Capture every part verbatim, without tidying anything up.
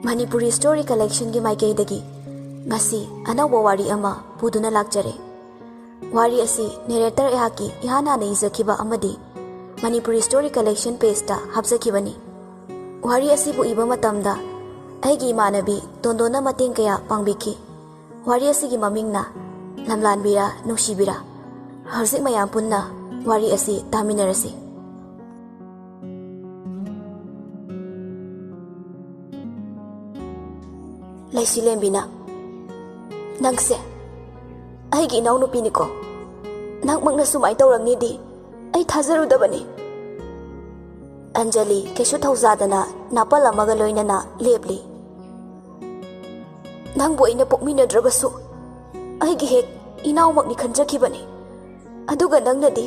Manipuri story ꯀꯂꯦꯛꯁꯟꯒꯤ ꯃꯥꯏꯀꯩꯗꯒꯤ ꯉꯁꯤ ꯑꯅꯧꯕ ꯋꯥꯔꯤ ꯑꯃ ꯄꯨꯗꯨꯅ ꯂꯥꯛꯆꯔꯦ꯫ ꯋꯥꯔꯤ ꯑꯁꯤ ꯅꯦꯔꯦꯇꯔ ꯑꯩꯍꯥꯛꯀꯤ ꯏꯍꯥꯟ ꯍꯥꯟꯅ ꯏꯖꯈꯤꯕ ꯑꯃꯗꯤ ꯃꯅꯤꯄꯨꯔꯤ ꯁ꯭ꯇꯣꯔꯤ ꯀꯂꯦꯛꯁꯟ ꯄꯦꯖꯇ ꯍꯥꯞꯆꯈꯤꯕꯅꯤ꯫ ꯋꯥꯔꯤ ꯑꯁꯤꯕꯨ ꯏꯕ ꯃꯇꯝꯗ ꯑꯩꯒꯤ ꯏꯃꯥꯟꯅꯕꯤ ꯇꯣꯟꯗꯣꯟꯅ ꯃꯇꯦꯡ ꯀꯌꯥ ꯄꯥꯡꯕꯤꯈꯤ꯫ ꯋꯥꯔꯤ ꯑꯁꯤꯒꯤ ꯃꯃꯤꯡꯅ ꯂꯝꯂꯥꯟꯕꯤꯔꯥ ꯅꯨꯡꯁꯤꯕꯤꯔꯥ꯫ ꯍꯧꯖꯤꯛ ꯃꯌꯥꯝ ꯄꯨꯟꯅ ꯋꯥꯔꯤ ꯑꯁꯤ ꯇꯥꯃꯤꯟꯅꯔꯁꯤ꯫ ꯂꯩꯁꯤꯂꯦꯝꯕꯤꯅ, "ꯅꯪꯁꯦ ꯑꯩꯒꯤ ꯏꯅꯥꯎꯅꯨꯄꯤꯅꯤꯀꯣ? ꯅꯪꯃꯛꯅ ꯁꯨꯃꯥꯏꯅ ꯇꯧꯔꯝꯅꯤꯗꯤ ꯑꯩ ꯊꯥꯖꯔꯨꯗꯕꯅꯤ꯫" ꯑꯟꯖꯂꯤ ꯀꯩꯁꯨ ꯊꯧꯁꯥꯗꯅ ꯅꯥꯄꯜ ꯑꯃꯒ ꯂꯣꯏꯅꯅ ꯂꯦꯞꯂꯤ꯫ "ꯅꯪꯕꯨ ꯑꯩꯅ ꯄꯣꯛꯃꯤꯟꯅꯗ꯭ꯔꯕꯁꯨ ꯑꯩꯒꯤ ꯍꯦꯛ ꯏꯅꯥꯎꯃꯛꯅꯤ ꯈꯟꯖꯈꯤꯕꯅꯤ꯫ ꯑꯗꯨꯒ ꯅꯪꯅꯗꯤ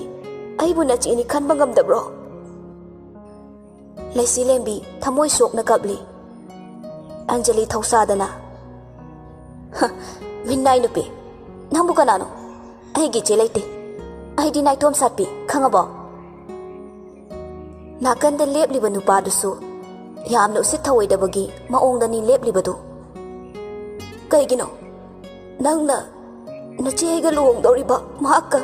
ꯑꯩꯕꯨ ꯅꯆꯦꯅꯤ ꯈꯟꯕ ꯉꯝꯗꯕ꯭ꯔꯣ?" ꯂꯩꯁꯤꯂꯦꯝꯕꯤ ꯊꯃꯣꯏ ꯁꯣꯛꯅ ꯀꯞꯂꯤ꯫ ꯑꯟꯖꯂꯤ ꯊꯧꯁꯥꯗꯅ, "ꯍ, ꯃꯤꯅꯥꯏ ꯅꯨꯄꯤ, ꯅꯪꯕꯨ ꯀꯅꯥꯅꯣ? ꯑꯩꯒꯤ ꯏꯆꯦ ꯂꯩꯇꯦ꯫ ꯑꯩꯗꯤ ꯅꯥꯏꯇꯣꯝ ꯁꯥꯠꯄꯤ, ꯈꯪꯉꯕꯣ?" ꯅꯥꯀꯟꯗ ꯂꯦꯞꯂꯤꯕ ꯅꯨꯄꯥꯗꯨꯁꯨ ꯌꯥꯝꯅ ꯎꯁꯤꯠ ꯊꯑꯣꯏꯗꯕꯒꯤ ꯃꯑꯣꯡꯗꯅꯤ ꯂꯦꯞꯂꯤꯕꯗꯨ꯫ "ꯀꯩꯒꯤꯅꯣ ꯅꯪꯅ ꯅꯆꯦ ꯑꯩꯒ ꯂꯨꯍꯣꯡꯗꯧꯔꯤꯕ ꯃꯍꯥꯛꯀ?"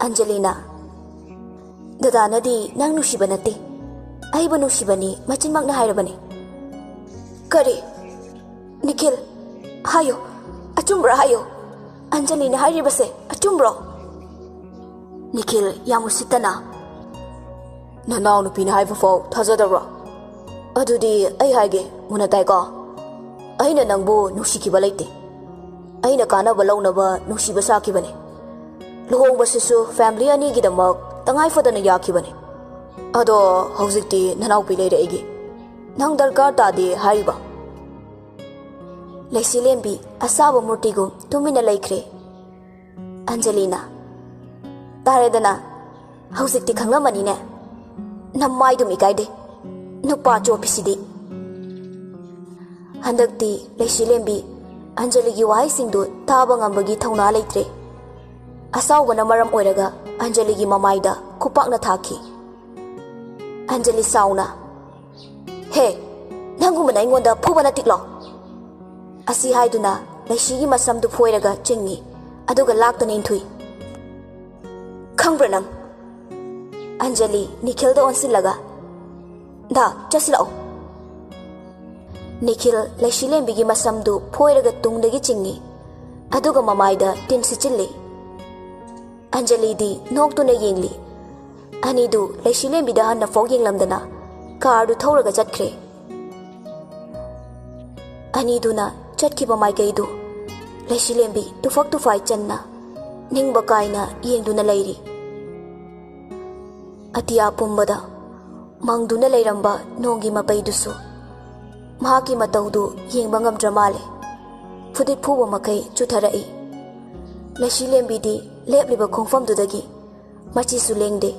ꯑꯟꯖꯂꯤꯅ, "ꯗꯗꯥꯅꯗꯤ ꯅꯪ ꯅꯨꯡꯁꯤꯕ ꯅꯠꯇꯦ, ꯑꯩꯕꯨ ꯅꯨꯡꯁꯤꯕꯅꯤ ꯃꯆꯤꯟꯃꯛꯅ ꯍꯥꯏꯔꯕꯅꯤ꯫" "ꯀꯔꯤ? ꯅꯤꯈꯤꯜ, ꯍꯥꯏꯌꯨ, ꯑꯆꯨꯝꯕ꯭ꯔꯥ ꯍꯥꯏꯌꯨ? ꯑꯟꯖꯂꯤꯅ ꯍꯥꯏꯔꯤꯕꯁꯦ ꯑꯆꯨꯝꯕ꯭ꯔꯣ?" ꯅꯤꯈꯤꯜ ꯌꯥꯝ ꯎꯁꯤꯠꯇꯅ, "ꯅꯅꯥꯎ ꯅꯨꯄꯤꯅ ꯍꯥꯏꯕ ꯐꯥꯎ ꯊꯥꯖꯗꯕ꯭ꯔꯣ? ꯑꯗꯨꯗꯤ ꯑꯩ ꯍꯥꯏꯒꯦ, ꯃꯨꯟꯅ ꯇꯥꯏꯀꯣ? ꯑꯩꯅ ꯅꯪꯕꯨ ꯅꯨꯡꯁꯤꯈꯤꯕ ꯂꯩꯇꯦ꯫ ꯑꯩꯅ ꯀꯥꯟꯅꯕ ꯂꯧꯅꯕ ꯅꯨꯡꯁꯤꯕ ꯁꯥꯈꯤꯕꯅꯦ꯫ ꯂꯨꯍꯣꯡꯕꯁꯤꯁꯨ ꯐꯦꯃꯤꯂꯤ ꯑꯅꯤꯒꯤꯗꯃꯛ ꯇꯉꯥꯏ ꯐꯗꯅ ꯌꯥꯈꯤꯕꯅꯦ꯫ ꯑꯗꯣ ꯍꯧꯖꯤꯛꯇꯤ ꯅꯅꯥꯎꯄꯤ ꯂꯩꯔꯦ ꯑꯩꯒꯤ꯫ ꯅꯪ ꯗꯔꯀꯥꯔ ꯇꯥꯗꯦ ꯍꯥꯏꯔꯤꯕ?" ꯂꯩꯁꯤꯂꯦꯝꯕꯤ ꯑꯁꯥꯕ ꯃꯨꯔꯇꯤꯒꯨꯝ ꯇꯨꯃꯤꯟꯅ ꯂꯩꯈ꯭ꯔꯦ꯫ ꯑꯟꯖꯂꯤꯅ, "ꯇꯥꯔꯦꯗꯅ, ꯍꯧꯖꯤꯛꯇꯤ ꯈꯪꯂꯝꯃꯅꯤꯅꯦ? ꯅꯃꯥꯏꯗꯨꯝ ꯏꯀꯥꯏꯗꯦ, ꯅꯨꯄꯥ ꯆꯣꯞꯄꯤꯁꯤꯗꯤ!" ꯍꯟꯗꯛꯇꯤ ꯂꯩꯁꯤꯂꯦꯝꯕꯤ ꯑꯟꯖꯂꯤꯒꯤ ꯋꯥꯍꯩꯁꯤꯡꯗꯨ ꯇꯥꯕ ꯉꯝꯕꯒꯤ ꯊꯧꯅꯥ ꯂꯩꯇ꯭ꯔꯦ꯫ ꯑꯁꯥꯎꯕꯅ ꯃꯔꯝ ꯑꯣꯏꯔꯒ ꯑꯟꯖꯂꯤꯒꯤ ꯃꯃꯥꯏꯗ ꯈꯨꯄꯥꯛꯅ ꯊꯥꯈꯤ꯫ ꯑꯟꯖꯂꯤ ꯁꯥꯎꯅ, "ꯍꯦ, ꯅꯪꯒꯨꯝꯕ ꯑꯩꯉꯣꯟꯗ ꯐꯨꯕ ꯅꯠꯇꯤꯛꯂꯣ?" ꯑꯁꯤ ꯍꯥꯏꯗꯨꯅ ꯂꯩꯁꯤꯒꯤ ꯃꯁꯝꯗꯨ ꯐꯣꯏꯔꯒ ꯆꯤꯡꯏ, ꯑꯗꯨꯒ ꯂꯥꯛꯇꯅ ꯏꯟꯊꯨꯏ꯫ "ꯈꯪꯕ꯭ꯔꯥ ꯅꯪ?" ꯑꯟꯖꯂꯤ ꯅꯤꯈꯤꯜꯗ ꯑꯣꯟꯁꯤꯜꯂꯒ, "ꯗꯥ, ꯆꯠꯁꯤꯜꯂꯛꯑꯣ꯫" ꯅꯤꯈꯤꯜ ꯂꯩꯁꯤꯂꯦꯝꯕꯤꯒꯤ ꯃꯁꯝꯗꯨ ꯐꯣꯏꯔꯒ ꯇꯨꯡꯗꯒꯤ ꯆꯤꯡꯏ, ꯑꯗꯨꯒ ꯃꯃꯥꯏꯗ ꯇꯤꯟ ꯁꯤꯠꯆꯤꯜꯂꯤ꯫ ꯑꯟꯖꯂꯤꯗꯤ ꯅꯣꯛꯇꯨꯅ ꯌꯦꯡꯂꯤ꯫ ꯑꯅꯤꯗꯨ ꯂꯩꯁꯤꯂꯦꯝꯕꯤꯗ ꯍꯟꯅ ꯐꯥꯎ ꯌꯦꯡꯂꯝꯗꯅ ꯀꯥꯔꯗꯨ ꯊꯧꯔꯒ ꯆꯠꯈ꯭ꯔꯦ꯫ ꯑꯅꯤꯗꯨꯅ ꯆꯠꯈꯤꯕ ꯃꯥꯏꯀꯩꯗꯨ ꯂꯩꯁꯤꯂꯦꯝꯕꯤ ꯇꯨꯐꯛ ꯇꯨꯐꯥꯏ ꯆꯟꯅ ꯅꯤꯡꯕ ꯀꯥꯏꯅ ꯌꯦꯡꯗꯨꯅ ꯂꯩꯔꯤ꯫ ꯑꯇꯤꯌꯥ ꯄꯨꯝꯕꯗ ꯃꯪꯗꯨꯅ ꯂꯩꯔꯝꯕ ꯅꯣꯡꯒꯤ ꯃꯄꯩꯗꯨꯁꯨ ꯃꯍꯥꯛꯀꯤ ꯃꯇꯧꯗꯨ ꯌꯦꯡꯕ ꯉꯝꯗ꯭ꯔ ꯃꯥꯜꯂꯦ꯫ ꯐꯨꯗꯤꯠ ꯐꯨꯕ ꯃꯈꯩ ꯆꯨꯊꯔꯛꯏ꯫ ꯂꯩꯁꯤꯂꯦꯝꯕꯤꯗꯤ ꯂꯦꯞꯂꯤꯕ ꯈꯣꯡꯐꯝꯗꯨꯗꯒꯤ ꯃꯆꯤꯁꯨ ꯂꯦꯡꯗꯦ꯫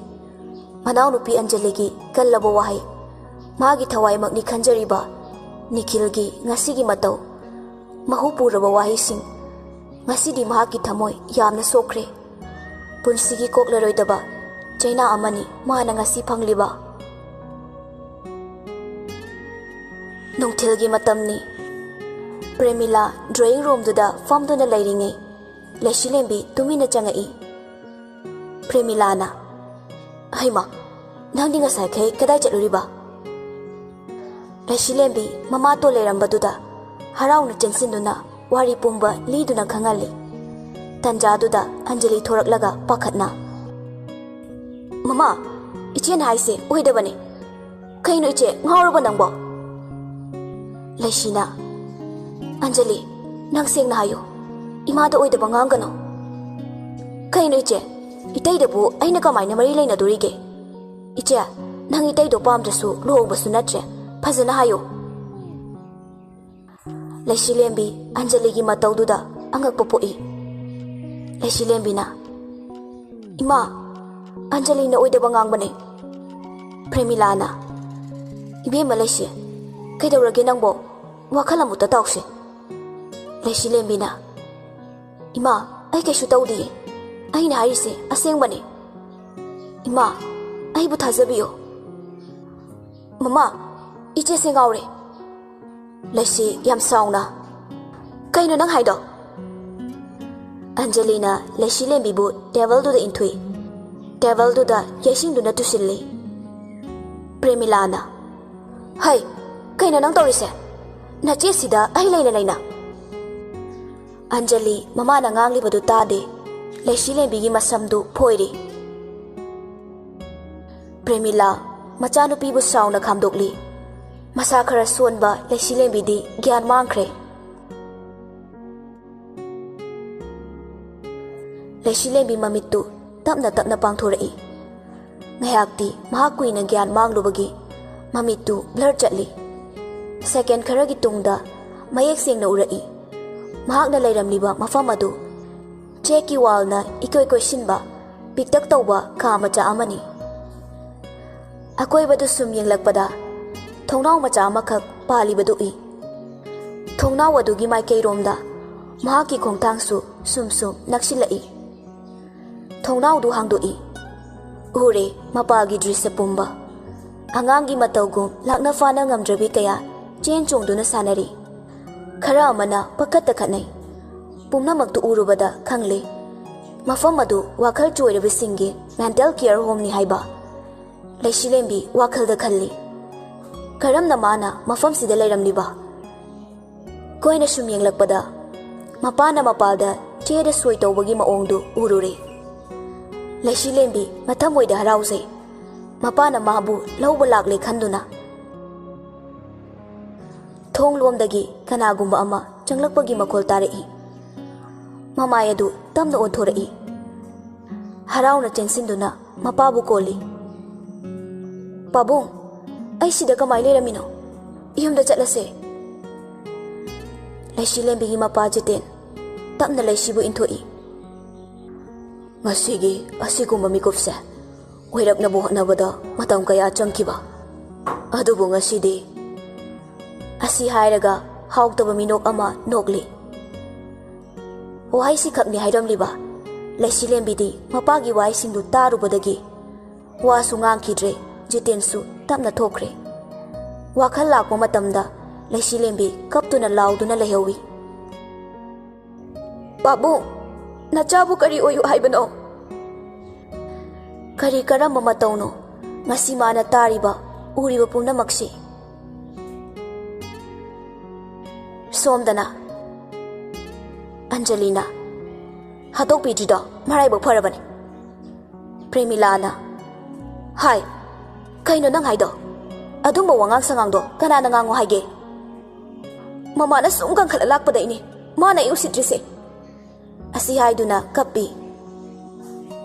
ꯃꯅꯥꯎꯅꯨꯄꯤ ꯑꯟꯖꯂꯤꯒꯤ ꯀꯜꯂꯕ ꯋꯥꯍꯩ, ꯃꯥꯒꯤ ꯊꯋꯥꯏꯃꯛꯅꯤ ꯈꯟꯖꯔꯤꯕ ꯅꯤꯈꯤꯜꯒꯤ ꯉꯁꯤꯒꯤ ꯃꯇꯧ, ꯃꯍꯨ ꯄꯨꯔꯕ ꯋꯥꯍꯩꯁꯤꯡ, ꯉꯁꯤꯗꯤ ꯃꯍꯥꯛꯀꯤ ꯊꯃꯣꯏ ꯌꯥꯝꯅ ꯁꯣꯛꯈ꯭ꯔꯦ꯫ ꯄꯨꯟꯁꯤꯒꯤ ꯀꯣꯛꯂꯔꯣꯏꯗꯕ ꯆꯩꯅꯥ ꯑꯃꯅꯤ ꯃꯥꯅ ꯉꯁꯤ ꯐꯪꯂꯤꯕ꯫ ꯅꯨꯡꯊꯤꯜꯒꯤ ꯃꯇꯝꯅꯤ꯫ ꯄ꯭ꯔꯦꯃꯤꯂꯥ ꯗ꯭ꯔꯣꯌꯤꯡ ꯔꯨꯝꯗꯨꯗ ꯐꯝꯗꯨꯅ ꯂꯩꯔꯤꯉꯩ, ꯂꯩꯁꯤꯂꯦꯝꯕꯤ ꯇꯨꯃꯤꯟꯅ ꯆꯪꯉꯛꯏ꯫ ꯄ꯭ꯔꯦꯃꯤꯂꯥꯅ, "ꯍꯩꯃꯥ, ꯅꯪꯗꯤ ꯉꯁꯥꯏꯈꯩ ꯀꯗꯥꯏ ꯆꯠꯂꯨꯔꯤꯕ?" ꯂꯩꯁꯤꯂꯦꯝꯕꯤ ꯃꯃꯥꯇꯣꯟ ꯂꯩꯔꯝꯕꯗꯨꯗ ꯍꯔꯥꯎꯅ ꯆꯦꯟꯁꯤꯟꯗꯨꯅ ꯋꯥꯔꯤ ꯄꯨꯝꯕ ꯂꯤꯗꯨꯅ ꯈꯪꯍꯜꯂꯤ꯫ ꯇꯟꯖꯥꯗꯨꯗ ꯑꯟꯖꯂꯤ ꯊꯣꯔꯛꯂꯒ ꯄꯥꯈꯠꯅ, "ꯃꯃꯥ, ꯏꯆꯦꯅ ꯍꯥꯏꯁꯦ ꯑꯣꯏꯗꯕꯅꯦ꯫ ꯀꯩꯅꯣ ꯏꯆꯦ, ꯉꯥꯎꯔꯕ ꯅꯪꯕꯣ?" ꯂꯩꯁꯤꯅ, "ꯑꯟꯖꯂꯤ, ꯅꯪ ꯁꯦꯡꯅ ꯍꯥꯏꯌꯨ꯫ ꯏꯃꯥꯗ ꯑꯣꯏꯗꯕ ꯉꯥꯡꯒꯅꯨ꯫" "ꯀꯩꯅꯣ ꯏꯆꯦ? ꯏꯇꯩꯗꯕꯨ ꯑꯩꯅ ꯀꯃꯥꯏꯅ ꯃꯔꯤ ꯂꯩꯅꯗꯣꯔꯤꯒꯦ? ꯏꯆꯦ, ꯅꯪ ꯏꯇꯩꯗꯣ ꯄꯥꯝꯗ꯭ꯔꯁꯨ ꯂꯨꯍꯣꯡꯕꯁꯨ ꯅꯠꯇ꯭ꯔꯦ꯫ ꯐꯖꯅ ꯍꯥꯏꯌꯨ꯫" ꯂꯩꯁꯤꯂꯦꯝꯕꯤ ꯑꯟꯖꯂꯤꯒꯤ ꯃꯇꯧꯗꯨꯗ ꯑꯉꯛꯄ ꯄꯣꯛꯏ꯫ ꯂꯩꯁꯤꯂꯦꯝꯕꯤꯅ, "ꯏꯃꯥ, ꯑꯟꯖꯂꯤꯅ ꯑꯣꯏꯗꯕ ꯉꯥꯡꯕꯅꯦ꯫" ꯄ꯭ꯔꯦꯃꯤꯂꯥꯅ, "ꯏꯕꯦꯝꯃ ꯂꯩꯁꯤ, ꯀꯩꯗꯧꯔꯒꯦ ꯅꯪꯕꯣ? ꯋꯥꯈꯜ ꯑꯃꯨꯛꯇ ꯇꯥꯎꯁꯦ꯫" ꯂꯩꯁꯤꯂꯦꯝꯕꯤꯅ, "ꯏꯃꯥ, ꯑꯩ ꯀꯩꯁꯨ ꯇꯧꯗꯤꯌꯦ꯫ ꯑꯩꯅ ꯍꯥꯏꯔꯤꯁꯦ ꯑꯁꯦꯡꯕꯅꯦ꯫ ꯏꯃꯥ, ꯑꯩꯕꯨ ꯊꯥꯖꯕꯤꯌꯨ꯫" "ꯃꯃꯥ, ꯏꯆꯦꯁꯦ ꯉꯥꯎꯔꯦ꯫ ꯂꯩꯁꯤ, ꯌꯥꯝ ꯁꯥꯎꯅ꯫ ꯀꯩꯅꯣ ꯅꯪ ꯍꯥꯏꯗꯣ? ꯑꯟꯖꯂꯤꯅ ꯂꯩꯁꯤꯂꯦꯝꯕꯤꯕꯨ ꯇꯦꯕꯜꯗꯨꯗ ꯏꯟꯊꯨꯏ꯫ ꯇꯦꯕꯜꯗꯨꯗ ꯌꯩꯁꯤꯟꯗꯨꯅ ꯇꯨꯁꯤꯜꯂꯤ꯫ ꯄ꯭ꯔꯦꯃꯤꯂꯥꯅ, "ꯍꯩ, ꯀꯩꯅꯣ ꯅꯪ ꯇꯧꯔꯤꯁꯦ? ꯅꯆꯦꯁꯤꯗ ꯑꯩ ꯂꯩꯅ ꯂꯩꯅ!" ꯑꯟꯖꯂꯤ ꯃꯃꯥꯅ ꯉꯥꯡꯂꯤꯕꯗꯨ ꯇꯥꯗꯦ꯫ ꯂꯩꯁꯤꯂꯦꯝꯕꯤꯒꯤ ꯃꯁꯝꯗꯨ ꯐꯣꯏꯔꯤ꯫ ꯄ꯭ꯔꯦꯃꯤꯂꯥ ꯃꯆꯥꯅꯨꯄꯤꯕꯨ ꯁꯥꯎꯅ ꯈꯥꯝꯗꯣꯛꯂꯤ꯫ ꯃꯁꯥ ꯈꯔ ꯁꯣꯟꯕ ꯂꯩꯁꯤꯂꯦꯝꯕꯤꯗꯤ ꯒ꯭ꯌꯥꯟ ꯃꯥꯡꯈ꯭ꯔꯦ꯫ ꯂꯩꯁꯤꯂꯦꯝꯕꯤ ꯃꯃꯤꯠꯇꯨ ꯇꯞꯅ ꯇꯞꯅ ꯄꯥꯡꯊꯣꯔꯛꯏ꯫ ꯉꯥꯏꯍꯥꯛꯇꯤ ꯃꯍꯥꯛ ꯀꯨꯏꯅ ꯒ꯭ꯌꯥꯟ ꯃꯥꯡꯂꯨꯕꯒꯤ ꯃꯃꯤꯠꯇꯨ ꯕ꯭ꯂꯔ ꯆꯠꯂꯤ꯫ ꯁꯦꯀꯦꯟ ꯈꯔꯒꯤ ꯇꯨꯡꯗ ꯃꯌꯦꯛ ꯁꯦꯡꯅ ꯎꯔꯛꯏ꯫ ꯃꯍꯥꯛꯅ ꯂꯩꯔꯝꯂꯤꯕ ꯃꯐꯝ ꯑꯗꯨ ꯆꯦꯛꯀꯤ ꯋꯥꯜꯅ ꯏꯀꯣꯏ ꯀꯣꯏꯁꯤꯟꯕ ꯄꯤꯛꯇꯛ ꯇꯧꯕ ꯀꯥ ꯃꯆꯥ ꯑꯃꯅꯤ꯫ ꯑꯀꯣꯏꯕꯗꯨ ꯁꯨꯝ ꯌꯦꯡꯂꯛꯄꯗ ꯊꯣꯡꯅꯥꯎ ꯃꯆꯥ ꯑꯃꯈꯛ ꯄꯥꯜꯂꯤꯕꯗꯨ ꯎꯏ꯫ ꯊꯣꯡꯅꯥꯎ ꯑꯗꯨꯒꯤ ꯃꯥꯏꯀꯩꯔꯣꯝꯗ ꯃꯍꯥꯛꯀꯤ ꯈꯣꯡꯊꯥꯡꯁꯨ ꯁꯨꯝ ꯁꯨꯝ ꯅꯛꯁꯤꯜꯂꯛꯏ꯫ ꯊꯣꯡꯅꯥꯎꯗꯨ ꯍꯥꯡꯗꯣꯛꯏ꯫ ꯎꯔꯦ, ꯃꯄꯥꯒꯤ ꯗ꯭ꯔꯤꯁ꯭ꯌ ꯄꯨꯝꯕ꯫ ꯑꯉꯥꯡꯒꯤ ꯃꯇꯧꯒꯨꯝ ꯂꯥꯛꯅ ꯐꯥꯅ ꯉꯝꯗ꯭ꯔꯕꯤ ꯀꯌꯥ ꯆꯦꯟ ꯆꯣꯡꯗꯨꯅ ꯁꯥꯟꯅꯔꯤ꯫ ꯈꯔ ꯑꯃꯅ ꯄꯪꯈꯠꯇ ꯈꯠꯅꯩ꯫ ꯄꯨꯝꯅꯃꯛꯇꯨ ꯎꯔꯨꯕꯗ ꯈꯪꯂꯦ, ꯃꯐꯝ ꯑꯗꯨ ꯋꯥꯈꯜ ꯆꯣꯏꯔꯕꯁꯤꯡꯒꯤ ꯃꯦꯟꯇꯦꯜ ꯀꯤꯌꯔ ꯍꯣꯝꯅꯤ ꯍꯥꯏꯕ꯫ ꯂꯩꯁꯤꯂꯦꯝꯕꯤ ꯋꯥꯈꯜꯗ ꯈꯜꯂꯤ, "ꯀꯔꯝꯅ ꯃꯥꯅ ꯃꯐꯝꯁꯤꯗ ꯂꯩꯔꯝꯂꯤꯕ?" ꯀꯣꯏꯅ ꯁꯨꯝ ꯌꯦꯡꯂꯛꯄꯗ ꯃꯄꯥꯅ ꯃꯄꯥꯜꯗ ꯆꯦꯗ ꯁꯣꯏ ꯇꯧꯕꯒꯤ ꯃꯑꯣꯡꯗꯨ ꯎꯔꯨꯔꯦ꯫ ꯂꯩꯁꯤꯂꯦꯝꯕꯤ ꯃꯊꯃꯣꯏꯗ ꯍꯔꯥꯎꯖꯩ꯫ ꯃꯄꯥꯅ ꯃꯥꯕꯨ ꯂꯧꯕ ꯂꯥꯛꯂꯦ ꯈꯟꯗꯨꯅ꯫ ꯊꯣꯡ ꯂꯣꯝꯗꯒꯤ ꯀꯅꯥꯒꯨꯝꯕ ꯑꯃ ꯆꯪꯂꯛꯄꯒꯤ ꯃꯈꯣꯜ ꯇꯥꯔꯛꯏ꯫ ꯃꯃꯥꯏ ꯑꯗꯨ ꯇꯞꯅ ꯑꯣꯟꯊꯣꯔꯛꯏ꯫ ꯍꯔꯥꯎꯅ ꯆꯦꯟꯁꯤꯟꯗꯨꯅ ꯃꯄꯥꯕꯨ ꯀꯣꯜꯂꯤ꯫ "ꯄꯥꯕꯨꯡ, ꯑꯩ ꯁꯤꯗ ꯀꯃꯥꯏ ꯂꯩꯔꯝꯃꯤꯅꯣ? ꯌꯨꯝꯗ ꯆꯠꯂꯁꯦ꯫" ꯂꯩꯁꯤꯂꯦꯝꯕꯤꯒꯤ ꯃꯄꯥ ꯖꯤꯇꯦꯟ ꯇꯞꯅ ꯂꯩꯁꯤꯕꯨ ꯏꯟꯊꯣꯛꯏ꯫ "ꯉꯁꯤꯒꯤ ꯑꯁꯤꯒꯨꯝꯕ ꯃꯤꯀꯨꯞꯁꯦ ꯑꯣꯏꯔꯛꯅꯕ ꯍꯣꯠꯅꯕꯗ ꯃꯇꯝ ꯀꯌꯥ ꯆꯪꯈꯤꯕ꯫ ꯑꯗꯨꯕꯨ ꯉꯁꯤꯗꯤ꯫" ꯑꯁꯤ ꯍꯥꯏꯔꯒ ꯍꯥꯎꯇꯕ ꯃꯤꯅꯣꯛ ꯑꯃ ꯅꯣꯛꯂꯤ꯫ ꯋꯥꯍꯩꯁꯤꯈꯛꯅꯤ ꯍꯥꯏꯔꯝꯂꯤꯕ꯫ ꯂꯩꯁꯤꯂꯦꯝꯕꯤꯗꯤ ꯃꯄꯥꯒꯤ ꯋꯥꯍꯩꯁꯤꯡꯗꯨ ꯇꯥꯔꯨꯕꯗꯒꯤ ꯋꯥꯁꯨ ꯉꯥꯡꯈꯤꯗ꯭ꯔꯦ꯫ ꯖꯤꯇꯦꯟꯁꯨ ꯇꯞꯅ ꯊꯣꯛꯈ꯭ꯔꯦ꯫ ꯋꯥꯈꯜ ꯂꯥꯛꯄ ꯃꯇꯝꯗ ꯂꯩꯁꯤꯂꯦꯝꯕꯤ ꯀꯞꯇꯨꯅ ꯂꯥꯎꯗꯨꯅ ꯂꯩꯍꯧꯏ꯫ "ꯄꯥꯕꯨꯡ, ꯅꯆꯥꯕꯨ ꯀꯔꯤ ꯑꯣꯏꯌꯨ ꯍꯥꯏꯕꯅꯣ?" "ꯀꯔꯤ ꯀꯔꯝꯕ ꯃꯇꯧꯅꯣ ꯉꯁꯤ ꯃꯥꯅ ꯇꯥꯔꯤꯕ, ꯎꯔꯤꯕ ꯄꯨꯝꯅꯃꯛꯁꯤ?" ꯁꯣꯝꯗꯅ ꯑꯟꯖꯂꯤꯅ, "ꯍꯥꯠꯇꯣꯛꯄꯤꯗ꯭ꯔꯤꯗꯣ ꯃꯔꯥꯏꯕꯛ ꯐꯔꯕꯅꯤ꯫" ꯄ꯭ꯔꯦꯃꯤꯂꯥꯅ, "ꯍꯥꯏ, ꯀꯩꯅꯣ ꯅꯪ ꯍꯥꯏꯗꯣ? ꯑꯗꯨꯝꯕ ꯋꯥꯉꯥꯡ ꯁꯉꯥꯡꯗꯣ ꯀꯅꯥꯅ ꯉꯥꯡꯉꯣ ꯍꯥꯏꯒꯦ? ꯃꯃꯥꯅ ꯁꯨꯝ ꯀꯟꯈꯠꯂ ꯂꯥꯛꯄꯗꯩꯅꯤ ꯃꯥꯅ ꯑꯩ ꯎꯁꯤꯠꯇ꯭ꯔꯤꯁꯦ꯫" ꯑꯁꯤ ꯍꯥꯏꯗꯨꯅ ꯀꯞꯄꯤ꯫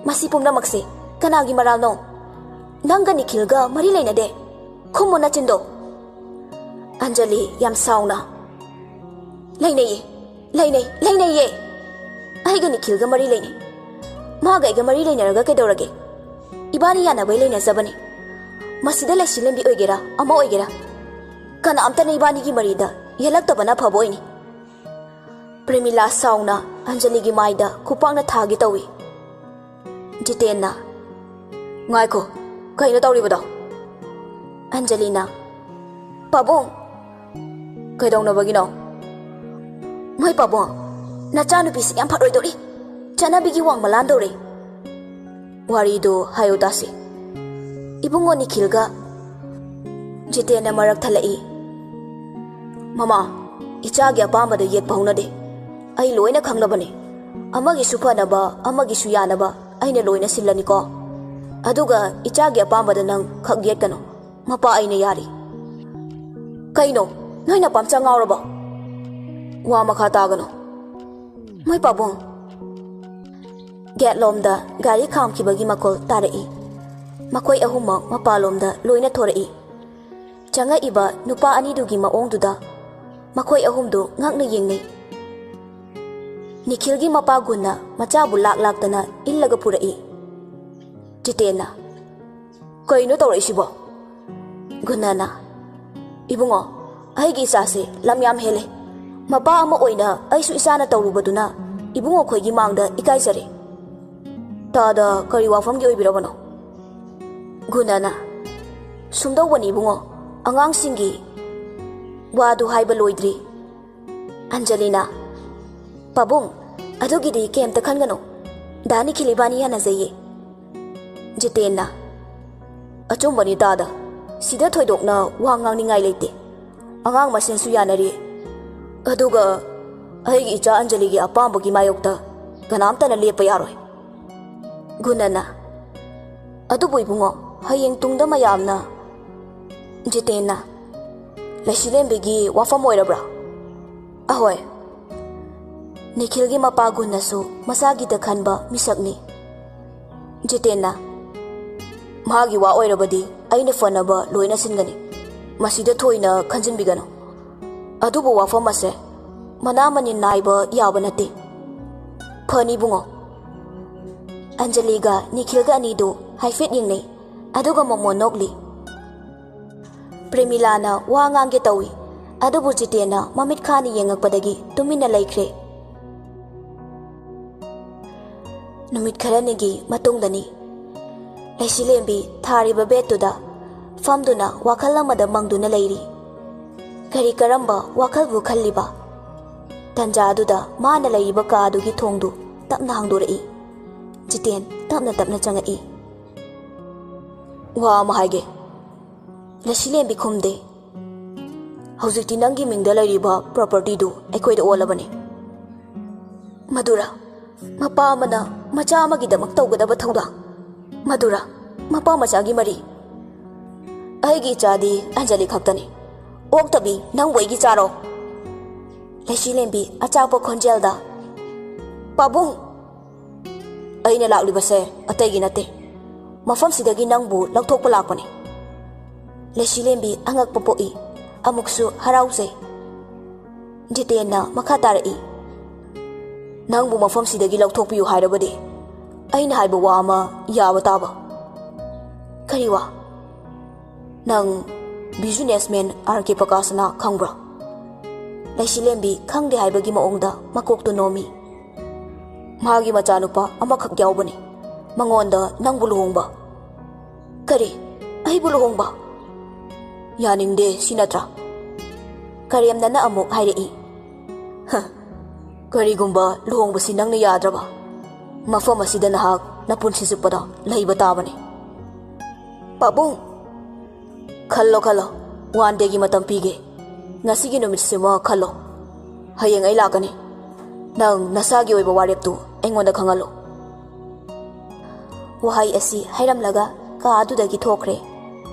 "ꯃꯁꯤ ꯄꯨꯝꯅꯃꯛꯁꯦ ꯀꯅꯥꯒꯤ ꯃꯔꯥꯜꯅꯣ? ꯅꯪꯒ ꯅꯤꯈꯤꯜꯒ ꯃꯔꯤ ꯂꯩꯅꯗꯦ꯫ ꯈꯨꯝꯃꯨ ꯅꯆꯤꯟꯗꯣ꯫" ꯑꯟꯖꯂꯤ ꯌꯥꯝ ꯁꯥꯎꯅ, "ꯂꯩꯅꯩꯌꯦ, ꯂꯩꯅꯩ, ꯂꯩꯅꯩꯌꯦ꯫ ꯑꯩꯒ ꯅꯤꯈꯤꯜꯒ ꯃꯔꯤ ꯂꯩꯅꯩ꯫ ꯃꯥꯒ ꯑꯩꯒ ꯃꯔꯤ ꯂꯩꯅꯔꯒ ꯀꯩꯗꯧꯔꯒꯦ? ꯏꯕꯥꯅꯤ ꯌꯥꯅꯕꯩ ꯂꯩꯅꯖꯕꯅꯤ꯫ ꯃꯁꯤꯗ ꯂꯩꯁꯤꯂꯦꯝꯕꯤ ꯑꯣꯏꯒꯦꯔꯥ, ꯑꯃ ꯑꯣꯏꯒꯦꯔꯥ, ꯀꯅꯥꯝꯇꯅ ꯏꯕꯥꯅꯤꯒꯤ ꯃꯔꯤꯗ ꯌꯦꯜꯂꯛꯇꯕꯅ ꯐꯕ ꯑꯣꯏꯅꯤ꯫" ꯄ꯭ꯔꯦꯃꯤꯂꯥ ꯁꯥꯎꯅ ꯑꯟꯖꯂꯤꯒꯤ ꯃꯥꯏꯗ ꯈꯨꯄꯥꯛꯅ ꯊꯥꯒꯦ ꯇꯧꯏ꯫ ꯖꯤꯇꯦꯟꯅ, "ꯉꯥꯏꯈꯣ, ꯀꯩꯅꯣ ꯇꯧꯔꯤꯕꯗꯣ?" ꯑꯟꯖꯂꯤꯅ, "ꯄꯥꯕꯨꯡ!" "ꯀꯩꯗꯧꯅꯕꯒꯤꯅꯣ?" "ꯃꯣꯏ ꯄꯥꯕꯨꯡ, ꯅꯆꯥꯅꯨꯄꯤꯁꯤ ꯌꯥꯝ ꯐꯠꯂꯣꯏꯗꯧꯔꯤ꯫ ꯆꯠꯅꯕꯤꯒꯤ ꯋꯥꯡꯃ ꯂꯥꯟꯗꯧꯔꯦ꯫" "ꯋꯥꯔꯤꯗꯨ ꯍꯥꯏꯌꯨ ꯇꯥꯁꯤ꯫" "ꯏꯕꯨꯡꯉꯣ ꯅꯤꯈꯤꯜꯒ꯫" ꯖꯤꯇꯦꯟꯅ ꯃꯔꯛ ꯊꯠꯂꯛꯏ꯫ "ꯃꯃꯥ, ꯏꯆꯥꯒꯤ ꯑꯄꯥꯝꯕꯗ ꯌꯦꯠꯄ ꯍꯧꯅꯗꯦ꯫ ꯑꯩ ꯂꯣꯏꯅ ꯈꯪꯂꯕꯅꯤ꯫ ꯑꯃꯒꯤꯁꯨ ꯐꯅꯕ, ꯑꯃꯒꯤꯁꯨ ꯌꯥꯅꯕ ꯑꯩꯅ ꯂꯣꯏꯅ ꯁꯤꯜꯂꯅꯤꯀꯣ꯫ ꯑꯗꯨꯒ ꯏꯆꯥꯒꯤ ꯑꯄꯥꯝꯕꯗ ꯅꯪ ꯈꯛ ꯌꯦꯠꯀꯅꯨ꯫ ꯃꯄꯥ ꯑꯩꯅ ꯌꯥꯔꯤ꯫" "ꯀꯩꯅꯣ? ꯅꯣꯏ ꯅꯄꯥꯝꯆꯥ ꯉꯥꯎꯔꯕꯣ? ꯋꯥ ꯃꯈꯥ ꯇꯥꯒꯅꯨ꯫" "ꯃꯣꯏ ꯄꯥꯕꯨꯡ!" ꯒꯦꯠꯂꯣꯝꯗ ꯒꯥꯔꯤ ꯈꯥꯝꯈꯤꯕꯒꯤ ꯃꯈꯣꯜ ꯇꯥꯔꯛꯏ꯫ ꯃꯈꯣꯏ ꯑꯍꯨꯝꯃꯛ ꯃꯄꯥꯟꯂꯣꯝꯗ ꯂꯣꯏꯅ ꯊꯣꯔꯛꯏ꯫ ꯆꯪꯉꯛꯏꯕ ꯅꯨꯄꯥ ꯑꯅꯤꯗꯨꯒꯤ ꯃꯑꯣꯡꯗꯨꯗ ꯃꯈꯣꯏ ꯑꯍꯨꯝꯗꯨ ꯉꯛꯅ ꯌꯦꯡꯅꯩ꯫ ꯅꯤꯈꯤꯜꯒꯤ ꯃꯄꯥ ꯒꯨꯟꯅ ꯃꯆꯥꯕꯨ ꯂꯥꯛ ꯂꯥꯛꯇꯅ ꯏꯜꯂꯒ ꯄꯨꯔꯛꯏ꯫ ꯖꯤꯇꯦꯟꯅ, "ꯀꯩꯅꯣ ꯇꯧꯔꯛꯏꯁꯤꯕꯣ?" ꯒꯨꯟꯅꯅ, "ꯏꯕꯨꯡꯉꯣ, ꯑꯩꯒꯤ ꯏꯆꯥꯁꯦ ꯂꯝ ꯌꯥꯝ ꯍꯦꯜꯂꯦ꯫ ꯃꯄꯥ ꯑꯃ ꯑꯣꯏꯅ ꯑꯩꯁꯨ ꯏꯆꯥꯅ ꯇꯧꯔꯨꯕꯗꯨꯅ ꯏꯕꯨꯡꯉꯣ ꯈꯣꯏꯒꯤ ꯃꯥꯡꯗ ꯏꯀꯥꯏꯖꯔꯦ꯫" "ꯇꯥꯗ ꯀꯔꯤ ꯋꯥꯐꯝꯒꯤ ꯑꯣꯏꯕꯤꯔꯕꯅꯣ?" ꯒꯨꯟꯅꯅ, "ꯁꯨꯝꯗꯧꯕꯅꯤ ꯏꯕꯨꯡꯉꯣ, ꯑꯉꯥꯡꯁꯤꯡꯒꯤ" ꯋꯥꯗꯨ ꯍꯥꯏꯕ ꯂꯣꯏꯗ꯭ꯔꯤ꯫ ꯑꯟꯖꯂꯤꯅ, "ꯄꯥꯕꯨꯡ, ꯑꯗꯨꯒꯤꯗꯤ ꯀꯩꯝꯇ ꯈꯟꯒꯅꯨ꯫ ꯗꯥ ꯅꯤꯈꯤꯜ ꯏꯕꯥꯅꯤ ꯌꯥꯅꯖꯩꯌꯦ꯫" ꯖꯤꯇꯦꯟꯅ, "ꯑꯆꯨꯝꯕꯅꯤ ꯇꯥꯗ, ꯁꯤꯗ ꯊꯣꯏꯗꯣꯛꯅ ꯋꯥ ꯉꯥꯡꯅꯤꯡꯉꯥꯏ ꯂꯩꯇꯦ꯫ ꯑꯉꯥꯡ ꯃꯁꯦꯟꯁꯨ ꯌꯥꯅꯔꯤ꯫ ꯑꯗꯨꯒ ꯑꯩꯒꯤ ꯏꯆꯥ ꯑꯟꯖꯂꯤꯒꯤ ꯑꯄꯥꯝꯕꯒꯤ ꯃꯥꯌꯣꯛꯇ ꯀꯅꯥꯝꯇꯅ ꯂꯦꯞꯄ ꯌꯥꯔꯣꯏ꯫" ꯒꯨꯅꯅ, "ꯑꯗꯨꯕꯨ ꯏꯕꯨꯡꯉꯣ, ꯍꯌꯦꯡ ꯇꯨꯡꯗ ꯃꯌꯥꯝꯅ꯫" ꯖꯤꯇꯦꯟꯅ, "ꯂꯩꯁꯤꯂꯦꯝꯕꯤꯒꯤ ꯋꯥꯐꯝ ꯑꯣꯏꯔꯕ꯭ꯔꯥ?" "ꯑꯍꯣꯏ꯫ ꯅꯤꯈꯤꯜꯒꯤ ꯃꯄꯥ ꯒꯨꯟꯅꯁꯨ ꯃꯆꯥꯒꯤꯗ ꯈꯟꯕ ꯃꯤꯁꯛꯅꯤ꯫" ꯖꯤꯇꯦꯟꯅ, "ꯃꯍꯥꯛꯀꯤ ꯋꯥ ꯑꯣꯏꯔꯕꯗꯤ ꯑꯩꯅ ꯐꯅꯕ ꯂꯣꯏꯅ ꯁꯤꯟꯒꯅꯤ꯫ ꯃꯁꯤꯗ ꯊꯣꯏꯅ ꯈꯟꯖꯤꯟꯕꯤꯒꯅꯨ꯫ ꯑꯗꯨꯕꯨ ꯋꯥꯐꯝ ꯑꯁꯦ ꯃꯅꯥ ꯃꯅꯤꯟ ꯅꯥꯏꯕ ꯌꯥꯕ ꯅꯠꯇꯦ꯫" "ꯐꯅꯤ ꯏꯕꯨꯡꯉꯣ꯫" ꯑꯟꯖꯂꯤꯒ ꯅꯤꯈꯤꯜꯒ ꯑꯅꯤꯗꯨ ꯍꯥꯏꯐꯦꯠ ꯌꯦꯡꯅꯩ, ꯑꯗꯨꯒ ꯃꯣꯃꯣꯟ ꯅꯣꯛꯂꯤ꯫ ꯄ꯭ꯔꯦꯃꯤꯂꯥꯅ ꯋꯥ ꯉꯥꯡꯒꯦ ꯇꯧꯏ, ꯑꯗꯨꯕꯨ ꯖꯤꯇꯦꯟꯅ ꯃꯃꯤꯠ ꯈꯥꯅ ꯌꯦꯡꯉꯛꯄꯗꯒꯤ ꯇꯨꯃꯤꯟꯅ ꯂꯩꯈ꯭ꯔꯦ꯫ ꯅꯨꯃꯤꯠ ꯈꯔꯅꯤꯒꯤ ꯃꯇꯨꯡꯗꯅꯤ꯫ ꯂꯩꯁꯤꯂꯦꯝꯕꯤ ꯊꯥꯔꯤꯕ ꯕꯦꯠꯇꯨꯗ ꯐꯝꯗꯨꯅ ꯋꯥꯈꯜ ꯑꯃꯗ ꯃꯪꯗꯨꯅ ꯂꯩꯔꯤ꯫ ꯀꯔꯤ ꯀꯔꯝꯕ ꯋꯥꯈꯜꯕꯨ ꯈꯜꯂꯤꯕ? ꯇꯟꯖꯥꯗꯨꯗ ꯃꯥꯅ ꯂꯩꯔꯤꯕ ꯀꯥꯗꯨꯒꯤ ꯊꯣꯡꯗꯨ ꯇꯞꯅ ꯍꯥꯡꯗꯣꯔꯛꯏ꯫ ꯖꯤꯇꯦꯟ ꯇꯞꯅ ꯇꯞꯅ ꯆꯪꯉꯛꯏ꯫ "ꯋꯥ ꯑꯃ ꯍꯥꯏꯒꯦ꯫" ꯂꯩꯁꯤꯂꯦꯝꯕꯤ ꯈꯨꯝꯗꯦ꯫ "ꯍꯧꯖꯤꯛꯇꯤ ꯅꯪꯒꯤ ꯃꯤꯡꯗ ꯂꯩꯔꯤꯕ ꯄ꯭ꯔꯣꯄꯔꯇꯤꯗꯨ ꯑꯩꯈꯣꯏꯗ ꯑꯣꯜꯂꯕꯅꯤ꯫" "ꯃꯗꯨꯔ? ꯃꯄꯥ ꯑꯃꯅ ꯃꯆꯥ ꯑꯃꯒꯤꯗꯃꯛ ꯇꯧꯒꯗꯕ ꯊꯧꯗꯥꯡ? ꯃꯗꯨꯔ ꯃꯄꯥ ꯃꯆꯥꯒꯤ ꯃꯔꯤ? ꯑꯩꯒꯤ ꯏꯆꯥꯗꯤ ꯑꯟꯖꯂꯤ ꯈꯛꯇꯅꯤ꯫ ꯑꯣꯛꯇꯕꯤ, ꯅꯪꯕꯨ ꯑꯩꯒꯤ ꯏꯆꯥꯔꯣ?" ꯂꯩꯁꯤꯂꯦꯝꯕꯤ ꯑꯆꯥꯛꯄ ꯈꯣꯟꯖꯦꯜꯗ, "ꯄꯥꯕꯨꯡ!" "ꯑꯩꯅ ꯂꯥꯛꯂꯤꯕꯁꯦ ꯑꯇꯩꯒꯤ ꯅꯠꯇꯦ꯫ ꯃꯐꯝꯁꯤꯗꯒꯤ ꯅꯪꯕꯨ ꯂꯧꯊꯣꯛꯄ ꯂꯥꯛꯄꯅꯤ꯫" ꯂꯩꯁꯤꯂꯦꯝꯕꯤ ꯑꯉꯛꯄ ꯄꯣꯛꯏ, ꯑꯃꯨꯛꯁꯨ ꯍꯔꯥꯎꯖꯩ꯫ ꯖꯤꯇꯦꯟꯅ ꯃꯈꯥ ꯇꯥꯔꯛꯏ, "ꯅꯪꯕꯨ ꯃꯐꯝꯁꯤꯗꯒꯤ ꯂꯧꯊꯣꯛꯄꯤꯌꯨ ꯍꯥꯏꯔꯕꯗꯤ ꯑꯩꯅ ꯍꯥꯏꯕ ꯋꯥ ꯑꯃ ꯌꯥꯕ ꯇꯥꯕ꯫" "ꯀꯔꯤ ꯋꯥ?" "ꯅꯪ ꯕꯤꯖꯤꯅꯦꯁꯃꯦꯟ ꯑꯥꯔ ꯀꯦ ꯄ꯭ꯔꯀꯥꯁꯅ ꯈꯪꯕ꯭ꯔꯥ?" ꯂꯩꯁꯤꯂꯦꯝꯕꯤ ꯈꯪꯗꯦ ꯍꯥꯏꯕꯒꯤ ꯃꯑꯣꯡꯗ ꯃꯀꯣꯛꯇꯨ ꯅꯣꯝꯃꯤ꯫ "ꯃꯥꯒꯤ ꯃꯆꯥꯅꯨꯄꯥ ꯑꯃꯈꯛ ꯌꯥꯎꯕꯅꯤ꯫ ꯃꯉꯣꯟꯗ ꯅꯪꯕꯨ ꯂꯨꯍꯣꯡꯕ꯫" "ꯀꯔꯤ? ꯑꯩꯕꯨ ꯂꯨꯍꯣꯡꯕ? ꯌꯥꯅꯤꯡꯗꯦ, ꯁꯤ ꯅꯠꯇ꯭ꯔꯥ?" ꯀꯔꯦꯝꯅꯅ ꯑꯃꯨꯛ ꯍꯥꯏꯔꯛꯏ, "ꯍ, ꯀꯔꯤꯒꯨꯝꯕ ꯂꯨꯍꯣꯡꯕꯁꯤ ꯅꯪꯅ ꯌꯥꯗ꯭ꯔꯕ, ꯃꯐꯝ ꯑꯁꯤꯗ ꯅꯍꯥꯛ ꯅꯄꯨꯟꯁꯤ ꯆꯨꯞꯄꯗ ꯂꯩꯕ ꯇꯥꯕꯅꯤ꯫ ꯄꯥꯕꯨꯡ, ꯈꯜꯂꯣ, ꯈꯜꯂꯣ, ꯋꯥꯟ ꯗꯦꯒꯤ ꯃꯇꯝ ꯄꯤꯒꯦ꯫ ꯉꯁꯤꯒꯤ ꯅꯨꯃꯤꯠꯁꯤꯃ ꯈꯜꯂꯣ꯫ ꯍꯌꯦꯡ ꯑꯩ ꯂꯥꯛꯀꯅꯤ꯫ ꯅꯪ ꯅꯁꯥꯒꯤ ꯑꯣꯏꯕ ꯋꯥꯔꯦꯞꯇꯨ ꯑꯩꯉꯣꯟꯗ ꯈꯪꯍꯜꯂꯨ"꯫ ꯋꯥꯍꯩ ꯑꯁꯤ ꯍꯥꯏꯔꯝꯂꯒ ꯀꯥ ꯑꯗꯨꯗꯒꯤ ꯊꯣꯛꯈ꯭ꯔꯦ꯫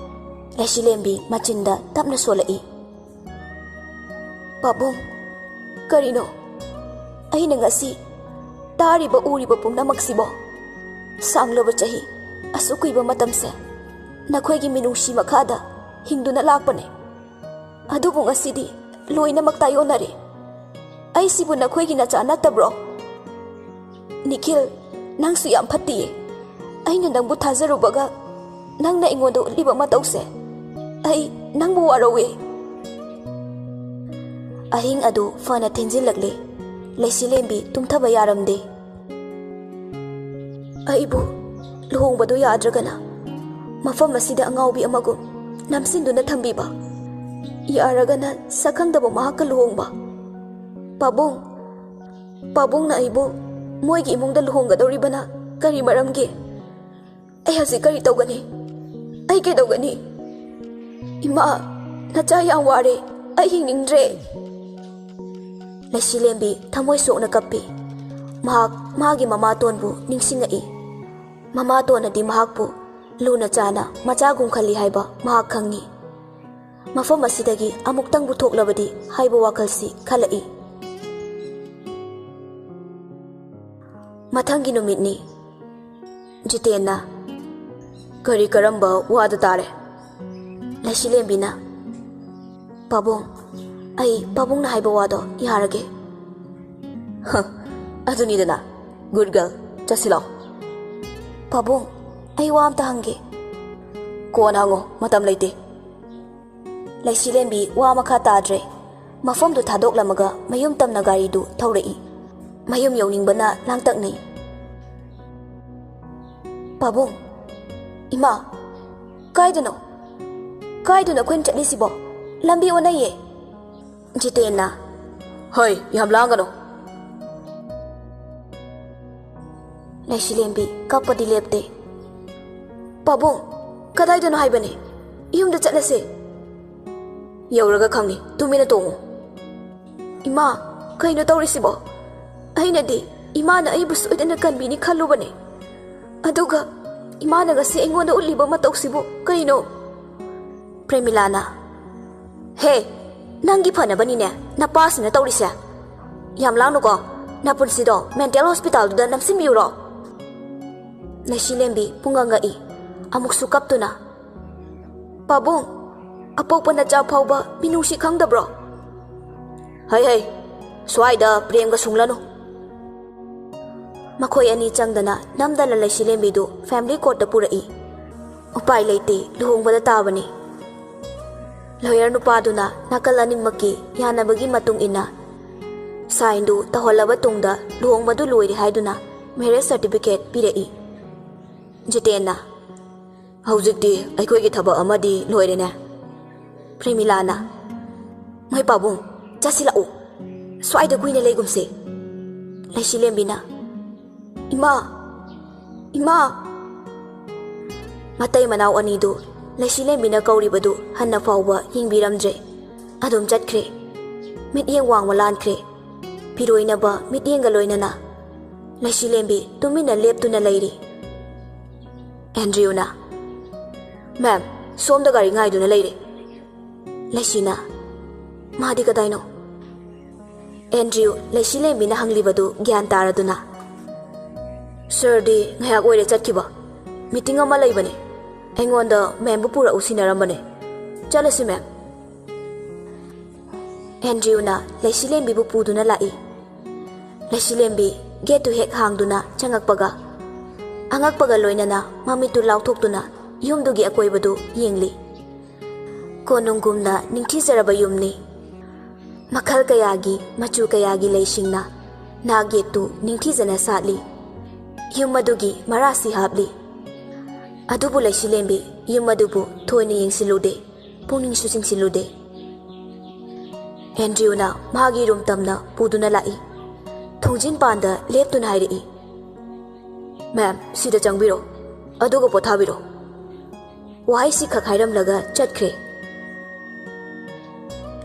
ꯂꯩꯁꯤꯂꯦꯝꯕꯤ ꯃꯆꯤꯟꯗ ꯇꯞꯅ ꯁꯣꯜꯂꯛꯏ, "ꯄꯥꯕꯨꯡ, ꯀꯔꯤꯅꯣ? ꯑꯩꯅ ꯉꯁꯤ ꯇꯥꯔꯤꯕ ꯎꯔꯤꯕ ꯄꯨꯝꯅꯃꯛꯁꯤꯕꯣ? ꯁꯥꯡꯂꯕ ꯆꯍꯤ ꯑꯁꯨꯛ ꯀꯨꯏꯕ ꯃꯇꯝꯁꯦ ꯅꯈꯣꯏꯒꯤ ꯃꯤꯅꯨꯡꯁꯤ ꯃꯈꯥꯗ ꯍꯤꯡꯗꯨꯅ ꯂꯥꯛꯄꯅꯦ꯫ ꯑꯗꯨꯕꯨ ꯉꯁꯤꯗꯤ ꯂꯣꯏꯅꯃꯛ ꯇꯥꯏꯑꯣꯟꯅꯔꯦ꯫ ꯑꯩꯁꯤꯕꯨ ꯅꯈꯣꯏꯒꯤ ꯅꯆꯥ ꯅꯠꯇꯕ꯭ꯔꯣ? ꯅꯤꯈꯤꯜ, ꯅꯪꯁꯨ ꯌꯥꯝ ꯐꯠꯇꯤꯌꯦ꯫ ꯑꯩꯅ ꯅꯪꯕꯨ ꯊꯥꯖꯔꯨꯕꯒ ꯅꯪꯅ ꯑꯩꯉꯣꯟꯗ ꯎꯠꯂꯤꯕ ꯃꯇꯧꯁꯦ, ꯑꯩ ꯅꯪꯕꯨ ꯋꯥꯔꯧꯏ"꯫ ꯑꯍꯤꯡ ꯑꯗꯨ ꯐꯅ ꯊꯦꯡꯖꯤꯜꯂꯛꯂꯦ꯫ ꯂꯩꯁꯤꯂꯦꯝꯕꯤ ꯇꯨꯝꯊꯕ ꯌꯥꯔꯝꯗꯦ꯫ "ꯑꯩꯕꯨ ꯂꯨꯍꯣꯡꯕꯗꯨ ꯌꯥꯗ꯭ꯔꯒꯅ ꯃꯐꯝ ꯑꯁꯤꯗ ꯑꯉꯥꯎꯕꯤ ꯑꯃꯒꯨꯝ ꯅꯝꯁꯤꯟꯗꯨꯅ ꯊꯝꯕꯤꯕ, ꯌꯥꯔꯒꯅ ꯁꯛꯈꯪꯗꯕ ꯃꯍꯥꯛꯀ ꯂꯨꯍꯣꯡꯕ꯫ ꯄꯥꯕꯨꯡ, ꯄꯥꯕꯨꯡꯅ ꯑꯩꯕꯨ ꯃꯣꯏꯒꯤ ꯏꯃꯨꯡꯗ ꯂꯨꯍꯣꯡꯒꯗꯧꯔꯤꯕꯅ ꯀꯔꯤ ꯃꯔꯝꯒꯤ? ꯑꯩ ꯍꯧꯖꯤꯛ ꯀꯔꯤ ꯇꯧꯒꯅꯤ? ꯑꯩ ꯀꯩꯗꯧꯒꯅꯤ? ꯏꯃꯥ, ꯅꯆꯥ ꯌꯥꯝ ꯋꯥꯔꯦ꯫ ꯑꯩ ꯍꯤꯡꯅꯤꯡꯗ꯭ꯔꯦ"꯫ ꯂꯩꯁꯤꯂꯦꯝꯕꯤ ꯊꯃꯣꯏ ꯁꯣꯛꯅ ꯀꯞꯄꯤ꯫ ꯃꯍꯥꯛ ꯃꯥꯒꯤ ꯃꯃꯥꯇꯣꯟꯕꯨ ꯅꯤꯡꯁꯤꯡꯉꯛꯏ꯫ ꯃꯃꯥꯇꯣꯟꯅꯗꯤ ꯃꯍꯥꯛꯄꯨ ꯂꯨꯅ ꯆꯥꯅ ꯃꯆꯥꯒꯨꯝ ꯈꯜꯂꯤ ꯍꯥꯏꯕ ꯃꯍꯥꯛ ꯈꯪꯉꯤ꯫ ꯃꯐꯝ ꯑꯁꯤꯗꯒꯤ ꯑꯃꯨꯛꯇꯪꯕꯨ ꯊꯣꯛꯂꯕꯗꯤ ꯍꯥꯏꯕ ꯋꯥꯈꯜꯁꯤ ꯈꯜꯂꯛꯏ꯫ ꯃꯊꯪꯒꯤ ꯅꯨꯃꯤꯠꯅꯤ꯫ ꯖꯤꯇꯦꯟꯅ, "ꯀꯔꯤ ꯀꯔꯝꯕ ꯋꯥꯗ ꯇꯥꯔꯦ?" ꯂꯩꯁꯤꯂꯦꯝꯕꯤꯅ, "ꯄꯥꯕꯨꯡ, ꯑꯩ ꯄꯥꯕꯨꯡꯅ ꯍꯥꯏꯕ ꯋꯥꯗꯣ ꯌꯥꯔꯒꯦ"꯫ "ꯍ, ꯑꯗꯨꯅꯤꯗꯅ꯫ Good girl, ꯆꯠꯁꯤꯜꯂꯣ"꯫ "ꯄꯥꯕꯨꯡ, ꯑꯩ ꯋꯥ ꯑꯝꯇ ꯍꯪꯒꯦ"꯫ "ꯀꯣꯟꯅ ꯍꯪꯉꯣ, ꯃꯇꯝ ꯂꯩꯇꯦ"꯫ ꯂꯩꯁꯤꯂꯦꯝꯕꯤ ꯋꯥ ꯃꯈꯥ ꯇꯥꯗ꯭ꯔꯦ꯫ ꯃꯐꯝꯗꯨ ꯊꯥꯗꯣꯛꯂꯝꯃꯒ ꯃꯌꯨꯝ ꯇꯝꯅ ꯒꯥꯔꯤꯗꯨ ꯊꯧꯔꯛꯏ꯫ ꯃꯌꯨꯝ ꯌꯧꯅꯤꯡꯕꯅ ꯂꯥꯡꯇꯛꯅꯩ꯫ "ꯄꯥꯕꯨꯡ, ꯏꯃꯥ, ꯀꯥꯏꯗꯅꯣ? ꯀꯥꯏꯗꯅꯣ ꯑꯩꯈꯣꯏꯅ ꯆꯠꯂꯤꯁꯤꯕꯣ? ꯂꯝꯕꯤ ꯑꯣꯟꯅꯩꯌꯦ"꯫ ꯖꯤꯇꯦꯟꯅ, "ꯍꯣꯏ, ꯌꯥꯝ ꯂꯥꯡꯒꯅꯨ꯫" ꯂꯩꯁꯤꯂꯦꯝꯕꯤ ꯀꯞꯄꯗꯤ ꯂꯦꯞꯇꯦ꯫ "ꯄꯥꯕꯨꯡ, ꯀꯗꯥꯏꯗꯅꯣ ꯍꯥꯏꯕꯅꯦ? ꯌꯨꯝꯗ ꯆꯠꯂꯁꯦ꯫" "ꯌꯧꯔꯒ ꯈꯪꯅꯤ, ꯇꯨꯃꯤꯟꯅ ꯇꯣꯡꯉꯨ꯫" "ꯏꯃꯥ, ꯀꯩꯅꯣ ꯇꯧꯔꯤꯁꯤꯕꯣ? ꯑꯩꯅꯗꯤ ꯏꯃꯥꯅ ꯑꯩꯕꯨ ꯁꯣꯏꯗꯅ ꯀꯟꯕꯤꯅꯤ ꯈꯜꯂꯨꯕꯅꯦ꯫ ꯑꯗꯨꯒ ꯏꯃꯥꯅ ꯉꯁꯤ ꯑꯩꯉꯣꯟꯗ ꯎꯠꯂꯤꯕ ꯃꯇꯧꯁꯤꯕꯨ ꯀꯩꯅꯣ?" ꯄ꯭ꯔꯦꯃꯤꯂꯥꯅ, "ꯍꯦ, ꯅꯪꯒꯤ ꯐꯅꯕꯅꯤꯅꯦ ꯅꯄꯥꯁꯤꯅ ꯇꯧꯔꯤꯁꯦ꯫ ꯌꯥꯝ ꯂꯥꯡꯅꯨꯀꯣ, ꯅꯄꯨꯟꯁꯤꯗꯣ ꯃꯦꯟꯇꯦꯜ ꯍꯣꯁꯄꯤꯇꯥꯜꯗꯨꯗ ꯅꯝꯁꯤꯟꯕꯤꯌꯨꯔꯣ?" ꯂꯩꯁꯤꯂꯦꯝꯕꯤ ꯄꯨꯡꯉꯛ ꯉꯛꯏ, ꯑꯃꯨꯛꯁꯨ ꯀꯞꯇꯨꯅ, "ꯄꯥꯕꯨꯡ, ꯑꯄꯣꯛꯄ ꯅꯆꯥ ꯐꯥꯎꯕ ꯃꯤꯅꯨꯡꯁꯤ ꯈꯪꯗꯕ꯭ꯔꯣ?" "ꯍꯩ ꯍꯩ, ꯁ꯭ꯋꯥꯏꯗ ꯄ꯭ꯔꯦꯝꯒ ꯁꯨꯡꯂꯅꯨ꯫" ꯃꯈꯣꯏ ꯑꯅꯤ ꯆꯪꯗꯅ ꯅꯝꯗꯅ ꯂꯩꯁꯤꯂꯦꯝꯕꯤꯗꯨ ꯐꯦꯃꯤꯂꯤ ꯀꯣꯔꯠꯇ ꯄꯨꯔꯛꯏ꯫ ꯎꯄꯥꯏ ꯂꯩꯇꯦ, ꯂꯨꯍꯣꯡꯕꯗ ꯇꯥꯕꯅꯤ꯫ ꯂꯣꯌꯔ ꯅꯨꯄꯥꯗꯨꯅ ꯅꯥꯀꯜ ꯑꯅꯤꯃꯛꯀꯤ ꯌꯥꯅꯕꯒꯤ ꯃꯇꯨꯡ ꯏꯟꯅ ꯁꯥꯏꯟꯗꯨ ꯇꯧꯍꯜꯂꯕ ꯇꯨꯡꯗ ꯂꯨꯍꯣꯡꯕꯗꯨ ꯂꯣꯏꯔꯦ ꯍꯥꯏꯗꯨꯅ ꯃꯦꯔꯦꯖ ꯁꯥꯔꯇꯤꯐꯤꯀꯦꯠ ꯄꯤꯔꯛꯏ꯫ ꯖꯤꯇꯦꯟꯅ, "ꯍꯧꯖꯤꯛꯇꯤ ꯑꯩꯈꯣꯏꯒꯤ ꯊꯕꯛ ꯑꯃꯗꯤ ꯂꯣꯏꯔꯦꯅꯦ꯫" ꯄ꯭ꯔꯦꯃꯤꯂꯥꯅ, "ꯃꯣꯏ ꯄꯥꯕꯨꯡ, ꯆꯠꯁꯤꯜꯂꯛꯎ꯫ ꯁ꯭ꯋꯥꯏꯗ ꯀꯨꯏꯅ ꯂꯩꯒꯨꯝꯁꯦ꯫" ꯂꯩꯁꯤꯂꯦꯝꯕꯤꯅ, "ꯏꯃꯥ! ꯏꯃꯥ!" ꯃꯇꯩ ꯃꯅꯥꯎ ꯑꯅꯤꯗꯨ ꯂꯩꯁꯤꯂꯦꯝꯕꯤꯅ ꯀꯧꯔꯤꯕꯗꯨ ꯍꯟꯅ ꯐꯥꯎꯕ ꯌꯦꯡꯕꯤꯔꯝꯗ꯭ꯔꯦ꯫ ꯑꯗꯨꯝ ꯆꯠꯈ꯭ꯔꯦ꯫ ꯃꯤꯠꯌꯦꯡ ꯋꯥꯡꯃ ꯂꯥꯟꯈ꯭ꯔꯦ꯫ ꯐꯤꯔꯣꯏꯅꯕ ꯃꯤꯠꯌꯦꯡꯒ ꯂꯣꯏꯅꯅ ꯂꯩꯁꯤꯂꯦꯝꯕꯤ ꯇꯨꯃꯤꯟꯅ ꯂꯦꯞꯇꯨꯅ ꯂꯩꯔꯤ꯫ ꯑꯦꯟꯗ꯭ꯔꯤꯌꯨꯅ, "ꯃꯦꯝ, ꯁꯣꯝꯗ ꯒꯥꯔꯤ ꯉꯥꯏꯗꯨꯅ ꯂꯩꯔꯦ꯫" ꯂꯩꯁꯤꯅ, "ꯃꯥꯗꯤ ꯀꯗꯥꯏꯅꯣ?" ꯑꯦꯟꯗ꯭ꯔꯤꯌꯨ ꯂꯩꯁꯤꯂꯦꯝꯕꯤꯅ ꯍꯪꯂꯤꯕꯗꯨ ꯒ꯭ꯌꯥꯟ ꯇꯥꯔꯗꯨꯅ, "ꯁꯔꯗꯤ ꯉꯥꯏꯍꯥꯛ ꯑꯣꯏꯔꯦ ꯆꯠꯈꯤꯕ꯫ ꯃꯤꯇꯤꯡ ꯑꯃ ꯂꯩꯕꯅꯦ꯫ ꯑꯩꯉꯣꯟꯗ ꯃꯦꯝꯕꯨ ꯄꯨꯔꯛꯎ ꯁꯤꯟꯅꯔꯝꯕꯅꯦ꯫ ꯆꯠꯂꯁꯤ, ꯃꯦꯝ꯫" ꯑꯦꯟꯗ꯭ꯔꯤꯌꯨꯅ ꯂꯩꯁꯤꯂꯦꯝꯕꯤꯕꯨ ꯄꯨꯗꯨꯅ ꯂꯥꯛꯏ꯫ ꯂꯩꯁꯤꯂꯦꯝꯕꯤ ꯒꯦꯠꯇꯨ ꯍꯦꯛ ꯍꯥꯡꯗꯨꯅ ꯆꯪꯉꯛꯄꯒ, ꯑꯉꯛꯄꯒ ꯂꯣꯏꯅꯅ ꯃꯃꯤꯠꯇꯨ ꯂꯥꯎꯊꯣꯛꯇꯨꯅ ꯌꯨꯝꯗꯨꯒꯤ ꯑꯀꯣꯏꯕꯗꯨ ꯌꯦꯡꯂꯤ꯫ ꯀꯣꯅꯨꯡꯒꯨꯝꯅ ꯅꯤꯡꯊꯤꯖꯔꯕ ꯌꯨꯝꯅꯤ꯫ ꯃꯈꯜ ꯀꯌꯥꯒꯤ, ꯃꯆꯨ ꯀꯌꯥꯒꯤ ꯂꯩꯁꯤꯡꯅ ꯅꯥꯛ ꯌꯦꯠꯇꯨ ꯅꯤꯡꯊꯤꯖꯅ ꯁꯥꯠꯂꯤ꯫ ꯌꯨꯝ ꯑꯗꯨꯒꯤ ꯃꯔꯥꯁꯤ ꯍꯥꯞꯂꯤ꯫ ꯑꯗꯨꯕꯨ ꯂꯩꯁꯤꯂꯦꯝꯕꯤ ꯌꯨꯝ ꯑꯗꯨꯕꯨ ꯊꯣꯏꯅ ꯌꯦꯡꯁꯤꯜꯂꯨꯗꯦ, ꯄꯨꯛꯅꯤꯡꯁꯨ ꯆꯤꯡꯁꯤꯜꯂꯨꯗꯦ꯫ ꯑꯦꯟꯗ꯭ꯔꯤꯌꯨꯅ ꯃꯍꯥꯛꯀꯤ ꯔꯨꯝ ꯇꯝꯅ ꯄꯨꯗꯨꯅ ꯂꯥꯛꯏ꯫ ꯊꯣꯡꯖꯤꯟ ꯄꯥꯟꯗ ꯂꯦꯞꯇꯨꯅ ꯍꯥꯏꯔꯛꯏ, "ꯃꯦꯝ, ꯁꯤꯗ ꯆꯪꯕꯤꯔꯣ, ꯑꯗꯨꯒ ꯄꯣꯊꯥꯕꯤꯔꯣ꯫" ꯋꯥꯍꯩꯁꯤ ꯈꯛ ꯍꯥꯏꯔꯝꯂꯒ ꯆꯠꯈ꯭ꯔꯦ꯫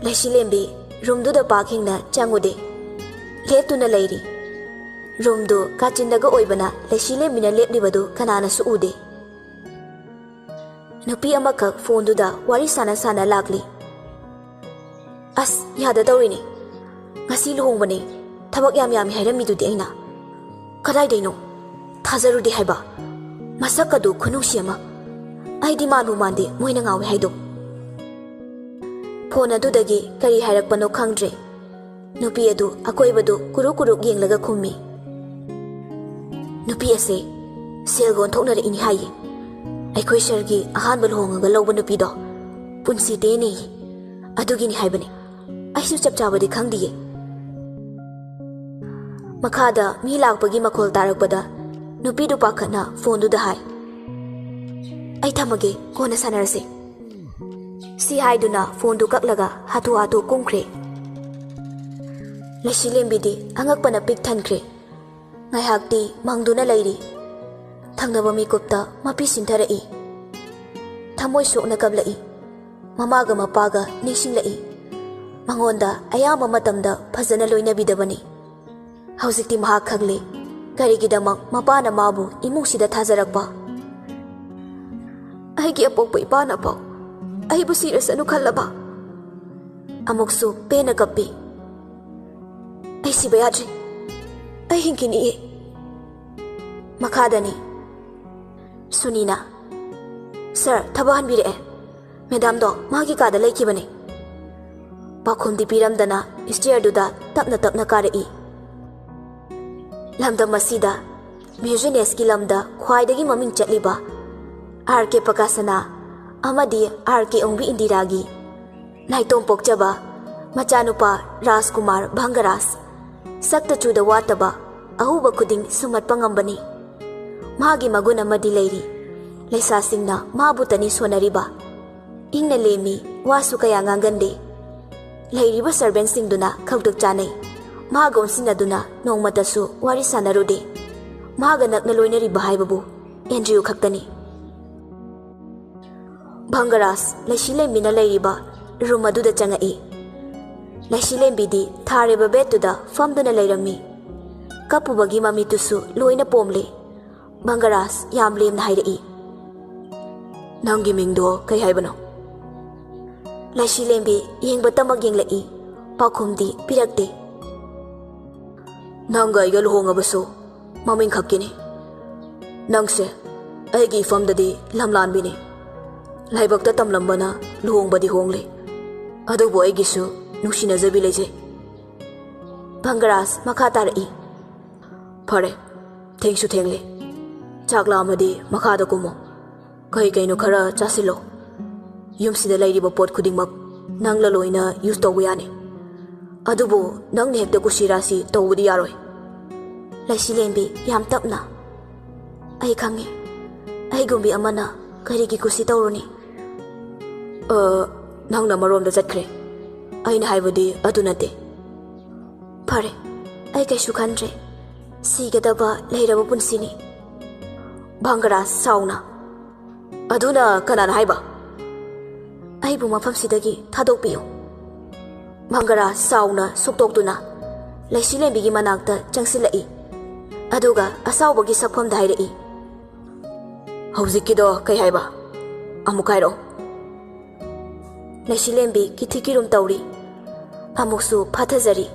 ꯂꯩꯁꯤꯂꯦꯝꯕꯤ ꯔꯨꯝꯗꯨꯗ ꯄꯥꯛ ꯍꯦꯡꯅ ꯆꯪꯉꯨꯗꯦ꯫ ꯂꯦꯞꯇꯨꯅ ꯂꯩꯔꯤ꯫ ꯔꯨꯝꯗꯨ ꯀꯥꯆꯤꯟꯗꯒ ꯑꯣꯏꯕꯅ ꯂꯩꯁꯤꯂꯦꯝꯕꯤꯅ ꯂꯦꯞꯂꯤꯕꯗꯨ ꯀꯅꯥꯅꯁꯨ ꯎꯗꯦ꯫ ꯅꯨꯄꯤ ꯑꯃꯈꯛ ꯐꯣꯟꯗꯨꯗ ꯋꯥꯔꯤ ꯁꯥꯟꯅ ꯁꯥꯟꯅ ꯂꯥꯛꯂꯤ꯫ "ꯑꯁ, ꯌꯥꯗ ꯇꯧꯔꯤꯅꯦ꯫ ꯉꯁꯤ ꯂꯨꯍꯣꯡꯕꯅꯦ꯫ ꯊꯕꯛ ꯌꯥꯝ ꯌꯥꯝꯃꯤ ꯍꯥꯏꯔꯝꯃꯤꯗꯨꯗꯤ ꯑꯩꯅ꯫ ꯀꯗꯥꯏꯗꯩꯅꯣ? ꯊꯥꯖꯔꯨꯗꯦ ꯍꯥꯏꯕ꯫ ꯃꯁꯛ ꯑꯗꯨ ꯈꯨꯅꯨꯡꯁꯤ ꯑꯃ꯫ ꯑꯩꯗꯤ ꯃꯥꯟꯕꯨ ꯃꯥꯟꯗꯦ ꯃꯣꯏꯅ ꯉꯥꯎꯋꯦ ꯍꯥꯏꯗꯣ꯫" ꯐꯣꯟ ꯑꯗꯨꯗꯒꯤ ꯀꯔꯤ ꯍꯥꯏꯔꯛꯄꯅꯣ ꯈꯪꯗ꯭ꯔꯦ꯫ ꯅꯨꯄꯤ ꯑꯗꯨ ꯑꯀꯣꯏꯕꯗꯨ ꯀꯨꯔꯨꯛ ꯀꯨꯔꯨꯛ ꯌꯦꯡꯂꯒ ꯈꯨꯝꯃꯤ꯫ "ꯅꯨꯄꯤ ꯑꯁꯦ ꯁꯦꯜꯒ ꯑꯣꯟꯊꯣꯛꯅꯔꯛꯏꯅꯤ ꯍꯥꯏꯌꯦ꯫ ꯑꯩꯈꯣꯏ ꯁꯔꯒꯤ ꯑꯍꯥꯟꯕ ꯂꯨꯍꯣꯡꯉꯒ ꯂꯧꯕ ꯅꯨꯄꯤꯗꯣ ꯄꯨꯟꯁꯤ ꯇꯦꯟꯅꯦꯌꯦ꯫ ꯑꯗꯨꯒꯤꯅꯤ ꯍꯥꯏꯕꯅꯤ꯫ ꯑꯩꯁꯨ ꯆꯞ ꯆꯥꯕꯗꯤ ꯈꯪꯗꯤꯌꯦ꯫" ꯃꯈꯥꯗ ꯃꯤ ꯂꯥꯛꯄꯒꯤ ꯃꯈꯣꯜ ꯇꯥꯔꯛꯄꯗ ꯅꯨꯄꯤꯗꯨ ꯄꯥꯈꯠꯅ ꯐꯣꯟꯗꯨꯗ ꯍꯥꯏ, "ꯑꯩ ꯊꯝꯃꯒꯦ, ꯀꯣꯟꯅ ꯁꯥꯟꯅꯔꯁꯦ꯫" ꯁꯤ ꯍꯥꯏꯗꯨꯅ ꯐꯣꯟꯗꯨ ꯀꯛꯂꯒ ꯍꯥꯊꯨ ꯍꯥꯊꯨ ꯀꯨꯝꯈ꯭ꯔꯦ꯫ ꯂꯩꯁꯤꯂꯦꯝꯕꯤꯗꯤ ꯑꯉꯛꯄꯅ ꯄꯤꯛ ꯊꯟꯈ꯭ꯔꯦ꯫ ꯉꯥꯏꯍꯥꯛꯇꯤ ꯃꯪꯗꯨꯅ ꯂꯩꯔꯤ꯫ ꯊꯪꯅꯕ ꯃꯤꯀꯨꯞꯇ ꯃꯄꯤ ꯁꯤꯟꯊꯔꯛꯏ꯫ ꯊꯃꯣꯏ ꯁꯣꯛꯅ ꯀꯞꯂꯛꯏ꯫ ꯃꯃꯥꯒ ꯃꯄꯥꯒ ꯅꯤꯡꯁꯤꯡꯂꯛꯏ꯫ ꯃꯉꯣꯟꯗ ꯑꯌꯥꯝꯕ ꯃꯇꯝꯗ ꯐꯖꯅ ꯂꯣꯏꯅꯕꯤꯗꯕꯅꯤ꯫ ꯍꯧꯖꯤꯛꯇꯤ ꯃꯍꯥꯛ ꯈꯪꯂꯦ ꯀꯔꯤꯒꯤꯗꯃꯛ ꯃꯄꯥꯅ ꯃꯥꯕꯨ ꯏꯃꯨꯡꯁꯤꯗ ꯊꯥꯖꯔꯛꯄ꯫ "ꯑꯩꯒꯤ ꯑꯄꯣꯛꯄ ꯏꯄꯥꯅ ꯐꯥꯎ ꯑꯩꯕꯨ ꯁꯤꯔꯁꯅꯨ ꯈꯜꯂꯕ꯫" ꯑꯃꯨꯛꯁꯨ ꯄꯦꯟꯅ ꯀꯞꯄꯤ꯫ "ꯑꯩ ꯁꯤꯕ ꯌꯥꯗ꯭ꯔꯦ꯫ ꯑꯩ ꯍꯤꯡꯈꯤꯅꯤꯌꯦ꯫" ꯃꯈꯥꯗꯅꯤ꯫ ꯁꯨꯅꯤꯅ, "ꯁꯔ, ꯊꯕꯛ ꯍꯟꯕꯤꯔꯛꯑꯦ꯫ ꯃꯦꯗꯥꯝꯗꯣ ꯃꯥꯒꯤ ꯀꯥꯗ ꯂꯩꯈꯤꯕꯅꯦ꯫" ꯄꯥꯎꯈꯨꯝꯗꯤ ꯄꯤꯔꯝꯗꯅ ꯁ꯭ꯇꯦꯌꯔꯗꯨꯗ ꯇꯞꯅ ꯇꯞꯅ ꯀꯥꯔꯛꯏ꯫ ꯂꯝꯗꯝ ꯑꯁꯤꯗ ꯕꯤꯖꯤꯅꯦꯁꯀꯤ ꯂꯝꯗ ꯈ꯭ꯋꯥꯏꯗꯒꯤ ꯃꯃꯤꯡ ꯆꯠꯂꯤꯕ ꯑꯥꯔ ꯀꯦ ꯄ꯭ꯔꯀꯥꯁꯅꯥ ꯑꯃꯗꯤ ꯑꯥꯔ ꯀꯦ ꯑꯣꯡꯕꯤ ꯏꯟꯗꯤꯔꯥꯒꯤ ꯅꯥꯏꯇꯣꯝ ꯄꯣꯛꯆꯕ ꯃꯆꯥꯅꯨꯄꯥ ꯔꯥꯖꯀꯨꯃꯥꯔ ꯚꯪꯒꯔꯥꯖ, ꯁꯛꯇ ꯆꯨꯗ ꯋꯥꯠꯇꯕ, ꯑꯍꯨꯕ ꯈꯨꯗꯤꯡ ꯁꯨꯝꯍꯠꯄ ꯉꯝꯕꯅꯤ꯫ ꯃꯥꯒꯤ ꯃꯒꯨꯟ ꯑꯃꯗꯤ ꯂꯩꯔꯤ꯫ ꯂꯩꯁꯥꯁꯤꯡꯅ ꯃꯥꯕꯨꯇꯅꯤ ꯁꯣꯟꯅꯔꯤꯕ꯫ ꯏꯪꯅ ꯂꯦꯝꯃꯤ, ꯋꯥꯁꯨ ꯀꯌꯥ ꯉꯥꯡꯒꯟꯗꯦ꯫ ꯂꯩꯔꯤꯕ ꯁꯔꯚꯦꯟꯁꯤꯡꯗꯨꯅ ꯈꯧꯇꯛ ꯆꯥꯅꯩ꯫ ꯃꯍꯥꯛꯀ ꯑꯣꯟꯁꯤꯟꯅꯗꯨꯅ ꯅꯣꯡꯃꯇꯁꯨ ꯋꯥꯔꯤ ꯁꯥꯟꯅꯔꯨꯗꯦ꯫ ꯃꯍꯥꯛꯀ ꯅꯛꯅ ꯂꯣꯏꯅꯔꯤꯕ ꯍꯥꯏꯕꯕꯨ ꯑꯦꯟꯗ꯭ꯔꯤꯌꯨ ꯈꯛꯇꯅꯤ꯫ ꯚꯪꯒꯔꯥꯖ ꯂꯩꯁꯤꯂꯦꯝꯕꯤꯅ ꯂꯩꯔꯤꯕ ꯔꯨꯝ ꯑꯗꯨꯗ ꯆꯪꯉꯛꯏ꯫ ꯂꯩꯁꯤꯂꯦꯝꯕꯤꯗꯤ ꯊꯥꯔꯤꯕ ꯕꯦꯗꯇꯨꯗ ꯐꯝꯗꯨꯅ ꯂꯩꯔꯝꯃꯤ꯫ ꯀꯞꯄꯨꯕꯒꯤ ꯃꯃꯤꯠꯇꯨꯁꯨ ꯂꯣꯏꯅ ꯄꯣꯝꯂꯦ꯫ ꯚꯪꯒꯔꯥꯖ ꯌꯥꯝ ꯂꯦꯝꯅ ꯍꯥꯏꯔꯛꯏ, "ꯅꯪꯒꯤ ꯃꯤꯡꯗꯣ ꯀꯩ ꯍꯥꯏꯕꯅꯣ?" ꯂꯩꯁꯤꯂꯦꯝꯕꯤ ꯌꯦꯡꯕꯇꯃꯛ ꯌꯦꯡꯂꯛꯏ꯫ ꯄꯥꯎꯈꯨꯝꯗꯤ ꯄꯤꯔꯛꯇꯦ꯫ "ꯅꯪꯒ ꯑꯩꯒ ꯂꯨꯍꯣꯡꯉꯕꯁꯨ ꯃꯃꯤꯡ ꯈꯛꯀꯤꯅꯤ꯫ ꯅꯪꯁꯦ ꯑꯩꯒꯤ ꯏꯐꯝꯗꯗꯤ ꯂꯝꯂꯥꯟꯕꯤꯅꯤ꯫ ꯂꯥꯏꯕꯛꯇ ꯇꯝꯂꯝꯕꯅ ꯂꯨꯍꯣꯡꯕꯗꯤ ꯍꯣꯡꯂꯦ꯫ ꯑꯗꯨꯕꯨ ꯑꯩꯒꯤꯁꯨ ꯅꯨꯡꯁꯤꯅꯖꯕꯤ ꯂꯩꯖꯩ꯫" ꯚꯪꯒꯔꯥꯖ ꯃꯈꯥ ꯇꯥꯔꯛꯏ, "ꯐꯔꯦ, ꯊꯦꯡꯁꯨ ꯊꯦꯡꯂꯦ꯫ ꯆꯥꯛ ꯂꯥꯝꯃꯗꯤ ꯃꯈꯥꯗ ꯀꯨꯝꯃꯣ꯫ ꯀꯩ ꯀꯩꯅꯣ ꯈꯔ ꯆꯥꯁꯤꯜꯂꯣ꯫ ꯌꯨꯝꯁꯤꯗ ꯂꯩꯔꯤꯕ ꯄꯣꯠ ꯈꯨꯗꯤꯡꯃꯛ ꯅꯪꯅ ꯂꯣꯏꯅ ꯌꯨꯁ ꯇꯧꯕ ꯌꯥꯅꯤ꯫ ꯑꯗꯨꯕꯨ ꯅꯪꯅ ꯍꯦꯛꯇ ꯀꯨꯁꯤꯔꯥꯁꯤ ꯇꯧꯕꯗꯤ ꯌꯥꯔꯣꯏ꯫" ꯂꯩꯁꯤꯂꯦꯝꯕꯤ ꯌꯥꯝ ꯇꯞꯅ, "ꯑꯩ ꯈꯪꯉꯦ, ꯑꯩꯒꯨꯝꯕꯤ ꯑꯃꯅ ꯀꯔꯤꯒꯤ ꯀꯨꯁꯤ ꯇꯧꯔꯨꯅꯤ?" "ꯑ, ꯅꯪꯅ ꯃꯔꯣꯝꯗ ꯆꯠꯈ꯭ꯔꯦ꯫ ꯑꯩꯅ ꯍꯥꯏꯕꯗꯤ ꯑꯗꯨ ꯅꯠꯇꯦ꯫" "ꯐꯔꯦ, ꯑꯩ ꯀꯩꯁꯨ ꯈꯟꯗ꯭ꯔꯦ꯫ ꯁꯤꯒꯗꯕ ꯂꯩꯔꯕ ꯄꯨꯟꯁꯤꯅꯤ꯫" ꯚꯪꯒꯔꯥꯖ ꯁꯥꯎꯅ, "ꯑꯗꯨꯅ ꯀꯅꯥꯅ ꯍꯥꯏꯕ?" "ꯑꯩꯕꯨ ꯃꯐꯝꯁꯤꯗꯒꯤ ꯊꯥꯗꯣꯛꯄꯤꯌꯨ꯫" ꯚꯪꯒꯔꯥꯖ ꯁꯥꯎꯅ ꯁꯨꯛꯇꯣꯛꯇꯨꯅ ꯂꯩꯁꯤꯂꯦꯝꯕꯤꯒꯤ ꯃꯅꯥꯛꯇ ꯆꯪꯁꯤꯜꯂꯛꯏ꯫ ꯑꯗꯨꯒ ꯑꯁꯥꯎꯕꯒꯤ ꯁꯛꯐꯝꯗ ꯍꯥꯏꯔꯛꯏ, "ꯍꯧꯖꯤꯛꯀꯤꯗꯣ ꯀꯩ ꯍꯥꯏꯕ? ꯑꯃꯨꯛ ꯍꯥꯏꯔꯛꯑꯣ꯫" ꯂꯩꯁꯤꯂꯦꯝꯕꯤ ꯀꯤꯊꯤ ꯀꯤꯔꯨꯝ ꯇꯧꯔꯤ꯫ ꯑꯃꯨꯛꯁꯨ ꯐꯥꯊꯖꯔꯤ꯫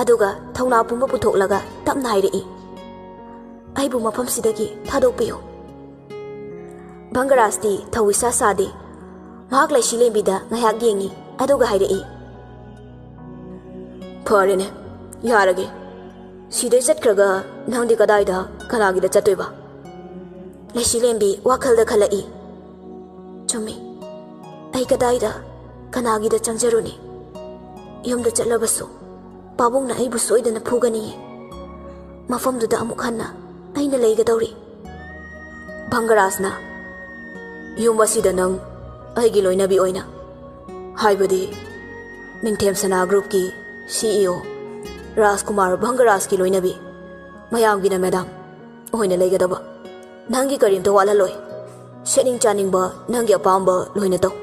ꯑꯗꯨꯒ ꯊꯧꯅꯥ ꯄꯨꯝꯕ ꯄꯨꯊꯣꯛꯂꯒ ꯇꯞꯅ ꯍꯥꯏꯔꯛꯏ, "ꯑꯩꯕꯨ ꯃꯐꯝꯁꯤꯗꯒꯤ ꯊꯥꯗꯣꯛꯄꯤꯌꯨ꯫" ꯚꯪꯒꯔꯥꯖꯇꯤ ꯊꯧ ꯏꯁꯥ ꯁꯥꯗꯦ꯫ ꯃꯍꯥꯛ ꯂꯩꯁꯤꯂꯦꯝꯕꯤꯗ ꯉꯥꯏꯍꯥꯛ ꯌꯦꯡꯉꯤ, ꯑꯗꯨꯒ ꯍꯥꯏꯔꯛꯏ, "ꯐꯔꯦꯅꯦ, ꯌꯥꯔꯒꯦ꯫ ꯁꯤꯗꯩ ꯆꯠꯈ꯭ꯔꯒ ꯅꯪꯗꯤ ꯀꯗꯥꯏꯗ, ꯀꯅꯥꯒꯤꯗ ꯆꯠꯇꯣꯏꯕ?" ꯂꯩꯁꯤꯂꯦꯝꯕꯤ ꯋꯥꯈꯜꯗ ꯈꯜꯂꯛꯏ, "ꯆꯨꯝꯃꯤ, ꯑꯩ ꯀꯗꯥꯏꯗ, ꯀꯅꯥꯒꯤꯗ ꯆꯪꯖꯔꯨꯅꯤ? ꯌꯨꯝꯗ ꯆꯠꯂꯕꯁꯨ ꯄꯥꯕꯨꯡꯅ ꯑꯩꯕꯨ ꯁꯣꯏꯗꯅ ꯐꯨꯒꯅꯤꯌꯦ꯫ ꯃꯐꯝꯗꯨꯗ ꯑꯃꯨꯛ ꯍꯟꯅ ꯑꯩꯅ ꯂꯩꯒꯗꯧꯔꯤ꯫" ꯚꯪꯒꯔꯥꯖꯅ, "ꯌꯨꯝ ꯑꯁꯤꯗ ꯅꯪ ꯑꯩꯒꯤ ꯂꯣꯏꯅꯕꯤ ꯑꯣꯏꯅ, ꯍꯥꯏꯕꯗꯤ ꯅꯤꯡꯊꯦꯝ ꯁꯅꯥ ꯒ꯭ꯔꯨꯞꯀꯤ ꯁꯤ ꯏ ꯑꯣ ꯔꯥꯖꯀꯨꯃꯥꯔ ꯚꯪꯒꯔꯥꯖꯀꯤ ꯂꯣꯏꯅꯕꯤ꯫ ꯃꯌꯥꯝꯒꯤꯅ ꯃꯦꯗꯥꯝ ꯑꯣꯏꯅ ꯂꯩꯒꯗꯕ꯫ ꯅꯪꯒꯤ ꯀꯔꯤꯝꯇ ꯋꯥꯠꯍꯜꯂꯣꯏ꯫ ꯁꯦꯠꯅꯤꯡ ꯆꯥꯅꯤꯡꯕ ꯅꯪꯒꯤ ꯑꯄꯥꯝꯕ ꯂꯣꯏꯅ ꯇꯧ꯫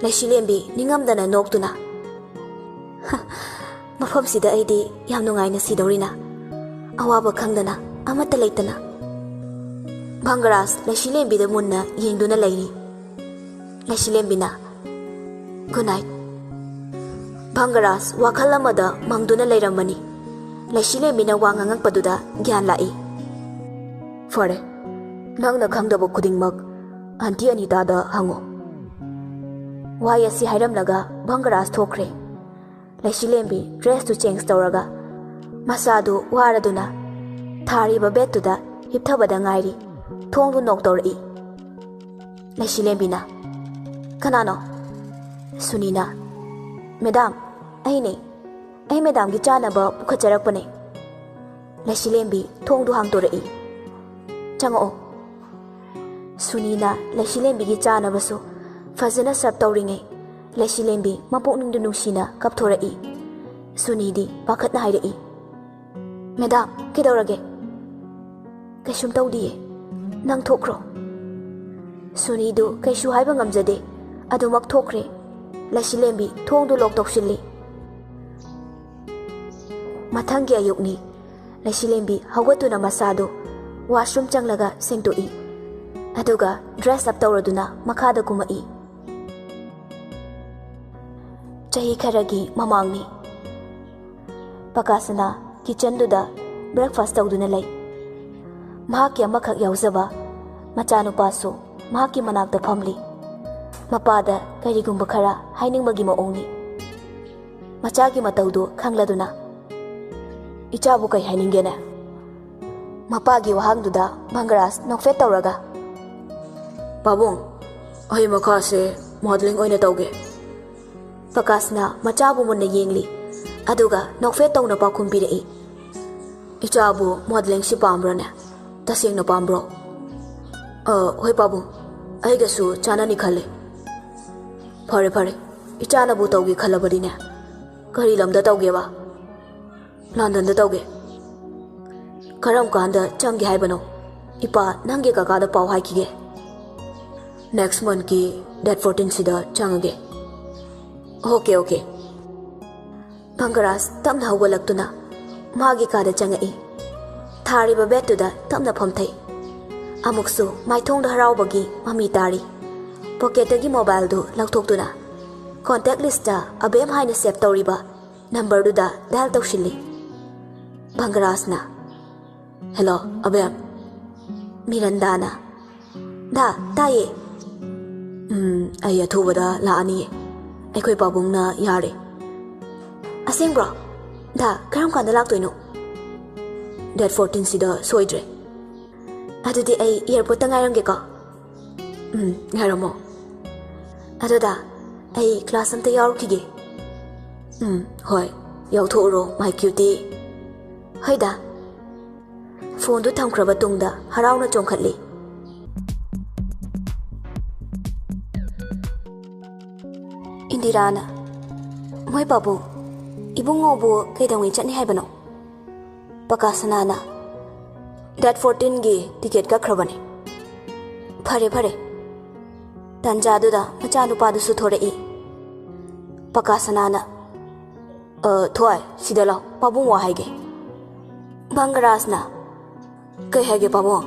ꯂꯩꯁꯤꯂꯦꯝꯕꯤ ꯅꯤꯡꯉꯝꯗꯅ ꯅꯣꯛꯇꯨꯅ, "ꯃꯐꯝꯁꯤꯗ ꯑꯩꯗꯤ ꯌꯥꯝ ꯅꯨꯡꯉꯥꯏꯅ ꯁꯤꯗꯧꯔꯤꯅ, ꯑꯋꯥꯕ ꯈꯪꯗꯅ, ꯑꯃꯠꯇ ꯂꯩꯇꯅ"꯫ ꯚꯪꯒꯔꯥꯖ ꯂꯩꯁꯤꯂꯦꯝꯕꯤꯗ ꯃꯨꯟꯅ ꯌꯦꯡꯗꯨꯅ ꯂꯩꯔꯤ꯫ ꯂꯩꯁꯤꯂꯦꯝꯕꯤꯅ, "Good night"꯫ ꯚꯪꯒꯔꯥꯖ ꯋꯥꯈꯜ ꯑꯃꯗ ꯃꯪꯗꯨꯅ ꯂꯩꯔꯝꯕꯅꯤ꯫ ꯂꯩꯁꯤꯂꯦꯝꯕꯤꯅ ꯋꯥ ꯉꯥꯡꯉꯛꯄꯗꯨꯗ ꯒ꯭ꯌꯥꯟ ꯂꯥꯛꯏ꯫ "ꯐꯔꯦ, ꯅꯪꯅ ꯈꯪꯗꯕ ꯈꯨꯗꯤꯡꯃꯛ ꯑꯟꯇꯤ ꯑꯅꯤꯇꯥꯗ ꯍꯪꯉꯨ"꯫ ꯋꯥꯍꯩ ꯑꯁꯤ ꯍꯥꯏꯔꯝꯂꯒ ꯚꯪꯒꯔꯥꯖ ꯊꯣꯛꯈ꯭ꯔꯦ꯫ ꯂꯩꯁꯤꯂꯦꯝꯕꯤ ꯗ꯭ꯔꯦꯁꯇꯨ ꯆꯦꯟꯖ ꯇꯧꯔꯒ ꯃꯁꯥꯗꯨ ꯋꯥꯔꯗꯨꯅ ꯊꯥꯔꯤꯕ ꯕꯦꯗꯇꯨꯗ ꯍꯤꯞꯊꯕꯗ ꯉꯥꯏꯔꯤ꯫ ꯊꯣꯡꯗꯨ ꯅꯣꯛ ꯇꯧꯔꯛꯏ꯫ ꯂꯩꯁꯤꯂꯦꯝꯕꯤꯅ, "ꯀꯅꯥꯅꯣ?" ꯁꯨꯅꯤꯅ, "ꯃꯦꯗꯥꯝ, ꯑꯩꯅꯦ꯫ ꯑꯩ ꯃꯦꯗꯥꯝꯒꯤ ꯆꯥꯅꯕ ꯄꯨꯈꯠꯆꯔꯛꯄꯅꯦ"꯫ ꯂꯩꯁꯤꯂꯦꯝꯕꯤ ꯊꯣꯡꯗꯨ ꯍꯥꯡꯗꯣꯔꯛꯏ꯫ "ꯆꯪꯉꯛꯑꯣ"꯫ ꯁꯨꯅꯤꯅ ꯂꯩꯁꯤꯂꯦꯝꯕꯤꯒꯤ ꯆꯥꯅꯕꯁꯨ ꯐꯖꯅ ꯁꯔꯞ ꯇꯧꯔꯤꯉꯩ, ꯂꯩꯁꯤꯂꯦꯝꯕꯤ ꯃꯄꯨꯛꯅꯤꯡꯗꯨ ꯅꯨꯡꯁꯤꯅ ꯀꯞꯊꯣꯔꯛꯏ꯫ ꯁꯨꯅꯤꯗꯤ ꯄꯥꯈꯠꯅ ꯍꯥꯏꯔꯛꯏ, "ꯃꯦꯗꯥꯝ, ꯀꯩꯗꯧꯔꯒꯦ?" "ꯀꯩꯁꯨꯝ ꯇꯧꯗꯤꯌꯦ, ꯅꯪ ꯊꯣꯛꯈ꯭ꯔꯣ"꯫ ꯁꯨꯅꯤꯗꯨ ꯀꯩꯁꯨ ꯍꯥꯏꯕ ꯉꯝꯖꯗꯦ꯫ ꯑꯗꯨꯃꯛ ꯊꯣꯛꯈ꯭ꯔꯦ꯫ ꯂꯩꯁꯤꯂꯦꯝꯕꯤ ꯊꯣꯡꯗꯨ ꯂꯣꯛ ꯇꯧꯁꯤꯜꯂꯤ꯫ ꯃꯊꯪꯒꯤ ꯑꯌꯨꯛꯅꯤ꯫ ꯂꯩꯁꯤꯂꯦꯝꯕꯤ ꯍꯧꯒꯠꯇꯨꯅ ꯃꯁꯥꯗꯨ ꯋꯥꯁꯔꯨꯝ ꯆꯪꯂꯒ ꯁꯦꯡꯗꯣꯛꯏ꯫ ꯑꯗꯨꯒ ꯗ꯭ꯔꯦꯁ ꯑꯞ ꯇꯧꯔꯗꯨꯅ ꯃꯈꯥꯗ ꯀꯨꯝꯃꯛꯏ꯫ ꯆꯍꯤ ꯈꯔꯒꯤ ꯃꯃꯥꯡꯅꯤ꯫ ꯄꯀꯥꯁꯅ ꯀꯤꯆꯟꯗꯨꯗ ꯕ꯭ꯔꯦꯛꯐꯥꯁ ꯇꯧꯗꯨꯅ ꯂꯩ꯫ ꯃꯍꯥꯛꯀꯤ ꯑꯃꯈꯛ ꯌꯥꯎꯖꯕ ꯃꯆꯥꯅꯨꯄꯥꯁꯨ ꯃꯍꯥꯛꯀꯤ ꯃꯅꯥꯛꯇ ꯐꯝꯂꯤ꯫ ꯃꯄꯥꯗ ꯀꯔꯤꯒꯨꯝꯕ ꯈꯔ ꯍꯥꯏꯅꯤꯡꯕꯒꯤ ꯃꯑꯣꯡꯅꯤ꯫ ꯃꯆꯥꯒꯤ ꯃꯇꯧꯗꯨ ꯈꯪꯂꯗꯨꯅ, "ꯏꯆꯥꯕꯨ ꯀꯩ ꯍꯥꯏꯅꯤꯡꯒꯦꯅꯦ?" ꯃꯄꯥꯒꯤ ꯋꯥꯍꯪꯗꯨꯗ ꯃꯪꯒꯔꯥꯖ ꯅꯣꯛꯐꯦꯠ ꯇꯧꯔꯒ, "ꯄꯥꯕꯨꯡ, ꯑꯩ ꯃꯈꯥꯁꯦ ꯃꯣꯗꯦꯂꯤꯡ ꯑꯣꯏꯅ ꯇꯧꯒꯦ"꯫ ꯄꯀꯥꯁꯅ ꯃꯆꯥꯕꯨ ꯃꯨꯟꯅ ꯌꯦꯡꯂꯤ, ꯑꯗꯨꯒ ꯅꯣꯛꯐꯦꯠ ꯇꯧꯅ ꯄꯥꯎꯈꯨꯝ ꯄꯤꯔꯛꯏ, "ꯏꯆꯥꯕꯨ ꯃꯣꯗꯦꯂꯤꯡꯁꯤ ꯄꯥꯝꯕ꯭ꯔꯣꯅꯦ? ꯇꯁꯦꯡꯅ ꯄꯥꯝꯕ꯭ꯔꯣ?" "ꯑ, ꯍꯣꯏ ꯄꯥꯕꯨꯡ, ꯑꯩꯒꯁꯨ ꯆꯥꯟꯅꯅꯤ ꯈꯜꯂꯦ"꯫ "ꯐꯔꯦ, ꯐꯔꯦ, ꯏꯆꯥꯅꯕꯨ ꯇꯧꯒꯦ ꯈꯜꯂꯕꯗꯤꯅꯦ꯫ ꯀꯔꯤ ꯂꯝꯗ ꯇꯧꯒꯦꯕ? ꯂꯟꯗꯟꯗ ꯇꯧꯒꯦ꯫ ꯀꯔꯝ ꯀꯥꯟꯗ ꯆꯪꯒꯦ ꯍꯥꯏꯕꯅꯣ? ꯏꯄꯥ, ꯅꯪꯒꯤ ꯀꯀꯥꯗ ꯄꯥꯎ ꯍꯥꯏꯈꯤꯒꯦ꯫ Next monthꯀꯤ date fourteenꯁꯤꯗ ꯆꯪꯉꯒꯦ꯫ Okay, okay꯫ ꯚꯪꯒꯔꯥꯖ ꯇꯞꯅ ꯍꯧꯒꯠꯂꯛꯇꯨꯅ ꯃꯥꯒꯤ ꯀꯥꯗ ꯆꯪꯉꯛꯏ꯫ ꯊꯥꯔꯤꯕ bedꯇꯨꯗ ꯇꯞꯅ ꯐꯝꯊꯩ꯫ ꯑꯃꯨꯛꯁꯨ ꯃꯥꯏꯊꯣꯡꯗ ꯍꯔꯥꯎꯕꯒꯤ ꯃꯃꯤ ꯇꯥꯔꯤ꯫ Pocketꯇꯒꯤ mobileꯗꯨ ꯂꯧꯊꯣꯛꯇꯨꯅ contact listꯇ ꯑꯕꯦꯝ ꯍꯥꯏꯅ save ꯇꯧꯔꯤꯕ numberꯗꯨꯗ dial ꯇꯧꯁꯤꯜꯂꯤ꯫ ꯚꯪꯒꯔꯥꯖꯅ, "Hello, ꯑꯕꯦꯝ꯫" ꯃꯤꯔꯟꯗꯥꯅ, "ꯗꯥ, ꯇꯥꯏꯌꯦ꯫" "ꯎꯝ, ꯑꯩ ꯑꯊꯨꯕꯗ ꯂꯥꯛꯑꯅꯤꯌꯦ꯫ ꯑꯩꯈꯣꯏ ꯄꯥꯕꯨꯡꯅ ꯌꯥꯔꯦ꯫" "ꯑꯁꯦꯡꯕ꯭ꯔꯣ? ꯗꯥ, ꯀꯔꯝ ꯀꯥꯟꯗ ꯂꯥꯛꯇꯣꯏꯅꯣ?" "Date fourteenꯁꯤꯗ ꯁꯣꯏꯗ꯭ꯔꯦ꯫" "ꯑꯗꯨꯗꯤ ꯑꯩ airportꯇ ꯉꯥꯏꯔꯝꯒꯦꯀꯣ꯫" "ꯎꯝ, ꯉꯥꯏꯔꯝꯃꯣ꯫" "ꯑꯗꯣ ꯗꯥ, ꯑꯩ class ꯑꯝꯇ ꯌꯥꯎꯔꯨꯈꯤꯒꯦ꯫" "ꯎꯝ, ꯍꯣꯏ, ꯌꯥꯎꯊꯣꯛꯎꯔꯣ, my cutie꯫" "ꯍꯣꯏ ꯗꯥ꯫" Phoneꯗꯨ ꯊꯝꯈ꯭ꯔꯕ ꯇꯨꯡꯗ ꯍꯔꯥꯎꯅ ꯆꯣꯡꯈꯠꯂꯤ꯫ ꯏꯟꯗꯤꯔꯥꯅ, "ꯃꯣꯏ ꯄꯥꯕꯨꯡ, ꯏꯕꯨꯡꯉꯣꯕꯨ ꯀꯩꯗꯧꯉꯩ ꯆꯠꯅꯤ ꯍꯥꯏꯕꯅꯣ?" ꯄꯀꯥꯁꯅꯥꯅ, "Date fourteenꯒꯤ ticket ꯀꯛꯈ꯭ꯔꯕꯅꯤ꯫" "ꯐꯔꯦ, ꯐꯔꯦ꯫" ꯇꯥꯟꯖꯥꯗꯨꯗ ꯃꯆꯥꯅꯨꯄꯥꯗꯨꯁꯨ ꯊꯣꯔꯛꯏ꯫ ꯄꯀꯥꯁꯅꯥꯅ, "ꯑ, ꯊꯣꯏ, ꯁꯤꯗ ꯂꯥꯎ, ꯄꯥꯕꯨꯡ ꯋꯥ ꯍꯥꯏꯒꯦ꯫" ꯚꯪꯒꯔꯥꯖꯅ, "ꯀꯩ ꯍꯥꯏꯒꯦ ꯄꯥꯕꯨꯡ?"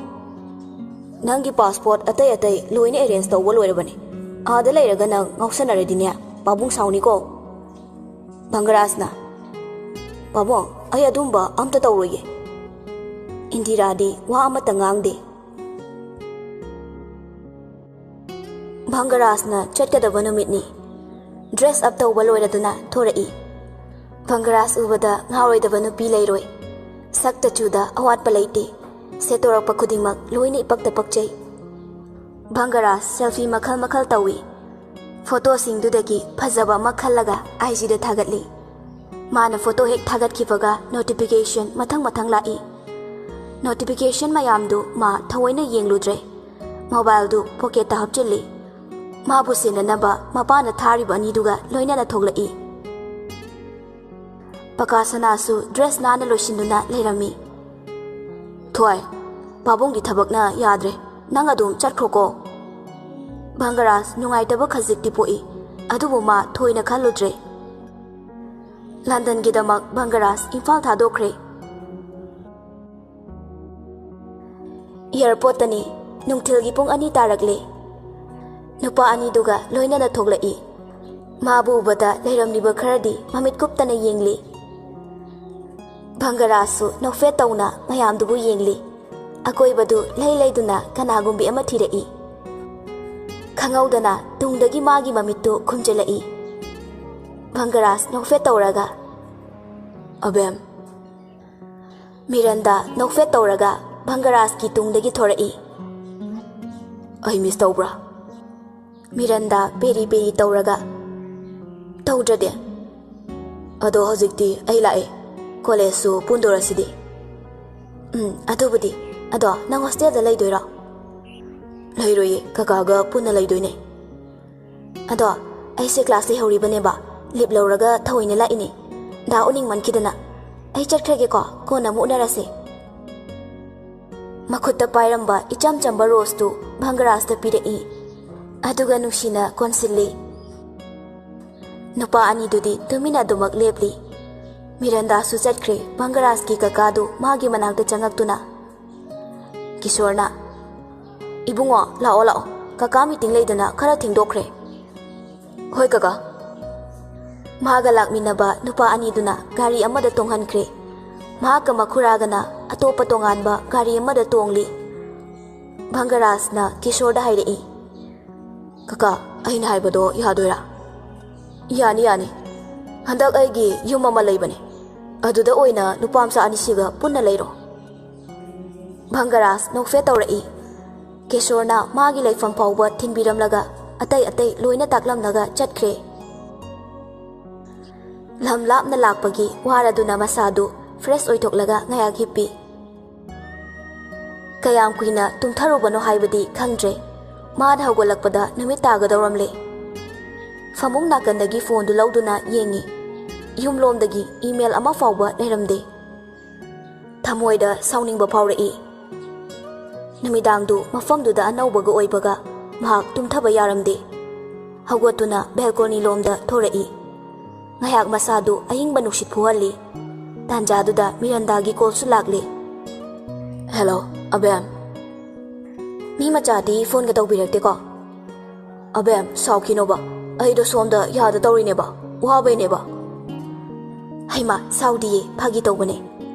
"ꯅꯪꯒꯤ passport ꯑꯇꯩ ꯑꯇꯩ ꯂꯣꯏꯅ arrange ꯇꯧꯕ ꯂꯣꯏꯔꯕꯅꯦ꯫ ꯑꯥꯗ ꯂꯩꯔꯒ ꯅꯪ ꯉꯥꯎꯁꯟꯅꯔꯗꯤꯅꯦ, ꯄꯥꯕꯨꯡ ꯁꯥꯎꯅꯤꯀꯣ꯫" ꯚꯪꯒꯔꯥꯖꯅ, "ꯄꯥꯕꯨꯡ, ꯑꯩ ꯑꯗꯨꯝꯕ ꯑꯝꯇ ꯇꯧꯔꯣꯏꯌꯦ꯫" ꯏꯟꯗꯤꯔꯥꯗꯤ ꯋꯥ ꯑꯃꯠꯇ ꯉꯥꯡꯗꯦ꯫ ꯚꯪꯒꯔꯥꯖꯅ ꯆꯠꯀꯗꯕ ꯅꯨꯃꯤꯠꯅꯤ꯫ Dress up ꯇꯧꯕ ꯂꯣꯏꯔꯗꯨꯅ ꯊꯣꯔꯛꯏ꯫ ꯚꯪꯒꯔꯥꯖ ꯎꯕꯗ ꯉꯥꯎꯔꯣꯏꯗꯕ ꯅꯨꯄꯤ ꯂꯩꯔꯣꯏ꯫ ꯁꯛꯇ ꯆꯨꯗ ꯑꯋꯥꯠꯄ ꯂꯩꯇꯦ꯫ ꯁꯦꯠꯇꯣꯔꯛꯄ ꯈꯨꯗꯤꯡꯃꯛ ꯂꯣꯏꯅ ꯏꯄꯛꯇ ꯄꯛꯆꯩ꯫ ꯚꯪꯒꯔꯥꯖ selfie ꯃꯈꯜ ꯃꯈꯜ ꯇꯧꯏ꯫ Photoꯁꯤꯡꯗꯨꯗꯒꯤ ꯐꯖꯕ ꯑꯃ ꯈꯜꯂꯒ IGꯗ ꯊꯥꯒꯠꯂꯤ꯫ ꯃꯥꯅ photo ꯍꯦꯛ ꯊꯥꯒꯠꯈꯤꯕꯒ notification ꯃꯊꯪ ꯃꯊꯪ ꯂꯥꯛꯏ꯫ Notification ꯃꯌꯥꯝꯗꯨ ꯃꯥ ꯊꯑꯣꯏꯅ ꯌꯦꯡꯂꯨꯗ꯭ꯔꯦ꯫ Mobileꯗꯨ pocketꯇ ꯍꯥꯞꯆꯤꯜꯂꯤ꯫ ꯃꯥꯕꯨ ꯁꯦꯟꯅꯅꯕ ꯃꯄꯥꯅ ꯊꯥꯔꯤꯕ ꯑꯅꯤꯗꯨꯒ ꯂꯣꯏꯅꯅ ꯊꯣꯛꯂꯛꯏ꯫ ꯄꯀꯥ ꯁꯅꯥꯁꯨ ꯗ꯭ꯔꯦꯁ ꯅꯥꯟꯅ ꯂꯣꯏꯁꯤꯟꯗꯨꯅ ꯂꯩꯔꯝꯃꯤ꯫ "ꯊꯣꯏ, ꯄꯥꯕꯨꯡꯒꯤ ꯊꯕꯛꯅ ꯌꯥꯗ꯭ꯔꯦ, ꯅꯪ ꯑꯗꯨꯝ ꯆꯠꯈ꯭ꯔꯣꯀꯣ꯫" ꯚꯪꯒꯔꯥꯖ ꯅꯨꯡꯉꯥꯏꯇꯕ ꯈꯖꯤꯛꯇꯤ ꯄꯣꯛꯏ, ꯑꯗꯨꯕꯨ ꯃꯥ ꯊꯣꯏꯅ ꯈꯜꯂꯨꯗ꯭ꯔꯦ꯫ ꯂꯟꯗꯟꯒꯤꯗꯃꯛ ꯚꯪꯒꯔꯥꯖ ꯏꯝꯐꯥꯜ ꯊꯥꯗꯣꯛꯈ꯭ꯔꯦ꯫ ꯑꯦꯌꯥꯔꯄꯣꯔꯠꯇꯅꯤ꯫ ꯅꯨꯡꯊꯤꯜꯒꯤ ꯄꯨꯡ ꯑꯅꯤ ꯇꯥꯔꯛꯂꯦ꯫ ꯅꯨꯄꯥ ꯑꯅꯤꯗꯨꯒ ꯂꯣꯏꯅꯅ ꯊꯣꯛꯂꯛꯏ꯫ ꯃꯥꯕꯨ ꯎꯕꯗ ꯂꯩꯔꯝꯂꯤꯕ ꯈꯔꯗꯤ ꯃꯃꯤꯠ ꯀꯨꯞꯇꯅ ꯌꯦꯡꯂꯤ꯫ ꯚꯪꯒꯔꯥꯖꯁꯨ ꯅꯣꯛꯐꯦꯠ ꯇꯧꯅ ꯃꯌꯥꯝꯗꯨꯕꯨ ꯌꯦꯡꯂꯤ꯫ ꯑꯀꯣꯏꯕꯗꯨ ꯂꯩ ꯂꯩꯗꯨꯅ ꯀꯅꯥꯒꯨꯝꯕꯤ ꯑꯃ ꯊꯤꯔꯛꯏ꯫ ꯈꯪꯍꯧꯗꯅ ꯇꯨꯡꯗꯒꯤ ꯃꯥꯒꯤ ꯃꯃꯤꯠꯇꯨ ꯈꯨꯝꯖꯤꯜꯂꯛꯏ꯫ ꯚꯪꯒꯔꯥꯖ ꯅꯣꯛꯐꯦꯠ ꯇꯧꯔꯒ, "ꯑꯕꯦꯝ꯫" ꯃꯤꯔꯟꯗꯥ ꯅꯣꯛꯐꯦꯠ ꯇꯧꯔꯒ ꯚꯪꯒꯔꯥꯖꯀꯤ ꯇꯨꯡꯗꯒꯤ ꯊꯣꯔꯛꯏ꯫ "ꯑꯩ ꯃꯤꯁ ꯇꯧꯕ꯭ꯔꯥ?" ꯃꯤꯔꯟꯗꯥ ꯄꯦꯔꯤ ꯄꯦꯔꯤ ꯇꯧꯔꯒ, "ꯇꯧꯗ꯭ꯔꯗꯤ?" "ꯑꯗꯣ ꯍꯧꯖꯤꯛꯇꯤ ꯑꯩ ꯂꯥꯛꯑꯦ, ꯀꯣꯂꯦꯖꯁꯨ ꯄꯨꯟꯗꯣꯔꯁꯤꯗꯤ꯫" "ꯎꯝ, ꯑꯗꯨꯕꯨꯗꯤ꯫ ꯑꯗꯣ ꯅꯪ ꯍꯣꯁꯇꯦꯜꯗ ꯂꯩꯗꯣꯏꯔꯣ?" "ꯂꯩꯔꯣꯏꯌꯦ, ꯀꯀꯥꯒ ꯄꯨꯟꯅ ꯂꯩꯗꯣꯏꯅꯦ꯫" "ꯑꯗꯣ ꯑꯩꯁꯦ ꯀ꯭ꯂꯥꯁ ꯂꯩꯍꯧꯔꯤꯕꯅꯦꯕ, ꯂꯤꯞ ꯂꯧꯔꯒ ꯊꯑꯣꯏꯅ ꯂꯥꯛꯏꯅꯦ꯫ ꯗꯥ ꯎꯅꯤꯡꯃꯟꯈꯤꯗꯅ꯫ ꯑꯩ ꯆꯠꯈ꯭ꯔꯒꯦꯀꯣ, ꯀꯣꯟꯅ ꯑꯃꯨꯛ ꯎꯅꯔꯁꯦ꯫" ꯃꯈꯨꯠꯇ ꯄꯥꯏꯔꯝꯕ ꯏꯆꯝ ꯆꯝꯕ ꯔꯣꯁꯇꯨ ꯚꯪꯒꯔꯥꯖꯇ ꯄꯤꯔꯛꯏ, ꯑꯗꯨꯒ ꯅꯨꯡꯁꯤꯅ ꯀꯣꯟꯁꯤꯜꯂꯤ꯫ ꯅꯨꯄꯥ ꯑꯅꯤꯗꯨꯗꯤ ꯇꯨꯃꯤꯟꯅ ꯑꯗꯨꯃꯛ ꯂꯦꯞꯂꯤ꯫ ꯃꯤꯔꯟꯗꯥꯁꯨ ꯆꯠꯈ꯭ꯔꯦ꯫ ꯚꯪꯒꯔꯥꯖꯀꯤ ꯀꯀꯥꯗꯨ ꯃꯥꯒꯤ ꯃꯅꯥꯛꯇ ꯆꯪꯉꯛꯇꯨꯅ, ꯀꯤꯁꯣꯔꯅ, "ꯏꯕꯨꯡꯉꯣ, ꯂꯥꯛꯑꯣ, ꯂꯥꯛꯑꯣ꯫ ꯀꯀꯥ ꯃꯤꯇꯤꯡ ꯂꯩꯗꯅ ꯈꯔ ꯊꯦꯡꯗꯣꯛꯈ꯭ꯔꯦ꯫" "ꯍꯣꯏ, ꯀꯀꯥ꯫" ꯃꯥꯒ ꯂꯥꯛꯃꯤꯟꯅꯕ ꯅꯨꯄꯥ ꯑꯅꯤꯗꯨꯅ ꯒꯥꯔꯤ ꯑꯃꯗ ꯇꯣꯡꯍꯟꯈ꯭ꯔꯦ꯫ ꯃꯍꯥꯛꯀ ꯃꯈꯨꯔꯥꯒꯅ ꯑꯇꯣꯞꯄ ꯇꯣꯉꯥꯟꯕ ꯒꯥꯔꯤ ꯑꯃꯗ ꯇꯣꯡꯂꯤ꯫ ꯚꯪꯒꯔꯥꯖꯅ ꯀꯤꯁꯣꯔꯗ ꯍꯥꯏꯔꯛꯏ, "ꯀꯀꯥ, ꯑꯩꯅ ꯍꯥꯏꯕꯗꯣ ꯌꯥꯗꯣꯏꯔꯥ?" "ꯌꯥꯅꯤ, ꯌꯥꯅꯤ꯫ ꯍꯟꯗꯛ ꯑꯩꯒꯤ ꯌꯨꯝ ꯑꯃ ꯂꯩꯕꯅꯦ, ꯑꯗꯨꯗ ꯑꯣꯏꯅ ꯅꯨꯄꯥ ꯃꯆꯥ ꯑꯅꯤꯁꯤꯒ ꯄꯨꯟꯅ ꯂꯩꯔꯣ꯫" ꯚꯪꯒꯔꯥꯖ ꯅꯣꯛꯐꯦꯠ ꯇꯧꯔꯛꯏ꯫ ꯀꯦꯁꯣꯔꯅ ꯃꯥꯒꯤ ꯂꯩꯐꯝ ꯐꯥꯎꯕ ꯊꯤꯟꯕꯤꯔꯝꯂꯒ ꯑꯇꯩ ꯑꯇꯩ ꯂꯣꯏꯅ ꯇꯥꯛꯂꯝꯂꯒ ꯆꯠꯈ꯭ꯔꯦ꯫ ꯂꯝ ꯂꯥꯞꯅ ꯂꯥꯛꯄꯒꯤ ꯋꯥꯔꯗꯨꯅ ꯃꯁꯥꯗꯨ ꯐ꯭ꯔꯦꯁ ꯑꯣꯏꯊꯣꯛꯂꯒ ꯉꯥꯏꯍꯥꯛ ꯍꯤꯞꯄꯤ꯫ ꯀꯌꯥꯝ ꯀꯨꯏꯅ ꯇꯨꯝꯊꯔꯨꯕꯅꯣ ꯍꯥꯏꯕꯗꯤ ꯈꯪꯗ꯭ꯔꯦ꯫ ꯃꯥꯅ ꯍꯧꯒꯠꯂꯛꯄꯗ ꯅꯨꯃꯤꯠ ꯇꯥꯒꯗꯧꯔꯝꯂꯦ꯫ ꯐꯃꯨꯡ ꯅꯥꯀꯟꯗꯒꯤ ꯐꯣꯟꯗꯨ ꯂꯧꯗꯨꯅ ꯌꯦꯡꯉꯤ꯫ ꯌꯨꯝꯂꯣꯝꯗꯒꯤ ꯏꯃꯦꯜ ꯑꯃ ꯐꯥꯎꯕ ꯂꯩꯔꯝꯗꯦ꯫ ꯊꯃꯣꯏꯗ ꯁꯥꯎꯅꯤꯡꯕ ꯐꯥꯎꯔꯛꯏ꯫ ꯅꯨꯃꯤꯗꯥꯡꯗꯨ ꯃꯐꯝꯗꯨꯗ ꯑꯅꯧꯕꯒ ꯑꯣꯏꯕꯒ ꯃꯍꯥꯛ ꯇꯨꯝꯊꯕ ꯌꯥꯔꯝꯗꯦ꯫ ꯍꯧꯒꯠꯇꯨꯅ ꯕꯦꯜꯀꯣꯅꯤ ꯂꯣꯝꯗ ꯊꯣꯔꯛꯏ꯫ ꯉꯥꯏꯍꯥꯛ ꯃꯁꯥꯗꯨ ꯑꯏꯪꯕ ꯅꯨꯡꯁꯤꯠ ꯐꯨꯍꯜꯂꯤ꯫ ꯇꯥꯟꯖꯥꯗꯨꯗ ꯃꯤꯔꯟꯗꯥꯒꯤ ꯀꯣꯜꯁꯨ ꯂꯥꯛꯂꯤ꯫ "ꯍꯦꯜꯂꯣ, ꯑꯕꯦꯝ꯫ ꯃꯤ ꯃꯆꯥꯗꯤ ꯐꯣꯟꯒ ꯇꯧꯕꯤꯔꯛꯇꯦꯀꯣ?" "ꯑꯕꯦꯝ, ꯁꯥꯎꯈꯤꯅꯣꯕ꯫ ꯑꯩꯗꯣ ꯁꯣꯝꯗ ꯌꯥꯗ ꯇꯧꯔꯤꯅꯦꯕ꯫ ꯋꯥꯕꯩꯅꯦꯕ꯫" "ꯍꯩꯃꯥ, ꯁꯥꯎꯗꯤꯌꯦ, ꯐꯥꯒꯤ ꯇꯧꯕꯅꯦ꯫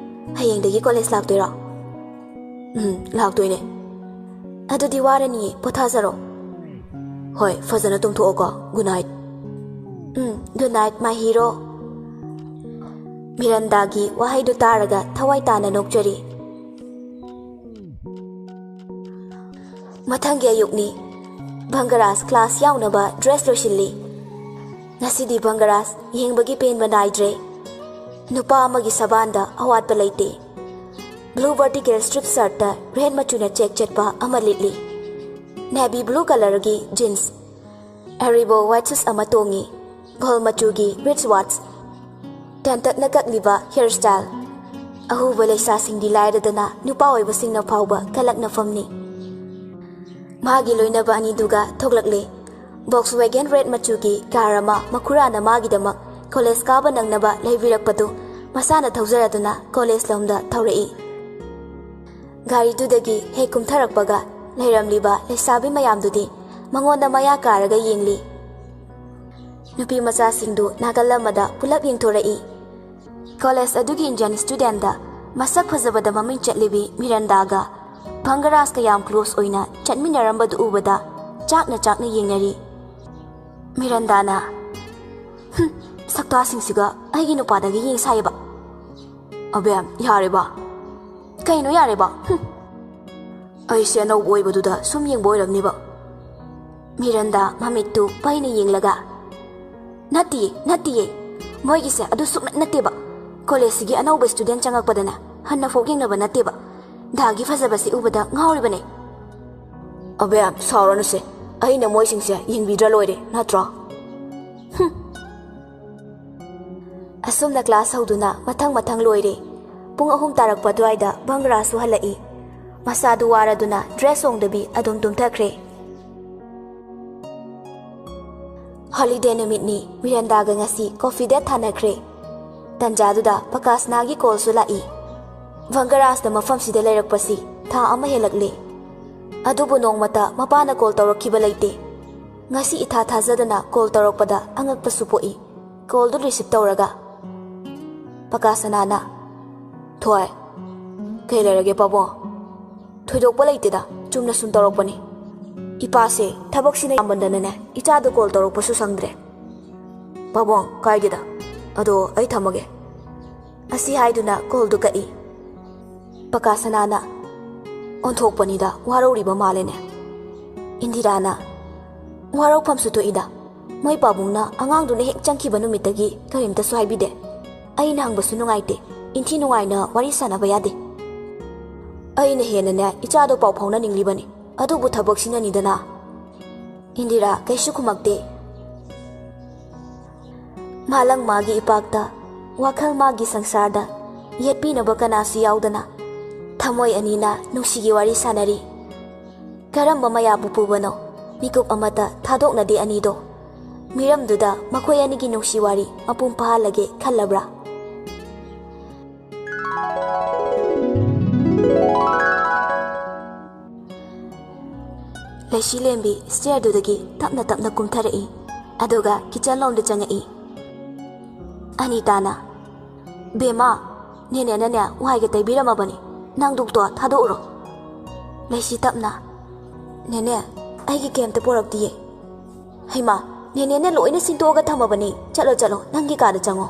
ꯍꯌꯦꯡꯗꯒꯤ ꯀꯣꯂꯦꯖ ꯂꯥꯛꯇꯣꯏꯔꯣ?" "ꯎꯝ, ꯂꯥꯛꯇꯣꯏꯅꯦ꯫" "ꯑꯗꯨꯗꯤ ꯋꯥꯔꯅꯤꯌꯦ, ꯄꯣꯊꯥꯖꯔꯣ꯫" "ꯍꯣꯏ, ꯐꯖꯅ ꯇꯨꯝꯊꯣꯛꯑꯣꯀꯣ꯫ Good night." "Um, good night, my hero." ꯃꯤꯔꯟꯗꯥꯒꯤ ꯋꯥꯍꯩꯗꯨ ꯇꯥꯔꯒ ꯊꯋꯥꯏ ꯇꯥꯅ ꯅꯣꯛꯆꯔꯤ꯫ ꯃꯊꯪꯒꯤ ꯑꯌꯨꯛꯅꯤ꯫ ꯚꯪꯒꯔꯥꯖ ꯀ꯭ꯂꯥꯁ ꯌꯥꯎꯅꯕ ꯗ꯭ꯔꯦꯁ ꯂꯣꯏꯁꯤꯜꯂꯤ꯫ ꯉꯁꯤꯗꯤ ꯚꯪꯒꯔꯥꯖ ꯌꯦꯡꯕꯒꯤ ꯄꯦꯟꯕ ꯅꯥꯏꯗ꯭ꯔꯦ꯫ ꯅꯨꯄꯥ ꯑꯃꯒꯤ ꯁꯕꯥꯟꯗ ꯑꯋꯥꯠꯄ ꯂꯩꯇꯦ꯫ ꯕ꯭ꯂꯨ ꯚꯔꯇꯤꯀꯦꯜ ꯁ꯭ꯇ꯭ꯔꯤꯞ ꯁꯔꯠꯇ ꯔꯦꯗ ꯃꯆꯨꯅ ꯆꯦꯛ ꯆꯠꯄ ꯑꯃ ꯂꯤꯠꯂꯤ꯫ ꯅꯦꯚꯤ ꯕ꯭ꯂꯨ ꯀꯂꯔꯒꯤ ꯖꯤꯟꯁ, ꯑꯔꯤꯕ ꯋꯥꯏꯠ ꯁꯨꯁ ꯑꯃ ꯇꯣꯡꯉꯤ꯫ ꯒꯣꯜ ꯃꯆꯨꯒꯤ ꯔꯤꯁ ꯋꯥꯠꯆ, ꯇꯦꯟꯇꯛꯅ ꯀꯛꯂꯤꯕ ꯍꯤꯌꯔ ꯁ꯭ꯇꯥꯏꯜ꯫ ꯑꯍꯨꯕ ꯂꯩꯁꯥꯁꯤꯡꯗꯤ ꯂꯥꯏꯔꯗꯅ ꯅꯨꯄꯥ ꯑꯣꯏꯕꯁꯤꯡꯅ ꯐꯥꯎꯕ ꯀꯂꯛꯅꯐꯝꯅꯤ꯫ ꯃꯥꯒꯤ ꯂꯣꯏꯅꯕ ꯑꯅꯤꯗꯨꯒ ꯊꯣꯛꯂꯛꯂꯦ꯫ ꯚꯣꯛꯁ ꯋꯦꯒꯟ ꯔꯦꯗ ꯃꯆꯨꯒꯤ ꯀꯥꯔ ꯑꯃ ꯃꯈꯨꯔꯥꯅ ꯃꯥꯒꯤꯗꯃꯛ ꯀꯣꯂꯦꯖ ꯀꯥꯕ ꯅꯪꯅꯕ ꯂꯩꯕꯤꯔꯛꯄꯗꯨ ꯃꯁꯥꯅ ꯊꯧꯖꯔꯗꯨꯅ ꯀꯣꯂꯦꯖ ꯂꯣꯝꯗ ꯊꯧꯔꯛꯏ꯫ ꯒꯥꯔꯤꯗꯨꯗꯒꯤ ꯍꯦꯛ ꯀꯨꯝꯊꯔꯛꯄꯒ ꯂꯩꯔꯝꯂꯤꯕ ꯂꯩꯁꯥꯕꯤ ꯃꯌꯥꯝꯗꯨꯗꯤ ꯃꯉꯣꯟꯗ ꯃꯌꯥ ꯀꯥꯔꯒ ꯌꯦꯡꯂꯤ꯫ ꯅꯨꯄꯤ ꯃꯆꯥꯁꯤꯡꯗꯨ ꯅꯥꯀꯜ ꯑꯃꯗ ꯄꯨꯂꯞ ꯌꯦꯡꯊꯣꯔꯛꯏ꯫ ꯀꯣꯂꯦꯖ ꯑꯗꯨꯒꯤ ꯏꯟꯗꯤꯌꯟ ꯁ꯭ꯇꯨꯗꯦꯟꯗ ꯃꯁꯛ ꯐꯖꯕꯗ ꯃꯃꯤꯡ ꯆꯠꯂꯤꯕꯤ ꯃꯤꯔꯟꯗꯥꯒ ꯚꯪꯒꯔꯥꯖꯀ ꯌꯥꯝ ꯀ꯭ꯂꯣꯁ ꯑꯣꯏꯅ ꯆꯠꯃꯤꯟꯅꯔꯝꯕꯗꯨ ꯎꯕꯗ ꯆꯥꯛꯅ ꯆꯥꯛꯅ ꯌꯦꯡꯅꯔꯤ꯫ ꯃꯤꯔꯟꯗꯥꯅ, "ꯍꯨꯝ, ꯁꯛꯇꯥꯁꯤꯡꯁꯤꯒ ꯑꯩꯒꯤ ꯅꯨꯄꯥꯗꯒꯤ ꯌꯦꯡ ꯁꯥꯏꯌꯦꯕ꯫" "ꯑꯕꯦꯝ, ꯌꯥꯔꯦꯕ꯫" "ꯀꯩꯅꯣ ꯌꯥꯔꯦꯕ? ꯍꯨꯝ꯫" "ꯑꯩꯁꯦ ꯑꯅꯧꯕ ꯑꯣꯏꯕꯗꯨꯗ ꯁꯨꯝ ꯌꯦꯡꯕ ꯑꯣꯏꯔꯝꯅꯤꯕ꯫" ꯃꯤꯔꯟꯗꯥ ꯃꯃꯤꯠꯇꯨ ꯄꯩꯅ ꯌꯦꯡꯂꯒ, "ꯅꯠꯇꯤꯌꯦ, ꯅꯠꯇꯤꯌꯦ꯫ ꯃꯣꯏꯒꯤꯁꯦ ꯑꯗꯨ ꯁꯨꯛꯅꯠ ꯅꯠꯇꯦꯕ꯫ ꯀꯣꯂꯦꯖꯁꯤꯒꯤ ꯑꯅꯧꯕ ꯁ꯭ꯇꯨꯗꯦꯟ ꯆꯪꯉꯛꯄꯗꯅꯦ ꯍꯟꯅ ꯐꯥꯎ ꯌꯦꯡꯅꯕ ꯅꯠꯇꯦꯕ꯫ ꯗꯥꯒꯤ ꯐꯖꯕꯁꯤ ꯎꯕꯗ ꯉꯥꯎꯔꯤꯕꯅꯦ꯫" ꯑꯕꯦꯝ, ꯁꯥꯎꯔꯅꯨꯁꯦ꯫ ꯑꯩꯅ ꯃꯣꯏꯁꯤꯡꯁꯦ ꯌꯦꯡꯕꯤꯗ꯭ꯔ ꯂꯣꯏꯔꯦ, ꯅꯠꯇ꯭ꯔꯣ? ꯍꯨꯝ꯫ ꯑꯁꯨꯝꯅ ꯀ꯭ꯂꯥꯁ ꯍꯧꯗꯨꯅ ꯃꯊꯪ ꯃꯊꯪ ꯂꯣꯏꯔꯦ꯫ ꯄꯨꯡ ꯑꯍꯨꯝ ꯇꯥꯔꯛꯄ ꯑꯗꯨꯋꯥꯏꯗ ꯚꯪꯒ꯭ꯔꯥꯁꯨ ꯍꯜꯂꯛꯏ꯫ ꯃꯁꯥꯗꯨ ꯋꯥꯔꯗꯨꯅ ꯗ꯭ꯔꯦꯁ ꯍꯣꯡꯗꯕꯤ ꯑꯗꯨꯝ ꯇꯨꯝꯊꯈ꯭ꯔꯦ꯫ ꯍꯣꯂꯤꯗꯦ ꯅꯨꯃꯤꯠꯅꯤ꯫ ꯃꯤꯔꯟꯗꯥꯒ ꯉꯁꯤ ꯀꯣꯐꯤ ꯗꯦꯠ ꯊꯥꯅꯈ꯭ꯔꯦ꯫ ꯇꯟꯖꯥꯗꯨꯗ ꯄꯀꯥꯁꯅꯥꯒꯤ ꯀꯣꯜꯁꯨ ꯂꯥꯛꯏ꯫ ꯚꯪꯒꯔꯥꯖꯅ ꯃꯐꯝꯁꯤꯗ ꯂꯩꯔꯛꯄꯁꯤ ꯊꯥ ꯑꯃ ꯍꯦꯜꯂꯛꯂꯦ꯫ ꯑꯗꯨꯕꯨ ꯅꯣꯡꯃꯇ ꯃꯄꯥꯅ ꯀꯣꯜ ꯇꯧꯔꯛꯈꯤꯕ ꯂꯩꯇꯦ꯫ ꯉꯁꯤ ꯏꯊꯥ ꯊꯥꯖꯗꯅ ꯀꯣꯜ ꯇꯧꯔꯛꯄꯗ ꯑꯉꯛꯄꯁꯨ ꯄꯣꯛꯏ꯫ ꯀꯣꯜꯗꯨ ꯔꯤꯁꯤꯞ ꯇꯧꯔꯒ ꯄꯀꯥꯁꯅꯥꯅ, "ꯊꯣꯏ, ꯀꯩ ꯂꯩꯔꯒꯦ ꯄꯥꯕꯨꯡ?" "ꯊꯣꯏꯗꯣꯛꯄ ꯂꯩꯇꯦꯗ, ꯆꯨꯝꯅ ꯁꯨꯝ ꯇꯧꯔꯛꯄꯅꯤ꯫ ꯏꯄꯥꯁꯦ ꯊꯕꯛꯁꯤꯅ ꯌꯥꯝꯃꯟꯗꯅꯅꯦ, ꯏꯆꯥꯗ ꯀꯣꯜ ꯇꯧꯔꯛꯄꯁꯨ ꯁꯪꯗ꯭ꯔꯦ꯫ ꯄꯥꯕꯨꯡ, ꯀꯥꯏꯗꯦꯗ꯫ ꯑꯗꯣ ꯑꯩ ꯊꯝꯃꯒꯦ꯫" ꯑꯁꯤ ꯍꯥꯏꯗꯨꯅ ꯀꯣꯜꯗꯨ ꯀꯛꯏ꯫ ꯄꯀꯥꯁꯅꯥꯅ, "ꯑꯣꯟꯊꯣꯛꯄꯅꯤꯗ, ꯋꯥꯔꯧꯔꯤꯕ ꯃꯥꯜꯂꯦꯅꯦ꯫" ꯏꯟꯗꯤꯔꯥꯅ, "ꯋꯥꯔꯧꯐꯝꯁꯨ ꯊꯣꯛꯏꯗ꯫ ꯃꯣꯏ ꯄꯥꯕꯨꯡꯅ ꯑꯉꯥꯡꯗꯨꯅ ꯍꯦꯛ ꯆꯪꯈꯤꯕ ꯅꯨꯃꯤꯠꯇꯒꯤ ꯀꯔꯤꯝꯇꯁꯨ ꯍꯥꯏꯕꯤꯗꯦ꯫ ꯑꯩꯅ ꯍꯪꯕꯁꯨ ꯅꯨꯡꯉꯥꯏꯇꯦ꯫ ꯏꯟꯊꯤ ꯅꯨꯡꯉꯥꯏꯅ ꯋꯥꯔꯤ ꯁꯥꯟꯅꯕ ꯌꯥꯗꯦ꯫ ꯑꯩꯅ ꯍꯦꯟꯅꯅꯦ ꯏꯆꯥꯗꯣ ꯄꯥꯎ ꯐꯥꯎꯅꯅꯤꯡꯂꯤꯕꯅꯤ, ꯑꯗꯨꯕꯨ ꯊꯕꯛꯁꯤꯅꯅꯤꯗꯅ꯫" ꯏꯟꯗꯤꯔꯥ ꯀꯩꯁꯨ ꯈꯨꯝꯃꯛꯇꯦ꯫ ꯃꯥꯂꯪ ꯃꯥꯒꯤ ꯏꯄꯥꯛꯇ, ꯋꯥꯈꯜ ꯃꯥꯒꯤ ꯁꯪꯁꯥꯔꯗ, ꯌꯦꯠꯄꯤꯅꯕ ꯀꯅꯥꯁꯨ ꯌꯥꯎꯗꯅ ꯊꯃꯣꯏ ꯑꯅꯤꯅ ꯅꯨꯡꯁꯤꯒꯤ ꯋꯥꯔꯤ ꯁꯥꯟꯅꯔꯤ꯫ ꯀꯔꯝꯕ ꯃꯌꯥꯕꯨ ꯄꯨꯕꯅꯣ? ꯃꯤꯀꯨꯞ ꯑꯃꯠꯇ ꯊꯥꯗꯣꯛꯅꯗꯦ ꯑꯅꯤꯗꯣ꯫ ꯃꯤꯔꯝꯗꯨꯗ ꯃꯈꯣꯏ ꯑꯅꯤꯒꯤ ꯅꯨꯡꯁꯤ ꯋꯥꯔꯤ ꯃꯄꯨꯡ ꯐꯥꯍꯜꯂꯒꯦ ꯈꯜꯂꯕ꯭ꯔꯥ? ꯂꯩꯁꯤꯂꯦꯝꯕꯤ ꯁ꯭ꯇꯦꯌꯔꯗꯨꯗꯒꯤ ꯇꯞꯅ ꯇꯞꯅ ꯀꯨꯝꯊꯔꯛꯏ, ꯑꯗꯨꯒ ꯀꯤꯆꯟ ꯂꯣꯝꯗ ꯆꯪꯉꯛꯏ꯫ ꯑꯅꯤꯇꯥꯅ, "ꯕꯦꯝꯃ, ꯅꯦꯅꯦꯅꯅꯦ ꯋꯥꯏꯒ ꯇꯩꯕꯤꯔꯝꯃꯕꯅꯤ, ꯅꯪ ꯗꯨꯛꯇꯣ ꯊꯥꯗꯣꯛꯎꯔꯣ꯫" ꯂꯩꯁꯤ ꯇꯞꯅ, "ꯅꯦꯅꯦ, ꯑꯩꯒꯤ ꯀꯩꯝꯇ ꯄꯣꯔꯛꯇꯤꯌꯦ꯫" "ꯍꯩꯃꯥ, ꯅꯦꯅꯦꯅ ꯂꯣꯏꯅ ꯁꯤꯟꯗꯣꯛꯑꯒ ꯊꯝꯃꯕꯅꯤ, ꯆꯠꯂꯣ ꯆꯠꯂꯣ, ꯅꯪꯒꯤ ꯀꯥꯗ ꯆꯪꯉꯣ꯫"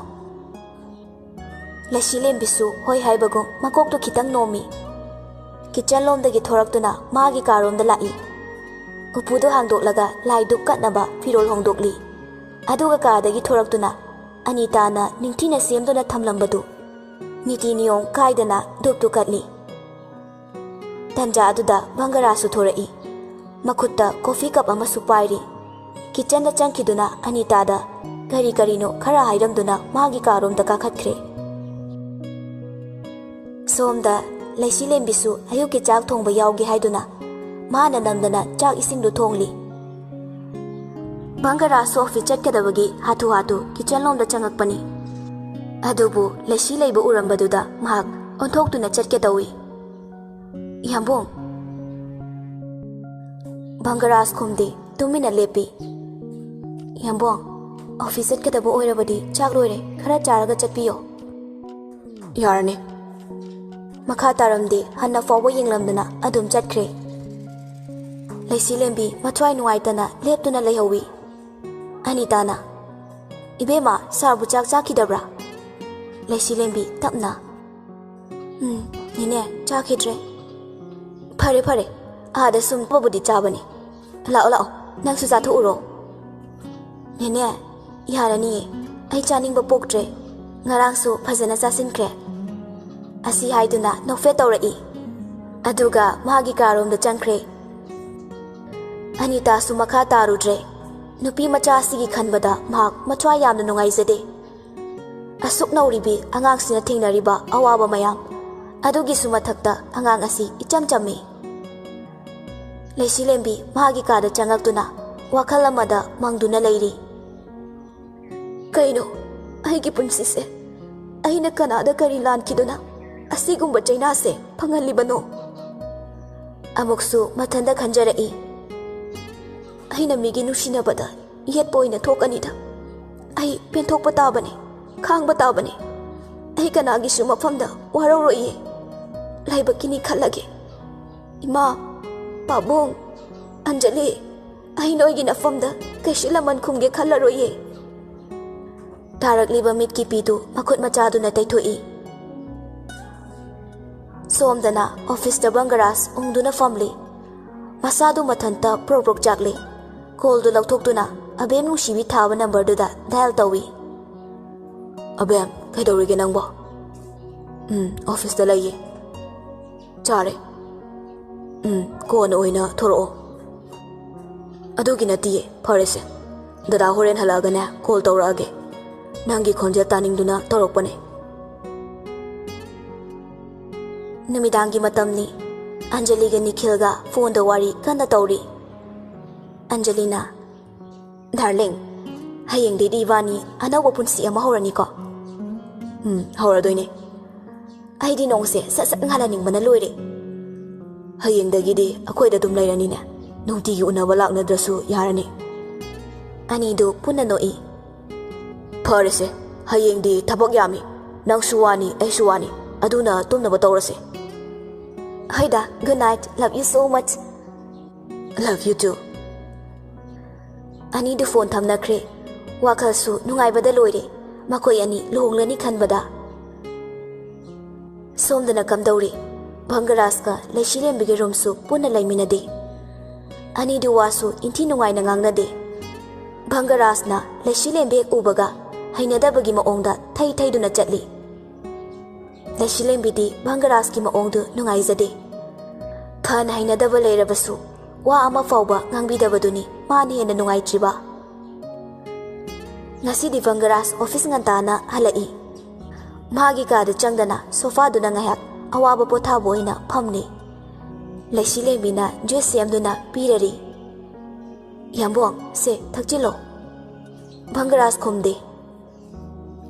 ꯂꯩꯁꯤꯂꯦꯝꯕꯤꯁꯨ ꯍꯣꯏ ꯍꯥꯏꯕꯒꯨꯝ ꯃꯀꯣꯛꯇꯨ ꯈꯤꯇꯪ ꯅꯣꯝꯃꯤ꯫ ꯀꯤꯆꯟ ꯂꯣꯝꯗꯒꯤ ꯊꯣꯔꯛꯇꯨꯅ ꯃꯥꯒꯤ ꯀꯥꯔꯣꯝꯗ ꯂꯥꯛꯏ꯫ ꯎꯄꯨꯗꯨ ꯍꯥꯡꯗꯣꯛꯂꯒ ꯂꯥꯏ ꯗꯨꯛ ꯀꯠꯅꯕ ꯐꯤꯔꯣꯜ ꯍꯣꯡꯗꯣꯛꯂꯤ꯫ ꯑꯗꯨꯒ ꯀꯥꯗꯒꯤ ꯊꯣꯔꯛꯇꯨꯅ ꯑꯅꯤꯇꯥꯅ ꯅꯤꯡꯊꯤꯅ ꯁꯦꯝꯗꯨꯅ ꯊꯝꯂꯝꯕꯗꯨ ꯅꯤꯇꯤ ꯅꯤꯌꯣꯝ ꯀꯥꯏꯗꯅ ꯗꯨꯛꯇꯨ ꯀꯠꯂꯤ꯫ ꯇꯟꯖꯥ ꯑꯗꯨꯗ ꯚꯪꯒꯔꯥꯁꯨ ꯊꯣꯔꯛꯏ꯫ ꯃꯈꯨꯠꯇ ꯀꯣꯐꯤ ꯀꯞ ꯑꯃꯁꯨ ꯄꯥꯏꯔꯤ꯫ ꯀꯤꯆꯟꯗ ꯆꯪꯈꯤꯗꯨꯅ ꯑꯅꯤꯇꯥꯗ ꯀꯔꯤ ꯀꯔꯤꯅꯣ ꯈꯔ ꯍꯥꯏꯔꯝꯗꯨꯅ ꯃꯥꯒꯤ ꯀꯥꯔꯣꯝꯗ ꯀꯥꯈꯠꯈ꯭ꯔꯦ꯫ ꯁꯣꯝꯗ ꯂꯩꯁꯤꯂꯦꯝꯕꯤꯁꯨ ꯑꯌꯨꯛꯀꯤ ꯆꯥꯛ ꯊꯣꯡꯕ ꯌꯥꯎꯒꯦ ꯍꯥꯏꯗꯨꯅ ꯃꯥꯅ ꯅꯝꯗꯅ ꯆꯥꯛ ꯏꯁꯤꯡꯗꯨ ꯊꯣꯡꯂꯤ꯫ ꯕꯪꯒꯔꯥꯖꯁꯨ ꯑꯣꯐꯤꯁ ꯆꯠꯀꯗꯕꯒꯤ ꯍꯥꯊꯨ ꯍꯥꯊꯨ ꯀꯤꯆꯟ ꯂꯣꯝꯗ ꯆꯪꯉꯛꯄꯅꯤ꯫ ꯑꯗꯨꯕꯨ ꯂꯩꯁꯤ ꯂꯩꯕ ꯎꯔꯝꯕꯗꯨꯗ ꯃꯍꯥꯛ ꯑꯣꯟꯊꯣꯛꯇꯨꯅ ꯆꯠꯀꯦ ꯇꯧꯏ꯫ "ꯌꯥꯝꯕꯨꯡ!" ꯕꯪꯒꯔꯥꯖ ꯈꯨꯝꯗꯦ, ꯇꯨꯃꯤꯟꯅ ꯂꯦꯞꯄꯤ꯫ "ꯌꯥꯝꯕꯨꯡ, ꯑꯣꯐꯤꯁ ꯆꯠꯀꯗꯕ ꯑꯣꯏꯔꯕꯗꯤ ꯆꯥꯛ ꯂꯣꯏꯔꯦ, ꯈꯔ ꯆꯥꯔꯒ ꯆꯠꯄꯤꯌꯣ꯫" "ꯌꯥꯔꯅꯤ꯫" ꯃꯈꯥ ꯇꯥꯔꯝꯗꯦ, ꯍꯟꯅ ꯐꯥꯎꯕ ꯌꯦꯡꯂꯝꯗꯅ ꯑꯗꯨꯝ ꯆꯠꯈ꯭ꯔꯦ꯫ ꯂꯩꯁꯤꯂꯦꯝꯕꯤ ꯃꯊ꯭ꯋꯥꯏ ꯅꯨꯡꯉꯥꯏꯇꯅ ꯂꯦꯞꯇꯨꯅ ꯂꯩꯍꯧꯏ꯫ ꯑꯅꯤꯇꯥꯅ, "ꯏꯕꯦꯝꯃ, ꯁꯥꯔꯕꯨ ꯆꯥꯛ ꯆꯥꯈꯤꯗꯕ꯭ꯔꯥ?" ꯂꯩꯁꯤꯂꯦꯝꯕꯤ ꯇꯞꯅ, "ꯎꯝ, ꯅꯦꯅꯦ, ꯆꯥꯈꯤꯗ꯭ꯔꯦ꯫" "ꯐꯔꯦ, ꯐꯔꯦ, ꯑꯥꯗ ꯁꯨꯝ ꯄꯕꯨꯗꯤ ꯆꯥꯕꯅꯤ꯫ ꯂꯥꯛꯑꯣ, ꯂꯥꯛꯑꯣ, ꯅꯪꯁꯨ ꯆꯥꯊꯣꯛꯎꯔꯣ꯫" "ꯅꯦꯅꯦ, ꯌꯥꯔꯅꯤꯌꯦ, ꯑꯩ ꯆꯥꯅꯤꯡꯕ ꯄꯣꯛꯇ꯭ꯔꯦ꯫ ꯉꯔꯥꯡꯁꯨ ꯐꯖꯅ ꯆꯥꯁꯤꯟꯈ꯭ꯔꯦ꯫" ꯑꯁꯤ ꯍꯥꯏꯗꯨꯅ ꯅꯣꯛꯐꯦꯠ ꯇꯧꯔꯛꯏ꯫ ꯑꯗꯨꯒ ꯃꯥꯒꯤ ꯀꯥꯔꯣꯝꯗ ꯆꯪꯈ꯭ꯔꯦ꯫ ꯑꯅꯤꯇꯥꯁꯨ ꯃꯈꯥ ꯇꯥꯔꯨꯗ꯭ꯔꯦ꯫ ꯅꯨꯄꯤ ꯃꯆꯥ ꯑꯁꯤꯒꯤ ꯈꯟꯕꯗ ꯃꯍꯥꯛ ꯃꯊ꯭ꯋꯥꯏ ꯌꯥꯝꯅ ꯅꯨꯡꯉꯥꯏꯖꯗꯦ꯫ ꯑꯁꯨꯛ ꯅꯧꯔꯤꯕꯤ ꯑꯉꯥꯡꯁꯤꯅ ꯊꯦꯡꯅꯔꯤꯕ ꯑꯋꯥꯕ ꯃꯌꯥꯝ ꯑꯗꯨꯒꯤꯁꯨ ꯃꯊꯛꯇ ꯑꯉꯥꯡ ꯑꯁꯤ ꯏꯆꯝ ꯆꯝꯃꯤ꯫ ꯂꯩꯁꯤꯂꯦꯝꯕꯤ ꯃꯥꯒꯤ ꯀꯥꯗ ꯆꯪꯉꯛꯇꯨꯅ ꯋꯥꯈꯜ ꯑꯃꯗ ꯃꯪꯗꯨꯅ ꯂꯩꯔꯤ꯫ "ꯀꯩꯅꯣ, ꯑꯩꯒꯤ ꯄꯨꯟꯁꯤꯁꯦ ꯑꯩꯅ ꯀꯅꯥꯗ ꯀꯔꯤ ꯂꯥꯟꯈꯤꯗꯨꯅ ꯑꯁꯤꯒꯨꯝꯕ ꯆꯩꯅꯥꯁꯦ ꯐꯪꯍꯜꯂꯤꯕꯅꯣ?" ꯑꯃꯨꯛꯁꯨ ꯃꯊꯟꯇ ꯈꯟꯖꯔꯛꯏ꯫ "ꯑꯩꯅ ꯃꯤꯒꯤ ꯅꯨꯡꯁꯤꯅꯕꯗ ꯌꯦꯠꯄ ꯑꯣꯏꯅ ꯊꯣꯛꯀꯅꯤꯗ꯫ ꯑꯩ ꯄꯦꯟꯊꯣꯛꯄ ꯇꯥꯕꯅꯤ, ꯈꯥꯡꯕ ꯇꯥꯕꯅꯤ꯫ ꯑꯩ ꯀꯅꯥꯒꯤꯁꯨ ꯃꯐꯝꯗ ꯋꯥꯔꯧꯔꯣꯏꯌꯦ꯫ ꯂꯥꯏꯕꯛꯀꯤꯅꯤ ꯈꯜꯂꯒꯦ꯫ ꯏꯃꯥ, ꯄꯥꯕꯨꯡ, ꯑꯟꯖꯂꯤ, ꯑꯩ ꯅꯣꯏꯒꯤ ꯅꯐꯝꯗ ꯀꯩꯁꯨ ꯂꯃꯟ ꯈꯨꯝꯒꯦ ꯈꯜꯂꯔꯣꯏꯌꯦ꯫" ꯇꯥꯔꯛꯂꯤꯕ ꯃꯤꯠꯀꯤ ꯄꯤꯗꯨ ꯃꯈꯨꯠ ꯃꯆꯥꯗꯨꯅ ꯇꯩꯊꯣꯛꯏ꯫ ꯁꯣꯝꯗꯅ ꯑꯣꯐꯤꯁꯇ ꯕꯪꯒꯔꯥꯖ ꯎꯪꯗꯨꯅ ꯐꯝꯂꯤ꯫ ꯃꯁꯥꯗꯨ ꯃꯊꯟꯇ ꯄ꯭ꯔꯣꯛ ꯄ꯭ꯔꯣꯛ ꯆꯥꯛꯂꯤ꯫ ꯀꯣꯜꯗꯨ ꯂꯧꯊꯣꯛꯇꯨꯅ ꯑꯕꯦꯝ ꯅꯨꯡꯁꯤꯕꯤ ꯊꯥꯕ ꯅꯝꯕꯔꯗꯨꯗ ꯗꯥꯏꯜ ꯇꯧꯏ꯫ "ꯑꯕꯦꯝ, ꯀꯩꯗꯧꯔꯤꯒꯦ ꯅꯪꯕꯣ?" "ꯎꯝ, ꯑꯣꯐꯤꯁꯇ ꯂꯩꯌꯦ꯫" "ꯆꯥꯔꯦ?" "ꯎꯝ, ꯀꯣꯟꯅ ꯑꯣꯏꯅ ꯊꯣꯔꯛꯑꯣ꯫" ꯑꯗꯨꯒꯤ ꯅꯠꯇꯤꯌꯦ, ꯐꯔꯦꯁꯦ꯫ ꯗꯗꯥ ꯍꯣꯔꯦꯟ ꯍꯜꯂꯛꯑꯒꯅꯦ, ꯀꯣꯜ ꯇꯧꯔꯛꯑꯒꯦ꯫ ꯅꯪꯒꯤ ꯈꯣꯟꯖꯦꯜ ꯇꯥꯅꯤꯡꯗꯨꯅ ꯇꯧꯔꯛꯄꯅꯦ꯫ ꯅꯨꯃꯤꯗꯥꯡꯒꯤ ꯃꯇꯝꯅꯤ꯫ ꯑꯟꯖꯂꯤꯒ ꯅꯤꯈꯤꯜꯒ ꯐꯣꯟꯗ ꯋꯥꯔꯤ ꯀꯟꯅ ꯇꯧꯔꯤ꯫ ꯑꯟꯖꯂꯤꯅ, "ꯗꯥꯔꯂꯤꯡ, ꯍꯌꯦꯡꯗꯩꯗꯤ ꯏꯕꯥꯅꯤ ꯑꯅꯧꯕ ꯄꯨꯟꯁꯤ ꯑꯃ ꯍꯧꯔꯅꯤꯀꯣ?" "ꯎꯝ, ꯍꯧꯔꯗꯣꯏꯅꯦ꯫ ꯑꯩꯗꯤ ꯅꯣꯡꯁꯦ ꯁꯠ ꯁꯠ ꯉꯥꯜꯍꯟꯅꯤꯡꯕꯅ ꯂꯣꯏꯔꯦ꯫ ꯍꯌꯦꯡꯗꯒꯤꯗꯤ ꯑꯩꯈꯣꯏꯗ ꯑꯗꯨꯝ ꯂꯩꯔꯅꯤꯅꯦ꯫ ꯅꯨꯡꯇꯤꯒꯤ ꯎꯅꯕ ꯂꯥꯛꯅꯗ꯭ꯔꯁꯨ ꯌꯥꯔꯅꯤ꯫" ꯑꯅꯤꯗꯨ ꯄꯨꯟꯅ ꯅꯣꯛꯏ꯫ "ꯐꯔꯦꯁꯦ, ꯍꯌꯦꯡꯗꯤ ꯊꯕꯛ ꯌꯥꯝꯃꯤ꯫ ꯅꯪꯁꯨ ꯋꯥꯅꯤ, ꯑꯩꯁꯨ ꯋꯥꯅꯤ꯫ ꯑꯗꯨꯅ ꯇꯨꯝꯅꯕ ꯇꯧꯔꯁꯦ꯫" "ꯍꯣꯏꯗ, good night, love you so much꯫" "Love you too꯫" ꯑꯅꯤꯗꯨ ꯐꯣꯟ ꯊꯝꯅꯈ꯭ꯔꯦ꯫ ꯋꯥꯈꯜꯁꯨ ꯅꯨꯡꯉꯥꯏꯕꯗ ꯂꯣꯏꯔꯦ꯫ ꯃꯈꯣꯏ ꯑꯅꯤ ꯂꯨꯍꯣꯡꯂꯅꯤ ꯈꯟꯕꯗ꯫ ꯁꯣꯝꯗꯅ ꯀꯝꯗꯧꯔꯤ? ꯚꯪꯒꯔꯥꯖꯀ ꯂꯩꯁꯤꯂꯦꯝꯕꯤꯒꯤ ꯔꯨꯝꯁꯨ ꯄꯨꯟꯅ ꯂꯩꯃꯤꯟꯅꯗꯦ꯫ ꯑꯅꯤꯗꯨ ꯋꯥꯁꯨ ꯏꯟꯊꯤ ꯅꯨꯡꯉꯥꯏꯅ ꯉꯥꯡꯅꯗꯦ꯫ ꯚꯪꯒꯔꯥꯖꯅ ꯂꯩꯁꯤꯂꯦꯝꯕꯤ ꯍꯦꯛ ꯎꯕꯒ ꯍꯩꯅꯗꯕꯒꯤ ꯃꯑꯣꯡꯗ ꯊꯩ ꯊꯩꯗꯨꯅ ꯆꯠꯂꯤ꯫ ꯂꯩꯁꯤꯂꯦꯝꯕꯤꯗꯤ ꯚꯪꯒꯔꯥꯖꯀꯤ ꯃꯑꯣꯡꯗꯨ ꯅꯨꯡꯉꯥꯏꯖꯗꯦ꯫ ꯐꯅ ꯍꯩꯅꯗꯕ ꯂꯩꯔꯕꯁꯨ ꯋꯥ ꯑꯃ ꯐꯥꯎꯕ ꯉꯥꯡꯕꯤꯗꯕꯗꯨꯅꯤ ꯃꯥꯅ ꯍꯦꯟꯅ ꯅꯨꯡꯉꯥꯏꯇ꯭ꯔꯤꯕ꯫ ꯉꯁꯤꯗꯤ ꯚꯪꯒꯔꯥꯖ ꯑꯣꯐꯤꯁ ꯉꯟꯇꯥꯅ ꯍꯜꯂꯛꯏ꯫ ꯃꯥꯒꯤ ꯀꯥꯗ ꯆꯪꯗꯅ ꯁꯣꯐꯥꯗꯨꯅ ꯉꯥꯏꯍꯥꯛ ꯑꯋꯥꯕ ꯄꯣꯊꯥꯕ ꯑꯣꯏꯅ ꯐꯝꯂꯤ꯫ ꯂꯩꯁꯤꯂꯦꯝꯕꯤꯅ ꯖꯨꯏꯁ ꯁꯦꯝꯗꯨꯅ ꯄꯤꯔꯔꯤ꯫ "ꯌꯥꯝꯕꯣꯡ, ꯁꯦ, ꯊꯛꯆꯤꯜꯂꯣ꯫" ꯚꯪꯒꯔꯥꯖ ꯈꯨꯝꯗꯦ꯫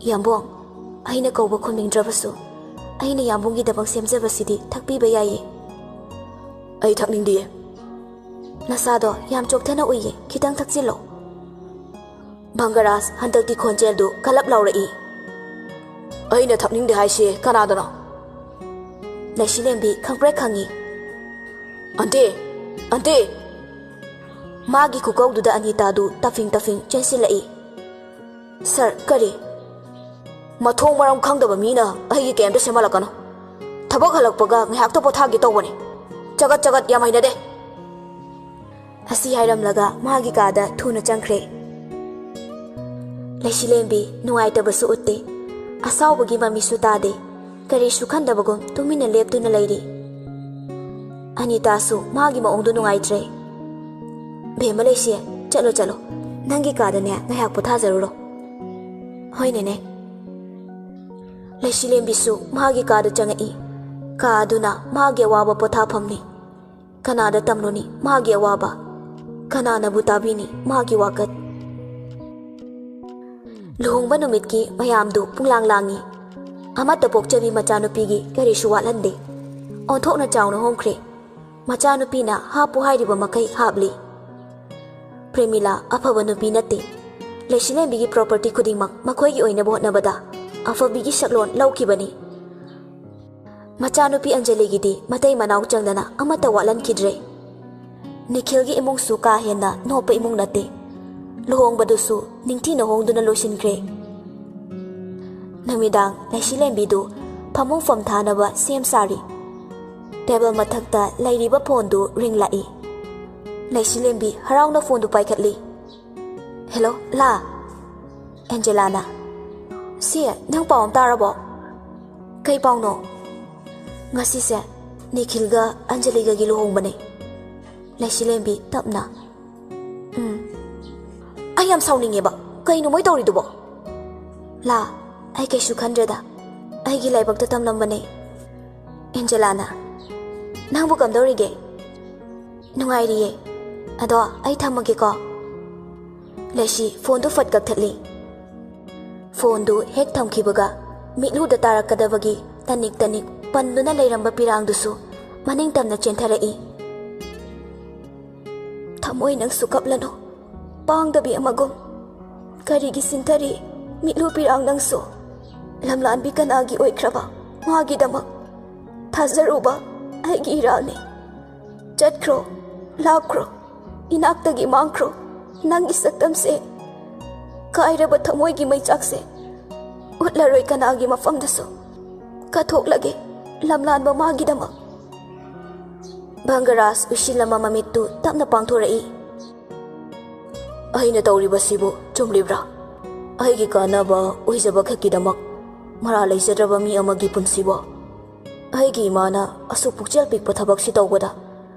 "ꯌꯥꯝꯕꯣꯡ, ꯑꯩꯅ ꯀꯧꯕ ꯈꯨꯝꯅꯤꯡꯗ꯭ꯔꯕꯁꯨ ꯑꯩꯅ ꯌꯥꯝꯕꯨꯡꯒꯤꯗꯃꯛ ꯁꯦꯝꯖꯕꯁꯤꯗꯤ ꯊꯛꯄꯤꯕ ꯌꯥꯏꯌꯦ꯫" "ꯑꯩ ꯊꯛꯅꯤꯡꯗꯤꯌꯦ꯫" "ꯅꯁꯥꯗꯣ ꯌꯥꯝ ꯆꯣꯛꯊꯅ ꯎꯏꯌꯦ, ꯈꯤꯇꯪ ꯊꯛꯆꯤꯜꯂꯣ꯫" ꯚꯪꯒꯔꯥꯖ ꯍꯟꯗꯛꯇꯤ ꯈꯣꯟꯖꯦꯜꯗꯨ ꯀꯜꯂꯞ ꯂꯥꯎꯔꯛꯏ꯫ "ꯑꯩꯅ ꯊꯛꯅꯤꯡꯗꯦ ꯍꯥꯏꯁꯦ ꯀꯅꯥꯗꯅꯣ?" ꯂꯩꯁꯤꯂꯦꯝꯕꯤ ꯈꯪꯄ꯭ꯔꯦꯛ ꯈꯪꯉꯤ꯫ "ꯑꯟꯇꯤ! ꯑꯟꯇꯤ!" ꯃꯥꯒꯤ ꯈꯨꯀꯧꯗꯨꯗ ꯑꯅꯤꯇꯥꯗꯨ ꯇꯐꯤꯡ ꯇꯐꯤꯡ ꯆꯦꯟꯁꯤꯜꯂꯛꯏ꯫ "ꯁꯥꯔ, ꯀꯔꯤ?" "ꯃꯊꯣꯡ ꯃꯔꯝ ꯈꯪꯗꯕ ꯃꯤꯅ ꯑꯩꯒꯤ ꯀꯩꯝꯇ ꯁꯦꯝꯍꯜꯂꯛꯀꯅꯨ꯫ ꯊꯕꯛ ꯍꯜꯂꯛꯄꯒ ꯉꯥꯏꯍꯥꯛꯇ ꯄꯣꯊꯥꯒꯦ ꯇꯧꯕꯅꯤ꯫ ꯆꯒꯠ ꯆꯒꯠ ꯌꯥꯝ ꯍꯩꯅꯗꯦ꯫" ꯑꯁꯤ ꯍꯥꯏꯔꯝꯂꯒ ꯃꯥꯒꯤ ꯀꯥꯗ ꯊꯨꯅ ꯆꯪꯈ꯭ꯔꯦ꯫ ꯂꯩꯁꯤꯂꯦꯝꯕꯤ ꯅꯨꯡꯉꯥꯏꯇꯕꯁꯨ ꯎꯠꯇꯦ, ꯑꯁꯥꯎꯕꯒꯤ ꯃꯃꯤꯁꯨ ꯇꯥꯗꯦ, ꯀꯔꯤꯁꯨ ꯈꯟꯗꯕꯒꯨꯝ ꯇꯨꯃꯤꯟꯅ ꯂꯦꯞꯇꯨꯅ ꯂꯩꯔꯤ꯫ ꯑꯅꯤꯇꯥꯁꯨ ꯃꯥꯒꯤ ꯃꯑꯣꯡꯗꯨ ꯅꯨꯡꯉꯥꯏꯇ꯭ꯔꯦ꯫ ꯕꯦꯝꯃ ꯂꯩꯁꯤ, ꯆꯠꯂꯣ ꯆꯠꯂꯣ, ꯅꯪꯒꯤ ꯀꯥꯗꯅꯦ ꯉꯥꯏꯍꯥꯛ ꯄꯣꯊꯥꯖꯔꯨꯔꯣ꯫ ꯍꯣꯏ ꯅꯦꯅꯦ꯫ ꯂꯩꯁꯤꯂꯦꯝꯕꯤꯁꯨ ꯃꯥꯒꯤ ꯀꯥꯗ ꯆꯪꯉꯛꯏ꯫ ꯀꯥ ꯑꯗꯨꯅ ꯃꯥꯒꯤ ꯑꯋꯥꯕ ꯄꯣꯊꯥꯐꯝꯅꯤ꯫ ꯀꯅꯥꯗ ꯇꯝꯂꯨꯅꯤ ꯃꯥꯒꯤ ꯑꯋꯥꯕ? ꯀꯅꯥꯅꯕꯨ ꯇꯥꯕꯤꯅꯤ ꯃꯥꯒꯤ ꯋꯥꯀꯠ? ꯂꯨꯍꯣꯡꯕ ꯅꯨꯃꯤꯠꯀꯤ ꯃꯌꯥꯝꯗꯨ ꯄꯨꯡꯂꯥꯡ ꯂꯥꯡꯉꯤ꯫ ꯑꯃꯠꯇ ꯄꯣꯛꯆꯕꯤ ꯃꯆꯥꯅꯨꯄꯤꯒꯤ ꯀꯔꯤꯁꯨ ꯋꯥꯠꯍꯟꯗꯦ꯫ ꯑꯣꯟꯊꯣꯛꯅ ꯆꯥꯎꯅ ꯍꯣꯡꯈ꯭ꯔꯦ꯫ ꯃꯆꯥꯅꯨꯄꯤꯅ ꯍꯥꯞꯄꯨ ꯍꯥꯏꯔꯤꯕ ꯃꯈꯩ ꯍꯥꯞꯂꯤ꯫ ꯄ꯭ꯔꯦꯃꯤꯂꯥ ꯑꯐꯕ ꯅꯨꯄꯤ ꯅꯠꯇꯦ꯫ ꯂꯩꯁꯤꯂꯦꯝꯕꯤꯒꯤ property ꯈꯨꯗꯤꯡꯃꯛ ꯃꯈꯣꯏꯒꯤ ꯑꯣꯏꯅꯕ ꯍꯣꯠꯅꯕꯗ ꯑꯐꯕꯤꯒꯤ ꯁꯛꯂꯣꯟ ꯂꯧꯈꯤꯕꯅꯤ꯫ ꯃꯆꯥꯅꯨꯄꯤ ꯑꯟꯖꯂꯤꯒꯤꯗꯤ ꯃꯇꯩ ꯃꯅꯥꯎ ꯆꯪꯗꯅ ꯑꯃꯠꯇ ꯋꯥꯠꯍꯟꯈꯤꯗ꯭ꯔꯦ꯫ ꯅꯤꯈꯤꯜꯒꯤ ꯏꯃꯨꯡꯁꯨ ꯀꯥ ꯍꯦꯟꯅ ꯅꯣꯞꯄ ꯏꯃꯨꯡ ꯅꯠꯇꯦ꯫ ꯂꯨꯍꯣꯡꯕꯗꯨꯁꯨ ꯅꯤꯡꯊꯤꯅ ꯍꯣꯡꯗꯨꯅ ꯂꯣꯏꯁꯤꯟꯈ꯭ꯔꯦ꯫ ꯅꯨꯃꯤꯗꯥꯡ ꯂꯩꯁꯤꯂꯦꯝꯕꯤꯗꯨ ꯐꯃꯨꯡ ꯐꯝꯊꯥꯅꯕ ꯁꯦꯝ ꯁꯥꯔꯤ꯫ ꯇꯦꯕꯜ ꯃꯊꯛꯇ ꯂꯩꯔꯤꯕ ꯐꯣꯟꯗꯨ ꯔꯤꯡ ꯂꯥꯛꯏ꯫ ꯂꯩꯁꯤꯂꯦꯝꯕꯤ ꯍꯔꯥꯎꯅ ꯐꯣꯟꯗꯨ ꯄꯥꯏꯈꯠꯂꯤ꯫ "ꯍꯦꯜꯂꯣ, ꯂꯥ?" ꯑꯦꯟꯖꯦꯂꯥꯅ, "ꯁꯤ, ꯅꯪ ꯄꯥꯎ ꯑꯃ ꯇꯥꯔꯕꯣ?" "ꯀꯩ ꯄꯥꯎꯅꯣ?" "ꯉꯁꯤꯁꯦ ꯅꯤꯈꯤꯜꯒ ꯑꯟꯖꯂꯤꯒꯒꯤ ꯂꯨꯍꯣꯡꯕꯅꯦ꯫" ꯂꯩꯁꯤꯂꯦꯝꯕꯤ ꯇꯞꯅ, "ꯎꯝ, ꯑꯩ ꯌꯥꯝ ꯁꯥꯎꯅꯤꯡꯉꯦꯕ꯫ ꯀꯩꯅꯣ ꯃꯣꯏ ꯇꯧꯔꯤꯗꯨꯕꯣ?" "ꯂꯥ, ꯑꯩ ꯀꯩꯁꯨ ꯈꯟꯗ꯭ꯔꯦꯗ꯫ ꯑꯩꯒꯤ ꯂꯥꯏꯕꯛꯇ ꯇꯝꯂꯝꯕꯅꯦ꯫" ꯑꯦꯟꯖꯦꯂꯥꯅ, "ꯅꯪꯕꯨ ꯀꯝꯗꯧꯔꯤꯒꯦ?" "ꯅꯨꯡꯉꯥꯏꯔꯤꯌꯦ꯫ ꯑꯗꯣ ꯑꯩ ꯊꯝꯃꯒꯦꯀꯣ꯫" ꯂꯩꯁꯤ ꯐꯣꯟꯗꯨ ꯐꯠ ꯀꯛꯊꯠꯂꯤ꯫ ꯐꯣꯟꯗꯨ ꯍꯦꯛ ꯊꯝꯈꯤꯕꯒ ꯃꯤꯠꯂꯨꯗ ꯇꯥꯔꯛꯀꯗꯕꯒꯤ ꯇꯅꯤꯛ ꯇꯅꯤꯛ ꯄꯟꯗꯨꯅ ꯂꯩꯔꯝꯕ ꯄꯤꯔꯥꯡꯗꯨꯁꯨ ꯃꯅꯤꯡ ꯇꯝꯅ ꯆꯦꯟꯊꯔꯛꯏ꯫ "ꯊꯃꯣꯏ, ꯅꯪꯁꯨ ꯀꯞꯂꯅꯨ, ꯄꯥꯡꯗꯕꯤ ꯑꯃꯒꯨꯝ꯫ ꯀꯔꯤꯒꯤ ꯁꯤꯟꯊꯔꯤ ꯃꯤꯠꯂꯨ ꯄꯤꯔꯥꯡ ꯅꯪꯁꯨ? ꯂꯝꯂꯥꯟꯕꯤ ꯀꯅꯥꯒꯤ ꯑꯣꯏꯈ꯭ꯔꯕ ꯃꯥꯒꯤꯗꯃꯛ ꯊꯥꯖꯔꯨꯕ ꯑꯩꯒꯤ ꯏꯔꯥꯜꯅꯤ꯫ ꯆꯠꯈ꯭ꯔꯣ, ꯂꯥꯞꯈ꯭ꯔꯣ, ꯏꯅꯥꯛꯇꯒꯤ ꯃꯥꯡꯈ꯭ꯔꯣ꯫ ꯅꯪꯒꯤ ꯁꯛꯇꯝꯁꯦ, ꯀꯥꯏꯔꯕ ꯊꯃꯣꯏꯒꯤ ꯃꯩꯆꯥꯛꯁꯦ ꯎꯠꯂꯔꯣꯏ ꯀꯅꯥꯒꯤ ꯃꯐꯝꯗꯁꯨ꯫ ꯀꯠꯊꯣꯛꯂꯒꯦ ꯂꯝꯂꯥꯟꯕ ꯃꯥꯒꯤꯗꯃꯛ꯫" ꯚꯪꯒꯔꯥꯖ ꯎꯏꯁꯤꯜꯂꯝꯕ ꯃꯃꯤꯠꯇꯨ ꯇꯞꯅ ꯄꯥꯡꯊꯣꯔꯛꯏ꯫ "ꯑꯩꯅ ꯇꯧꯔꯤꯕꯁꯤꯕꯨ ꯆꯨꯝꯂꯤꯕ꯭ꯔꯥ? ꯑꯩꯒꯤ ꯀꯥꯟꯅꯕ ꯑꯣꯏꯖꯕ ꯈꯛꯀꯤꯗꯃꯛ ꯃꯔꯥꯜ ꯂꯩꯖꯗ꯭ꯔꯕ ꯃꯤ ꯑꯃꯒꯤ ꯄꯨꯟꯁꯤꯕꯨ ꯑꯩꯒꯤ ꯏꯃꯥꯅ ꯑꯁꯨꯛ ꯄꯨꯛꯆꯦꯜ ꯄꯤꯛꯄ ꯊꯕꯛꯁꯤ ꯇꯧꯕꯗ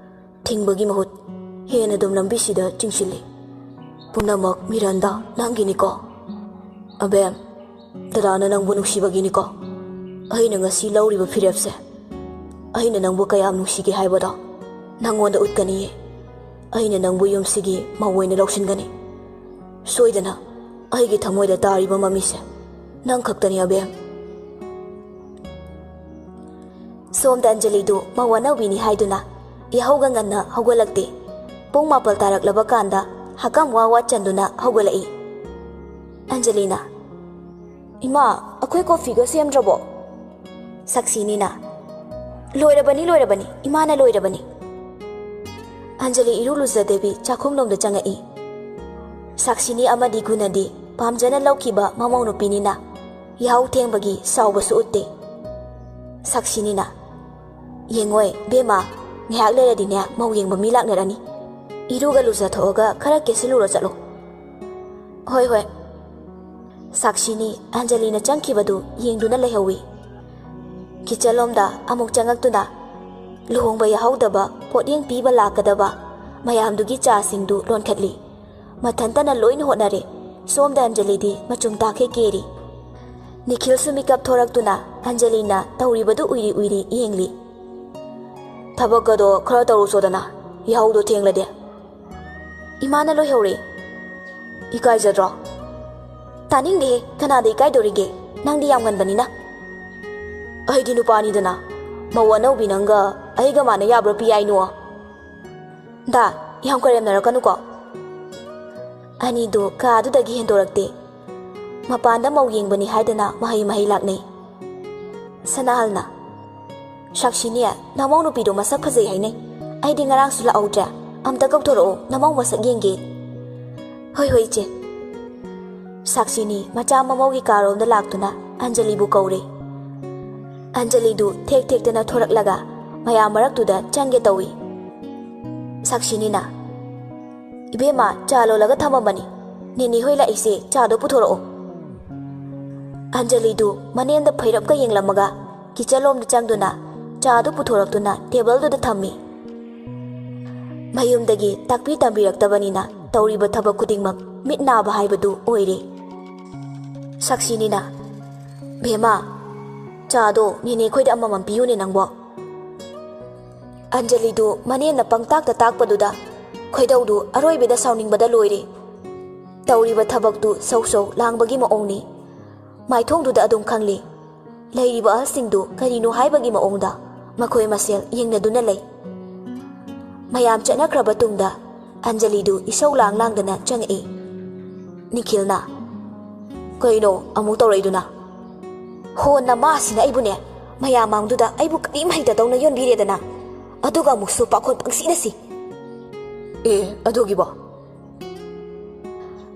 ꯊꯤꯡꯕꯒꯤ ꯃꯍꯨꯠ ꯍꯦꯟꯅ ꯑꯗꯨꯝ ꯂꯝꯕꯤꯁꯤꯗ ꯆꯤꯡꯁꯤꯜꯂꯤ꯫ "ꯄꯨꯝꯅꯃꯛ ꯃꯤꯔꯟꯗꯥ ꯅꯪꯒꯤꯅꯤꯀꯣ?" "ꯑꯕꯦꯝ, ꯗꯗꯥꯅ ꯅꯪꯕꯨ ꯅꯨꯡꯁꯤꯕꯒꯤꯅꯤꯀꯣ꯫ ꯑꯩꯅ ꯉꯁꯤ ꯂꯧꯔꯤꯕ ꯐꯤꯔꯦꯞꯁꯦ, ꯑꯩꯅ ꯅꯪꯕꯨ ꯀꯌꯥꯝ ꯅꯨꯡꯁꯤꯒꯦ ꯍꯥꯏꯕꯗꯣ ꯅꯪꯉꯣꯟꯗ ꯎꯠꯀꯅꯤꯌꯦ꯫ ꯑꯩꯅ ꯅꯪꯕꯨ ꯌꯨꯝꯁꯤꯒꯤ ꯃꯧ ꯑꯣꯏꯅ ꯂꯧꯁꯤꯟꯒꯅꯤ꯫ ꯁꯣꯏꯗꯅ ꯑꯩꯒꯤ ꯊꯃꯣꯏꯗ ꯇꯥꯔꯤꯕ ꯃꯃꯤꯁꯦ ꯅꯪ ꯈꯛꯇꯅꯤ, ꯑꯕꯦꯝ꯫" ꯁꯣꯝꯗ ꯑꯟꯖꯂꯤꯗꯨ ꯃꯧ ꯑꯅꯧꯕꯤꯅꯤ ꯍꯥꯏꯗꯨꯅ ꯌꯥꯍꯧꯒ ꯉꯟꯅ ꯍꯧꯒꯠꯂꯛꯇꯦ꯫ ꯄꯨꯡ ꯃꯥꯄꯜ ꯇꯥꯔꯛꯂꯕ ꯀꯥꯟꯗ ꯍꯀꯝ ꯋꯥ ꯋꯥ ꯆꯟꯗꯨꯅ ꯍꯧꯒꯠꯂꯛꯏ꯫ ꯑꯟꯖꯂꯤꯅ, "ꯏꯃꯥ, ꯑꯩꯈꯣꯏ ꯀꯣꯐꯤꯒ ꯁꯦꯝꯗ꯭ꯔꯕꯣ?" ꯁꯥꯛꯁꯤꯅꯤꯅ, "ꯂꯣꯏꯔꯕꯅꯤ, ꯂꯣꯏꯔꯕꯅꯤ, ꯏꯃꯥꯅ ꯂꯣꯏꯔꯕꯅꯤ꯫" ꯑꯟꯖꯂꯤ ꯏꯔꯨ ꯂꯨꯖꯗꯕꯤ ꯆꯥꯛꯈꯨꯝꯂꯣꯝꯗ ꯆꯪꯉꯛꯏ꯫ ꯁꯥꯛꯁꯤꯅꯤ ꯑꯃꯗꯤ ꯒꯨꯅꯗꯤ ꯄꯥꯝꯖꯅ ꯂꯧꯈꯤꯕ ꯃꯃꯧ ꯅꯨꯄꯤꯅꯤꯅ ꯌꯥꯍꯧ ꯊꯦꯡꯕꯒꯤ ꯁꯥꯎꯕꯁꯨ ꯎꯠꯇꯦ꯫ ꯁꯥꯛꯁꯤꯅꯤꯅ, "ꯌꯦꯡꯉꯣꯏ ꯕꯦꯝꯃ, ꯉꯥꯏꯍꯥꯛ ꯂꯩꯔꯗꯤꯅꯦ ꯃꯧ ꯌꯦꯡꯕ ꯃꯤ ꯂꯥꯛꯅꯔꯅꯤ꯫ ꯏꯔꯨꯒ ꯂꯨꯖꯊꯣꯛꯑꯒ ꯈꯔ ꯀꯦꯁꯤꯜꯂꯨꯔꯣ ꯆꯠꯂꯣ꯫" "ꯍꯣꯏ, ꯍꯣꯏ꯫" ꯁꯥꯛꯁꯤꯅꯤ ꯑꯟꯖꯂꯤꯅ ꯆꯪꯈꯤꯕꯗꯨ ꯌꯦꯡꯗꯨꯅ ꯂꯩꯍꯧꯏ꯫ ꯀꯤꯆꯟꯂꯣꯝꯗ ꯑꯃꯨꯛ ꯆꯪꯉꯛꯇꯨꯅ ꯂꯨꯍꯣꯡꯕ ꯌꯥꯍꯧꯗꯕ ꯄꯣꯠꯌꯦꯡ ꯄꯤꯕ ꯂꯥꯛꯀꯗꯕ ꯃꯌꯥꯝꯗꯨꯒꯤ ꯆꯥꯁꯤꯡꯗꯨ ꯂꯣꯟꯈꯠꯂꯤ꯫ ꯃꯊꯟꯇꯅ ꯂꯣꯏꯅ ꯍꯣꯠꯅꯔꯦ꯫ ꯁꯣꯝꯗ ꯑꯟꯖꯂꯤꯗꯤ ꯃꯆꯨꯝ ꯇꯥꯛꯈꯩ ꯀꯦꯔꯤ꯫ ꯅꯤꯈꯤꯜꯁꯨ ꯃꯤꯀꯞ ꯊꯣꯔꯛꯇꯨꯅ ꯑꯟꯖꯂꯤꯅ ꯇꯧꯔꯤꯕꯗꯨ ꯎꯏꯔꯤ ꯎꯏꯔꯤ ꯌꯦꯡꯂꯤ꯫ "ꯊꯕꯛꯀꯗꯣ ꯈꯔ ꯇꯧꯔꯨꯆꯣꯗꯅ, ꯌꯥꯍꯧꯗꯣ ꯊꯦꯡꯂꯗꯤ꯫" "ꯏꯃꯥꯅ ꯂꯣꯏꯍꯧꯔꯦ꯫" "ꯏꯀꯥꯏꯖꯗ꯭ꯔꯣ?" "ꯇꯥꯅꯤꯡꯗꯦꯍꯦ, ꯀꯅꯥꯗ ꯏꯀꯥꯏꯗꯧꯔꯤꯒꯦ? ꯅꯪꯗꯤ ꯌꯥꯝ ꯉꯟꯕꯅꯤꯅ꯫" "ꯑꯩꯗꯤ ꯅꯨꯄꯥꯅꯤꯗꯅ, ꯃꯧ ꯑꯅꯧꯕꯤ ꯅꯪꯒ ꯑꯩꯒ ꯃꯥꯟꯅ ꯌꯥꯕ꯭ꯔꯣ ꯄꯤꯌꯥꯏꯅꯨ?" "ꯗꯥ, ꯌꯥꯝ ꯀꯔꯦꯝꯅꯔꯛꯀꯅꯨꯀꯣ꯫" ꯑꯅꯤꯗꯨ ꯀꯥꯗꯨꯗꯒꯤ ꯍꯦꯟꯗꯣꯔꯛꯇꯦ꯫ ꯃꯄꯥꯟꯗ ꯃꯧ ꯌꯦꯡꯕꯅꯤ ꯍꯥꯏꯗꯅ ꯃꯍꯩ ꯃꯍꯩ ꯂꯥꯛꯅꯩ꯫ ꯁꯅꯥꯍꯜꯅ, "ꯁꯥꯛꯁꯤꯅꯤ, ꯅꯃꯧ ꯅꯨꯄꯤꯗꯣ ꯃꯁꯛ ꯐꯖꯩ ꯍꯥꯏꯅꯩ꯫ ꯑꯩꯗꯤ ꯉꯔꯥꯡꯁꯨ ꯂꯥꯛꯍꯧꯗ꯭ꯔꯦ꯫ ꯑꯝꯇ ꯀꯧꯊꯣꯔꯛꯑꯣ, ꯅꯃꯧ ꯃꯁꯛ ꯌꯦꯡꯒꯦ꯫" "ꯍꯣꯏ, ꯍꯣꯏ, ꯏꯆꯦ꯫" ꯁꯥꯛꯁꯤꯅꯤ ꯃꯆꯥ ꯃꯃꯧꯒꯤ ꯀꯥꯔꯣꯝꯗ ꯂꯥꯛꯇꯨꯅ ꯑꯟꯖꯂꯤꯕꯨ ꯀꯧꯔꯦ꯫ ꯑꯟꯖꯂꯤꯗꯨ ꯊꯦꯛ ꯊꯦꯛꯇꯅ ꯊꯣꯔꯛꯂꯒ ꯃꯌꯥꯝ ꯃꯔꯛꯇꯨꯗ ꯆꯪꯒꯦ ꯇꯧꯏ꯫ ꯁꯥꯛꯁꯤꯅꯤꯅ, "ꯏꯕꯦꯝꯃ, ꯆꯥ ꯂꯣꯜꯂꯒ ꯊꯝꯃꯝꯕꯅꯤ꯫ ꯅꯦꯅꯦ ꯍꯣꯏ ꯂꯥꯛꯏꯁꯦ, ꯆꯥꯗꯣ ꯄꯨꯊꯣꯔꯛꯑꯣ꯫" ꯑꯟꯖꯂꯤꯗꯨ ꯃꯅꯦꯝꯗ ꯐꯩꯔꯞꯀ ꯌꯦꯡꯂꯝꯃꯒ ꯀꯤꯆꯟꯂꯣꯝꯗ ꯆꯪꯗꯨꯅ ꯆꯥꯗꯨ ꯄꯨꯊꯣꯔꯛꯇꯨꯅ ꯇꯦꯕꯜꯗꯨꯗ ꯊꯝꯃꯤ꯫ ꯃꯌꯨꯝꯗꯒꯤ ꯇꯥꯛꯄꯤ ꯇꯝꯕꯤꯔꯛꯇꯕꯅꯤꯅ ꯇꯧꯔꯤꯕ ꯊꯕꯛ ꯈꯨꯗꯤꯡꯃꯛ ꯃꯤꯠ ꯅꯥꯕ ꯍꯥꯏꯕꯗꯨ ꯑꯣꯏꯔꯦ꯫ ꯁꯥꯛꯁꯤꯅꯤꯅ, "ꯕꯦꯝꯃ, ꯆꯥꯗꯣ ꯅꯦꯅꯦ ꯈꯣꯏꯗ ꯑꯃꯃꯝ ꯄꯤꯌꯨꯅꯦ ꯅꯪꯕꯣ꯫" ꯑꯟꯖꯂꯤꯗꯨ ꯃꯅꯦꯝꯅ ꯄꯪꯇꯥꯛꯇ ꯇꯥꯛꯄꯗꯨꯗ ꯈꯣꯏꯗꯧꯗꯨ ꯑꯔꯣꯏꯕꯗ ꯁꯥꯎꯅꯤꯡꯕꯗ ꯂꯣꯏꯔꯦ꯫ ꯇꯧꯔꯤꯕ ꯊꯕꯛꯇꯨ ꯁꯧ ꯁꯧ ꯂꯥꯡꯕꯒꯤ ꯃꯑꯣꯡꯅꯤ꯫ ꯃꯥꯏꯊꯣꯡꯗꯨꯗ ꯑꯗꯨꯝ ꯈꯪꯂꯤ꯫ ꯂꯩꯔꯤꯕ ꯑꯍꯜꯁꯤꯡꯗꯨ ꯀꯔꯤꯅꯣ ꯍꯥꯏꯕꯒꯤ ꯃꯑꯣꯡꯗ ꯃꯈꯣꯏ ꯃꯁꯦꯜ ꯌꯦꯡꯅꯗꯨꯅ ꯂꯩ꯫ ꯃꯌꯥꯝ ꯆꯠꯅꯈ꯭ꯔꯕ ꯇꯨꯡꯗ ꯑꯟꯖꯂꯤꯗꯨ ꯏꯁꯧ ꯂꯥꯡ ꯂꯥꯡꯗꯅ ꯆꯪꯉꯛꯏ꯫ ꯅꯤꯈꯤꯜꯅ, "ꯀꯩꯅꯣ ꯑꯃꯨꯛ ꯇꯧꯔꯛꯏꯗꯨꯅ?" "ꯍꯣ, ꯅꯃꯥꯁꯤꯅ ꯑꯩꯕꯨꯅꯦ, ꯃꯌꯥꯝ ꯃꯥꯡꯗꯨꯗ ꯑꯩꯕꯨ ꯀꯔꯤꯝ ꯍꯩꯇꯗꯧꯅ ꯌꯣꯟꯕꯤꯔꯦꯗꯅ, ꯑꯗꯨꯒ ꯑꯃꯨꯛꯁꯨ ꯄꯥꯈꯣꯟ ꯄꯪꯁꯤꯗ ꯁꯤ꯫" "ꯑꯦ, ꯑꯗꯨꯒꯤꯕꯣ?"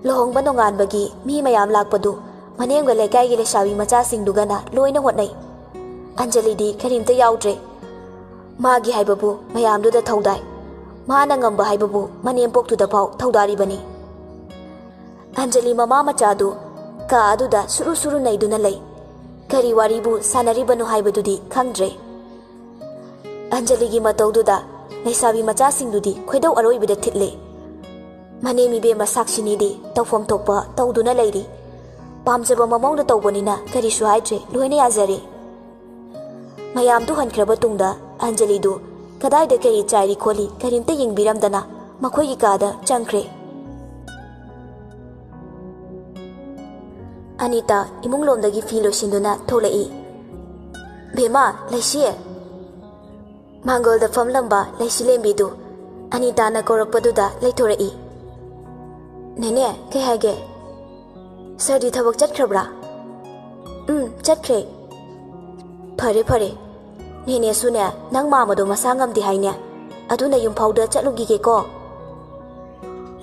ꯂꯨꯍꯣꯡꯕ ꯅꯣꯡꯉꯥꯟꯕꯒꯤ ꯃꯤ ꯃꯌꯥꯝ ꯂꯥꯛꯄꯗꯨ ꯃꯅꯦꯝꯒ ꯂꯩꯀꯥꯏꯒꯤ ꯂꯩꯁꯥꯕꯤ ꯃꯆꯥꯁꯤꯡꯗꯨꯒꯅ ꯂꯣꯏꯅ ꯍꯣꯠꯅꯩ꯫ ꯑꯟꯖꯂꯤꯗꯤ ꯀꯔꯤꯝꯇ ꯌꯥꯎꯗ꯭ꯔꯦ꯫ ꯃꯥꯒꯤ ꯍꯥꯏꯕꯕꯨ ꯃꯌꯥꯝꯗꯨꯗ ꯊꯧꯗꯥꯏ꯫ ꯃꯥꯅ ꯉꯝꯕ ꯍꯥꯏꯕꯕꯨ ꯃꯅꯦꯝꯄꯣꯛꯇꯨꯗ ꯐꯥꯎ ꯊꯧꯗꯥꯔꯤꯕꯅꯤ꯫ ꯑꯟꯖꯂꯤ ꯃꯃꯥ ꯃꯆꯥꯗꯨ ꯀꯥ ꯑꯗꯨꯗ ꯁꯨꯔꯨ ꯁꯨꯔꯨ ꯅꯩꯗꯨꯅ ꯂꯩ꯫ ꯀꯔꯤ ꯋꯥꯔꯤꯕꯨ ꯁꯥꯟꯅꯔꯤꯕꯅꯣ ꯍꯥꯏꯕꯗꯨꯗꯤ ꯈꯪꯗ꯭ꯔꯦ꯫ ꯑꯟꯖꯂꯤꯒꯤ ꯃꯇꯧꯗꯨꯗ ꯂꯩꯁꯥꯕꯤ ꯃꯆꯥꯁꯤꯡꯗꯨꯗꯤ ꯈꯣꯏꯗꯧ ꯑꯔꯣꯏꯕꯗ ꯊꯤꯠꯂꯦ꯫ ꯃꯅꯦꯝ ꯏꯕꯦꯝꯃ ꯁꯥꯛꯁꯤꯅꯤꯗꯤ ꯇꯧꯐꯝ ꯊꯣꯛꯄ ꯇꯧꯗꯨꯅ ꯂꯩꯔꯤ꯫ ꯄꯥꯝꯖꯕ ꯃꯃꯧꯅ ꯇꯧꯕꯅꯤꯅ ꯀꯔꯤꯁꯨ ꯍꯥꯏꯗ꯭ꯔꯦ, ꯂꯣꯏꯅ ꯌꯥꯖꯔꯦ꯫ ꯃꯌꯥꯝꯗꯨ ꯍꯟꯈ꯭ꯔꯕ ꯇꯨꯡꯗ ꯑꯟꯖꯂꯤꯗꯨ ꯀꯗꯥꯏꯗ ꯀꯔꯤ ꯆꯥꯏꯔꯤ ꯈꯣꯠꯂꯤ ꯀꯔꯤꯝꯇ ꯌꯦꯡꯕꯤꯔꯝꯗꯅ ꯃꯈꯣꯏꯒꯤ ꯀꯥꯗ ꯆꯪꯈ꯭ꯔꯦ꯫ ꯑꯅꯤꯇꯥ ꯏꯃꯨꯡ ꯂꯣꯝꯗꯒꯤ ꯐꯤ ꯂꯣꯏꯁꯤꯟꯗꯨꯅ ꯊꯣꯛꯂꯛꯏ꯫ "ꯕꯦꯝꯃ, ꯂꯩꯁꯤ!" ꯃꯥꯡꯒꯣꯜꯗ ꯐꯝꯂꯝꯕ ꯂꯩꯁꯤꯂꯦꯝꯕꯤꯗꯨ ꯑꯅꯤꯇꯥꯅ ꯀꯧꯔꯛꯄꯗꯨꯗ ꯂꯩꯊꯣꯔꯛꯏ꯫ "ꯅꯦꯅꯦ, ꯀꯩ ꯍꯥꯏꯒꯦ?" "ꯁꯥꯔꯗꯤ ꯊꯕꯛ ꯆꯠꯈ꯭ꯔꯕ꯭ꯔꯥ?" "ꯎꯝ, ꯆꯠꯈ꯭ꯔꯦ꯫" "ꯐꯔꯦ, ꯐꯔꯦ꯫ ꯅꯦꯅꯦꯁꯨꯅꯦ, ꯅꯪ ꯃꯥꯃꯗꯣ ꯃꯁꯥ ꯉꯝꯗꯦ ꯍꯥꯏꯅꯦ꯫ ꯑꯗꯨꯅ ꯌꯨꯝꯐꯥꯎꯗ ꯆꯠꯂꯨꯈꯤꯒꯦꯀꯣ꯫"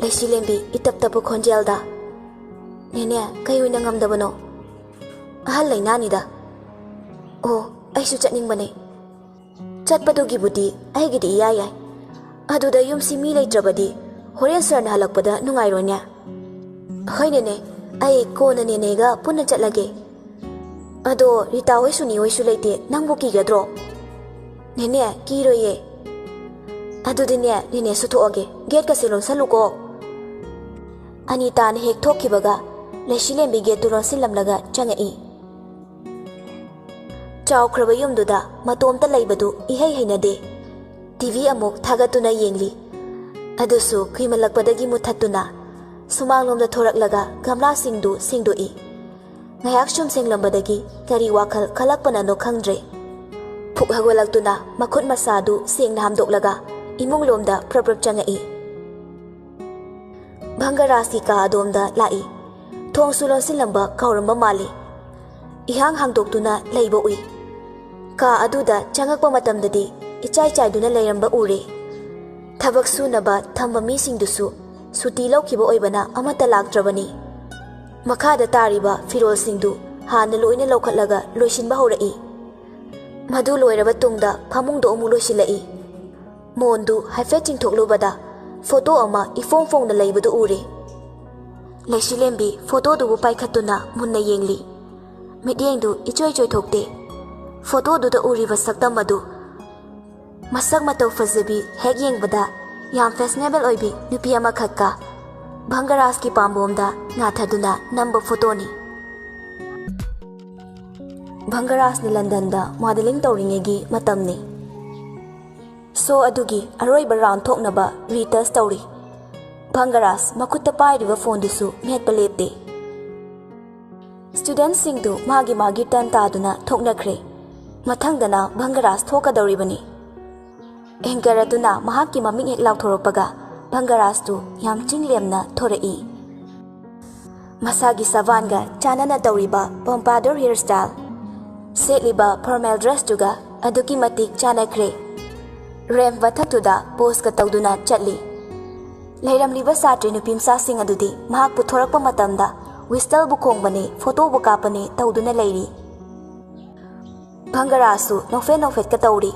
ꯂꯩꯁꯤꯂꯦꯝꯕꯤ ꯏꯇꯞ ꯇꯞꯄ ꯈꯣꯟꯖꯦꯜꯗ, "ꯅꯦꯅꯦ, ꯀꯩ ꯑꯣꯏꯅ ꯉꯝꯗꯕꯅꯣ?" "ꯑꯍꯜ ꯂꯩꯅꯥꯅꯤꯗ꯫" "ꯑꯣ, ꯑꯩꯁꯨ ꯆꯠꯅꯤꯡꯕꯅꯦ꯫" "ꯆꯠꯄꯗꯨꯒꯤꯕꯨꯗꯤ ꯑꯩꯒꯤꯗꯤ ꯏꯌꯥ ꯌꯥꯏ꯫ ꯑꯗꯨꯗ ꯌꯨꯝꯁꯤ ꯃꯤ ꯂꯩꯇ꯭ꯔꯕꯗꯤ ꯍꯣꯔꯦꯟ ꯁꯥꯔꯅ ꯍꯜꯂꯛꯄꯗ ꯅꯨꯡꯉꯥꯏꯔꯣꯏꯅꯦ꯫" "ꯍꯣꯏꯅꯦꯅꯦ, ꯑꯩ ꯀꯣꯟꯅ ꯅꯦꯅꯦꯒ ꯄꯨꯟꯅ ꯆꯠꯂꯒꯦ꯫" "ꯑꯗꯣ ꯔꯤꯇꯥ ꯍꯣꯏ, ꯁꯨꯅꯤ ꯍꯣꯏꯁꯨ ꯂꯩꯇꯦ, ꯅꯪꯕꯨ ꯀꯤꯒꯗ꯭ꯔꯣ?" "ꯅꯦꯅꯦ, ꯀꯤꯔꯣꯏꯌꯦ꯫" "ꯑꯗꯨꯗꯤꯅꯦ, ꯅꯦꯅꯦꯁꯨ ꯊꯣꯛꯑꯒꯦ, ꯒꯦꯠꯀꯁꯦ ꯂꯣꯟꯁꯜꯂꯨꯀꯣ"꯫ ꯑꯅꯤꯇꯥꯅ ꯍꯦꯛ ꯊꯣꯛꯈꯤꯕꯒ ꯂꯩꯁꯤꯂꯦꯝꯕꯤ ꯒꯦꯠꯇꯨ ꯂꯣꯟꯁꯤꯜꯂꯝꯂꯒ ꯆꯪꯉꯛꯏ꯫ ꯆꯥꯎꯈ꯭ꯔꯕ ꯌꯨꯝꯗꯨꯗ ꯃꯇꯣꯝꯇ ꯂꯩꯕꯗꯨ ꯏꯍꯩ ꯍꯩꯅꯗꯦ꯫ ꯇꯤ ꯚꯤ ꯑꯃꯨꯛ ꯊꯥꯒꯠꯇꯨꯅ ꯌꯦꯡꯂꯤ꯫ ꯑꯗꯨꯁꯨ ꯀꯨꯏꯃꯜꯂꯛꯄꯗꯒꯤ ꯃꯨꯊꯠꯇꯨꯅ ꯁꯨꯃꯥꯡꯂꯣꯝꯗ ꯊꯣꯔꯛꯂꯒ ꯒꯝꯂꯥꯁꯤꯡꯗꯨ ꯁꯦꯡꯗꯣꯛꯏ꯫ ꯉꯥꯏꯍꯥꯛ ꯁꯨꯝ ꯁꯦꯡꯂꯝꯕꯗꯒꯤ ꯀꯔꯤ ꯋꯥꯈꯜ ꯈꯜꯂꯛꯄꯅꯅꯣ ꯈꯪꯗ꯭ꯔꯦ꯫ ꯐꯨꯛ ꯍꯧꯒꯠꯂꯛꯇꯨꯅ ꯃꯈꯨꯠ ꯃꯁꯥꯗꯨ ꯁꯦꯡꯅ ꯍꯥꯝꯗꯣꯛꯂꯒ ꯏꯃꯨꯡꯂꯣꯝꯗ ꯄ꯭ꯔꯞ ꯄ꯭ꯔꯞ ꯆꯪꯉꯛꯏ꯫ ꯚꯪꯒꯔꯥꯖꯀꯤ ꯀꯥ ꯑꯗꯣꯝꯗ ꯂꯥꯛꯏ꯫ ꯊꯣꯡꯁꯨ ꯂꯣꯟꯁꯤꯜꯂꯝꯕ ꯀꯥꯎꯔꯝꯕ ꯃꯥꯜꯂꯤ꯫ ꯏꯍꯥꯡ ꯍꯥꯡꯗꯣꯛꯇꯨꯅ ꯂꯩꯕ ꯎꯏ꯫ ꯀꯥ ꯑꯗꯨꯗ ꯆꯪꯉꯛꯄ ꯃꯇꯝꯗꯗꯤ ꯏꯆꯥꯏ ꯆꯥꯏꯗꯨꯅ ꯂꯩꯔꯝꯕ ꯎꯔꯦ꯫ ꯊꯕꯛ ꯁꯨꯅꯕ ꯊꯝꯕ ꯃꯤꯁꯤꯡꯗꯨꯁꯨ ꯁꯨꯇꯤ ꯂꯧꯈꯤꯕ ꯑꯣꯏꯕꯅ ꯑꯃꯠꯇ ꯂꯥꯛꯇ꯭ꯔꯕꯅꯤ꯫ ꯃꯈꯥꯗ ꯇꯥꯔꯤꯕ ꯐꯤꯔꯣꯜꯁꯤꯡꯗꯨ ꯍꯥꯟꯅ ꯂꯣꯏꯅ ꯂꯧꯈꯠꯂꯒ ꯂꯣꯏꯁꯤꯟꯕ ꯍꯧꯔꯛꯏ꯫ ꯃꯗꯨ ꯂꯣꯏꯔꯕ ꯇꯨꯡꯗ ꯐꯃꯨꯡꯗꯣ ꯑꯃꯨꯛ ꯂꯣꯏꯁꯤꯜꯂꯛꯏ꯫ ꯃꯣꯟꯗꯨ ꯍꯥꯏꯐꯦꯠ ꯆꯤꯡꯊꯣꯛꯂꯨꯕꯗ ꯐꯣꯇꯣ ꯑꯃ ꯏꯐꯣꯡ ꯐꯣꯡꯅ ꯂꯩꯕꯗꯨ ꯎꯔꯦ꯫ ꯂꯩꯁꯤꯂꯦꯝꯕꯤ ꯐꯣꯇꯣꯗꯨꯕꯨ ꯄꯥꯏꯈꯠꯇꯨꯅ ꯃꯨꯟꯅ ꯌꯦꯡꯂꯤ꯫ ꯃꯤꯠꯌꯦꯡꯗꯨ ꯏꯆꯣꯏ ꯆꯣꯏꯊꯣꯛꯇꯦ꯫ ꯐꯣꯇꯣꯗꯨꯗ ꯎꯔꯤꯕ ꯁꯛꯇꯝ ꯑꯗꯨ ꯃꯁꯛ ꯃꯇꯧ ꯐꯖꯕꯤ, ꯍꯦꯛ ꯌꯦꯡꯕꯗ ꯌꯥꯝ ꯐꯦꯁꯅꯦꯕꯜ ꯑꯣꯏꯕꯤ ꯅꯨꯄꯤ ꯑꯃꯈꯛꯀ ꯚꯪꯒꯔꯥꯖꯀꯤ ꯄꯥꯝꯕꯣꯝꯗ ꯉꯥꯊꯗꯨꯅ ꯅꯝꯕ ꯐꯣꯇꯣꯅꯤ꯫ ꯚꯪꯒꯔꯥꯖꯅ ꯂꯟꯗꯟꯗ ꯃꯣꯗꯦꯂꯤꯡ ꯇꯧꯔꯤꯉꯩꯒꯤ ꯃꯇꯝꯅꯤ꯫ ꯁꯣ ꯑꯗꯨꯒꯤ ꯑꯔꯣꯏꯕ ꯔꯥꯎꯟ ꯊꯣꯛꯅꯕ ꯔꯤꯇꯁ ꯇꯧꯔꯤ꯫ ꯚꯪꯒꯔꯥꯖ ꯃꯈꯨꯠꯇ ꯄꯥꯏꯔꯤꯕ ꯐꯣꯟꯗꯨꯁꯨ ꯃꯦꯠꯄ ꯂꯦꯞꯇꯦ꯫ ꯁ꯭ꯇꯨꯗꯦꯟꯠꯁꯤꯡꯗꯨ ꯃꯥꯒꯤ ꯃꯥꯒꯤ ꯇꯔꯟ ꯇꯥꯗꯨꯅ ꯊꯣꯛꯅꯈ꯭ꯔꯦ꯫ ꯃꯊꯪꯗꯅ ꯚꯪꯒꯔꯥꯖ ꯊꯣꯛꯀꯗꯧꯔꯤꯕꯅꯤ꯫ ꯑꯦꯡꯀꯔ ꯑꯗꯨꯅ ꯃꯍꯥꯛꯀꯤ ꯃꯃꯤꯡ ꯍꯦꯛ ꯂꯥꯎꯊꯣꯔꯛꯄꯒ ꯚꯪꯒꯔꯥꯖꯇꯨ ꯌꯥꯝ ꯆꯤꯡꯂꯦꯝꯅ ꯊꯣꯔꯛꯏ꯫ ꯃꯁꯥꯒꯤ ꯁꯕꯥꯟꯒ ꯆꯥꯟꯅꯅ ꯇꯧꯔꯤꯕ ꯄꯣꯝꯄꯥꯗꯨꯔ ꯍꯤꯌꯔ ꯁ꯭ꯇꯥꯏꯜ, ꯁꯦꯠꯂꯤꯕ ꯐꯣꯔꯃꯦꯜ ꯗ꯭ꯔꯦꯁꯇꯨꯒ ꯑꯗꯨꯛꯀꯤ ꯃꯇꯤꯛ ꯆꯥꯟꯅꯈ꯭ꯔꯦ꯫ ꯔꯦꯝꯞ ꯃꯊꯛꯇꯨꯗ ꯄꯣꯁꯀ ꯇꯧꯗꯨꯅ ꯆꯠꯂꯤ꯫ ꯂꯩꯔꯝꯂꯤꯕ ꯁꯥꯇ꯭ꯔꯤ ꯅꯨꯄꯤꯃꯆꯥꯁꯤꯡ ꯑꯗꯨꯗꯤ ꯃꯍꯥꯛ ꯄꯨꯊꯣꯔꯛꯄ ꯃꯇꯝꯗ ꯋꯤꯁꯇꯜꯕꯨ ꯈꯣꯡꯕꯅꯦ, ꯐꯣꯇꯣꯕꯨ ꯀꯥꯞꯄꯅꯦ ꯇꯧꯗꯨꯅ ꯂꯩꯔꯤ꯫ ꯚꯪꯒꯔꯥꯖꯁꯨ ꯅꯣꯛꯐꯦꯠ ꯅꯣꯛꯐꯦꯠꯀ ꯇꯧꯔꯤ꯫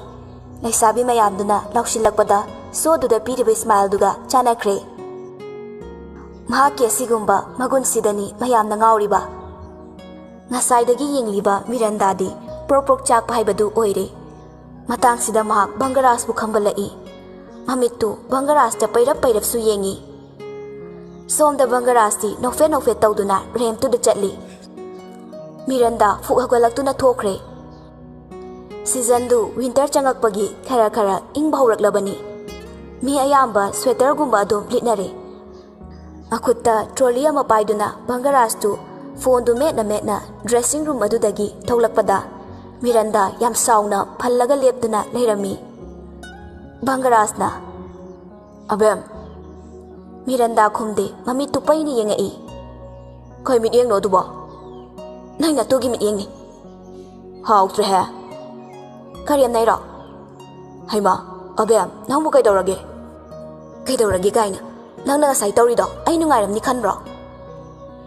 ꯂꯩꯁꯥꯕꯤ ꯃꯌꯥꯝꯗꯨꯅ ꯂꯥꯎꯁꯤꯜꯂꯛꯄꯗ ꯁꯣꯗꯨꯗ ꯄꯤꯔꯤꯕ ꯁ꯭ꯃꯥꯏꯜꯗꯨꯒ ꯆꯥꯟꯅꯈ꯭ꯔꯦ꯫ ꯃꯍꯥꯛꯀꯤ ꯑꯁꯤꯒꯨꯝꯕ ꯃꯒꯨꯟꯁꯤꯗꯅꯤ ꯃꯌꯥꯝꯅ ꯉꯥꯎꯔꯤꯕ꯫ ꯉꯁꯥꯏꯗꯒꯤ ꯌꯦꯡꯂꯤꯕ ꯃꯤꯔꯟꯗꯥꯗꯤ ꯄ꯭ꯔꯣꯛ ꯄ꯭ꯔꯣꯛ ꯆꯥꯛꯄ ꯍꯥꯏꯕꯗꯨ ꯑꯣꯏꯔꯦ꯫ ꯃꯇꯥꯡꯁꯤꯗ ꯃꯍꯥꯛ ꯚꯪꯒꯔꯥꯖꯄꯨ ꯈꯪꯕꯂꯛꯏ꯫ ꯃꯃꯤꯠꯇꯨ ꯕꯪꯒꯔꯥꯖꯇ ꯄꯩꯔꯞ ꯄꯩꯔꯞꯁꯨ ꯌꯦꯡꯏ꯫ ꯁꯣꯝꯗ ꯕꯪꯒꯔꯥꯖꯇꯤ ꯅꯣꯛꯐꯦꯠ ꯅꯣꯛꯐꯦꯠ ꯇꯧꯗꯨꯅ ꯔꯦꯝꯞꯇꯨꯗ ꯆꯠꯂꯤ꯫ ꯃꯤꯔꯟꯗꯥ ꯐꯨꯛ ꯍꯧꯒꯠꯂꯛꯇꯨꯅ ꯊꯣꯛꯈ꯭ꯔꯦ꯫ ꯁꯤꯖꯟꯗꯨ ꯋꯤꯟꯇꯔ ꯆꯪꯉꯛꯄꯒꯤ ꯈꯔ ꯈꯔ ꯏꯪꯕ ꯍꯧꯔꯛꯂꯕꯅꯤ꯫ ꯃꯤ ꯑꯌꯥꯝꯕ ꯁ꯭ꯋꯦꯇꯔꯒꯨꯝꯕ ꯑꯗꯨꯝ ꯂꯤꯠꯅꯔꯦ꯫ ꯃꯈꯨꯠꯇ ꯇ꯭ꯔꯣꯂꯤ ꯑꯃ ꯄꯥꯏꯗꯨꯅ ꯕꯪꯒꯔꯥꯖꯇꯨ ꯐꯣꯟꯗꯨ ꯃꯦꯠꯅ ꯃꯦꯠꯅ ꯗ꯭ꯔꯦꯁꯤꯡ ꯔꯨꯝ ꯑꯗꯨꯗꯒꯤ ꯊꯣꯛꯂꯛꯄꯗ ꯃꯤꯔꯟꯗꯥ ꯌꯥꯝ ꯁꯥꯎꯅ ꯐꯜꯂꯒ ꯂꯦꯞꯇꯨꯅ ꯂꯩꯔꯝꯃꯤ꯫ ꯕꯪꯒꯔꯥꯖꯅ, "ꯑꯕꯦꯝ!" ꯃꯤꯔꯟꯗꯥ ꯈꯨꯝꯗꯦ, ꯃꯃꯤꯠꯇꯨ ꯄꯩꯅ ꯌꯦꯡꯉꯛꯏ꯫ "ꯀꯩ ꯃꯤꯠꯌꯦꯡꯅꯣ ꯑꯗꯨꯕꯣ?" "ꯅꯪ ꯅꯇꯨꯒꯤ ꯃꯤꯠꯌꯦꯡꯅꯤ꯫" "ꯍꯥꯎꯇ꯭ꯔꯦꯍꯦ!" "ꯀꯔꯦꯝꯅꯩꯔꯣ?" "ꯍꯩꯃꯥ, ꯑꯕꯦꯝ, ꯅꯪꯕꯨ ꯀꯩꯗꯧꯔꯒꯦ?" "ꯀꯩꯗꯧꯔꯒꯦ ꯀꯥꯏꯅ? ꯅꯪꯅ ꯉꯁꯥꯏ ꯇꯧꯔꯤꯗꯣ ꯑꯩ ꯅꯨꯡꯉꯥꯏꯔꯝꯅꯤ ꯈꯟꯕ꯭ꯔꯣ?"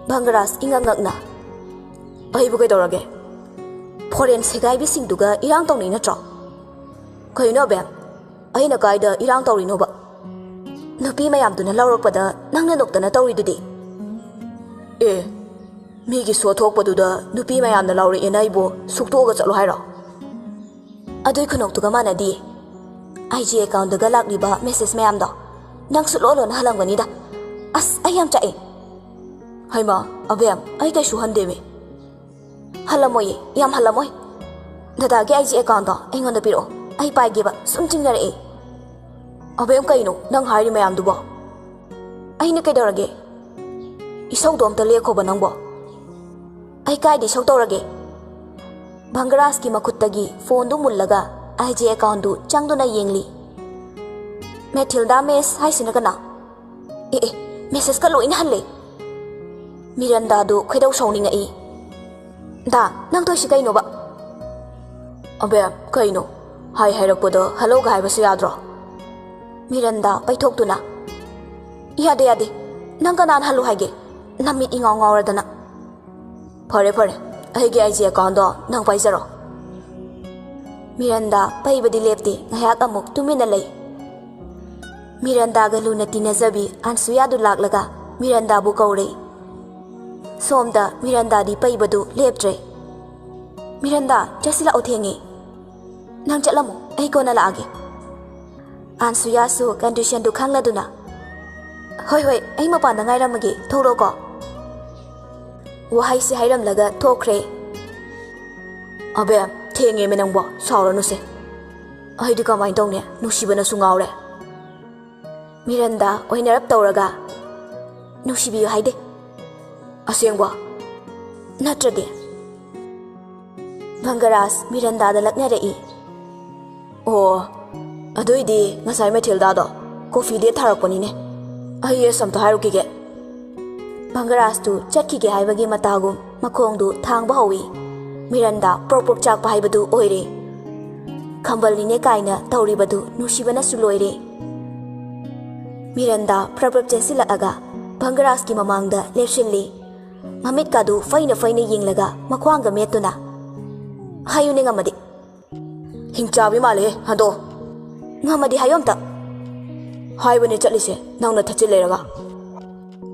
ꯕꯪꯒꯔꯥꯖ ꯏꯉꯛ ꯉꯛꯅ, "ꯑꯩꯕꯨ ꯀꯩꯗꯧꯔꯒꯦ? ꯐꯣꯔꯦꯟ ꯁꯦꯒꯥꯏꯕꯤꯁꯤꯡꯗꯨꯒ ꯏꯔꯥꯡ ꯇꯧꯅꯩ ꯅꯠꯇ꯭ꯔꯣ?" "ꯀꯩꯅꯣ ꯑꯕꯦꯝ? ꯑꯩꯅ ꯀꯥꯏꯗ ꯏꯔꯥꯡ ꯇꯧꯔꯤꯅꯣꯕ? ꯅꯨꯄꯤ ꯃꯌꯥꯝꯗꯨꯅ ꯂꯥꯎꯔꯛꯄꯗ ꯅꯪꯅ ꯅꯣꯛꯇꯅ ꯇꯧꯔꯤꯗꯨꯗꯤ?" "ꯑꯦ, ꯃꯤꯒꯤ ꯁꯣ ꯊꯣꯛꯄꯗꯨꯗ ꯅꯨꯄꯤ ꯃꯌꯥꯝꯅ ꯂꯥꯎꯔꯛꯑꯦꯅ ꯑꯩꯕꯨ ꯁꯨꯛꯇꯣꯛꯑꯒ ꯆꯠꯂꯣ ꯍꯥꯏꯔꯣ?" "ꯑꯗꯨꯏ ꯈꯨꯅꯣꯛꯇꯨꯒ ꯃꯥꯟꯅꯗꯤꯌꯦ꯫ ꯑꯥꯏ ꯖꯤ ꯑꯦꯀꯥꯎꯟꯗꯒ ꯂꯥꯛꯂꯤꯕ ꯃꯦꯁꯦꯖ ꯃꯌꯥꯝꯗꯣ ꯅꯪꯁꯨ ꯂꯣꯟ ꯂꯣꯟꯅ ꯍꯜꯂꯝꯒꯅꯤꯗ꯫ ꯑꯁ, ꯑꯩ ꯌꯥꯝ ꯆꯥꯛꯑꯦ꯫" "ꯍꯩꯃꯥ, ꯑꯕꯦꯝ, ꯑꯩ ꯀꯩꯁꯨ ꯍꯟꯗꯦꯃꯤ꯫" "ꯍꯜꯂꯝꯃꯣꯏꯌꯦ, ꯌꯥꯝ ꯍꯜꯂꯝꯃꯣꯏ꯫ ꯗꯗꯥꯒꯤ ꯑꯥꯏ ꯖꯤ ꯑꯦꯀꯥꯎꯟꯗꯣ ꯑꯩꯉꯣꯟꯗ ꯄꯤꯔꯛꯑꯣ, ꯑꯩ ꯄꯥꯏꯒꯦꯕ, ꯁꯨꯝ ꯆꯤꯡꯅꯔꯛꯑꯦ꯫" "ꯑꯕꯦꯝ, ꯀꯩꯅꯣ ꯅꯪ ꯍꯥꯏꯔꯤ ꯃꯌꯥꯝꯗꯨꯕꯣ?" "ꯑꯩꯅ ꯀꯩꯗꯧꯔꯒꯦ? ꯏꯁꯧꯗꯣ ꯑꯝꯇ ꯂꯦꯛꯈꯣꯕ ꯅꯪꯕꯣ꯫" "ꯑꯩ ꯀꯥꯏꯗ ꯏꯁꯧ ꯇꯧꯔꯒꯦ?" ꯚꯪꯒꯔꯥꯖꯀꯤ ꯃꯈꯨꯠꯇꯒꯤ ꯐꯣꯟꯗꯨ ꯃꯨꯜꯂꯒ ꯑꯥꯏ ꯖꯤ ꯑꯦꯀꯥꯎꯟꯗꯨ ꯆꯪꯗꯨꯅ ꯌꯦꯡꯂꯤ꯫ "ꯃꯦꯊꯤꯜꯗꯥ ꯃꯦꯁ ꯍꯥꯏꯁꯤꯅ ꯀꯅꯥ? ꯑꯦ ꯑꯦ, ꯃꯦꯁꯦꯖꯀ ꯂꯣꯏꯅ ꯍꯜꯂꯦ꯫" ꯃꯤꯔꯟꯗꯥꯗꯨ ꯈꯣꯏꯗꯧ ꯁꯥꯎꯅꯤꯡꯉꯛꯏ꯫ "ꯗꯥ, ꯅꯪ ꯇꯧꯏꯁꯤ ꯀꯩꯅꯣꯕ?" "ꯑꯕꯦꯝ, ꯀꯩꯅꯣ? ꯍꯥꯏ ꯍꯥꯏꯔꯛꯄꯗ ꯍꯜꯂꯣꯒ ꯍꯥꯏꯕꯁꯨ ꯌꯥꯗ꯭ꯔꯣ?" ꯃꯤꯔꯟꯗꯥ ꯄꯩꯊꯣꯛꯇꯨꯅ, "ꯌꯥꯗꯦ, ꯌꯥꯗꯦ꯫ ꯅꯪ ꯀꯅꯥꯅ ꯍꯜꯂꯨ ꯍꯥꯏꯒꯦ? ꯅꯃꯤꯠ ꯏꯉꯥꯎ ꯉꯥꯎꯔꯗꯅ꯫" "ꯐꯔꯦ, ꯐꯔꯦ꯫ ꯑꯩꯒꯤ ꯑꯥꯏ ꯖꯤ ꯑꯦꯀꯥꯎꯟꯗꯣ ꯅꯪ ꯄꯥꯏꯖꯔꯣ꯫" ꯃꯤꯔꯟꯗꯥ ꯄꯩꯕꯗꯤ ꯂꯦꯞꯇꯦ, ꯉꯥꯏꯍꯥꯛ ꯑꯃꯨꯛ ꯇꯨꯃꯤꯟꯅ ꯂꯩ꯫ ꯃꯤꯔꯟꯗꯥꯒ ꯂꯨꯅ ꯇꯤꯟꯅꯖꯕꯤ ꯑꯟꯁꯨꯌꯥꯗꯨ ꯂꯥꯛꯂꯒ ꯃꯤꯔꯟꯗꯥꯕꯨ ꯀꯧꯔꯦ꯫ ꯁꯣꯝꯗ ꯃꯤꯔꯟꯗꯥꯗꯤ ꯄꯩꯕꯗꯨ ꯂꯦꯞꯇ꯭ꯔꯦ꯫ "ꯃꯤꯔꯟꯗꯥ, ꯆꯠꯁꯤꯜꯂꯛꯑꯣ, ꯊꯦꯡꯉꯦ꯫" "ꯅꯪ ꯆꯠꯂꯝꯃꯣ, ꯑꯩ ꯀꯣꯟꯅ ꯂꯥꯛꯑꯒꯦ꯫" ꯑꯟꯁꯨꯌꯥꯁꯨ ꯀꯟꯗꯤꯁꯟꯗꯨ ꯈꯪꯂꯗꯨꯅ, "ꯍꯣꯏ, ꯍꯣꯏ, ꯑꯩ ꯃꯄꯥꯟꯗ ꯉꯥꯏꯔꯝꯃꯒꯦ, ꯊꯣꯛꯂꯛꯑꯣꯀꯣ"꯫ ꯋꯥꯍꯩꯁꯤ ꯍꯥꯏꯔꯝꯂꯒ ꯊꯣꯛꯈ꯭ꯔꯦ꯫ "ꯑꯕꯦꯝ, ꯊꯦꯡꯉꯦꯃꯦ ꯅꯪꯕꯣ, ꯁꯥꯎꯔꯅꯨꯁꯦ꯫ ꯑꯩꯗꯤ ꯀꯃꯥꯏꯅ ꯇꯧꯅꯤ, ꯅꯨꯡꯁꯤꯕꯅꯁꯨ ꯉꯥꯎꯔꯦ"꯫ ꯃꯤꯔꯟꯗꯥ ꯑꯣꯏꯅꯔꯞ ꯇꯧꯔꯒ, "ꯅꯨꯡꯁꯤꯕꯤꯌꯨ ꯍꯥꯏꯗꯦ"꯫ "ꯑꯁꯦꯡꯕ? ꯅꯠꯇ꯭ꯔꯗꯤ?" ꯚꯪꯒꯔꯥꯖ ꯃꯤꯔꯟꯗꯥꯗ ꯂꯛꯅꯔꯛꯏ꯫ "ꯑꯣ, ꯑꯗꯨꯏꯗꯤ ꯉꯁꯥꯏ ꯃꯦꯊꯤꯜꯗꯥꯗꯣ ꯀꯣꯐꯤ ꯗꯦꯠ ꯊꯥꯔꯛꯄꯅꯤꯅꯦ꯫ ꯑꯩ ꯑꯦꯁ ꯑꯝꯇ ꯍꯥꯏꯔꯨꯈꯤꯒꯦ"꯫ ꯚꯪꯒꯔꯥꯖꯇꯨ ꯆꯠꯈꯤꯒꯦ ꯍꯥꯏꯕꯒꯤ ꯃꯇꯥꯒꯨꯝ ꯃꯈꯣꯡꯗꯨ ꯊꯥꯡꯕ ꯍꯧꯏ꯫ ꯃꯤꯔꯟꯗꯥ ꯄ꯭ꯔꯣꯛ ꯄ꯭ꯔꯣꯛ ꯆꯥꯛꯄ ꯍꯥꯏꯕꯗꯨ ꯑꯣꯏꯔꯦ꯫ ꯈꯝꯕꯜꯅꯤꯅꯦ ꯀꯥꯏꯅ ꯇꯧꯔꯤꯕꯗꯨ ꯅꯨꯡꯁꯤꯕꯅꯁꯨ ꯂꯣꯏꯔꯦ꯫ ꯃꯤꯔꯟꯗꯥ ꯄ꯭ꯔꯞ ꯄ꯭ꯔꯞ ꯆꯦꯟꯁꯤꯜꯂꯛꯑꯒ ꯚꯪꯒꯔꯥꯖꯀꯤ ꯃꯃꯥꯡꯗ ꯂꯦꯞꯁꯤꯜꯂꯤ꯫ ꯃꯃꯤꯠꯀꯥꯗꯨ ꯐꯩꯅ ꯐꯩꯅ ꯌꯦꯡꯂꯒ ꯃꯈ꯭ꯋꯥꯡꯒ ꯃꯦꯠꯇꯨꯅ, "ꯍꯥꯏꯌꯨꯅꯦ ꯉꯝꯃꯗꯤ"꯫ "ꯍꯤꯡꯆꯥꯕꯤ ꯃꯥꯜꯂꯦꯍꯦ, ꯍꯟꯗꯣꯛꯑꯣ"꯫ "ꯉꯝꯃꯗꯤ ꯍꯥꯏꯌꯣ ꯑꯝꯇ"꯫ "ꯍꯥꯏꯕꯅꯦ ꯆꯠꯂꯤꯁꯦ, ꯅꯪꯅ ꯊꯠꯆꯤꯜ ꯂꯩꯔꯒ"꯫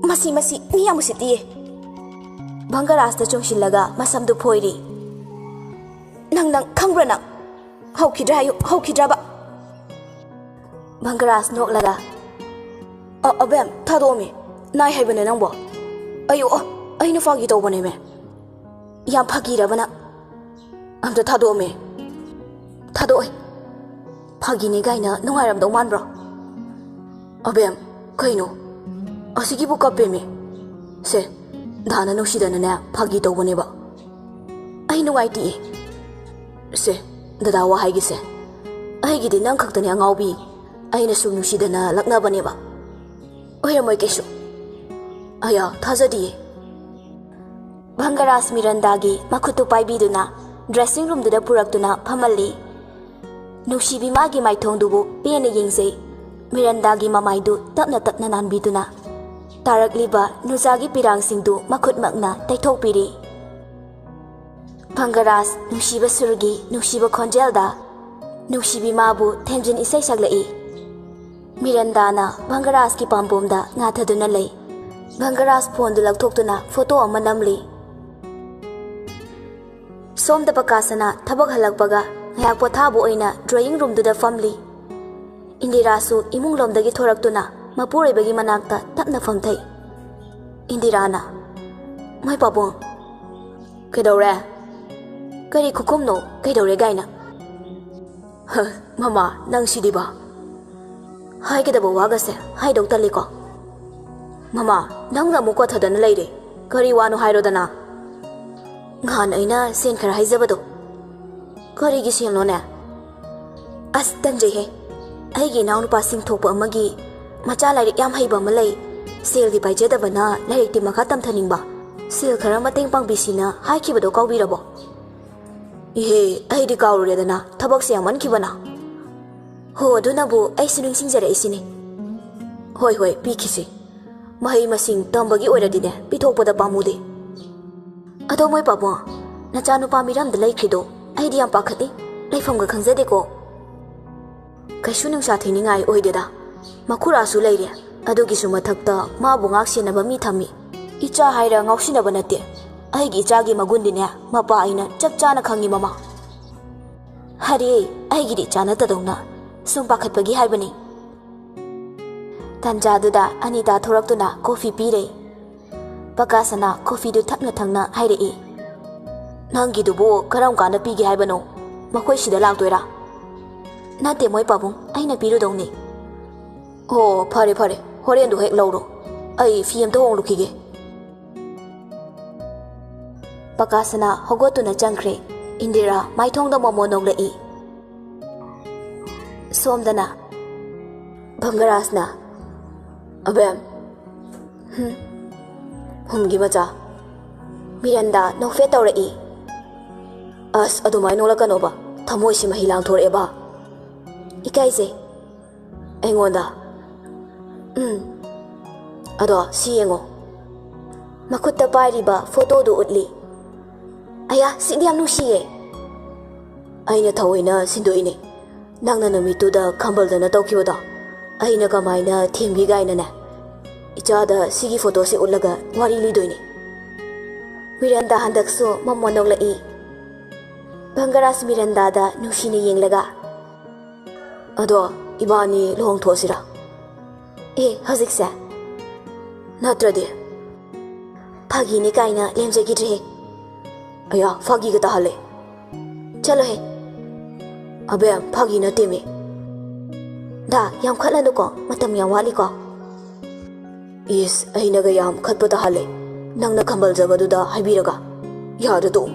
"ꯃꯁꯤ, ꯃꯁꯤ ꯃꯤ ꯌꯥꯝ ꯎꯁꯤꯠꯇꯤꯌꯦ"꯫ ꯚꯪꯒꯔꯥꯖꯇ ꯆꯨꯡꯁꯤꯜꯂꯒ ꯃꯁꯝꯗꯨ ꯐꯣꯏꯔꯤ꯫ "ꯅꯪ, ꯅꯪ ꯈꯪꯕ꯭ꯔꯥ ꯅꯪ? ꯍꯧꯈꯤꯗ꯭ꯔꯥ ꯍꯥꯏꯌꯨ, ꯍꯧꯈꯤꯗ꯭ꯔꯕ?" ꯚꯪꯒꯔꯥꯖ ꯅꯣꯛꯂꯒ, "ꯑ, ꯑꯕꯦꯝ, ꯊꯥꯗꯣꯛꯑꯝꯃꯤ꯫ ꯅꯥꯏ ꯍꯥꯏꯕꯅꯦ ꯅꯪꯕꯣ"꯫ "ꯑꯌꯣ, ꯑ, ꯑꯩꯅ ꯐꯥꯒꯤ ꯇꯧꯕꯅꯦꯃꯦ"꯫ "ꯌꯥꯝ ꯐꯥꯒꯤꯔꯕ ꯅꯪ? ꯑꯝꯇ ꯊꯥꯗꯣꯛꯑꯝꯃꯤ"꯫ "ꯊꯥꯗꯣꯛꯑꯣꯏ"꯫ "ꯐꯥꯒꯤꯅꯤ ꯀꯥꯏꯅ ꯅꯨꯡꯉꯥꯏꯔꯝꯗꯧ ꯃꯥꯟꯕ꯭ꯔꯣ?" "ꯑꯕꯦꯝ, ꯀꯩꯅꯣ? ꯑꯁꯤꯒꯤꯕꯨ ꯀꯞꯄꯦꯃꯤ"꯫ "ꯁꯦ, ꯗꯥꯅ ꯅꯨꯡꯁꯤꯗꯅꯅꯦ ꯐꯥꯒꯤ ꯇꯧꯕꯅꯦꯕ"꯫ "ꯑꯩ ꯅꯨꯡꯉꯥꯏꯇꯤꯌꯦ"꯫ "ꯁꯦ, ꯗꯗꯥ ꯋꯥ ꯍꯥꯏꯒꯦꯁꯦ꯫ ꯑꯩꯒꯤꯗꯤ ꯅꯪ ꯈꯛꯇꯅꯦ ꯑꯉꯥꯎꯕꯤ꯫ ꯑꯩꯅ ꯁꯨꯝ ꯅꯨꯡꯁꯤꯗꯅ ꯂꯛꯅꯕꯅꯦꯕ꯫ ꯑꯣꯏꯔꯝꯃꯣꯏ ꯀꯩꯁꯨ"꯫ "ꯑꯌꯥ, ꯊꯥꯖꯗꯤꯌꯦ"꯫ ꯚꯪꯒꯔꯥꯖ ꯃꯤꯔꯟꯗꯥꯒꯤ ꯃꯈꯨꯠꯇꯨ ꯄꯥꯏꯕꯤꯗꯨꯅ ꯗ꯭ꯔꯦꯁꯤꯡ ꯔꯨꯝꯗꯨꯗ ꯄꯨꯔꯛꯇꯨꯅ ꯐꯝꯍꯜꯂꯤ꯫ ꯅꯨꯡꯁꯤꯕꯤ ꯃꯥꯒꯤ ꯃꯥꯏꯊꯣꯡꯗꯨꯕꯨ ꯄꯦꯟꯅ ꯌꯦꯡꯖꯩ꯫ ꯃꯤꯔꯟꯗꯥꯒꯤ ꯃꯃꯥꯏꯗꯨ ꯇꯞꯅ ꯇꯞꯅ ꯅꯥꯟꯕꯤꯗꯨꯅ ꯇꯥꯔꯛꯂꯤꯕ ꯅꯨꯖꯥꯒꯤ ꯄꯤꯔꯥꯡꯁꯤꯡꯗꯨ ꯃꯈꯨꯠꯃꯛꯅ ꯇꯩꯊꯣꯛꯄꯤꯔꯤ꯫ ꯚꯪꯒꯔꯥꯖ ꯅꯨꯡꯁꯤꯕ ꯁꯨꯔꯒꯤ ꯅꯨꯡꯁꯤꯕ ꯈꯣꯟꯖꯦꯜꯗ ꯅꯨꯡꯁꯤꯕꯤ ꯃꯥꯕꯨ ꯊꯦꯝꯖꯤꯟ ꯏꯁꯩ ꯁꯛꯂꯛꯏ꯫ ꯃꯤꯔꯟꯗꯥꯅ ꯚꯪꯒꯔꯥꯖꯀꯤ ꯄꯥꯝꯕꯣꯝꯗ ꯉꯥꯊꯗꯨꯅ ꯂꯩ꯫ ꯚꯪꯒꯔꯥꯖ ꯐꯣꯟꯗꯨ ꯂꯧꯊꯣꯛꯇꯨꯅ ꯐꯣꯇꯣ ꯑꯃ ꯅꯝꯂꯤ꯫ ꯁꯣꯝꯗ ꯄꯀꯥꯁꯅ ꯊꯕꯛ ꯍꯜꯂꯛꯄꯒ ꯉꯥꯏꯍꯥꯛ ꯄꯣꯊꯥꯕ ꯑꯣꯏꯅ ꯗ꯭ꯔꯣꯌꯤꯡ ꯔꯨꯝꯗꯨꯗ ꯐꯝꯂꯤ꯫ ꯏꯟꯗꯤꯔꯥꯁꯨ ꯏꯃꯨꯡ ꯂꯣꯝꯗꯒꯤ ꯊꯣꯔꯛꯇꯨꯅ ꯃꯄꯨꯔꯣꯏꯕꯒꯤ ꯃꯅꯥꯛꯇ ꯇꯞꯅ ꯐꯝꯊꯩ꯫ ꯏꯟꯗꯤꯔꯥꯅ, "ꯃꯣꯏ ꯄꯥꯕꯨꯡ, ꯀꯩꯗꯧꯔꯦ? ꯀꯔꯤ ꯈꯨꯈꯨꯝꯅꯣ, ꯀꯩꯗꯧꯔꯦ ꯀꯥꯏꯅ?" "ꯍ, ꯃꯃꯥ, ꯅꯪ ꯁꯤꯗꯤꯕ꯫ ꯍꯥꯏꯒꯗꯕ ꯋꯥꯒꯁꯦ ꯍꯥꯏꯗꯧ ꯇꯜꯂꯤꯀꯣ꯫ ꯃꯃꯥ, ꯅꯪꯅ ꯑꯃꯨꯛ ꯀꯣꯊꯗꯅ ꯂꯩꯔꯦ꯫ ꯀꯔꯤ ꯋꯥꯅꯣ ꯍꯥꯏꯔꯣꯗꯅ? ꯉꯍꯥꯟ ꯑꯩꯅ ꯁꯦꯟ ꯈꯔ ꯍꯥꯏꯖꯕꯗꯣ꯫ ꯀꯔꯤꯒꯤ ꯁꯦꯜꯅꯣꯅꯦ? ꯑꯁ, ꯇꯟꯖꯩꯍꯦ꯫ ꯑꯩꯒꯤ ꯏꯅꯥꯎꯅꯨꯄꯥꯁꯤꯡ ꯊꯣꯛꯄ ꯑꯃꯒꯤ ꯃꯆꯥ ꯂꯥꯏꯔꯤꯛ ꯌꯥꯝ ꯍꯩꯕ ꯑꯃ ꯂꯩ꯫ ꯁꯦꯜꯗꯤ ꯄꯥꯏꯖꯗꯕꯅ ꯂꯥꯏꯔꯤꯛꯇꯤ ꯃꯈꯥ ꯇꯝꯊꯅꯤꯡꯕ꯫ ꯁꯦꯜ ꯈꯔ ꯃꯇꯦꯡ ꯄꯥꯡꯕꯤꯁꯤꯅ ꯍꯥꯏꯈꯤꯕꯗꯣ ꯀꯥꯎꯕꯤꯔꯕꯣ?" "ꯏꯍꯦ, ꯑꯩꯗꯤ ꯀꯥꯎꯔꯨꯔꯦꯗꯅ, ꯊꯕꯛꯁꯦ ꯌꯥꯝꯃꯟꯈꯤꯕꯅ꯫ ꯍꯣ, ꯑꯗꯨꯅꯕꯨ ꯑꯩꯁꯨ ꯅꯤꯡꯁꯤꯡꯖꯔꯛꯏꯁꯤꯅꯤ꯫ ꯍꯣꯏ, ꯍꯣꯏ, ꯄꯤꯈꯤꯁꯤ꯫ ꯃꯍꯩ ꯃꯁꯤꯡ ꯇꯝꯕꯒꯤ ꯑꯣꯏꯔꯗꯤꯅꯦ, ꯄꯤꯊꯣꯛꯄꯗ ꯄꯥꯝꯃꯨꯗꯦ꯫ ꯑꯗꯣ ꯃꯣꯏ ꯄꯥꯕꯨꯡ, ꯅꯆꯥꯅꯨꯄꯥ ꯃꯤꯔꯝꯗ ꯂꯩꯈ꯭ꯔꯤꯗꯣ ꯑꯩꯗꯤ ꯌꯥꯝ ꯄꯥꯈꯠꯂꯤ, ꯂꯩꯐꯝꯒ ꯈꯪꯖꯗꯦꯀꯣ꯫ ꯀꯩꯁꯨ ꯅꯨꯡꯁꯥ ꯊꯤꯅꯤꯡꯉꯥꯏ ꯑꯣꯏꯗꯦꯗ꯫ ꯃꯈꯨꯔꯥꯁꯨ ꯂꯩꯔꯦ, ꯑꯗꯨꯒꯤꯁꯨ ꯃꯊꯛꯇ ꯃꯥꯕꯨ ꯉꯥꯛ ꯁꯦꯟꯅꯕ ꯃꯤ ꯊꯝꯃꯤ꯫ ꯏꯆꯥ ꯍꯥꯏꯔ ꯉꯥꯎꯁꯤꯟꯅꯕ ꯅꯠꯇꯦ꯫ ꯑꯩꯒꯤ ꯏꯆꯥꯒꯤ ꯃꯒꯨꯟꯗꯤꯅꯦ, ꯃꯄꯥ ꯑꯩꯅ ꯆꯞ ꯆꯥꯅ ꯈꯪꯉꯤ, ꯃꯃꯥ꯫ ꯑꯔꯦ, ꯑꯩꯒꯤꯗꯤ ꯏꯆꯥ ꯅꯠꯇꯗꯧꯅ ꯁꯨꯝ ꯄꯥꯈꯠꯄꯒꯤ ꯍꯥꯏꯕꯅꯤ꯫" ꯇꯟꯖꯥꯗꯨꯗ ꯑꯅꯤꯇꯥ ꯊꯣꯔꯛꯇꯨꯅ ꯀꯣꯐꯤ ꯄꯤꯔꯦ꯫ ꯄꯀꯥꯁꯅ ꯀꯣꯐꯤꯗꯨ ꯊꯛꯅ ꯊꯛꯅ ꯍꯥꯏꯔꯛꯏ, "ꯅꯪꯒꯤꯗꯨꯕꯨ ꯀꯔꯝ ꯀꯥꯟꯗ ꯄꯤꯒꯦ ꯍꯥꯏꯕꯅꯣ? ꯃꯈꯣꯏ ꯁꯤꯗ ꯂꯥꯛꯇꯣꯏꯔꯥ?" "ꯅꯠꯇꯦ ꯃꯣꯏ ꯄꯥꯕꯨꯡ, ꯑꯩꯅ ꯄꯤꯔꯨꯗꯧꯅꯤ꯫" "ꯑꯣ, ꯐꯔꯦ ꯐꯔꯦ, ꯍꯣꯔꯦꯟꯗꯨ ꯍꯦꯛ ꯂꯧꯔꯣ꯫ ꯑꯩ ꯐꯤ ꯑꯝꯇ ꯍꯣꯡꯂꯨꯈꯤꯒꯦ꯫" ꯄꯀꯥꯁꯅ ꯍꯧꯒꯠꯇꯨꯅ ꯆꯪꯈ꯭ꯔꯦ꯫ ꯏꯟꯗꯤꯔꯥ ꯃꯥꯏꯊꯣꯡꯗ ꯃꯣꯃꯣꯟ ꯅꯣꯛꯂꯛꯏ꯫ ꯁꯣꯝꯗꯅ ꯚꯪꯒꯔꯥꯖꯅ, "ꯑꯕꯦꯝ, ꯍꯨꯝ, ꯍꯨꯝꯒꯤ ꯃꯆꯥ꯫" ꯃꯤꯔꯟꯗꯥ ꯅꯣꯛꯐꯦꯠ ꯇꯧꯔꯛꯏ꯫ "ꯑꯁ, ꯑꯗꯨꯃꯥꯏꯅ ꯅꯣꯛꯂꯛꯀꯅꯣꯕ, ꯊꯃꯣꯏꯁꯤ ꯃꯍꯤ ꯂꯥꯡꯊꯣꯔꯛꯑꯦꯕ꯫" "ꯏꯀꯥꯏꯖꯩ꯫" "ꯑꯩꯉꯣꯟꯗ?" "ꯎꯝ꯫ ꯑꯗꯣ ꯁꯤ ꯌꯦꯡꯉꯣ꯫" ꯃꯈꯨꯠꯇ ꯄꯥꯏꯔꯤꯕ ꯐꯣꯇꯣꯗꯨ ꯎꯠꯂꯤ꯫ "ꯑꯌꯥ, ꯁꯤꯗꯤ ꯌꯥꯝ ꯅꯨꯡꯁꯤꯌꯦ꯫" "ꯑꯩꯅ ꯊꯑꯣꯏꯅ ꯁꯤꯟꯗꯣꯛꯏꯅꯦ꯫ ꯅꯪꯅ ꯅꯨꯃꯤꯠꯇꯨꯗ ꯈꯝꯕꯜꯗꯅ ꯇꯧꯈꯤꯕꯗꯣ ꯑꯩꯅ ꯀꯃꯥꯏꯅ ꯊꯦꯝꯒꯦ ꯀꯥꯏꯅꯅꯦ, ꯏꯆꯥꯗ ꯁꯤꯒꯤ ꯐꯣꯇꯣꯁꯦ ꯎꯠꯂꯒ ꯋꯥꯔꯤ ꯂꯤꯗꯣꯏꯅꯦ꯫" ꯃꯤꯔꯟꯗꯥ ꯍꯟꯗꯛꯁꯨ ꯃꯃꯣꯟ ꯅꯣꯛꯂꯛꯏ꯫ ꯚꯪꯒꯔꯥꯖ ꯃꯤꯔꯟꯗꯥꯗ ꯅꯨꯡꯁꯤꯅ ꯌꯦꯡꯂꯒ, "ꯑꯗꯣ ꯏꯕꯥꯅꯤ ꯂꯨꯍꯣꯡꯊꯣꯛꯑꯁꯤꯔꯥ? ꯑꯦ, ꯍꯧꯖꯤꯛꯁꯦ? ꯅꯠꯇ꯭ꯔꯗꯤ? ꯐꯥꯒꯤꯅꯦ ꯀꯥꯏꯅ ꯂꯦꯝꯖꯈꯤꯗ꯭ꯔꯦꯍꯦ꯫ ꯑꯌꯥ, ꯐꯥꯒꯤꯒ ꯇꯥꯍꯜꯂꯦ꯫ ꯆꯠꯂꯣꯍꯦ꯫ ꯑꯕꯦꯝ, ꯐꯥꯒꯤ ꯅꯠꯇꯦꯃꯤ꯫ ꯗꯥ, ꯌꯥꯝ ꯈꯠꯂꯅꯨꯀꯣ, ꯃꯇꯝ ꯌꯥꯝ ꯋꯥꯠꯂꯤꯀꯣ꯫ ꯏꯁ, ꯑꯩꯅꯒ ꯌꯥꯝ ꯈꯠꯄ ꯇꯥꯍꯜꯂꯦ꯫ ꯅꯪꯅ ꯈꯝꯕꯜꯖꯕꯗꯨꯗ ꯍꯥꯏꯕꯤꯔꯒ꯫ ꯌꯥꯗ ꯇꯣꯛꯎ꯫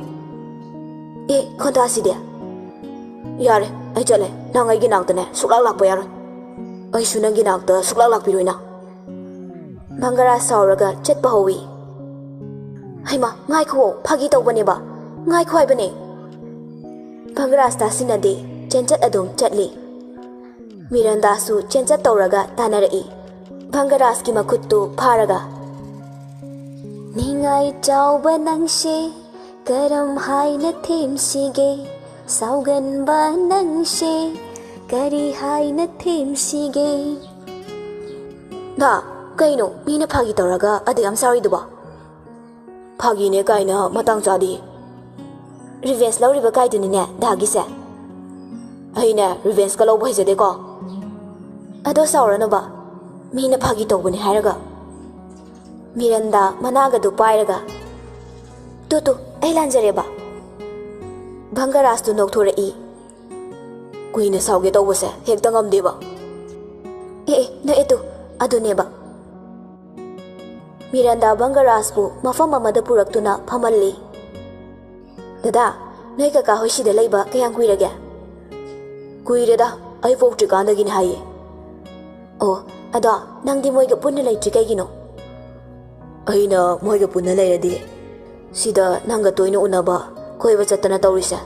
ꯑꯦ, ꯈꯣꯟꯗꯥꯁꯤꯗꯤ꯫ ꯌꯥꯔꯦ, ꯑꯩ ꯆꯠꯂꯦ꯫ ꯅꯪ ꯑꯩꯒꯤ ꯅꯥꯛꯇꯅꯦ ꯁꯨꯛꯂꯥꯛ ꯂꯥꯛꯄ ꯌꯥꯔꯣꯏ꯫ ꯑꯩꯁꯨ ꯅꯪꯒꯤ ꯅꯥꯛꯇ ꯁꯨꯛꯂꯥꯛ ꯂꯥꯛꯄꯤꯔꯣꯏꯅ꯫ ꯚꯪꯒꯔꯥꯖ ꯁꯥꯎꯔꯒ ꯆꯠꯄ ꯍꯧꯏ꯫ ꯍꯩꯃꯥ, ꯉꯥꯏꯈꯨꯑꯣ, ꯐꯥꯒꯤ ꯇꯧꯕꯅꯦꯕ꯫ ꯉꯥꯏꯈꯣ ꯍꯥꯏꯕꯅꯦ꯫ ꯚꯪꯒꯔꯥꯖ ꯇꯥꯁꯤꯟꯅꯗꯦ, ꯆꯦꯟꯆꯠ ꯑꯗꯨꯝ ꯆꯠꯂꯤ꯫ ꯃꯤꯔꯟꯗꯥꯁꯨ ꯆꯦꯟꯆꯠ ꯇꯧꯔꯒ ꯇꯥꯟꯅꯔꯛꯏ꯫ ꯚꯪꯒꯔꯥꯖꯀꯤ ꯃꯈꯨꯠꯇꯨ ꯐꯥꯔꯒ, ꯅꯤꯡꯉꯥꯏ ꯆꯥꯎꯕ ꯅꯪꯁꯦ ꯀꯔꯝ ꯍꯥꯏꯅ ꯊꯦꯝꯁꯤꯒꯦ? ꯁꯥꯎꯒꯟꯕ ꯅꯪꯁꯦ ꯀꯔꯤ ꯍꯥꯏꯅ ꯊꯦꯝꯁꯤꯒꯦ? ꯗꯥ, ꯀꯩꯅꯣ ꯃꯤꯅ ꯐꯥꯒꯤ ꯇꯧꯔꯒ ꯑꯗꯨ ꯌꯥꯝ ꯁꯥꯎꯔꯤꯗꯨꯕꯣ? ꯐꯥꯒꯤꯅꯦ ꯀꯥꯏꯅ ꯃꯇꯥꯡ ꯆꯥꯗꯦ꯫ ꯔꯤꯚꯦꯟꯁ ꯂꯧꯔꯤꯕ ꯀꯥꯏꯗꯨꯅꯤꯅꯦ ꯗꯥꯒꯤꯁꯦ꯫ ꯑꯩꯅꯦ ꯔꯤꯚꯦꯟꯁꯀ ꯂꯧꯕ ꯍꯩꯖꯗꯦꯀꯣ꯫ ꯑꯗꯣ ꯁꯥꯎꯔꯅꯨꯕ, ꯃꯤꯅ ꯐꯥꯒꯤ ꯇꯧꯕꯅꯦ ꯍꯥꯏꯔꯒ꯫ ꯃꯤꯔꯟꯗꯥ ꯃꯅꯥꯒꯗꯨ ꯄꯥꯏꯔꯒ, ꯇꯨ ꯇꯨ, ꯑꯩ ꯂꯥꯟꯖꯔꯦꯕ꯫ ꯚꯪꯒꯔꯥꯖꯇꯨ ꯅꯣꯛꯊꯣꯔꯛꯏ꯫ ꯀꯨꯏꯅ ꯁꯥꯎꯒꯦ ꯇꯧꯕꯁꯦ ꯍꯦꯛꯇ ꯉꯝꯗꯦꯕ꯫ ꯑꯦ ꯑꯦ, ꯅꯣꯛꯑꯦ ꯇꯨ, ꯑꯗꯨꯅꯦꯕ꯫ ꯃꯤꯔꯟꯗꯥ ꯚꯪꯒꯔꯥꯖꯄꯨ ꯃꯐꯝ ꯑꯃꯗ ꯄꯨꯔꯛꯇꯨꯅ ꯐꯝꯍꯜꯂꯤ꯫ ꯗꯗꯥ, ꯅꯣꯏ ꯀꯀꯥ ꯍꯣꯏ ꯁꯤꯗ ꯂꯩꯕ ꯀꯌꯥꯝ ꯀꯨꯏꯔꯒꯦ? ꯀꯨꯏꯔꯦꯗ, ꯑꯩ ꯄꯣꯛꯇ꯭ꯔꯤꯀꯥꯟꯗꯒꯤꯅꯦ ꯍꯥꯏꯌꯦ꯫ ꯑꯣ, ꯑꯗꯣ ꯅꯪꯗꯤ ꯃꯣꯏꯒ ꯄꯨꯟꯅ ꯂꯩꯇ꯭ꯔꯤ ꯀꯩꯒꯤꯅꯣ? ꯑꯩꯅ ꯃꯣꯏꯒ ꯄꯨꯟꯅ ꯂꯩꯔꯗꯤ ꯁꯤꯗ ꯅꯪꯒ ꯇꯣꯏꯅ ꯎꯅꯕ, ꯀꯣꯏꯕ ꯆꯠꯇꯅ ꯇꯧꯔꯤꯁꯦ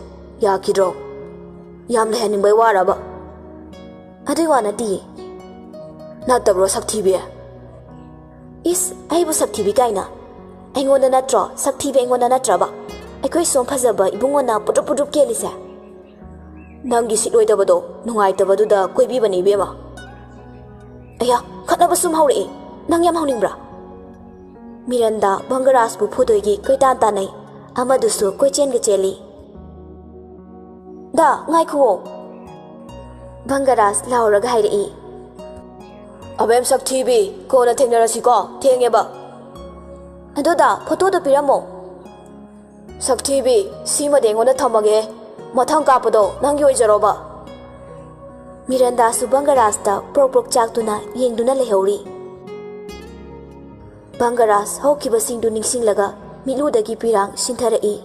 ꯌꯥꯈꯤꯗ꯭ꯔꯣ? ꯌꯥꯝ ꯂꯩꯍꯟꯅꯤꯡꯕꯩ ꯋꯥꯔꯕ? ꯑꯗꯨꯏ ꯋꯥ ꯅꯠꯇꯤꯌꯦ꯫ ꯅꯠꯇꯕ꯭ꯔꯣ ꯁꯛꯊꯤꯕꯤ? ꯏꯁ, ꯑꯩꯕꯨ ꯁꯛꯊꯤꯕꯤ ꯀꯥꯏꯅ? ꯑꯩꯉꯣꯟꯗ ꯅꯠꯇ꯭ꯔꯣ? ꯁꯛꯊꯤꯕꯤ ꯑꯩꯉꯣꯟꯗ ꯅꯠꯇ꯭ꯔꯕ? ꯑꯩꯈꯣꯏ ꯁꯣꯝ ꯐꯖꯕ ꯏꯕꯨꯡꯉꯣꯅ ꯄꯨꯗ꯭ꯔꯨꯞ ꯄꯨꯗ꯭ꯔꯨꯞ ꯀꯦꯜꯂꯤꯁꯦ꯫ ꯅꯪꯒꯤ ꯁꯤꯠꯂꯣꯏꯗꯕꯗꯣ ꯅꯨꯡꯉꯥꯏꯇꯕꯗꯨꯗ ꯀꯣꯏꯕꯤꯕꯅꯦ ꯏꯕꯦꯝꯃ꯫ ꯑꯌꯥ, ꯈꯠꯅꯕ ꯁꯨꯝ ꯍꯧꯔꯛꯑꯦ꯫ ꯅꯪ ꯌꯥꯝ ꯍꯧꯅꯤꯡꯕ꯭ꯔꯥ? ꯃꯤꯔꯟꯗꯥ ꯚꯪꯒꯔꯥꯖꯄꯨ ꯐꯨꯗꯣꯏꯒꯤ ꯀꯣꯏꯇꯥꯟ ꯇꯥꯟꯅꯩ꯫ ꯑꯃꯗꯨꯁꯨ ꯀꯣꯏꯆꯦꯟꯒ ꯆꯦꯜꯂꯤ꯫ ꯗꯥ, ꯉꯥꯏꯈꯨꯑꯣ꯫ ꯕꯪꯒꯔꯥꯖ ꯂꯥꯎꯔꯒ ꯍꯥꯏꯔꯛꯏ꯫ "ꯑꯕꯦꯝ ꯁꯛꯊꯤꯕꯤ, ꯀꯣꯟꯅ ꯊꯦꯡꯅꯔꯁꯤꯀꯣ, ꯊꯦꯡꯉꯦꯕ꯫ ꯑꯗꯨꯗ ꯐꯣꯇꯣꯗꯣ ꯄꯤꯔꯝꯃꯣ꯫ ꯁꯛꯊꯤꯕꯤ, ꯁꯤꯃꯗꯤ ꯑꯩꯉꯣꯟꯗ ꯊꯝꯃꯒꯦ꯫ ꯃꯊꯪ ꯀꯥꯞꯄꯗꯣ ꯅꯪꯒꯤ ꯑꯣꯏꯖꯔꯣꯕ꯫" ꯃꯤꯔꯟꯗꯥꯁꯨ ꯕꯪꯒꯔꯥꯖꯇ ꯄ꯭ꯔꯣꯛ ꯄ꯭ꯔꯣꯛ ꯆꯥꯛꯇꯨꯅ ꯌꯦꯡꯗꯨꯅ ꯂꯩꯍꯧꯔꯤ꯫ ꯕꯪꯒꯔꯥꯖ ꯍꯧꯈꯤꯕꯁꯤꯡꯗꯨ ꯅꯤꯡꯁꯤꯡꯂꯒ ꯃꯤꯠꯂꯨꯗꯒꯤ ꯄꯤꯔꯥꯡ ꯁꯤꯟꯊꯔꯛꯏ꯫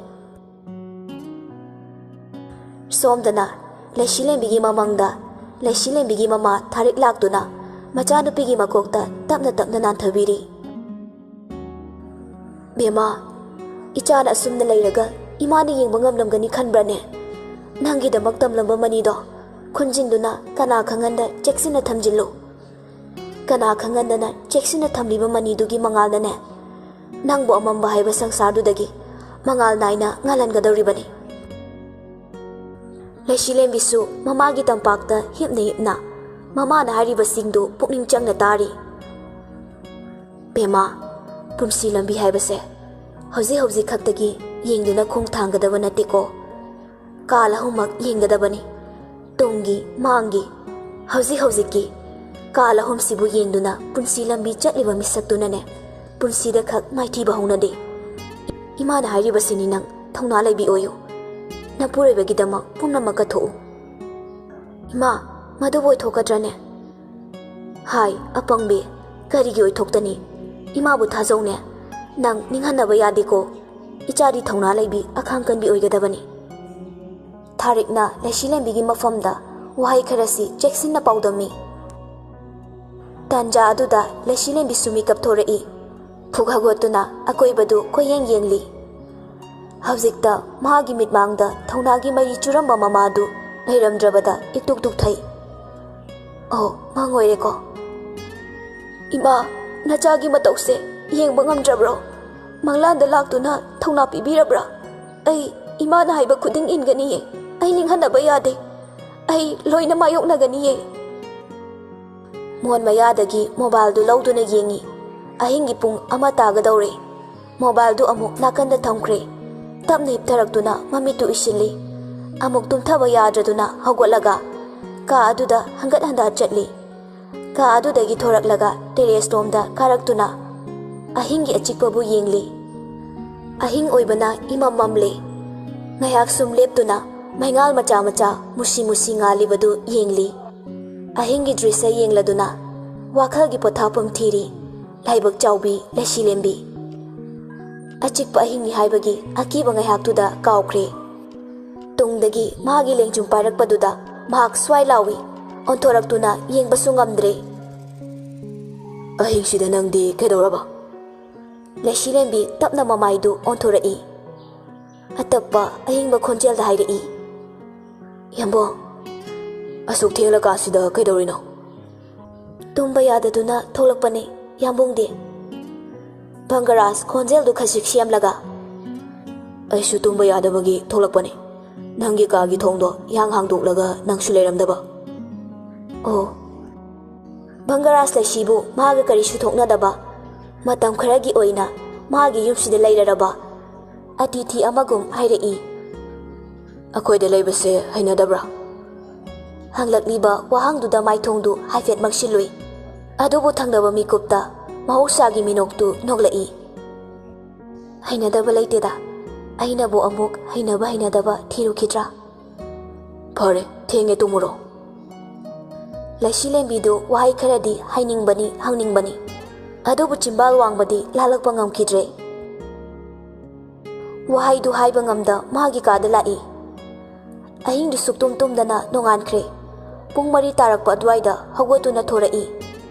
ꯁꯣꯝꯗꯅ ꯂꯩꯁꯤꯂꯦꯝꯕꯤꯒꯤ ꯃꯃꯪꯗ ꯂꯩꯁꯤꯂꯦꯝꯕꯤꯒꯤ ꯃꯃꯥ ꯊꯥꯔꯤꯛ ꯂꯥꯛꯇꯨꯅ ꯃꯆꯥꯅꯨꯄꯤꯒꯤ ꯃꯀꯣꯛꯇ ꯇꯞꯅ ꯇꯞꯅ ꯅꯥꯟꯊꯕꯤꯔꯤ꯫ "ꯕꯦꯝꯃ, ꯏꯆꯥꯅ ꯑꯁꯨꯝꯅ ꯂꯩꯔꯒ ꯏꯃꯥꯅ ꯌꯦꯡꯕ ꯉꯝꯂꯝꯒꯅꯤ ꯈꯟꯕ꯭ꯔꯅꯦ? ꯅꯪꯒꯤꯗꯃꯛ ꯇꯝꯂꯝꯕ ꯃꯅꯤꯗꯣ ꯈꯨꯟꯖꯤꯟꯗꯨꯅ ꯀꯅꯥ ꯈꯪꯍꯟꯗ ꯆꯦꯛꯁꯤꯟꯅ ꯊꯝꯖꯤꯜꯂꯨ꯫ ꯀꯅꯥ ꯈꯪꯍꯟꯗꯅ ꯆꯦꯛꯁꯤꯟꯅ ꯊꯝꯂꯤꯕ ꯃꯅꯤꯗꯨꯒꯤ ꯃꯉꯥꯜꯅꯅꯦ, ꯅꯪꯕꯨ ꯑꯃꯝꯕ ꯍꯥꯏꯕ ꯁꯪꯁꯥꯔꯗꯨꯗꯒꯤ ꯃꯉꯥꯜ ꯅꯥꯏꯅ ꯉꯥꯜꯍꯟꯒꯗꯧꯔꯤꯕꯅꯤ꯫" ꯂꯩꯁꯤꯂꯦꯝꯕꯤꯁꯨ ꯃꯃꯥꯒꯤ ꯇꯝꯄꯥꯛꯇ ꯍꯤꯞꯅ ꯍꯤꯞꯅ ꯃꯃꯥꯅ ꯍꯥꯏꯔꯤꯕꯁꯤꯡꯗꯨ ꯄꯨꯛꯅꯤꯡ ꯆꯪꯅ ꯇꯥꯔꯤ꯫ "ꯕꯦꯝꯃ, ꯄꯨꯟꯁꯤ ꯂꯝꯕꯤ ꯍꯥꯏꯕꯁꯦ ꯍꯧꯖꯤꯛ ꯍꯧꯖꯤꯛ ꯈꯛꯇꯒꯤ ꯌꯦꯡꯗꯨꯅ ꯈꯣꯡ ꯊꯥꯡꯒꯗꯕ ꯅꯠꯇꯦꯀꯣ꯫ ꯀꯥꯜ ꯑꯍꯨꯝꯃꯛ ꯌꯦꯡꯒꯗꯕꯅꯤ꯫ ꯇꯨꯡꯒꯤ, ꯃꯥꯡꯒꯤ, ꯍꯧꯖꯤꯛ ꯍꯧꯖꯤꯛꯀꯤ꯫ ꯀꯥꯜ ꯑꯍꯨꯝꯁꯤꯕꯨ ꯌꯦꯡꯗꯨꯅ ꯄꯨꯟꯁꯤ ꯂꯝꯕꯤ ꯆꯠꯂꯤꯕ ꯃꯤꯁꯛꯇꯨꯅꯅꯦ ꯄꯨꯟꯁꯤꯗ ꯈꯛ ꯃꯥꯏꯊꯤꯕ ꯍꯧꯅꯗꯦ꯫ ꯏꯃꯥꯅ ꯍꯥꯏꯔꯤꯕꯁꯤꯅꯤ, ꯅꯪ ꯊꯧꯅꯥ ꯂꯩꯕꯤ ꯑꯣꯏꯌꯨ꯫ ꯅꯄꯨꯔꯣꯏꯕꯒꯤꯗꯃꯛ ꯄꯨꯝꯅꯃꯛ ꯀꯠꯊꯣꯛꯎ꯫" "ꯏꯃꯥ, ꯃꯗꯨꯕꯨ ꯑꯣꯏꯊꯣꯛꯀꯗ꯭ꯔꯅꯦ?" "ꯍꯥꯏ, ꯑꯄꯪꯕꯤ, ꯀꯔꯤꯒꯤ ꯑꯣꯏꯊꯣꯛꯇꯅꯤ? ꯏꯃꯥꯕꯨ ꯊꯥꯖꯧꯅꯦ꯫ ꯅꯪ ꯅꯤꯡꯍꯟꯅꯕ ꯌꯥꯗꯦꯀꯣ꯫ ꯏꯆꯥꯗꯤ ꯊꯧꯅꯥ ꯂꯩꯕꯤ, ꯑꯈꯥꯡ ꯀꯟꯕꯤ ꯑꯣꯏꯒꯗꯕꯅꯤ꯫" ꯊꯥꯔꯤꯛꯅ ꯂꯩꯁꯤꯂꯦꯝꯕꯤꯒꯤ ꯃꯐꯝꯗ ꯋꯥꯍꯩ ꯈꯔꯁꯤ ꯆꯦꯛꯁꯤꯟꯅ ꯄꯥꯎꯗꯝꯃꯤ꯫ ꯇꯥꯟꯖꯥ ꯑꯗꯨꯗ ꯂꯩꯁꯤꯂꯦꯝꯕꯤꯁꯨ ꯃꯤꯀꯞ ꯊꯣꯔꯛꯏ꯫ ꯐꯨꯛ ꯍꯧꯒꯠꯇꯨꯅ ꯑꯀꯣꯏꯕꯗꯨ ꯀꯣꯏꯌꯦꯡ ꯌꯦꯡꯂꯤ꯫ ꯍꯧꯖꯤꯛꯇ ꯃꯍꯥꯛꯀꯤ ꯃꯤꯠꯃꯥꯡꯗ ꯊꯧꯅꯥꯒꯤ ꯃꯩ ꯆꯨꯔꯝꯕ ꯃꯃꯥꯗꯨ ꯂꯩꯔꯝꯗ꯭ꯔꯕꯗ ꯏꯇꯨꯛ ꯇꯨꯛꯊꯩ꯫ "ꯑꯣ, ꯃꯪ ꯑꯣꯏꯔꯦꯀꯣ꯫" "ꯏꯃꯥ, ꯅꯆꯥꯒꯤ ꯃꯇꯧꯁꯦ ꯌꯦꯡꯕ ꯉꯝꯗ꯭ꯔꯕ꯭ꯔꯣ? ꯃꯪꯂꯥꯟꯗ ꯂꯥꯛꯇꯨꯅ ꯊꯧꯅꯥ ꯄꯤꯕꯤꯔꯕ꯭ꯔꯥ? ꯑꯩ ꯏꯃꯥꯅ ꯍꯥꯏꯕ ꯈꯨꯗꯤꯡ ꯏꯟꯒꯅꯤꯌꯦ꯫ ꯑꯩ ꯅꯤꯡꯍꯟꯅꯕ ꯌꯥꯗꯦ꯫ ꯑꯩ ꯂꯣꯏꯅ ꯃꯥꯌꯣꯛꯅꯒꯅꯤꯌꯦ꯫" ꯃꯣꯟ ꯃꯌꯥꯗꯒꯤ ꯃꯣꯕꯥꯏꯜꯗꯨ ꯂꯧꯗꯨꯅ ꯌꯦꯡꯉꯤ꯫ ꯑꯍꯤꯡꯒꯤ ꯄꯨꯡ ꯑꯃ ꯇꯥꯒꯗꯧꯔꯦ꯫ ꯃꯣꯕꯥꯏꯜꯗꯨ ꯑꯃꯨꯛ ꯅꯥꯀꯟꯗ ꯊꯝꯈ꯭ꯔꯦ꯫ ꯇꯞꯅ ꯍꯤꯞꯊꯔꯛꯇꯨꯅ ꯃꯃꯤꯠꯇꯨ ꯎꯏꯁꯤꯜꯂꯤ꯫ ꯑꯃꯨꯛ ꯇꯨꯝꯊꯕ ꯌꯥꯗ꯭ꯔꯗꯨꯅ ꯍꯧꯒꯠꯂꯒ ꯀꯥ ꯑꯗꯨꯗ ꯍꯪꯒꯠ ꯍꯟꯗ ꯆꯠꯂꯤ꯫ ꯀꯥ ꯑꯗꯨꯗꯒꯤ ꯊꯣꯔꯛꯂꯒ terrace ꯂꯣꯝꯗ ꯀꯥꯔꯛꯇꯨꯅ ꯑꯍꯤꯡꯒꯤ ꯑꯆꯤꯛꯄꯕꯨ ꯌꯦꯡꯂꯤ꯫ ꯑꯍꯤꯡ ꯑꯣꯏꯕꯅ ꯏꯃꯝ ꯃꯝꯂꯤ꯫ ꯉꯥꯏꯍꯥꯛ ꯁꯨꯝ ꯂꯦꯞꯇꯨꯅ ꯃꯩꯉꯥꯜ ꯃꯆꯥ ꯃꯆꯥ ꯃꯨꯁꯤ ꯃꯨꯁꯤ ꯉꯥꯜꯂꯤꯕꯗꯨ ꯌꯦꯡꯂꯤ꯫ ꯑꯍꯤꯡꯒꯤ ꯗ꯭ꯔꯤꯁ꯭ꯌ ꯌꯦꯡꯂꯗꯨꯅ ꯋꯥꯈꯜꯒꯤ ꯄꯣꯊꯥꯐꯝ ꯊꯤꯔꯤ꯫ ꯂꯥꯏꯕꯛ ꯆꯥꯎꯕꯤ ꯂꯩꯁꯤꯂꯦꯝꯕꯤ꯫ ꯑꯆꯤꯛꯄ ꯑꯍꯤꯡꯅꯤ ꯍꯥꯏꯕꯒꯤ ꯑꯀꯤꯕ ꯉꯥꯏꯍꯥꯛꯇꯨꯗ ꯀꯥꯎꯈ꯭ꯔꯦ꯫ ꯇꯨꯡꯗꯒꯤ ꯃꯥꯒꯤ ꯂꯦꯡꯖꯨꯝ ꯄꯥꯏꯔꯛꯄꯗꯨꯗ ꯃꯍꯥꯛ ꯁ꯭ꯋꯥꯏ ꯂꯥꯎꯏ꯫ ꯑꯣꯟꯊꯣꯔꯛꯇꯨꯅ ꯌꯦꯡꯕꯁꯨ ꯉꯝꯗ꯭ꯔꯦ꯫ "ꯑꯍꯤꯡꯁꯤꯗ ꯅꯪꯗꯤ ꯀꯩꯗꯧꯔꯕ?" ꯂꯩꯁꯤꯂꯦꯝꯕꯤ ꯇꯞꯅ ꯃꯃꯥꯏꯗꯨ ꯑꯣꯟꯊꯣꯔꯛꯏ꯫ ꯑꯇꯞꯄ ꯑꯍꯤꯡꯕ ꯈꯣꯟꯖꯦꯜꯗ ꯍꯥꯏꯔꯛꯏ꯫ "ꯌꯥꯝꯕꯣꯡ, ꯑꯁꯨꯛ ꯊꯦꯡꯂꯀꯥꯟꯁꯤꯗ ꯀꯩꯗꯧꯔꯤꯅꯣ?" "ꯇꯨꯝꯕ ꯌꯥꯗꯗꯨꯅ ꯊꯣꯛꯂꯛꯄꯅꯦ, ꯌꯥꯝꯕꯨꯡꯗꯤ?" ꯕꯪꯒꯔꯥꯖ ꯈꯣꯟꯖꯦꯜꯗꯨ ꯈꯖꯤꯛ ꯁꯦꯝꯂꯒ, "ꯑꯩꯁꯨ ꯇꯨꯝꯕ ꯌꯥꯗꯕꯒꯤ ꯊꯣꯛꯂꯛꯄꯅꯦ꯫ ꯅꯪꯒꯤ ꯀꯥꯒꯤ ꯊꯣꯡꯗꯣ ꯏꯍꯥꯡ ꯍꯥꯡꯗꯣꯛꯂꯒ ꯅꯪꯁꯨ ꯂꯩꯔꯝꯗꯕ꯫" ꯑꯣ꯫ ꯕꯪꯒꯔꯥꯖ ꯂꯩꯁꯤꯕꯨ ꯃꯥꯒ ꯀꯔꯤꯁꯨ ꯊꯣꯛꯅꯗꯕ, ꯃꯇꯝ ꯈꯔꯒꯤ ꯑꯣꯏꯅ ꯃꯥꯒꯤ ꯌꯨꯝꯁꯤꯗ ꯂꯩꯔꯔꯕ ꯑꯇꯤꯊꯤ ꯑꯃꯒꯨꯝ ꯍꯥꯏꯔꯛꯏ꯫ "ꯑꯩꯈꯣꯏꯗ ꯂꯩꯕꯁꯦ ꯍꯩꯅꯗꯕ꯭ꯔꯥ?" ꯍꯪꯂꯛꯂꯤꯕ ꯋꯥꯍꯪꯗꯨꯗ ꯃꯥꯏꯊꯣꯡꯗꯨ ꯍꯥꯏꯐꯦꯠ ꯃꯛꯁꯤꯜꯂꯨꯏ꯫ ꯑꯗꯨꯕꯨ ꯊꯪꯅꯕ ꯃꯤꯀꯨꯞꯇ ꯃꯍꯧꯁꯥꯒꯤ ꯃꯤꯅꯣꯛꯇꯨ ꯅꯣꯛꯂꯛꯏ꯫ "ꯍꯩꯅꯗꯕ ꯂꯩꯇꯦꯗ, ꯑꯩꯅꯕꯨ ꯑꯃꯨꯛ ꯍꯩꯅꯕ ꯍꯩꯅꯗꯕ ꯊꯤꯔꯨꯈꯤꯗ꯭ꯔꯥ?" "ꯐꯔꯦ, ꯊꯦꯡꯉꯦ, ꯇꯨꯝꯃꯨꯔꯣ꯫" ꯂꯩꯁꯤꯂꯦꯝꯕꯤꯗꯨ ꯋꯥꯍꯩ ꯈꯔꯗꯤ ꯍꯥꯏꯅꯤꯡꯕꯅꯤ, ꯍꯪꯅꯤꯡꯕꯅꯤ, ꯑꯗꯨꯕꯨ ꯆꯤꯝꯕꯥꯜ ꯋꯥꯡꯕꯗꯤ ꯂꯥꯜꯂꯛꯄ ꯉꯝꯈꯤꯗ꯭ꯔꯦ꯫ ꯋꯥꯍꯩꯗꯨ ꯍꯥꯏꯕ ꯉꯝꯗ ꯃꯥꯒꯤ ꯀꯥꯗ ꯂꯥꯛꯏ꯫ ꯑꯍꯤꯡꯗꯨ ꯁꯨꯛꯇꯨꯝ ꯇꯨꯝꯗꯅ ꯅꯣꯡꯉꯥꯟꯈ꯭ꯔꯦ꯫ ꯄꯨꯡ ꯃꯔꯤ ꯇꯥꯔꯛꯄ ꯑꯗꯨꯋꯥꯏꯗ ꯍꯧꯒꯠꯇꯨꯅ ꯊꯣꯔꯛꯏ꯫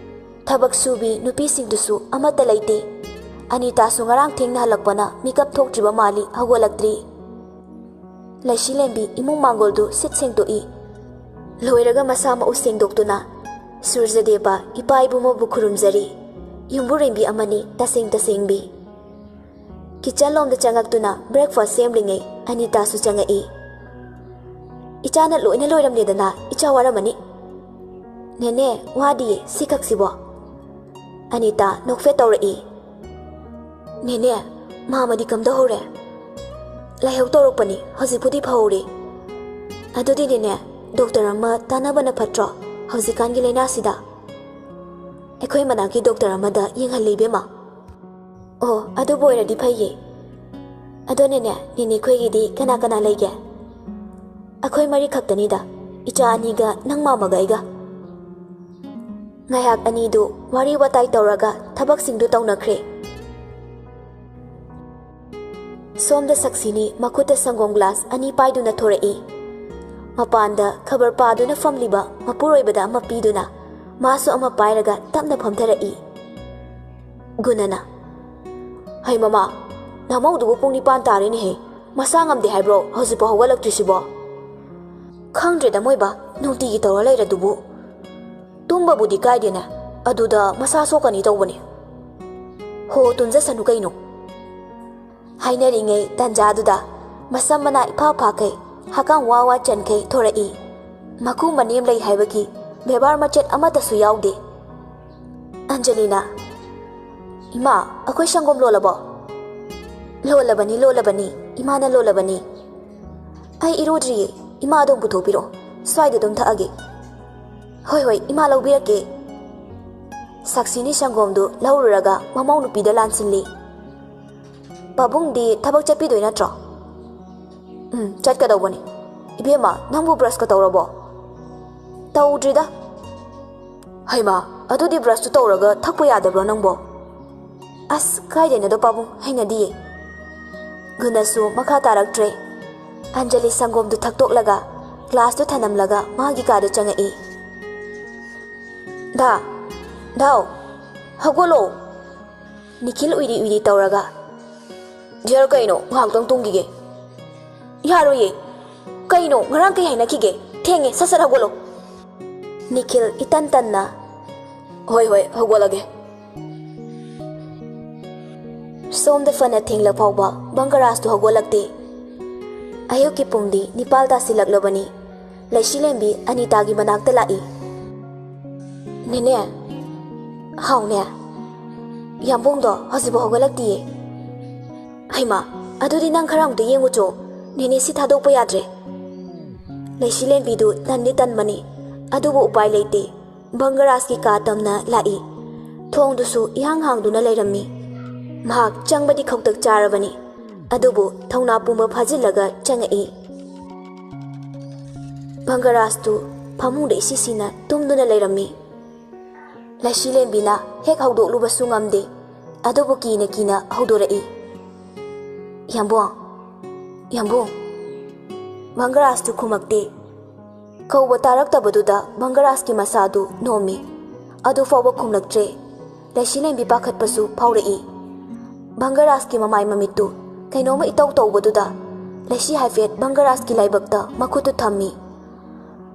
ꯊꯕꯛ ꯁꯨꯕꯤ ꯅꯨꯄꯤꯁꯤꯡꯗꯨꯁꯨ ꯑꯃꯠꯇ ꯂꯩꯇꯦ꯫ ꯑꯅꯤꯇꯥꯁꯨ ꯉꯔꯥꯡ ꯊꯦꯡꯅ ꯍꯜꯂꯛꯄꯅ ꯃꯤꯀꯞ ꯊꯣꯛꯇ꯭ꯔꯤꯕ ꯃꯥꯜꯂꯤ, ꯍꯧꯒꯠꯂꯛꯇ꯭ꯔꯤ꯫ ꯂꯩꯁꯤꯂꯦꯝꯕꯤ ꯏꯃꯨꯡ ꯃꯥꯡꯒꯣꯜꯗꯨ ꯁꯤꯠ ꯁꯦꯡꯗꯣꯛꯏ꯫ ꯂꯣꯏꯔꯒ ꯃꯁꯥ ꯃꯎ ꯁꯦꯡꯗꯣꯛꯇꯨꯅ, "ꯁꯨꯔꯖꯗꯦꯕ, ꯏꯄꯥ ꯏꯕꯨꯡꯉꯣꯕꯨ ꯈꯨꯔꯨꯝꯖꯔꯤ꯫ ꯌꯨꯝꯕꯨꯔꯦꯝꯕꯤ ꯑꯃꯅꯤ, ꯇꯁꯦꯡ ꯇꯁꯦꯡꯕꯤ꯫" ꯀꯤꯆꯟ ꯂꯣꯝꯗ ꯆꯪꯉꯛꯇꯨꯅ breakfast ꯁꯦꯝꯂꯤꯉꯩ ꯑꯅꯤꯇꯥꯁꯨ ꯆꯪꯉꯛꯏ꯫ "ꯏꯆꯥꯅ ꯂꯣꯏꯅ ꯂꯣꯏꯔꯝꯂꯦꯗꯅ, ꯏꯆꯥ ꯋꯥꯔꯝꯃꯅꯤ꯫" "ꯅꯦꯅꯦ, ꯋꯥꯗꯤꯌꯦ, ꯁꯤꯈꯛꯁꯤꯕꯣ꯫" ꯑꯅꯤꯇꯥ ꯅꯣꯛꯐꯦꯠ ꯇꯧꯔꯛꯏ꯫ "ꯅꯦꯅꯦ, ꯃꯥꯃꯗꯤ ꯀꯝꯗꯧꯍꯧꯔꯦ?" "ꯂꯥꯏꯍꯧ ꯇꯧꯔꯛꯄꯅꯤ, ꯍꯧꯖꯤꯛꯄꯨꯗꯤ ꯐꯍꯧꯔꯦ꯫" "ꯑꯗꯨꯗꯤ ꯅꯦꯅꯦ, ꯗꯣꯛꯇꯔ ꯑꯃ ꯇꯥꯟꯅꯕꯅ ꯐꯠꯇ꯭ꯔꯣ ꯍꯧꯖꯤꯛꯀꯥꯟꯒꯤ ꯂꯥꯏꯅꯥꯁꯤꯗ? ꯑꯩꯈꯣꯏ ꯃꯅꯥꯛꯀꯤ ꯗꯣꯛꯇꯔ ꯑꯃꯗ ꯌꯦꯡꯍꯜꯂꯦ ꯏꯕꯦꯝꯃ꯫ ꯑꯣ, ꯑꯗꯨꯕꯨ ꯑꯣꯏꯔꯗꯤ ꯐꯩꯌꯦ꯫ ꯑꯗꯣ ꯅꯦꯅꯦ, ꯅꯦꯅꯦ ꯈꯣꯏꯒꯤꯗꯤ ꯀꯅꯥ ꯀꯅꯥ ꯂꯩꯒꯦ? ꯑꯩꯈꯣꯏ ꯃꯔꯤ ꯈꯛꯇꯅꯤꯗ, ꯏꯆꯥ ꯑꯅꯤꯒ ꯅꯪ ꯃꯥꯃꯒ ꯑꯩꯒ꯫ ꯉꯥꯏꯍꯥꯛ ꯑꯅꯤꯗꯨ ꯋꯥꯔꯤ ꯋꯥꯇꯥꯏ ꯇꯧꯔꯒ ꯊꯕꯛꯁꯤꯡꯗꯨ ꯇꯧꯅꯈ꯭ꯔꯦ꯫ ꯁꯣꯝꯗ ꯁꯛꯁꯤꯅꯤ ꯃꯈꯨꯠꯇ ꯁꯪꯒꯣꯝ ꯒ꯭ꯂꯥꯁ ꯑꯅꯤ ꯄꯥꯏꯗꯨꯅ ꯊꯣꯔꯛꯏ꯫ ꯃꯄꯥꯟꯗ ꯈꯕꯔ ꯄꯥꯗꯨꯅ ꯐꯝꯂꯤꯕ ꯃꯄꯨꯔꯣꯏꯕꯗ ꯑꯃ ꯄꯤꯗꯨꯅ ꯃꯥꯁꯨ ꯑꯃ ꯄꯥꯏꯔꯒ ꯇꯞꯅ ꯐꯝꯊꯔꯛꯏ꯫ ꯒꯨꯅꯅ, "ꯍꯩ ꯃꯃꯥ, ꯅꯃꯧꯗꯨꯕꯨ ꯄꯨꯡ ꯅꯤꯄꯥꯟ ꯇꯥꯔꯦꯅꯦꯍꯦ꯫ ꯃꯁꯥ ꯉꯝꯗꯦ ꯍꯥꯏꯕ꯭ꯔꯣ ꯍꯧꯖꯤꯛꯐꯥꯎ ꯍꯧꯒꯠꯂꯛꯇ꯭ꯔꯤꯁꯤꯕꯣ?" "ꯈꯪꯗ꯭ꯔꯦꯗ ꯃꯣꯏꯕ, ꯅꯨꯡꯇꯤꯒꯤ ꯇꯧꯔ ꯂꯩꯔꯗꯨꯕꯨ꯫ ꯇꯨꯝꯕꯕꯨꯗꯤ ꯀꯥꯏꯗꯦꯅꯦ, ꯑꯗꯨꯗ ꯃꯁꯥ ꯁꯣꯛꯀꯅꯤ ꯇꯧꯕꯅꯦ꯫" "ꯍꯣ, ꯇꯨꯝꯖꯁꯅꯨ ꯀꯩꯅꯣ꯫" ꯍꯥꯏꯅꯔꯤꯉꯩ ꯇꯟꯖꯥꯗꯨꯗ ꯃꯁꯝ ꯃꯅꯥ ꯏꯐꯥ ꯐꯥꯈꯩ, ꯍꯀꯥꯝ ꯋꯥ ꯋꯥ ꯆꯟꯈꯩ ꯊꯣꯔꯛꯏ꯫ ꯃꯈꯨ ꯃꯅꯦꯝ ꯂꯩ ꯍꯥꯏꯕꯒꯤ ꯕꯦꯕꯥꯔ ꯃꯆꯦꯠ ꯑꯃꯠꯇꯁꯨ ꯌꯥꯎꯗꯦ꯫ ꯑꯟꯖꯂꯤꯅ, "ꯏꯃꯥ, ꯑꯩꯈꯣꯏ ꯁꯪꯒꯣꯝ ꯂꯣꯜꯂꯕꯣ?" "ꯂꯣꯜꯂꯕꯅꯤ, ꯂꯣꯜꯂꯕꯅꯤ, ꯏꯃꯥꯅ ꯂꯣꯜꯂꯕꯅꯤ꯫" "ꯑꯩ ꯏꯔꯨꯗ꯭ꯔꯤꯌꯦ, ꯏꯃꯥ ꯑꯗꯨꯝ ꯄꯨꯊꯣꯛꯄꯤꯔꯣ, ꯁ꯭ꯋꯥꯏꯗ ꯑꯗꯨꯝ ꯊꯛꯑꯒꯦ꯫" "ꯍꯣꯏ, ꯍꯣꯏ, ꯏꯃꯥ ꯂꯧꯕꯤꯔꯛꯀꯦ꯫" ꯁꯛꯁꯤꯅꯤ ꯁꯪꯒꯣꯝꯗꯨ ꯂꯧꯔꯨꯔꯒ ꯃꯃꯧ ꯅꯨꯄꯤꯗ ꯂꯥꯟꯁꯤꯜꯂꯤ꯫ "ꯄꯥꯕꯨꯡꯗꯤ ꯊꯕꯛ ꯆꯠꯄꯤꯗꯣꯏ ꯅꯠꯇ꯭ꯔꯣ?" "ꯎꯝ, ꯆꯠꯀꯗꯧꯕꯅꯤ꯫ ꯏꯕꯦꯝꯃ, ꯅꯪꯕꯨ ꯕ꯭ꯔꯁꯀ ꯇꯧꯔꯕꯣ?" "ꯇꯧꯗ꯭ꯔꯤꯗ꯫" "ꯍꯩꯃꯥ, ꯑꯗꯨꯗꯤ ꯕ꯭ꯔꯁꯇꯨ ꯇꯧꯔꯒ ꯊꯛꯄ ꯌꯥꯗꯕ꯭ꯔꯣ ꯅꯪꯕꯣ?" "ꯑꯁ, ꯀꯥꯏꯗꯩꯅꯣꯗ ꯄꯥꯕꯨꯡ, ꯍꯩꯅꯗꯤꯌꯦ꯫" ꯒꯨꯅꯁꯨ ꯃꯈꯥ ꯇꯥꯔꯛꯇ꯭ꯔꯦ꯫ ꯑꯟꯖꯂꯤ ꯁꯪꯒꯣꯝꯗꯨ ꯊꯛꯇꯣꯛꯂꯒ ꯒ꯭ꯂꯥꯁꯇꯨ ꯊꯅꯝꯂꯒ ꯃꯥꯒꯤ ꯀꯥꯗ ꯆꯪꯉꯛꯏ꯫ "ꯗꯥ, ꯗꯥꯎ, ꯍꯧꯒꯠꯂꯣ꯫" ꯅꯤꯈꯤꯜ ꯎꯏꯔꯤ ꯎꯏꯔꯤ ꯇꯧꯔꯒ, "ꯗꯤꯌꯔ, ꯀꯩꯅꯣ, ꯉꯥꯏꯍꯥꯛꯇꯪ ꯇꯨꯝꯈꯤꯒꯦ꯫" "ꯌꯥꯔꯣꯏꯌꯦ꯫" "ꯀꯩꯅꯣ, ꯉꯔꯥꯡ ꯀꯩ ꯍꯥꯏꯅꯈꯤꯒꯦ? ꯊꯦꯡꯉꯦ, ꯁꯠ ꯁꯠ ꯍꯧꯒꯠꯂꯣ꯫" ꯅꯤꯈꯤꯜ ꯏꯇꯟ ꯇꯟꯅ, "ꯍꯣꯏ, ꯍꯣꯏ, ꯍꯧꯒꯠꯂꯒꯦ꯫" ꯁꯣꯝꯗ ꯐꯅ ꯊꯦꯡꯂ ꯐꯥꯎꯕ ꯕꯪꯒꯔꯥꯖꯇꯨ ꯍꯧꯒꯠꯂꯛꯇꯦ꯫ ꯑꯌꯨꯛꯀꯤ ꯄꯨꯡꯗꯤ ꯅꯤꯄꯥꯜ ꯇꯥꯁꯤꯜꯂꯛꯂꯕꯅꯤ꯫ ꯂꯩꯁꯤꯂꯦꯝꯕꯤ ꯑꯅꯤꯇꯥꯒꯤ ꯃꯅꯥꯛꯇ ꯂꯥꯛꯏ꯫ "ꯅꯦꯅꯦ꯫" "ꯍꯥꯎꯅꯦ꯫ ꯌꯥꯝꯕꯨꯡꯗꯣ ꯍꯧꯖꯤꯛꯐꯥꯎ ꯍꯧꯒꯠꯂꯛꯇꯤꯌꯦ꯫" "ꯍꯩꯃꯥ, ꯑꯗꯨꯗꯤ ꯅꯪ ꯈꯔ ꯑꯃꯨꯛꯇ ꯌꯦꯡꯉꯨꯆꯣ꯫ ꯅꯦꯅꯦ ꯁꯤ ꯊꯥꯗꯣꯛꯄ ꯌꯥꯗ꯭ꯔꯦ꯫" ꯂꯩꯁꯤꯂꯦꯝꯕꯤꯗꯨ ꯇꯟꯗꯤ ꯇꯟꯕꯅꯤ, ꯑꯗꯨꯕꯨ ꯎꯄꯥꯏ ꯂꯩꯇꯦ꯫ ꯚꯪꯒꯔꯥꯖꯀꯤ ꯀꯥ ꯇꯝꯅ ꯂꯥꯛꯏ꯫ ꯊꯣꯡꯗꯨꯁꯨ ꯏꯍꯥꯡ ꯍꯥꯡꯗꯨꯅ ꯂꯩꯔꯝꯃꯤ꯫ ꯃꯍꯥꯛ ꯆꯪꯕꯗꯤ ꯈꯧꯇꯛ ꯆꯥꯔꯕꯅꯤ, ꯑꯗꯨꯕꯨ ꯊꯧꯅꯥ ꯄꯨꯝꯕ ꯐꯥꯖꯤꯜꯂꯒ ꯆꯪꯉꯛꯏ꯫ ꯚꯪꯒꯔꯥꯖꯇꯨ ꯐꯃꯨꯡꯗ ꯏꯁꯤꯁꯤꯅ ꯇꯨꯝꯗꯨꯅ ꯂꯩꯔꯝꯃꯤ꯫ ꯂꯩꯁꯤꯂꯦꯝꯕꯤꯅ ꯍꯦꯛ ꯍꯧꯗꯣꯛꯂꯨꯕꯁꯨ ꯉꯝꯗꯦ, ꯑꯗꯨꯕꯨ ꯀꯤꯅ ꯀꯤꯅ ꯍꯧꯗꯣꯔꯛꯏ꯫ "ꯌꯥꯝꯕꯨꯡ, ꯌꯥꯝꯕꯨꯡ!" ꯚꯪꯒꯔꯥꯖꯇꯨ ꯈꯨꯝꯃꯛꯇꯦ꯫ ꯀꯧꯕ ꯇꯥꯔꯛꯇꯕꯗꯨꯗ ꯚꯪꯒꯔꯥꯖꯀꯤ ꯃꯁꯥꯗꯨ ꯅꯣꯝꯃꯤ꯫ ꯑꯗꯨ ꯐꯥꯎꯕ ꯈꯨꯝꯂꯛꯇ꯭ꯔꯦ꯫ ꯂꯩꯁꯤꯂꯦꯝꯕꯤ ꯄꯥꯈꯠꯄꯁꯨ ꯐꯥꯎꯔꯛꯏ꯫ ꯚꯪꯒꯔꯥꯖꯀꯤ ꯃꯃꯥꯏ ꯃꯃꯤꯠꯇꯨ ꯀꯩꯅꯣꯝꯃ ꯏꯇꯧ ꯇꯧꯕꯗꯨꯗ ꯂꯩꯁꯤ ꯍꯥꯏꯐꯦꯠ ꯚꯪꯒꯔꯥꯖꯀꯤ ꯂꯥꯏꯕꯛꯇ ꯃꯈꯨꯠꯇꯨ ꯊꯝꯃꯤ꯫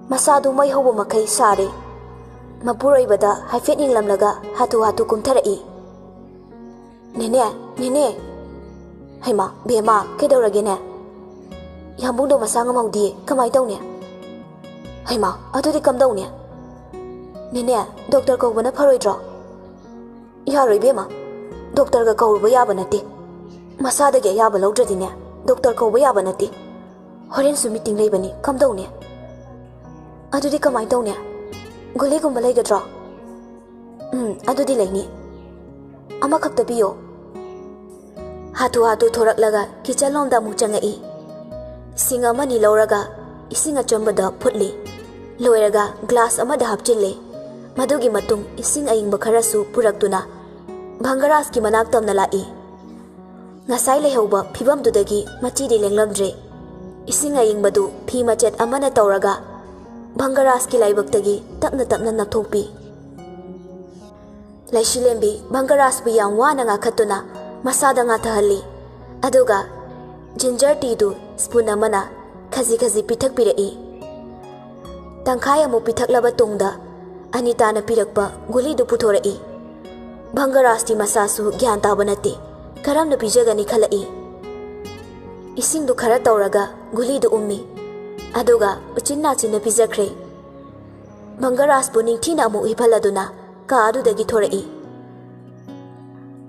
ꯃꯁꯥꯗꯨ ꯃꯩ ꯍꯧꯕ ꯃꯈꯩ ꯁꯥꯔꯦ꯫ ꯃꯄꯨꯔꯣꯏꯕꯗ ꯍꯥꯏꯐꯦꯠ ꯌꯦꯡꯂꯝꯂꯒ ꯍꯥꯊꯨ ꯍꯥꯊꯨ ꯀꯨꯝꯊꯔꯛꯏ꯫ "ꯅꯦꯅꯦ, ꯅꯦꯅꯦ!" "ꯍꯩꯃꯥ, ꯕꯦꯝꯃ, ꯀꯩꯗꯧꯔꯒꯦꯅꯦ?" "ꯌꯥꯝꯕꯨꯡꯗꯣ ꯃꯁꯥ ꯉꯝꯍꯧꯗꯤꯌꯦ, ꯀꯃꯥꯏ ꯇꯧꯅꯤ?" "ꯍꯩꯃꯥ, ꯑꯗꯨꯗꯤ ꯀꯝꯗꯧꯅꯤ?" "ꯅꯦꯅꯦ, ꯗꯣꯛꯇꯔ ꯀꯧꯕꯅ ꯐꯔꯣꯏꯗ꯭ꯔꯣ?" "ꯌꯥꯔꯣꯏ ꯏꯕꯦꯝꯃ, ꯗꯣꯛꯇꯔꯒ ꯀꯧꯔꯨꯕ ꯌꯥꯕ ꯅꯠꯇꯦ꯫ ꯃꯁꯥꯗꯒꯤ ꯑꯌꯥꯕ ꯂꯧꯗ꯭ꯔꯗꯤꯅꯦ, ꯗꯣꯛꯇꯔ ꯀꯧꯕ ꯌꯥꯕ ꯅꯠꯇꯦ꯫ ꯍꯣꯔꯦꯟꯁꯨ ꯃꯤꯇꯤꯡ ꯂꯩꯕꯅꯤ, ꯀꯝꯗꯧꯅꯤ?" "ꯑꯗꯨꯗꯤ ꯀꯃꯥꯏ ꯇꯧꯅꯤ? ꯒꯨꯂꯤꯒꯨꯝꯕ ꯂꯩꯒꯗ꯭ꯔꯣ?" "ꯎꯝ, ꯑꯗꯨꯗꯤ ꯂꯩꯅꯤ꯫ ꯑꯃꯈꯛꯇ ꯄꯤꯌꯣ꯫" ꯍꯥꯊꯨ ꯍꯥꯊꯨ ꯊꯣꯔꯛꯂꯒ ꯀꯤꯆꯟ ꯂꯣꯝꯗ ꯑꯃꯨꯛ ꯆꯪꯉꯛꯏ꯫ ꯁꯤꯡ ꯑꯃꯅꯤ ꯂꯧꯔꯒ ꯏꯁꯤꯡ ꯑꯆꯝꯕꯗ ꯐꯨꯠꯂꯤ꯫ ꯂꯣꯏꯔꯒ ꯒ꯭ꯂꯥꯁ ꯑꯃꯗ ꯍꯥꯞꯆꯤꯜꯂꯦ꯫ ꯃꯗꯨꯒꯤ ꯃꯇꯨꯡ ꯏꯁꯤꯡ ꯑꯏꯪꯕ ꯈꯔꯁꯨ ꯄꯨꯔꯛꯇꯨꯅ ꯚꯪꯒꯔꯥꯖꯀꯤ ꯃꯅꯥꯛ ꯇꯝꯅ ꯂꯥꯛꯏ꯫ ꯉꯁꯥꯏ ꯂꯩꯍꯧꯕ ꯐꯤꯕꯝꯗꯨꯗꯒꯤ ꯃꯆꯤꯗꯤ ꯂꯦꯡꯂꯝꯗ꯭ꯔꯦ꯫ ꯏꯁꯤꯡ ꯑꯏꯪꯕꯗꯨ ꯐꯤ ꯃꯆꯦꯠ ꯑꯃꯅ ꯇꯧꯔꯒ ꯚꯪꯒꯔꯥꯖꯀꯤ ꯂꯥꯏꯕꯛꯇꯒꯤ ꯇꯞꯅ ꯇꯞꯅ ꯅꯥꯟꯊꯣꯛꯄꯤ꯫ ꯂꯩꯁꯤꯂꯦꯝꯕꯤ ꯚꯪꯒꯔꯥꯖꯄꯨ ꯌꯥꯝ ꯋꯥꯅ ꯉꯥꯛꯈꯠꯇꯨꯅ ꯃꯁꯥꯗ ꯉꯥꯊꯍꯜꯂꯤ꯫ ꯑꯗꯨꯒ ꯖꯤꯟꯖꯔ ꯇꯤꯗꯨ ꯁ꯭ꯄꯨꯟ ꯑꯃꯅ ꯈꯖꯤ ꯈꯖꯤ ꯄꯤꯊꯛꯄꯤꯔꯛꯏ꯫ ꯇꯪꯈꯥꯏ ꯑꯃꯨꯛ ꯄꯤꯊꯛꯂꯕ ꯇꯨꯡꯗ ꯑꯅꯤꯇꯥꯅ ꯄꯤꯔꯛꯄ ꯒꯨꯂꯤꯗꯨ ꯄꯨꯊꯣꯔꯛꯏ꯫ ꯚꯪꯒꯔꯥꯖꯇꯤ ꯃꯁꯥꯁꯨ ꯒ꯭ꯌꯥꯟ ꯇꯥꯕ ꯅꯠꯇꯦ, ꯀꯔꯝꯅ ꯄꯤꯖꯒꯅꯤ ꯈꯜꯂꯛꯏ꯫ ꯏꯁꯤꯡꯗꯨ ꯈꯔ ꯇꯧꯔꯒ ꯒꯨꯂꯤꯗꯨ ꯎꯝꯃꯤ꯫ ꯑꯗꯨꯒ ꯎꯆꯤꯟ ꯅꯥꯆꯤꯟꯅ ꯄꯤꯖꯈ꯭ꯔꯦ꯫ ꯚꯪꯒꯔꯥꯖꯄꯨ ꯅꯤꯡꯊꯤꯅ ꯑꯃꯨꯛ ꯍꯤꯞꯍꯜꯂꯗꯨꯅ ꯀꯥ ꯑꯗꯨꯗꯒꯤ ꯊꯣꯔꯛꯏ꯫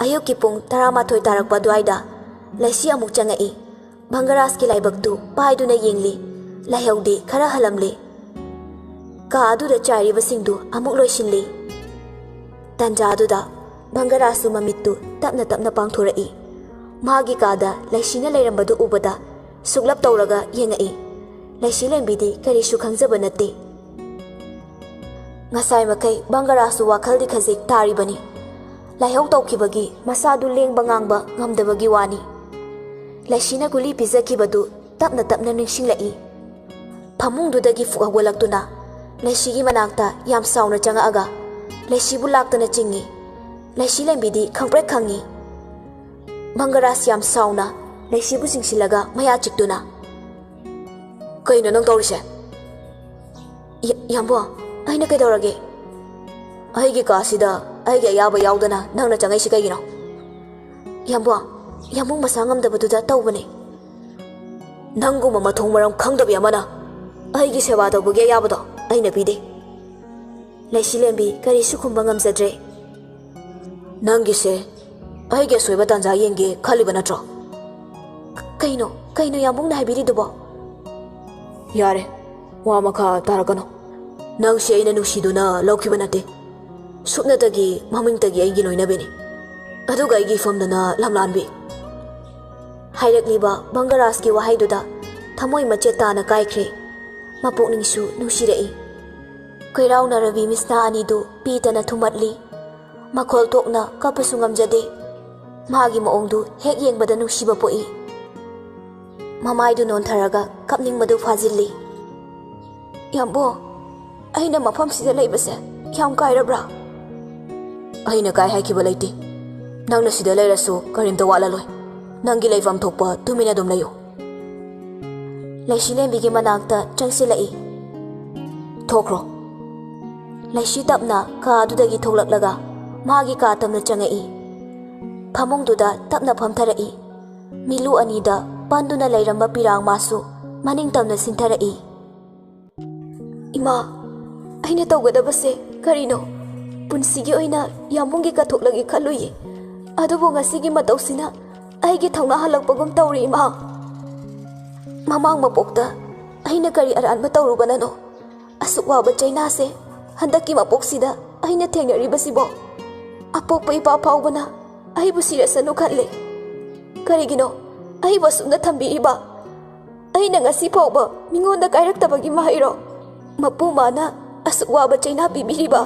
ꯑꯌꯨꯛꯀꯤ ꯄꯨꯡ ꯇꯔꯥꯃꯥꯊꯣꯏ ꯇꯥꯔꯛꯄ ꯑꯗꯨꯋꯥꯏꯗ ꯂꯩꯁꯤ ꯑꯃꯨꯛ ꯆꯪꯉꯛꯏ꯫ ꯚꯪꯒꯔꯥꯖꯀꯤ ꯂꯥꯏꯕꯛꯇꯨ ꯄꯥꯏꯗꯨꯅ ꯌꯦꯡꯂꯤ꯫ ꯂꯥꯏꯍꯧꯗꯤ ꯈꯔ ꯍꯜꯂꯝꯂꯦ꯫ ꯀꯥ ꯑꯗꯨꯗ ꯆꯥꯏꯔꯤꯕꯁꯤꯡꯗꯨ ꯑꯃꯨꯛ ꯂꯣꯏꯁꯤꯜꯂꯤ꯫ ꯇꯟꯖꯥꯗꯨꯗ ꯕꯪꯒꯔꯥꯖꯁꯨ ꯃꯃꯤꯠꯇꯨ ꯇꯞꯅ ꯇꯞꯅ ꯄꯥꯡꯊꯣꯔꯛꯏ꯫ ꯃꯥꯒꯤ ꯀꯥꯗ ꯂꯩꯁꯤꯅ ꯂꯩꯔꯝꯕꯗꯨ ꯎꯕꯗ ꯁꯨꯛꯂꯞ ꯇꯧꯔꯒ ꯌꯦꯡꯉꯛꯏ꯫ ꯂꯩꯁꯤ ꯂꯦꯝꯕꯤꯗꯤ ꯀꯔꯤꯁꯨ ꯈꯪꯖꯕ ꯅꯠꯇꯦ꯫ ꯉꯁꯥꯏ ꯃꯈꯩ ꯕꯪꯒꯔꯥꯖꯁꯨ ꯋꯥꯈꯜꯗꯤ ꯈꯖꯤꯛ ꯇꯥꯔꯤꯕꯅꯤ꯫ ꯂꯥꯏꯍꯧ ꯇꯧꯈꯤꯕꯒꯤ ꯃꯁꯥꯗꯨ ꯂꯦꯡꯕ ꯉꯥꯡꯕ ꯉꯝꯗꯕꯒꯤ ꯋꯥꯅꯤ꯫ ꯂꯩꯁꯤꯅ ꯒꯨꯂꯤ ꯄꯤꯖꯈꯤꯕꯗꯨ ꯇꯞꯅ ꯇꯞꯅ ꯅꯤꯡꯁꯤꯡꯂꯛꯏ꯫ ꯐꯃꯨꯡꯗꯨꯗꯒꯤ ꯐꯨꯛ ꯍꯧꯒꯠꯂꯛꯇꯨꯅ ꯂꯩꯁꯤꯒꯤ ꯃꯅꯥꯛꯇ ꯌꯥꯝ ꯁꯥꯎꯅ ꯆꯪꯉꯛꯑꯒ ꯂꯩꯁꯤꯕꯨ ꯂꯥꯛꯇꯅ ꯆꯤꯡꯏ꯫ ꯂꯩꯁꯤ ꯂꯦꯝꯕꯤꯗꯤ ꯈꯪꯄ꯭ꯔꯦꯛ ꯈꯪꯏ꯫ ꯕꯪꯒꯔꯥꯖ ꯌꯥꯝ ꯁꯥꯎꯅ ꯂꯩꯁꯤꯕꯨ ꯆꯤꯡꯁꯤꯜꯂꯒ ꯃꯌꯥ ꯆꯤꯛꯇꯨꯅ, "ꯀꯩꯅꯣ ꯅꯪ ꯇꯧꯔꯤꯁꯦ?" "ꯌꯥ-, ꯌꯥꯝꯕꯣ, ꯑꯩꯅ ꯀꯩꯗꯧꯔꯒꯦ?" "ꯑꯩꯒꯤ ꯀꯥꯁꯤꯗ ꯑꯩꯒꯤ ꯑꯌꯥꯕ ꯌꯥꯎꯗꯅ ꯅꯪꯅ ꯆꯪꯉꯛꯏꯁꯤ ꯀꯩꯒꯤꯅꯣ?" "ꯌꯥꯝꯕꯣ, ꯌꯥꯝꯕꯨꯡ ꯃꯁꯥ ꯉꯝꯗꯕꯗꯨꯗ ꯇꯧꯕꯅꯦ꯫" "ꯅꯪꯒꯨꯝꯕ ꯃꯊꯣꯡ ꯃꯔꯝ ꯈꯪꯗꯕꯤ ꯑꯃꯅ ꯑꯩꯒꯤ ꯁꯦꯕꯥ ꯇꯧꯕꯒꯤ ꯑꯌꯥꯕꯗꯣ ꯑꯩꯅ ꯄꯤꯗꯦ꯫" ꯂꯩꯁꯤꯂꯦꯝꯕꯤ ꯀꯔꯤꯁꯨ ꯈꯨꯝꯕ ꯉꯝꯖꯗ꯭ꯔꯦ꯫ "ꯅꯪꯒꯤꯁꯦ ꯑꯩꯒꯤ ꯑꯁꯣꯏꯕ ꯇꯥꯟꯖꯥ ꯌꯦꯡꯒꯦ ꯈꯜꯂꯤꯕ ꯅꯠꯇ꯭ꯔꯣ?" "ꯀꯩꯅꯣ, ꯀꯩꯅꯣ ꯌꯥꯝꯕꯨꯡꯅ ꯍꯥꯏꯕꯤꯔꯤꯗꯨꯕꯣ?" "ꯌꯥꯔꯦ, ꯋꯥ ꯃꯈꯥ ꯇꯥꯔꯛꯀꯅꯨ꯫ ꯅꯪꯁꯦ ꯑꯩꯅ ꯅꯨꯡꯁꯤꯗꯨꯅ ꯂꯧꯈꯤꯕ ꯅꯠꯇꯦ꯫ ꯁꯨꯞꯅꯇꯒꯤ ꯃꯃꯤꯡꯇꯒꯤ ꯑꯩꯒꯤ ꯂꯣꯏꯅꯕꯤꯅꯤ꯫ ꯑꯗꯨꯒ ꯑꯩꯒꯤ ꯏꯐꯝꯗꯅ ꯂꯝꯂꯥꯟꯕꯤ꯫" ꯍꯥꯏꯔꯛꯂꯤꯕ ꯕꯪꯒꯔꯥꯖꯀꯤ ꯋꯥꯍꯩꯗꯨꯗ ꯊꯃꯣꯏ ꯃꯆꯦꯠ ꯇꯥꯅ ꯀꯥꯏꯈ꯭ꯔꯦ꯫ ꯃꯄꯨꯛꯅꯤꯡꯁꯨ ꯅꯨꯡꯁꯤꯔꯛꯏ꯫ ꯀꯩꯔꯥꯎꯅꯔꯕꯤ ꯃꯤꯁꯅꯥ ꯑꯅꯤꯗꯨ ꯄꯦꯠꯇꯅ ꯊꯨꯝꯃꯠꯂꯤ꯫ ꯃꯈꯣꯜ ꯊꯣꯛꯅ ꯀꯞꯄꯁꯨ ꯉꯝꯖꯗꯦ꯫ ꯃꯥꯒꯤ ꯃꯑꯣꯡꯗꯨ ꯍꯦꯛ ꯌꯦꯡꯕꯗ ꯅꯨꯡꯁꯤꯕ ꯄꯣꯛꯏ꯫ ꯃꯃꯥꯏꯗꯨ ꯅꯣꯟꯊꯔꯒ ꯀꯞꯅꯤꯡꯕꯗꯨ ꯐꯥꯖꯤꯜꯂꯤ꯫ "ꯌꯥꯝꯕꯣ, ꯑꯩꯅ ꯃꯐꯝꯁꯤꯗ ꯂꯩꯕꯁꯦ ꯌꯥꯝ ꯀꯥꯏꯔꯕ꯭ꯔꯥ?" "ꯑꯩꯅ ꯀꯥꯏ ꯍꯥꯏꯈꯤꯕ ꯂꯩꯇꯦ꯫ ꯅꯪꯅ ꯁꯤꯗ ꯂꯩꯔꯁꯨ ꯀꯔꯤꯝꯇ ꯋꯥꯠꯂꯂꯣꯏ꯫ ꯅꯪꯒꯤ ꯂꯩꯐꯝ ꯊꯣꯛꯄ ꯇꯨꯃꯤꯟꯅ ꯑꯗꯨꯝ ꯂꯩꯌꯨ꯫" ꯂꯩꯁꯤꯂꯦꯝꯕꯤꯒꯤ ꯃꯅꯥꯛꯇ ꯆꯪꯁꯤꯜꯂꯛꯏ꯫ "ꯊꯣꯛꯈ꯭ꯔꯣ꯫" ꯂꯩꯁꯤ ꯇꯞꯅ ꯀꯥ ꯑꯗꯨꯗꯒꯤ ꯊꯣꯛꯂꯛꯂꯒ ꯃꯥꯒꯤ ꯀꯥ ꯇꯝꯅ ꯆꯪꯉꯛꯏ꯫ ꯐꯃꯨꯡꯗꯨꯗ ꯇꯞꯅ ꯐꯝꯊꯔꯛꯏ꯫ ꯃꯤꯠꯂꯨ ꯑꯅꯤꯗ ꯄꯟꯗꯨꯅ ꯂꯩꯔꯝꯕ ꯄꯤꯔꯥꯡ ꯃꯥꯁꯨ ꯃꯅꯤꯡ ꯇꯝꯅ ꯁꯤꯟꯊꯔꯛꯏ꯫ "ꯏꯃꯥ, ꯑꯩꯅ ꯇꯧꯒꯗꯕꯁꯦ ꯀꯔꯤꯅꯣ? ꯄꯨꯟꯁꯤꯒꯤ ꯑꯣꯏꯅ ꯌꯥꯝꯕꯨꯡꯒꯤ ꯀꯠꯊꯣꯛꯂꯒꯦ ꯈꯜꯂꯨꯏꯌꯦ, ꯑꯗꯨꯕꯨ ꯉꯁꯤꯒꯤ ꯃꯇꯧꯁꯤꯅ ꯑꯩꯒꯤ ꯊꯧꯅꯥ ꯍꯜꯂꯛꯄꯒꯨꯝ ꯇꯧꯔꯦ, ꯏꯃꯥ꯫ ꯃꯃꯥꯡ ꯃꯄꯣꯛꯇ ꯑꯩꯅ ꯀꯔꯤ ꯑꯔꯥꯟꯕ ꯇꯧꯔꯨꯕꯅꯅꯣ? ꯑꯁꯨꯛ ꯋꯥꯕ ꯆꯩꯅꯥꯁꯦ ꯍꯟꯗꯛꯀꯤ ꯃꯄꯣꯛꯁꯤꯗ ꯑꯩꯅ ꯊꯦꯡꯅꯔꯤꯕꯁꯤꯕꯣ? ꯑꯄꯣꯛꯄ ꯏꯄꯥ ꯐꯥꯎꯕꯅ ꯑꯩꯕꯨ ꯁꯤꯔꯁꯅꯨ ꯈꯜꯂꯦ꯫ ꯀꯔꯤꯒꯤꯅꯣ ꯑꯩꯕꯨ ꯑꯁꯨꯛꯅ ꯊꯝꯕꯤꯔꯤꯕ? ꯑꯩꯅ ꯉꯁꯤ ꯐꯥꯎꯕ ꯃꯤꯉꯣꯟꯗ ꯀꯥꯏꯔꯛꯇꯕꯒꯤ ꯃꯍꯩꯔꯣ ꯃꯄꯨ ꯃꯥꯅ ꯑꯁꯨꯛ ꯋꯥꯕ ꯆꯩꯅꯥ ꯄꯤꯕꯤꯔꯤꯕ?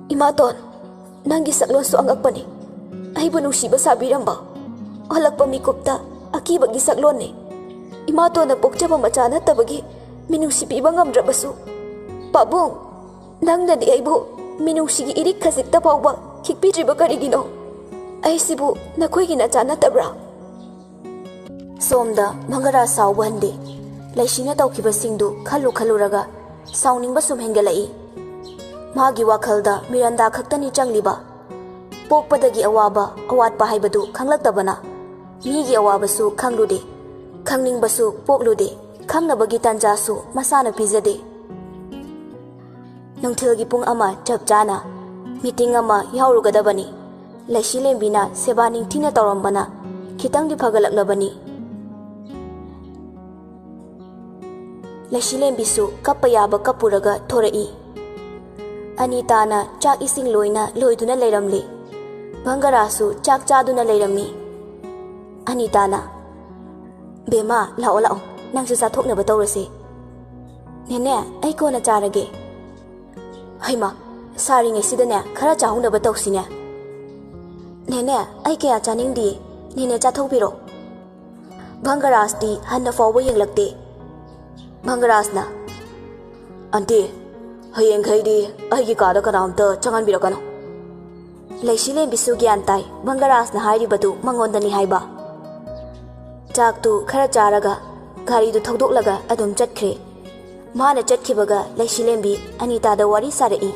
ꯏꯃꯥꯇꯣꯟ, ꯅꯪꯒꯤ ꯁꯛꯂꯣꯟꯁꯨ ꯑꯉꯛꯄꯅꯤ꯫ ꯑꯩꯕꯨ ꯅꯨꯡꯁꯤꯕ ꯁꯥꯕꯤꯔꯝꯕ, ꯍꯜꯂꯛꯄ ꯃꯤꯀꯨꯞꯇ ꯑꯀꯤꯕꯒꯤ ꯁꯛꯂꯣꯟꯅꯤ꯫ ꯏꯃꯥꯇꯣꯟꯅ ꯄꯣꯛꯆꯕ ꯃꯆꯥ ꯅꯠꯇꯕꯒꯤ ꯃꯤꯅꯨꯡꯁꯤ ꯄꯤꯕ ꯉꯝꯗ꯭ꯔꯕꯁꯨ, ꯄꯥꯕꯨꯡ, ꯅꯪꯅꯗꯤ ꯑꯩꯕꯨ ꯃꯤꯅꯨꯡꯁꯤꯒꯤ ꯏꯔꯤꯛ ꯈꯖꯤꯛꯇ ꯐꯥꯎꯕ ꯈꯤꯛꯄꯤꯗ꯭ꯔꯤꯕ ꯀꯔꯤꯒꯤꯅꯣ? ꯑꯩꯁꯤꯕꯨ ꯅꯈꯣꯏꯒꯤ ꯅꯆꯥ ꯅꯠꯇꯕ꯭ꯔꯥ? ꯁꯣꯝꯗ ꯃꯪꯒꯔꯥ ꯁꯥꯎꯕ ꯍꯟꯗꯦ꯫ ꯂꯩꯁꯤꯅ ꯇꯧꯈꯤꯕꯁꯤꯡꯗꯨ ꯈꯜꯂꯨ ꯈꯜꯂꯨꯔꯒ ꯁꯥꯎꯅꯤꯡꯕ ꯁꯨꯝ ꯍꯦꯟꯒꯠꯂꯛꯏ꯫ ꯃꯥꯒꯤ ꯋꯥꯈꯜꯗ ꯃꯤꯔꯟꯗꯥ ꯈꯛꯇꯅꯤ ꯆꯪꯂꯤꯕ꯫ ꯄꯣꯛꯄꯗꯒꯤ ꯑꯋꯥꯕ, ꯑꯋꯥꯠꯄ ꯍꯥꯏꯕꯗꯨ ꯈꯪꯂꯛꯇꯕꯅ ꯃꯤꯒꯤ ꯑꯋꯥꯕꯁꯨ ꯈꯪꯂꯨꯗꯦ, ꯈꯪꯅꯤꯡꯕꯁꯨ ꯄꯣꯛꯂꯨꯗꯦ, ꯈꯪꯅꯕꯒꯤ ꯇꯥꯟꯖꯥꯁꯨ ꯃꯁꯥꯅ ꯄꯤꯖꯗꯦ꯫ ꯅꯨꯡꯊꯤꯜꯒꯤ ꯄꯨꯡ ꯑꯃ ꯆꯞ ꯆꯥꯅ ꯃꯤꯇꯤꯡ ꯑꯃ ꯌꯥꯎꯔꯨꯒꯗꯕꯅꯤ꯫ ꯂꯩꯁꯤꯂꯦꯝꯕꯤꯅ ꯁꯦꯕꯥ ꯅꯤꯡꯊꯤꯅ ꯇꯧꯔꯝꯕꯅ ꯈꯤꯇꯪꯗꯤ ꯐꯒꯠꯂꯛꯂꯕꯅꯤ꯫ ꯂꯩꯁꯤꯂꯦꯝꯕꯤꯁꯨ ꯀꯞꯄ ꯌꯥꯕ ꯀꯞꯄꯨꯔꯒ ꯊꯣꯔꯛꯏ꯫ ꯑꯅꯤꯇꯥꯅ ꯆꯥꯛ ꯏꯁꯤꯡ ꯂꯣꯏꯅ ꯂꯣꯏꯗꯨꯅ ꯂꯩꯔꯝꯂꯦ꯫ ꯚꯪꯒꯔꯥꯁꯨ ꯆꯥꯛ ꯆꯥꯗꯨꯅ ꯂꯩꯔꯝꯃꯤ꯫ ꯑꯅꯤꯇꯥꯅ, "ꯕꯦꯝꯃ, ꯂꯥꯛꯑꯣ, ꯂꯥꯛꯑꯣ, ꯅꯪꯁꯨ ꯆꯥꯊꯣꯛꯅꯕ ꯇꯧꯔꯁꯦ꯫" "ꯅꯦꯅꯦ, ꯑꯩ ꯀꯣꯟꯅ ꯆꯥꯔꯒꯦ꯫" "ꯍꯩꯃ, ꯁꯥꯔꯤꯉꯩꯁꯤꯗꯅꯦ ꯈꯔ ꯆꯥꯍꯧꯅꯕ ꯇꯧꯁꯤꯅꯦ꯫" "ꯅꯦꯅꯦ, ꯑꯩ ꯀꯌꯥ ꯆꯥꯅꯤꯡꯗꯦ, ꯅꯦꯅꯦ ꯆꯥꯊꯣꯛꯄꯤꯔꯣ꯫" ꯚꯪꯒꯔꯥꯖꯇꯤ ꯍꯟꯅ ꯐꯥꯎꯕ ꯌꯦꯡꯂꯛꯇꯦ꯫ ꯚꯪꯒꯔꯥꯖꯅ, "ꯑꯟꯇꯤ, ꯍꯌꯦꯡꯈꯩꯗꯤ ꯑꯩꯒꯤ ꯀꯥꯗ ꯀꯅꯥꯝꯇ ꯆꯪꯍꯟꯕꯤꯔꯛꯀꯅꯨ꯫" ꯂꯩꯁꯤꯂꯦꯝꯕꯤꯁꯨ ꯒ꯭ꯌꯥꯟ ꯇꯥꯏ, ꯚꯪꯒꯔꯥꯖꯅ ꯍꯥꯏꯔꯤꯕꯗꯨ ꯃꯉꯣꯟꯗꯅꯤ ꯍꯥꯏꯕ꯫ ꯆꯥꯛꯇꯨ ꯈꯔ ꯆꯥꯔꯒ ꯒꯥꯔꯤꯗꯨ ꯊꯧꯗꯣꯛꯂꯒ ꯑꯗꯨꯝ ꯆꯠꯈ꯭ꯔꯦ꯫ ꯃꯥꯅ ꯆꯠꯈꯤꯕꯒ ꯂꯩꯁꯤꯂꯦꯝꯕꯤ ꯑꯅꯤꯇꯥꯗ ꯋꯥꯔꯤ ꯁꯥꯔꯛꯏ꯫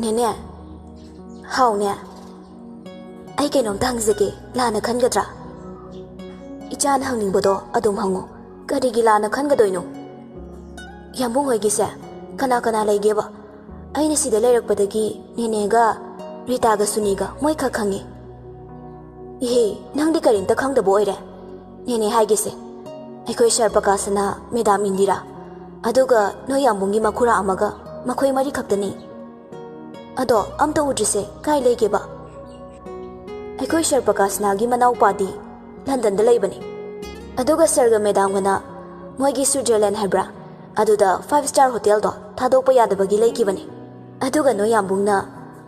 "ꯅꯦꯅꯦ꯫" "ꯍꯥꯎꯅꯦ꯫" "ꯑꯩ ꯀꯩꯅꯣꯝꯇ ꯍꯪꯖꯒꯦ, ꯂꯥꯟꯅ ꯈꯟꯒꯗ꯭ꯔꯥ?" "ꯏꯆꯥꯅ ꯍꯪꯅꯤꯡꯕꯗꯣ ꯑꯗꯨꯝ ꯍꯪꯉꯨ꯫ ꯀꯔꯤꯒꯤ ꯂꯥꯟꯅ ꯈꯟꯒꯗꯣꯏꯅꯣ?" "ꯌꯥꯝꯕꯨꯡ ꯍꯣꯏꯒꯤꯁꯦ ꯀꯅꯥ ꯀꯅꯥ ꯂꯩꯒꯦꯕ? ꯑꯩꯅ ꯁꯤꯗ ꯂꯩꯔꯛꯄꯗꯒꯤ ꯅꯦꯅꯦꯒ ꯔꯤꯇꯥꯒ ꯁꯨꯅꯤꯒ ꯃꯣꯏ ꯈꯛ ꯈꯪꯉꯤ꯫" "ꯏꯍꯦ, ꯅꯪꯗꯤ ꯀꯔꯤꯝꯇ ꯈꯪꯗꯕ ꯑꯣꯏꯔꯦ꯫ ꯅꯦꯅꯦ ꯍꯥꯏꯒꯦꯁꯦ, ꯑꯩꯈꯣꯏ ꯁꯔ ꯄ꯭ꯔꯀꯥꯁꯅ ꯃꯦꯗꯥꯝ ꯏꯟꯗꯤꯔꯥ, ꯑꯗꯨꯒ ꯅꯣꯏ ꯌꯥꯝꯕꯨꯡꯒꯤ ꯃꯈꯨꯔꯥ ꯑꯃꯒ, ꯃꯈꯣꯏ ꯃꯔꯤ ꯈꯛꯇꯅꯤ꯫ ꯑꯗꯣ ꯑꯝꯇ ꯎꯗ꯭ꯔꯤꯁꯦ ꯀꯥꯏ ꯂꯩꯒꯦꯕ? ꯑꯩꯈꯣꯏ ꯁꯔ ꯄ꯭ꯔꯀꯥꯁꯅꯥꯒꯤ ꯃꯅꯥꯎꯄꯥꯗꯤ ꯂꯟꯗꯟꯗ ꯂꯩꯕꯅꯤ꯫ ꯑꯗꯨꯒ ꯁꯔꯒ ꯃꯦꯗꯥꯝꯒꯅ ꯃꯣꯏꯒꯤ ꯁ꯭ꯋꯤꯖꯔꯂꯦꯟ ꯍꯥꯏꯕ꯭ꯔꯥ, ꯑꯗꯨꯗ ꯐꯥꯏꯚ ꯁ꯭ꯇꯥꯔ ꯍꯣꯇꯦꯜꯗꯣ ꯊꯥꯗꯣꯛꯄ ꯌꯥꯗꯕꯒꯤ ꯂꯩꯈꯤꯕꯅꯤ꯫ ꯑꯗꯨꯒ ꯅꯣꯏ ꯌꯥꯝꯕꯨꯡꯅ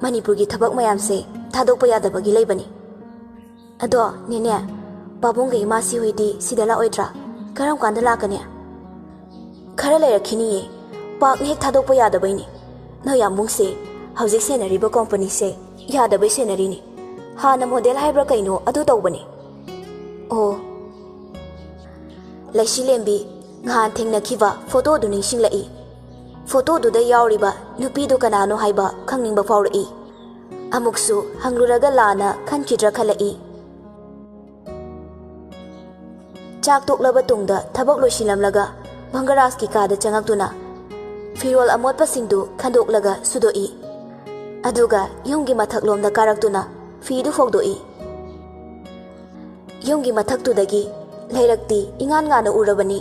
ꯃꯅꯤꯄꯨꯔꯒꯤ ꯊꯕꯛ ꯃꯌꯥꯝꯁꯦ ꯊꯥꯗꯣꯛꯄ ꯌꯥꯗꯕꯒꯤ ꯂꯩꯕꯅꯤ꯫ ꯑꯗꯣ ꯅꯦꯅꯦ, ꯄꯥꯕꯨꯡꯒ ꯏꯃꯥꯁꯤ ꯍꯣꯏꯗꯤ ꯁꯤꯗ ꯂꯥꯛꯑꯣꯏꯗ꯭ꯔꯥ? ꯀꯔꯝ ꯀꯥꯟꯗ ꯂꯥꯛꯀꯅꯤ? ꯈꯔ ꯂꯩꯔꯛꯈꯤꯅꯤꯌꯦ, ꯄꯥꯛꯅ ꯍꯦꯛ ꯊꯥꯗꯣꯛꯄ ꯌꯥꯗꯕꯩꯅꯤ꯫ ꯅꯣꯏ ꯌꯥꯝꯕꯨꯡꯁꯦ ꯍꯧꯖꯤꯛ ꯁꯦꯟꯅꯔꯤꯕ ꯀꯣꯝꯄꯅꯤꯁꯦ ꯌꯥꯗꯕꯩ ꯁꯦꯟꯅꯔꯤꯅꯤ꯫ ꯍꯥꯟꯅ ꯃꯣꯗꯦꯜ ꯍꯥꯏꯕ꯭ꯔꯥ ꯀꯩꯅꯣ ꯑꯗꯨ ꯇꯧꯕꯅꯤ꯫ ꯑꯣ꯫ ꯂꯩꯁꯤꯂꯦꯝꯕꯤ, ꯉꯍꯥꯟ ꯊꯦꯡꯅꯈꯤꯕ ꯐꯣꯇꯣꯗꯨ ꯅꯤꯡꯁꯤꯡꯂꯛꯏ꯫ ꯐꯣꯇꯣꯗꯨꯗ ꯌꯥꯎꯔꯤꯕ ꯅꯨꯄꯤꯗꯨ ꯀꯅꯥꯅꯣ ꯍꯥꯏꯕ ꯈꯪꯅꯤꯡꯕ ꯐꯥꯎꯔꯛꯏ꯫ ꯑꯃꯨꯛꯁꯨ ꯍꯪꯂꯨꯔꯒ ꯂꯥꯟꯅ ꯈꯟꯈꯤꯗ꯭ꯔꯥ ꯈꯜꯂꯛꯏ꯫ ꯆꯥꯛ ꯇꯣꯛꯂꯕ ꯇꯨꯡꯗ ꯊꯕꯛ ꯂꯣꯏꯁꯤꯜꯂꯝꯂꯒ ꯚꯪꯒꯔꯥꯖꯀꯤ ꯀꯥꯗ ꯆꯪꯉꯛꯇꯨꯅ ꯐꯤꯔꯣꯜ ꯑꯃꯣꯠꯄꯁꯤꯡꯗꯨ ꯈꯟꯗꯣꯛꯂꯒ ꯁꯨꯗꯣꯛꯏ꯫ ꯑꯗꯨꯒ ꯌꯨꯝꯒꯤ ꯃꯊꯛꯂꯣꯝꯗ ꯀꯥꯔꯛꯇꯨꯅ ꯐꯤꯗꯨ ꯐꯧꯗꯣꯛꯏ꯫ ꯌꯨꯝꯒꯤ ꯃꯊꯛꯇꯨꯗꯒꯤ ꯂꯩꯔꯛꯇꯤ ꯏꯉꯥꯟ ꯉꯥꯟꯅ ꯎꯔꯕꯅꯤ꯫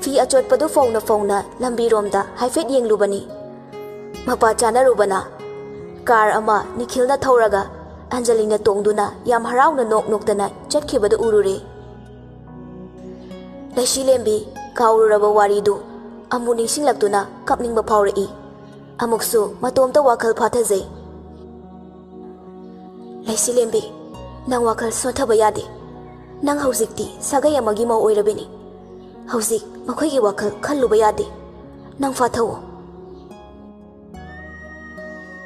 ꯐꯤ ꯑꯆꯣꯠꯄꯗꯨ ꯐꯧꯅ ꯐꯧꯅ ꯂꯝꯕꯤꯔꯣꯝꯗ ꯍꯥꯏꯐꯦꯠ ꯌꯦꯡꯂꯨꯕꯅꯤ꯫ ꯃꯄꯥ ꯆꯥꯅꯔꯨꯕꯅ ꯀꯥꯔ ꯑꯃ ꯅꯤꯈꯤꯜꯅ ꯊꯧꯔꯒ ꯑꯟꯖꯂꯤꯅ ꯇꯣꯡꯗꯨꯅ ꯌꯥꯝ ꯍꯔꯥꯎꯅ ꯅꯣꯛ ꯅꯣꯛꯇꯅ ꯆꯠꯈꯤꯕꯗꯨ ꯎꯔꯨꯔꯦ꯫ ꯂꯩꯁꯤꯂꯦꯝꯕꯤ ꯀꯥꯎꯔꯨꯔꯕ ꯋꯥꯔꯤꯗꯨ ꯑꯃꯨꯛ ꯅꯤꯡꯁꯤꯡꯂꯛꯇꯨꯅ ꯀꯞꯅꯤꯡꯕ ꯐꯥꯎꯔꯛꯏ꯫ ꯑꯃꯨꯛꯁꯨ ꯃꯇꯣꯝꯇ ꯋꯥꯈꯜ ꯐꯥꯊꯖꯩ꯫ ꯂꯩꯁꯤꯂꯦꯝꯕꯤ, ꯅꯪ ꯋꯥꯈꯜ ꯁꯣꯟꯊꯕ ꯌꯥꯗꯦ꯫ ꯅꯪ ꯍꯧꯖꯤꯛꯇꯤ ꯁꯥꯒꯩ ꯑꯃꯒꯤ ꯃꯧ ꯑꯣꯏꯔꯕꯤꯅꯤ꯫ ꯍꯧꯖꯤꯛ ꯃꯈꯣꯏꯒꯤ ꯋꯥꯈꯜ ꯈꯜꯂꯨꯕ ꯌꯥꯗꯦ꯫ ꯅꯪ ꯐꯥꯊꯧꯑꯣ꯫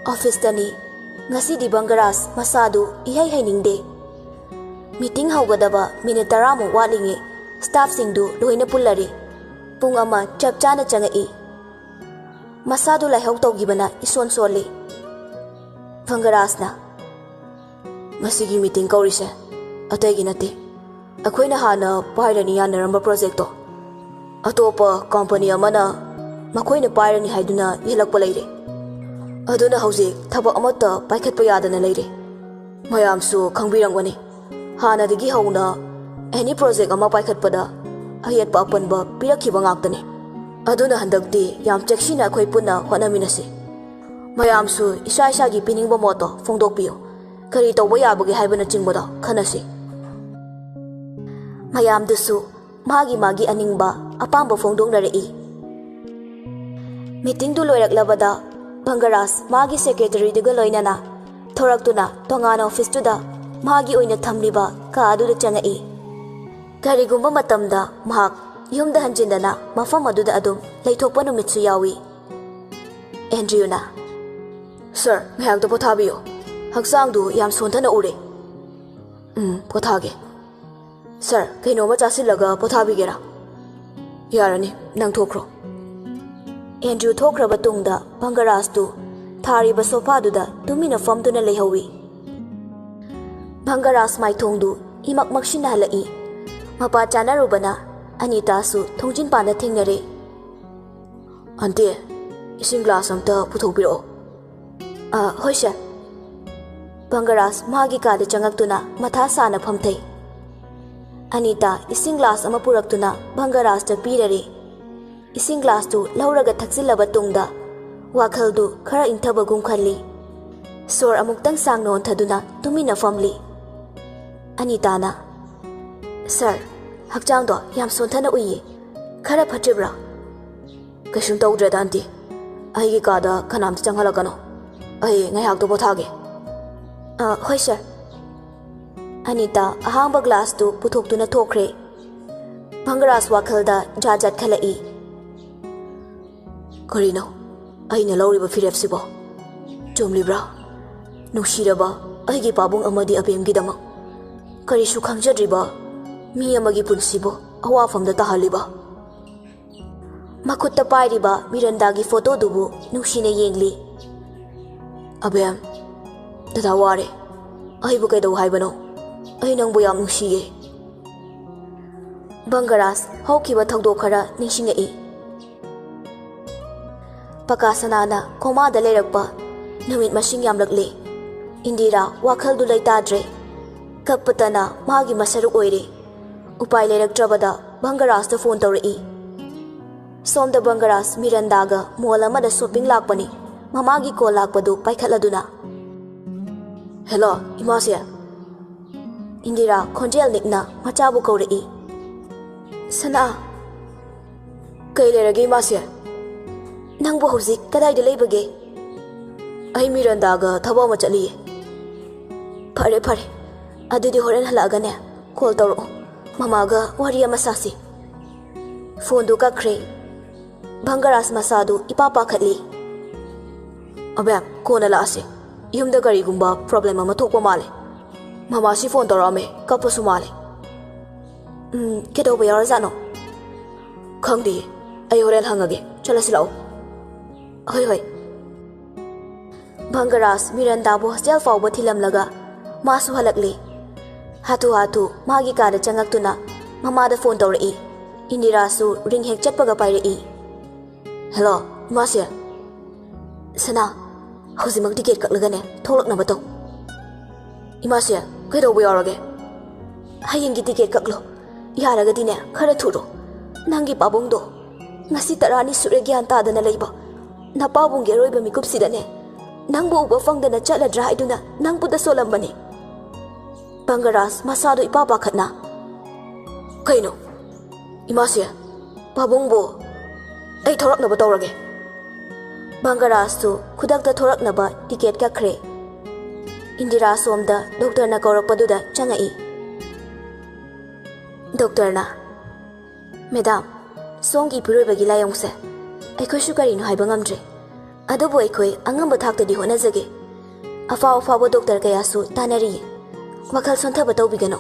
ꯑꯣꯐꯤꯁꯇꯅꯤ꯫ ꯉꯁꯤꯗꯤ ꯕꯪꯒꯔꯥꯖ ꯃꯁꯥꯗꯨ ꯏꯍꯩ ꯍꯩꯅꯤꯡꯗꯦ꯫ ꯃꯤꯇꯤꯡ ꯍꯧꯒꯗꯕ ꯃꯤꯅꯤꯠ ꯇꯔꯥꯃꯨꯛ ꯋꯥꯠꯂꯤꯉꯩ ꯁ꯭ꯇꯥꯐꯁꯤꯡꯗꯨ ꯂꯣꯏꯅ ꯄꯨꯜꯂꯔꯦ꯫ ꯄꯨꯡ ꯑꯃ ꯆꯞ ꯆꯥꯅ ꯆꯪꯉꯛꯏ꯫ ꯃꯁꯥꯗꯨ ꯂꯥꯏꯍꯧ ꯇꯧꯈꯤꯕꯅ ꯏꯁꯣꯟ ꯁꯣꯜꯂꯤ꯫ ꯕꯪꯒꯔꯥꯖꯅ, "ꯉꯁꯤꯒꯤ ꯃꯤꯇꯤꯡ ꯀꯧꯔꯤꯁꯦ ꯑꯇꯩꯒꯤ ꯅꯠꯇꯦ꯫ ꯑꯩꯈꯣꯏꯅ ꯍꯥꯟꯅ ꯄꯥꯏꯔꯅꯤ ꯌꯥꯅꯔꯝꯕ ꯄ꯭ꯔꯣꯖꯦꯛꯇꯣ ꯑꯇꯣꯞꯄ ꯀꯝꯄꯅꯤ ꯑꯃꯅ ꯃꯈꯣꯏꯅ ꯄꯥꯏꯔꯅꯤ ꯍꯥꯏꯗꯨꯅ ꯌꯦꯜꯂꯛꯄ ꯂꯩꯔꯦ꯫ ꯑꯗꯨꯅ ꯍꯧꯖꯤꯛ ꯊꯕꯛ ꯑꯃꯠꯇ ꯄꯥꯏꯈꯠꯄ ꯌꯥꯗꯅ ꯂꯩꯔꯦ꯫ ꯃꯌꯥꯝꯁꯨ ꯈꯪꯕꯤꯔꯝꯒꯅꯤ, ꯍꯥꯟꯅꯗꯒꯤ ꯍꯧꯅ ꯑꯦꯅꯤ ꯄ꯭ꯔꯣꯖꯦꯛ ꯑꯃ ꯄꯥꯏꯈꯠꯄꯗ ꯑꯌꯦꯠꯄ ꯑꯄꯟꯕ ꯄꯤꯔꯛꯈꯤꯕ ꯉꯥꯛꯇꯅꯤ꯫ ꯑꯗꯨꯅ ꯍꯟꯗꯛꯇꯤ ꯌꯥꯝ ꯆꯦꯛꯁꯤꯟꯅ ꯑꯩꯈꯣꯏ ꯄꯨꯟꯅ ꯍꯣꯠꯅꯃꯤꯟꯅꯁꯤ꯫ ꯃꯌꯥꯝꯁꯨ ꯏꯁꯥ ꯏꯁꯥꯒꯤ ꯄꯤꯅꯤꯡꯕ ꯃꯣꯠꯇꯣ ꯐꯣꯡꯗꯣꯛꯄꯤꯌꯨ꯫ ꯀꯔꯤ ꯇꯧꯕ ꯌꯥꯕꯒꯦ ꯍꯥꯏꯕꯅꯆꯤꯡꯕꯗꯣ ꯈꯟꯅꯁꯤ꯫ ꯃꯌꯥꯝꯗꯨꯁꯨ ꯃꯥꯒꯤ ꯃꯥꯒꯤ ꯑꯅꯤꯡꯕ ꯑꯄꯥꯝꯕ ꯐꯣꯡꯗꯣꯛꯅꯔꯛꯏ꯫ ꯃꯤꯇꯤꯡꯗꯨ ꯂꯣꯏꯔꯛꯂꯕꯗ ꯕꯪꯒꯔꯥꯖ ꯃꯥꯒꯤ ꯁꯦꯀ꯭ꯔꯦꯇꯔꯤꯗꯨꯒ ꯂꯣꯏꯅꯅ ꯊꯣꯔꯛꯇꯨꯅ ꯇꯣꯉꯥꯟꯅ ꯑꯣꯐꯤꯁꯇꯨꯗ ꯃꯥꯒꯤ ꯑꯣꯏꯅ ꯊꯝꯂꯤꯕ ꯀꯥ ꯑꯗꯨꯗ ꯆꯪꯉꯛꯏ꯫ ꯀꯔꯤꯒꯨꯝꯕ ꯃꯇꯝꯗ ꯃꯍꯥꯛ ꯌꯨꯝꯗ ꯍꯟꯖꯤꯟꯗꯅ ꯃꯐꯝ ꯑꯗꯨꯗ ꯑꯗꯨꯝ ꯂꯩꯊꯣꯛꯄ ꯅꯨꯃꯤꯠꯁꯨ ꯌꯥꯎꯏ꯫ ꯑꯦꯟꯗ꯭ꯔꯤꯌꯨꯅ, "ꯁꯔ, ꯉꯥꯏꯍꯥꯛꯇ ꯄꯣꯊꯥꯕꯤꯌꯨ꯫ ꯍꯛꯆꯥꯡꯗꯨ ꯌꯥꯝ ꯁꯣꯟꯊꯅ ꯎꯔꯦ꯫" "ꯎꯝ, ꯄꯣꯊꯥꯒꯦ꯫ ꯁꯔ, ꯀꯩꯅꯣꯝꯃ ꯆꯥꯁꯤꯜꯂꯒ ꯄꯣꯊꯥꯕꯤꯒꯦꯔꯥ?" "ꯌꯥꯔꯅꯤ, ꯅꯪ ꯊꯣꯛꯈ꯭ꯔꯣ꯫" ꯑꯦꯟꯗ꯭ꯔꯤꯌꯨ ꯊꯣꯛꯈ꯭ꯔꯕ ꯇꯨꯡꯗ ꯕꯪꯒꯔꯥꯖꯇꯨ ꯊꯥꯔꯤꯕ ꯁꯣꯐꯥꯗꯨꯗ ꯇꯨꯃꯤꯟꯅ ꯐꯝꯗꯨꯅ ꯂꯩꯍꯧꯏ꯫ ꯕꯪꯒꯔꯥꯖ ꯃꯥꯏꯊꯣꯡꯗꯨ ꯏꯃꯛ ꯃꯛꯁꯤꯟꯅ ꯍꯜꯂꯛꯏ꯫ ꯃꯄꯥ ꯆꯥꯅꯔꯨꯕꯅ ꯑꯅꯤꯇꯥꯁꯨ ꯊꯣꯡꯖꯤꯟ ꯄꯥꯟꯗ ꯊꯦꯡꯅꯔꯦ꯫ "ꯑꯟꯇꯤ, ꯏꯁꯤꯡ ꯒ꯭ꯂꯥꯁ ꯑꯝꯇ ꯄꯨꯊꯣꯛꯄꯤꯔꯛꯑꯣ꯫" "ꯑ, ꯍꯣꯏ ꯁꯔ꯫" ꯕꯪꯒꯔꯥꯖ ꯃꯥꯒꯤ ꯀꯥꯗ ꯆꯪꯉꯛꯇꯨꯅ ꯃꯊꯥ ꯁꯥꯅ ꯐꯝꯊꯩ꯫ ꯑꯅꯤꯇꯥ ꯏꯁꯤꯡ ꯒ꯭ꯂꯥꯁ ꯑꯃ ꯄꯨꯔꯛꯇꯨꯅ ꯕꯪꯒꯔꯥꯖꯇ ꯄꯤꯔꯔꯦ꯫ ꯏꯁꯤꯡ ꯒ꯭ꯂꯥꯁꯇꯨ ꯂꯧꯔꯒ ꯊꯛꯆꯤꯜꯂꯕ ꯇꯨꯡꯗ ꯋꯥꯈꯜꯗꯨ ꯈꯔ ꯏꯪꯊꯕꯒꯨꯝ ꯈꯜꯂꯤ꯫ ꯁꯣꯔ ꯑꯃꯨꯛꯇꯪ ꯁꯥꯡꯅ ꯍꯣꯟꯊꯗꯨꯅ ꯇꯨꯃꯤꯟꯅ ꯐꯝꯂꯤ꯫ ꯑꯅꯤꯇꯥꯅ, "ꯁꯔ, ꯍꯛꯆꯥꯡꯗꯣ ꯌꯥꯝ ꯁꯣꯟꯊꯅ ꯎꯏꯌꯦ꯫ ꯈꯔ ꯐꯠꯇ꯭ꯔꯤꯕ꯭ꯔꯥ?" "ꯀꯩꯁꯨꯝ ꯇꯧꯗ꯭ꯔꯦꯗ, ꯑꯟꯇꯤ꯫ ꯑꯩꯒꯤ ꯀꯥꯗ ꯀꯅꯥꯝꯇ ꯆꯪꯍꯜꯂꯛꯀꯅꯣ꯫ ꯑꯩ ꯉꯥꯏꯍꯥꯛꯇ ꯄꯣꯊꯥꯒꯦ꯫" "ꯑ, ꯍꯣꯏ ꯁꯔ꯫" ꯑꯅꯤꯇꯥ ꯑꯍꯥꯡꯕ ꯒ꯭ꯂꯥꯁꯇꯨ ꯄꯨꯊꯣꯛꯇꯨꯅ ꯊꯣꯛꯈ꯭ꯔꯦ꯫ ꯕꯪꯒꯔꯥꯖ ꯋꯥꯈꯜꯗ ꯖꯥꯠ ꯖꯥꯠ ꯈꯜꯂꯛꯏ꯫ "ꯀꯔꯤꯅꯣ? ꯑꯩꯅ ꯂꯧꯔꯤꯕ ꯐꯤꯔꯦꯞꯁꯤꯕꯣ? ꯆꯨꯝꯂꯤꯕ꯭ꯔꯥ? ꯅꯨꯡꯁꯤꯔꯕ ꯑꯩꯒꯤ ꯄꯥꯕꯨꯡ ꯑꯃꯗꯤ ꯑꯕꯦꯝꯒꯤꯗꯃꯛ ꯀꯔꯤꯁꯨ ꯈꯪꯖꯗ꯭ꯔꯤꯕ ꯃꯤ ꯑꯃꯒꯤ ꯄꯨꯟꯁꯤꯕꯨ ꯑꯋꯥꯐꯝꯗ ꯇꯥꯍꯜꯂꯤꯕ?" ꯃꯈꯨꯠꯇ ꯄꯥꯏꯔꯤꯕ ꯃꯤꯔꯟꯗꯥꯒꯤ ꯐꯣꯇꯣꯗꯨꯕꯨ ꯅꯨꯡꯁꯤꯅ ꯌꯦꯡꯂꯤ꯫ "ꯑꯕꯦꯝ, ꯗꯗꯥ ꯋꯥꯔꯦ꯫ ꯑꯩꯕꯨ ꯀꯩꯗꯧ ꯍꯥꯏꯕꯅꯣ? ꯑꯩ ꯅꯪꯕꯨ ꯌꯥꯝ ꯅꯨꯡꯁꯤꯌꯦ꯫" ꯕꯪꯒꯔꯥꯖ ꯍꯧꯈꯤꯕ ꯊꯧꯗꯣꯛ ꯈꯔ ꯅꯤꯡꯁꯤꯡꯉꯛꯏ꯫ ꯄꯀꯥꯁꯅꯥꯅ ꯀꯣꯃꯥꯗ ꯂꯩꯔꯛꯄ ꯅꯨꯃꯤꯠ ꯃꯁꯤꯡ ꯌꯥꯝꯂꯛꯂꯦ꯫ ꯏꯟꯗꯤꯔꯥ ꯋꯥꯈꯜꯗꯨ ꯂꯩꯇꯥꯗ꯭ꯔꯦ꯫ ꯀꯞꯄꯇꯅ ꯃꯥꯒꯤ ꯃꯁꯔꯨꯛ ꯑꯣꯏꯔꯦ꯫ ꯎꯄꯥꯏ ꯂꯩꯔꯛꯇ꯭ꯔꯕꯗ ꯚꯪꯒꯔꯥꯖꯇ ꯐꯣꯟ ꯇꯧꯔꯛꯏ꯫ ꯁꯣꯝꯗ ꯚꯪꯒꯔꯥꯖ ꯃꯤꯔꯟꯗꯥꯒ ꯃꯣꯜ ꯑꯃꯗ ꯁꯣꯄꯤꯡ ꯂꯥꯛꯄꯅꯤ꯫ ꯃꯃꯥꯒꯤ ꯀꯣꯜ ꯂꯥꯛꯄꯗꯨ ꯄꯥꯏꯈꯠꯂꯗꯨꯅ, "ꯍꯦꯜꯂꯣ, ꯏꯃꯥꯁꯦ?" ꯏꯟꯗꯤꯔꯥ ꯈꯣꯟꯖꯦꯜ ꯅꯤꯛꯅ ꯃꯆꯥꯕꯨ ꯀꯧꯔꯛꯏ꯫ "ꯁꯅꯥ, ꯀꯩ ꯂꯩꯔꯒꯦ ꯏꯃꯥꯁꯦ? ꯅꯪꯕꯨ ꯍꯧꯖꯤꯛ ꯀꯗꯥꯏꯗ ꯂꯩꯕꯒꯦ?" "ꯑꯩ ꯃꯤꯔꯟꯗꯥꯒ ꯊꯕꯛ ꯑꯃ ꯆꯠꯂꯤꯌꯦ꯫" "ꯐꯔꯦ, ꯐꯔꯦ꯫ ꯑꯗꯨꯗꯤ ꯍꯣꯔꯦꯟ ꯍꯜꯂꯛꯑꯒꯅꯦ, ꯀꯣꯜ ꯇꯧꯔꯛꯑꯣ꯫ ꯃꯃꯥꯒ ꯋꯥꯔꯤ ꯑꯃ ꯁꯥꯁꯤ꯫" ꯐꯣꯟꯗꯨ ꯀꯛꯈ꯭ꯔꯦ꯫ ꯚꯪꯒꯔꯥꯖ ꯃꯁꯥꯗꯨ ꯏꯄꯥ ꯄꯥꯈꯠꯂꯤ꯫ "ꯑꯕꯦꯝ, ꯀꯣꯟꯅ ꯂꯥꯛꯑꯁꯤ꯫ ꯌꯨꯝꯗ ꯀꯔꯤꯒꯨꯝꯕ ꯄ꯭ꯔꯣꯕ꯭ꯂꯦꯝ ꯑꯃ ꯊꯣꯛꯄ ꯃꯥꯜꯂꯦ꯫ ꯃꯃꯥꯁꯤ ꯐꯣꯟ ꯇꯧꯔꯛꯑꯝꯃꯦ, ꯀꯞꯄꯁꯨ ꯃꯥꯜꯂꯦ꯫" "ꯎꯝ, ꯀꯩꯗꯧꯕ ꯌꯥꯎꯔꯖꯥꯠꯅꯣ?" "ꯈꯪꯗꯤꯌꯦ꯫ ꯑꯩ ꯍꯣꯔꯦꯟ ꯍꯪꯉꯒꯦ꯫ ꯆꯠꯂꯁꯤ ꯂꯥꯛꯑꯣ꯫" "ꯍꯣꯏ, ꯍꯣꯏ꯫" ꯚꯪꯒꯔꯥꯖ ꯃꯤꯔꯟꯗꯥꯕꯨ ꯍꯣꯁꯇꯦꯜ ꯐꯥꯎꯕ ꯊꯤꯜꯂꯝꯂꯒ ꯃꯥꯁꯨ ꯍꯜꯂꯛꯂꯦ꯫ ꯍꯥꯊꯨ ꯍꯥꯊꯨ ꯃꯥꯒꯤ ꯀꯥꯗ ꯆꯪꯉꯛꯇꯨꯅ ꯃꯃꯥꯗ ꯐꯣꯟ ꯇꯧꯔꯛꯏ꯫ ꯏꯟꯗꯤꯔꯥꯁꯨ ꯔꯤꯡ ꯍꯦꯛ ꯆꯠꯄꯒ ꯄꯥꯏꯔꯛꯏ꯫ "ꯍꯦꯜꯂꯣ, ꯏꯃꯥꯁꯦ?" "ꯁꯅꯥ, ꯍꯧꯖꯤꯛꯃꯛ ꯇꯤꯀꯦꯠ ꯀꯛꯂꯒꯅꯦ ꯊꯣꯛꯂꯛꯅꯕ ꯇꯧ꯫" "ꯏꯃꯥꯁꯦ, ꯀꯩꯗꯧꯕ ꯌꯥꯎꯔꯒꯦ?" "ꯍꯌꯦꯡꯒꯤ ꯇꯤꯀꯦꯠ ꯀꯛꯂꯣ꯫ ꯌꯥꯔꯒꯗꯤꯅꯦ, ꯈꯔ ꯊꯨꯔꯣ꯫ ꯅꯪꯒꯤ ꯄꯥꯕꯨꯡꯗꯣ ꯉꯁꯤ ꯇꯔꯥꯅꯤ ꯁꯨꯔꯦ ꯒ꯭ꯌꯥꯟ ꯇꯥꯗꯅ ꯂꯩꯕ꯫ ꯅꯄꯥꯕꯨꯡꯒꯤ ꯑꯔꯣꯏꯕ ꯃꯤꯀꯨꯞꯁꯤꯗꯅꯦ ꯅꯪꯕꯨ ꯎꯕ ꯐꯪꯗꯅ ꯆꯠꯂꯗ꯭ꯔꯥ ꯍꯥꯏꯗꯨꯅ ꯅꯪꯕꯨꯗ ꯁꯣꯜꯂꯝꯕꯅꯤ꯫" ꯚꯪꯒꯔꯥꯖ ꯃꯁꯥꯗꯣ ꯏꯄꯥ ꯄꯥꯈꯠꯅ, "ꯀꯩꯅꯣ? ꯏꯃꯥꯁꯦ, ꯄꯥꯕꯨꯡꯕꯨ ꯑꯩ ꯊꯣꯔꯛꯅꯕ ꯇꯧꯔꯒꯦ꯫" ꯚꯪꯒꯔꯥꯖꯁꯨ ꯈꯨꯗꯛꯇ ꯊꯣꯔꯛꯅꯕ ꯇꯤꯀꯦꯠ ꯀꯛꯈ꯭ꯔꯦ꯫ ꯏꯟꯗꯤꯔꯥ ꯁꯣꯝꯗ ꯗꯣꯛꯇꯔꯅ ꯀꯧꯔꯛꯄꯗꯨꯗ ꯆꯪꯉꯛꯏ꯫ ꯗꯣꯛꯇꯔꯅ, "ꯃꯦꯗꯥꯝ, ꯁꯣꯝꯒꯤ ꯏꯄꯨꯔꯣꯏꯕꯒꯤ ꯂꯥꯏꯑꯣꯡꯁꯦ ꯑꯩꯈꯣꯏꯁꯨ ꯀꯔꯤꯅꯣ ꯍꯥꯏꯕ ꯉꯝꯗ꯭ꯔꯦ꯫ ꯑꯗꯨꯕꯨ ꯑꯩꯈꯣꯏ ꯑꯉꯝꯕ ꯊꯥꯛꯇꯗꯤ ꯍꯣꯠꯅꯖꯒꯦ꯫ ꯑꯐꯥꯎ ꯑꯐꯥꯎꯕ ꯗꯣꯛꯇꯔ ꯀꯌꯥꯁꯨ ꯇꯥꯟꯅꯔꯤꯌꯦ꯫ ꯋꯥꯈꯜ ꯁꯣꯟꯊꯕ ꯇꯧꯕꯤꯒꯅꯨ꯫"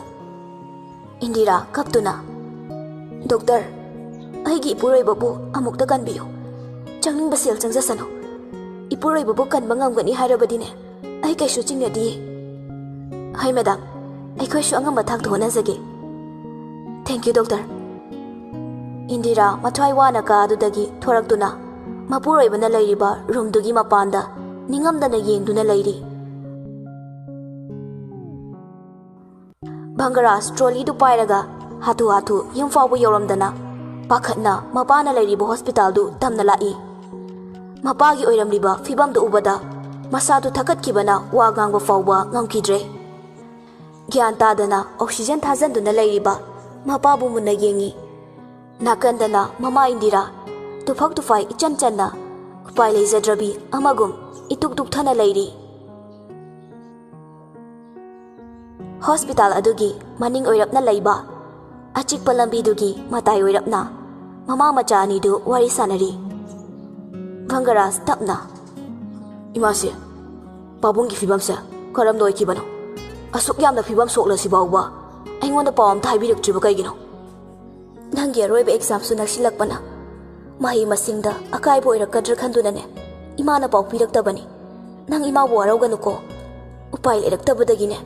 ꯏꯟꯗꯤꯔꯥ ꯀꯞꯇꯨꯅ, "ꯗꯣꯛꯇꯔ, ꯑꯩꯒꯤ ꯏꯄꯨꯔꯣꯏꯕꯕꯨ ꯑꯃꯨꯛꯇ ꯀꯟꯕꯤꯌꯨ꯫ ꯆꯪꯅꯤꯡꯕ ꯁꯦꯜ ꯆꯪꯖꯁꯅꯨ꯫ ꯏꯄꯨꯔꯣꯏꯕꯕꯨ ꯀꯟꯕ ꯉꯝꯒꯅꯤ ꯍꯥꯏꯔꯕꯗꯤꯅꯦ, ꯑꯩ ꯀꯩꯁꯨ ꯆꯤꯡꯅꯗꯤꯌꯦ꯫" "ꯍꯣꯏ ꯃꯦꯗꯥꯝ, ꯑꯩꯈꯣꯏꯁꯨ ꯑꯉꯝꯕ ꯊꯥꯛꯇ ꯍꯣꯠꯅꯖꯒꯦ꯫" "Thank you, doctor." ꯏꯟꯗꯤꯔꯥ ꯃꯊ꯭ꯋꯥꯏ ꯋꯥꯅ ꯀꯥ ꯑꯗꯨꯗꯒꯤ ꯊꯣꯔꯛꯇꯨꯅ ꯃꯄꯨꯔꯣꯏꯕꯅ ꯂꯩꯔꯤꯕ ꯔꯨꯝꯗꯨꯒꯤ ꯃꯄꯥꯟꯗ ꯅꯤꯡꯉꯝꯗꯅ ꯌꯦꯡꯗꯨꯅ ꯂꯩꯔꯤ꯫ ꯚꯪꯒꯔꯥꯖ ꯇ꯭ꯔꯣꯂꯤꯗꯨ ꯄꯥꯏꯔꯒ ꯍꯥꯊꯨ ꯍꯥꯊꯨ ꯌꯨꯝ ꯐꯥꯎꯕ ꯌꯧꯔꯝꯗꯅ ꯄꯥꯈꯠꯅ ꯃꯄꯥꯅ ꯂꯩꯔꯤꯕ ꯍꯣꯁꯄꯤꯇꯥꯜꯗꯨ ꯇꯝꯅ ꯂꯥꯛꯏ꯫ ꯃꯄꯥꯒꯤ ꯑꯣꯏꯔꯝꯂꯤꯕ ꯐꯤꯕꯝꯗꯨ ꯎꯕꯗ ꯃꯁꯥꯗꯨ ꯊꯛꯀꯠꯈꯤꯕꯅ ꯋꯥ ꯉꯥꯡꯕ ꯐꯥꯎꯕ ꯉꯝꯈꯤꯗ꯭ꯔꯦ꯫ ꯒ꯭ꯌꯥꯟ ꯇꯥꯗꯅ ꯑꯣꯛꯁꯤꯖꯦꯟ ꯊꯥꯖꯟꯗꯨꯅ ꯂꯩꯔꯤꯕ ꯃꯄꯥꯕꯨ ꯃꯨꯟꯅ ꯌꯦꯡꯉꯤ꯫ ꯅꯥꯀꯟꯗꯅ ꯃꯃꯥ ꯏꯟꯗꯤꯔꯥ ꯇꯨꯐꯛ ꯇꯨꯐꯥꯏ ꯏꯆꯟ ꯆꯟꯅ ꯎꯄꯥꯏ ꯂꯩꯖꯗ꯭ꯔꯕꯤ ꯑꯃꯒꯨꯝ ꯏꯇꯨꯛ ꯇꯨꯛꯊꯅ ꯂꯩꯔꯤ꯫ ꯍꯣꯁꯄꯤꯇꯥꯜ ꯑꯗꯨꯒꯤ ꯃꯅꯤꯡ ꯑꯣꯏꯔꯞꯅ ꯂꯩꯕ ꯑꯆꯤꯛꯄ ꯂꯝꯕꯤꯗꯨꯒꯤ ꯃꯇꯥꯏ ꯑꯣꯏꯔꯞꯅ ꯃꯃꯥ ꯃꯆꯥ ꯑꯅꯤꯗꯨ ꯋꯥꯔꯤ ꯁꯥꯟꯅꯔꯤ꯫ ꯚꯪꯒꯔꯥꯖ ꯇꯞꯅ, "ꯏꯃꯥꯁꯦ, ꯄꯥꯕꯨꯡꯒꯤ ꯐꯤꯕꯝꯁꯦ ꯀꯔꯝꯅ ꯑꯣꯏꯈꯤꯕꯅꯣ? ꯑꯁꯨꯛ ꯌꯥꯝꯅ ꯐꯤꯕꯝ ꯁꯣꯛꯂꯁꯤ ꯐꯥꯎꯕ ꯑꯩꯉꯣꯟꯗ ꯄꯥꯎ ꯑꯝꯇ ꯍꯥꯏꯕꯤꯔꯛꯇ꯭ꯔꯤꯕ ꯀꯩꯒꯤꯅꯣ?" "ꯅꯪꯒꯤ ꯑꯔꯣꯏꯕ ꯑꯦꯛꯖꯥꯝꯁꯨ ꯅꯛꯁꯤꯜꯂꯛꯄꯅ ꯃꯍꯩ ꯃꯁꯤꯡꯗ ꯑꯀꯥꯏꯕ ꯑꯣꯏꯔꯛꯀꯗ꯭ꯔꯥ ꯈꯟꯗꯨꯅꯅꯦ ꯏꯃꯥꯅ ꯄꯥꯎ ꯄꯤꯔꯛꯇꯕꯅꯤ꯫ ꯅꯪ ꯏꯃꯥꯕꯨ ꯋꯥꯔꯧꯒꯅꯨꯀꯣ꯫ ꯎꯄꯥꯏ ꯂꯩꯔꯛꯇꯕꯗꯒꯤꯅꯦ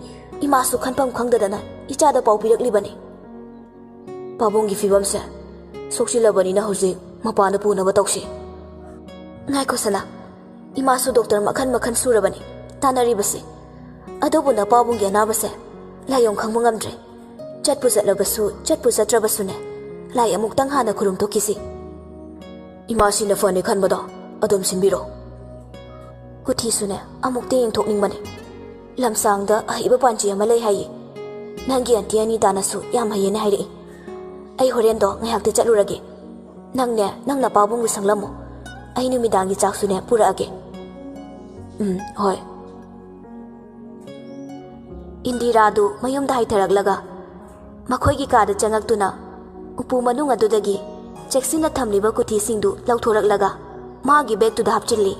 ꯏꯃꯥꯁꯨ ꯈꯟꯐꯝ ꯈꯪꯗꯗꯅ ꯏꯆꯥꯗ ꯄꯥꯎ ꯄꯤꯔꯛꯂꯤꯕꯅꯤ꯫" "ꯄꯥꯕꯨꯡꯒꯤ ꯐꯤꯕꯝꯁꯦ ꯁꯣꯛꯆꯤꯜꯂꯕꯅꯤꯅ ꯍꯧꯖꯤꯛ ꯃꯄꯥꯟꯗ ꯄꯨꯅꯕ ꯇꯧꯁꯤ꯫" "ꯉꯥꯏꯈꯣ ꯁꯅꯥ, ꯏꯃꯥꯁꯨ ꯗꯣꯛꯇꯔ ꯃꯈꯜ ꯃꯈꯜ ꯁꯨꯔꯕꯅꯤ ꯇꯥꯟꯅꯔꯤꯕꯁꯤ꯫ ꯑꯗꯨꯕꯨ ꯅꯄꯥꯕꯨꯡꯒꯤ ꯑꯅꯥꯕꯁꯦ ꯂꯥꯏꯑꯣꯡ ꯈꯪꯕ ꯉꯝꯗ꯭ꯔꯦ꯫ ꯆꯠꯄꯨ ꯆꯠꯂꯕꯁꯨ, ꯆꯠꯄꯨ ꯆꯠꯇ꯭ꯔꯕꯁꯨꯅꯦ, ꯂꯥꯏ ꯑꯃꯨꯛꯇꯪ ꯍꯥꯟꯅ ꯈꯨꯔꯨꯝ ꯊꯣꯛꯈꯤꯁꯤ꯫" "ꯏꯃꯥꯁꯤꯅ ꯐꯅꯤ ꯈꯟꯕꯗꯣ ꯑꯗꯨꯝ ꯁꯤꯟꯕꯤꯔꯣ꯫" "ꯀꯨꯊꯤꯁꯨꯅꯦ ꯑꯃꯨꯛꯇ ꯌꯦꯡꯊꯣꯛꯅꯤꯡꯕꯅꯦ꯫ ꯂꯝꯁꯥꯡꯗ ꯑꯍꯩꯕ ꯄꯥꯟꯖꯤ ꯑꯃ ꯂꯩ ꯍꯥꯏꯌꯦ꯫ ꯅꯪꯒꯤ ꯑꯟꯇꯤ ꯑꯅꯤꯇꯥꯅꯁꯨ ꯌꯥꯝ ꯍꯩꯌꯦꯅ ꯍꯥꯏꯔꯛꯏ꯫ ꯑꯩ ꯍꯣꯔꯦꯟꯗꯣ ꯉꯥꯏꯍꯥꯛꯇꯤ ꯆꯠꯂꯨꯔꯒꯦ꯫ ꯅꯪꯅꯦ, ꯅꯪ ꯅꯄꯥꯕꯨꯡꯕꯨ ꯁꯪꯂꯝꯃꯣ꯫ ꯑꯩ ꯅꯨꯃꯤꯗꯥꯡꯒꯤ ꯆꯥꯛꯁꯨꯅꯦ ꯄꯨꯔꯛꯑꯒꯦ꯫" "ꯎꯝ, ꯍꯣꯏ꯫" ꯏꯟꯗꯤꯔꯥꯗꯨ ꯃꯌꯨꯝꯗ ꯍꯥꯏꯊꯔꯛꯂꯒ ꯃꯈꯣꯏꯒꯤ ꯀꯥꯗ ꯆꯪꯉꯛꯇꯨꯅ ꯎꯄꯨ ꯃꯅꯨꯡ ꯑꯗꯨꯗꯒꯤ ꯆꯦꯛꯁꯤꯟꯅ ꯊꯝꯂꯤꯕ ꯀꯨꯊꯤꯁꯤꯡꯗꯨ ꯂꯧꯊꯣꯔꯛꯂꯒ ꯃꯥꯒꯤ ꯕꯦꯒꯇꯨꯗ ꯍꯥꯞꯆꯤꯜꯂꯤ꯫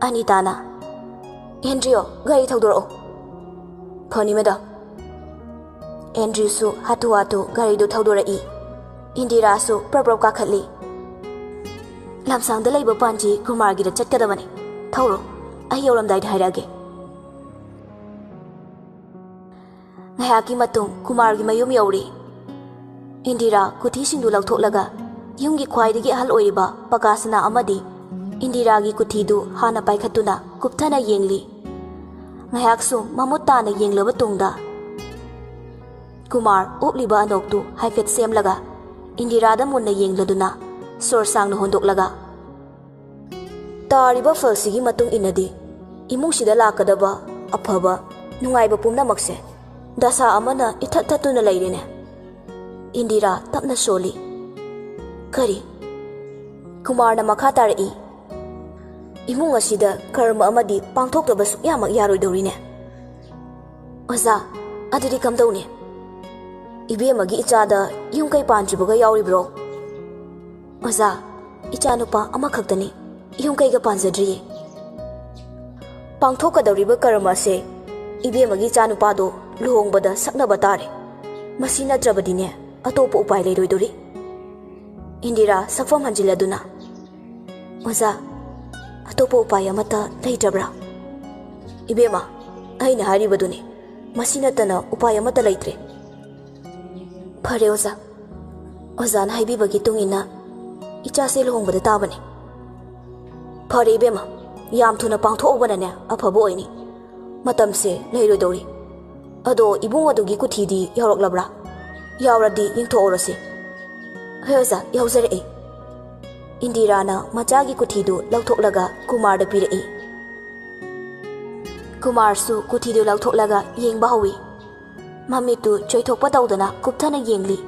ꯑꯅꯤꯇꯥꯅ, "ꯑꯦꯟꯗ꯭ꯔꯤꯌꯣ, ꯒꯥꯔꯤ ꯊꯧꯗꯣꯔꯛꯑꯣ꯫" "ꯐꯅꯤ, ꯃꯦꯗꯥꯝ꯫" ꯑꯦꯟꯗ꯭ꯔꯤꯌꯨꯁꯨ ꯍꯥꯊꯨ ꯍꯥꯊꯨ ꯒꯥꯔꯤꯗꯨ ꯊꯧꯗꯣꯔꯛꯏ꯫ ꯏꯟꯗꯤꯔꯥꯁꯨ ꯄ꯭ꯔꯞ ꯄ꯭ꯔꯞ ꯀꯥꯈꯠꯂꯤ꯫ "ꯂꯝꯁꯥꯡꯗ ꯂꯩꯕ ꯄꯥꯟꯖꯤ ꯀꯨꯃꯥꯔꯒꯤꯗ ꯆꯠꯀꯗꯕꯅꯤ꯫ ꯊꯧꯔꯣ, ꯑꯩ ꯌꯧꯔꯝꯗꯥꯏꯗ ꯍꯥꯏꯔꯛꯑꯒꯦ꯫" ꯉꯥꯏꯍꯥꯛꯀꯤ ꯃꯇꯨꯡ ꯀꯨꯃꯥꯔꯒꯤ ꯃꯌꯨꯝ ꯌꯧꯔꯤ꯫ ꯏꯟꯗꯤꯔꯥ ꯀꯨꯊꯤꯁꯤꯡꯗꯨ ꯂꯧꯊꯣꯛꯂꯒ ꯌꯨꯝꯒꯤ ꯈ꯭ꯋꯥꯏꯗꯒꯤ ꯑꯍꯜ ꯑꯣꯏꯔꯤꯕ ꯄꯀꯥꯁꯅꯥ ꯑꯃꯗꯤ ꯏꯟꯗꯤꯔꯥꯒꯤ ꯀꯨꯊꯤꯗꯨ ꯍꯥꯟꯅ ꯄꯥꯏꯈꯠꯇꯨꯅ ꯀꯨꯞꯊꯅ ꯌꯦꯡꯂꯤ꯫ ꯉꯥꯏꯍꯥꯛꯁꯨ ꯃꯃꯨꯠ ꯇꯥꯅ ꯌꯦꯡꯂꯕ ꯇꯨꯡꯗ, ꯀꯨꯃꯥꯔ ꯎꯞꯂꯤꯕ ꯑꯅꯣꯛꯇꯨ ꯍꯥꯏꯐꯦꯠ ꯁꯦꯝꯂꯒ ꯏꯟꯗꯤꯔꯥꯗ ꯃꯨꯟꯅ ꯌꯦꯡꯂꯗꯨꯅ ꯁꯣꯔ ꯁꯥꯡꯅ ꯍꯣꯟꯗꯣꯛꯂꯒ, "ꯇꯥꯔꯤꯕ ꯐꯜꯁꯤꯒꯤ ꯃꯇꯨꯡ ꯏꯟꯅꯗꯤ ꯏꯃꯨꯡꯁꯤꯗ ꯂꯥꯛꯀꯗꯕ ꯑꯐꯕ ꯅꯨꯡꯉꯥꯏꯕ ꯄꯨꯝꯅꯃꯛꯁꯦ ꯗꯁꯥ ꯑꯃꯅ ꯏꯊꯠ ꯊꯠꯇꯨꯅ ꯂꯩꯔꯦꯅꯦ꯫" ꯏꯟꯗꯤꯔꯥ ꯇꯞꯅ ꯁꯣꯜꯂꯤ꯫ "ꯀꯔꯤ?" ꯀꯨꯃꯥꯔꯅ ꯃꯈꯥ ꯇꯥꯔꯛꯏ, "ꯏꯃꯨꯡ ꯑꯁꯤꯗ ꯀꯔꯃ ꯑꯃꯗꯤ ꯄꯥꯡꯊꯣꯛꯇꯕ ꯁꯨꯛꯌꯥꯃꯛ ꯌꯥꯔꯣꯏꯗꯧꯔꯤꯅꯦ꯫" "ꯑꯣꯖꯥ, ꯑꯗꯨꯗꯤ ꯀꯝꯗꯧꯅꯤ? ꯏꯕꯦꯝꯃꯒꯤ ꯏꯆꯥꯗ ꯌꯨꯝ ꯀꯩ ꯄꯥꯟꯗ꯭ꯔꯤꯕꯒ ꯌꯥꯎꯔꯤꯕ꯭ꯔꯣ?" "ꯑꯣꯖꯥ, ꯏꯆꯥꯅꯨꯄꯥ ꯑꯃꯈꯛꯇꯅꯤ, ꯌꯨꯝ ꯀꯩꯒ ꯄꯥꯟꯖꯗ꯭ꯔꯤꯌꯦ꯫" "ꯄꯥꯡꯊꯣꯛꯀꯗꯧꯔꯤꯕ ꯀꯔꯃ ꯑꯁꯦ ꯏꯕꯦꯝꯃꯒꯤ ꯏꯆꯥꯅꯨꯄꯥꯗꯣ ꯂꯨꯍꯣꯡꯕꯗ ꯁꯛꯅꯕ ꯇꯥꯔꯦ꯫ ꯃꯁꯤ ꯅꯠꯇ꯭ꯔꯕꯗꯤꯅꯦ ꯑꯇꯣꯞꯄ ꯎꯄꯥꯏ ꯂꯩꯔꯣꯏꯗꯧꯔꯤ꯫" ꯏꯟꯗꯤꯔꯥ ꯁꯛꯐꯝ ꯍꯟꯖꯤꯜꯂꯗꯨꯅ, "ꯑꯣꯖꯥ, ꯑꯇꯣꯞꯄ ꯎꯄꯥꯏ ꯑꯃꯠꯇ ꯂꯩꯇ꯭ꯔꯕ꯭ꯔꯥ?" "ꯏꯕꯦꯝꯃ, ꯑꯩꯅ ꯍꯥꯏꯔꯤꯕꯗꯨꯅꯤ, ꯃꯁꯤ ꯅꯠꯇꯅ ꯎꯄꯥꯏ ꯑꯃꯠꯇ ꯂꯩꯇ꯭ꯔꯦ꯫" "ꯐꯔꯦ ꯑꯣꯖꯥ, ꯑꯣꯖꯥꯅ ꯍꯥꯏꯕꯤꯕꯒꯤ ꯇꯨꯡ ꯏꯟꯅ ꯏꯆꯥꯁꯦ ꯂꯨꯍꯣꯡꯕꯗ ꯇꯥꯕꯅꯤ꯫" "ꯐꯔꯦ ꯏꯕꯦꯝꯃ, ꯌꯥꯝ ꯊꯨꯅ ꯄꯥꯡꯊꯣꯛꯍꯧꯕꯅꯅꯦ ꯑꯐꯕ ꯑꯣꯏꯅꯤ꯫ ꯃꯇꯝꯁꯦ ꯂꯩꯔꯣꯏꯗꯧꯔꯤ꯫ ꯑꯗꯣ ꯏꯕꯨꯡ ꯑꯗꯨꯒꯤ ꯀꯨꯊꯤꯗꯤ ꯌꯥꯎꯔꯛꯂꯕ꯭ꯔꯥ? ꯌꯥꯎꯔꯗꯤ ꯌꯦꯡꯊꯣꯛꯍꯧꯔꯁꯤ꯫" "ꯍꯣꯏ ꯑꯣꯖꯥ, ꯌꯥꯎꯖꯔꯛꯑꯦ꯫" ꯏꯟꯗꯤꯔꯥꯅ ꯃꯆꯥꯒꯤ ꯀꯨꯊꯤꯗꯨ ꯂꯧꯊꯣꯛꯂꯒ ꯀꯨꯃꯥꯔꯗ ꯄꯤꯔꯛꯏ꯫ ꯀꯨꯃꯥꯔꯁꯨ ꯀꯨꯊꯤꯗꯨ ꯂꯧꯊꯣꯛꯂꯒ ꯌꯦꯡꯕ ꯍꯧꯏ꯫ ꯃꯃꯤꯠꯇꯨ ꯆꯣꯏꯊꯣꯛꯄ ꯇꯧꯗꯅ ꯀꯨꯞꯊꯅ ꯌꯦꯡꯂꯤ꯫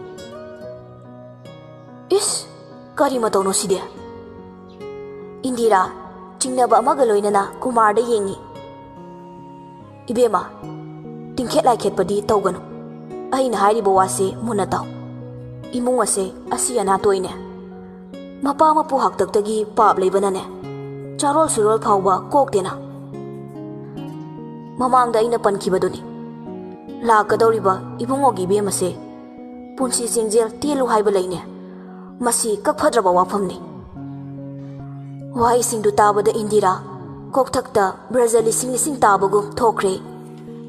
"ꯏꯁ, ꯀꯔꯤ ꯃꯇꯧꯅꯣ ꯁꯤꯗꯤ?" ꯏꯟꯗꯤꯔꯥ ꯆꯤꯡꯅꯕ ꯑꯃꯒ ꯂꯣꯏꯅꯅ ꯀꯨꯃꯥꯔꯗ ꯌꯦꯡꯏ꯫ "ꯏꯕꯦꯝꯃ, ꯇꯤꯡꯈꯦꯠ ꯂꯥꯏꯈꯦꯠꯄꯗꯤ ꯇꯧꯒꯅꯨ꯫ ꯑꯩꯅ ꯍꯥꯏꯔꯤꯕ ꯋꯥꯁꯦ ꯃꯨꯟꯅ ꯇꯥꯎ꯫ ꯏꯃꯨꯡ ꯑꯁꯦ ꯑꯁꯤ ꯑꯅꯥ ꯇꯣꯏꯅꯦ꯫ ꯃꯄꯥ ꯃꯄꯨ ꯍꯥꯛꯇꯛꯇꯒꯤ ꯄꯥꯞ ꯂꯩꯕꯅꯅꯦ, ꯆꯥꯔꯣꯜ ꯁꯨꯔꯣꯜ ꯐꯥꯎꯕ ꯀꯣꯛꯇꯦꯅ꯫ ꯃꯃꯥꯡꯗ ꯑꯩꯅ ꯄꯟꯈꯤꯕꯗꯨꯅꯤ, ꯂꯥꯛꯀꯗꯧꯔꯤꯕ ꯏꯕꯨꯡꯉꯣꯒꯤ ꯏꯕꯦꯝ ꯑꯁꯦ ꯄꯨꯟꯁꯤ ꯆꯦꯡꯖꯦꯜ ꯇꯦꯜꯂꯨ ꯍꯥꯏꯕ ꯂꯩꯅꯦ꯫ ꯃꯁꯤ ꯀꯛꯐꯗ꯭ꯔꯕ ꯋꯥꯐꯝꯅꯤ꯫" ꯋꯥꯍꯩꯁꯤꯡꯗꯨ ꯇꯥꯕꯗ ꯏꯟꯗꯤꯔꯥ ꯀꯣꯛꯊꯛꯇ ꯕ꯭ꯔꯖ ꯂꯤꯁꯤꯡ ꯂꯤꯁꯤꯡ ꯇꯥꯕꯒꯨꯝ ꯊꯣꯛꯈ꯭ꯔꯦ꯫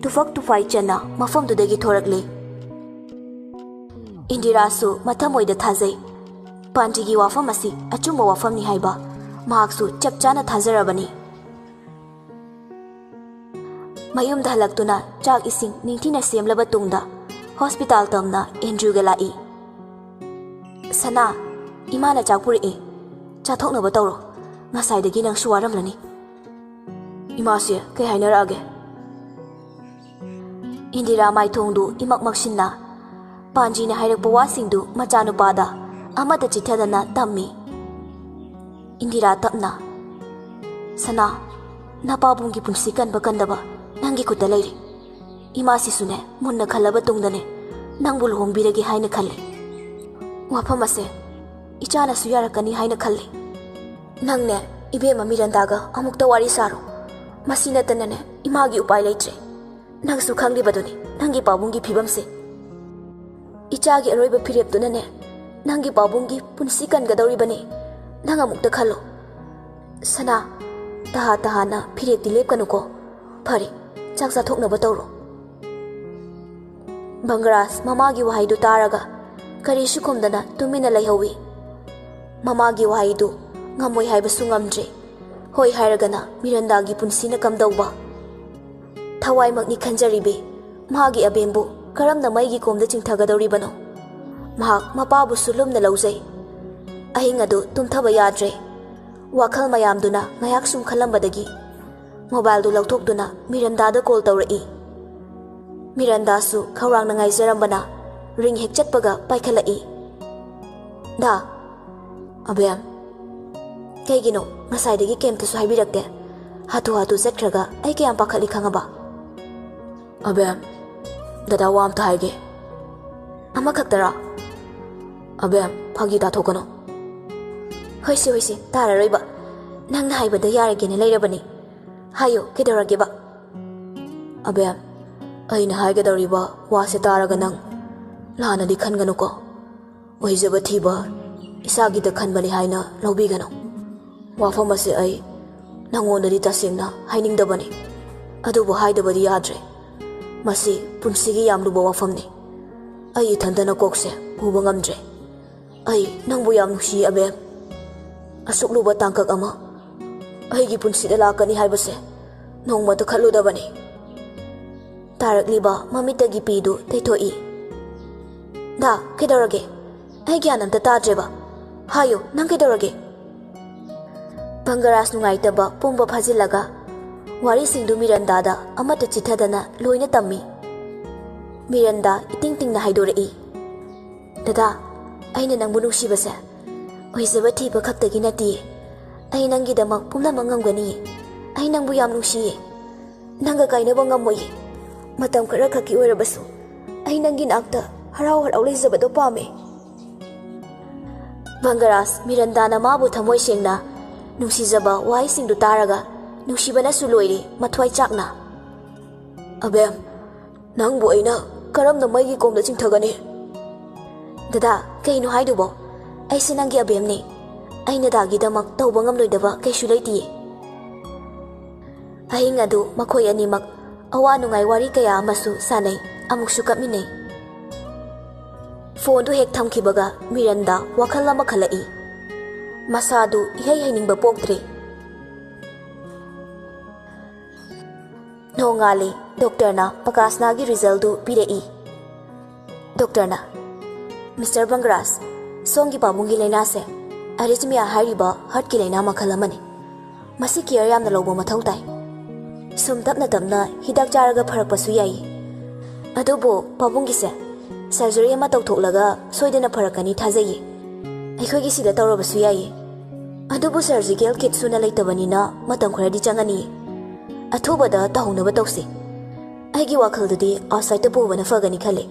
ꯇꯨꯐꯛ ꯇꯨꯐꯥꯏ ꯆꯟꯅ ꯃꯐꯝꯗꯨꯗꯒꯤ ꯊꯣꯔꯛꯂꯦ꯫ ꯏꯟꯗꯤꯔꯥꯁꯨ ꯃꯊꯃꯣꯏꯗ ꯊꯥꯖꯩ꯫ ꯄꯥꯟꯇꯤꯒꯤ ꯋꯥꯐꯝ ꯑꯁꯤ ꯑꯆꯨꯝꯕ ꯋꯥꯐꯝꯅꯤ ꯍꯥꯏꯕ ꯃꯍꯥꯛꯁꯨ ꯆꯞ ꯆꯥꯅ ꯊꯥꯖꯔꯕꯅꯤ꯫ ꯃꯌꯨꯝꯗ ꯍꯜꯂꯛꯇꯨꯅ ꯆꯥꯛ ꯏꯁꯤꯡ ꯅꯤꯡꯊꯤꯅ ꯁꯦꯝꯂꯕ ꯇꯨꯡꯗ ꯍꯣꯁꯄꯤꯇꯥꯜ ꯇꯝꯅ ꯑꯦꯟꯗ꯭ꯔꯨꯒ ꯂꯥꯛꯏ꯫ "ꯁꯅꯥ, ꯏꯃꯥꯅ ꯆꯥꯛ ꯄꯨꯔꯛꯏ, ꯆꯥꯊꯣꯛꯅꯕ ꯇꯧꯔꯣ꯫ ꯉꯁꯥꯏꯗꯒꯤ ꯅꯪꯁꯨ ꯋꯥꯔꯝꯂꯅꯤ꯫" "ꯏꯃꯥꯁꯦ ꯀꯩ ꯍꯥꯏꯅꯔꯛꯑꯒꯦ?" ꯏꯟꯗꯤꯔꯥ ꯃꯥꯏꯊꯣꯡꯗꯨ ꯏꯃꯛ ꯃꯛꯁꯤꯟꯅ, ꯄꯥꯟꯖꯤꯅ ꯍꯥꯏꯔꯛꯄ ꯋꯥꯁꯤꯡꯗꯨ ꯃꯆꯥꯅꯨꯄꯥꯗ ꯑꯃꯠꯇ ꯆꯤꯠꯊꯗꯅ ꯇꯝꯃꯤ꯫ ꯏꯟꯗꯤꯔꯥ ꯇꯞꯅ, "ꯁꯅꯥ, ꯅꯄꯥꯕꯨꯡꯒꯤ ꯄꯨꯟꯁꯤ ꯀꯟꯕ ꯀꯟꯗꯕ ꯅꯪꯒꯤ ꯈꯨꯠꯇ ꯂꯩꯔꯦ꯫ ꯏꯃꯥꯁꯤꯁꯨꯅꯦ, ꯃꯨꯟꯅ ꯈꯜꯂꯕ ꯇꯨꯡꯗꯅꯦ, ꯅꯪꯕꯨ ꯂꯨꯍꯣꯡꯕꯤꯔꯒꯦ ꯍꯥꯏꯅ ꯈꯜꯂꯦ꯫ ꯋꯥꯐꯝ ꯑꯁꯦ ꯏꯆꯥꯅꯁꯨ ꯌꯥꯔꯛꯀꯅꯤ ꯍꯥꯏꯅ ꯈꯜꯂꯦ꯫ ꯅꯪꯅꯦ, ꯏꯕꯦꯝꯃ ꯃꯤꯔꯟꯗꯥꯒ ꯑꯃꯨꯛꯇ ꯋꯥꯔꯤ ꯁꯥꯔꯣ꯫ ꯃꯁꯤ ꯅꯠꯇꯅꯅꯦ, ꯏꯃꯥꯒꯤ ꯎꯄꯥꯏ ꯂꯩꯇ꯭ꯔꯦ꯫ ꯅꯪꯁꯨ ꯈꯪꯂꯤꯕꯗꯨꯅꯤ ꯅꯪꯒꯤ ꯄꯥꯕꯨꯡꯒꯤ ꯐꯤꯕꯝꯁꯦ꯫ ꯏꯆꯥꯒꯤ ꯑꯔꯣꯏꯕ ꯐꯤꯔꯦꯞꯇꯨꯅꯅꯦ, ꯅꯪꯒꯤ ꯄꯥꯕꯨꯡꯒꯤ ꯄꯨꯟꯁꯤ ꯀꯟꯒꯗꯧꯔꯤꯕꯅꯤ꯫ ꯅꯪ ꯑꯃꯨꯛꯇ ꯈꯜꯂꯣ꯫" "ꯁꯅꯥ, ꯇꯍꯥ ꯇꯍꯥꯅ ꯐꯤꯔꯦꯞꯇꯤ ꯂꯦꯞꯀꯅꯨꯀꯣ꯫ ꯐꯔꯦ, ꯆꯥꯛ ꯆꯥꯊꯣꯛꯅꯕ ꯇꯧꯔꯣ꯫" ꯕꯪꯒ꯭ꯔꯥꯁ ꯃꯃꯥꯒꯤ ꯋꯥꯍꯩꯗꯨ ꯇꯥꯔꯒ ꯀꯔꯤꯁꯨ ꯈꯨꯝꯗꯅ ꯇꯨꯃꯤꯟꯅ ꯂꯩꯍꯧꯏ꯫ ꯃꯃꯥꯒꯤ ꯋꯥꯍꯩꯗꯨ ꯉꯝꯃꯣꯏ ꯍꯥꯏꯕꯁꯨ ꯉꯝꯗ꯭ꯔꯦ꯫ ꯍꯣꯏ ꯍꯥꯏꯔꯒꯅ ꯃꯤꯔꯟꯗꯥꯒꯤ ꯄꯨꯟꯁꯤꯅ ꯀꯝꯗꯧꯕ? ꯊꯋꯥꯏꯃꯛꯅꯤ ꯈꯟꯖꯔꯤꯕꯤ꯫ ꯃꯥꯒꯤ ꯑꯕꯦꯝꯕꯨ ꯀꯔꯝꯅ ꯃꯩꯒꯤ ꯀꯣꯝꯗ ꯆꯤꯡꯊꯒꯗꯧꯔꯤꯕꯅꯣ? ꯃꯍꯥꯛ ꯃꯄꯥꯕꯨꯁꯨ ꯂꯨꯝꯅ ꯂꯧꯖꯩ꯫ ꯑꯍꯤꯡ ꯑꯗꯨ ꯇꯨꯝꯊꯕ ꯌꯥꯗ꯭ꯔꯦ꯫ ꯋꯥꯈꯜ ꯃꯌꯥꯝꯗꯨꯅ ꯉꯥꯏꯍꯥꯛ ꯁꯨꯝ ꯈꯜꯂꯝꯕꯗꯒꯤ ꯃꯣꯕꯥꯏꯜꯗꯨ ꯂꯧꯊꯣꯛꯇꯨꯅ ꯃꯤꯔꯟꯗꯥꯗ ꯀꯣꯜ ꯇꯧꯔꯛꯏ꯫ ꯃꯤꯔꯟꯗꯥꯁꯨ ꯈꯧꯔꯥꯡꯅ ꯉꯥꯏꯖꯔꯝꯕꯅ ꯔꯤꯡ ꯍꯦꯛ ꯆꯠꯄꯒ ꯄꯥꯏꯈꯠꯂꯛꯏ꯫ "ꯗꯥ꯫" "ꯑꯕꯦꯝ, ꯀꯩꯒꯤꯅꯣ ꯉꯁꯥꯏꯗꯒꯤ ꯀꯩꯝꯇꯁꯨ ꯍꯥꯏꯕꯤꯔꯛꯇꯦ? ꯍꯥꯊꯨ ꯍꯥꯊꯨ ꯆꯠꯈ꯭ꯔꯒ ꯑꯩ ꯀꯌꯥꯝ ꯄꯥꯈꯠꯂꯤ ꯈꯪꯉꯕ?" "ꯑꯕꯦꯝ, ꯗꯗꯥ ꯋꯥ ꯑꯝꯇ ꯍꯥꯏꯒꯦ꯫" "ꯑꯃꯈꯛꯇꯔꯥ?" "ꯑꯕꯦꯝ, ꯐꯥꯒꯤ ꯇꯥꯊꯣꯛꯀꯅꯨ꯫" "ꯍꯣꯏꯁꯦ, ꯍꯣꯏꯁꯦ, ꯇꯥꯔꯔꯣꯏꯕ꯫ ꯅꯪꯅ ꯍꯥꯏꯕꯗ ꯌꯥꯔꯒꯦꯅ ꯂꯩꯔꯕꯅꯤ꯫ ꯍꯥꯏꯌꯣ, ꯀꯩꯗꯧꯔꯒꯦꯕ?" "ꯑꯕꯦꯝ, ꯑꯩꯅ ꯍꯥꯏꯒꯗꯧꯔꯤꯕ ꯋꯥꯁꯦ ꯇꯥꯔꯒ ꯅꯪ ꯂꯥꯟꯅꯗꯤ ꯈꯟꯒꯅꯨꯀꯣ꯫ ꯑꯣꯏꯖꯕ ꯊꯤꯕ ꯏꯁꯥꯒꯤꯗ ꯈꯟꯕꯅꯤ ꯍꯥꯏꯅ ꯂꯧꯕꯤꯒꯅꯨ꯫ ꯋꯥꯐꯝ ꯑꯁꯤ ꯑꯩ ꯅꯪꯉꯣꯟꯗꯗꯤ ꯇꯁꯦꯡꯅ ꯍꯥꯏꯅꯤꯡꯗꯕꯅꯤ, ꯑꯗꯨꯕꯨ ꯍꯥꯏꯗꯕꯗꯤ ꯌꯥꯗ꯭ꯔꯦ꯫ ꯃꯁꯤ ꯄꯨꯟꯁꯤꯒꯤ ꯌꯥꯝ ꯂꯨꯕ ꯋꯥꯐꯝꯅꯤ꯫ ꯑꯩ ꯏꯊꯟꯇꯅ ꯀꯣꯛꯁꯦ ꯄꯨꯕ ꯉꯝꯗ꯭ꯔꯦ꯫ ꯑꯩ ꯅꯪꯕꯨ ꯌꯥꯝ ꯅꯨꯡꯁꯤ, ꯑꯕꯦꯝ꯫ ꯑꯁꯨꯛ ꯂꯨꯕ ꯇꯥꯡꯀꯛ ꯑꯃ ꯑꯩꯒꯤ ꯄꯨꯟꯁꯤꯗ ꯂꯥꯛꯀꯅꯤ ꯍꯥꯏꯕꯁꯦ ꯅꯣꯡꯃꯇ ꯈꯜꯂꯨꯗꯕꯅꯤ꯫" ꯇꯥꯔꯛꯂꯤꯕ ꯃꯃꯤꯠꯇꯒꯤ ꯄꯤꯗꯨ ꯇꯩꯊꯣꯛꯏ꯫ ꯗꯥ, ꯀꯩꯗꯧꯔꯒꯦ? ꯑꯩ ꯒ꯭ꯌꯥꯟ ꯑꯝꯇ ꯇꯥꯗ꯭ꯔꯦꯕ꯫ ꯍꯥꯏꯌꯨ, ꯅꯪ ꯀꯩꯗꯧꯔꯒꯦ? ꯕꯪꯒꯔꯥꯖ ꯅꯨꯡꯉꯥꯏꯇꯕ ꯄꯨꯝꯕ ꯐꯥꯖꯤꯜꯂꯒ ꯋꯥꯔꯤꯁꯤꯡꯗꯨ ꯃꯤꯔꯟꯗꯥꯗ ꯑꯃꯠꯇ ꯆꯤꯠꯊꯗꯅ ꯂꯣꯏꯅ ꯇꯝꯃꯤ꯫ ꯃꯤꯔꯟꯗꯥ ꯏꯇꯤꯡ ꯇꯤꯡꯅ ꯍꯥꯏꯗꯣꯔꯛꯏ, "ꯗꯗꯥ, ꯑꯩꯅ ꯅꯪꯕꯨ ꯅꯨꯡꯁꯤꯕꯁꯦ ꯑꯣꯏꯖꯕ ꯊꯤꯕ ꯈꯛꯇꯒꯤ ꯅꯠꯇꯤꯌꯦ꯫ ꯑꯩ ꯅꯪꯒꯤꯗꯃꯛ ꯄꯨꯝꯅꯃꯛ ꯉꯝꯒꯅꯤꯌꯦ꯫ ꯑꯩ ꯅꯪꯕꯨ ꯌꯥꯝ ꯅꯨꯡꯁꯤꯌꯦ꯫ ꯅꯪꯒ ꯀꯥꯏꯅꯕ ꯉꯝꯃꯣꯏꯌꯦ꯫ ꯃꯇꯝ ꯈꯔ ꯈꯛꯀꯤ ꯑꯣꯏꯔꯕꯁꯨ ꯑꯩ ꯅꯪꯒꯤ ꯅꯥꯛꯇ ꯍꯔꯥꯎ ꯍꯔꯥꯎ ꯂꯩꯖꯕꯗꯣ ꯄꯥꯝꯃꯦ꯫" ꯕꯪꯒꯔꯥꯖ ꯃꯤꯔꯟꯗꯥꯅ ꯃꯥꯕꯨ ꯊꯃꯣꯏ ꯁꯦꯡꯅ ꯅꯨꯡꯁꯤꯖꯕ ꯋꯥꯍꯩꯁꯤꯡꯗꯨ ꯇꯥꯔꯒ ꯅꯨꯡꯁꯤꯕꯅꯁꯨ ꯂꯣꯏꯔꯦ, ꯃꯊ꯭ꯋꯥꯏ ꯆꯥꯛꯅ꯫ "ꯑꯕꯦꯝ, ꯅꯪꯕꯨ ꯑꯩꯅ ꯀꯔꯝꯅ ꯃꯩꯒꯤ ꯀꯣꯝꯗ ꯆꯤꯡꯊꯒꯅꯤ?" "ꯗꯗꯥ, ꯀꯩꯅꯣ ꯍꯥꯏꯗꯨꯕꯣ? ꯑꯩꯁꯦ ꯅꯪꯒꯤ ꯑꯕꯦꯝꯅꯦ꯫ ꯑꯩꯅ ꯗꯥꯒꯤꯗꯃꯛ ꯇꯧꯕ ꯉꯝꯂꯣꯏꯗꯕ ꯀꯩꯁꯨ ꯂꯩꯇꯤꯌꯦ꯫" ꯑꯍꯤꯡ ꯑꯗꯨ ꯃꯈꯣꯏ ꯑꯅꯤꯃꯛ ꯑꯋꯥ ꯅꯨꯡꯉꯥꯏ ꯋꯥꯔꯤ ꯀꯌꯥ ꯑꯃꯁꯨ ꯁꯥꯟꯅꯩ, ꯑꯃꯨꯛꯁꯨ ꯀꯞꯃꯤꯟꯅꯩ꯫ ꯐꯣꯟꯗꯨ ꯍꯦꯛ ꯊꯝꯈꯤꯕꯒ ꯃꯤꯔꯟꯗꯥ ꯋꯥꯈꯜ ꯑꯃ ꯈꯜꯂꯛꯏ꯫ ꯃꯁꯥꯗꯨ ꯏꯍꯩ ꯍꯩꯅꯤꯡꯕ ꯄꯣꯛꯇ꯭ꯔꯦ꯫ ꯅꯣꯡꯉꯥꯜꯂꯤ, ꯗꯣꯛꯇꯔꯅ ꯄꯀꯥꯁꯅꯥꯒꯤ ꯔꯤꯖꯜꯗꯨ ꯄꯤꯔꯛꯏ꯫ ꯗꯣꯛꯇꯔꯅ, "ꯃꯤꯁꯇꯔ ꯕꯪꯒ꯭ꯔꯥꯁ, ꯁꯣꯝꯒꯤ ꯄꯥꯕꯨꯡꯒꯤ ꯂꯥꯏꯅꯥꯁꯦ ꯑꯔꯤꯊꯃꯤꯌꯥ ꯍꯥꯏꯔꯤꯕ ꯍꯥꯔꯠꯀꯤ ꯂꯥꯏꯅꯥ ꯃꯈꯜ ꯑꯃꯅꯤ꯫ ꯃꯁꯤ ꯀꯤꯌꯔ ꯌꯥꯝꯅ ꯂꯧꯕ ꯃꯊꯧ ꯇꯥꯏ꯫ ꯁꯨꯝ ꯇꯞꯅ ꯇꯞꯅ ꯍꯤꯗꯥꯛ ꯆꯥꯔꯒ ꯐꯔꯛꯄꯁꯨ ꯌꯥꯏ꯫ ꯑꯗꯨꯕꯨ ꯄꯥꯕꯨꯡꯒꯤꯁꯦ ꯁꯔꯖꯔꯤ ꯑꯃ ꯇꯧꯊꯣꯛꯂꯒ ꯁꯣꯏꯗꯅ ꯐꯔꯛꯀꯅꯤ ꯊꯥꯖꯩꯌꯦ꯫ ꯑꯩꯈꯣꯏꯒꯤ ꯁꯤꯗ ꯇꯧꯔꯕꯁꯨ ꯌꯥꯏꯌꯦ꯫ ꯑꯗꯨꯕꯨ ꯁꯔꯖꯤꯀꯦꯜ ꯀꯤꯠ ꯁꯨꯅ ꯂꯩꯇꯕꯅꯤꯅ ꯃꯇꯝ ꯈꯔꯗꯤ ꯆꯪꯒꯅꯤꯌꯦ꯫ ꯑꯊꯨꯕꯗ ꯇꯧꯍꯧꯅꯕ ꯇꯧꯁꯤ꯫ ꯑꯩꯒꯤ ꯋꯥꯈꯜꯗꯗꯤ ꯑꯥꯎꯠꯁꯥꯏꯗꯇ ꯄꯨꯕꯅ ꯐꯒꯅꯤ ꯈꯜꯂꯦ꯫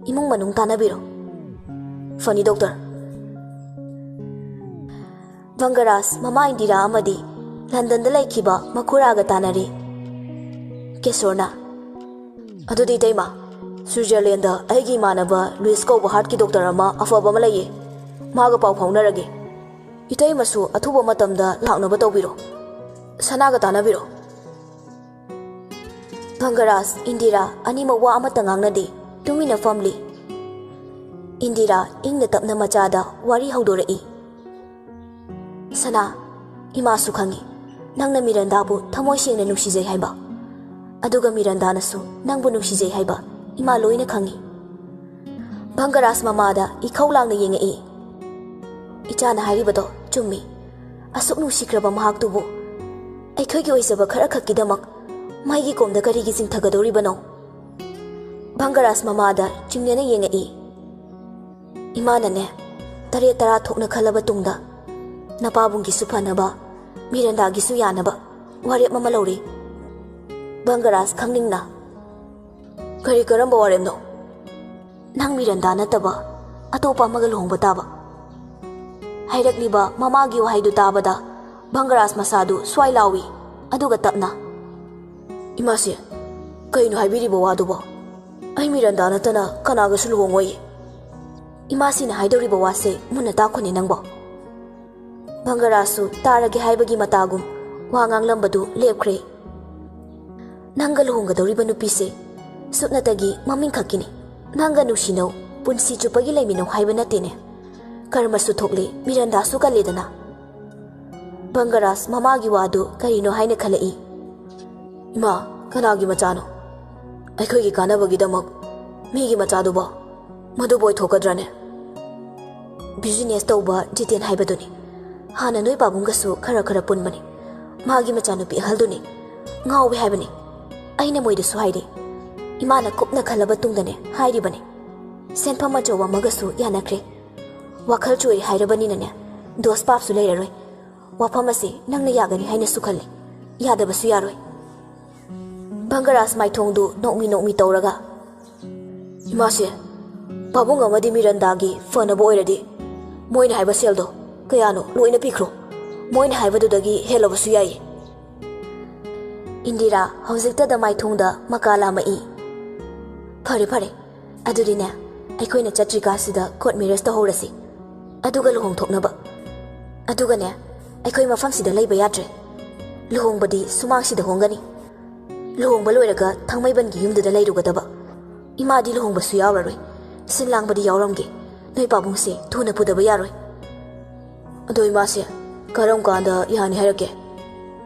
ꯏꯃꯨꯡ ꯃꯅꯨꯡ ꯇꯥꯟꯅꯕꯤꯔꯣ꯫" "ꯐꯅꯤ, ꯗꯣꯛꯇꯔ꯫" ꯕꯪꯒꯔꯥꯖ ꯃꯃꯥ ꯏꯟꯗꯤꯔꯥ ꯑꯃꯗꯤ ꯂꯟꯗꯟꯗ ꯂꯩꯈꯤꯕ ꯃꯈꯨꯔꯥꯒ ꯇꯥꯟꯅꯔꯤ꯫ ꯀꯦꯁꯣꯔꯅ, "ꯑꯗꯨꯗꯤ ꯏꯇꯩꯃ, ꯁ꯭ꯋꯤꯖꯔꯂꯦꯟꯗ ꯑꯩꯒꯤ ꯏꯃꯥꯟꯅꯕ ꯂꯨꯏꯁ ꯀꯧꯕ ꯍꯥꯔꯠꯀꯤ ꯗꯣꯛꯇꯔ ꯑꯃ ꯑꯐꯕ ꯑꯃ ꯂꯩꯌꯦ꯫ ꯃꯥꯒ ꯄꯥꯎ ꯐꯥꯎꯅꯔꯒꯦ꯫ ꯏꯇꯩꯃꯁꯨ ꯑꯊꯨꯕ ꯃꯇꯝꯗ ꯂꯥꯛꯅꯕ ꯇꯧꯕꯤꯔꯣ꯫ ꯁꯅꯥꯒ ꯇꯥꯟꯅꯕꯤꯔꯣ꯫" ꯕꯪꯒꯔꯥꯖ, ꯏꯟꯗꯤꯔꯥ ꯑꯅꯤꯃꯛ ꯋꯥ ꯑꯃꯠꯇ ꯉꯥꯡꯅꯗꯦ, ꯇꯨꯃꯤꯟꯅ ꯐꯝꯂꯤ꯫ ꯏꯟꯗꯤꯔꯥ ꯏꯪꯅ ꯇꯞꯅ ꯃꯆꯥꯗ ꯋꯥꯔꯤ ꯍꯧꯗꯣꯔꯛꯏ꯫ "ꯁꯅꯥ, ꯏꯃꯥꯁꯨ ꯈꯪꯏ ꯅꯪꯅ ꯃꯤꯔꯟꯗꯥꯕꯨ ꯊꯃꯣꯏ ꯁꯦꯡꯅ ꯅꯨꯡꯁꯤꯖꯩ ꯍꯥꯏꯕ꯫ ꯑꯗꯨꯒ ꯃꯤꯔꯟꯗꯥꯅꯁꯨ ꯅꯪꯕꯨ ꯅꯨꯡꯁꯤꯖꯩ ꯍꯥꯏꯕ ꯏꯃꯥ ꯂꯣꯏꯅ ꯈꯪꯏ꯫ ꯚꯪꯒꯔꯥꯖ ꯃꯃꯥꯗ ꯏꯈꯧ ꯂꯥꯡꯅ ꯌꯦꯡꯉꯛꯏ꯫ "ꯏꯆꯥꯅ ꯍꯥꯏꯔꯤꯕꯗꯣ ꯆꯨꯝꯃꯤ꯫ ꯑꯁꯨꯛ ꯅꯨꯡꯁꯤꯈ꯭ꯔꯕ ꯃꯍꯥꯛꯇꯨꯕꯨ ꯑꯩꯈꯣꯏꯒꯤ ꯑꯣꯏꯖꯕ ꯈꯔ ꯈꯛꯀꯤꯗꯃꯛ ꯃꯩꯒꯤ ꯀꯣꯝꯗ ꯀꯔꯤꯒꯤ ꯆꯤꯡꯊꯒꯗꯧꯔꯤꯕꯅꯣ?" ꯚꯪꯒꯔꯥꯖ ꯃꯃꯥꯗ ꯆꯤꯡꯅꯅ ꯌꯦꯡꯉꯛꯏ꯫ "ꯏꯃꯥꯅꯅꯦ, ꯇꯔꯦꯠ ꯇꯔꯥ ꯊꯣꯛꯅ ꯈꯜꯂꯕ ꯇꯨꯡꯗ ꯅꯄꯥꯕꯨꯡꯒꯤꯁꯨ ꯐꯅꯕ, ꯃꯤꯔꯟꯗꯥꯒꯤꯁꯨ ꯌꯥꯅꯕ ꯋꯥꯔꯦꯞ ꯑꯃ ꯂꯧꯔꯤ꯫" ꯚꯪꯒꯔꯥꯖ ꯈꯪꯅꯤꯡꯅ, "ꯀꯔꯤ ꯀꯔꯝꯕ ꯋꯥꯔꯦꯞꯅꯣ?" "ꯅꯪ ꯃꯤꯔꯟꯗꯥ ꯅꯠꯇꯕ ꯑꯇꯣꯞꯄ ꯑꯃꯒ ꯂꯨꯍꯣꯡꯕ ꯇꯥꯕ꯫" ꯍꯥꯏꯔꯛꯂꯤꯕ ꯃꯃꯥꯒꯤ ꯋꯥꯍꯩꯗꯨ ꯇꯥꯕꯗ ꯚꯪꯒꯔꯥꯖ ꯃꯁꯥꯗꯨ ꯁ꯭ꯋꯥꯏ ꯂꯥꯎꯏ, ꯑꯗꯨꯒ ꯇꯞꯅ, "ꯏꯃꯥꯁꯦ, ꯀꯩꯅꯣ ꯍꯥꯏꯕꯤꯔꯤꯕ ꯋꯥꯗꯨꯕꯣ? ꯑꯩ ꯃꯤꯔꯟꯗꯥ ꯅꯠꯇꯅ ꯀꯅꯥꯒꯁꯨ ꯂꯨꯍꯣꯡꯉꯣꯏ꯫" "ꯏꯃꯥꯁꯤꯅ ꯍꯥꯏꯗꯧꯔꯤꯕ ꯋꯥꯁꯦ ꯃꯨꯟꯅ ꯇꯥꯈꯣꯅꯦ ꯅꯪꯕꯣ꯫" ꯚꯪꯒꯔꯥꯖꯁꯨ ꯇꯥꯔꯒꯦ ꯍꯥꯏꯕꯒꯤ ꯃꯇꯥꯒꯨꯝ ꯋꯥ ꯉꯥꯡꯂꯝꯕꯗꯨ ꯂꯦꯞꯈ꯭ꯔꯦ꯫ "ꯅꯪꯒ ꯂꯨꯍꯣꯡꯒꯗꯧꯔꯤꯕ ꯅꯨꯄꯤꯁꯦ ꯁꯨꯞꯅꯇꯒꯤ ꯃꯃꯤꯡ ꯈꯛꯀꯤꯅꯤ꯫ ꯅꯪꯒ ꯅꯨꯡꯁꯤꯅꯧ, ꯄꯨꯟꯁꯤ ꯆꯨꯞꯄꯒꯤ ꯂꯩꯃꯤꯟꯅꯧ ꯍꯥꯏꯕ ꯅꯠꯇꯦꯅꯦ꯫ ꯀꯔꯃꯁꯨ ꯊꯣꯛꯂꯦ, ꯃꯤꯔꯟꯗꯥꯁꯨ ꯀꯜꯂꯦꯗꯅ꯫" ꯚꯪꯒꯔꯥꯖ ꯃꯃꯥꯒꯤ ꯋꯥꯗꯨ ꯀꯔꯤꯅꯣ ꯍꯥꯏꯅ ꯈꯜꯂꯛꯏ꯫ "ꯏꯃꯥ, ꯀꯅꯥꯒꯤ ꯃꯆꯥꯅꯣ? ꯑꯩꯈꯣꯏꯒꯤ ꯀꯥꯟꯅꯕꯒꯤꯗꯃꯛ ꯃꯤꯒꯤ ꯃꯆꯥꯗꯨꯕꯣ? ꯃꯗꯨꯕꯨ ꯑꯣꯏꯊꯣꯛꯀꯗ꯭ꯔꯅꯦ?" "ꯕꯤꯖꯤꯅꯦꯁ ꯇꯧꯕ ꯖꯤꯇꯦꯟ ꯍꯥꯏꯕꯗꯨꯅꯤ꯫ ꯍꯥꯟꯅ ꯅꯣꯏ ꯄꯥꯕꯨꯡꯒꯁꯨ ꯈꯔ ꯈꯔ ꯄꯨꯟꯕꯅꯤ꯫ ꯃꯥꯒꯤ ꯃꯆꯥꯅꯨꯄꯤ ꯑꯍꯜꯗꯨꯅꯤ꯫ ꯉꯥꯎꯋꯦ ꯍꯥꯏꯕꯅꯤ꯫ ꯑꯩꯅ ꯃꯣꯏꯗꯁꯨ ꯍꯥꯏꯔꯤ꯫ ꯏꯃꯥꯅ ꯀꯨꯞꯅ ꯈꯜꯂꯕ ꯇꯨꯡꯗꯅꯦ ꯍꯥꯏꯔꯤꯕꯅꯤ꯫ ꯁꯦꯟꯐꯝ ꯑꯆꯧꯕ ꯑꯃꯒꯁꯨ ꯌꯥꯅꯈ꯭ꯔꯦ꯫ ꯋꯥꯈꯜ ꯆꯣꯏꯔꯦ ꯍꯥꯏꯔꯕꯅꯤꯅꯅꯦ, ꯗꯣꯁ ꯄꯥꯞꯁꯨ ꯂꯩꯔꯔꯣꯏ꯫ ꯋꯥꯐꯝ ꯑꯁꯤ ꯅꯪꯅ ꯌꯥꯒꯅꯤ ꯍꯥꯏꯅꯁꯨ ꯈꯜꯂꯤ꯫ ꯌꯥꯗꯕꯁꯨ ꯌꯥꯔꯣꯏ꯫" ꯚꯪꯒꯔꯥꯖ ꯃꯥꯏꯊꯣꯡꯗꯨ ꯅꯣꯛꯃꯤ ꯅꯣꯛꯃꯤ ꯇꯧꯔꯒ, "ꯏꯃꯥꯁꯦ, ꯄꯥꯕꯨꯡ ꯑꯃꯗꯤ ꯃꯤꯔꯟꯗꯥꯒꯤ ꯐꯅꯕ ꯑꯣꯏꯔꯗꯤ ꯃꯣꯏꯅ ꯍꯥꯏꯕ ꯁꯦꯜꯗꯣ ꯀꯌꯥꯅꯣ ꯂꯣꯏꯅ ꯄꯤꯈ꯭ꯔꯣ꯫ ꯃꯣꯏꯅ ꯍꯥꯏꯕꯗꯨꯗꯒꯤ ꯍꯦꯜꯂꯕꯁꯨ ꯌꯥꯏ꯫" ꯏꯟꯗꯤꯔꯥ ꯍꯧꯖꯤꯛꯇꯗ ꯃꯥꯏꯊꯣꯡꯗ ꯃꯀꯥ ꯂꯥꯝꯃꯛꯏ꯫ "ꯐꯔꯦ, ꯐꯔꯦ꯫ ꯑꯗꯨꯗꯤꯅꯦ, ꯑꯩꯈꯣꯏꯅ ꯆꯠꯇ꯭ꯔꯤꯀꯥꯟꯁꯤꯗ ꯀꯣꯔꯠ ꯃꯦꯔꯦꯖ ꯇꯧꯍꯧꯔꯁꯤ꯫ ꯑꯗꯨꯒ ꯂꯨꯍꯣꯡꯊꯣꯛꯅꯕ꯫ ꯑꯗꯨꯒꯅꯦ, ꯑꯩꯈꯣꯏ ꯃꯐꯝꯁꯤꯗ ꯂꯩꯕ ꯌꯥꯗ꯭ꯔꯦ꯫ ꯂꯨꯍꯣꯡꯕꯗꯤ ꯁꯨꯃꯥꯡꯁꯤꯗ ꯍꯣꯡꯒꯅꯤ꯫ ꯂꯨꯍꯣꯡꯕ ꯂꯣꯏꯔꯒ ꯊꯥꯡꯃꯩꯕꯟꯒꯤ ꯌꯨꯝꯗꯨꯗ ꯂꯩꯔꯨꯒꯗꯕ꯫ ꯏꯃꯥꯗꯤ ꯂꯨꯍꯣꯡꯕꯁꯨ ꯌꯥꯎꯔꯔꯣꯏ꯫ ꯁꯤꯟ ꯂꯥꯡꯕꯗꯤ ꯌꯥꯎꯔꯝꯒꯦ꯫ ꯅꯣꯏ ꯄꯥꯕꯨꯡꯁꯦ ꯊꯨꯅ ꯄꯨꯗꯕ ꯌꯥꯔꯣꯏ꯫" "ꯑꯗꯣ ꯏꯃꯥꯁꯦ ꯀꯔꯝ ꯀꯥꯟꯗ ꯌꯥꯅꯤ ꯍꯥꯏꯔꯛꯀꯦ?"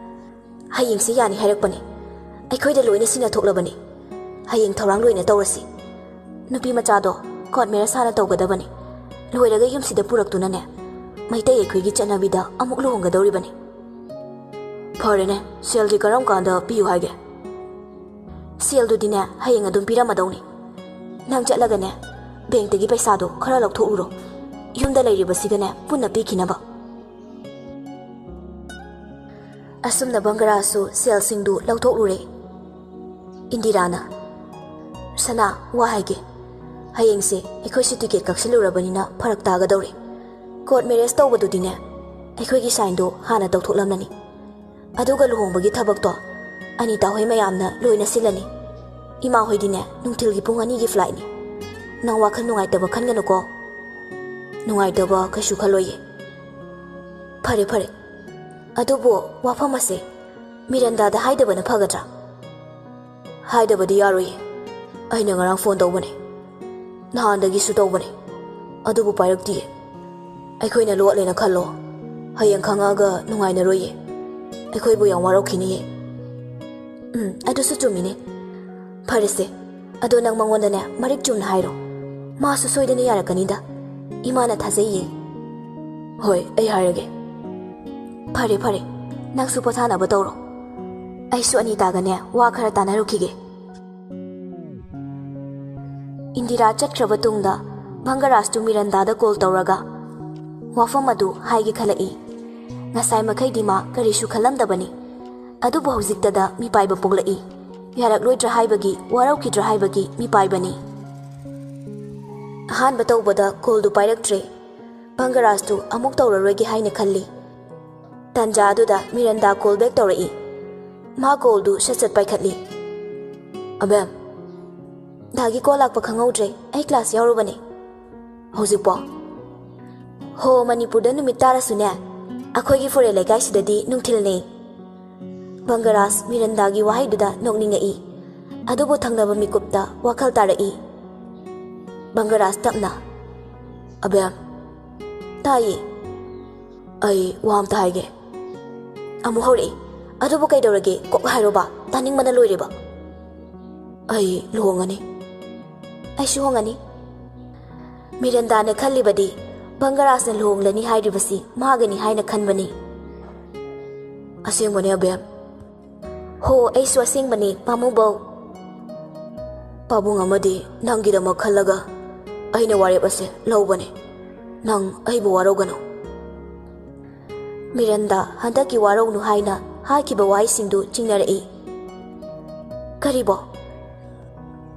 "ꯍꯌꯦꯡꯁꯦ ꯌꯥꯅꯤ ꯍꯥꯏꯔꯛꯄꯅꯦ꯫ ꯑꯩꯈꯣꯏꯗ ꯂꯣꯏꯅ ꯁꯤꯟꯅꯊꯣꯛꯂꯕꯅꯦ꯫ ꯍꯌꯦꯡ ꯊꯧꯔꯥꯡ ꯂꯣꯏꯅ ꯇꯧꯔꯁꯤ꯫ ꯅꯨꯄꯤ ꯃꯆꯥꯗꯣ ꯀꯣꯔꯠ ꯃꯦꯔꯦꯖ ꯍꯥꯟꯅ ꯇꯧꯒꯗꯕꯅꯤ꯫ ꯂꯣꯏꯔꯒ ꯌꯨꯝꯁꯤꯗ ꯄꯨꯔꯛꯇꯨꯅꯅꯦ, ꯃꯩꯇꯩ ꯑꯩꯈꯣꯏꯒꯤ ꯆꯠꯅꯕꯤꯗ ꯑꯃꯨꯛ ꯂꯨꯍꯣꯡꯒꯗꯧꯔꯤꯕꯅꯤ꯫ ꯐꯔꯦꯅꯦ, ꯁꯦꯜꯗꯤ ꯀꯔꯝ ꯀꯥꯟꯗ ꯄꯤꯌꯨ ꯍꯥꯏꯒꯦ? ꯁꯦꯜꯗꯨꯗꯤꯅꯦ, ꯍꯌꯦꯡ ꯑꯗꯨꯝ ꯄꯤꯔꯝꯃꯗꯧꯅꯤ꯫ ꯅꯪ ꯆꯠꯂꯒꯅꯦ, ꯕꯦꯡꯛꯇꯒꯤ ꯄꯩꯁꯥꯗꯣ ꯈꯔ ꯂꯧꯊꯣꯛꯎꯔꯣ꯫ ꯌꯨꯝꯗ ꯂꯩꯔꯤꯕꯁꯤꯒꯅꯦ, ꯄꯨꯟꯅ ꯄꯤꯈꯤꯅꯕ꯫ ꯑꯁꯨꯝꯅ ꯕꯪꯒꯔꯥꯖꯁꯨ ꯁꯦꯜꯁꯤꯡꯗꯨ ꯂꯧꯊꯣꯛꯂꯨꯔꯦ꯫ ꯏꯟꯗꯤꯔꯥꯅ, "ꯁꯅꯥ, ꯋꯥ ꯍꯥꯏꯒꯦ꯫ ꯍꯌꯦꯡꯁꯦ ꯑꯩꯈꯣꯏꯁꯨ ꯇꯤꯀꯦꯠ ꯀꯛꯁꯤꯜꯂꯨꯔꯕꯅꯤꯅ ꯐꯔꯛ ꯇꯥꯒꯗꯧꯔꯦ꯫ ꯀꯣꯔꯠ ꯃꯦꯔꯦꯖ ꯇꯧꯕꯗꯨꯗꯤꯅꯦ, ꯑꯩꯈꯣꯏꯒꯤ ꯁꯥꯏꯟꯗꯣ ꯍꯥꯟꯅ ꯇꯧꯊꯣꯛꯂꯝꯂꯅꯤ꯫ ꯑꯗꯨꯒ ꯂꯨꯍꯣꯡꯕꯒꯤ ꯊꯕꯛꯇꯣ ꯑꯅꯤꯇꯥ ꯍꯣꯏ ꯃꯌꯥꯝꯅ ꯂꯣꯏꯅ ꯁꯤꯜꯂꯅꯤ꯫ ꯏꯃꯥ ꯍꯣꯏꯗꯤꯅꯦ, ꯅꯨꯡꯊꯤꯜꯒꯤ ꯄꯨꯡ ꯑꯅꯤꯒꯤ ꯐ꯭ꯂꯥꯏꯠꯅꯤ꯫ ꯅꯪ ꯋꯥꯈꯜ ꯅꯨꯡꯉꯥꯏꯇꯕ ꯈꯟꯒꯅꯨꯀꯣ꯫" "ꯅꯨꯡꯉꯥꯏꯇꯕ ꯀꯩꯁꯨ ꯈꯜꯂꯣꯏꯌꯦ꯫" "ꯐꯔꯦ, ꯐꯔꯦ꯫ ꯑꯗꯨꯕꯨ ꯋꯥꯐꯝ ꯑꯁꯦ ꯃꯤꯔꯟꯗꯥꯗ ꯍꯥꯏꯗꯕꯅ ꯐꯒꯗ꯭ꯔꯥ?" "ꯍꯥꯏꯗꯕꯗꯤ ꯌꯥꯔꯣꯏꯌꯦ꯫ ꯑꯩꯅ ꯉꯔꯥꯡ ꯐꯣꯟ ꯇꯧꯕꯅꯦ꯫ ꯅꯍꯥꯟꯗꯒꯤꯁꯨ ꯇꯧꯕꯅꯦ꯫ ꯑꯗꯨꯕꯨ ꯄꯥꯏꯔꯛꯇꯤꯌꯦ꯫ ꯑꯩꯈꯣꯏꯅ ꯂꯣꯠꯂꯦꯅ ꯈꯜꯂꯣ꯫ ꯍꯌꯦꯡ ꯈꯪꯉꯛꯑꯒ ꯅꯨꯡꯉꯥꯏꯅꯔꯣꯏꯌꯦ꯫ ꯑꯩꯈꯣꯏꯕꯨ ꯌꯥꯝ ꯋꯥꯔꯧꯈꯤꯅꯤꯌꯦ꯫" "ꯎꯝ, ꯑꯗꯨꯁꯨ ꯆꯨꯝꯃꯤꯅꯦ꯫ ꯐꯔꯦꯁꯦ, ꯑꯗꯣ ꯅꯪ ꯃꯉꯣꯟꯗꯅꯦ ꯃꯔꯤꯛ ꯆꯨꯝꯅ ꯍꯥꯏꯔꯣ꯫ ꯃꯥꯁꯨ ꯁꯣꯏꯗꯅ ꯌꯥꯔꯛꯀꯅꯤꯗ꯫ ꯏꯃꯥꯅ ꯊꯥꯖꯩꯌꯦ꯫" "ꯍꯣꯏ, ꯑꯩ ꯍꯥꯏꯔꯒꯦ꯫" "ꯐꯔꯦ, ꯐꯔꯦ꯫ ꯅꯪꯁꯨ ꯄꯣꯊꯥꯅꯕ ꯇꯧꯔꯣ꯫ ꯑꯩꯁꯨ ꯑꯅꯤꯇꯥꯒꯅꯦ ꯋꯥ ꯈꯔ ꯇꯥꯟꯅꯔꯨꯈꯤꯒꯦ꯫" ꯏꯟꯗꯤꯔꯥ ꯆꯠꯈ꯭ꯔꯕ ꯇꯨꯡꯗ ꯚꯪꯒꯔꯥꯖꯇꯨ ꯃꯤꯔꯟꯗꯥꯗ ꯀꯣꯜ ꯇꯧꯔꯒ ꯋꯥꯐꯝ ꯑꯗꯨ ꯍꯥꯏꯒꯦ ꯈꯜꯂꯛꯏ꯫ ꯉꯁꯥꯏ ꯃꯈꯩꯗꯤ ꯃꯥ ꯀꯔꯤꯁꯨ ꯈꯜꯂꯝꯗꯕꯅꯤ꯫ ꯑꯗꯨꯕꯨ ꯍꯧꯖꯤꯛꯇꯗ ꯃꯤꯄꯥꯏꯕ ꯄꯣꯛꯂꯛꯏ꯫ ꯌꯥꯔꯛꯂꯣꯏꯗ꯭ꯔꯥ ꯍꯥꯏꯕꯒꯤ, ꯋꯥꯔꯧꯈꯤꯗ꯭ꯔꯥ ꯍꯥꯏꯕꯒꯤ ꯃꯤꯄꯥꯏꯕꯅꯤ꯫ ꯑꯍꯥꯟꯕ ꯇꯧꯕꯗ ꯀꯣꯜꯗꯨ ꯄꯥꯏꯔꯛꯇ꯭ꯔꯦ꯫ ꯚꯪꯒꯔꯥꯖꯇꯨ ꯑꯃꯨꯛ ꯇꯧꯔꯔꯣꯏꯒꯦ ꯍꯥꯏꯅ ꯈꯜꯂꯤ꯫ ꯇꯥꯟꯖꯥ ꯑꯗꯨꯗ ꯃꯤꯔꯟꯗꯥ ꯀꯣꯜ ꯕꯦꯛ ꯇꯧꯔꯛꯏ꯫ ꯃꯥ ꯀꯣꯜꯗꯨ ꯁꯠ ꯁꯠ ꯄꯥꯏꯈꯠꯂꯤ꯫ "ꯑꯕꯦꯝ, ꯗꯥꯒꯤ ꯀꯣꯜ ꯂꯥꯛꯄ ꯈꯪꯍꯧꯗ꯭ꯔꯦ, ꯑꯩ ꯀ꯭ꯂꯥꯁ ꯌꯥꯎꯔꯨꯕꯅꯦ꯫" "ꯍꯧꯖꯤꯛꯄꯣ?" "ꯍꯣ, ꯃꯅꯤꯄꯨꯔꯗ ꯅꯨꯃꯤꯠ ꯇꯥꯔꯁꯨꯅꯦ, ꯑꯩꯈꯣꯏꯒꯤ ꯐꯣꯔꯦꯟ ꯂꯩꯀꯥꯏꯁꯤꯗꯗꯤ ꯅꯨꯡꯊꯤꯜꯅꯦ꯫" ꯕꯪꯒꯔꯥꯖ ꯃꯤꯔꯟꯗꯥꯒꯤ ꯋꯥꯍꯩꯗꯨꯗ ꯅꯣꯛꯅꯤꯡꯉꯛꯏ꯫ ꯑꯗꯨꯕꯨ ꯊꯪꯅꯕ ꯃꯤꯀꯨꯞꯇ ꯋꯥꯈꯜ ꯇꯥꯔꯛꯏ꯫ ꯕꯪꯒꯔꯥꯖ ꯇꯞꯅ, "ꯑꯕꯦꯝ꯫" "ꯇꯥꯏꯌꯦ꯫" "ꯑꯩ ꯋꯥ ꯑꯝꯇ ꯍꯥꯏꯒꯦ꯫" ꯑꯃꯨꯛ ꯍꯧꯔꯛꯏ꯫ "ꯑꯗꯨꯕꯨ ꯀꯩꯗꯧꯔꯒꯦ? ꯀꯣꯛ ꯍꯥꯏꯔꯣꯕ, ꯇꯥꯅꯤꯡꯕꯅ ꯂꯣꯏꯔꯦꯕ꯫" "ꯑꯩ ꯂꯨꯍꯣꯡꯉꯅꯤ꯫" "ꯑꯩꯁꯨ ꯍꯣꯡꯉꯅꯤ꯫" ꯃꯤꯔꯟꯗꯥꯅ ꯈꯜꯂꯤꯕꯗꯤ ꯕꯪꯒꯔꯥꯖꯅ ꯂꯨꯍꯣꯡꯂꯅꯤ ꯍꯥꯏꯔꯤꯕꯁꯤ ꯃꯥꯒꯅꯤ ꯍꯥꯏꯅ ꯈꯟꯕꯅꯤ꯫ "ꯑꯁꯦꯡꯕꯅꯦ ꯑꯕꯦꯝ?" "ꯍꯣ, ꯑꯩꯁꯨ ꯑꯁꯦꯡꯕꯅꯦ ꯄꯥꯝꯃꯨꯕꯧ꯫ ꯄꯥꯕꯨꯡ ꯑꯃꯗꯤ ꯅꯪꯒꯤꯗꯃꯛ ꯈꯜꯂꯒ ꯑꯩꯅ ꯋꯥꯔꯦꯞ ꯑꯁꯦ ꯂꯧꯕꯅꯦ꯫ ꯅꯪ ꯑꯩꯕꯨ ꯋꯥꯔꯧꯒꯅꯨ꯫" ꯃꯤꯔꯟꯗꯥ ꯍꯟꯗꯛꯀꯤ ꯋꯥꯔꯧꯅꯨ ꯍꯥꯏꯅ ꯍꯥꯏꯈꯤꯕ ꯋꯥꯍꯩꯁꯤꯡꯗꯨ ꯆꯤꯡꯅꯔꯛꯏ꯫ "ꯀꯔꯤꯕꯣ?"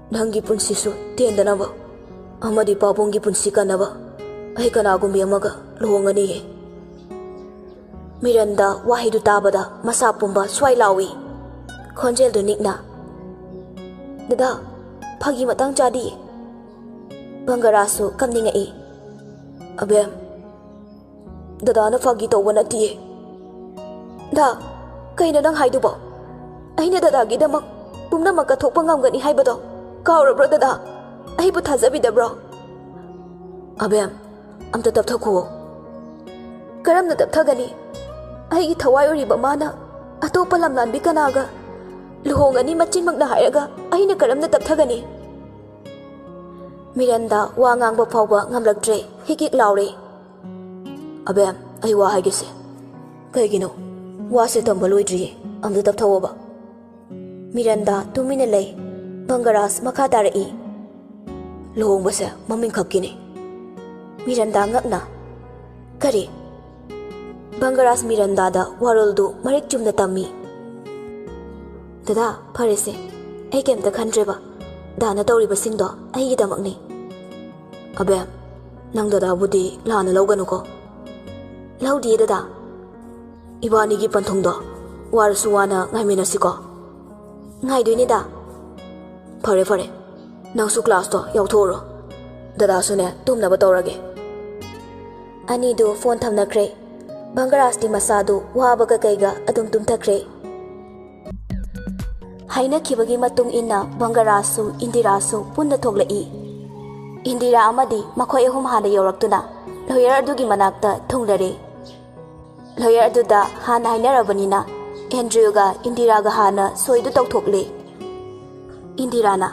"ꯅꯪꯒꯤ ꯄꯨꯟꯁꯤꯁꯨ ꯇꯦꯟꯗꯅꯕ ꯑꯃꯗꯤ ꯄꯥꯕꯨꯡꯒꯤ ꯄꯨꯟꯁꯤ ꯀꯟꯅꯕ ꯑꯩ ꯀꯅꯥꯒꯨꯝꯕꯤ ꯑꯃꯒ ꯂꯨꯍꯣꯡꯒꯅꯤꯌꯦ꯫" ꯃꯤꯔꯟꯗꯥ ꯋꯥꯍꯩꯗꯨ ꯇꯥꯕꯗ ꯃꯁꯥ ꯄꯨꯝꯕ ꯁ꯭ꯋꯥꯏ ꯂꯥꯎꯏ꯫ ꯈꯣꯟꯖꯦꯜꯗꯨ ꯅꯤꯛꯅ, "ꯗꯗꯥ, ꯐꯥꯒꯤ ꯃꯇꯥꯡ ꯆꯥꯗꯤꯌꯦ꯫" ꯕꯪꯒꯔꯥꯖꯁꯨ ꯀꯞꯅꯤꯡꯉꯛꯏ꯫ "ꯑꯕꯦꯝ, ꯗꯗꯥꯅ ꯐꯥꯒꯤ ꯇꯧꯕ ꯅꯠꯇꯤꯌꯦ꯫" "ꯗꯥ, ꯀꯩꯅꯣ ꯅꯪ ꯍꯥꯏꯗꯨꯕꯣ? ꯑꯩꯅ ꯗꯗꯥꯒꯤꯗꯃꯛ ꯄꯨꯝꯅꯃꯛ ꯀꯠꯊꯣꯛꯄ ꯉꯝꯒꯅꯤ ꯍꯥꯏꯕꯗꯣ ꯀꯥꯎꯔꯕ꯭ꯔꯣ ꯗꯗꯥ? ꯑꯩꯕꯨ ꯊꯥꯖꯕꯤꯗꯕ꯭ꯔꯣ?" "ꯑꯕꯦꯝ, ꯑꯝꯇ ꯇꯞꯊꯈꯨꯋꯣ꯫" "ꯀꯔꯝꯅ ꯇꯞꯊꯒꯅꯤ? ꯑꯩꯒꯤ ꯊꯋꯥꯏ ꯑꯣꯏꯔꯤꯕ ꯃꯥꯅ ꯑꯇꯣꯞꯄ ꯂꯝꯂꯥꯟꯕꯤ ꯀꯅꯥꯒ ꯂꯨꯍꯣꯡꯒꯅꯤ ꯃꯆꯤꯟꯃꯛꯅ ꯍꯥꯏꯔꯒ ꯑꯩꯅ ꯀꯔꯝꯅ ꯇꯞꯊꯒꯅꯤ?" ꯃꯤꯔꯟꯗꯥ ꯋꯥ ꯉꯥꯡꯕ ꯐꯥꯎꯕ ꯉꯝꯂꯛꯇ꯭ꯔꯦ, ꯍꯤꯛ ꯍꯤꯛ ꯂꯥꯎꯔꯦ꯫ "ꯑꯕꯦꯝ, ꯑꯩ ꯋꯥ ꯍꯥꯏꯒꯦꯁꯦ꯫" "ꯀꯩꯒꯤꯅꯣ? ꯋꯥꯁꯦ ꯇꯝꯕ ꯂꯣꯏꯗ꯭ꯔꯤꯌꯦ, ꯑꯝꯇ ꯇꯞꯊꯧꯑꯣꯕ꯫" ꯃꯤꯔꯟꯗꯥ ꯇꯨꯃꯤꯟꯅ ꯂꯩ꯫ ꯕꯪꯒꯔꯥꯖ ꯃꯈꯥ ꯇꯥꯔꯛꯏ꯫ "ꯂꯨꯍꯣꯡꯕꯁꯦ ꯃꯃꯤꯡꯈꯛꯀꯤꯅꯤ꯫" ꯃꯤꯔꯟꯗꯥ ꯉꯛꯅ, "ꯀꯔꯤ?" ꯕꯪꯒꯔꯥꯖ ꯃꯤꯔꯟꯗꯥꯗ ꯋꯥꯔꯣꯜꯗꯨ ꯃꯔꯤꯛ ꯆꯨꯝꯅ ꯇꯝꯃꯤ꯫ "ꯗꯗꯥ, ꯐꯔꯦꯁꯦ, ꯑꯩ ꯀꯩꯝꯇ ꯈꯟꯗ꯭ꯔꯦꯕ꯫ ꯗꯥꯅ ꯇꯧꯔꯤꯕꯁꯤꯡꯗꯣ ꯑꯩꯒꯤꯗꯃꯛꯅꯤ꯫" "ꯑꯕꯦꯝ, ꯅꯪ ꯗꯗꯥꯕꯨꯗꯤ ꯂꯥꯟꯅ ꯂꯧꯒꯅꯨꯀꯣ꯫" "ꯂꯧꯗꯤꯌꯦ ꯗꯗꯥ꯫ ꯏꯕꯥꯅꯤꯒꯤ ꯄꯟꯊꯨꯡꯗꯣ ꯋꯥꯔꯁꯨ ꯋꯥꯅ ꯉꯥꯏꯃꯤꯟꯅꯁꯤꯀꯣ꯫" "ꯉꯥꯏꯗꯣꯏꯅꯦ ꯗꯥ꯫" "ꯐꯔꯦ ꯐꯔꯦ, ꯅꯪꯁꯨ ꯀ꯭ꯂꯥꯁꯇꯣ ꯌꯥꯎꯊꯣꯛꯎꯔꯣ꯫ ꯗꯗꯥꯁꯨꯅꯦ ꯇꯨꯝꯅꯕ ꯇꯧꯔꯒꯦ꯫" ꯑꯅꯤꯗꯨ ꯐꯣꯟ ꯊꯝꯅꯈ꯭ꯔꯦ꯫ ꯕꯪꯒꯔꯥꯖꯇꯤ ꯃꯁꯥꯗꯨ ꯋꯥꯕꯒ ꯀꯩꯒ ꯑꯗꯨꯝ ꯇꯨꯝꯊꯈ꯭ꯔꯦ꯫ ꯍꯥꯏꯅꯈꯤꯕꯒꯤ ꯃꯇꯨꯡ ꯏꯟꯅ ꯕꯪꯒꯔꯥꯖꯁꯨ ꯏꯟꯗꯤꯔꯥꯁꯨ ꯄꯨꯟꯅ ꯊꯣꯛꯂꯛꯏ꯫ ꯏꯟꯗꯤꯔꯥ ꯑꯃꯗꯤ ꯃꯈꯣꯏ ꯑꯍꯨꯝ ꯍꯥꯟꯅ ꯌꯧꯔꯛꯇꯨꯅ ꯂꯣꯌꯔ ꯑꯗꯨꯒꯤ ꯃꯅꯥꯛꯇ ꯊꯨꯡꯂꯔꯦ꯫ ꯂꯣꯌꯔ ꯑꯗꯨꯗ ꯍꯥꯟꯅ ꯍꯥꯏꯅꯔꯕꯅꯤꯅ ꯑꯦꯟꯗ꯭ꯔꯤꯌꯨꯒ ꯏꯟꯗꯤꯔꯥꯒ ꯍꯥꯟꯅ ꯁꯣꯏꯗꯨ ꯇꯧꯊꯣꯛꯂꯦ꯫ ꯏꯟꯗꯤꯔꯥꯅ,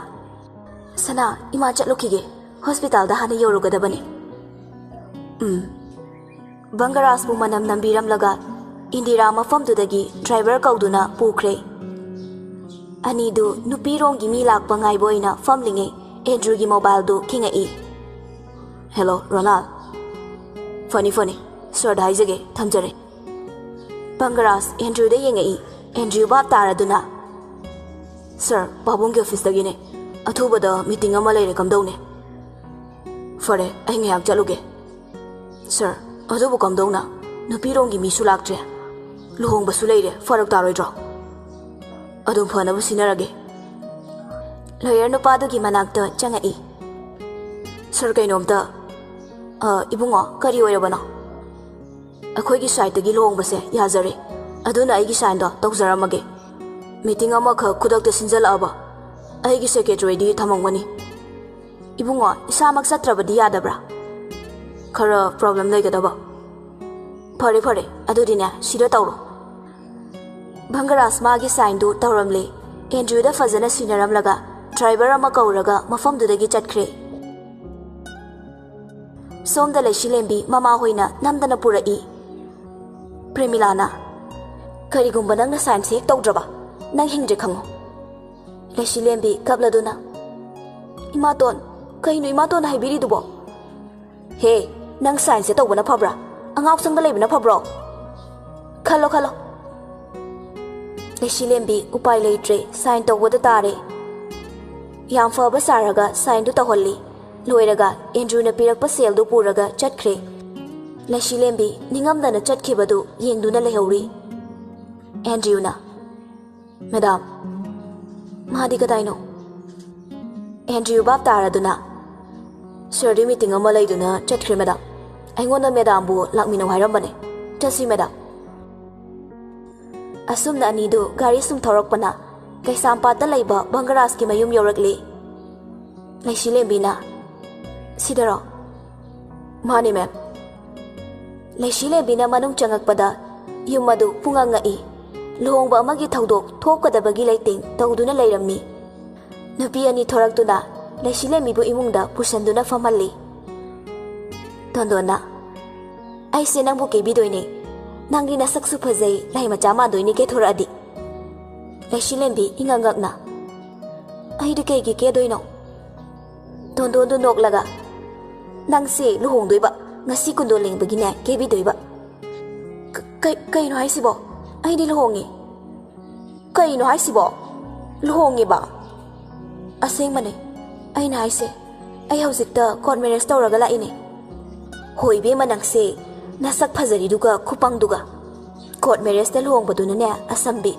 "ꯁꯅꯥ, ꯏꯃꯥ ꯆꯠꯂꯨꯈꯤꯒꯦ, ꯍꯣꯁꯄꯤꯇꯥꯜꯗ ꯍꯥꯟꯅ ꯌꯧꯔꯨꯒꯗꯕꯅꯤ꯫ ꯎꯝ꯫ ꯕꯪꯒꯔꯥꯖꯄꯨ ꯃꯅꯝ ꯅꯝꯕꯤꯔꯝꯂꯒ ꯏꯟꯗꯤꯔꯥ ꯃꯐꯝꯗꯨꯗꯒꯤ ꯗ꯭ꯔꯥꯏꯚꯔ ꯀꯧꯗꯨꯅ ꯄꯨꯈ꯭ꯔꯦ꯫ ꯑꯅꯤꯗꯨ ꯅꯨꯄꯤꯔꯣꯝꯒꯤ ꯃꯤ ꯂꯥꯛꯄ ꯉꯥꯏꯕ ꯑꯣꯏꯅ ꯐꯝꯂꯤꯉꯩ ꯑꯦꯟꯗ꯭ꯔꯨꯒꯤ ꯃꯣꯕꯥꯏꯜꯗꯨ ꯈꯤꯡꯉꯛꯏ꯫ "ꯍꯦꯜꯂꯣ, ꯔꯣꯅꯥꯜ꯫ ꯐꯅꯤ, ꯐꯅꯤ꯫ ꯁꯔꯗ ꯍꯥꯏꯖꯒꯦ, ꯊꯝꯖꯔꯦ꯫" ꯕꯪꯒꯔꯥꯖ ꯑꯦꯟꯗ꯭ꯔꯨꯗ ꯌꯦꯡꯉꯛꯏ꯫ ꯑꯦꯟꯗ꯭ꯔꯨ ꯚꯥꯞ ꯇꯥꯔꯗꯨꯅ, "ꯁꯔ, ꯄꯥꯕꯨꯡꯒꯤ ꯑꯣꯐꯤꯁꯇꯒꯤꯅꯦ꯫ ꯑꯊꯨꯕꯗ ꯃꯤꯇꯤꯡ ꯑꯃ ꯂꯩꯔꯦ, ꯀꯝꯗꯧꯅꯤ?" "ꯐꯔꯦ, ꯑꯩ ꯉꯥꯏꯍꯥꯛ ꯆꯠꯂꯨꯒꯦ꯫" "ꯁꯔ, ꯑꯗꯨꯕꯨ ꯀꯝꯗꯧꯅ? ꯅꯨꯄꯤꯔꯣꯝꯒꯤ ꯃꯤꯁꯨ ꯂꯥꯛꯇ꯭ꯔꯦ, ꯂꯨꯍꯣꯡꯕꯁꯨ ꯂꯩꯔꯦ, ꯐꯔꯛ ꯇꯥꯔꯣꯏꯗ꯭ꯔꯣ?" "ꯑꯗꯨꯝ ꯐꯅꯕ ꯁꯤꯟꯅꯔꯒꯦ꯫" ꯂꯣꯌꯔ ꯅꯨꯄꯥꯗꯨꯒꯤ ꯃꯅꯥꯛꯇ ꯆꯪꯉꯛꯏ꯫ "ꯁꯔ, ꯀꯩꯅꯣꯝꯇ, ꯑ, ꯏꯕꯨꯡꯉꯣ, ꯀꯔꯤ ꯑꯣꯏꯔꯕꯅꯣ?" "ꯑꯩꯈꯣꯏꯒꯤ ꯁꯥꯏꯠꯇꯒꯤ ꯂꯨꯍꯣꯡꯕꯁꯦ ꯌꯥꯖꯔꯦ, ꯑꯗꯨꯅ ꯑꯩꯒꯤ ꯁꯥꯏꯟꯗꯣ ꯇꯧꯖꯔꯝꯃꯒꯦ꯫ ꯃꯤꯇꯤꯡ ꯑꯃꯈꯛ ꯈꯨꯗꯛꯇ ꯁꯤꯟꯖꯜꯂꯛꯑꯕ꯫ ꯑꯩꯒꯤ ꯁꯦꯀ꯭ꯔꯦꯇꯔꯤꯗꯤ ꯊꯝꯃꯝꯒꯅꯤ꯫ ꯏꯕꯨꯡꯉꯣ, ꯏꯁꯥꯃꯛ ꯆꯠꯇ꯭ꯔꯕꯗꯤ ꯌꯥꯗꯕ꯭ꯔꯥ? ꯈꯔ ꯄ꯭ꯔꯣꯕ꯭ꯂꯦꯝ ꯂꯩꯒꯗꯕ꯫ ꯐꯔꯦ, ꯐꯔꯦ, ꯑꯗꯨꯗꯤꯅꯦ, ꯁꯤꯗ ꯇꯧꯔꯣ꯫" ꯚꯪꯒꯔꯥꯖ ꯃꯥꯒꯤ ꯁꯥꯏꯟꯗꯨ ꯇꯧꯔꯝꯂꯦ꯫ ꯑꯦꯟꯗ꯭ꯔꯨꯗ ꯐꯖꯅ ꯁꯤꯟꯅꯔꯝꯂꯒ ꯗ꯭ꯔꯥꯏꯚꯔ ꯑꯃ ꯀꯧꯔꯒ ꯃꯐꯝꯗꯨꯗꯒꯤ ꯆꯠꯈ꯭ꯔꯦ꯫ ꯁꯣꯝꯗ ꯂꯩꯁꯤꯂꯦꯝꯕꯤ ꯃꯃꯥꯍꯣꯏꯅ ꯅꯝꯗꯅ ꯄꯨꯔꯛꯏ꯫ ꯄ꯭ꯔꯦꯃꯤꯂꯥꯅ, "ꯀꯔꯤꯒꯨꯝꯕ ꯅꯪꯅ ꯁꯥꯏꯟꯁ ꯍꯦꯛ ꯇꯧꯗ꯭ꯔꯕ, ꯅꯪ ꯍꯤꯡꯗ꯭ꯔꯦ ꯈꯪꯉꯨ꯫" ꯂꯩꯁꯤꯂꯦꯝꯕꯤ ꯀꯞꯂꯗꯨꯅ, "ꯏꯃꯥꯇꯣꯟ, ꯀꯩꯅꯣ ꯏꯃꯥꯇꯣꯟꯅ ꯍꯥꯏꯕꯤꯔꯤꯗꯨꯕꯣ?" "ꯍꯦ, ꯅꯪ ꯁꯥꯏꯟꯁꯁꯦ ꯇꯧꯕꯅ ꯐꯕ꯭ꯔꯥ, ꯑꯉꯥꯎ ꯁꯪꯗ ꯂꯩꯕꯅ ꯐꯕ꯭ꯔꯣ? ꯈꯜꯂꯣ, ꯈꯜꯂꯣ꯫" ꯂꯩꯁꯤꯂꯦꯝꯕꯤ ꯎꯄꯥꯏ ꯂꯩꯇ꯭ꯔꯦ, ꯁꯥꯏꯟ ꯇꯧꯕꯗ ꯇꯥꯔꯦ꯫ ꯌꯥꯝ ꯐꯕ ꯁꯥꯔꯒ ꯁꯥꯏꯟꯗꯨ ꯇꯧꯍꯜꯂꯤ꯫ ꯂꯣꯏꯔꯒ ꯑꯦꯟꯗ꯭ꯔꯨꯅ ꯄꯤꯔꯛꯄ ꯁꯦꯜꯗꯨ ꯄꯨꯔꯒ ꯆꯠꯈ꯭ꯔꯦ꯫ ꯂꯩꯁꯤꯂꯦꯝꯕꯤ ꯅꯤꯡꯉꯝꯗꯅ ꯆꯠꯈꯤꯕꯗꯨ ꯌꯦꯡꯗꯨꯅ ꯂꯩꯍꯧꯔꯤ꯫ ꯑꯦꯟꯗ꯭ꯔꯨꯅ, "ꯃꯦꯗꯥꯝ, ꯃꯥꯗꯤ ꯀꯗꯥꯏꯅꯣ?" ꯑꯦꯟꯗ꯭ꯔꯨ ꯚꯥꯞ ꯇꯥꯔꯗꯨꯅ, "ꯁꯔꯗꯤ ꯃꯤꯇꯤꯡ ꯑꯃ ꯂꯩꯗꯨꯅ ꯆꯠꯈ꯭ꯔꯦ, ꯃꯦꯗꯥꯝ꯫ ꯑꯩꯉꯣꯟꯗ ꯃꯦꯗꯥꯝꯕꯨ ꯂꯥꯛꯃꯤꯟꯅꯧ ꯍꯥꯏꯔꯝꯕꯅꯦ꯫ ꯆꯠꯁꯤ, ꯃꯦꯗꯥꯝ꯫" ꯑꯁꯨꯝꯅ ꯑꯅꯤꯗꯨ ꯒꯥꯔꯤ ꯁꯨꯝ ꯊꯧꯔꯛꯄꯅ ꯀꯩꯁꯥꯝꯄꯥꯠꯇ ꯂꯩꯕ ꯕꯪꯒꯔꯥꯖꯀꯤ ꯃꯌꯨꯝ ꯌꯧꯔꯛꯂꯤ꯫ ꯂꯩꯁꯤꯂꯦꯝꯕꯤꯅ, "ꯁꯤꯗꯔꯣ?" "ꯃꯥꯅꯦ, ꯃꯦꯝ꯫" ꯂꯩꯁꯤꯂꯦꯝꯕꯤꯅ ꯃꯅꯨꯡ ꯆꯪꯉꯛꯄꯗ ꯌꯨꯝ ꯑꯗꯨ ꯄꯨꯡꯉꯪ ꯉꯛꯏ꯫ ꯂꯨꯍꯣꯡꯕ ꯑꯃꯒꯤ ꯊꯧꯗꯣꯛ ꯊꯣꯛꯀꯗꯕꯒꯤ ꯂꯩꯇꯦꯡ ꯇꯧꯗꯨꯅ ꯂꯩꯔꯝꯃꯤ꯫ ꯅꯨꯄꯤ ꯑꯅꯤ ꯊꯣꯔꯛꯇꯨꯅ ꯂꯩꯁꯤꯂꯦꯝꯕꯤꯕꯨ ꯏꯃꯨꯡꯗ ꯄꯨꯁꯟꯗꯨꯅ ꯐꯝꯍꯜꯂꯤ꯫ ꯇꯣꯟꯗꯣꯟꯅ, "ꯑꯩꯁꯦ ꯅꯪꯕꯨ ꯀꯦꯕꯤꯗꯣꯏꯅꯦ꯫ ꯅꯪꯗꯤ ꯅꯁꯛꯁꯨ ꯐꯖꯩ, ꯂꯩ ꯃꯆꯥ ꯃꯥꯟꯗꯣꯏꯅꯦ ꯀꯦꯊꯣꯔꯛꯑꯗꯤ꯫" ꯂꯩꯁꯤꯂꯦꯝꯕꯤ ꯏꯉꯛ ꯉꯛꯅ, "ꯑꯩꯗꯤ ꯀꯩꯒꯤ ꯀꯦꯗꯣꯏꯅꯣ?" ꯇꯣꯟꯗꯣꯟꯗꯨ ꯅꯣꯛꯂꯒ, "ꯅꯪꯁꯦ ꯂꯨꯍꯣꯡꯗꯣꯏꯕ, ꯉꯁꯤ ꯀꯨꯟꯗꯣ ꯂꯦꯡꯕꯒꯤꯅꯦ ꯀꯦꯕꯤꯗꯣꯏꯕ꯫" "ꯀ-, ꯀꯩ-, ꯀꯩꯅꯣ ꯍꯥꯏꯁꯤꯕꯣ? ꯑꯩꯗꯤ ꯂꯨꯍꯣꯡꯉꯦ꯫" "ꯀꯩꯅꯣ ꯍꯥꯏꯁꯤꯕꯣ? ꯂꯨꯍꯣꯡꯉꯦꯕ?" "ꯑꯁꯦꯡꯕꯅꯦ꯫ ꯑꯩꯅ ꯍꯥꯏꯁꯦ, ꯑꯩ ꯍꯧꯖꯤꯛꯇ ꯀꯣꯔꯠ ꯃꯦꯔꯦꯖ ꯇꯧꯔꯒ ꯂꯥꯛꯏꯅꯦ꯫" "ꯍꯣ ꯏꯕꯦꯝꯃ, ꯅꯪꯁꯦ ꯅꯁꯛ ꯐꯖꯔꯤꯗꯨꯒ ꯈꯨꯄꯪꯗꯨꯒ꯫ ꯀꯣꯔꯠ ꯃꯦꯔꯦꯖꯇ ꯂꯨꯍꯣꯡꯕꯗꯨꯅꯅꯦ ꯑꯁꯝꯕꯤ,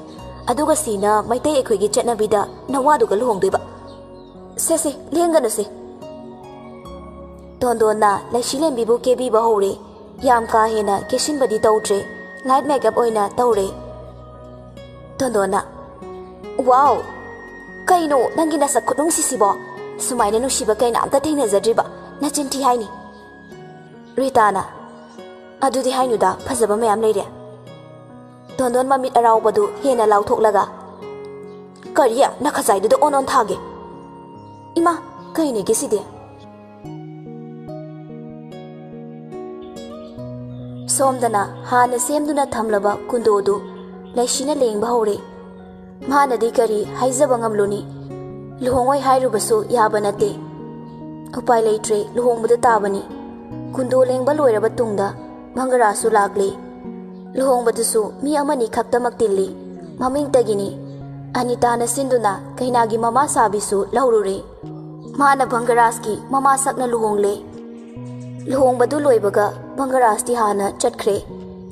ꯑꯗꯨꯒ ꯁꯤꯅ ꯃꯩꯇꯩ ꯑꯩꯈꯣꯏꯒꯤ ꯆꯠꯅꯕꯤꯗ ꯅꯋꯥꯗꯨꯒ ꯂꯨꯍꯣꯡꯗꯣꯏꯕ꯫ ꯁꯦ ꯁꯦ, ꯂꯦꯡꯒꯅꯨꯁꯦ꯫" ꯇꯣꯟꯗꯣꯟꯅ ꯂꯩꯁꯤꯂꯦꯝꯕꯤꯕꯨ ꯀꯦꯕꯤꯕ ꯍꯧꯔꯦ꯫ ꯌꯥꯝ ꯀꯥ ꯍꯦꯟꯅ ꯀꯦꯁꯤꯟꯕꯗꯤ ꯇꯧꯗ꯭ꯔꯦ, ꯂꯥꯏꯠ ꯃꯦꯀꯞ ꯑꯣꯏꯅ ꯇꯧꯔꯦ꯫ ꯇꯣꯟꯗꯣꯟꯅ, "ꯋꯥꯎ! ꯀꯩꯅꯣ ꯅꯪꯒꯤ ꯅꯁꯛ ꯈꯨꯅꯨꯡꯁꯤꯁꯤꯕꯣ? ꯁꯨꯃꯥꯏꯅ ꯅꯨꯡꯁꯤꯕ ꯀꯩꯅꯥꯝꯇ ꯊꯦꯡꯅꯖꯗ꯭ꯔꯤꯕ, ꯅꯆꯤꯟ ꯊꯤ ꯍꯥꯏꯅꯤ꯫" ꯔꯤꯇꯥꯅ, "ꯑꯗꯨꯗꯤ ꯍꯥꯏꯅꯨꯗ, ꯐꯖꯕ ꯃꯌꯥꯝ ꯂꯩꯔꯦ꯫" ꯇꯣꯟꯗꯣꯟ ꯃꯃꯤꯠ ꯑꯔꯥꯎꯕꯗꯨ ꯍꯦꯟꯅ ꯂꯥꯎꯊꯣꯛꯂꯒ, "ꯀꯔꯤ? ꯅꯈꯖꯥꯏꯗꯨꯗ ꯑꯣꯟ ꯑꯣꯟ ꯊꯥꯒꯦ꯫ ꯏꯃꯥ, ꯀꯩꯅꯦꯒꯦ ꯁꯤꯗꯤ?" ꯁꯣꯝꯗꯅ ꯍꯥꯟꯅ ꯁꯦꯝꯗꯨꯅ ꯊꯝꯂꯕ ꯀꯨꯟꯗꯣꯗꯨ ꯂꯩꯁꯤꯅ ꯂꯦꯡꯕ ꯍꯧꯔꯦ꯫ ꯃꯥꯅꯗꯤ ꯀꯔꯤ ꯍꯥꯏꯖꯕ ꯉꯝꯂꯨꯅꯤ? ꯂꯨꯍꯣꯡꯉꯣꯏ ꯍꯥꯏꯔꯨꯕꯁꯨ ꯌꯥꯕ ꯅꯠꯇꯦ꯫ ꯎꯄꯥꯏ ꯂꯩꯇ꯭ꯔꯦ, ꯂꯨꯍꯣꯡꯕꯗ ꯇꯥꯕꯅꯤ꯫ ꯀꯨꯟꯗꯣ ꯂꯦꯡꯕ ꯂꯣꯏꯔꯕ ꯇꯨꯡꯗ ꯃꯪꯒꯔꯥꯁꯨ ꯂꯥꯛꯂꯦ꯫ ꯂꯨꯍꯣꯡꯕꯗꯨꯁꯨ ꯃꯤ ꯑꯃꯅꯤ ꯈꯛꯇꯃꯛ ꯇꯤꯜꯂꯤ꯫ ꯃꯃꯤꯡꯇꯒꯤꯅꯤ꯫ ꯑꯅꯤꯇꯥꯅ ꯁꯤꯟꯗꯨꯅ ꯀꯩꯅꯥꯒꯤ ꯃꯃꯥ ꯁꯥꯕꯤꯁꯨ ꯂꯧꯔꯨꯔꯦ꯫ ꯃꯥꯅ ꯚꯪꯒꯔꯥꯖꯀꯤ ꯃꯃꯥꯁꯛꯅ ꯂꯨꯍꯣꯡꯂꯦ꯫ ꯂꯨꯍꯣꯡꯕꯗꯨ ꯂꯣꯏꯕꯒ ꯚꯪꯒꯔꯥꯖꯇꯤ ꯍꯥꯟꯅ ꯆꯠꯈ꯭ꯔꯦ꯫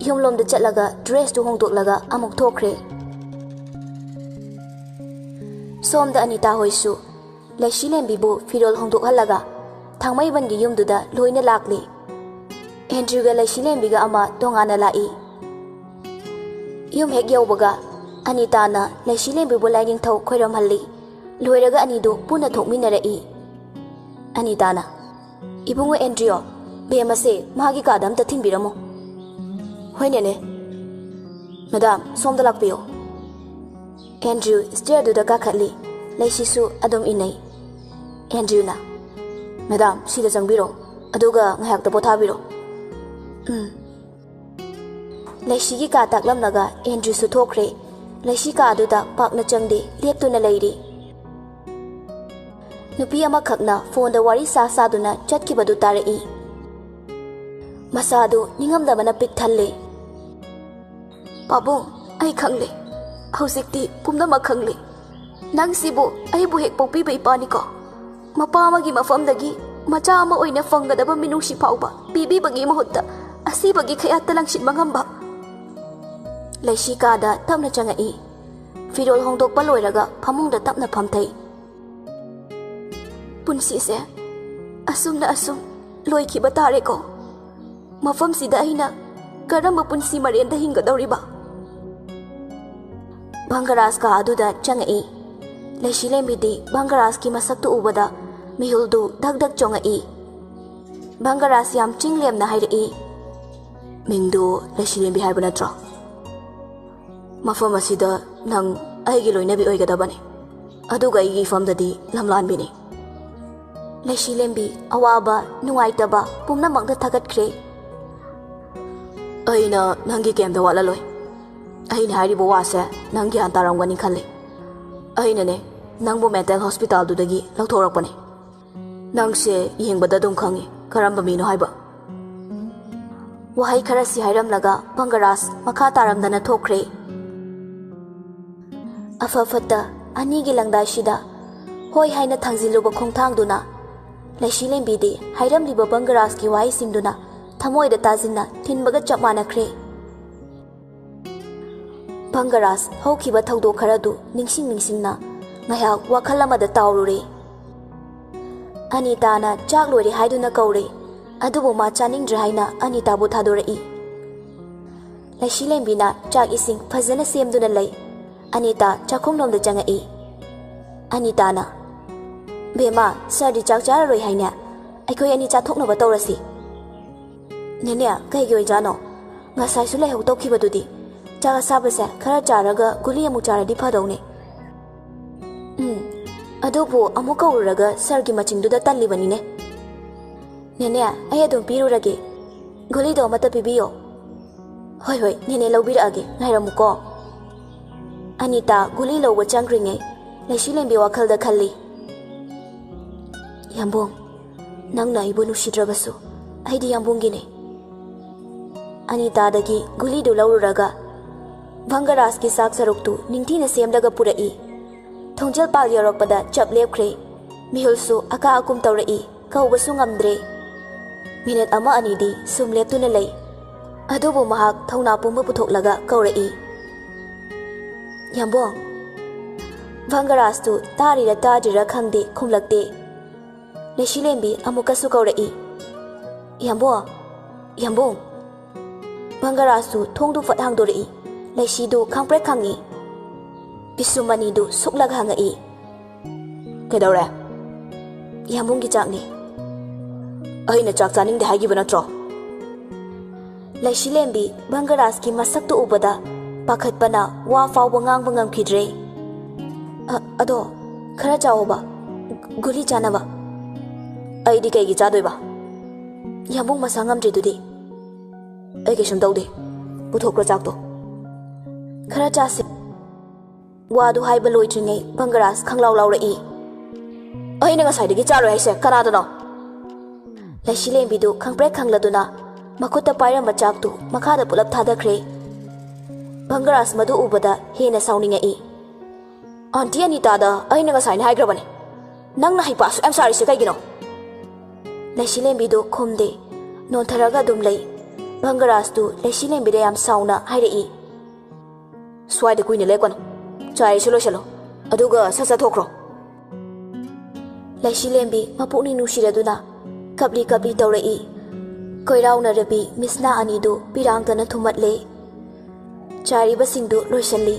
ꯌꯨꯝꯂꯣꯝꯗ ꯆꯠꯂꯒ ꯗ꯭ꯔꯦꯁꯇꯨ ꯍꯣꯡꯗꯣꯛꯂꯒ ꯑꯃꯨꯛ ꯊꯣꯛꯈ꯭ꯔꯦ꯫ ꯁꯣꯝꯗ ꯑꯅꯤꯇꯥ ꯍꯣꯏꯁꯨ ꯂꯩꯁꯤꯂꯦꯝꯕꯤꯕꯨ ꯐꯤꯔꯣꯜ ꯍꯣꯡꯗꯣꯛꯍꯜꯂꯒ ꯊꯥꯡꯃꯩꯕꯟꯒꯤ ꯌꯨꯝꯗꯨꯗ ꯂꯣꯏꯅ ꯂꯥꯛꯂꯤ꯫ ꯑꯦꯟꯗ꯭ꯔꯤꯌꯨꯒ ꯂꯩꯁꯤꯂꯦꯝꯕꯤꯒ ꯑꯃ ꯇꯣꯉꯥꯟꯅ ꯂꯥꯛꯏ꯫ ꯌꯨꯝ ꯍꯦꯛ ꯌꯧꯕꯒ ꯑꯅꯤꯇꯥꯅ ꯂꯩꯁꯤꯂꯦꯝꯕꯤꯕꯨ ꯂꯥꯏꯅꯤꯡꯊꯧ ꯈꯣꯏꯔꯝꯍꯜꯂꯤ꯫ ꯂꯣꯏꯔꯒ ꯑꯅꯤꯗꯨ ꯄꯨꯟꯅ ꯊꯣꯛꯃꯤꯟꯅꯔꯛꯏ꯫ ꯑꯅꯤꯇꯥꯅ, "ꯏꯕꯨꯡꯉꯣ ꯑꯦꯟꯗ꯭ꯔꯤꯌꯣ, ꯕꯦꯝꯃꯁꯦ ꯃꯥꯒꯤ ꯀꯥꯗ ꯑꯝꯇ ꯊꯤꯟꯕꯤꯔꯝꯃꯣ꯫" "ꯍꯣꯏ ꯅꯦꯅꯦ꯫" "ꯃꯦꯗꯥꯝ, ꯁꯣꯝꯗ ꯂꯥꯛꯄꯤꯌꯣ꯫" ꯑꯦꯟꯗ꯭ꯔꯤꯌꯨ ꯁ꯭ꯇꯦꯌꯔꯗꯨꯗ ꯀꯥꯈꯠꯂꯤ꯫ ꯂꯩꯁꯤꯁꯨ ꯑꯗꯨꯝ ꯏꯟꯅꯩ꯫ ꯑꯦꯟꯗ꯭ꯔꯤꯌꯨꯅ, "ꯃꯦꯗꯥꯝ, ꯁꯤꯗ ꯆꯪꯕꯤꯔꯣ, ꯑꯗꯨꯒ ꯉꯥꯏꯍꯥꯛꯇ ꯄꯣꯊꯥꯕꯤꯔꯣ꯫" "ꯎꯝ꯫" ꯂꯩꯁꯤꯒꯤ ꯀꯥ ꯇꯥꯛꯂꯝꯂꯒ ꯑꯦꯟꯗ꯭ꯔꯤꯌꯨꯁꯨ ꯊꯣꯛꯈ꯭ꯔꯦ꯫ ꯂꯩꯁꯤ ꯀꯥ ꯑꯗꯨꯗ ꯄꯥꯛꯅ ꯆꯪꯗꯦ, ꯂꯦꯞꯇꯨꯅ ꯂꯩꯔꯤ꯫ ꯅꯨꯄꯤ ꯑꯃꯈꯛꯅ ꯐꯣꯟꯗ ꯋꯥꯔꯤ ꯁꯥ ꯁꯥꯗꯨꯅ ꯆꯠꯈꯤꯕꯗꯨ ꯇꯥꯔꯛꯏ꯫ ꯃꯁꯥꯗꯨ ꯅꯤꯡꯉꯝꯗꯕꯅ ꯄꯤꯛ ꯊꯜꯂꯦ꯫ "ꯄꯥꯕꯨꯡ, ꯑꯩ ꯈꯪꯂꯦ꯫ ꯍꯧꯖꯤꯛꯇꯤ ꯄꯨꯝꯅꯃꯛ ꯈꯪꯂꯦ꯫ ꯅꯪꯁꯤꯕꯨ ꯑꯩꯕꯨ ꯍꯦꯛ ꯄꯣꯛꯄꯤꯕ ꯏꯄꯥꯅꯤꯀꯣ꯫ ꯃꯄꯥ ꯑꯃꯒꯤ ꯃꯐꯝꯗꯒꯤ ꯃꯆꯥ ꯑꯃ ꯑꯣꯏꯅ ꯐꯪꯒꯗꯕ ꯃꯤꯅꯨꯡꯁꯤ ꯐꯥꯎꯕ ꯄꯤꯕꯤꯕꯒꯤ ꯃꯍꯨꯠꯇ ꯑꯁꯤꯕꯒꯤ ꯈꯌꯥꯠꯇ ꯂꯪꯁꯤꯟꯕ ꯉꯝꯕ꯫" ꯂꯩꯁꯤ ꯀꯥꯗ ꯇꯞꯅ ꯆꯪꯉꯛꯏ꯫ ꯐꯤꯔꯣꯜ ꯍꯣꯡꯗꯣꯛꯄ ꯂꯣꯏꯔꯒ ꯐꯃꯨꯡꯗ ꯇꯞꯅ ꯐꯝꯊꯩ꯫ "ꯄꯨꯟꯁꯤꯁꯦ ꯑꯁꯨꯝꯅ ꯑꯁꯨꯝ ꯂꯣꯏꯈꯤꯕ ꯇꯥꯔꯦꯀꯣ꯫ ꯃꯐꯝꯁꯤꯗ ꯑꯩꯅ ꯀꯔꯝꯕ ꯄꯨꯟꯁꯤ ꯃꯔꯦꯟꯗ ꯍꯤꯡꯒꯗꯧꯔꯤꯕ?" ꯚꯪꯒꯔꯥꯖ ꯀꯥ ꯑꯗꯨꯗ ꯆꯪꯉꯛꯏ꯫ ꯂꯩꯁꯤꯂꯦꯝꯕꯤꯗꯤ ꯚꯪꯒꯔꯥꯖꯀꯤ ꯃꯁꯛꯇꯨ ꯎꯕꯗ ꯃꯤꯍꯨꯜꯗꯨ ꯙꯛ ꯙꯛ ꯆꯣꯡꯉꯛꯏ꯫ ꯚꯪꯒꯔꯥꯖ ꯌꯥꯝ ꯆꯤꯡ ꯂꯦꯝꯅ ꯍꯥꯏꯔꯛꯏ꯫ "ꯃꯤꯡꯗꯨ ꯂꯩꯁꯤꯂꯦꯝꯕꯤ ꯍꯥꯏꯕ ꯅꯠꯇ꯭ꯔꯣ? ꯃꯐꯝ ꯑꯁꯤꯗ ꯅꯪ ꯑꯩꯒꯤ ꯂꯣꯏꯅꯕꯤ ꯑꯣꯏꯒꯗꯕꯅꯤ, ꯑꯗꯨꯒ ꯑꯩꯒꯤ ꯏꯐꯝꯗꯗꯤ ꯂꯝꯂꯥꯟꯕꯤꯅꯤ꯫" ꯂꯩꯁꯤꯂꯦꯝꯕꯤ ꯑꯋꯥꯕ, ꯅꯨꯡꯉꯥꯏꯇꯕ ꯄꯨꯝꯅꯃꯛꯇ ꯊꯥꯒꯠꯈ꯭ꯔꯦ꯫ "ꯑꯩꯅ ꯅꯪꯒꯤ ꯀꯩꯝꯇ ꯋꯥꯠꯂꯜꯂꯣꯏ꯫ ꯑꯩꯅ ꯍꯥꯏꯔꯤꯕ ꯋꯥꯁꯦ ꯅꯪ ꯒ꯭ꯌꯥꯟ ꯇꯥꯔꯝꯒꯅꯤ ꯈꯜꯂꯤ꯫ ꯑꯩꯅꯅꯦ ꯅꯪꯕꯨ ꯃꯦꯟꯇꯦꯜ ꯍꯣꯁꯄꯤꯇꯥꯜꯗꯨꯗꯒꯤ ꯂꯧꯊꯣꯔꯛꯄꯅꯤ꯫ ꯅꯪꯁꯦ ꯌꯦꯡꯕꯗ ꯑꯗꯨꯝ ꯈꯪꯉꯤ ꯀꯔꯝꯕ ꯃꯤꯅꯣ ꯍꯥꯏꯕ꯫" ꯋꯥꯍꯩ ꯈꯔꯁꯤ ꯍꯥꯏꯔꯝꯂꯒ ꯚꯪꯒꯔꯥꯖ ꯃꯈꯥ ꯇꯥꯔꯝꯗꯅ ꯊꯣꯛꯈ꯭ꯔꯦ꯫ ꯑꯐ ꯐꯠꯇ ꯑꯅꯤꯒꯤ ꯂꯪꯗꯥꯏꯁꯤꯗ ꯍꯣꯏ ꯍꯥꯏꯅ ꯊꯥꯡꯖꯤꯜꯂꯨꯕ ꯈꯣꯡꯊꯥꯡꯗꯨꯅ ꯂꯩꯁꯤꯂꯦꯝꯕꯤꯗꯤ ꯍꯥꯏꯔꯝꯂꯤꯕ ꯚꯪꯒꯔꯥꯖꯀꯤ ꯋꯥꯍꯩꯁꯤꯡꯗꯨꯅ ꯊꯃꯣꯏꯗ ꯇꯥꯁꯤꯟꯅ ꯊꯤꯟꯕꯒ ꯆꯞ ꯃꯥꯟꯅꯈ꯭ꯔꯦ꯫ ꯚꯪꯒꯔꯥꯖ ꯍꯧꯈꯤꯕ ꯊꯧꯗꯣꯛ ꯈꯔꯗꯨ ꯅꯤꯡꯁꯤꯡ ꯅꯤꯡꯁꯤꯡꯅ ꯉꯥꯏꯍꯥꯛ ꯋꯥꯈꯜ ꯑꯃꯗ ꯇꯥꯎꯔꯨꯔꯦ꯫ ꯑꯅꯤꯇꯥꯅ ꯆꯥꯛ ꯂꯣꯏꯔꯦ ꯍꯥꯏꯗꯨꯅ ꯀꯧꯔꯦ, ꯑꯗꯨꯕꯨ ꯃꯥ ꯆꯥꯅꯤꯡꯗ꯭ꯔꯦ ꯍꯥꯏꯅ ꯑꯅꯤꯇꯥꯕꯨ ꯊꯥꯗꯣꯔꯛꯏ꯫ ꯂꯩꯁꯤꯂꯦꯝꯕꯤꯅ ꯆꯥꯛ ꯏꯁꯤꯡ ꯐꯖꯅ ꯁꯦꯝꯗꯨꯅ ꯂꯩ꯫ ꯑꯅꯤꯇꯥ ꯆꯥꯛꯈꯨꯝꯂꯣꯝꯗ ꯆꯪꯉꯛꯏ꯫ ꯑꯅꯤꯇꯥꯅ, "ꯕꯦꯝꯃ, ꯁꯥꯔꯗꯤ ꯆꯥꯛ ꯆꯥꯔꯔꯣꯏ ꯍꯥꯏꯅꯦ? ꯑꯩꯈꯣꯏ ꯑꯅꯤ ꯆꯥꯊꯣꯛꯅꯕ ꯇꯧꯔꯁꯤ꯫" "ꯅꯦꯅꯦ, ꯀꯩꯒꯤ ꯑꯣꯏꯖꯥꯠꯅꯣ? ꯉꯁꯥꯏꯁꯨ ꯂꯥꯏꯍꯧ ꯇꯧꯈꯤꯕꯗꯨꯗꯤ꯫ ꯆꯥꯛ ꯑꯁꯥꯕꯁꯦ ꯈꯔ ꯆꯥꯔꯒ ꯒꯨꯂꯤ ꯑꯃꯨꯛ ꯆꯥꯔꯗꯤ ꯐꯗꯧꯅꯦ꯫" "ꯎꯝ, ꯑꯗꯨꯕꯨ ꯑꯃꯨꯛ ꯀꯧꯔꯨꯔꯒ ꯁꯥꯔꯒꯤ ꯃꯆꯤꯟꯗꯨꯗ ꯇꯜꯂꯤꯕꯅꯤꯅꯦ꯫ "ꯅꯦꯅꯦ, ꯑꯩ ꯑꯗꯨꯝ ꯄꯤꯔꯨꯔꯒꯦ꯫ ꯒꯨꯂꯤꯗꯣ ꯑꯃꯠꯇ ꯄꯤꯕꯤꯌꯣ꯫" "ꯍꯣꯏ, ꯍꯣꯏ, ꯅꯦꯅꯦ ꯂꯧꯕꯤꯔꯛꯑꯒꯦ, ꯉꯥꯏꯔꯝꯃꯨꯀꯣ꯫" ꯑꯅꯤꯇꯥ ꯒꯨꯂꯤ ꯂꯧꯕ ꯆꯪꯈ꯭ꯔꯤꯉꯩ ꯂꯩꯁꯤꯂꯦꯝꯕꯤ ꯋꯥꯈꯜꯗ ꯈꯜꯂꯤ, "ꯌꯥꯝꯕꯨꯡ, ꯅꯪꯅ ꯑꯩꯕꯨ ꯅꯨꯡꯁꯤꯗ꯭ꯔꯕꯁꯨ ꯑꯩꯗꯤ ꯌꯥꯝꯕꯨꯡꯒꯤꯅꯦ꯫" ꯑꯅꯤꯇꯥꯗꯒꯤ ꯒꯨꯂꯤꯗꯨ ꯂꯧꯔꯨꯔꯒ ꯚꯪꯒꯔꯥꯖꯀꯤ ꯆꯥꯛ ꯁꯔꯨꯛꯇꯨ ꯅꯤꯡꯊꯤꯅ ꯁꯦꯝꯂꯒ ꯄꯨꯔꯛꯏ꯫ ꯊꯣꯡꯖꯤꯜ ꯄꯥꯜ ꯌꯧꯔꯛꯄꯗ ꯆꯞ ꯂꯦꯞꯈ꯭ꯔꯦ꯫ ꯃꯤꯍꯨꯜꯁꯨ ꯑꯀꯥ ꯑꯀꯨꯝ ꯇꯧꯔꯛꯏ, ꯀꯧꯕꯁꯨ ꯉꯝꯗ꯭ꯔꯦ꯫ ꯃꯤꯅꯤꯠ ꯑꯃ ꯑꯅꯤꯗꯤ ꯁꯨꯝ ꯂꯦꯞꯇꯨꯅ ꯂꯩ꯫ ꯑꯗꯨꯕꯨ ꯃꯍꯥꯛ ꯊꯧꯅꯥ ꯄꯨꯝꯕ ꯄꯨꯊꯣꯛꯂꯒ ꯀꯧꯔꯛꯏ, "ꯌꯥꯝꯕꯨꯡ!" ꯚꯪꯒꯔꯥꯖꯇꯨ ꯇꯥꯔꯤꯔ ꯇꯥꯗ꯭ꯔꯤꯔ ꯈꯪꯗꯦ, ꯈꯨꯝꯂꯛꯇꯦ꯫ ꯂꯩꯁꯤꯂꯦꯝꯕꯤ ꯑꯃꯨꯛꯀꯁꯨ ꯀꯧꯔꯛꯏ, "ꯌꯥꯝꯕꯨꯡ! ꯌꯥꯝꯕꯨꯡ!" ꯚꯪꯒꯔꯥꯖꯇꯨ ꯊꯣꯡꯗꯨ ꯐꯠ ꯍꯥꯡꯗꯣꯔꯛꯏ꯫ ꯂꯩꯁꯤꯗꯨ ꯈꯪꯄ꯭ꯔꯦꯛ ꯈꯪꯉꯤ꯫ ꯄꯤꯁꯨꯝ ꯑꯅꯤꯗꯨ ꯁꯨꯛꯂꯒ ꯍꯪꯉꯛꯏ, "ꯀꯩꯗꯧꯔꯦ?" "ꯌꯥꯝꯕꯨꯡꯒꯤ ꯆꯥꯛꯅꯤ꯫" "ꯑꯩꯅ ꯆꯥꯛ ꯆꯥꯅꯤꯡꯗꯦ ꯍꯥꯏꯈꯤꯕ ꯅꯠꯇ꯭ꯔꯣ?" ꯂꯩꯁꯤꯂꯦꯝꯕꯤ ꯚꯪꯒꯔꯥꯖꯀꯤ ꯃꯁꯛꯇꯨ ꯎꯕꯗ ꯄꯥꯈꯠꯄꯅ ꯋꯥ ꯐꯥꯎꯕ ꯉꯥꯡꯕ ꯉꯝꯈꯤꯗ꯭ꯔꯦ꯫ "ꯑ-, ꯑꯗꯣ ꯈꯔ ꯆꯥꯎꯑꯣꯕ, ꯒꯨꯂꯤ ꯆꯥꯅꯕ꯫" "ꯑꯩꯗꯤ ꯀꯩꯒꯤ ꯆꯥꯗꯣꯏꯕ?" "ꯌꯥꯝꯕꯨꯡ ꯃꯁꯥ ꯉꯝꯗ꯭ꯔꯤꯗꯨꯗꯤ꯫" "ꯑꯩ ꯀꯩꯁꯨꯝ ꯇꯧꯗꯦ, ꯄꯨꯊꯣꯛꯈ꯭ꯔꯣ ꯆꯥꯛꯇꯣ꯫" "ꯈꯔ ꯆꯥꯁꯦ꯫" ꯋꯥꯗꯨ ꯍꯥꯏꯕ ꯂꯣꯏꯗ꯭ꯔꯤꯉꯩ ꯚꯪꯒꯔꯥꯖ ꯈꯪꯂꯥꯎ ꯂꯥꯎꯔꯛꯏ, "ꯑꯩꯅ ꯉꯁꯥꯏꯗꯒꯤ ꯆꯥꯔꯣꯏ ꯍꯥꯏꯁꯦ ꯀꯅꯥꯗꯅꯣ?" ꯂꯩꯁꯤꯂꯦꯝꯕꯤꯗꯨ ꯈꯪꯄ꯭ꯔꯦꯛ ꯈꯪꯂꯗꯨꯅ ꯃꯈꯨꯠꯇ ꯄꯥꯏꯔꯝꯕ ꯆꯥꯛꯇꯨ ꯃꯈꯥꯗ ꯄꯨꯂꯞ ꯊꯥꯗꯈ꯭ꯔꯦ꯫ ꯚꯪꯒꯔꯥꯖ ꯃꯗꯨ ꯎꯕꯗ ꯍꯦꯟꯅ ꯁꯥꯎꯅꯤꯡꯉꯛꯏ꯫ "ꯑꯥꯟꯇꯤ ꯑꯅꯤꯇꯥꯗ ꯑꯩꯅ ꯉꯁꯥꯏꯅ ꯍꯥꯏꯈ꯭ꯔꯕꯅꯦ, ꯅꯪꯅ ꯍꯩꯄꯥ ꯑꯁꯨꯛ ꯌꯥꯝ ꯁꯥꯔꯤꯁꯦ ꯀꯩꯒꯤꯅꯣ?" ꯂꯩꯁꯤꯂꯦꯝꯕꯤꯗꯨ ꯈꯨꯝꯗꯦ, ꯅꯣꯟꯊꯔꯒ ꯑꯗꯨꯝ ꯂꯩ꯫ ꯚꯪꯒꯔꯥꯖꯇꯨ ꯂꯩꯁꯤꯂꯦꯝꯕꯤꯗ ꯌꯥꯝ ꯁꯥꯎꯅ ꯍꯥꯏꯔꯛꯏ, "ꯁ꯭ꯋꯥꯏꯗ ꯀꯨꯏꯅ ꯂꯦꯞꯀꯅꯨ, ꯆꯥꯏꯔꯤꯁꯨ ꯂꯣꯏꯁꯤꯜꯂꯣ, ꯑꯗꯨꯒ ꯁꯠ ꯁꯠ ꯊꯣꯛꯈ꯭ꯔꯣ꯫" ꯂꯩꯁꯤꯂꯦꯝꯕꯤ ꯃꯄꯨꯛꯅꯤꯡ ꯅꯨꯡꯁꯤꯔꯗꯨꯅ ꯀꯞꯂꯤ ꯀꯞꯂꯤ ꯇꯧꯔꯛꯏ꯫ ꯀꯣꯏꯔꯥꯎꯅꯔꯕꯤ ꯃꯤꯁꯅꯥ ꯑꯅꯤꯗꯨ ꯄꯤꯔꯥꯡꯇꯅ ꯊꯨꯝꯃꯠꯂꯦ꯫ ꯆꯥꯏꯔꯤꯕꯁꯤꯡꯗꯨ ꯂꯣꯏꯁꯤꯜꯂꯤ꯫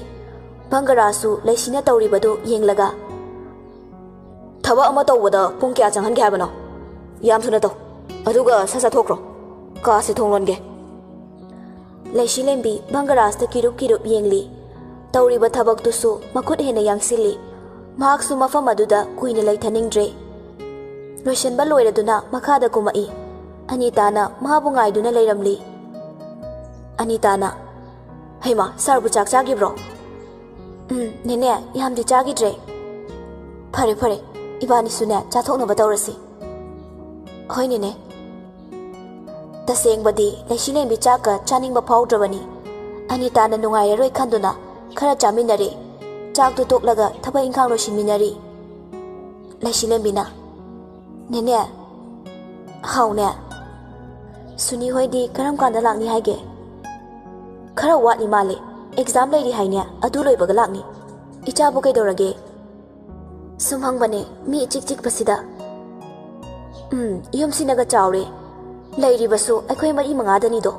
ꯚꯪꯒꯔꯥꯖꯁꯨ ꯂꯩꯁꯤꯅ ꯇꯧꯔꯤꯕꯗꯨ ꯌꯦꯡꯂꯒ, "ꯊꯕꯛ ꯑꯃ ꯇꯧꯕꯗ ꯄꯨꯡ ꯀꯌꯥ ꯆꯪꯍꯟꯒꯦ ꯍꯥꯏꯕꯅꯣ? ꯌꯥꯝ ꯊꯨꯅ ꯇꯧ, ꯑꯗꯨꯒ ꯁꯠ ꯁꯠ ꯊꯣꯛꯈ꯭ꯔꯣ꯫ ꯀꯥꯁꯦ ꯊꯣꯡ ꯂꯣꯟꯒꯦ꯫" ꯂꯩꯁꯤꯂꯦꯝꯕꯤ ꯚꯪꯒꯔꯥꯖꯇ ꯀꯤꯔꯨꯞ ꯀꯤꯔꯨꯞ ꯌꯦꯡꯂꯤ꯫ ꯇꯧꯔꯤꯕ ꯊꯕꯛꯇꯨꯁꯨ ꯃꯈꯨꯠ ꯍꯦꯟꯅ ꯌꯥꯡꯁꯤꯜꯂꯤ꯫ ꯃꯍꯥꯛꯁꯨ ꯃꯐꯝ ꯑꯗꯨꯗ ꯀꯨꯏꯅ ꯂꯩꯊꯅꯤꯡꯗ꯭ꯔꯦ꯫ ꯂꯣꯏꯁꯤꯟꯕ ꯂꯣꯏꯔꯗꯨꯅ ꯃꯈꯥꯗ ꯀꯨꯝꯃꯛꯏ꯫ ꯑꯅꯤꯇꯥꯅ ꯃꯥꯕꯨ ꯉꯥꯏꯗꯨꯅ ꯂꯩꯔꯝꯂꯤ꯫ ꯑꯅꯤꯇꯥꯅ, "ꯍꯩꯃꯥ, ꯁꯥꯔꯕꯨ ꯆꯥꯛ ꯆꯥꯈꯤꯕ꯭ꯔꯣ?" "ꯎꯝ, ꯅꯦꯅꯦ, ꯌꯥꯝꯗꯤ ꯆꯥꯈꯤꯗ꯭ꯔꯦ꯫" "ꯐꯔꯦ, ꯐꯔꯦ, ꯏꯕꯥꯅꯤꯁꯨꯅꯦ ꯆꯥꯊꯣꯛꯅꯕ ꯇꯧꯔꯁꯤ꯫" "ꯍꯣꯏ, ꯅꯦꯅꯦ꯫" ꯇꯁꯦꯡꯕꯗꯤ ꯂꯩꯁꯤꯂꯦꯝꯕꯤ ꯆꯥꯛꯀ ꯆꯥꯅꯤꯡꯕ ꯐꯥꯎꯗ꯭ꯔꯕꯅꯤ꯫ ꯑꯅꯤꯇꯥꯅ ꯅꯨꯡꯉꯥꯏꯔꯔꯣꯏ ꯈꯟꯗꯨꯅ ꯈꯔ ꯆꯥꯃꯤꯟꯅꯔꯦ꯫ ꯆꯥꯛꯇꯨ ꯇꯣꯛꯂꯒ ꯊꯕꯛ ꯏꯪꯈꯥꯡ ꯂꯣꯏꯁꯤꯟꯃꯤꯟꯅꯔꯤ꯫ ꯂꯩꯁꯤꯂꯦꯝꯕꯤꯅ, "ꯅꯦꯅꯦ꯫" "ꯍꯥꯎꯅꯦ꯫" "ꯁꯨꯅꯤ ꯍꯣꯏꯗꯤ ꯀꯔꯝ ꯀꯥꯟꯗ ꯂꯥꯛꯅꯤ ꯍꯥꯏꯒꯦ?" "ꯈꯔ ꯋꯥꯠꯂꯤ ꯃꯥꯜꯂꯦ꯫ ꯑꯦꯛꯖꯥꯝ ꯂꯩꯔꯤ ꯍꯥꯏꯅꯦ, ꯑꯗꯨ ꯂꯣꯏꯕꯒ ꯂꯥꯛꯅꯤ꯫" "ꯏꯆꯥꯕꯨ ꯀꯩꯗꯧꯔꯒꯦ?" "ꯁꯨꯝ ꯍꯪꯕꯅꯦ, ꯃꯤ ꯏꯆꯤꯛ ꯆꯤꯛꯄꯁꯤꯗ꯫" "ꯎꯝ, ꯌꯨꯝꯁꯤꯅꯒ ꯆꯥꯎꯔꯦ꯫ ꯂꯩꯔꯤꯕꯁꯨ ꯑꯩꯈꯣꯏ ꯃꯔꯤ ꯃꯉꯥꯗꯅꯤꯗꯣ꯫"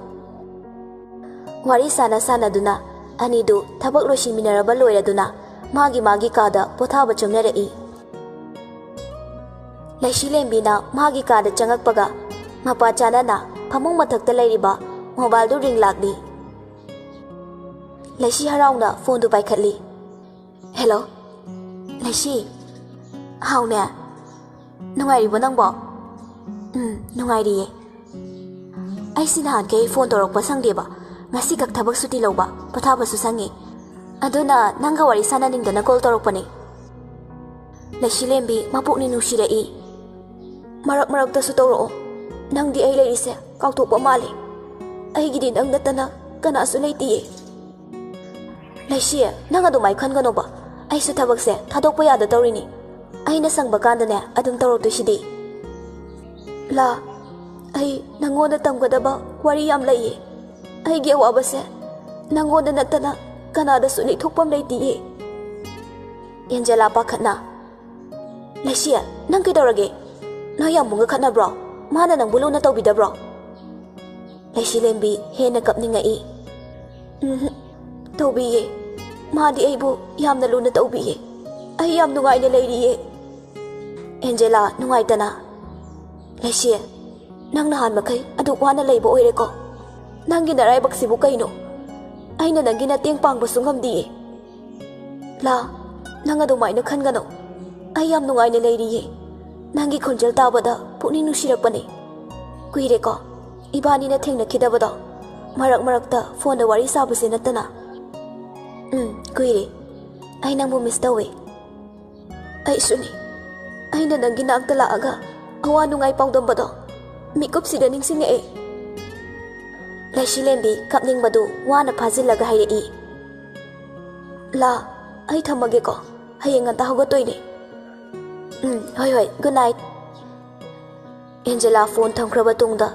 ꯋꯥꯔꯤ ꯁꯥꯟꯅ ꯁꯥꯟꯅꯗꯨꯅ ꯑꯅꯤꯗꯨ ꯊꯕꯛ ꯂꯣꯏꯁꯤꯟꯃꯤꯟꯅꯔꯕ ꯂꯣꯏꯔꯗꯨꯅ ꯃꯥꯒꯤ ꯃꯥꯒꯤ ꯀꯥꯗ ꯄꯣꯊꯥꯕ ꯆꯪꯅꯔꯛꯏ꯫ ꯂꯩꯁꯤꯂꯦꯝꯕꯤꯅ ꯃꯥꯒꯤ ꯀꯥꯗ ꯆꯪꯉꯛꯄꯒ ꯃꯄꯥ ꯆꯥꯅꯅ ꯐꯃꯨꯡ ꯃꯊꯛꯇ ꯂꯩꯔꯤꯕ ꯃꯣꯕꯥꯏꯜꯗꯨ ꯔꯤꯡ ꯂꯥꯛꯂꯤ꯫ ꯂꯩꯁꯤ ꯍꯔꯥꯎꯅ ꯐꯣꯟꯗꯨ ꯄꯥꯏꯈꯠꯂꯤ꯫ "ꯍꯦꯜꯂꯣ꯫" "ꯂꯩꯁꯤ꯫" "ꯍꯥꯎꯅꯦ꯫ ꯅꯨꯡꯉꯥꯏꯔꯤꯕꯣ ꯅꯪꯕꯣ?" "ꯎꯝ, ꯅꯨꯡꯉꯥꯏꯔꯤꯌꯦ꯫" "ꯑꯩꯁꯤ ꯅꯍꯥꯟꯈꯩ ꯐꯣꯟ ꯇꯧꯔꯛꯄ ꯁꯪꯗꯦꯕ, ꯉꯁꯤꯈꯛ ꯊꯕꯛ ꯁꯨꯇꯤ ꯂꯧꯕ, ꯄꯣꯊꯥꯕꯁꯨ ꯁꯪꯉꯤ꯫ ꯑꯗꯨꯅ ꯅꯪꯒ ꯋꯥꯔꯤ ꯁꯥꯟꯅꯅꯤꯡꯗꯅ ꯀꯣꯜ ꯇꯧꯔꯛꯄꯅꯦ꯫" ꯂꯩꯁꯤꯂꯦꯝꯕꯤ ꯃꯄꯨꯛꯅꯤꯡ ꯅꯨꯡꯁꯤꯔꯛꯏ꯫ "ꯃꯔꯛ ꯃꯔꯛꯇꯁꯨ ꯇꯧꯔꯛꯑꯣ꯫ ꯅꯪꯗꯤ ꯑꯩ ꯂꯩꯔꯤꯁꯦ ꯀꯥꯎꯊꯣꯛꯄ ꯃꯥꯜꯂꯦ꯫ ꯑꯩꯒꯤꯗꯤ ꯅꯪ ꯅꯠꯇꯅ ꯀꯅꯥꯁꯨ ꯂꯩꯇꯤꯌꯦ꯫" "ꯂꯩꯁꯤ, ꯅꯪ ꯑꯗꯨꯃꯥꯏ ꯈꯟꯒꯅꯣꯕ꯫ ꯑꯩꯁꯨ ꯊꯕꯛꯁꯦ ꯊꯥꯗꯣꯛꯄ ꯌꯥꯗ ꯇꯧꯔꯤꯅꯤ꯫ ꯑꯩꯅ ꯁꯪꯕ ꯀꯥꯟꯗꯅꯦ ꯑꯗꯨꯝ ꯇꯧꯔꯛꯇꯣꯏꯁꯤꯗꯤ꯫" "ꯂꯥ, ꯑꯩ ꯅꯪꯉꯣꯟꯗ ꯇꯝꯒꯗꯕ ꯋꯥꯔꯤ ꯌꯥꯝ ꯂꯩꯌꯦ꯫ ꯑꯩꯒꯤ ꯑꯋꯥꯕꯁꯦ ꯅꯪꯉꯣꯟꯗ ꯅꯠꯇꯅ ꯀꯅꯥꯗꯁꯨ ꯂꯤꯊꯣꯛꯐꯝ ꯂꯩꯇꯤꯌꯦ꯫" ꯑꯦꯟꯖꯦꯂꯥ ꯄꯥꯈꯠꯅ, "ꯂꯩꯁꯤ, ꯅꯪ ꯀꯩꯗꯧꯔꯒꯦ? ꯅꯣꯏ ꯌꯥꯝꯕꯨꯡꯒ ꯈꯠꯅꯕ꯭ꯔꯣ? ꯃꯥꯅ ꯅꯪꯕꯨ ꯂꯨꯅ ꯇꯧꯕꯤꯗꯕ꯭ꯔꯣ?" ꯂꯩꯁꯤꯂꯦꯝꯕꯤ ꯍꯦꯟꯅ ꯀꯞꯅꯤꯡꯉꯛꯏ꯫ "ꯎꯝꯍꯨꯝ, ꯇꯧꯕꯤꯌꯦ꯫ ꯃꯥꯗꯤ ꯑꯩꯕꯨ ꯌꯥꯝꯅ ꯂꯨꯅ ꯇꯧꯕꯤꯌꯦ꯫ ꯑꯩ ꯌꯥꯝ ꯅꯨꯡꯉꯥꯏꯅ ꯂꯩꯔꯤꯌꯦ꯫" ꯑꯦꯟꯖꯦꯂꯥ ꯅꯨꯡꯉꯥꯏꯇꯅ, "ꯂꯩꯁꯤ, ꯅꯪ ꯅꯍꯥꯟ ꯃꯈꯩ ꯑꯗꯨꯛ ꯋꯥꯅ ꯂꯩꯕ ꯑꯣꯏꯔꯦꯀꯣ꯫ ꯅꯪꯒꯤ ꯅꯔꯥꯏꯕꯛꯁꯤꯕꯨ ꯀꯩꯅꯣ? ꯑꯩꯅ ꯅꯪꯒꯤ ꯃꯇꯦꯡ ꯄꯥꯡꯕꯁꯨ ꯉꯝꯗꯤꯌꯦ꯫ ꯂꯥ, ꯅꯪ ꯑꯗꯨꯃꯥꯏꯅ ꯈꯟꯒꯅꯨ꯫ ꯑꯩ ꯌꯥꯝ ꯅꯨꯡꯉꯥꯏꯅ ꯂꯩꯔꯤꯌꯦ꯫ ꯅꯪꯒꯤ ꯈꯣꯟꯖꯦꯜ ꯇꯥꯕꯗ ꯄꯨꯛꯅꯤꯡ ꯅꯨꯡꯁꯤꯔꯛꯄꯅꯦ꯫ ꯀꯨꯏꯔꯦꯀꯣ ꯏꯕꯥꯅꯤꯅ ꯊꯦꯡꯅꯈꯤꯗꯕꯗꯣ꯫ ꯃꯔꯛ ꯃꯔꯛꯇ ꯐꯣꯟꯗ ꯋꯥꯔꯤ ꯁꯥꯕꯁꯦ ꯅꯠꯇꯅ꯫ ꯎꯝ, ꯀꯨꯏꯔꯦ꯫ ꯑꯩ ꯅꯪꯕꯨ ꯃꯤꯁ ꯇꯧꯋꯦ꯫ ꯑꯩꯁꯨꯅꯤ꯫ ꯑꯩꯅ ꯅꯪꯒꯤ ꯅꯥꯛꯇ ꯂꯥꯛꯑꯒ ꯑꯋꯥ ꯅꯨꯡꯉꯥꯏ ꯄꯥꯎꯗꯝꯕꯗꯣ ꯃꯤꯀꯨꯞꯁꯤꯗ ꯅꯤꯡꯁꯤꯡꯉꯛꯑꯦ꯫ ꯂꯩꯁꯤꯂꯦꯝꯕꯤ ꯀꯞꯅꯤꯡꯕꯗꯨ ꯋꯥꯅ ꯐꯥꯖꯤꯜꯂꯒ ꯍꯥꯏꯔꯛꯏ꯫ ꯂꯥ, ꯑꯩ ꯊꯝꯃꯒꯦꯀꯣ꯫ ꯍꯌꯦꯡ ꯉꯟꯇꯥ ꯍꯧꯒꯠꯇꯣꯏꯅꯦ꯫ ꯎꯝ, ꯍꯣꯏ, ꯍꯣꯏ, good night꯫ ꯑꯦꯟꯖꯦꯂꯥ ꯐꯣꯟ ꯊꯝꯈ꯭ꯔꯕ ꯇꯨꯡꯗ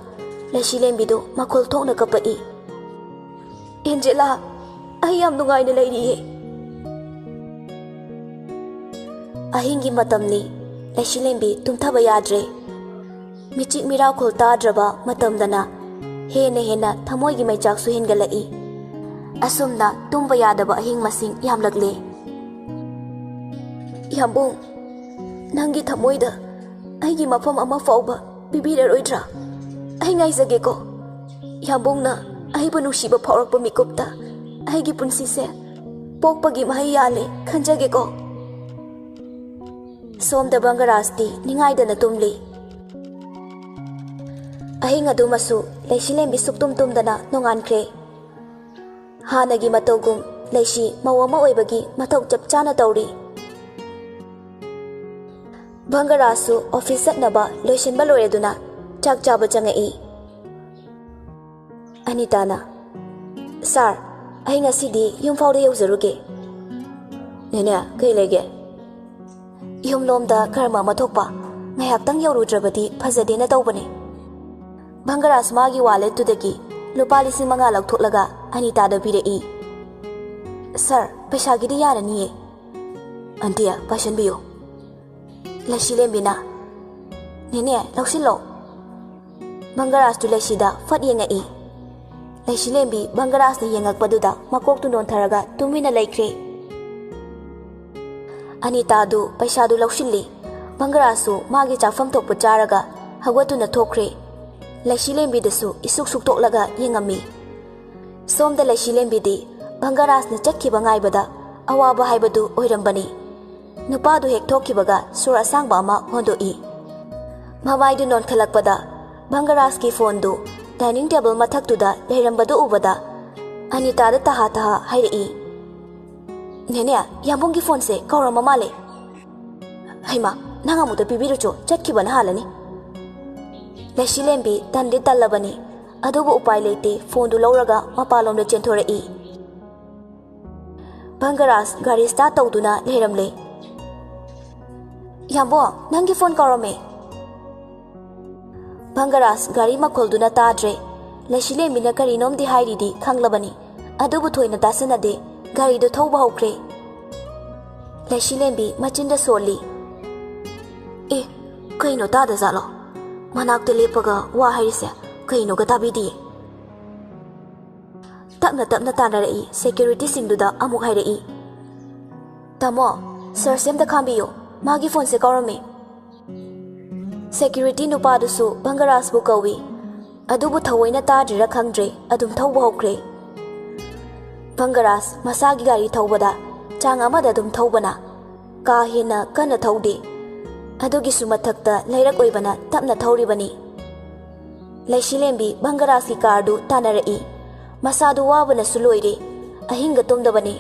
ꯂꯩꯁꯤꯂꯦꯝꯕꯤꯗꯨ ꯃꯈꯣꯜ ꯊꯣꯛꯅ ꯀꯞꯄꯛꯏ꯫ ꯑꯦꯟꯖꯦꯂꯥ, ꯑꯩ ꯌꯥꯝ ꯅꯨꯡꯉꯥꯏꯅ ꯂꯩꯔꯤꯌꯦ꯫ ꯑꯍꯤꯡꯒꯤ ꯃꯇꯝꯅꯤ꯫ ꯂꯩꯁꯤꯂꯦꯝꯕꯤ ꯇꯨꯝꯊꯕ ꯌꯥꯗ꯭ꯔꯦ꯫ ꯃꯤꯆꯤꯛ ꯃꯤꯔꯥꯎꯈꯣꯜ ꯇꯥꯗ꯭ꯔꯕ ꯃꯇꯝꯗꯅ ꯍꯦꯟꯅ ꯍꯦꯟꯅ ꯊꯃꯣꯏꯒꯤ ꯃꯩꯆꯥꯛꯁꯨ ꯍꯦꯟꯒꯠꯂꯛꯏ꯫ ꯑꯁꯨꯝꯅ ꯇꯨꯝꯕ ꯌꯥꯗꯕ ꯑꯍꯤꯡ ꯃꯁꯤꯡ ꯌꯥꯝꯂꯛꯂꯦ꯫ ꯌꯥꯝꯕꯨꯡ, ꯅꯪꯒꯤ ꯊꯃꯣꯏꯗ ꯑꯩꯒꯤ ꯃꯐꯝ ꯑꯃ ꯐꯥꯎꯕ ꯄꯤꯕꯤꯔꯔꯣꯏꯗ꯭ꯔꯥ? ꯑꯩ ꯉꯥꯏꯖꯒꯦꯀꯣ꯫ ꯌꯥꯝꯕꯨꯡꯅ ꯑꯩꯕꯨ ꯅꯨꯡꯁꯤꯕ ꯐꯥꯎꯔꯛꯄ ꯃꯤꯀꯨꯞꯇ ꯑꯩꯒꯤ ꯄꯨꯟꯁꯤꯁꯦ ꯄꯣꯛꯄꯒꯤ ꯃꯍꯩ ꯌꯥꯜꯂꯦ ꯈꯟꯖꯒꯦꯀꯣ꯫ ꯁꯣꯝꯗ ꯕꯪꯒꯔꯥꯖꯇꯤ ꯅꯤꯡꯉꯥꯏꯗꯅ ꯇꯨꯝꯂꯤ꯫ ꯑꯍꯤꯡ ꯑꯗꯨꯃꯁꯨ ꯂꯩꯁꯤꯂꯦꯝꯕꯤ ꯁꯨꯛꯇꯨꯝ ꯇꯨꯝꯗꯅ ꯅꯣꯡꯉꯥꯟꯈ꯭ꯔꯦ꯫ ꯍꯥꯟꯅꯒꯤ ꯃꯇꯧꯒꯨꯝ ꯂꯩꯁꯤ ꯃꯧ ꯑꯃ ꯑꯣꯏꯕꯒꯤ ꯃꯊꯧ ꯆꯞ ꯆꯥꯅ ꯇꯧꯔꯤ꯫ ꯕꯪꯒꯔꯥꯖꯁꯨ ꯑꯣꯐꯤꯁ ꯆꯠꯅꯕ ꯂꯣꯏꯁꯤꯟꯕ ꯂꯣꯏꯔꯗꯨꯅ ꯆꯥꯛ ꯆꯥꯕ ꯆꯪꯉꯛꯏ꯫ ꯑꯅꯤꯇꯥꯅ, "ꯁꯥꯔ, ꯑꯩ ꯉꯁꯤꯗꯤ ꯌꯨꯝ ꯐꯥꯎꯗ ꯌꯧꯖꯔꯨꯒꯦ꯫" "ꯅꯦꯅꯦ, ꯀꯩ ꯂꯩꯒꯦ?" "ꯌꯨꯝꯂꯣꯝꯗ ꯀꯔꯃ ꯑꯃ ꯊꯣꯛꯄ, ꯉꯥꯏꯍꯥꯛꯇꯪ ꯌꯧꯔꯨꯗ꯭ꯔꯕꯗꯤ ꯐꯖꯗꯦꯅ ꯇꯧꯕꯅꯦ꯫" ꯚꯪꯒꯔꯥꯖ ꯃꯥꯒꯤ ꯋꯥꯂꯦꯠꯇꯨꯗꯒꯤ ꯂꯨꯄꯥ ꯂꯤꯁꯤꯡ ꯃꯉꯥ ꯂꯧꯊꯣꯛꯂꯒ ꯑꯅꯤꯇꯥꯗ ꯄꯤꯔꯛꯏ꯫ "ꯁꯥꯔ, ꯄꯩꯁꯥꯒꯤꯗꯤ ꯌꯥꯔꯅꯤꯌꯦ꯫" "ꯑꯟꯇꯤ, ꯄꯥꯏꯁꯟꯕꯤꯌꯨ꯫" ꯂꯩꯁꯤꯂꯦꯝꯕꯤꯅ, "ꯅꯦꯅꯦ, ꯂꯧꯁꯤꯜꯂꯣ꯫" ꯚꯪꯒꯔꯥꯖꯇꯨ ꯂꯩꯁꯤꯗ ꯐꯠ ꯌꯦꯡꯉꯛꯏ꯫ ꯂꯩꯁꯤꯂꯦꯝꯕꯤ ꯚꯪꯒꯔꯥꯖꯅ ꯌꯦꯡꯉꯛꯄꯗꯨꯗ ꯃꯀꯣꯛꯇꯨ ꯅꯣꯟꯊꯔꯒ ꯇꯨꯃꯤꯟꯅ ꯂꯩꯈ꯭ꯔꯦ꯫ ꯑꯅꯤꯇꯥꯗꯨ ꯄꯩꯁꯥꯗꯨ ꯂꯧꯁꯤꯜꯂꯤ꯫ ꯚꯪꯒꯔꯥꯖꯁꯨ ꯃꯥꯒꯤ ꯆꯥꯐꯝ ꯊꯣꯛꯄ ꯆꯥꯔꯒ ꯍꯧꯒꯠꯇꯨꯅ ꯊꯣꯛꯈ꯭ꯔꯦ꯫ ꯂꯩꯁꯤꯂꯦꯝꯕꯤꯗꯁꯨ ꯏꯁꯨꯛ ꯁꯨꯛꯇꯣꯛꯂꯒ ꯌꯦꯡꯉꯝꯃꯤ꯫ ꯁꯣꯝꯗ ꯂꯩꯁꯤꯂꯦꯝꯕꯤꯗꯤ ꯚꯪꯒꯔꯥꯖꯅ ꯆꯠꯈꯤꯕ ꯉꯥꯏꯕꯗ ꯑꯋꯥꯕ ꯍꯥꯏꯕꯗꯨ ꯑꯣꯏꯔꯝꯕꯅꯤ꯫ ꯅꯨꯄꯥꯗꯨ ꯍꯦꯛ ꯊꯣꯛꯈꯤꯕꯒ ꯁꯣꯔ ꯑꯁꯥꯡꯕ ꯑꯃ ꯍꯣꯟꯗꯣꯛꯏ꯫ ꯃꯃꯥꯏꯗꯨ ꯅꯣꯟꯈꯠꯂꯛꯄꯗ ꯚꯪꯒꯔꯥꯖꯀꯤ ꯐꯣꯟꯗꯨ ꯗꯥꯏꯅꯤꯡ ꯇꯦꯕꯜ ꯃꯊꯛꯇꯨꯗ ꯂꯩꯔꯝꯕꯗꯨ ꯎꯕꯗ ꯑꯅꯤꯇꯥꯗ ꯇꯍꯥ ꯇꯍꯥ ꯍꯥꯏꯔꯛꯏ, "ꯅꯦꯅꯦ, ꯌꯥꯝꯕꯨꯡꯒꯤ ꯐꯣꯟꯁꯦ ꯀꯧꯔꯝꯕ ꯃꯥꯜꯂꯦ꯫ ꯍꯩꯃꯥ, ꯅꯪ ꯑꯃꯨꯛꯇ ꯄꯤꯕꯤꯔꯨꯆꯣ, ꯆꯠꯈꯤꯕꯅ ꯍꯥꯜꯂꯅꯤ꯫" ꯂꯩꯁꯤꯂꯦꯝꯕꯤ ꯇꯟꯗꯤ ꯇꯜꯂꯕꯅꯤ, ꯑꯗꯨꯕꯨ ꯎꯄꯥꯏ ꯂꯩꯇꯦ, ꯐꯣꯟꯗꯨ ꯂꯧꯔꯒ ꯃꯄꯥꯟꯂꯣꯝꯗ ꯆꯦꯟꯊꯣꯔꯛꯏ꯫ ꯚꯪꯒꯔꯥꯖ ꯒꯥꯔꯤ ꯁ꯭ꯇꯥꯔꯠ ꯇꯧꯗꯨꯅ ꯂꯩꯔꯝꯂꯦ꯫ "ꯌꯥꯝꯕꯣ, ꯅꯪꯒꯤ ꯐꯣꯟ ꯀꯧꯔꯝꯃꯦ꯫" ꯚꯪꯒꯔꯥꯖ ꯒꯥꯔꯤ ꯃꯈꯣꯜꯗꯨꯅ ꯇꯥꯗ꯭ꯔꯦ꯫ ꯂꯩꯁꯤꯂꯦꯝꯕꯤꯅ ꯀꯔꯤꯅꯣꯝꯗꯤ ꯍꯥꯏꯔꯤꯗꯤ ꯈꯪꯂꯕꯅꯤ, ꯑꯗꯨꯕꯨ ꯊꯣꯏꯅ ꯇꯥꯁꯤꯟꯅꯗꯦ꯫ ꯒꯥꯔꯤꯗꯨ ꯊꯧꯕ ꯍꯧꯈ꯭ꯔꯦ꯫ ꯂꯩꯁꯤꯂꯦꯝꯕꯤ ꯃꯆꯤꯟꯗ ꯁꯣꯜꯂꯤ, "ꯑꯦ, ꯀꯩꯅꯣ ꯇꯥꯗꯖꯥꯠꯂꯣ? ꯃꯅꯥꯛꯇ ꯂꯦꯞꯄꯒ ꯋꯥ ꯍꯥꯏꯔꯤꯁꯦ ꯀꯩꯅꯣꯒ ꯇꯥꯕꯤꯗꯤꯌꯦ꯫" ꯇꯞꯅ ꯇꯞꯅ ꯇꯥꯟꯅꯔꯛꯏ꯫ ꯁꯦꯀ꯭ꯌꯨꯔꯤꯇꯤꯁꯤꯡꯗꯨꯗ ꯑꯃꯨꯛ ꯍꯥꯏꯔꯛꯏ, "ꯇꯥꯃꯣ, ꯁꯔꯁꯦ ꯑꯝꯇ ꯈꯥꯝꯕꯤꯌꯨ, ꯃꯥꯒꯤ ꯐꯣꯟꯁꯦ ꯀꯥꯎꯔꯝꯃꯦ꯫" ꯁꯦꯀ꯭ꯌꯨꯔꯤꯇꯤ ꯅꯨꯄꯥꯗꯨꯁꯨ ꯚꯪꯒꯔꯥꯖꯕꯨ ꯀꯧꯏ, ꯑꯗꯨꯕꯨ ꯊꯑꯣꯏꯅ ꯇꯥꯗ꯭ꯔꯤꯔꯥ ꯈꯪꯗ꯭ꯔꯦ, ꯑꯗꯨꯝ ꯊꯧꯕ ꯍꯧꯈ꯭ꯔꯦ꯫ ꯚꯪꯒꯔꯥꯖ ꯃꯁꯥꯒꯤ ꯒꯥꯔꯤ ꯊꯧꯕꯗ ꯆꯥꯡ ꯑꯃꯗ ꯑꯗꯨꯝ ꯊꯧꯕꯅ ꯀꯥ ꯍꯦꯟꯅ ꯀꯟꯅ ꯊꯧꯗꯦ꯫ ꯑꯗꯨꯒꯤꯁꯨ ꯃꯊꯛꯇ ꯂꯩꯔꯛ ꯑꯣꯏꯕꯅ ꯇꯞꯅ ꯊꯧꯔꯤꯕꯅꯤ꯫ ꯂꯩꯁꯤꯂꯦꯝꯕꯤ ꯚꯪꯒꯔꯥꯖꯀꯤ ꯀꯥꯔꯗꯨ ꯇꯥꯟꯅꯔꯛꯏ꯫ ꯃꯁꯥꯗꯨ ꯋꯥꯕꯅꯁꯨ ꯂꯣꯏꯔꯦ꯫ ꯑꯍꯤꯡꯒ ꯇꯨꯝꯗꯕꯅꯤ꯫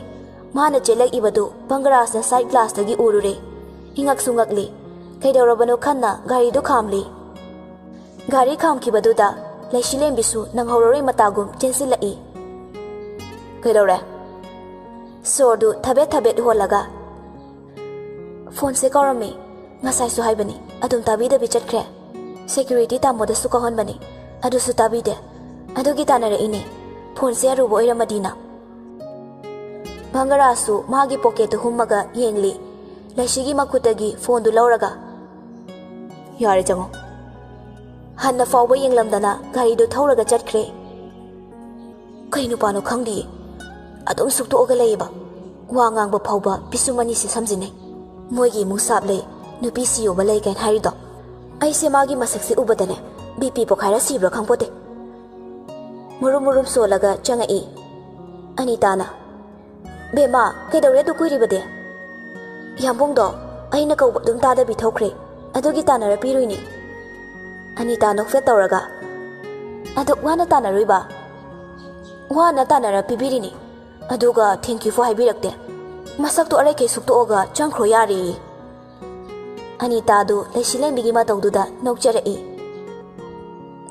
ꯃꯥꯅ ꯆꯦꯜꯂꯛꯏꯕꯗꯨ ꯚꯪꯒꯔꯥꯖꯅ ꯁꯥꯏꯠ ꯒ꯭ꯂꯥꯁꯇꯒꯤ ꯎꯔꯨꯔꯦ꯫ ꯏꯉꯛꯁꯨ ꯉꯛꯂꯤ꯫ ꯀꯩꯗꯧꯔꯕꯅꯣ ꯈꯟꯅ ꯒꯥꯔꯤꯗꯨ ꯈꯥꯝꯂꯤ꯫ ꯒꯥꯔꯤ ꯈꯥꯝꯈꯤꯕꯗꯨꯗ ꯂꯩꯁꯤꯂꯦꯝꯕꯤꯁꯨ ꯅꯪꯍꯧꯔꯔꯣꯏ ꯃꯇꯥꯒꯨꯝ ꯆꯦꯟꯁꯤꯜꯂꯛꯏ꯫ "ꯀꯩꯗꯧꯔꯦ?" ꯁꯣꯔꯗꯨ ꯊꯕꯦꯠ ꯊꯕꯦꯠ ꯍꯣꯜꯂꯒ, "ꯐꯣꯟꯁꯦ ꯀꯥꯎꯔꯝꯃꯦ꯫ ꯉꯁꯥꯏꯁꯨ ꯍꯥꯏꯕꯅꯤ, ꯑꯗꯨꯝ ꯇꯥꯕꯤꯗꯕꯤ ꯆꯠꯈ꯭ꯔꯦ꯫ ꯁꯦꯀ꯭ꯌꯨꯔꯤꯇꯤ ꯇꯥꯃꯣꯗꯁꯨ ꯀꯥꯎꯍꯟꯕꯅꯤ, ꯑꯗꯨꯁꯨ ꯇꯥꯕꯤꯗꯦ꯫ ꯑꯗꯨꯒꯤ ꯇꯥꯟꯅꯔꯛꯏꯅꯦ, ꯐꯣꯟꯁꯦ ꯑꯔꯨꯕ ꯑꯣꯏꯔꯝꯃꯗꯤꯅ꯫" ꯚꯪꯒꯔꯥꯖꯁꯨ ꯃꯥꯒꯤ ꯄꯣꯀꯦꯠꯇꯨ ꯍꯨꯝꯃꯒ ꯌꯦꯡꯂꯤ꯫ ꯂꯩꯁꯤꯒꯤ ꯃꯈꯨꯠꯇꯒꯤ ꯐꯣꯟꯗꯨ ꯂꯧꯔꯒ, "ꯌꯥꯔꯦ, ꯆꯪꯉꯣ꯫" ꯍꯟꯅ ꯐꯥꯎꯕ ꯌꯦꯡꯂꯝꯗꯅ ꯒꯥꯔꯤꯗꯨ ꯊꯧꯔꯒ ꯆꯠꯈ꯭ꯔꯦ꯫ ꯀꯩ ꯅꯨꯄꯥꯅꯣ ꯈꯪꯗꯤꯌꯦ, ꯑꯗꯨꯝ ꯁꯨꯛꯇꯣꯛꯑꯒ ꯂꯩꯌꯦꯕ꯫ ꯋꯥ ꯉꯥꯡꯕ ꯐꯥꯎꯕ ꯄꯤꯁꯨꯝ ꯑꯅꯤꯁꯦ ꯁꯝꯖꯤꯟꯅꯩ꯫ ꯃꯣꯏꯒꯤ ꯏꯃꯨꯡ ꯁꯥꯞ ꯂꯩ, ꯅꯨꯄꯤ ꯁꯤ ꯌꯣꯕ ꯂꯩ ꯀꯥꯏꯅ ꯍꯥꯏꯔꯤꯗꯣ꯫ ꯑꯩꯁꯦ ꯃꯥꯒꯤ ꯃꯁꯛꯁꯦ ꯎꯕꯗꯅꯦ ꯕꯤ ꯄꯤ ꯄꯣꯈꯥꯏꯔ ꯁꯤꯕ꯭ꯔꯥ ꯈꯪꯄꯣꯠꯇꯦ꯫ ꯃꯨꯔꯨꯝ ꯃꯨꯔꯨꯝ ꯁꯣꯜꯂꯒ ꯆꯪꯉꯛꯏ꯫ ꯑꯅꯤꯇꯥꯅ, "ꯕꯦꯝꯃ, ꯀꯩꯗꯧꯔꯦ ꯑꯗꯨ ꯀꯨꯏꯔꯤꯕꯗꯤ?" ꯌꯥꯝꯕꯨꯡꯗꯣ ꯑꯩꯅ ꯀꯧꯕ ꯑꯗꯨꯝ ꯇꯥꯗꯕꯤ ꯊꯣꯛꯈ꯭ꯔꯦ꯫ ꯑꯗꯨꯒꯤ ꯇꯥꯟꯅꯔ ꯄꯤꯔꯨꯏꯅꯦ꯫ ꯑꯅꯤꯇꯥ ꯅꯣꯛꯐꯦꯠ ꯇꯧꯔꯒ, "ꯑꯗꯨꯛ ꯋꯥꯅ ꯇꯥꯟꯅꯔꯨꯏꯕ?" "ꯋꯥꯅ ꯇꯥꯟꯅꯔ ꯄꯤꯕꯤꯔꯤꯅꯤ꯫ ꯑꯗꯨꯒ thank you ꯐꯥꯎ ꯍꯥꯏꯕꯤꯔꯛꯇꯦ꯫ ꯃꯁꯛꯇꯣ ꯑꯔꯩꯈꯩ ꯁꯨꯛꯇꯣꯛꯑꯒ ꯆꯪꯈ꯭ꯔꯣ ꯌꯥꯔꯦꯌꯦ꯫" ꯑꯅꯤꯇꯥꯗꯨ ꯂꯩꯁꯤꯂꯦꯝꯕꯤꯒꯤ ꯃꯇꯧꯗꯨꯗ ꯅꯣꯛꯆꯔꯛꯏ꯫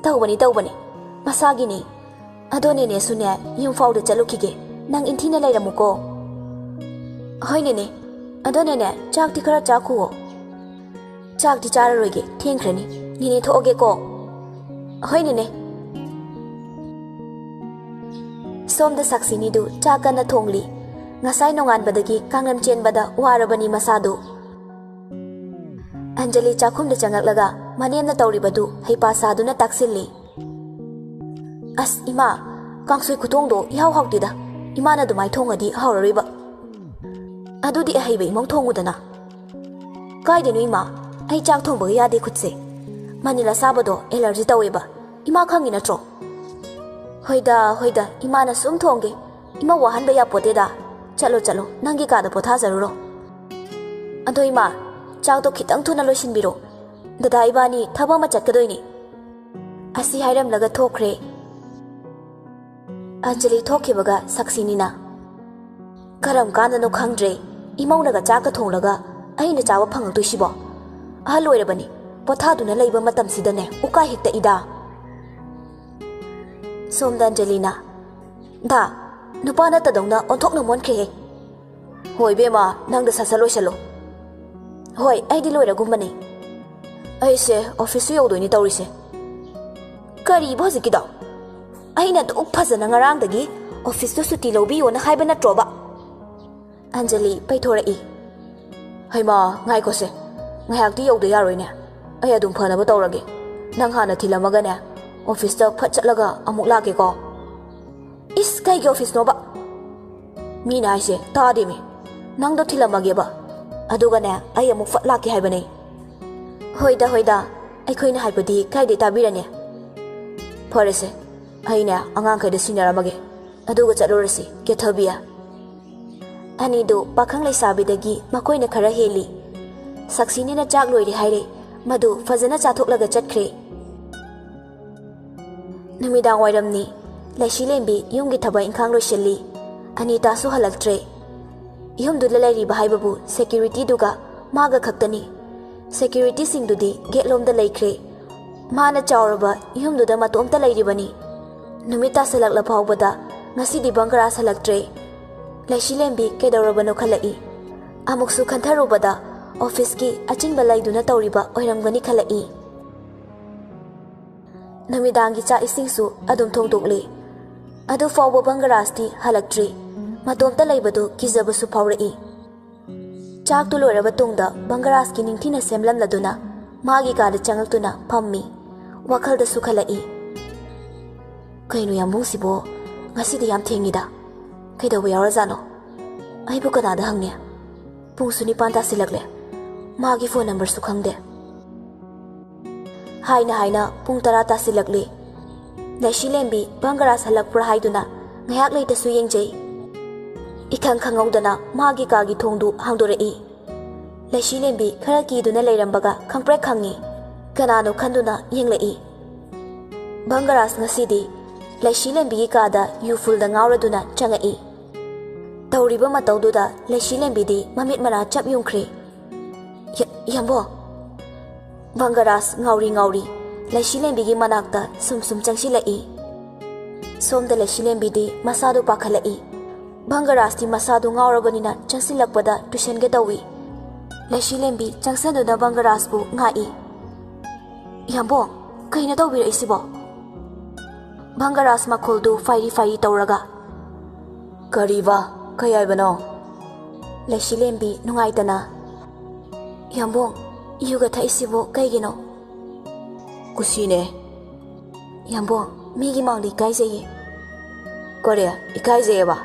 "ꯇꯧꯕꯅꯤ, ꯇꯧꯕꯅꯤ꯫ ꯃꯁꯥꯒꯤꯅꯤ꯫ ꯑꯗꯣ ꯅꯦꯅꯦꯁꯨꯅꯦ, ꯌꯨꯝ ꯐꯥꯎꯗ ꯆꯠꯂꯨꯈꯤꯒꯦ꯫ ꯅꯪ ꯏꯟꯊꯤꯅ ꯂꯩꯔꯝꯃꯨꯀꯣ꯫" "ꯍꯣꯏ ꯅꯦꯅꯦ꯫ ꯑꯗꯣ ꯅꯦꯅꯦ, ꯆꯥꯛꯇꯤ ꯈꯔ ꯆꯥꯈꯨꯋꯣ꯫" "ꯆꯥꯛꯇꯤ ꯆꯥꯔꯔꯣꯏꯒꯦ, ꯊꯦꯡꯈ꯭ꯔꯅꯤ꯫ ꯅꯦꯅꯦ ꯊꯣꯛꯑꯒꯦꯀꯣ꯫" "ꯍꯣꯏ ꯅꯦꯅꯦ꯫" ꯁꯣꯝꯗ ꯁꯛꯁꯤꯅꯤꯗꯨ ꯆꯥꯛ ꯀꯟꯅ ꯊꯣꯡꯂꯤ꯫ ꯉꯁꯥꯏ ꯅꯣꯡꯉꯥꯟꯕꯗꯒꯤ ꯀꯥꯡꯂꯝ ꯆꯦꯟꯕꯗ ꯋꯥꯔꯕꯅꯤ ꯃꯁꯥꯗꯨ꯫ ꯑꯟꯖꯂꯤ ꯆꯥꯛꯈꯨꯝꯗ ꯆꯪꯂꯛꯂꯒ ꯃꯅꯦꯝꯅ ꯇꯧꯔꯤꯕꯗꯨ ꯍꯩꯄꯥ ꯁꯥꯗꯨꯅ ꯇꯥꯛꯁꯤꯜꯂꯤ꯫ "ꯑꯁ ꯏꯃꯥ, ꯀꯥꯡꯁꯣꯏ ꯈꯨꯊꯣꯡꯗꯣ ꯏꯍꯥꯎ ꯍꯥꯎꯇꯦꯗ꯫ ꯏꯃꯥꯅ ꯑꯗꯨꯃꯥꯏ ꯊꯣꯡꯉꯗꯤ ꯍꯥꯎꯔꯔꯣꯏꯕ꯫ ꯑꯗꯨꯗꯤ ꯑꯍꯩꯕ ꯏꯃꯧ ꯊꯣꯡꯉꯨꯗꯅ꯫" "ꯀꯥꯏꯗꯩꯅꯣ ꯏꯃꯥ, ꯑꯩ ꯆꯥꯛ ꯊꯣꯡꯕꯒ ꯌꯥꯗꯦ ꯈꯨꯠꯁꯦ꯫ ꯃꯅꯤꯜ ꯑꯁꯥꯕꯗꯣ allergy ꯇꯧꯋꯦꯕ꯫ ꯏꯃꯥ ꯈꯪꯉꯤ ꯅꯠꯇ꯭ꯔꯣ?" "ꯍꯣꯏꯗ, ꯍꯣꯏꯗ, ꯏꯃꯥꯅ ꯁꯨꯝ ꯊꯣꯡꯒꯦ꯫ ꯏꯃꯧ ꯋꯥꯍꯟꯕ ꯌꯥꯄꯣꯠꯇꯦꯗ꯫ ꯆꯠꯂꯣ, ꯆꯠꯂꯣ, ꯅꯪꯒꯤ ꯀꯥꯗ ꯄꯣꯊꯥꯖꯔꯨꯔꯣ꯫ ꯑꯗꯣ ꯏꯃꯥ, ꯆꯥꯛꯇꯣ ꯈꯤꯇꯪ ꯊꯨꯅ ꯂꯣꯏꯁꯤꯟꯕꯤꯔꯣ꯫ ꯗꯗꯥ ꯏꯕꯥꯅꯤ ꯊꯕꯛ ꯑꯃ ꯆꯠꯀꯗꯣꯏꯅꯤ꯫" ꯑꯁꯤ ꯍꯥꯏꯔꯝꯂꯒ ꯊꯣꯛꯈ꯭ꯔꯦ꯫ ꯑꯟꯖꯂꯤ ꯊꯣꯛꯈꯤꯕꯒ ꯁꯛꯁꯤꯅꯤꯅ, "ꯀꯔꯝ ꯀꯥꯟꯗꯅꯣ ꯈꯪꯗ꯭ꯔꯦ, ꯏꯃꯧꯅꯒ ꯆꯥꯛꯀ ꯊꯣꯡꯂꯒ ꯑꯩꯅ ꯆꯥꯕ ꯐꯪꯉꯛꯇꯣꯏꯁꯤꯕꯣ? ꯑꯍꯜ ꯑꯣꯏꯔꯕꯅꯤ, ꯄꯣꯊꯥꯗꯨꯅ ꯂꯩꯕ ꯃꯇꯝꯁꯤꯗꯅꯦ ꯎꯀꯥꯏ ꯍꯦꯛꯇ ꯏꯗ꯫" ꯁꯣꯝꯗ ꯑꯟꯖꯂꯤꯅ, "ꯗꯥ, ꯅꯨꯄꯥ ꯅꯠꯇꯗꯧꯅ ꯑꯣꯟꯊꯣꯛꯅ ꯃꯣꯟꯈ꯭ꯔꯦꯍꯦ꯫" "ꯍꯣꯏ ꯏꯕꯦꯝꯃ, ꯅꯪꯗ ꯁꯠ ꯁꯠ ꯂꯣꯏꯁꯜꯂꯣ꯫" "ꯍꯣꯏ, ꯑꯩꯗꯤ ꯂꯣꯏꯔꯒꯨꯝꯕꯅꯦ꯫" "ꯑꯩꯁꯦ ꯑꯣꯐꯤꯁꯁꯨ ꯌꯧꯗꯣꯏꯅꯤ ꯇꯧꯔꯤꯁꯦ꯫" "ꯀꯔꯤꯕ ꯍꯧꯖꯤꯛꯀꯤꯗꯣ? ꯑꯩꯅ ꯑꯗꯨꯛ ꯐꯖꯅ ꯉꯔꯥꯡꯗꯒꯤ ꯑꯣꯐꯤꯁꯇꯨ ꯁꯨꯇꯤ ꯂꯧꯕꯤꯌꯣꯅ ꯍꯥꯏꯕ ꯅꯠꯇ꯭ꯔꯣꯕ?" ꯑꯟꯖꯂꯤ ꯄꯩꯊꯣꯔꯛꯏ꯫ "ꯍꯩꯃꯥ, ꯉꯥꯏꯈꯣꯁꯦ, ꯉꯥꯏꯍꯥꯛꯇꯤ ꯌꯧꯗ ꯌꯥꯔꯣꯏꯅꯦ꯫ ꯑꯩ ꯑꯗꯨꯝ ꯐꯅꯕ ꯇꯧꯔꯒꯦ꯫ ꯅꯪ ꯍꯥꯟꯅ ꯊꯤꯜꯂꯝꯃꯒꯅꯦ, ꯑꯣꯐꯤꯁꯇ ꯐꯠ ꯆꯠꯂꯒ ꯑꯃꯨꯛ ꯂꯥꯛꯀꯦꯀꯣ꯫" "ꯏꯁ, ꯀꯩꯒꯤ ꯑꯣꯐꯤꯁꯅꯣꯕ?" "ꯃꯤꯅ ꯍꯥꯏꯁꯦ ꯇꯥꯗꯦꯃꯤ꯫ ꯅꯪꯗꯣ ꯊꯤꯜꯂꯝꯃꯒꯦꯕ, ꯑꯗꯨꯒꯅꯦ, ꯑꯩ ꯑꯃꯨꯛ ꯐꯠ ꯂꯥꯛꯀꯦ ꯍꯥꯏꯕꯅꯦ꯫" "ꯍꯣꯏꯗ, ꯍꯣꯏꯗ, ꯑꯩꯈꯣꯏꯅ ꯍꯥꯏꯕꯗꯤ ꯀꯥꯏꯗꯩ ꯇꯥꯕꯤꯔꯅꯤ? ꯐꯔꯦꯁꯦ, ꯑꯩꯅꯦ ꯑꯉꯥꯡꯈꯩꯗ ꯁꯤꯟꯅꯔꯝꯃꯒꯦ, ꯑꯗꯨꯒ ꯆꯠꯂꯨꯔꯁꯤ, ꯀꯦꯊꯕꯤ꯫" ꯑꯅꯤꯗꯨ ꯄꯥꯈꯪ ꯂꯩꯁꯥꯕꯤꯗꯒꯤ ꯃꯈꯣꯏꯅ ꯈꯔ ꯍꯦꯜꯂꯤ꯫ ꯁꯛꯁꯤꯅꯤꯅ ꯆꯥꯛ ꯂꯣꯏꯔꯦ ꯍꯥꯏꯔꯦ, ꯃꯗꯨ ꯐꯖꯅ ꯆꯥꯊꯣꯛꯂꯒ ꯆꯠꯈ꯭ꯔꯦ꯫ ꯅꯨꯃꯤꯗꯥꯡ ꯋꯥꯏꯔꯝꯅꯤ꯫ ꯂꯩꯁꯤꯂꯦꯝꯕꯤ ꯌꯨꯝꯒꯤ ꯊꯕꯛ ꯏꯪꯈꯥꯡ ꯂꯣꯏꯁꯤꯜꯂꯤ꯫ ꯑꯅꯤꯇꯥꯁꯨ ꯍꯜꯂꯛꯇ꯭ꯔꯦ꯫ ꯌꯨꯝꯗꯨꯗ ꯂꯩꯔꯤꯕ ꯍꯥꯏꯕꯕꯨ ꯁꯦꯀ꯭ꯌꯨꯔꯤꯇꯤꯗꯨꯒ ꯃꯥꯒ ꯈꯛꯇꯅꯤ꯫ ꯁꯦꯀ꯭ꯌꯨꯔꯤꯇꯤꯁꯤꯡꯗꯨꯗꯤ ꯒꯦꯠꯂꯣꯝꯗ ꯂꯩꯈ꯭ꯔꯦ꯫ ꯃꯥꯅ ꯆꯥꯎꯔꯕ ꯌꯨꯝꯗꯨꯗ ꯃꯇꯣꯝꯇ ꯂꯩꯔꯤꯕꯅꯤ꯫ ꯅꯨꯃꯤꯠ ꯇꯥꯁꯤꯜꯂꯛꯂ ꯐꯥꯎꯕꯗ ꯉꯁꯤꯗꯤ ꯕꯪꯒꯔꯥꯖ ꯍꯜꯂꯛꯇ꯭ꯔꯦ꯫ ꯂꯩꯁꯤꯂꯦꯝꯕꯤ ꯀꯩꯗꯧꯔꯕꯅꯣ ꯈꯜꯂꯛꯏ꯫ ꯑꯃꯨꯛꯁꯨ ꯈꯟꯊꯔꯨꯕꯗ ꯑꯣꯐꯤꯁꯀꯤ ꯑꯆꯤꯟꯕ ꯂꯩꯗꯨꯅ ꯇꯧꯔꯤꯕ ꯑꯣꯏꯔꯝꯒꯅꯤ ꯈꯜꯂꯛꯏ꯫ ꯅꯨꯃꯤꯗꯥꯡꯒꯤ ꯆꯥꯛ ꯏꯁꯤꯡꯁꯨ ꯑꯗꯨꯝ ꯊꯣꯡꯗꯣꯛꯂꯤ꯫ ꯑꯗꯨ ꯐꯥꯎꯕ ꯕꯪꯒꯔꯥꯖꯇꯤ ꯍꯜꯂꯛꯇ꯭ꯔꯤ꯫ ꯃꯇꯣꯝꯇ ꯂꯩꯕꯗꯨ ꯀꯤꯖꯕꯁꯨ ꯐꯥꯎꯔꯛꯏ꯫ ꯆꯥꯛꯇꯨ ꯂꯣꯏꯔꯕ ꯇꯨꯡꯗ ꯕꯪꯒꯔꯥꯖꯀꯤ ꯅꯤꯡꯊꯤꯅ ꯁꯦꯝꯂꯝꯂꯗꯨꯅ ꯃꯥꯒꯤ ꯀꯥꯗ ꯆꯪꯂꯛꯇꯨꯅ ꯐꯝꯃꯤ꯫ ꯋꯥꯈꯜꯗꯁꯨ ꯈꯜꯂꯛꯏ, "ꯀꯩꯅꯣ ꯌꯥꯝꯕꯨꯡꯁꯤꯕꯣ, ꯉꯁꯤꯗꯤ ꯌꯥꯝ ꯊꯦꯡꯉꯤꯗ꯫ ꯀꯩꯗꯧꯕ ꯌꯥꯎꯔꯖꯥꯠꯅꯣ? ꯑꯩꯕꯨ ꯀꯅꯥꯗ ꯍꯪꯅꯤ? ꯄꯨꯡꯁꯨ ꯅꯤꯄꯥꯟ ꯇꯥꯁꯤꯜꯂꯛꯂꯦ꯫ ꯃꯥꯒꯤ ꯐꯣꯟ ꯅꯝꯕꯔꯁꯨ ꯈꯪꯗꯦ꯫" ꯍꯥꯏꯅ ꯍꯥꯏꯅ ꯄꯨꯡ ꯇꯔꯥ ꯇꯥꯁꯤꯜꯂꯛꯂꯤ꯫ ꯂꯩꯁꯤꯂꯦꯝꯕꯤ ꯕꯪꯒꯔꯥꯖ ꯍꯜꯂꯛꯄ꯭ꯔꯥ ꯍꯥꯏꯗꯨꯅ ꯉꯥꯏꯍꯥꯛ ꯂꯩꯇꯁꯨ ꯌꯦꯡꯖꯩ꯫ ꯏꯈꯪ ꯈꯪꯍꯧꯗꯅ ꯃꯥꯒꯤ ꯀꯥꯒꯤ ꯊꯣꯡꯗꯨ ꯍꯥꯡꯗꯣꯔꯛꯏ꯫ ꯂꯩꯁꯤꯂꯦꯝꯕꯤ ꯈꯔ ꯀꯤꯗꯨꯅ ꯂꯩꯔꯝꯕꯒ ꯈꯪꯄ꯭ꯔꯦꯛ ꯈꯪꯉꯤ꯫ ꯀꯅꯥꯅꯣ ꯈꯟꯗꯨꯅ ꯌꯦꯡꯂꯛꯏ꯫ ꯕꯪꯒꯔꯥꯖ ꯉꯁꯤꯗꯤ ꯂꯩꯁꯤꯂꯦꯝꯕꯤꯒꯤ ꯀꯥꯗ ꯌꯨ ꯐꯨꯜꯗ ꯉꯥꯎꯔꯗꯨꯅ ꯆꯪꯉꯛꯏ꯫ ꯇꯧꯔꯤꯕ ꯃꯇꯧꯗꯨꯗ ꯂꯩꯁꯤꯂꯦꯝꯕꯤꯗꯤ ꯃꯃꯤꯠ ꯃꯅꯥ ꯆꯞ ꯌꯨꯡꯈ꯭ꯔꯦ꯫ "ꯌ-, ꯌꯥꯝꯕꯣ!" ꯕꯪꯒꯔꯥꯖ ꯉꯥꯎꯔꯤ ꯉꯥꯎꯔꯤ ꯂꯩꯁꯤꯂꯦꯝꯕꯤꯒꯤ ꯃꯅꯥꯛꯇ ꯁꯨꯝ ꯁꯨꯝ ꯆꯪꯁꯤꯜꯂꯛꯏ꯫ ꯁꯣꯝꯗ ꯂꯩꯁꯤꯂꯦꯝꯕꯤꯗꯤ ꯃꯁꯥꯗꯨ ꯄꯥꯈꯠꯂꯛꯏ꯫ ꯕꯪꯒꯔꯥꯖꯇꯤ ꯃꯁꯥꯗꯨ ꯉꯥꯎꯔꯕꯅꯤꯅ ꯆꯪꯁꯤꯜꯂꯛꯄꯗ ꯇꯨꯁꯟꯒꯦ ꯇꯧꯏ꯫ ꯂꯩꯁꯤꯂꯦꯝꯕꯤ ꯆꯪꯁꯤꯟꯗꯨꯅ ꯕꯪꯒꯔꯥꯖꯄꯨ ꯉꯥꯛꯏ꯫ "ꯌꯥꯝꯕꯣ, ꯀꯩꯅꯣ ꯇꯧꯕꯤꯔꯛꯏꯁꯤꯕꯣ?" ꯕꯪꯒꯔꯥꯖ ꯃꯈꯣꯜꯗꯨ ꯐꯥꯏꯔꯤ ꯐꯥꯏꯔꯤ ꯇꯧꯔꯒ꯫ "ꯀꯔꯤꯕ? ꯀꯩ ꯍꯥꯏꯕꯅꯣ?" ꯂꯩꯁꯤꯂꯦꯝꯕꯤ ꯅꯨꯡꯉꯥꯏꯇꯅ꯫ "ꯌꯥꯝꯕꯣ, ꯌꯨꯒ ꯊꯛꯏꯁꯤꯕꯨ ꯀꯩꯒꯤꯅꯣ?" "ꯀꯨꯁꯤꯅꯦ꯫" "ꯌꯥꯝꯕꯣ, ꯃꯤꯒꯤ ꯃꯥꯡꯗ ꯏꯀꯥꯏꯖꯩꯌꯦ꯫" "ꯀꯔꯤ? ꯏꯀꯥꯏꯖꯩꯌꯦꯕ?"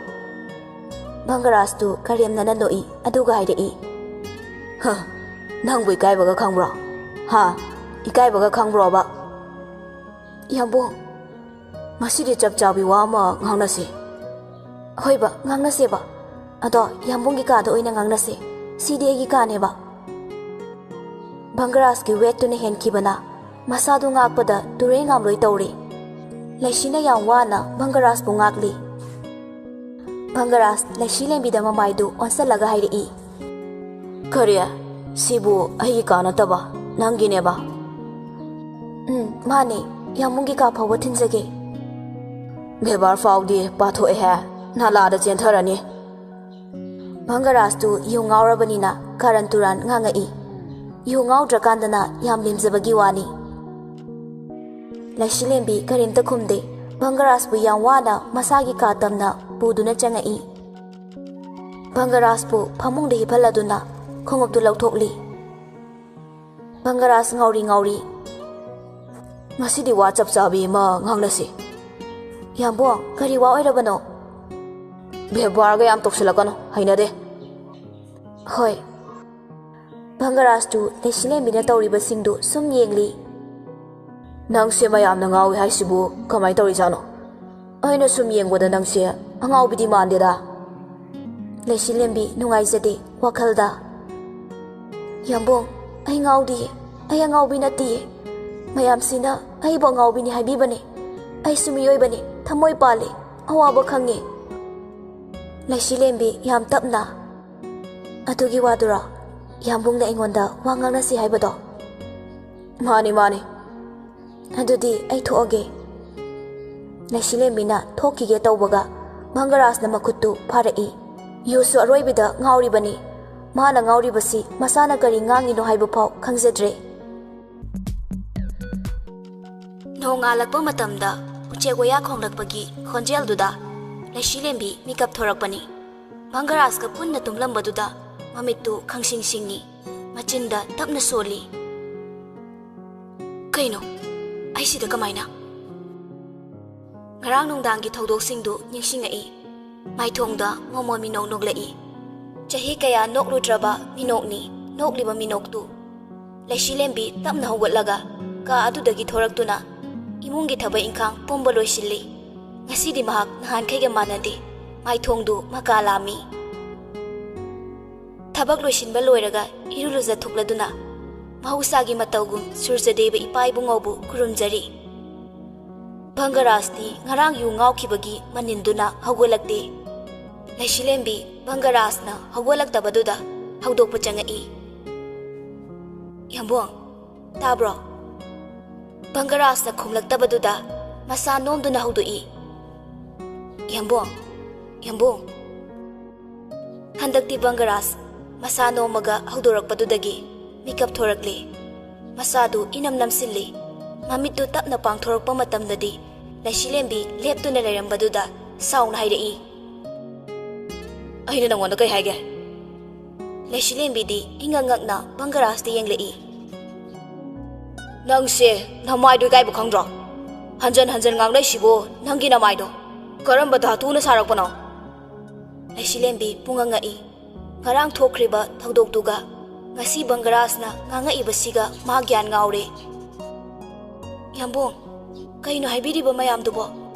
ꯕꯪꯒꯔꯥꯖꯇꯨ ꯀꯔꯦꯝꯅꯅ ꯅꯣꯛꯏ, ꯑꯗꯨꯒ ꯍꯥꯏꯔꯛꯏ꯫ "ꯍ, ꯅꯪꯕꯨ ꯏꯀꯥꯏꯕꯒ ꯈꯪꯕ꯭ꯔꯣ? ꯍꯥ? ꯏꯀꯥꯏꯕꯒ ꯈꯪꯕ꯭ꯔꯣꯕ?" "ꯌꯥꯝꯕꯣ, ꯉꯁꯤꯗꯤ ꯆꯞ ꯆꯥꯕꯤ ꯋꯥ ꯑꯃ ꯉꯥꯡꯅꯁꯤ꯫" "ꯍꯣꯏꯕ, ꯉꯥꯡꯅꯁꯦꯕ꯫ ꯑꯗꯣ ꯌꯥꯝꯕꯨꯡꯒꯤ ꯀꯥꯗ ꯑꯣꯏꯅ ꯉꯥꯡꯅꯁꯦ꯫ ꯁꯤꯗꯤ ꯑꯩꯒꯤ ꯀꯥꯅꯦꯕ꯫ ꯚꯪꯒꯔꯥꯖꯀꯤ ꯋꯦꯠꯇꯨꯅ ꯍꯦꯟꯈꯤꯕꯅ ꯃꯁꯥꯗꯨ ꯉꯥꯛꯄꯗ ꯇꯨꯔꯦ ꯉꯥꯝꯂꯣꯏ ꯇꯧꯔꯦ꯫ ꯂꯩꯁꯤꯅ ꯌꯥꯝ ꯋꯥꯅ ꯚꯪꯒꯔꯥꯖꯄꯨ ꯉꯥꯛꯂꯤ꯫ ꯚꯪꯒꯔꯥꯖ ꯂꯩꯁꯤ ꯂꯦꯝꯕꯤꯗ ꯃꯃꯥꯏꯗꯨ ꯑꯣꯟꯁꯜꯂꯒ ꯍꯥꯏꯔꯛꯏ, "ꯀꯔꯤ? ꯁꯤꯕꯨ ꯑꯩꯒꯤ ꯀꯥ ꯅꯠꯇꯕ ꯅꯪꯒꯤꯅꯦꯕ?" "ꯎꯝ, ꯃꯥꯅꯦ꯫ ꯌꯥꯝꯕꯨꯡꯒꯤ ꯀꯥ ꯐꯥꯎꯕ ꯊꯤꯟꯖꯒꯦ꯫" "ꯕꯦꯕꯥꯔ ꯐꯥꯎꯗꯤ ꯄꯥꯊꯣꯛꯑꯦꯍꯦ, ꯅꯥꯂꯥꯗ ꯆꯦꯟꯊꯔꯅꯤ꯫" ꯚꯪꯒꯔꯥꯖꯇꯨ ꯌꯨ ꯉꯥꯎꯔꯕꯅꯤꯅ ꯀꯥꯔꯟ ꯇꯨꯔꯥꯟ ꯉꯥꯡꯉꯛꯏ꯫ ꯌꯨ ꯉꯥꯎꯗ꯭ꯔꯀꯥꯟꯗꯅ ꯌꯥꯝ ꯂꯦꯝꯖꯕꯒꯤ ꯋꯥꯅꯤ꯫ ꯂꯩꯁꯤꯂꯦꯝꯕꯤ ꯀꯔꯤꯝꯇ ꯈꯨꯝꯗꯦ꯫ ꯚꯪꯒꯔꯥꯖꯄꯨ ꯌꯥꯝ ꯋꯥꯅ ꯃꯁꯥꯒꯤ ꯀꯥ ꯇꯝꯅ ꯄꯨꯗꯨꯅ ꯆꯪꯉꯛꯏ꯫ ꯚꯪꯒꯔꯥꯖꯄꯨ ꯐꯃꯨꯡꯗ ꯍꯤꯞꯍꯜꯂꯗꯨꯅ ꯈꯣꯡꯎꯞꯇꯨ ꯂꯧꯊꯣꯛꯂꯤ꯫ ꯚꯪꯒꯔꯥꯖ ꯉꯥꯎꯔꯤ ꯉꯥꯎꯔꯤ, "ꯉꯁꯤꯗꯤ ꯋꯥ ꯆꯞ ꯆꯥꯕꯤ ꯑꯃ ꯉꯥꯡꯅꯁꯤ꯫" "ꯌꯥꯝꯕꯨꯡ, ꯀꯔꯤ ꯋꯥ ꯑꯣꯏꯔꯕꯅꯣ?" "ꯕꯦꯕꯥꯔꯒ ꯌꯥꯝ ꯇꯧꯁꯤꯜꯂꯛꯀꯅꯨ, ꯍꯩꯅꯗꯦ꯫" "ꯍꯣꯏ꯫" ꯚꯪꯒꯔꯥꯖꯇꯨ ꯂꯩꯁꯤꯂꯦꯝꯕꯤꯅ ꯇꯧꯔꯤꯕꯁꯤꯡꯗꯨ ꯁꯨꯝ ꯌꯦꯡꯂꯤ꯫ "ꯅꯪꯁꯦ ꯃꯌꯥꯝꯅ ꯉꯥꯎꯏ ꯍꯥꯏꯁꯤꯕꯨ ꯀꯃꯥꯏꯅ ꯇꯧꯔꯤꯖꯥꯠꯅꯣ? ꯑꯩꯅ ꯁꯨꯝ ꯌꯦꯡꯕꯗ ꯅꯪꯁꯦ ꯑꯉꯥꯎꯕꯤꯗꯤ ꯃꯥꯟꯗꯦꯗ꯫" ꯂꯩꯁꯤꯂꯦꯝꯕꯤ ꯅꯨꯡꯉꯥꯏꯖꯗꯦ ꯋꯥꯈꯜꯗ꯫ "ꯌꯥꯝꯕꯨꯡ, ꯑꯩ ꯉꯥꯎꯗꯤꯌꯦ꯫ ꯑꯩ ꯑꯉꯥꯎꯕꯤ ꯅꯠꯇꯤꯌꯦ꯫ ꯃꯌꯥꯝꯁꯤꯅ ꯑꯩꯕꯨ ꯑꯉꯥꯎꯕꯤꯅꯤ ꯍꯥꯏꯕꯤꯕꯅꯦ꯫ ꯑꯩꯁꯨ ꯃꯤꯑꯣꯏꯕꯅꯤ, ꯊꯃꯣꯏ ꯄꯥꯜꯂꯤ, ꯑꯋꯥꯕ ꯈꯪꯉꯤ꯫" ꯂꯩꯁꯤꯂꯦꯝꯕꯤ ꯌꯥꯝ ꯇꯞꯅ, "ꯑꯗꯨꯒꯤ ꯋꯥꯗꯨꯔꯣ ꯌꯥꯝꯕꯨꯡꯅ ꯑꯩꯉꯣꯟꯗ ꯋꯥ ꯉꯥꯡꯅꯁꯤ ꯍꯥꯏꯕꯗꯣ?" "ꯃꯥꯅꯤ, ꯃꯥꯅꯤ꯫" "ꯑꯗꯨꯗꯤ ꯑꯩ ꯊꯣꯛꯑꯒꯦ꯫" ꯂꯩꯁꯤꯂꯦꯝꯕꯤꯅ ꯊꯣꯛꯈꯤꯒꯦ ꯇꯧꯕꯒ ꯃꯪꯒꯔꯥꯖꯅ ꯃꯈꯨꯠꯇꯨ ꯐꯥꯔꯛꯏ꯫ ꯌꯨꯁꯨ ꯑꯔꯣꯏꯕꯤꯗ ꯉꯥꯎꯔꯤꯕꯅꯤ꯫ ꯃꯥꯅ ꯉꯥꯎꯔꯤꯕꯁꯤ ꯃꯁꯥꯅ ꯀꯔꯤ ꯉꯥꯡꯉꯤꯅꯣ ꯍꯥꯏꯕ ꯐꯥꯎ ꯈꯪꯖꯗ꯭ꯔꯦ꯫ ꯅꯣꯡꯉꯥꯜꯂꯛꯄ ꯃꯇꯝꯗ ꯎꯆꯦꯛ ꯋꯥꯌꯥ ꯈꯣꯡꯂꯛꯄꯒꯤ ꯈꯣꯟꯖꯦꯜꯗꯨꯗ ꯂꯩꯁꯤꯂꯦꯝꯕꯤ ꯃꯤꯀꯞ ꯊꯣꯔꯛꯄꯅꯤ꯫ ꯃꯪꯒꯔꯥꯖꯀ ꯄꯨꯟꯅ ꯇꯨꯝꯂꯝꯕꯗꯨꯗ ꯃꯃꯤꯠꯇꯨ ꯈꯪꯁꯤꯡ ꯁꯤꯡꯉꯤ, ꯃꯆꯤꯟꯗ ꯇꯞꯅ ꯁꯣꯜꯂꯤ꯫ "ꯀꯩꯅꯣ? ꯑꯩꯁꯤꯗ ꯀꯃꯥꯏꯅ?" ꯉꯔꯥꯡ ꯅꯨꯡꯗꯥꯡꯒꯤ ꯊꯧꯗꯣꯛꯁꯤꯡꯗꯨ ꯅꯤꯡꯁꯤꯡꯉꯛꯏ꯫ ꯃꯥꯏꯊꯣꯡꯗ ꯃꯣꯃꯣꯟ ꯃꯤꯅꯣꯛ ꯅꯣꯛꯂꯛꯏ꯫ ꯆꯍꯤ ꯀꯌꯥ ꯅꯣꯛꯂꯨꯗ꯭ꯔꯕ ꯃꯤꯅꯣꯛꯅꯤ ꯅꯣꯛꯂꯤꯕ ꯃꯤꯅꯣꯛꯇꯨ꯫ ꯂꯩꯁꯤꯂꯦꯝꯕꯤ ꯇꯞꯅ ꯍꯧꯒꯠꯂꯒ ꯀꯥ ꯑꯗꯨꯗꯒꯤ ꯊꯣꯔꯛꯇꯨꯅ ꯏꯃꯨꯡꯒꯤ ꯊꯕꯛ ꯏꯪꯈꯥꯡ ꯄꯨꯝꯕ ꯂꯣꯏꯁꯤꯜꯂꯤ꯫ ꯉꯁꯤꯗꯤ ꯃꯍꯥꯛ ꯅꯍꯥꯟꯈꯩꯒ ꯃꯥꯟꯅꯗꯦ꯫ ꯃꯥꯏꯊꯣꯡꯗꯨ ꯃꯀꯥ ꯂꯥꯝꯃꯤ꯫ ꯊꯕꯛ ꯂꯣꯏꯁꯤꯟꯕ ꯂꯣꯏꯔꯒ ꯏꯔꯨ ꯂꯨꯖꯊꯣꯛꯂꯗꯨꯅ ꯃꯍꯧꯁꯥꯒꯤ ꯃꯇꯧꯒꯨꯝ ꯁꯨꯔꯖꯗꯦꯕ ꯏꯄꯥ ꯏꯕꯨꯡꯉꯣꯕꯨ ꯈꯨꯔꯨꯝꯖꯔꯤ꯫ ꯚꯪꯒꯔꯥꯖꯇꯤ ꯉꯔꯥꯡ ꯌꯨ ꯉꯥꯎꯈꯤꯕꯒꯤ ꯃꯅꯤꯟꯗꯨꯅ ꯍꯧꯒꯠꯂꯛꯇꯦ꯫ ꯂꯩꯁꯤꯂꯦꯝꯕꯤ ꯚꯪꯒꯔꯥꯖꯅ ꯍꯧꯒꯠꯂꯛꯇꯕꯗꯨꯗ ꯍꯧꯗꯣꯛꯄ ꯆꯪꯉꯛꯏ꯫ "ꯌꯥꯝꯕꯨꯡ, ꯇꯥꯕ꯭ꯔꯣ?" ꯚꯪꯒꯔꯥꯖꯅ ꯈꯨꯝꯂꯛꯇꯕꯗꯨꯗ ꯃꯁꯥ ꯅꯣꯝꯗꯨꯅ ꯍꯧꯗꯣꯛꯏ꯫ "ꯌꯥꯝꯕꯨꯡ, ꯌꯥꯝꯕꯨꯡ!" ꯍꯟꯗꯛꯇꯤ ꯚꯪꯒꯔꯥꯖ ꯃꯁꯥ ꯅꯣꯝꯃꯒ ꯍꯧꯗꯣꯔꯛꯄꯗꯨꯗꯒꯤ ꯃꯤꯀꯞ ꯊꯣꯔꯛꯂꯦ꯫ ꯃꯁꯥꯗꯨ ꯏꯅꯝ ꯅꯝꯁꯤꯜꯂꯤ꯫ ꯃꯃꯤꯠꯇꯨ ꯇꯞꯅ ꯄꯥꯡꯊꯣꯔꯛꯄ ꯃꯇꯝꯗꯗꯤ ꯂꯩꯁꯤꯂꯦꯝꯕꯤ ꯂꯦꯞꯇꯨꯅ ꯂꯩꯔꯝꯕꯗꯨꯗ ꯁꯥꯎꯅ ꯍꯥꯏꯔꯛꯏ꯫ "ꯑꯩꯅ ꯅꯪꯉꯣꯟꯗ ꯀꯩ ꯍꯥꯏꯒꯦ?" ꯂꯩꯁꯤꯂꯦꯝꯕꯤꯗꯤ ꯏꯉꯛ ꯉꯛꯅ ꯚꯪꯒꯔꯥꯖꯇ ꯌꯦꯡꯂꯛꯏ꯫ "ꯅꯪꯁꯦ ꯅꯃꯥꯏꯗꯣ ꯏꯀꯥꯏꯕ ꯈꯪꯗ꯭ꯔꯣ? ꯍꯟꯖꯟ ꯍꯟꯖꯟ ꯉꯥꯡꯅꯩꯁꯤꯕꯨ ꯅꯪꯒꯤ ꯅꯃꯥꯏꯗꯣ ꯀꯔꯝꯕ ꯙꯥꯇꯨꯅ ꯁꯥꯔꯛꯄꯅꯣ?" ꯂꯩꯁꯤꯂꯦꯝꯕꯤ ꯄꯨꯡꯉꯛ ꯉꯛꯏ꯫ ꯉꯔꯥꯡ ꯊꯣꯛꯈ꯭ꯔꯤꯕ ꯊꯧꯗꯣꯛꯇꯨꯒ ꯉꯁꯤ ꯚꯪꯒꯔꯥꯖꯅ ꯉꯥꯡꯉꯛꯏꯕꯁꯤꯒ ꯃꯥ ꯒ꯭ꯌꯥꯟ ꯉꯥꯎꯔꯦ꯫ "ꯌꯥꯝꯕꯨꯡ, ꯀꯩꯅꯣ ꯍꯥꯏꯕꯤꯔꯤꯕ ꯃꯌꯥꯝꯗꯨꯕꯣ?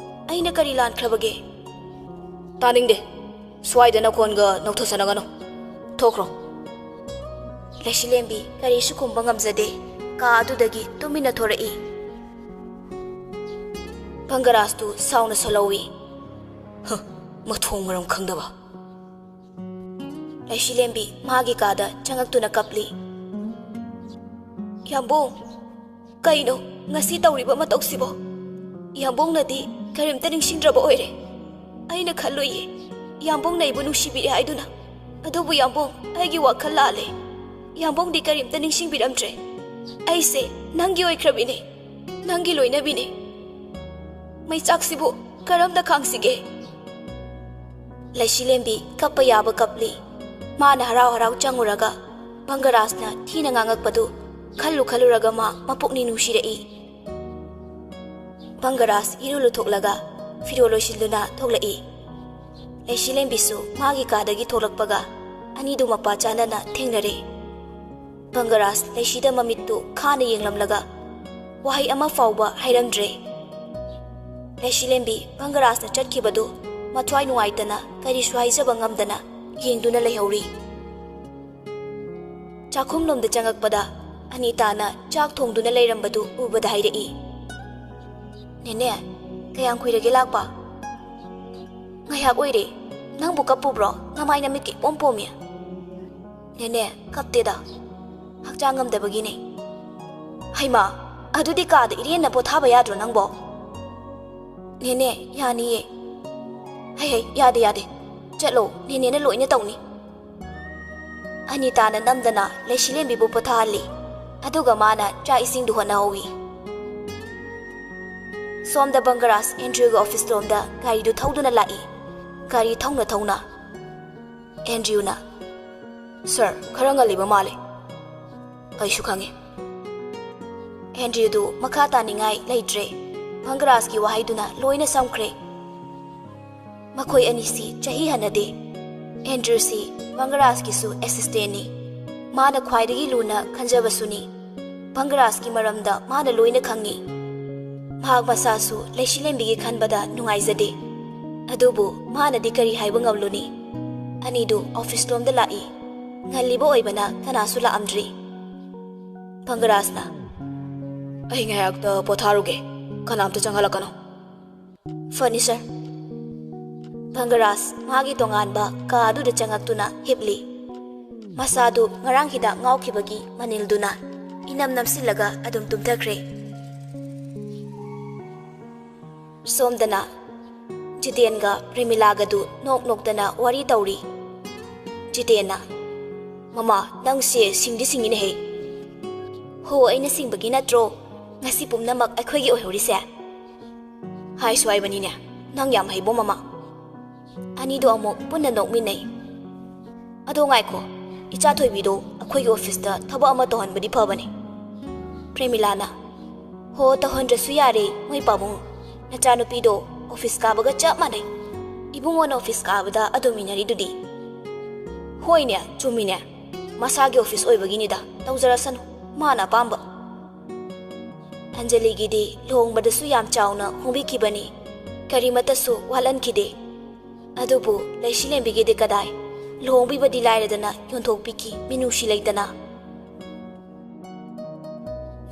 ꯑꯩꯅ ꯀꯔꯤ ꯂꯥꯟꯈ꯭ꯔꯕꯒꯦ?" "ꯇꯥꯅꯤꯡꯗꯦ꯫ ꯁ꯭ꯋꯥꯏꯗ ꯅꯈꯣꯟꯒ ꯅꯧꯊꯁꯅꯒꯅꯨ꯫ ꯊꯣꯛꯈ꯭ꯔꯣ꯫" ꯂꯩꯁꯤꯂꯦꯝꯕꯤ ꯀꯔꯤꯁꯨ ꯈꯨꯝꯕ ꯉꯝꯖꯗꯦ꯫ ꯀꯥ ꯑꯗꯨꯗꯒꯤ ꯇꯨꯃꯤꯟꯅ ꯊꯣꯔꯛꯏ꯫ ꯚꯪꯒꯔꯥꯖꯇꯨ ꯁꯥꯎꯅ ꯁꯣꯜꯍꯧꯏ꯫ "ꯍ, ꯃꯊꯣꯡ ꯃꯔꯝ ꯈꯪꯗꯕ!" ꯂꯩꯁꯤꯂꯦꯝꯕꯤ ꯃꯥꯒꯤ ꯀꯥꯗ ꯆꯪꯉꯛꯇꯨꯅ ꯀꯞꯂꯤ꯫ "ꯌꯥꯝꯕꯨꯡ, ꯀꯩꯅꯣ ꯉꯁꯤ ꯇꯧꯔꯤꯕ ꯃꯇꯧꯁꯤꯕꯣ? ꯌꯥꯝꯕꯨꯡꯅꯗꯤ ꯀꯔꯤꯝꯇ ꯅꯤꯡꯁꯤꯡꯗ꯭ꯔꯕ ꯑꯣꯏꯔꯦ꯫ ꯑꯩꯅ ꯈꯜꯂꯨꯏꯌꯦ, ꯌꯥꯝꯕꯨꯡꯅ ꯑꯩꯕꯨ ꯅꯨꯡꯁꯤꯕꯤꯔꯦ ꯍꯥꯏꯗꯨꯅ꯫ ꯑꯗꯨꯕꯨ ꯌꯥꯝꯕꯨꯡ, ꯑꯩꯒꯤ ꯋꯥꯈꯜ ꯂꯥꯜꯂꯦ꯫ ꯌꯥꯝꯕꯨꯡꯗꯤ ꯀꯔꯤꯝꯇ ꯅꯤꯡꯁꯤꯡꯕꯤꯔꯝꯗ꯭ꯔꯦ꯫ ꯑꯩꯁꯦ ꯅꯪꯒꯤ ꯑꯣꯏꯈ꯭ꯔꯕꯤꯅꯦ, ꯅꯪꯒꯤ ꯂꯣꯏꯅꯕꯤꯅꯦ꯫ ꯃꯩꯆꯥꯛꯁꯤꯕꯨ ꯀꯔꯝꯅ ꯈꯥꯡꯁꯤꯒꯦ?" ꯂꯩꯁꯤꯂꯦꯝꯕꯤ ꯀꯞꯄ ꯌꯥꯕ ꯀꯞꯂꯤ꯫ ꯃꯥꯅ ꯍꯔꯥꯎ ꯍꯔꯥꯎ ꯆꯪꯉꯨꯔꯒ ꯚꯪꯒꯔꯥꯖꯅ ꯊꯤꯅ ꯉꯥꯡꯉꯛꯄꯗꯨ ꯈꯜꯂꯨ ꯈꯜꯂꯨꯔꯒ ꯃꯥ ꯃꯄꯨꯛꯅꯤꯡ ꯅꯨꯡꯁꯤꯔꯛꯏ꯫ ꯚꯪꯒꯔꯥꯖ ꯏꯔꯨ ꯂꯨꯊꯣꯛꯂꯒ ꯐꯤꯔꯣꯜ ꯂꯣꯏꯁꯤꯟꯗꯨꯅ ꯊꯣꯛꯂꯛꯏ꯫ ꯂꯩꯁꯤꯂꯦꯝꯕꯤꯁꯨ ꯃꯥꯒꯤ ꯀꯥꯗꯒꯤ ꯊꯣꯛꯂꯛꯄꯒ ꯑꯅꯤꯗꯨ ꯃꯄꯥ ꯆꯥꯅꯅ ꯊꯦꯡꯅꯔꯦ꯫ ꯚꯪꯒꯔꯥꯖ ꯂꯩꯁꯤꯗ ꯃꯃꯤꯠꯇꯨ ꯈꯥꯅ ꯌꯦꯡꯂꯝꯂꯒ ꯋꯥꯍꯩ ꯑꯃ ꯐꯥꯎꯕ ꯍꯥꯏꯔꯝꯗ꯭ꯔꯦ꯫ ꯂꯩꯁꯤꯂꯦꯝꯕꯤ ꯚꯪꯒꯔꯥꯖꯅ ꯆꯠꯈꯤꯕꯗꯨ ꯃꯊ꯭ꯋꯥꯏ ꯅꯨꯡꯉꯥꯏꯇꯅ ꯀꯔꯤꯁꯨ ꯍꯥꯏꯖꯕ ꯉꯝꯗꯅ ꯌꯦꯡꯗꯨꯅ ꯂꯩꯍꯧꯔꯤ꯫ ꯆꯥꯛꯈꯨꯝꯂꯣꯝꯗ ꯆꯪꯉꯛꯄꯗ ꯑꯅꯤꯇꯥꯅ ꯆꯥꯛ ꯊꯣꯡꯗꯨꯅ ꯂꯩꯔꯝꯕꯗꯨ ꯎꯕꯗ ꯍꯥꯏꯔꯛꯏ, "ꯅꯦꯅꯦ, ꯀꯌꯥꯝ ꯀꯨꯏꯔꯒꯦ ꯂꯥꯛꯄ?" "ꯉꯥꯏꯍꯥꯛ ꯑꯣꯏꯔꯦ꯫ ꯅꯪꯕꯨ ꯀꯞꯄꯨꯕ꯭ꯔꯣ? ꯅꯃꯥꯏ ꯅꯃꯤꯠꯀ ꯏꯄꯣꯝ ꯄꯣꯝꯃꯤ꯫" "ꯅꯦꯅꯦ, ꯀꯞꯇꯦꯗ꯫ ꯍꯛꯆꯥꯡ ꯉꯝꯗꯕꯒꯤꯅꯦ꯫" "ꯍꯩꯃꯥ, ꯑꯗꯨꯗꯤ ꯀꯥꯗ ꯏꯔꯦꯟꯅ ꯄꯣꯊꯥꯕ ꯌꯥꯗ꯭ꯔꯣ ꯅꯪꯕꯣ?" "ꯅꯦꯅꯦ, ꯌꯥꯅꯤꯌꯦ꯫" "ꯍꯩ ꯍꯩ, ꯌꯥꯗꯦ ꯌꯥꯗꯦ꯫ ꯆꯠꯂꯣ, ꯅꯦꯅꯦꯅ ꯂꯣꯏꯅ ꯇꯧꯅꯤ꯫" ꯑꯅꯤꯇꯥꯅ ꯅꯝꯗꯅ ꯂꯩꯁꯤꯂꯦꯝꯕꯤꯕꯨ ꯄꯣꯊꯥꯍꯜꯂꯤ꯫ ꯑꯗꯨꯒ ꯃꯥꯅ ꯆꯥꯛ ꯏꯁꯤꯡꯗꯨ ꯍꯣꯠꯅꯍꯧꯏ꯫ ꯁꯣꯝꯗ ꯕꯪꯒꯔꯥꯖ ꯑꯦꯟꯗ꯭ꯔꯤꯌꯨꯒꯤ ꯑꯣꯐꯤꯁ ꯂꯣꯝꯗ ꯒꯥꯔꯤꯗꯨ ꯊꯧꯗꯨꯅ ꯂꯥꯛꯏ꯫ ꯒꯥꯔꯤ ꯊꯧꯅ ꯊꯧꯅ ꯑꯦꯟꯗ꯭ꯔꯤꯌꯨꯅ, "ꯁꯥꯔ, ꯈꯔ ꯉꯜꯂꯤꯕ ꯃꯥꯜꯂꯦ꯫" "ꯑꯩꯁꯨ ꯈꯪꯉꯤ꯫" ꯑꯦꯟꯗ꯭ꯔꯤꯌꯨꯗꯨ ꯃꯈꯥ ꯇꯥꯅꯤꯡꯉꯥꯏ ꯂꯩꯇ꯭ꯔꯦ꯫ ꯕꯪꯒꯔꯥꯖꯀꯤ ꯋꯥꯍꯩꯗꯨꯅ ꯂꯣꯏꯅ ꯁꯝꯈ꯭ꯔꯦ꯫ ꯃꯈꯣꯏ ꯑꯅꯤꯁꯤ ꯆꯍꯤ ꯍꯟꯅꯗꯦ꯫ ꯑꯦꯟꯗ꯭ꯔꯤꯌꯨꯁꯤ ꯕꯪꯒꯔꯥꯖꯀꯤꯁꯨ ꯑꯦꯁꯤꯁꯇꯦꯟꯅꯤ꯫ ꯃꯥꯅ ꯈ꯭ꯋꯥꯏꯗꯒꯤ ꯂꯨꯅ ꯈꯟꯖꯕꯁꯨꯅꯤ꯫ ꯕꯪꯒꯔꯥꯖꯀꯤ ꯃꯔꯝꯗ ꯃꯥꯅ ꯂꯣꯏꯅ ꯈꯪꯉꯤ꯫ ꯃꯍꯥꯛ ꯃꯁꯥꯁꯨ ꯂꯩꯁꯤꯂꯦꯝꯕꯤꯒꯤ ꯈꯟꯕꯗ ꯅꯨꯡꯉꯥꯏꯖꯗꯦ꯫ ꯑꯗꯨꯕꯨ ꯃꯥꯅꯗꯤ ꯀꯔꯤ ꯍꯥꯏꯕ ꯉꯝꯂꯨꯅꯤ? ꯑꯅꯤꯗꯨ ꯑꯣꯐꯤꯁ ꯂꯣꯝꯗ ꯂꯥꯛꯏ꯫ ꯉꯜꯂꯤꯕ ꯑꯣꯏꯕꯅ ꯀꯅꯥꯁꯨ ꯂꯥꯛꯑꯝꯗ꯭ꯔꯤ꯫ ꯕꯪꯒꯔꯥꯖꯅ, "ꯑꯩ ꯉꯥꯏꯍꯥꯛꯇ ꯄꯣꯊꯥꯔꯨꯒꯦ꯫ ꯀꯅꯥꯝꯇ ꯆꯪꯍꯜꯂꯛꯀꯅꯨ꯫" "ꯐꯅꯤ, ꯁꯥꯔ꯫" ꯕꯪꯒꯔꯥꯖ ꯃꯥꯒꯤ ꯇꯣꯉꯥꯟꯕ ꯀꯥ ꯑꯗꯨꯗ ꯆꯪꯉꯛꯇꯨꯅ ꯍꯤꯞꯂꯤ꯫ ꯃꯁꯥꯗꯨ ꯉꯔꯥꯡ ꯍꯤꯗꯥꯛ ꯉꯥꯎꯈꯤꯕꯒꯤ ꯃꯅꯤꯜꯗꯨꯅ ꯏꯅꯝ ꯅꯝꯁꯤꯜꯂꯒ ꯑꯗꯨꯝ ꯇꯨꯝꯊꯈ꯭ꯔꯦ꯫ ꯁꯣꯝꯗꯅ ꯖꯤꯇꯦꯟꯒ ꯄ꯭ꯔꯦꯃꯤꯂꯥꯒꯗꯨ ꯅꯣꯛ ꯅꯣꯛꯇꯅ ꯋꯥꯔꯤ ꯇꯧꯔꯤ꯫ ꯖꯤꯇꯦꯟꯅ, "ꯃꯃꯥ, ꯅꯪꯁꯦ ꯁꯤꯡꯗꯤ ꯁꯤꯡꯉꯤꯅꯦꯍꯦ꯫" "ꯍꯣ, ꯑꯩꯅ ꯁꯤꯡꯕꯒꯤ ꯅꯠꯇ꯭ꯔꯣ ꯉꯁꯤ ꯄꯨꯝꯅꯃꯛ ꯑꯩꯈꯣꯏꯒꯤ ꯑꯣꯏꯍꯧꯔꯤꯁꯦ?" "ꯍꯥꯏꯁꯨ ꯍꯥꯏꯕꯅꯤꯅꯦ, ꯅꯪ ꯌꯥꯝ ꯍꯩꯕꯣ, ꯃꯃꯥ꯫" ꯑꯅꯤꯗꯣ ꯑꯃꯨꯛ ꯄꯨꯟꯅ ꯅꯣꯛꯃꯤꯟꯅꯩ꯫ "ꯑꯗꯣ ꯉꯥꯏꯈꯣ, ꯏꯆꯥ ꯊꯣꯏꯕꯤꯗꯣ ꯑꯩꯈꯣꯏꯒꯤ ꯑꯣꯐꯤꯁꯇ ꯊꯕꯛ ꯑꯃ ꯇꯧꯍꯟꯕꯗꯤ ꯐꯕꯅꯦ꯫" ꯄ꯭ꯔꯦꯃꯤꯂꯥꯅ, "ꯍꯣ, ꯇꯧꯍꯟꯗ꯭ꯔꯁꯨ ꯌꯥꯔꯦ, ꯃꯣꯏ ꯄꯥꯕꯨꯡ꯫ ꯅꯆꯥꯅꯨꯄꯤꯗꯣ ꯑꯣꯐꯤꯁ ꯀꯥꯕꯒ ꯆꯞ ꯃꯥꯟꯅꯩ꯫ ꯏꯕꯨꯡꯉꯣꯅ ꯑꯣꯐꯤꯁ ꯀꯥꯕꯗ ꯑꯗꯨꯝ ꯏꯟꯅꯔꯤꯗꯨꯗꯤ꯫" "ꯍꯣꯏꯅꯦ, ꯆꯨꯝꯃꯤꯅꯦ꯫ ꯃꯁꯥꯒꯤ ꯑꯣꯐꯤꯁ ꯑꯣꯏꯕꯒꯤꯅꯤꯗ, ꯇꯧꯖꯔꯁꯅꯨ, ꯃꯥꯅ ꯑꯄꯥꯝꯕ꯫" ꯑꯟꯖꯂꯤꯒꯤꯗꯤ ꯂꯨꯍꯣꯡꯕꯗꯁꯨ ꯌꯥꯝ ꯆꯥꯎꯅ ꯍꯣꯡꯕꯤꯈꯤꯕꯅꯤ꯫ ꯀꯔꯤꯃꯠꯇꯁꯨ ꯋꯥꯠꯍꯟꯈꯤꯗꯦ꯫ ꯑꯗꯨꯕꯨ ꯂꯩꯁꯤꯂꯦꯝꯕꯤꯒꯤꯗꯤ ꯀꯗꯥꯏ? ꯂꯨꯍꯣꯡꯕꯤꯕꯗꯤ ꯂꯥꯏꯔꯗꯅ ꯌꯣꯟꯊꯣꯛꯄꯤꯈꯤ ꯃꯤꯅꯨꯡꯁꯤ ꯂꯩꯇꯅ꯫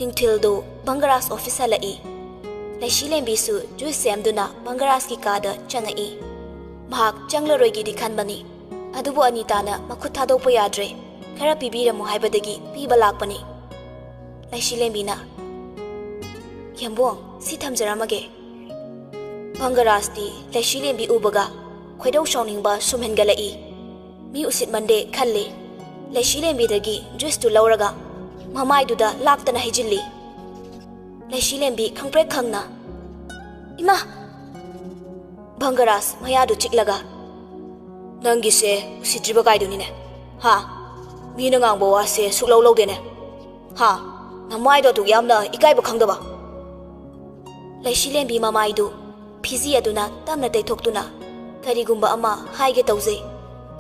ꯅꯨꯡꯊꯤꯜꯗꯨ ꯕꯪꯒꯔꯥꯖ ꯑꯣꯐꯤꯁ ꯍꯜꯂꯛꯏ꯫ ꯂꯩꯁꯤꯂꯦꯝꯕꯤꯁꯨ ꯖꯨꯏꯁ ꯁꯦꯝꯗꯨꯅ ꯕꯪꯒꯔꯥꯖꯀꯤ ꯀꯥꯗ ꯆꯪꯉꯛꯏ꯫ ꯃꯍꯥꯛ ꯆꯪꯂꯔꯣꯏꯒꯦꯗꯤ ꯈꯟꯕꯅꯤ, ꯑꯗꯨꯕꯨ ꯑꯅꯤꯇꯥꯅ ꯃꯈꯨꯠ ꯊꯥꯗꯣꯛꯄ ꯌꯥꯗ꯭ꯔꯦ, ꯈꯔ ꯄꯤꯕꯤꯔꯝꯃꯨ ꯍꯥꯏꯕꯗꯒꯤ ꯄꯤꯕ ꯂꯥꯛꯄꯅꯤ꯫ ꯂꯩꯁꯤꯂꯦꯝꯕꯤꯅ, "ꯌꯦꯝꯕꯣꯡ, ꯁꯤ ꯊꯝꯖꯔꯝꯃꯒꯦ꯫" ꯕꯪꯒꯔꯥꯖꯇꯤ ꯂꯩꯁꯤꯂꯦꯝꯕꯤ ꯎꯕꯒ ꯈꯣꯏꯗꯧ ꯁꯥꯎꯅꯤꯡꯕ ꯁꯨꯝ ꯍꯦꯟꯒꯠꯂꯛꯏ꯫ ꯃꯤ ꯎꯁꯤꯠꯃꯟꯗꯦ ꯈꯜꯂꯤ꯫ ꯂꯩꯁꯤꯂꯦꯝꯕꯤꯗꯒꯤ ꯖꯨꯏꯁꯇꯨ ꯂꯧꯔꯒ ꯃꯃꯥꯏꯗꯨꯗ ꯂꯥꯛꯇꯅ ꯍꯩꯖꯤꯜꯂꯤ꯫ ꯂꯩꯁꯤꯂꯦꯝꯕꯤ ꯈꯪꯄ꯭ꯔꯦꯛ ꯈꯪꯅ, "ꯏꯃꯥ!" ꯕꯪꯒꯔꯥꯖ ꯃꯌꯥꯗꯨ ꯆꯤꯛꯂꯒ, "ꯅꯪꯒꯤꯁꯦ ꯎꯁꯤꯠꯇ꯭ꯔꯤꯕ ꯀꯥꯏꯗꯨꯅꯤꯅꯦ꯫ ꯍꯥ? ꯃꯤꯅ ꯉꯥꯡꯕ ꯋꯥꯁꯦ ꯁꯨꯛꯂꯧ ꯂꯧꯗꯦꯅꯦ꯫ ꯍꯥ? ꯅꯃꯥꯏꯗꯣ ꯑꯗꯨꯛ ꯌꯥꯝꯅ ꯏꯀꯥꯏꯕ ꯈꯪꯗꯕ?" ꯂꯩꯁꯤꯂꯦꯝꯕꯤ ꯃꯃꯥꯏꯗꯨ ꯐꯤꯖꯤ ꯑꯗꯨꯅ ꯇꯞꯅ ꯇꯩꯊꯣꯛꯇꯨꯅ ꯀꯔꯤꯒꯨꯝꯕ ꯑꯃ ꯍꯥꯏꯒꯦ ꯇꯧꯖꯩ,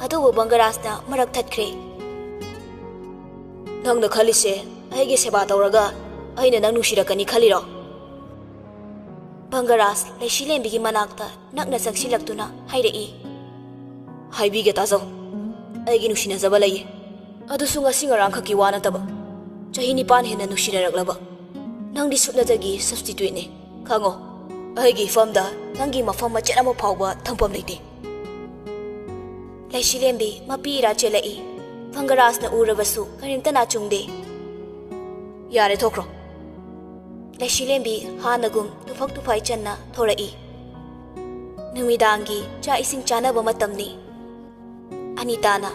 ꯑꯗꯨꯕꯨ ꯕꯪꯒꯔꯥꯖꯅ ꯃꯔꯛ ꯊꯠꯈ꯭ꯔꯦ꯫ "ꯅꯪꯅ ꯈꯜꯂꯤꯁꯦ ꯑꯩꯒꯤ ꯁꯦꯕꯥ ꯇꯧꯔꯒ ꯑꯩꯅ ꯅꯪ ꯅꯨꯡꯁꯤꯔꯛꯀꯅꯤ ꯈꯜꯂꯤꯔꯣ?" ꯕꯪꯒꯔꯥꯖ ꯂꯩꯁꯤꯂꯦꯝꯕꯤꯒꯤ ꯃꯅꯥꯛꯇ ꯅꯛꯅ ꯆꯪꯁꯤꯜꯂꯛꯇꯨꯅ ꯍꯥꯏꯔꯛꯏ꯫ "ꯍꯥꯏꯕꯤꯒꯦ ꯇꯥꯖꯧ, ꯑꯩꯒꯤ ꯅꯨꯡꯁꯤꯅꯖꯕ ꯂꯩꯌꯦ꯫ ꯑꯗꯨꯁꯨ ꯉꯁꯤ ꯉꯔꯥꯡꯈꯛꯀꯤ ꯋꯥ ꯅꯠꯇꯕ, ꯆꯍꯤ ꯅꯤꯄꯥꯟ ꯍꯦꯟꯅ ꯅꯨꯡꯁꯤꯅꯔꯛꯂꯕ꯫ ꯅꯪꯗꯤ ꯁꯨꯞꯅꯇꯒꯤ ꯁꯕꯁꯇꯤꯇ꯭ꯌꯨꯠꯅꯤ꯫ ꯈꯪꯉꯣ, ꯑꯩꯒꯤ ꯏꯐꯝꯗ ꯅꯪꯒꯤ ꯃꯐꯝ ꯃꯆꯦꯠ ꯑꯃ ꯐꯥꯎꯕ ꯊꯝꯐꯝ ꯂꯩꯇꯦ꯫" ꯂꯩꯁꯤꯂꯦꯝꯕꯤ ꯃꯄꯤ ꯏꯔꯥ ꯆꯦꯜꯂꯛꯏ꯫ ꯕꯪꯒꯔꯥꯖꯅ ꯎꯔꯕꯁꯨ ꯀꯔꯤꯝꯇ ꯅꯥꯆꯨꯡꯗꯦ꯫ "ꯌꯥꯔꯦ, ꯊꯣꯛꯈ꯭ꯔꯣ꯫" ꯂꯩꯁꯤꯂꯦꯝꯕꯤ ꯍꯥꯟꯅꯒꯨꯝ ꯇꯨꯐꯛ ꯇꯨꯐꯥꯏ ꯆꯟꯅ ꯊꯣꯔꯛꯏ꯫ ꯅꯨꯃꯤꯗꯥꯡꯒꯤ ꯆꯥꯛ ꯏꯁꯤꯡ ꯆꯥꯅꯕ ꯃꯇꯝꯅꯤ꯫ ꯑꯅꯤꯇꯥꯅ,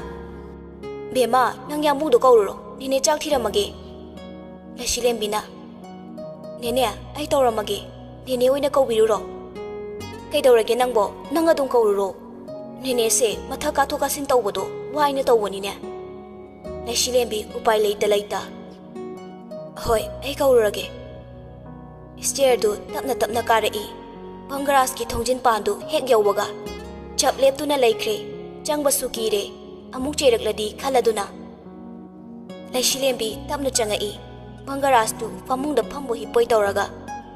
"ꯕꯦꯝꯃ, ꯅꯪ ꯌꯥꯝꯕꯨꯡꯗꯣ ꯀꯧꯔꯨꯔꯣ, ꯅꯦꯅꯦ ꯆꯥꯛ ꯊꯤꯔꯝꯃꯒꯦ꯫" ꯂꯩꯁꯤꯂꯦꯝꯕꯤꯅ, "ꯅꯦꯅꯦ, ꯑꯩ ꯇꯧꯔꯝꯃꯒꯦ, ꯅꯦꯅꯦ ꯑꯣꯏꯅ ꯀꯧꯕꯤꯔꯨꯔꯣ꯫" "ꯀꯩꯗꯧꯔꯒꯦ ꯅꯪꯕꯣ? ꯅꯪ ꯑꯗꯨꯝ ꯀꯧꯔꯨꯔꯣ꯫ ꯅꯦꯅꯦꯁꯦ ꯃꯊꯛ ꯀꯥꯊꯣꯛ ꯀꯥꯁꯤꯟ ꯇꯧꯕꯗꯣ ꯋꯥꯏꯅ ꯇꯧꯕꯅꯤꯅꯦ꯫" ꯂꯩꯁꯤꯂꯦꯝꯕꯤ ꯎꯄꯥꯏ ꯂꯩꯇ ꯂꯩꯇ, "ꯍꯣꯏ, ꯑꯩ ꯀꯧꯔꯨꯔꯒꯦ꯫" ꯁ꯭ꯇꯦꯌꯔꯗꯨ ꯇꯞꯅ ꯇꯞꯅ ꯀꯥꯔꯛꯏ꯫ ꯕꯪꯒꯔꯥꯖꯀꯤ ꯊꯣꯡꯖꯤꯟ ꯄꯥꯟꯗꯨ ꯍꯦꯛ ꯌꯧꯕꯒ ꯆꯞ ꯂꯦꯞꯇꯨꯅ ꯂꯩꯈ꯭ꯔꯦ꯫ ꯆꯪꯕꯁꯨ ꯀꯤꯔꯦ, ꯑꯃꯨꯛ ꯆꯩꯔꯛꯂꯗꯤ ꯈꯜꯂꯗꯨꯅ꯫ ꯂꯩꯁꯤꯂꯦꯝꯕꯤ ꯇꯞꯅ ꯆꯪꯉꯛꯏ꯫ ꯕꯪꯒꯔꯥꯖꯇꯨ ꯐꯃꯨꯡꯗ ꯐꯝꯕꯣꯏ ꯍꯤꯞꯄꯣꯏ ꯇꯧꯔꯒ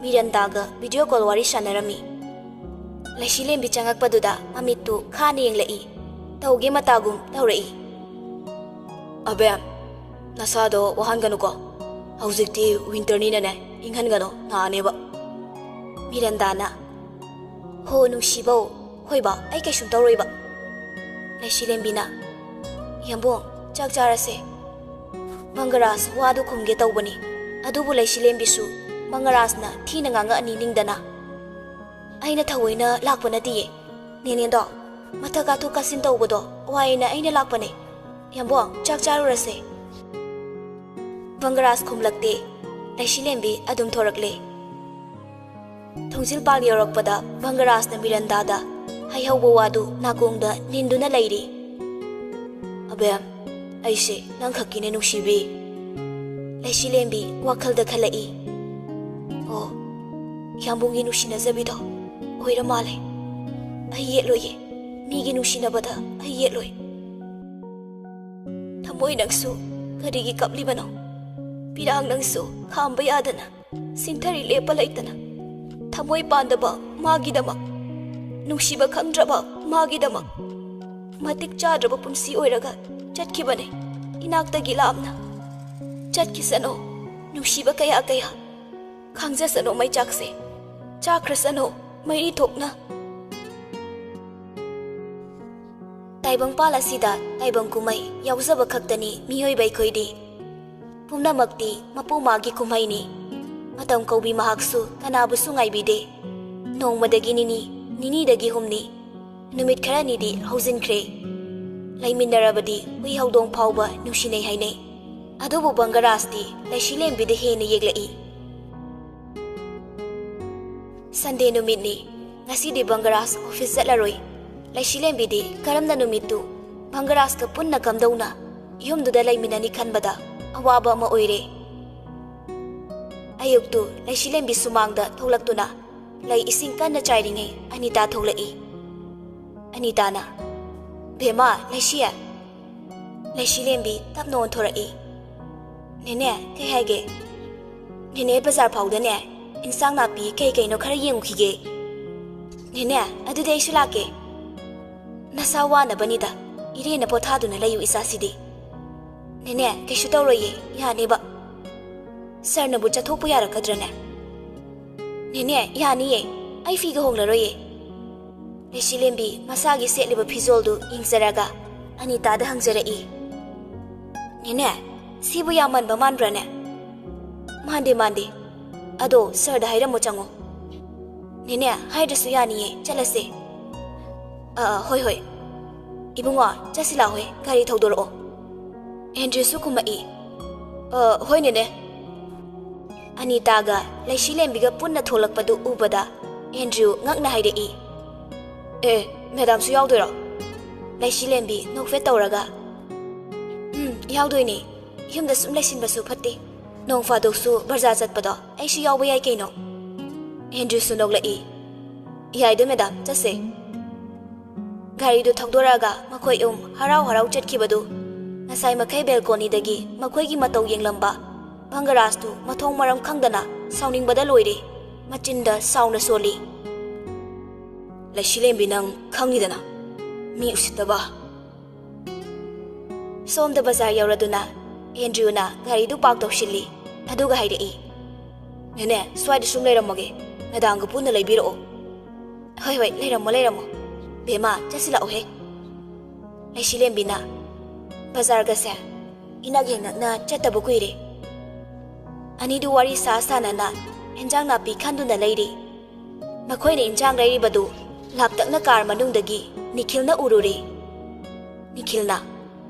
ꯃꯤꯔꯟꯗꯥꯒ ꯚꯤꯗꯤꯑꯣ ꯀꯣꯜ ꯋꯥꯔꯤ ꯁꯥꯟꯅꯔꯝꯃꯤ꯫ ꯂꯩꯁꯤꯂꯦꯝꯕꯤ ꯆꯪꯉꯛꯄꯗꯨꯗ ꯃꯃꯤꯠꯇꯨ ꯈꯥꯅ ꯌꯦꯡꯂꯛꯏ꯫ ꯇꯧꯒꯦ ꯃꯇꯥꯒꯨꯝ ꯇꯧꯔꯛꯏ꯫ "ꯑꯕꯦꯝ, ꯅꯁꯥꯗꯣ ꯋꯥꯍꯟꯒꯅꯨꯀꯣ꯫ ꯍꯧꯖꯤꯛꯇꯤ ꯋꯤꯟꯇꯔꯅꯤꯅꯅꯦ, ꯏꯪꯍꯟꯒꯅꯨ, ꯅꯥꯅꯦꯕ꯫" ꯃꯤꯔꯟꯗꯥꯅ, "ꯍꯣ ꯅꯨꯡꯁꯤꯕꯧ, ꯍꯣꯏꯕ, ꯑꯩ ꯀꯩꯁꯨꯝ ꯇꯧꯔꯣꯏꯕ꯫" ꯂꯩꯁꯤꯂꯦꯝꯕꯤꯅ, "ꯌꯥꯝꯕꯨꯡ, ꯆꯥꯛ ꯆꯥꯔꯁꯦ꯫" ꯕꯪꯒꯔꯥꯖ ꯋꯥꯗꯨ ꯈꯨꯝꯒꯦ ꯇꯧꯕꯅꯤ, ꯑꯗꯨꯕꯨ ꯂꯩꯁꯤꯂꯦꯝꯕꯤꯁꯨ ꯕꯪꯒꯔꯥꯖꯅ ꯊꯤꯅ ꯉꯥꯡꯉꯛꯑꯅꯤ ꯅꯤꯡꯗꯅ, "ꯑꯩꯅ ꯊꯑꯣꯏꯅ ꯂꯥꯛꯄ ꯅꯠꯇꯤꯌꯦ, ꯅꯦꯅꯦꯗꯣ, ꯃꯊꯛ ꯀꯥꯊꯣꯛ ꯀꯥꯁꯤꯟ ꯇꯧꯕꯗꯣ ꯋꯥꯏꯅ ꯑꯩꯅ ꯂꯥꯛꯄꯅꯦ꯫ ꯌꯥꯝꯕꯨꯡ, ꯆꯥꯛ ꯆꯥꯔꯨꯔꯁꯦ꯫" ꯕꯪꯒꯔꯥꯖ ꯈꯨꯝꯂꯛꯇꯦ꯫ ꯂꯩꯁꯤꯂꯦꯝꯕꯤ ꯑꯗꯨꯝ ꯊꯣꯔꯛꯂꯦ꯫ ꯊꯣꯡꯖꯤꯜ ꯄꯥꯜ ꯌꯧꯔꯛꯄꯗ ꯕꯪꯒꯔꯥꯖꯅ ꯃꯤꯔꯟꯗꯥꯗ ꯍꯥꯏꯍꯧꯕ ꯋꯥꯗꯨ ꯅꯥꯀꯣꯡꯗ ꯅꯤꯟꯗꯨꯅ ꯂꯩꯔꯤ꯫ "ꯑꯕꯦꯝ, ꯑꯩꯁꯦ ꯅꯪꯈꯛꯀꯤꯅꯦ ꯅꯨꯡꯁꯤꯕꯤ꯫" ꯂꯩꯁꯤꯂꯦꯝꯕꯤ ꯋꯥꯈꯜꯗ ꯈꯜꯂꯛꯏ꯫ "ꯑꯣ, ꯌꯥꯝꯕꯨꯡꯒꯤ ꯅꯨꯡꯁꯤꯅꯖꯕꯤꯗꯣ ꯑꯣꯏꯔ ꯃꯥꯜꯂꯦ꯫ ꯑꯩ ꯌꯦꯠꯂꯣꯏꯌꯦ, ꯃꯤꯒꯤ ꯅꯨꯡꯁꯤꯅꯕꯗ ꯑꯩ ꯌꯦꯠꯂꯣꯏ꯫" "ꯊꯃꯣꯏ ꯅꯪꯁꯨ ꯀꯔꯤꯒꯤ ꯀꯞꯂꯤꯕꯅꯣ? ꯄꯤꯔꯥꯡ ꯅꯪꯁꯨ ꯈꯥꯝꯕ ꯌꯥꯗꯅ ꯁꯤꯟꯊꯔꯤ ꯂꯦꯞꯄ ꯂꯩꯇꯅ꯫ ꯊꯃꯣꯏ ꯄꯥꯟꯗꯕ ꯃꯥꯒꯤꯗꯃꯛ, ꯅꯨꯡꯁꯤꯕ ꯈꯪꯗ꯭ꯔꯕ ꯃꯥꯒꯤꯗꯃꯛ, ꯃꯇꯤꯛ ꯆꯥꯗ꯭ꯔꯕ ꯄꯨꯟꯁꯤ ꯑꯣꯏꯔꯒ ꯆꯠꯈꯤꯕꯅꯦ ꯏꯅꯥꯛꯇꯒꯤ ꯂꯥꯞꯅ꯫ ꯆꯠꯈꯤꯁꯅꯨ ꯅꯨꯡꯁꯤꯕ ꯀꯌꯥ ꯀꯌꯥ, ꯈꯥꯡꯖꯁꯅꯨ ꯃꯩꯆꯥꯛꯁꯦ, ꯆꯥꯈ꯭ꯔꯁꯅꯨ ꯃꯩꯔꯤ ꯊꯣꯛꯅ꯫" ꯇꯥꯏꯕꯪꯄꯥꯜ ꯑꯁꯤꯗ ꯇꯥꯏꯕꯪ ꯀꯨꯝꯍꯩ ꯌꯥꯎꯖꯕ ꯈꯛꯇꯅꯤ ꯃꯤꯑꯣꯏꯕ ꯑꯩꯈꯣꯏꯗꯤ꯫ ꯄꯨꯝꯅꯃꯛꯇꯤ ꯃꯄꯨ ꯃꯥꯒꯤ ꯀꯨꯝꯍꯩꯅꯤ꯫ ꯃꯇꯝ ꯀꯧꯕꯤ ꯃꯍꯥꯛꯁꯨ ꯀꯅꯥꯕꯨꯁꯨ ꯉꯥꯏꯕꯤꯗꯦ꯫ ꯅꯣꯡꯃꯗꯒꯤ ꯅꯤꯅꯤ, ꯅꯤꯅꯤꯗꯒꯤ ꯍꯨꯝꯅꯤ, ꯅꯨꯃꯤꯠ ꯈꯔꯅꯤꯗꯤ ꯍꯧꯖꯤꯟꯈ꯭ꯔꯦ꯫ ꯂꯩꯃꯤꯟꯅꯔꯕꯗꯤ ꯍꯨꯏ ꯍꯧꯗꯣꯡ ꯐꯥꯎꯕ ꯅꯨꯡꯁꯤꯅꯩ ꯍꯥꯏꯅꯩ꯫ ꯑꯗꯨꯕꯨ ꯕꯪꯒꯔꯥꯖꯇꯤ ꯂꯩꯁꯤꯂꯦꯝꯕꯤꯗ ꯍꯦꯟꯅ ꯌꯦꯛꯂꯛꯏ꯫ ꯁꯟꯗꯦ ꯅꯨꯃꯤꯠꯅꯤ꯫ ꯉꯁꯤꯗꯤ ꯕꯪꯒꯔꯥꯖ ꯑꯣꯐꯤꯁ ꯆꯠꯂꯔꯣꯏ꯫ ꯂꯩꯁꯤꯂꯦꯝꯕꯤꯗꯤ ꯀꯔꯝꯅ ꯅꯨꯃꯤꯠꯇꯨ ꯕꯪꯒꯔꯥꯖꯀ ꯄꯨꯟꯅ ꯀꯝꯗꯧꯅ ꯌꯨꯝꯗꯨꯗ ꯂꯩꯃꯤꯟꯅꯅꯤ ꯈꯟꯕꯗ ꯑꯋꯥꯕ ꯑꯃ ꯑꯣꯏꯔꯦ꯫ ꯑꯌꯨꯛꯇꯨ ꯂꯩꯁꯤꯂꯦꯝꯕꯤ ꯁꯨꯃꯥꯡꯗ ꯊꯣꯛꯂꯛꯇꯨꯅ ꯂꯩ ꯏꯁꯤꯡ ꯀꯟꯅ ꯆꯥꯏꯔꯤꯉꯩ ꯑꯅꯤꯇꯥ ꯊꯣꯛꯂꯛꯏ꯫ ꯑꯅꯤꯇꯥꯅ, "ꯕꯦꯝꯃ, ꯂꯩꯁꯤ꯫" ꯂꯩꯁꯤꯂꯦꯝꯕꯤ ꯇꯞꯅ ꯑꯣꯟꯊꯣꯔꯛꯏ꯫ "ꯅꯦꯅꯦ, ꯀꯩ ꯍꯥꯏꯒꯦ?" "ꯅꯦꯅꯦ, ꯕꯖꯥꯔ ꯐꯥꯎꯗꯅꯦ ꯏꯟꯁꯥꯡ ꯅꯥꯄꯤ ꯀꯩ ꯀꯩꯅꯣ ꯈꯔ ꯌꯦꯡꯉꯨꯈꯤꯒꯦ꯫" "ꯅꯦꯅꯦ, ꯑꯗꯨꯗꯤ ꯑꯩꯁꯨ ꯂꯥꯛꯀꯦ꯫" "ꯅꯁꯥ ꯋꯥꯅꯕꯅꯤꯗ, ꯏꯔꯦꯟꯅ ꯄꯣꯊꯥꯗꯨꯅ ꯂꯩꯌꯨ ꯏꯆꯥꯁꯤꯗꯤ꯫" "ꯅꯦꯅꯦ, ꯀꯩꯁꯨ ꯇꯧꯔꯣꯏꯌꯦ, ꯌꯥꯅꯦꯕ꯫" "ꯁꯥꯔꯅꯕꯨ ꯆꯠꯊꯣꯛꯄ ꯌꯥꯔꯛꯀꯗ꯭ꯔꯅꯦ?" "ꯅꯦꯅꯦ, ꯌꯥꯅꯤꯌꯦ, ꯑꯩ ꯐꯤꯒ ꯍꯣꯡꯂꯔꯣꯏꯌꯦ꯫" ꯂꯩꯁꯤꯂꯦꯝꯕꯤ ꯃꯁꯥꯒꯤ ꯁꯦꯠꯂꯤꯕ ꯐꯤꯖꯣꯜꯗꯨ ꯌꯦꯡꯖꯔꯒ ꯑꯅꯤꯇꯥꯗ ꯍꯪꯖꯔꯛꯏ꯫ "ꯅꯦꯅꯦ, ꯁꯤꯕꯨ ꯌꯥꯝ ꯃꯟꯕ ꯃꯥꯟꯕ꯭ꯔꯥꯅꯦ?" "ꯃꯥꯟꯗꯦ, ꯃꯥꯟꯗꯦ꯫ ꯑꯗꯣ ꯁꯥꯔꯗ ꯍꯥꯏꯔꯝꯃꯣ, ꯆꯪꯉꯣ꯫" "ꯅꯦꯅꯦ, ꯍꯥꯏꯗ꯭ꯔꯁꯨ ꯌꯥꯅꯤꯌꯦ, ꯆꯠꯂꯁꯦ꯫" "ꯑ, ꯑ, ꯍꯣꯏ, ꯍꯣꯏ꯫ ꯏꯕꯨꯡꯉꯣ, ꯆꯠꯁꯤ ꯂꯥꯛꯑꯣꯍꯦ, ꯒꯥꯔꯤ ꯊꯧꯗꯣꯔꯛꯑꯣ꯫" ꯑꯦꯟꯗ꯭ꯔꯤꯁꯨ ꯈꯨꯝꯃꯛꯏ꯫ "ꯑ, ꯍꯣꯏ, ꯅꯦꯅꯦ꯫" ꯑꯅꯤꯇꯥꯒ ꯂꯩꯁꯤꯂꯦꯝꯕꯤꯒ ꯄꯨꯟꯅ ꯊꯣꯛꯂꯛꯄꯗꯨ ꯎꯕꯗ ꯑꯦꯟꯗ꯭ꯔꯤꯌꯨ ꯉꯛꯅ ꯍꯥꯏꯔꯛꯏ꯫ "ꯑꯦ, ꯃꯦꯗꯥꯝꯁꯨ ꯌꯥꯎꯗꯣꯏꯔꯣ?" ꯂꯩꯁꯤꯂꯦꯝꯕꯤ ꯅꯣꯛꯐꯦꯠ ꯇꯧꯔꯒ, "ꯎꯝ, ꯌꯥꯎꯗꯣꯏꯅꯦ꯫ ꯌꯨꯝꯗ ꯁꯨꯝ ꯂꯩꯁꯤꯟꯕꯁꯨ ꯐꯠꯇꯦ꯫ ꯅꯣꯡ ꯐꯥꯗꯣꯛꯁꯨ ꯕꯖꯥꯔ ꯆꯠꯄꯗꯣ ꯑꯩꯁꯨ ꯌꯥꯎꯕ ꯌꯥꯏ ꯀꯩꯅꯣ꯫" ꯑꯦꯟꯗ꯭ꯔꯤꯌꯨꯁꯨ ꯅꯣꯛꯂꯛꯏ꯫ "ꯌꯥꯏꯗ ꯃꯦꯗꯥꯝ, ꯆꯠꯁꯦ꯫" ꯒꯥꯔꯤꯗꯨ ꯊꯧꯗꯣꯔꯛꯑꯒ ꯃꯈꯣꯏ ꯑꯍꯨꯝ ꯍꯔꯥꯎ ꯍꯔꯥꯎ ꯆꯠꯈꯤꯕꯗꯨ ꯉꯁꯥꯏ ꯃꯈꯩ ꯕꯦꯜꯀꯣꯅꯤꯗꯒꯤ ꯃꯈꯣꯏꯒꯤ ꯃꯇꯧ ꯌꯦꯡꯂꯝꯕ ꯕꯪꯒꯔꯥꯖꯇꯨ ꯃꯊꯣꯡ ꯃꯔꯝ ꯈꯪꯗꯅ ꯁꯥꯎꯅꯤꯡꯕꯗ ꯂꯣꯏꯔꯦ꯫ ꯃꯆꯤꯟꯗ ꯁꯥꯎꯅ ꯁꯣꯜꯂꯤ꯫ "ꯂꯩꯁꯤꯂꯦꯝꯕꯤ, ꯅꯪ ꯈꯪꯉꯤꯗꯅ, ꯃꯤ ꯎꯁꯤꯠꯇꯕ꯫" ꯁꯣꯝꯗ ꯕꯖꯥꯔ ꯌꯧꯔꯗꯨꯅ ꯑꯦꯟꯗ꯭ꯔꯤꯌꯨꯅ ꯒꯥꯔꯤꯗꯨ ꯄꯥꯔꯛ ꯇꯧꯁꯤꯜꯂꯤ꯫ ꯑꯗꯨꯒ ꯍꯥꯏꯔꯛꯏ, "ꯅꯦꯅꯦ, ꯁ꯭ꯋꯥꯏꯗ ꯁꯨꯝ ꯂꯩꯔꯝꯃꯒꯦ, ꯃꯦꯗꯥꯝꯒ ꯄꯨꯟꯅ ꯂꯩꯕꯤꯔꯛꯑꯣ꯫" "ꯍꯣꯏ, ꯍꯣꯏ, ꯂꯩꯔꯝꯃꯣ, ꯂꯩꯔꯝꯃꯣ꯫ ꯕꯦꯝꯃ, ꯆꯠꯁꯤꯜꯂꯛꯎꯍꯦ꯫" ꯂꯩꯁꯤꯂꯦꯝꯕꯤꯅ, "ꯕꯖꯥꯔꯒꯁꯦ ꯏꯅꯛ ꯍꯦꯛ ꯅꯛꯅ ꯆꯠꯇꯕ ꯀꯨꯏꯔꯦ꯫" ꯑꯅꯤꯗꯨ ꯋꯥꯔꯤ ꯁꯥ ꯁꯥꯅꯅ ꯍꯦꯟꯖꯥꯡ ꯅꯥꯄꯤ ꯈꯟꯗꯨꯅ ꯂꯩꯔꯤ꯫ ꯃꯈꯣꯏꯅ ꯏꯟꯖꯥꯡ ꯂꯩꯔꯤꯕꯗꯨ ꯂꯥꯞꯇꯛꯅ ꯀꯥꯔ ꯃꯅꯨꯡꯗꯒꯤ ꯅꯤꯈꯤꯜꯅ ꯎꯔꯨꯔꯦ꯫ ꯅꯤꯈꯤꯜꯅ,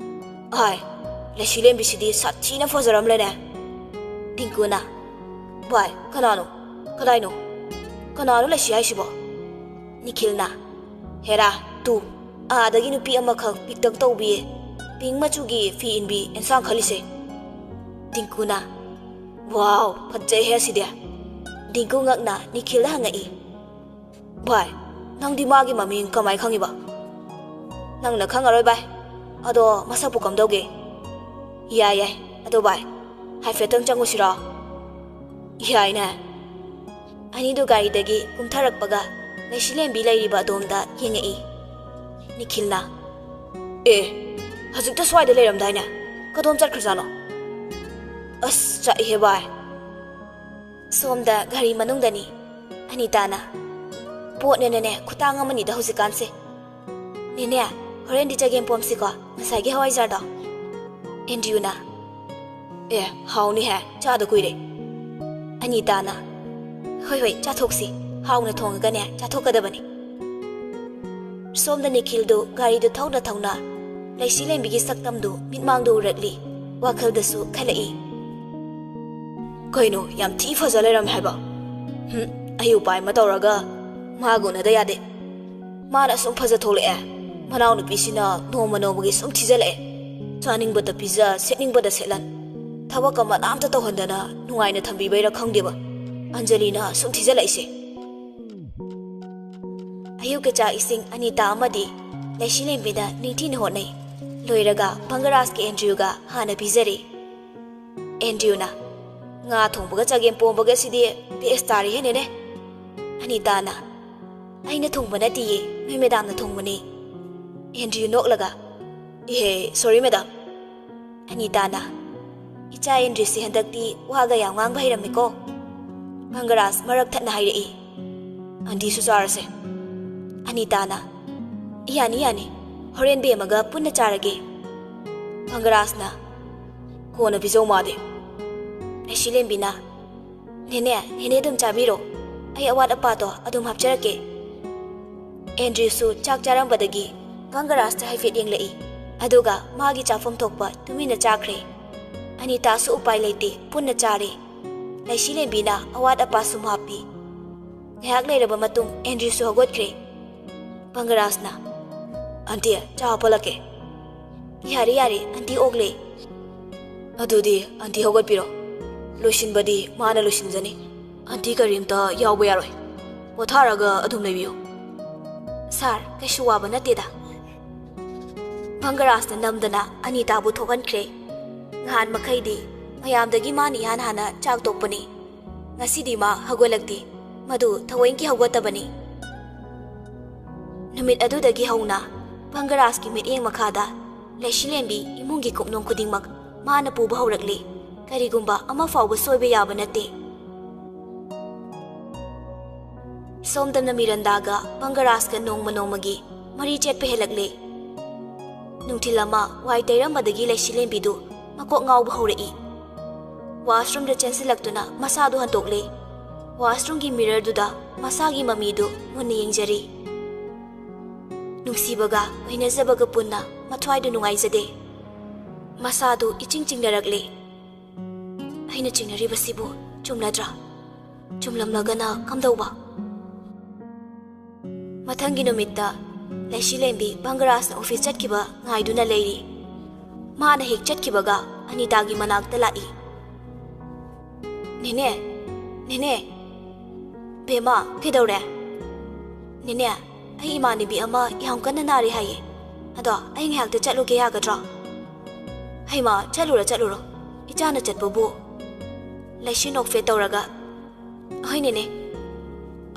"ꯑꯥꯏ, ꯂꯩꯁꯤꯂꯦꯝꯕꯤꯁꯤꯗꯤ ꯁꯥꯊꯤꯅ ꯐꯖꯔꯝꯂꯦꯅꯦ꯫" ꯗꯤꯡꯀꯨꯅ, "ꯚꯥꯏ, ꯀꯅꯥꯅꯣ? ꯀꯗꯥꯏꯅꯣ? ꯀꯅꯥꯅꯣ ꯂꯩꯁꯤ ꯍꯥꯏꯁꯤꯕꯣ?" ꯅꯤꯈꯤꯜꯅ, "ꯍꯦꯔꯥ, ꯇꯨ, ꯑꯥꯗꯒꯤ ꯅꯨꯄꯤ ꯑꯃꯈꯛ ꯄꯤꯛꯇꯛ ꯇꯧꯕꯤ, ꯄꯤꯡ ꯃꯆꯨꯒꯤ ꯐꯤ ꯏꯟꯕꯤ ꯑꯦꯟꯁꯥꯡ ꯈꯜꯂꯤꯁꯦ꯫" ꯗꯤꯡꯀꯨꯅ, "ꯋꯥꯎ, ꯐꯖꯩꯍꯦ ꯑꯁꯤꯗꯤ꯫" ꯗꯤꯡꯀꯨ ꯉꯛꯅ ꯅꯤꯈꯤꯜꯗ ꯍꯪꯉꯛꯏ, "ꯚꯥꯏ, ꯅꯪꯗꯤ ꯃꯥꯒꯤ ꯃꯃꯤꯡ ꯀꯃꯥꯏ ꯈꯪꯉꯤꯕ?" "ꯅꯪꯅ ꯈꯪꯉꯔꯣꯏ ꯚꯥꯏ꯫ ꯑꯗꯣ ꯃꯁꯛꯄꯨ ꯀꯝꯗꯧꯒꯦ?" "ꯌꯥꯏ, ꯌꯥꯏ꯫ ꯑꯗꯣ ꯚꯥꯏ, ꯍꯥꯏꯐꯦꯠꯇꯪ ꯆꯪꯉꯨꯁꯤꯔꯣ?" "ꯌꯥꯏꯅꯦ꯫" ꯑꯅꯤꯗꯨ ꯒꯥꯔꯤꯗꯒꯤ ꯀꯨꯝꯊꯔꯛꯄꯒ ꯂꯩꯁꯤꯂꯦꯝꯕꯤ ꯂꯩꯔꯤꯕ ꯑꯗꯣꯝꯗ ꯌꯦꯡꯉꯛꯏ꯫ ꯅꯤꯈꯤꯜꯅ, "ꯑꯦ, ꯍꯧꯖꯤꯛꯇ ꯁ꯭ꯋꯥꯏꯗ ꯂꯩꯔꯝꯗꯥꯏꯅꯦ? ꯀꯗꯣꯝ ꯆꯠꯈ꯭ꯔꯖꯥꯠꯅꯣ? ꯑꯁ, ꯆꯥꯛꯏꯍꯦ ꯚꯥꯏ!" ꯁꯣꯝꯗ ꯒꯥꯔꯤ ꯃꯅꯨꯡꯗꯅꯤ꯫ ꯑꯅꯤꯇꯥꯅ, "ꯄꯣꯠꯅꯦꯅꯅꯦ ꯈꯨꯇꯥꯡ ꯑꯃꯅꯤꯗ ꯍꯧꯖꯤꯛꯀꯥꯟꯁꯦ꯫ ꯅꯦꯅꯦ, ꯍꯣꯔꯦꯟꯗꯤ ꯆꯒꯦꯝ ꯄꯣꯝꯁꯤꯀꯣ, ꯉꯁꯥꯏꯒꯤ ꯍꯋꯥꯏꯖꯥꯔꯗꯣ?" ꯑꯦꯟꯗ꯭ꯔꯤꯌꯨꯅ, "ꯑꯦ, ꯍꯥꯎꯅꯤꯍꯦ, ꯆꯥꯗ ꯀꯨꯏꯔꯦ꯫" ꯑꯅꯤꯇꯥꯅ, "ꯍꯣꯏ ꯍꯣꯏ, ꯆꯥꯊꯣꯛꯁꯤ꯫ ꯍꯥꯎꯅ ꯊꯣꯡꯉꯒꯅꯦ ꯆꯥꯊꯣꯛꯀꯗꯕꯅꯤ꯫" ꯁꯣꯝꯗ ꯅꯤꯈꯤꯜꯗꯨ ꯒꯥꯔꯤꯗꯨ ꯊꯧꯅ ꯊꯧꯅ ꯂꯩꯁꯤ ꯂꯦꯝꯕꯤꯒꯤ ꯁꯛꯇꯝꯗꯨ ꯃꯤꯠꯃꯥꯡꯗ ꯎꯔꯛꯂꯤ꯫ ꯋꯥꯈꯜꯗꯁꯨ ꯈꯜꯂꯛꯏ꯫ "ꯀꯩꯅꯣ, ꯌꯥꯝ ꯊꯤ ꯐꯖ ꯂꯩꯔꯝꯃꯦ ꯍꯥꯏꯕ꯫ ꯍꯨꯝ, ꯑꯩ ꯎꯄꯥꯏ ꯑꯃ ꯇꯧꯔꯒ ꯃꯥꯒ ꯎꯅꯗ ꯌꯥꯗꯦ꯫ ꯃꯥꯅ ꯁꯨꯝ ꯐꯖ ꯊꯣꯛꯂꯛꯑꯦ, ꯃꯅꯥꯎꯅꯨꯄꯤꯁꯤꯅ ꯅꯣꯡꯃ ꯅꯣꯡꯃꯒꯤ ꯁꯨꯝ ꯊꯤꯖꯤꯜꯂꯛꯑꯦ꯫ ꯆꯥꯅꯤꯡꯕꯗ ꯄꯤꯖ, ꯁꯦꯠꯅꯤꯡꯕꯗ ꯁꯦꯠꯍꯟ, ꯊꯕꯛ ꯑꯃ ꯑꯝꯇ ꯇꯧꯍꯟꯗꯅ ꯅꯨꯡꯉꯥꯏꯅ ꯊꯝꯕꯤꯕꯩꯔꯥ ꯈꯪꯗꯦꯕ, ꯑꯟꯖꯂꯤꯅ ꯁꯨꯝ ꯊꯤꯖꯤꯜꯂꯛꯏꯁꯦ꯫" ꯑꯌꯨꯛꯀꯤ ꯆꯥꯛ ꯏꯁꯤꯡ ꯑꯅꯤꯇꯥ ꯑꯃꯗꯤ ꯂꯩꯁꯤ ꯂꯦꯝꯕꯤꯅ ꯅꯤꯡꯊꯤꯅ ꯍꯣꯠꯅꯩ꯫ ꯂꯣꯏꯔꯒ ꯕꯪꯒꯔꯥꯖꯀꯤ ꯑꯦꯟꯗ꯭ꯔꯤꯌꯨꯒ ꯍꯥꯟꯅ ꯄꯤꯖꯔꯦ꯫ ꯑꯦꯟꯗ꯭ꯔꯤꯌꯨꯅ, "ꯉꯥ ꯊꯣꯡꯕꯒ ꯆꯒꯦꯝ ꯄꯣꯝꯕꯒꯁꯤꯗꯤ ꯕꯦꯁ ꯇꯥꯔꯦꯍꯦ, ꯅꯦꯅꯦ꯫" ꯑꯅꯤꯇꯥꯅ, "ꯑꯩꯅ ꯊꯣꯡꯕ ꯅꯠꯇꯤꯌꯦ, ꯅꯣꯏ ꯃꯦꯗꯥꯝꯅ ꯊꯣꯡꯕꯅꯦ꯫" ꯑꯦꯟꯗ꯭ꯔꯤꯌꯨ ꯅꯣꯛꯂꯒ, "ꯏꯍꯦ, ꯁꯣꯔꯤ ꯃꯦꯗꯥꯝ꯫" ꯑꯅꯤꯇꯥꯅ, "ꯏꯆꯥ ꯑꯦꯟꯗ꯭ꯔꯤꯌꯨꯁꯤ ꯍꯟꯗꯛꯇꯤ ꯋꯥꯒ ꯌꯥꯝ ꯉꯥꯡꯕ ꯍꯩꯔꯝꯃꯤꯀꯣ꯫" ꯕꯪꯒꯔꯥꯖ ꯃꯔꯛ ꯊꯠꯅ ꯍꯥꯏꯔꯛꯏ, "ꯑꯟꯇꯤꯁꯨ ꯆꯥꯔꯁꯦ꯫" ꯑꯅꯤꯇꯥꯅ, "ꯌꯥꯅꯤ, ꯌꯥꯅꯤ, ꯍꯣꯔꯦꯟ ꯕꯦꯝꯃꯒ ꯄꯨꯟꯅ ꯆꯥꯔꯒꯦ꯫" ꯕꯪꯒꯔꯥꯖꯅ, "ꯀꯣꯟꯅ ꯄꯤꯖꯧ ꯃꯥꯗꯤ꯫" ꯂꯩꯁꯤ ꯂꯦꯝꯕꯤꯅ, "ꯅꯦꯅꯦ, ꯅꯦꯅꯦ ꯑꯗꯨꯝ ꯆꯥꯕꯤꯔꯣ, ꯑꯩ ꯑꯋꯥꯠ ꯑꯄꯥꯗꯣ ꯑꯗꯨꯝ ꯍꯥꯞꯆꯔꯛꯀꯦ꯫" ꯑꯦꯟꯗ꯭ꯔꯤꯌꯨꯁꯨ ꯆꯥꯛ ꯆꯥꯔꯝꯕꯗꯒꯤ ꯕꯪꯒꯔꯥꯖꯇ ꯍꯥꯏꯐꯦꯠ ꯌꯦꯡꯂꯛꯏ, ꯑꯗꯨꯒ ꯃꯥꯒꯤ ꯆꯥꯐꯝ ꯊꯣꯛꯄ ꯇꯨꯃꯤꯟꯅ ꯆꯥꯈ꯭ꯔꯦ꯫ ꯑꯅꯤꯇꯥꯁꯨ ꯎꯄꯥꯏ ꯂꯩꯇꯦ, ꯄꯨꯟꯅ ꯆꯥꯔꯦ꯫ ꯂꯩꯁꯤ ꯂꯦꯝꯕꯤꯅ ꯑꯋꯥꯠ ꯑꯄꯥ ꯁꯨꯝ ꯍꯥꯞꯄꯤ꯫ ꯉꯥꯏꯍꯥꯛ ꯂꯩꯔꯕ ꯃꯇꯨꯡ ꯑꯦꯟꯗ꯭ꯔꯤꯌꯨꯁꯨ ꯍꯧꯒꯠꯈ꯭ꯔꯦ꯫ ꯕꯪꯒꯔꯥꯖꯅ, "ꯑꯟꯇꯤ, ꯆꯥ ꯍꯥꯞꯄꯜꯂꯛꯀꯦ꯫" "ꯌꯥꯔꯦ, ꯌꯥꯔꯦ, ꯑꯟꯇꯤ ꯑꯣꯛꯂꯦ꯫" "ꯑꯗꯨꯗꯤ ꯑꯟꯇꯤ ꯍꯧꯒꯠꯄꯤꯔꯣ, ꯂꯣꯏꯁꯤꯟꯕꯗꯤ ꯃꯥꯅ ꯂꯣꯏꯁꯤꯟꯖꯅꯤ꯫ ꯑꯟꯇꯤ ꯀꯔꯤꯝꯇ ꯌꯥꯎꯕ ꯌꯥꯔꯣꯏ, ꯄꯣꯊꯥꯔꯒ ꯑꯗꯨꯝ ꯂꯩꯕꯤꯌꯨ꯫" "ꯁꯥꯔ, ꯀꯩꯁꯨ ꯋꯥꯕ ꯅꯠꯇꯦꯗ꯫" ꯕꯪꯒꯔꯥꯖꯅ ꯅꯝꯗꯅ ꯑꯅꯤꯇꯥꯕꯨ ꯊꯣꯛꯍꯟꯈ꯭ꯔꯦ꯫ ꯅꯍꯥꯟ ꯃꯈꯩꯗꯤ ꯃꯌꯥꯝꯗꯒꯤ ꯃꯥꯅ ꯏꯍꯥꯟ ꯍꯥꯟꯅ ꯆꯥꯛ ꯇꯣꯛꯄꯅꯤ꯫ ꯉꯁꯤꯗꯤ ꯃꯥ ꯍꯧꯒꯠꯂꯛꯇꯦ꯫ ꯃꯗꯨ ꯊꯑꯣꯏꯒꯤ ꯍꯧꯒꯠꯇꯕꯅꯤ꯫ ꯅꯨꯃꯤꯠ ꯑꯗꯨꯗꯒꯤ ꯍꯧꯅ ꯄꯪꯒꯔꯥꯖꯀꯤ ꯃꯤꯠꯌꯦꯡ ꯃꯈꯥꯗ ꯂꯩꯁꯤꯂꯦꯝꯕꯤ ꯏꯃꯨꯡꯒꯤ ꯀꯨꯞꯅꯣꯝ ꯈꯨꯗꯤꯡꯃꯛ ꯃꯥꯅ ꯄꯨꯕ ꯍꯧꯔꯛꯂꯤ꯫ ꯀꯔꯤꯒꯨꯝꯕ ꯑꯃ ꯐꯥꯎꯕ ꯁꯣꯏꯕ ꯌꯥꯕ ꯅꯠꯇꯦ꯫ ꯁꯣꯝꯗꯅ ꯃꯤꯔꯟꯗꯥꯒ ꯄꯪꯒꯔꯥꯖꯀ ꯅꯣꯡꯃ ꯅꯣꯡꯃꯒꯤ ꯃꯔꯤ ꯆꯦꯠꯄ ꯍꯦꯜꯂꯛꯂꯦ꯫ ꯅꯨꯡꯊꯤꯜ ꯑꯃ ꯋꯥꯏ ꯇꯩꯔꯝꯕꯗꯒꯤ ꯂꯩꯁꯤꯂꯦꯝꯕꯤꯗꯨ ꯃꯀꯣꯛ ꯉꯥꯎꯕ ꯍꯧꯔꯛꯏ꯫ ꯋꯥꯁꯔꯨꯝꯗ ꯆꯦꯟꯁꯤꯜꯂꯛꯇꯨꯅ ꯃꯁꯥꯗꯨ ꯍꯟꯗꯣꯛꯂꯦ꯫ ꯋꯥꯁꯔꯨꯝꯒꯤ ꯃꯤꯔꯔꯗꯨꯗ ꯃꯁꯥꯒꯤ ꯃꯃꯤꯗꯨ ꯃꯨꯟꯅ ꯌꯦꯡꯖꯔꯤ꯫ ꯅꯨꯡꯁꯤꯕꯒ ꯂꯣꯏꯅꯖꯕꯒ ꯄꯨꯟꯅ ꯃꯊ꯭ꯋꯥꯏꯗꯨ ꯅꯨꯡꯉꯥꯏꯖꯗꯦ꯫ ꯃꯁꯥꯗꯨ ꯏꯆꯤꯡ ꯆꯤꯡꯅꯔꯛꯂꯦ꯫ ꯑꯩꯅ ꯆꯤꯡꯅꯔꯤꯕꯁꯤꯕꯨ ꯆꯨꯝꯂꯗ꯭ꯔꯥ? ꯆꯨꯝꯂꯝꯂꯒꯅ ꯀꯝꯗꯧꯕ? ꯃꯊꯪꯒꯤ ꯅꯨꯃꯤꯠꯇ ꯂꯩꯁꯤꯂꯦꯝꯕꯤ ꯄꯪꯒꯔꯥꯖꯅ ꯑꯣꯐꯤꯁ ꯆꯠꯈꯤꯕ ꯉꯥꯏꯗꯨꯅ ꯂꯩꯔꯤ꯫ ꯃꯥꯅ ꯍꯦꯛ ꯆꯠꯈꯤꯕꯒ ꯑꯅꯤꯇꯥꯒꯤ ꯃꯅꯥꯛꯇ ꯂꯥꯛꯏ꯫ "ꯅꯦꯅꯦ, ꯅꯦꯅꯦ, ꯕꯦꯝꯃ, ꯀꯩꯗꯧꯔꯦ?" "ꯅꯦꯅꯦ, ꯑꯩ ꯏꯃꯥꯟꯅꯕꯤ ꯑꯃ ꯌꯥꯝ ꯀꯟꯅ ꯅꯥꯔꯦ ꯍꯥꯏꯌꯦ꯫ ꯑꯗꯣ ꯑꯩ ꯉꯥꯏꯍꯥꯛꯇ ꯆꯠꯂꯨꯒꯦ ꯌꯥꯒꯗ꯭ꯔꯣ?" "ꯍꯩꯃꯥ, ꯆꯠꯂꯨꯔꯣ, ꯆꯠꯂꯨꯔꯣ꯫ ꯏꯆꯥꯅ ꯆꯠꯄꯕꯨ?" ꯂꯩꯁꯤ ꯅꯣꯛꯐꯦꯠ ꯇꯧꯔꯒ, "ꯍꯣꯏ ꯅꯦꯅꯦ꯫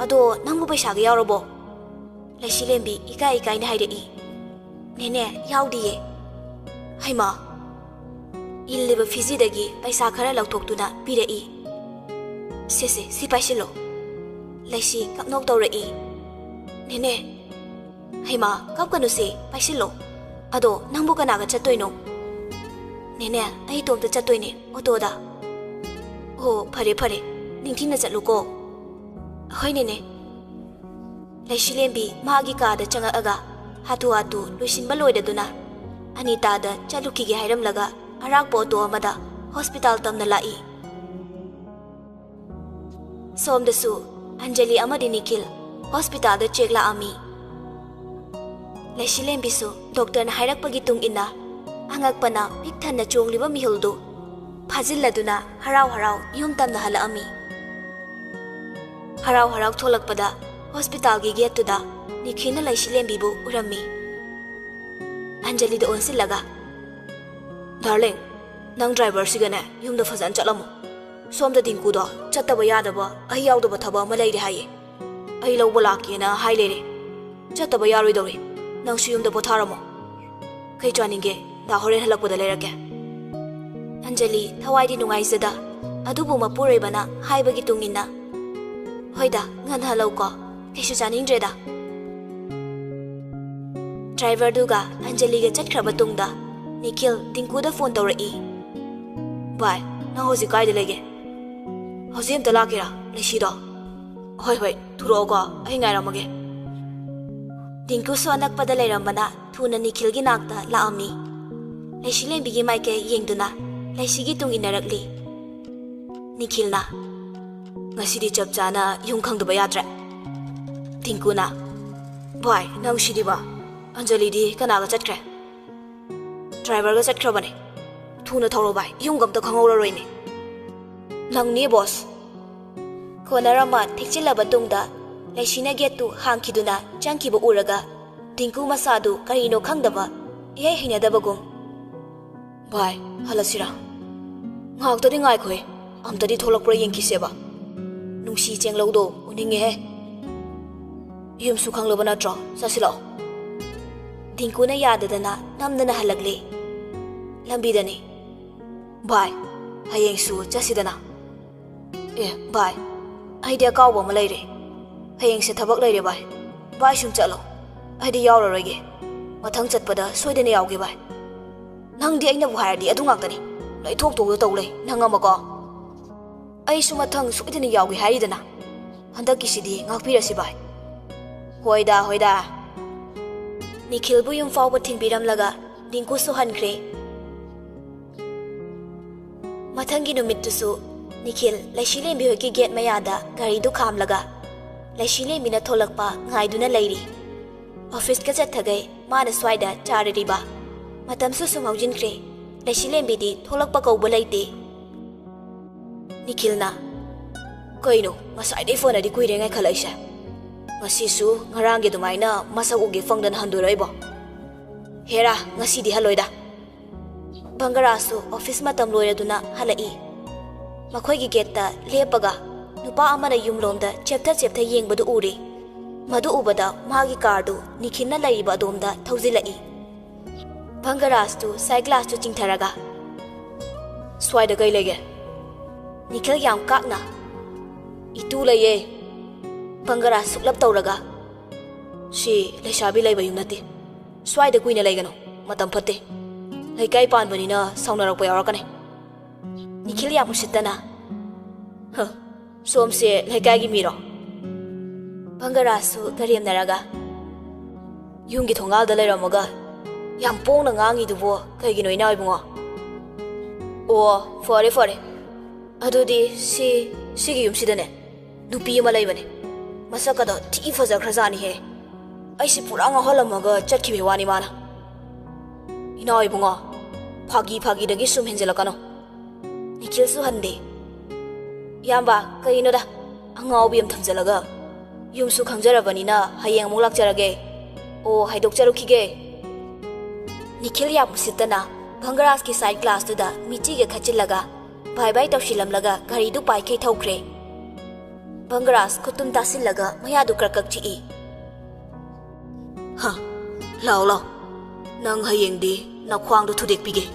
ꯑꯗꯣ ꯅꯪꯕꯨ ꯄꯩꯁꯥꯒ ꯌꯥꯎꯔꯕꯣ?" ꯂꯩꯁꯤꯂꯦꯝꯕꯤ ꯏꯀꯥꯏ ꯏꯀꯥꯏꯅ ꯍꯥꯏꯔꯛꯏ꯫ "ꯅꯦꯅꯦ, ꯌꯥꯎꯗꯤꯌꯦ꯫" "ꯍꯩꯃꯥ!" ꯏꯜꯂꯤꯕ ꯐꯤꯖꯤꯗꯒꯤ ꯄꯩꯁꯥ ꯈꯔ ꯂꯧꯊꯣꯛꯇꯨꯅ ꯄꯤꯔꯛꯏ꯫ "ꯁꯦ, ꯁꯦ, ꯁꯤ ꯄꯥꯏꯁꯤꯜꯂꯣ꯫" ꯂꯩꯁꯤ ꯀꯞꯅꯣꯛ ꯇꯧꯔꯛꯏ꯫ "ꯅꯦꯅꯦ!" "ꯍꯩꯃꯥ, ꯀꯞꯀꯅꯨꯁꯦ, ꯄꯥꯏꯁꯤꯜꯂꯣ꯫ ꯑꯗꯣ ꯅꯪꯕꯨ ꯀꯅꯥꯒ ꯆꯠꯇꯣꯏꯅꯣ?" "ꯅꯦꯅꯦ, ꯑꯩ ꯏꯇꯣꯝꯇ ꯆꯠꯇꯣꯏꯅꯦ, ꯑꯣꯇꯣꯗ꯫" "ꯑꯣ, ꯐꯔꯦ, ꯐꯔꯦ꯫ ꯅꯤꯡꯊꯤꯅ ꯆꯠꯂꯨꯀꯣ꯫" "ꯍꯣꯏ, ꯅꯦꯅꯦ꯫" ꯂꯩꯁꯤꯂꯦꯝꯕꯤ ꯃꯥꯒꯤ ꯀꯥꯗ ꯆꯪꯉꯛꯑꯒ ꯍꯥꯊꯨ ꯍꯥꯊꯨ ꯂꯣꯏꯁꯤꯟꯕ ꯂꯣꯏꯔꯗꯨꯅ ꯑꯅꯤꯇꯥꯗ ꯆꯠꯂꯨꯈꯤꯒꯦ ꯍꯥꯏꯔꯝꯂꯒ ꯑꯔꯥꯛꯄ ꯑꯣꯇꯣ ꯑꯃꯗ ꯍꯣꯁꯄꯤꯇꯥꯜ ꯇꯝꯅ ꯂꯥꯛꯏ꯫ ꯁꯣꯝꯗꯁꯨ ꯑꯟꯖꯂꯤ ꯑꯃꯗꯤ ꯅꯤꯈꯤꯜ ꯍꯣꯁꯄꯤꯇꯥꯜꯗ ꯆꯦꯛ ꯂꯥꯛꯑꯝꯃꯤ꯫ ꯂꯩꯁꯤꯂꯦꯝꯕꯤꯁꯨ ꯗꯣꯛꯇꯔꯅ ꯍꯥꯏꯔꯛꯄꯒꯤ ꯇꯨꯡ ꯏꯟꯅ ꯑꯉꯛꯄꯅ ꯄꯤꯛ ꯊꯟꯅ ꯆꯣꯡꯂꯤꯕ ꯃꯤꯍꯨꯜꯗꯨ ꯐꯥꯖꯤꯜꯂꯗꯨꯅ ꯍꯔꯥꯎ ꯍꯔꯥꯎ ꯌꯨꯝ ꯇꯝꯅ ꯍꯜꯂꯛꯑꯝꯃꯤ꯫ ꯍꯔꯥꯎ ꯍꯔꯥꯎ ꯊꯣꯛꯂꯛꯄꯗ ꯍꯣꯁꯄꯤꯇꯥꯜꯒꯤ ꯒꯦꯠꯇꯨꯗ ꯅꯤꯈꯤꯜꯅ ꯂꯩꯁꯤꯂꯦꯝꯕꯤꯕꯨ ꯎꯔꯝꯃꯤ꯫ ꯑꯟꯖꯂꯤꯗ ꯑꯣꯟꯁꯤꯜꯂꯒ, "ꯗꯥꯔꯂꯤꯡ, ꯅꯪ ꯗ꯭ꯔꯥꯏꯚꯔꯁꯤꯒꯅꯦ ꯌꯨꯝꯗ ꯐꯖꯅ ꯆꯠꯂꯝꯃꯨ꯫ ꯁꯣꯝꯗ ꯗꯤꯡꯀꯨꯗꯣ ꯆꯠꯇꯕ ꯌꯥꯗꯕ, ꯑꯩ ꯌꯥꯎꯗꯕ ꯊꯕꯛ ꯑꯃ ꯂꯩꯔꯦ ꯍꯥꯏꯌꯦ꯫ ꯑꯩ ꯂꯧꯕ ꯂꯥꯛꯀꯦꯅ ꯍꯥꯏ ꯂꯩꯔꯦ꯫ ꯆꯠꯇꯕ ꯌꯥꯔꯣꯏꯗꯧꯔꯤ꯫" ꯅꯪꯁꯨ ꯌꯨꯝꯗ ꯄꯣꯊꯥꯔꯝꯃꯣ꯫ ꯀꯩ ꯆꯥꯅꯤꯡꯒꯦ? ꯗꯥ ꯍꯣꯔꯦꯟ ꯍꯜꯂꯛꯄꯗ ꯂꯩꯔꯛꯀꯦ꯫ ꯑꯟꯖꯂꯤ ꯊꯋꯥꯏꯗꯤ ꯅꯨꯡꯉꯥꯏꯖꯗ, ꯑꯗꯨꯕꯨ ꯃꯄꯨꯔꯣꯏꯕꯅ ꯍꯥꯏꯕꯒꯤ ꯇꯨꯡ ꯏꯟꯅ, "ꯍꯣꯏꯗ, ꯉꯟꯅ ꯍꯜꯂꯛꯎꯀꯣ, ꯀꯩꯁꯨ ꯆꯥꯅꯤꯡꯗ꯭ꯔꯦꯗ"꯫ ꯗ꯭ꯔꯥꯏꯚꯔꯗꯨꯒ ꯑꯟꯖꯂꯤꯒ ꯆꯠꯈ꯭ꯔꯕ ꯇꯨꯡꯗ ꯅꯤꯈꯤꯜ ꯗꯤꯡꯀꯨꯗ ꯐꯣꯟ ꯇꯧꯔꯛꯏ꯫ "ꯚꯥꯏ, ꯅꯪ ꯍꯧꯖꯤꯛ ꯀꯥꯏꯗ ꯂꯩꯒꯦ? ꯍꯧꯖꯤꯛ ꯑꯝꯇ ꯂꯥꯛꯀꯦꯔꯥ, ꯂꯩꯁꯤꯗꯣ?" "ꯍꯣꯏ ꯍꯣꯏ, ꯊꯣꯔꯛꯑꯣꯀꯣ, ꯑꯩ ꯉꯥꯏꯔꯝꯃꯒꯦ"꯫ ꯗꯤꯡꯀꯨꯁꯨ ꯑꯅꯛꯄꯗ ꯂꯩꯔꯝꯕꯅ ꯊꯨꯅ ꯅꯤꯈꯤꯜꯒꯤ ꯅꯥꯛꯇ ꯂꯥꯛꯑꯝꯃꯤ꯫ ꯂꯩꯁꯤꯂꯦꯝꯕꯤꯒꯤ ꯃꯥꯏꯀꯩ ꯌꯦꯡꯗꯨꯅ ꯂꯩꯁꯤꯒꯤ ꯇꯨꯡ ꯏꯟꯅꯔꯛꯂꯤ꯫ ꯅꯤꯈꯤꯜꯅ, "ꯉꯁꯤꯗꯤ ꯆꯞ ꯆꯥꯅ ꯌꯨꯝ ꯈꯪꯗꯕ ꯌꯥꯗ꯭ꯔꯦ"꯫ ꯗꯤꯡꯀꯨꯅ, "ꯚꯥꯏ, ꯅꯪ ꯁꯤꯗꯤꯕ? ꯑꯟꯖꯂꯤꯗꯤ ꯀꯅꯥꯒ ꯆꯠꯈ꯭ꯔꯦ?" "ꯗ꯭ꯔꯥꯏꯚꯔꯒ ꯆꯠꯈ꯭ꯔꯕꯅꯦ꯫ ꯊꯨꯅ ꯊꯧꯔꯣ ꯚꯥꯏ, ꯌꯨꯝꯒ ꯑꯝꯇ ꯈꯪꯍꯧꯔꯔꯣꯏꯅꯦ"꯫ "ꯅꯪꯅꯦ ꯕꯣꯁ"꯫ ꯀꯣꯅꯔ ꯑꯃ ꯊꯦꯛꯆꯤꯜꯂꯕ ꯇꯨꯡꯗ ꯂꯩꯁꯤꯅ ꯒꯦꯠꯇꯨ ꯍꯥꯡꯈꯤꯗꯨꯅ ꯆꯪꯈꯤꯕ ꯎꯔꯒ ꯗꯤꯡꯀꯨ ꯃꯁꯥꯗꯨ ꯀꯔꯤꯅꯣ ꯈꯪꯗꯕ, ꯏꯍꯩ ꯍꯩꯅꯗꯕꯒꯨꯝ, "ꯚꯥꯏ, ꯍꯜꯂꯁꯤꯔꯥ? ꯉꯥꯏꯍꯥꯛꯇꯗꯤ ꯉꯥꯏꯈꯣꯍꯦ, ꯑꯝꯇꯗꯤ ꯊꯣꯛꯂꯛꯄ꯭ꯔꯥ ꯌꯦꯡꯈꯤꯁꯦꯕ꯫ ꯅꯨꯡꯁꯤ ꯆꯦꯡꯂꯧꯗꯣ ꯎꯅꯤꯡꯉꯦꯍꯦ꯫ ꯌꯨꯝꯁꯨ ꯈꯪꯂꯕ ꯅꯠꯇ꯭ꯔꯣ? ꯆꯠꯁꯤꯜꯂꯛꯑꯣ"꯫ ꯗꯤꯡꯀꯨꯅ ꯌꯥꯗꯗꯅ ꯅꯝꯗꯅ ꯍꯜꯂꯛꯂꯦ꯫ ꯂꯝꯕꯤꯗꯅꯤ꯫ "ꯚꯥꯏ, ꯍꯌꯦꯡꯁꯨ ꯆꯠꯁꯤꯗꯅ"꯫ "ꯑꯦ ꯚꯥꯏ, ꯑꯩꯗꯤ ꯑꯀꯥꯎꯕ ꯑꯃ ꯂꯩꯔꯦ꯫ ꯍꯌꯦꯡꯁꯦ ꯊꯕꯛ ꯂꯩꯔꯦ ꯚꯥꯏ꯫ ꯚꯥꯏ ꯁꯨꯝ ꯆꯠꯂꯣ, ꯑꯩꯗꯤ ꯌꯥꯎꯔꯔꯣꯏꯒꯦ꯫ ꯃꯊꯪ ꯆꯠꯄꯗ ꯁꯣꯏꯗꯅ ꯌꯥꯎꯒꯦ ꯚꯥꯏ"꯫ "ꯅꯪꯗꯤ ꯑꯩꯅꯕꯨ ꯍꯥꯏꯔꯗꯤ ꯑꯗꯨ ꯉꯥꯛꯇꯅꯤ꯫ ꯂꯩꯊꯣꯛ ꯊꯣꯛꯇ ꯇꯧ ꯂꯩ ꯅꯪ ꯑꯃꯀꯣ"꯫ "ꯑꯩꯁꯨ ꯃꯊꯪ ꯁꯣꯏꯗꯅ ꯌꯥꯎꯒꯦ ꯍꯥꯏꯔꯤꯗꯅ꯫ ꯍꯟꯗꯛꯀꯤꯁꯤꯗꯤ ꯉꯥꯛꯄꯤꯔꯁꯤ ꯚꯥꯏ"꯫ "ꯍꯣꯏꯗ, ꯍꯣꯏꯗ"꯫ ꯅꯤꯈꯤꯜꯕꯨ ꯌꯨꯝ ꯐꯥꯎꯕ ꯊꯤꯟꯕꯤꯔꯝꯂꯒ ꯗꯤꯡꯀꯨꯁꯨ ꯍꯟꯈ꯭ꯔꯦ꯫ ꯃꯊꯪꯒꯤ ꯅꯨꯃꯤꯠꯇꯨꯁꯨ ꯅꯤꯈꯤꯜ ꯂꯩꯁꯤꯂꯦꯝꯕꯤ ꯍꯣꯏꯒꯤ ꯒꯦꯠ ꯃꯌꯥꯗ ꯒꯥꯔꯤꯗꯨ ꯈꯥꯝꯂꯒ ꯂꯩꯁꯤꯂꯦꯝꯕꯤꯅ ꯊꯣꯛꯂꯛꯄ ꯉꯥꯏꯗꯨꯅ ꯂꯩꯔꯤ꯫ ꯑꯣꯐꯤꯁꯀ ꯆꯠꯊꯈꯩ ꯃꯥꯅ ꯁ꯭ꯋꯥꯏꯗ ꯆꯥꯔꯔꯤꯕ꯫ ꯃꯇꯝꯁꯨ ꯁꯨꯝ ꯍꯧꯖꯤꯟꯈ꯭ꯔꯦ꯫ ꯂꯩꯁꯤꯂꯦꯝꯕꯤꯗꯤ ꯊꯣꯛꯂꯛꯄ ꯀꯧꯕ ꯂꯩꯇꯦ꯫ ꯅꯤꯈꯤꯜꯅ, "ꯀꯩꯅꯣ, ꯉꯁꯥꯏꯗꯩ ꯐꯣꯟꯗꯤ ꯀꯨꯏꯔꯦ ꯉꯥꯏꯈꯠꯂꯛꯏꯁꯦ꯫ ꯉꯁꯤꯁꯨ ꯉꯔꯥꯡꯒꯤ ꯑꯗꯨꯃꯥꯏꯅ ꯃꯁꯛ ꯎꯒꯦ ꯐꯪꯗꯅ ꯍꯟꯗꯣꯏꯔꯣ ꯑꯩꯕꯣ? ꯍꯦꯔꯥ, ꯉꯁꯤꯗꯤ ꯍꯜꯂꯣꯏꯗ"꯫ ꯕꯪꯒꯔꯥꯁꯨ ꯑꯣꯐꯤꯁ ꯃꯇꯝ ꯂꯣꯏꯔꯗꯨꯅ ꯍꯜꯂꯛꯏ꯫ ꯃꯈꯣꯏꯒꯤ ꯒꯦꯠꯇ ꯂꯦꯞꯄꯒ ꯅꯨꯄꯥ ꯑꯃꯅ ꯌꯨꯝꯂꯣꯝꯗ ꯆꯦꯞꯊ ꯆꯦꯞꯊ ꯌꯦꯡꯕꯗꯨ ꯎꯔꯦ꯫ ꯃꯗꯨ ꯎꯕꯗ ꯃꯍꯥꯛꯀꯤ ꯀꯥꯔꯗꯨ ꯅꯤꯈꯤꯜꯅ ꯂꯩꯔꯤꯕ ꯑꯗꯣꯝꯗ ꯊꯧꯖꯤꯜꯂꯛꯏ꯫ ꯚꯪꯒꯔꯥꯖꯇꯨ ꯁꯥꯏꯠ ꯒ꯭ꯂꯥꯁꯇꯨ ꯆꯤꯡꯊꯔꯒ, "ꯁ꯭ꯋꯥꯏꯗ ꯀꯩ ꯂꯩꯒꯦ?" ꯅꯤꯈꯤꯜ ꯌꯥꯝ ꯀꯥꯛꯅ, "ꯏꯇꯨ ꯂꯩꯌꯦ꯫" ꯚꯪꯒꯔꯥꯖ ꯁꯨꯛꯂꯞ ꯇꯧꯔꯒ, "ꯁꯤ ꯂꯩꯁꯥꯕꯤ ꯂꯩꯕ ꯌꯨꯝ ꯅꯠꯇꯦ꯫ ꯁ꯭ꯋꯥꯏꯗ ꯀꯨꯏꯅ ꯂꯩꯒꯅꯨ꯫ ꯃꯇꯝ ꯐꯠꯇꯦ꯫ ꯂꯩꯀꯥꯏ ꯄꯥꯟꯕꯅꯤꯅ ꯁꯥꯎꯅꯔꯛꯄ ꯌꯥꯎꯔꯛꯀꯅꯤ꯫" ꯅꯤꯈꯤꯜ ꯌꯥꯝ ꯎꯁꯤꯠꯇꯅ, "ꯍ, ꯁꯣꯝꯁꯦ ꯂꯩꯀꯥꯏꯒꯤ ꯃꯤꯔꯣ?" ꯚꯪꯒꯔꯥꯖꯁꯨ ꯀꯔꯦꯝꯅꯔꯒ, "ꯌꯨꯝꯒꯤ ꯊꯣꯡꯒꯥꯜꯗ ꯂꯩꯔꯝꯃꯒ ꯌꯥꯝ ꯄꯣꯡꯅ ꯉꯥꯡꯉꯤꯗꯨꯕꯨ ꯀꯩꯒꯤꯅꯣ, ꯏꯅꯥꯎ ꯏꯕꯨꯡꯉꯣ?" "ꯑꯣ, ꯐꯔꯦ, ꯐꯔꯦ꯫ ꯑꯗꯨꯗꯤ ꯁꯤ, ꯁꯤꯒꯤ ꯌꯨꯝꯁꯤꯗꯅꯦ ꯅꯨꯄꯤ ꯑꯃ ꯂꯩꯕꯅꯦ꯫ ꯃꯁꯛꯀꯗꯣ ꯊꯤ ꯐꯖꯈ꯭ꯔꯖꯥꯠꯅꯤꯍꯦ꯫ ꯑꯩꯁꯤ ꯄꯨꯔꯥ ꯉꯥꯎꯍꯜꯂꯝꯃꯒ ꯆꯠꯈꯤꯕꯩ ꯋꯥꯅꯤ ꯃꯥꯅ꯫" "ꯏꯅꯥꯎ ꯏꯕꯨꯡꯉꯣ, ꯐꯥꯒꯤ ꯐꯥꯒꯤꯗꯒꯤ ꯁꯨꯝ ꯍꯦꯟꯖꯜꯂꯛꯀꯅꯨ꯫" ꯅꯤꯈꯤꯜꯁꯨ ꯍꯟꯗꯦ꯫ "ꯏꯌꯥꯝꯕ, ꯀꯩꯅꯣꯗ, ꯑꯉꯥꯎꯕꯤ ꯑꯃ ꯊꯝꯖꯜꯂꯒ꯫ ꯌꯨꯝꯁꯨ ꯈꯪꯖꯔꯕꯅꯤꯅ ꯍꯌꯦꯡ ꯑꯃꯨꯛ ꯂꯥꯛꯆꯔꯒꯦ꯫ ꯑꯣ, ꯍꯥꯏꯗꯣꯛꯆꯔꯨꯈꯤꯒꯦ꯫" ꯅꯤꯈꯤꯜ ꯌꯥꯝ ꯎꯁꯤꯠꯇꯅ ꯚꯪꯒꯔꯥꯖꯀꯤ ꯁꯥꯏꯠ ꯒ꯭ꯂꯥꯁꯇꯨꯗ ꯃꯤꯆꯤꯒ ꯈꯠꯆꯤꯜꯂꯒ ꯚꯥꯏ ꯚꯥꯏ ꯇꯧꯁꯤꯜꯂꯝꯂꯒ ꯒꯥꯔꯤꯗꯨ ꯄꯥꯏꯈꯩ ꯊꯧꯈ꯭ꯔꯦ꯫ ꯚꯪꯒꯔꯥꯖ ꯈꯨꯇꯨꯝ ꯇꯥꯁꯤꯜꯂꯒ ꯃꯌꯥꯗꯨ ꯀ꯭ꯔꯛ ꯀ꯭ꯔꯛ ꯆꯤꯛꯏ꯫ "ꯍ, ꯂꯥꯎ ꯂꯥꯎ, ꯅꯪ ꯍꯌꯦꯡꯗꯤ ꯅꯈ꯭ꯋꯥꯡꯗꯣ ꯊꯨꯗꯦꯛꯄꯤꯒꯦ꯫"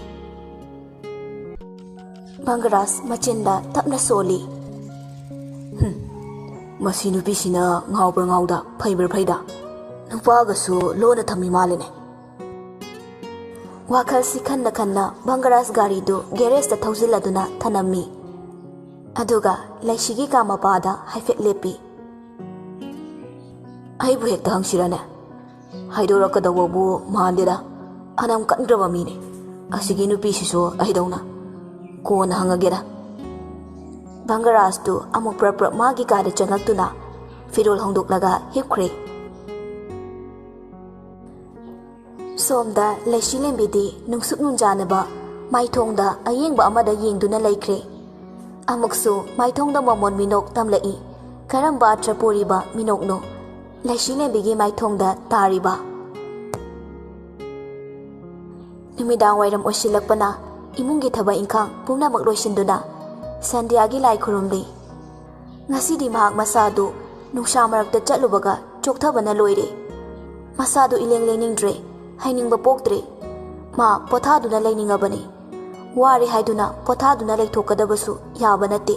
ꯚꯪꯒꯔꯥꯖ ꯃꯆꯤꯟꯗ ꯇꯞꯅ ꯁꯣꯜꯂꯤ꯫ "ꯍꯨꯝ, ꯃꯁꯤ ꯅꯨꯄꯤꯁꯤꯅ ꯉꯥꯎꯕ꯭ꯔꯥ ꯉꯥꯎꯗ, ꯐꯩꯕ꯭ꯔꯥ ꯐꯩꯗ, ꯅꯨꯄꯥꯒꯁꯨ ꯂꯣꯟꯅ ꯊꯝꯃꯤ ꯃꯥꯜꯂꯤꯅꯦ꯫" ꯋꯥꯈꯜꯁꯤ ꯈꯟꯅ ꯈꯟꯅ ꯚꯪꯒꯔꯥꯖ ꯒꯥꯔꯤꯗꯨ ꯒꯦꯔꯦꯖꯇ ꯊꯧꯖꯤꯜꯂꯗꯨꯅ ꯊꯅꯝꯃꯤ꯫ ꯑꯗꯨꯒ ꯂꯩꯁꯤꯒꯤ ꯀꯥ ꯃꯄꯥꯗ ꯍꯥꯏꯐꯦꯠ ꯂꯦꯞꯄꯤ꯫ "ꯑꯩꯕꯨ ꯍꯦꯛꯇ ꯍꯪꯁꯤꯔꯅꯦ? ꯍꯥꯏꯗꯣꯔꯛꯀꯗꯧꯕꯕꯨ ꯃꯥꯟꯗꯦꯗ, ꯑꯅꯝ ꯀꯟꯈ꯭ꯔꯕ ꯃꯤꯅꯤ꯫ ꯑꯁꯤꯒꯤ ꯅꯨꯄꯤꯁꯤꯁꯨ ꯑꯩꯗꯧꯅ꯫ ꯀꯣꯟꯅ ꯍꯪꯉꯒꯦꯗ꯫" ꯚꯪꯒꯔꯥꯖꯇꯨ ꯑꯃꯨꯛ ꯄ꯭ꯔꯞ ꯄ꯭ꯔꯞ ꯃꯥꯒꯤ ꯀꯥꯗ ꯆꯪꯂꯛꯇꯨꯅ ꯐꯤꯔꯣꯜ ꯍꯣꯡꯗꯣꯛꯂꯒ ꯍꯤꯞꯈ꯭ꯔꯦ꯫ ꯁꯣꯝꯗ ꯂꯩꯁꯤꯂꯦꯝꯕꯤꯗꯤ ꯅꯨꯡꯁꯨꯛ ꯅꯨꯡꯖꯥꯅꯕ ꯃꯥꯏꯊꯣꯡꯗ ꯑꯌꯦꯡꯕ ꯑꯃꯗ ꯌꯦꯡꯗꯨꯅ ꯂꯩꯈ꯭ꯔꯦ꯫ ꯑꯃꯨꯛꯁꯨ ꯃꯥꯏꯊꯣꯡꯗ ꯃꯃꯣꯟ ꯃꯤꯅꯣꯛ ꯇꯝꯂꯛꯏ꯫ ꯀꯔꯝꯕ ꯑꯥꯔꯊ ꯄꯨꯔꯤꯕ ꯃꯤꯅꯣꯛꯅꯣ ꯂꯩꯁꯤꯂꯦꯝꯕꯤꯒꯤ ꯃꯥꯏꯊꯣꯡꯗ ꯇꯥꯔꯤꯕ? ꯅꯨꯃꯤꯗꯥꯡ ꯋꯥꯏꯔꯝ ꯑꯣꯏꯁꯤꯜꯂꯛꯄꯅ ꯏꯃꯨꯡꯒꯤ ꯊꯕꯛ ꯏꯪꯈꯥꯡ ꯄꯨꯝꯅꯃꯛ ꯂꯣꯏꯁꯤꯟꯗꯨꯅ ꯁꯟꯙ꯭ꯌꯥꯒꯤ ꯂꯥꯏ ꯈꯨꯔꯨꯝꯂꯤ꯫ ꯉꯁꯤꯗꯤ ꯃꯍꯥꯛ ꯃꯁꯥꯗꯨ ꯅꯨꯡꯁꯥ ꯃꯔꯛꯇ ꯆꯠꯂꯨꯕꯒ ꯆꯣꯛꯊꯕꯅ ꯂꯣꯏꯔꯦ꯫ ꯃꯁꯥꯗꯨ ꯏꯂꯦꯡ ꯂꯦꯡꯅꯤꯡꯗ꯭ꯔꯦ, ꯍꯩꯅꯤꯡꯕ ꯄꯣꯛꯇ꯭ꯔꯦ꯫ ꯃꯥ ꯄꯣꯊꯥꯗꯨꯅ ꯂꯩꯅꯤꯡꯉꯕꯅꯤ꯫ ꯋꯥꯔꯦ ꯍꯥꯏꯗꯨꯅ ꯄꯣꯊꯥꯗꯨꯅ ꯂꯩꯊꯣꯛꯀꯗꯕꯁꯨ ꯌꯥꯕ ꯅꯠꯇꯦ꯫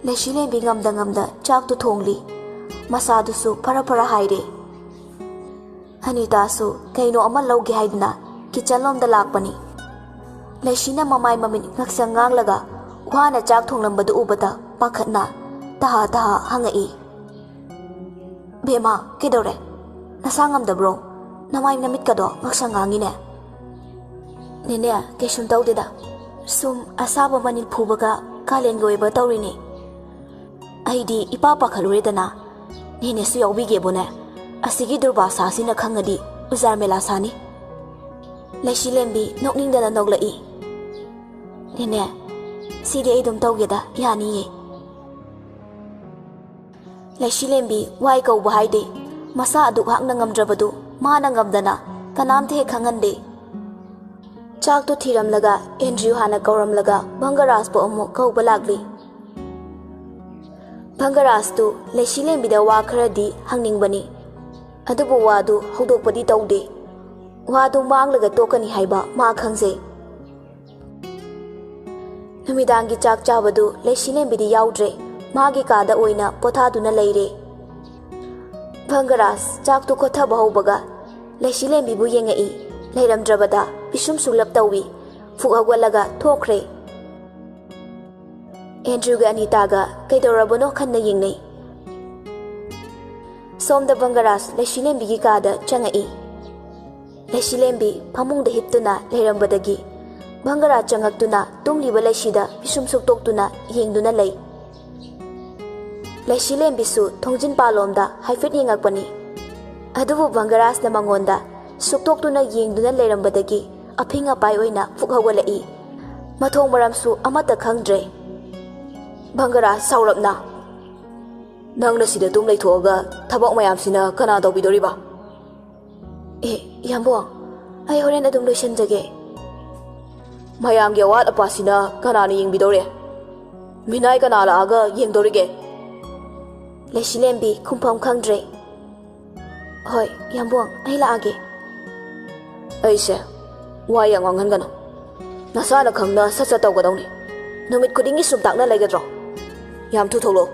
ꯂꯩꯁꯤꯂꯦꯝꯕꯤ ꯉꯝꯗ ꯉꯝꯗ ꯆꯥꯛꯇꯨ ꯊꯣꯡꯂꯤ꯫ ꯃꯁꯥꯗꯨꯁꯨ ꯐꯔ ꯐꯔ ꯍꯥꯏꯔꯦ꯫ ꯑꯅꯤꯇꯥꯁꯨ ꯀꯩꯅꯣ ꯑꯃ ꯂꯧꯒꯦ ꯍꯥꯏꯗꯨꯅ ꯀꯤꯆꯟꯂꯣꯝꯗ ꯂꯥꯛꯄꯅꯤ꯫ ꯂꯩꯁꯤꯅ ꯃꯃꯥꯏ ꯃꯃꯤꯠ ꯉꯛꯁꯪ ꯉꯥꯡꯂꯒ ꯋꯥꯅ ꯆꯥꯛ ꯊꯣꯡꯂꯝꯕꯗꯨ ꯎꯕꯗ ꯄꯥꯈꯠꯅ ꯇꯍꯥ ꯇꯍꯥ ꯍꯪꯉꯛꯏ꯫ "ꯕꯦꯝꯃ, ꯀꯩꯗꯧꯔꯦ? ꯅꯁꯥ ꯉꯝꯗꯕ꯭ꯔꯣ? ꯅꯃꯥꯏ ꯅꯃꯤꯠꯀꯗꯣ ꯉꯛꯁꯪ ꯉꯥꯡꯉꯤꯅꯦ?" "ꯅꯦꯅꯦ, ꯀꯩꯁꯨꯝ ꯇꯧꯗꯦꯗ꯫ ꯁꯨꯝ ꯑꯁꯥꯕ ꯃꯅꯤꯜ ꯐꯨꯕꯒ ꯀꯥꯂꯦꯟꯒꯤ ꯑꯣꯏꯕ ꯇꯧꯔꯤꯅꯦ꯫ ꯑꯩꯗꯤ ꯏꯄꯥ ꯄꯥꯈꯠꯂꯨꯔꯦꯗꯅ꯫ ꯅꯦꯅꯦꯁꯨ ꯌꯥꯎꯕꯤꯒꯦꯕꯨꯅꯦ꯫ ꯑꯁꯤꯒꯤ ꯗꯨꯔꯕꯥꯁꯥꯁꯤꯅ ꯈꯪꯉꯗꯤ ꯎꯖꯥꯔ ꯃꯦꯂꯥ ꯁꯥꯅꯤ꯫" ꯂꯩꯁꯤꯂꯦꯝꯕꯤ ꯅꯣꯛꯅꯤꯡꯗꯅ ꯅꯣꯛꯂꯛꯏ꯫ "ꯅꯦꯅꯦ, ꯁꯤꯗꯤ ꯑꯩ ꯑꯗꯨꯝ ꯇꯧꯒꯦꯗ, ꯌꯥꯅꯤꯌꯦ꯫" ꯂꯩꯁꯤꯂꯦꯝꯕꯤ ꯋꯥꯏ ꯀꯧꯕ ꯍꯥꯏꯗꯦ꯫ ꯃꯁꯥ ꯑꯗꯨꯛ ꯍꯥꯛꯅ ꯉꯝꯗ꯭ꯔꯕꯗꯨ ꯃꯥꯅ ꯉꯝꯗꯅ ꯀꯅꯥꯝꯇ ꯍꯦꯛ ꯈꯪꯍꯟꯗꯦ꯫ ꯆꯥꯛꯇꯨ ꯊꯤꯔꯝꯂꯒ ꯑꯦꯟꯗ꯭ꯔꯤꯌꯨ ꯍꯥꯟꯅ ꯀꯧꯔꯝꯂꯒ ꯚꯪꯒꯔꯥꯖꯄꯨ ꯑꯃꯨꯛ ꯀꯧꯕ ꯂꯥꯛꯂꯤ꯫ ꯚꯪꯒꯔꯥꯖꯇꯨ ꯂꯩꯁꯤꯂꯦꯝꯕꯤꯗ ꯋꯥ ꯈꯔꯗꯤ ꯍꯪꯅꯤꯡꯕꯅꯤ, ꯑꯗꯨꯕꯨ ꯋꯥꯗꯨ ꯍꯧꯗꯣꯛꯄꯗꯤ ꯇꯧꯗꯦ꯫ ꯋꯥꯗꯨ ꯃꯥꯡꯂꯒ ꯇꯣꯛꯀꯅꯤ ꯍꯥꯏꯕ ꯃꯥ ꯈꯪꯖꯩ꯫ ꯅꯨꯃꯤꯗꯥꯡꯒꯤ ꯆꯥꯛ ꯆꯥꯕꯗꯨ ꯂꯩꯁꯤꯂꯦꯝꯕꯤꯗꯤ ꯌꯥꯎꯗ꯭ꯔꯦ, ꯃꯥꯒꯤ ꯀꯥꯗ ꯑꯣꯏꯅ ꯄꯣꯊꯥꯗꯨꯅ ꯂꯩꯔꯦ꯫ ꯚꯪꯒꯔꯥꯖ ꯆꯥꯛꯇꯨ ꯈꯣꯊꯕ ꯍꯧꯕꯒ ꯂꯩꯁꯤꯂꯦꯝꯕꯤꯕꯨ ꯌꯦꯡꯉꯛꯏ꯫ ꯂꯩꯔꯝꯗ꯭ꯔꯕꯗ ꯄꯤꯁꯨꯝ ꯁꯨꯡꯂꯞ ꯇꯧꯏ꯫ ꯐꯨꯛ ꯍꯧꯒꯠꯂꯒ ꯊꯣꯛꯈ꯭ꯔꯦ꯫ ꯑꯦꯟꯗ꯭ꯔꯨꯒ ꯑꯅꯤꯇꯥꯒ ꯀꯩꯗꯧꯔꯕꯅꯣ ꯈꯟꯅ ꯌꯦꯡꯅꯩ꯫ ꯁꯣꯝꯗ ꯚꯪꯒꯔꯥꯖ ꯂꯩꯁꯤꯂꯦꯝꯕꯤꯒꯤ ꯀꯥꯗ ꯆꯪꯉꯛꯏ꯫ ꯂꯩꯁꯤꯂꯦꯝꯕꯤ ꯐꯃꯨꯡꯗ ꯍꯤꯞꯇꯨꯅ ꯂꯩꯔꯝꯕꯗꯒꯤ ꯚꯪꯒꯔꯥꯖ ꯆꯪꯉꯛꯇꯨꯅ ꯇꯨꯝꯂꯤꯕ ꯂꯩꯁꯤꯗ ꯄꯤꯁꯨꯝ ꯁꯨꯛꯇꯣꯛꯇꯨꯅ ꯌꯦꯡꯗꯨꯅ ꯂꯩ꯫ ꯂꯩꯁꯤꯂꯦꯝꯕꯤꯁꯨ ꯊꯣꯡꯖꯤꯟ ꯄꯥꯂꯣꯝꯗ ꯍꯥꯏꯐꯦꯠ ꯌꯦꯡꯉꯛꯄꯅꯤ꯫ ꯑꯗꯨꯕꯨ ꯚꯪꯒꯔꯥꯖꯅ ꯃꯉꯣꯟꯗ ꯁꯨꯛꯇꯣꯛꯇꯨꯅ ꯌꯦꯡꯗꯨꯅ ꯂꯩꯔꯝꯕꯗꯒꯤ ꯑꯐꯤꯡ ꯑꯄꯥꯏ ꯑꯣꯏꯅ ꯐꯨꯛ ꯍꯧꯒꯠꯂꯛꯏ꯫ ꯃꯊꯣꯡ ꯃꯔꯝꯁꯨ ꯑꯃꯠꯇ ꯈꯪꯗ꯭ꯔꯦ꯫ ꯚꯪꯒꯔꯥꯖ ꯁꯥꯎꯔꯞꯅ, "ꯅꯪꯅ ꯁꯤꯗ ꯇꯨꯝ ꯂꯩꯊꯣꯛꯑꯒ ꯊꯕꯛ ꯃꯌꯥꯝꯁꯤꯅ ꯀꯅꯥ ꯇꯧꯕꯤꯗꯣꯔꯤꯕ?" "ꯑꯦ, ꯌꯥꯝꯕꯣ, ꯑꯩ ꯍꯣꯔꯦꯟ ꯑꯗꯨꯝ ꯂꯣꯏꯁꯤꯟꯖꯒꯦ꯫" "ꯃꯌꯥꯝꯒꯤ ꯑꯋꯥꯠ ꯑꯄꯥꯁꯤꯅ ꯀꯅꯥꯅ ꯌꯦꯡꯕꯤꯗꯧꯔꯦ? ꯃꯤꯅꯥꯏ ꯀꯅꯥ ꯂꯥꯛꯑꯒ ꯌꯦꯡꯗꯧꯔꯤꯒꯦ?" ꯂꯩꯁꯤꯂꯦꯝꯕꯤ ꯈꯨꯝꯐꯝ ꯈꯪꯗ꯭ꯔꯦ꯫ "ꯍꯣꯏ, ꯌꯥꯝꯕꯨꯡ, ꯑꯩ ꯂꯥꯛꯑꯒꯦ꯫" "ꯑꯩꯁꯦ ꯋꯥ ꯌꯥꯝ ꯉꯥꯡꯍꯟꯒꯅꯨ꯫ ꯅꯁꯥꯅ ꯈꯪꯅ ꯁꯠ ꯁꯠ ꯇꯧꯒꯗꯧꯅꯤ꯫ ꯅꯨꯃꯤꯠ ꯈꯨꯗꯤꯡꯒꯤ ꯁꯨꯝ ꯇꯥꯛꯅ ꯂꯩꯒꯗ꯭ꯔꯣ? ꯌꯥꯝ ꯊꯨ ꯊꯣꯛꯂꯛꯑꯣ꯫"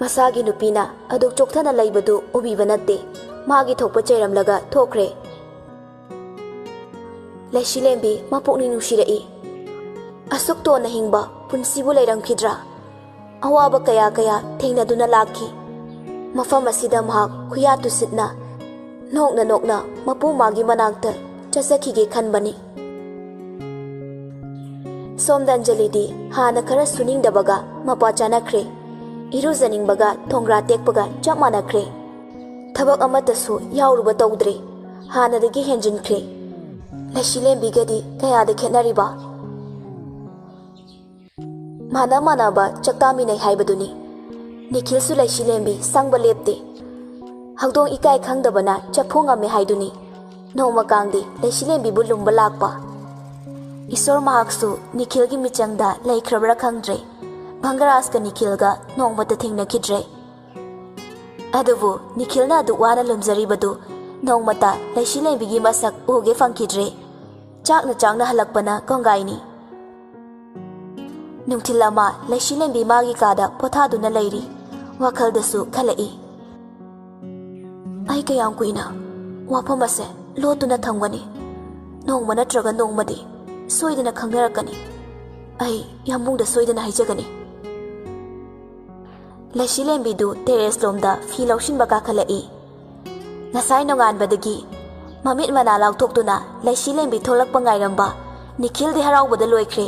ꯃꯁꯥꯒꯤ ꯅꯨꯄꯤꯅ ꯑꯗꯨꯛ ꯆꯣꯛꯊꯅ ꯂꯩꯕꯗꯨ ꯎꯕꯤꯕ ꯅꯠꯇꯦ꯫ ꯃꯥꯒꯤ ꯊꯣꯛꯄ ꯆꯩꯔꯝꯂꯒ ꯊꯣꯛꯈ꯭ꯔꯦ꯫ ꯂꯩꯁꯤꯂꯦꯝꯕꯤ ꯃꯄꯨꯛꯅꯤꯡ ꯅꯨꯡꯁꯤꯔꯛꯏ꯫ ꯑꯁꯨꯛ ꯇꯣꯟꯅ ꯍꯤꯡꯕ ꯄꯨꯟꯁꯤꯕꯨ ꯂꯩꯔꯝꯈꯤꯗ꯭ꯔꯥ? ꯑꯋꯥꯕ ꯀꯌꯥ ꯀꯌꯥ ꯊꯦꯡꯅꯗꯨꯅ ꯂꯥꯛꯈꯤ꯫ ꯃꯐꯝ ꯑꯁꯤꯗ ꯃꯍꯥꯛ ꯈꯨꯌꯥ ꯇꯨꯁꯤꯠꯅ, ꯅꯣꯛꯅ ꯅꯣꯛꯅ ꯃꯄꯨ ꯃꯥꯒꯤ ꯃꯅꯥꯛꯇ ꯆꯠꯆꯈꯤꯒꯦ ꯈꯟꯕꯅꯤ꯫ ꯁꯣꯝꯗ ꯑꯟꯖꯂꯤꯗꯤ ꯍꯥꯟꯅ ꯈꯔ ꯁꯨꯅꯤꯡꯗꯕꯒ ꯃꯄꯥ ꯆꯥꯅꯈ꯭ꯔꯦ꯫ ꯏꯔꯨꯖꯅꯤꯡꯕꯒ ꯊꯣꯡꯒ꯭ꯔꯥ ꯇꯦꯛꯄꯒ ꯆꯞ ꯃꯥꯟꯅꯈ꯭ꯔꯦ꯫ ꯊꯕꯛ ꯑꯃꯠꯇꯁꯨ ꯌꯥꯎꯔꯨꯕ ꯇꯧꯗ꯭ꯔꯦ꯫ ꯍꯥꯟꯅꯗꯒꯤ ꯍꯦꯟꯖꯤꯟꯈ꯭ꯔꯦ꯫ ꯂꯩꯁꯤꯂꯦꯝꯕꯤꯒꯗꯤ ꯀꯌꯥꯗ ꯈꯦꯠꯅꯔꯤꯕ? ꯃꯥꯟꯅ ꯃꯥꯟꯅꯕ ꯆꯥꯛꯇꯥꯃꯤꯟꯅꯩ ꯍꯥꯏꯕꯗꯨꯅꯤ꯫ ꯅꯤꯈꯤꯜꯁꯨ ꯂꯩꯁꯤꯂꯦꯝꯕꯤ ꯁꯪꯕ ꯂꯦꯞꯇꯦ꯫ ꯍꯧꯗꯣꯡ ꯏꯀꯥꯏ ꯈꯪꯗꯕꯅ ꯆꯐꯨ ꯉꯝꯃꯦ ꯍꯥꯏꯗꯨꯅꯤ꯫ ꯅꯣꯡꯃ ꯀꯥꯡꯗꯤ ꯂꯩꯁꯤꯂꯦꯝꯕꯤꯕꯨ ꯂꯨꯝꯕ ꯂꯥꯛꯄ꯫ ꯏꯁꯣꯔ ꯃꯍꯥꯛꯁꯨ ꯅꯤꯈꯤꯜꯒꯤ ꯃꯤꯆꯪꯗ ꯂꯩꯈ꯭ꯔꯕ꯭ꯔꯥ ꯈꯪꯗ꯭ꯔꯦ꯫ ꯚꯪꯒꯔꯥꯖꯀ ꯅꯤꯈꯤꯜꯒ ꯅꯣꯡꯃꯇ ꯊꯦꯡꯅꯈꯤꯗ꯭ꯔꯦ꯫ ꯑꯗꯨꯕꯨ ꯅꯤꯈꯤꯜꯅ ꯑꯗꯨꯛ ꯋꯥꯅ ꯂꯨꯝꯖꯔꯤꯕꯗꯨ ꯅꯣꯡꯃꯇ ꯂꯩꯁꯤꯂꯦꯝꯕꯤꯒꯤ ꯃꯁꯛ ꯎꯒꯦ ꯐꯪꯈꯤꯗ꯭ꯔꯦ꯫ ꯆꯥꯛꯅ ꯆꯥꯛꯅ ꯍꯜꯂꯛꯄꯅ ꯀꯣꯡꯒꯥꯏꯅꯤ꯫ ꯅꯨꯡꯊꯤꯜ ꯑꯃ ꯂꯩꯁꯤꯂꯦꯝꯕꯤ ꯃꯥꯒꯤ ꯀꯥꯗ ꯄꯣꯊꯥꯗꯨꯅ ꯂꯩꯔꯤ꯫ ꯋꯥꯈꯜꯗꯁꯨ ꯈꯜꯂꯛꯏ, "ꯑꯩ ꯀꯌꯥꯝ ꯀꯨꯏꯅ ꯋꯥꯐꯝ ꯑꯁꯦ ꯂꯣꯠꯇꯨꯅ ꯊꯝꯒꯅꯤ? ꯅꯣꯡꯃ ꯅꯠꯇ꯭ꯔꯒ ꯅꯣꯡꯃꯗꯤ ꯁꯣꯏꯗꯅ ꯈꯪꯅꯔꯛꯀꯅꯤ꯫ ꯑꯩ ꯌꯥꯝꯕꯨꯡꯗ ꯁꯣꯏꯗꯅ ꯍꯥꯏꯖꯒꯅꯤ꯫" ꯂꯩꯁꯤꯂꯦꯝꯕꯤꯗꯨ ꯇꯦꯔꯦꯁ ꯂꯣꯝꯗ ꯐꯤ ꯂꯧꯁꯤꯟꯕ ꯀꯥꯈꯠꯂꯛꯏ꯫ ꯉꯁꯥꯏ ꯅꯣꯡꯉꯥꯟꯕꯗꯒꯤ ꯃꯃꯤꯠ ꯃꯅꯥ ꯂꯥꯎꯊꯣꯛꯇꯨꯅ ꯂꯩꯁꯤꯂꯦꯝꯕꯤ ꯊꯣꯛꯂꯛꯄ ꯉꯥꯏꯔꯝꯕ ꯅꯤꯈꯤꯜꯗꯤ ꯍꯔꯥꯎꯕꯗ ꯂꯣꯏꯈ꯭ꯔꯦ꯫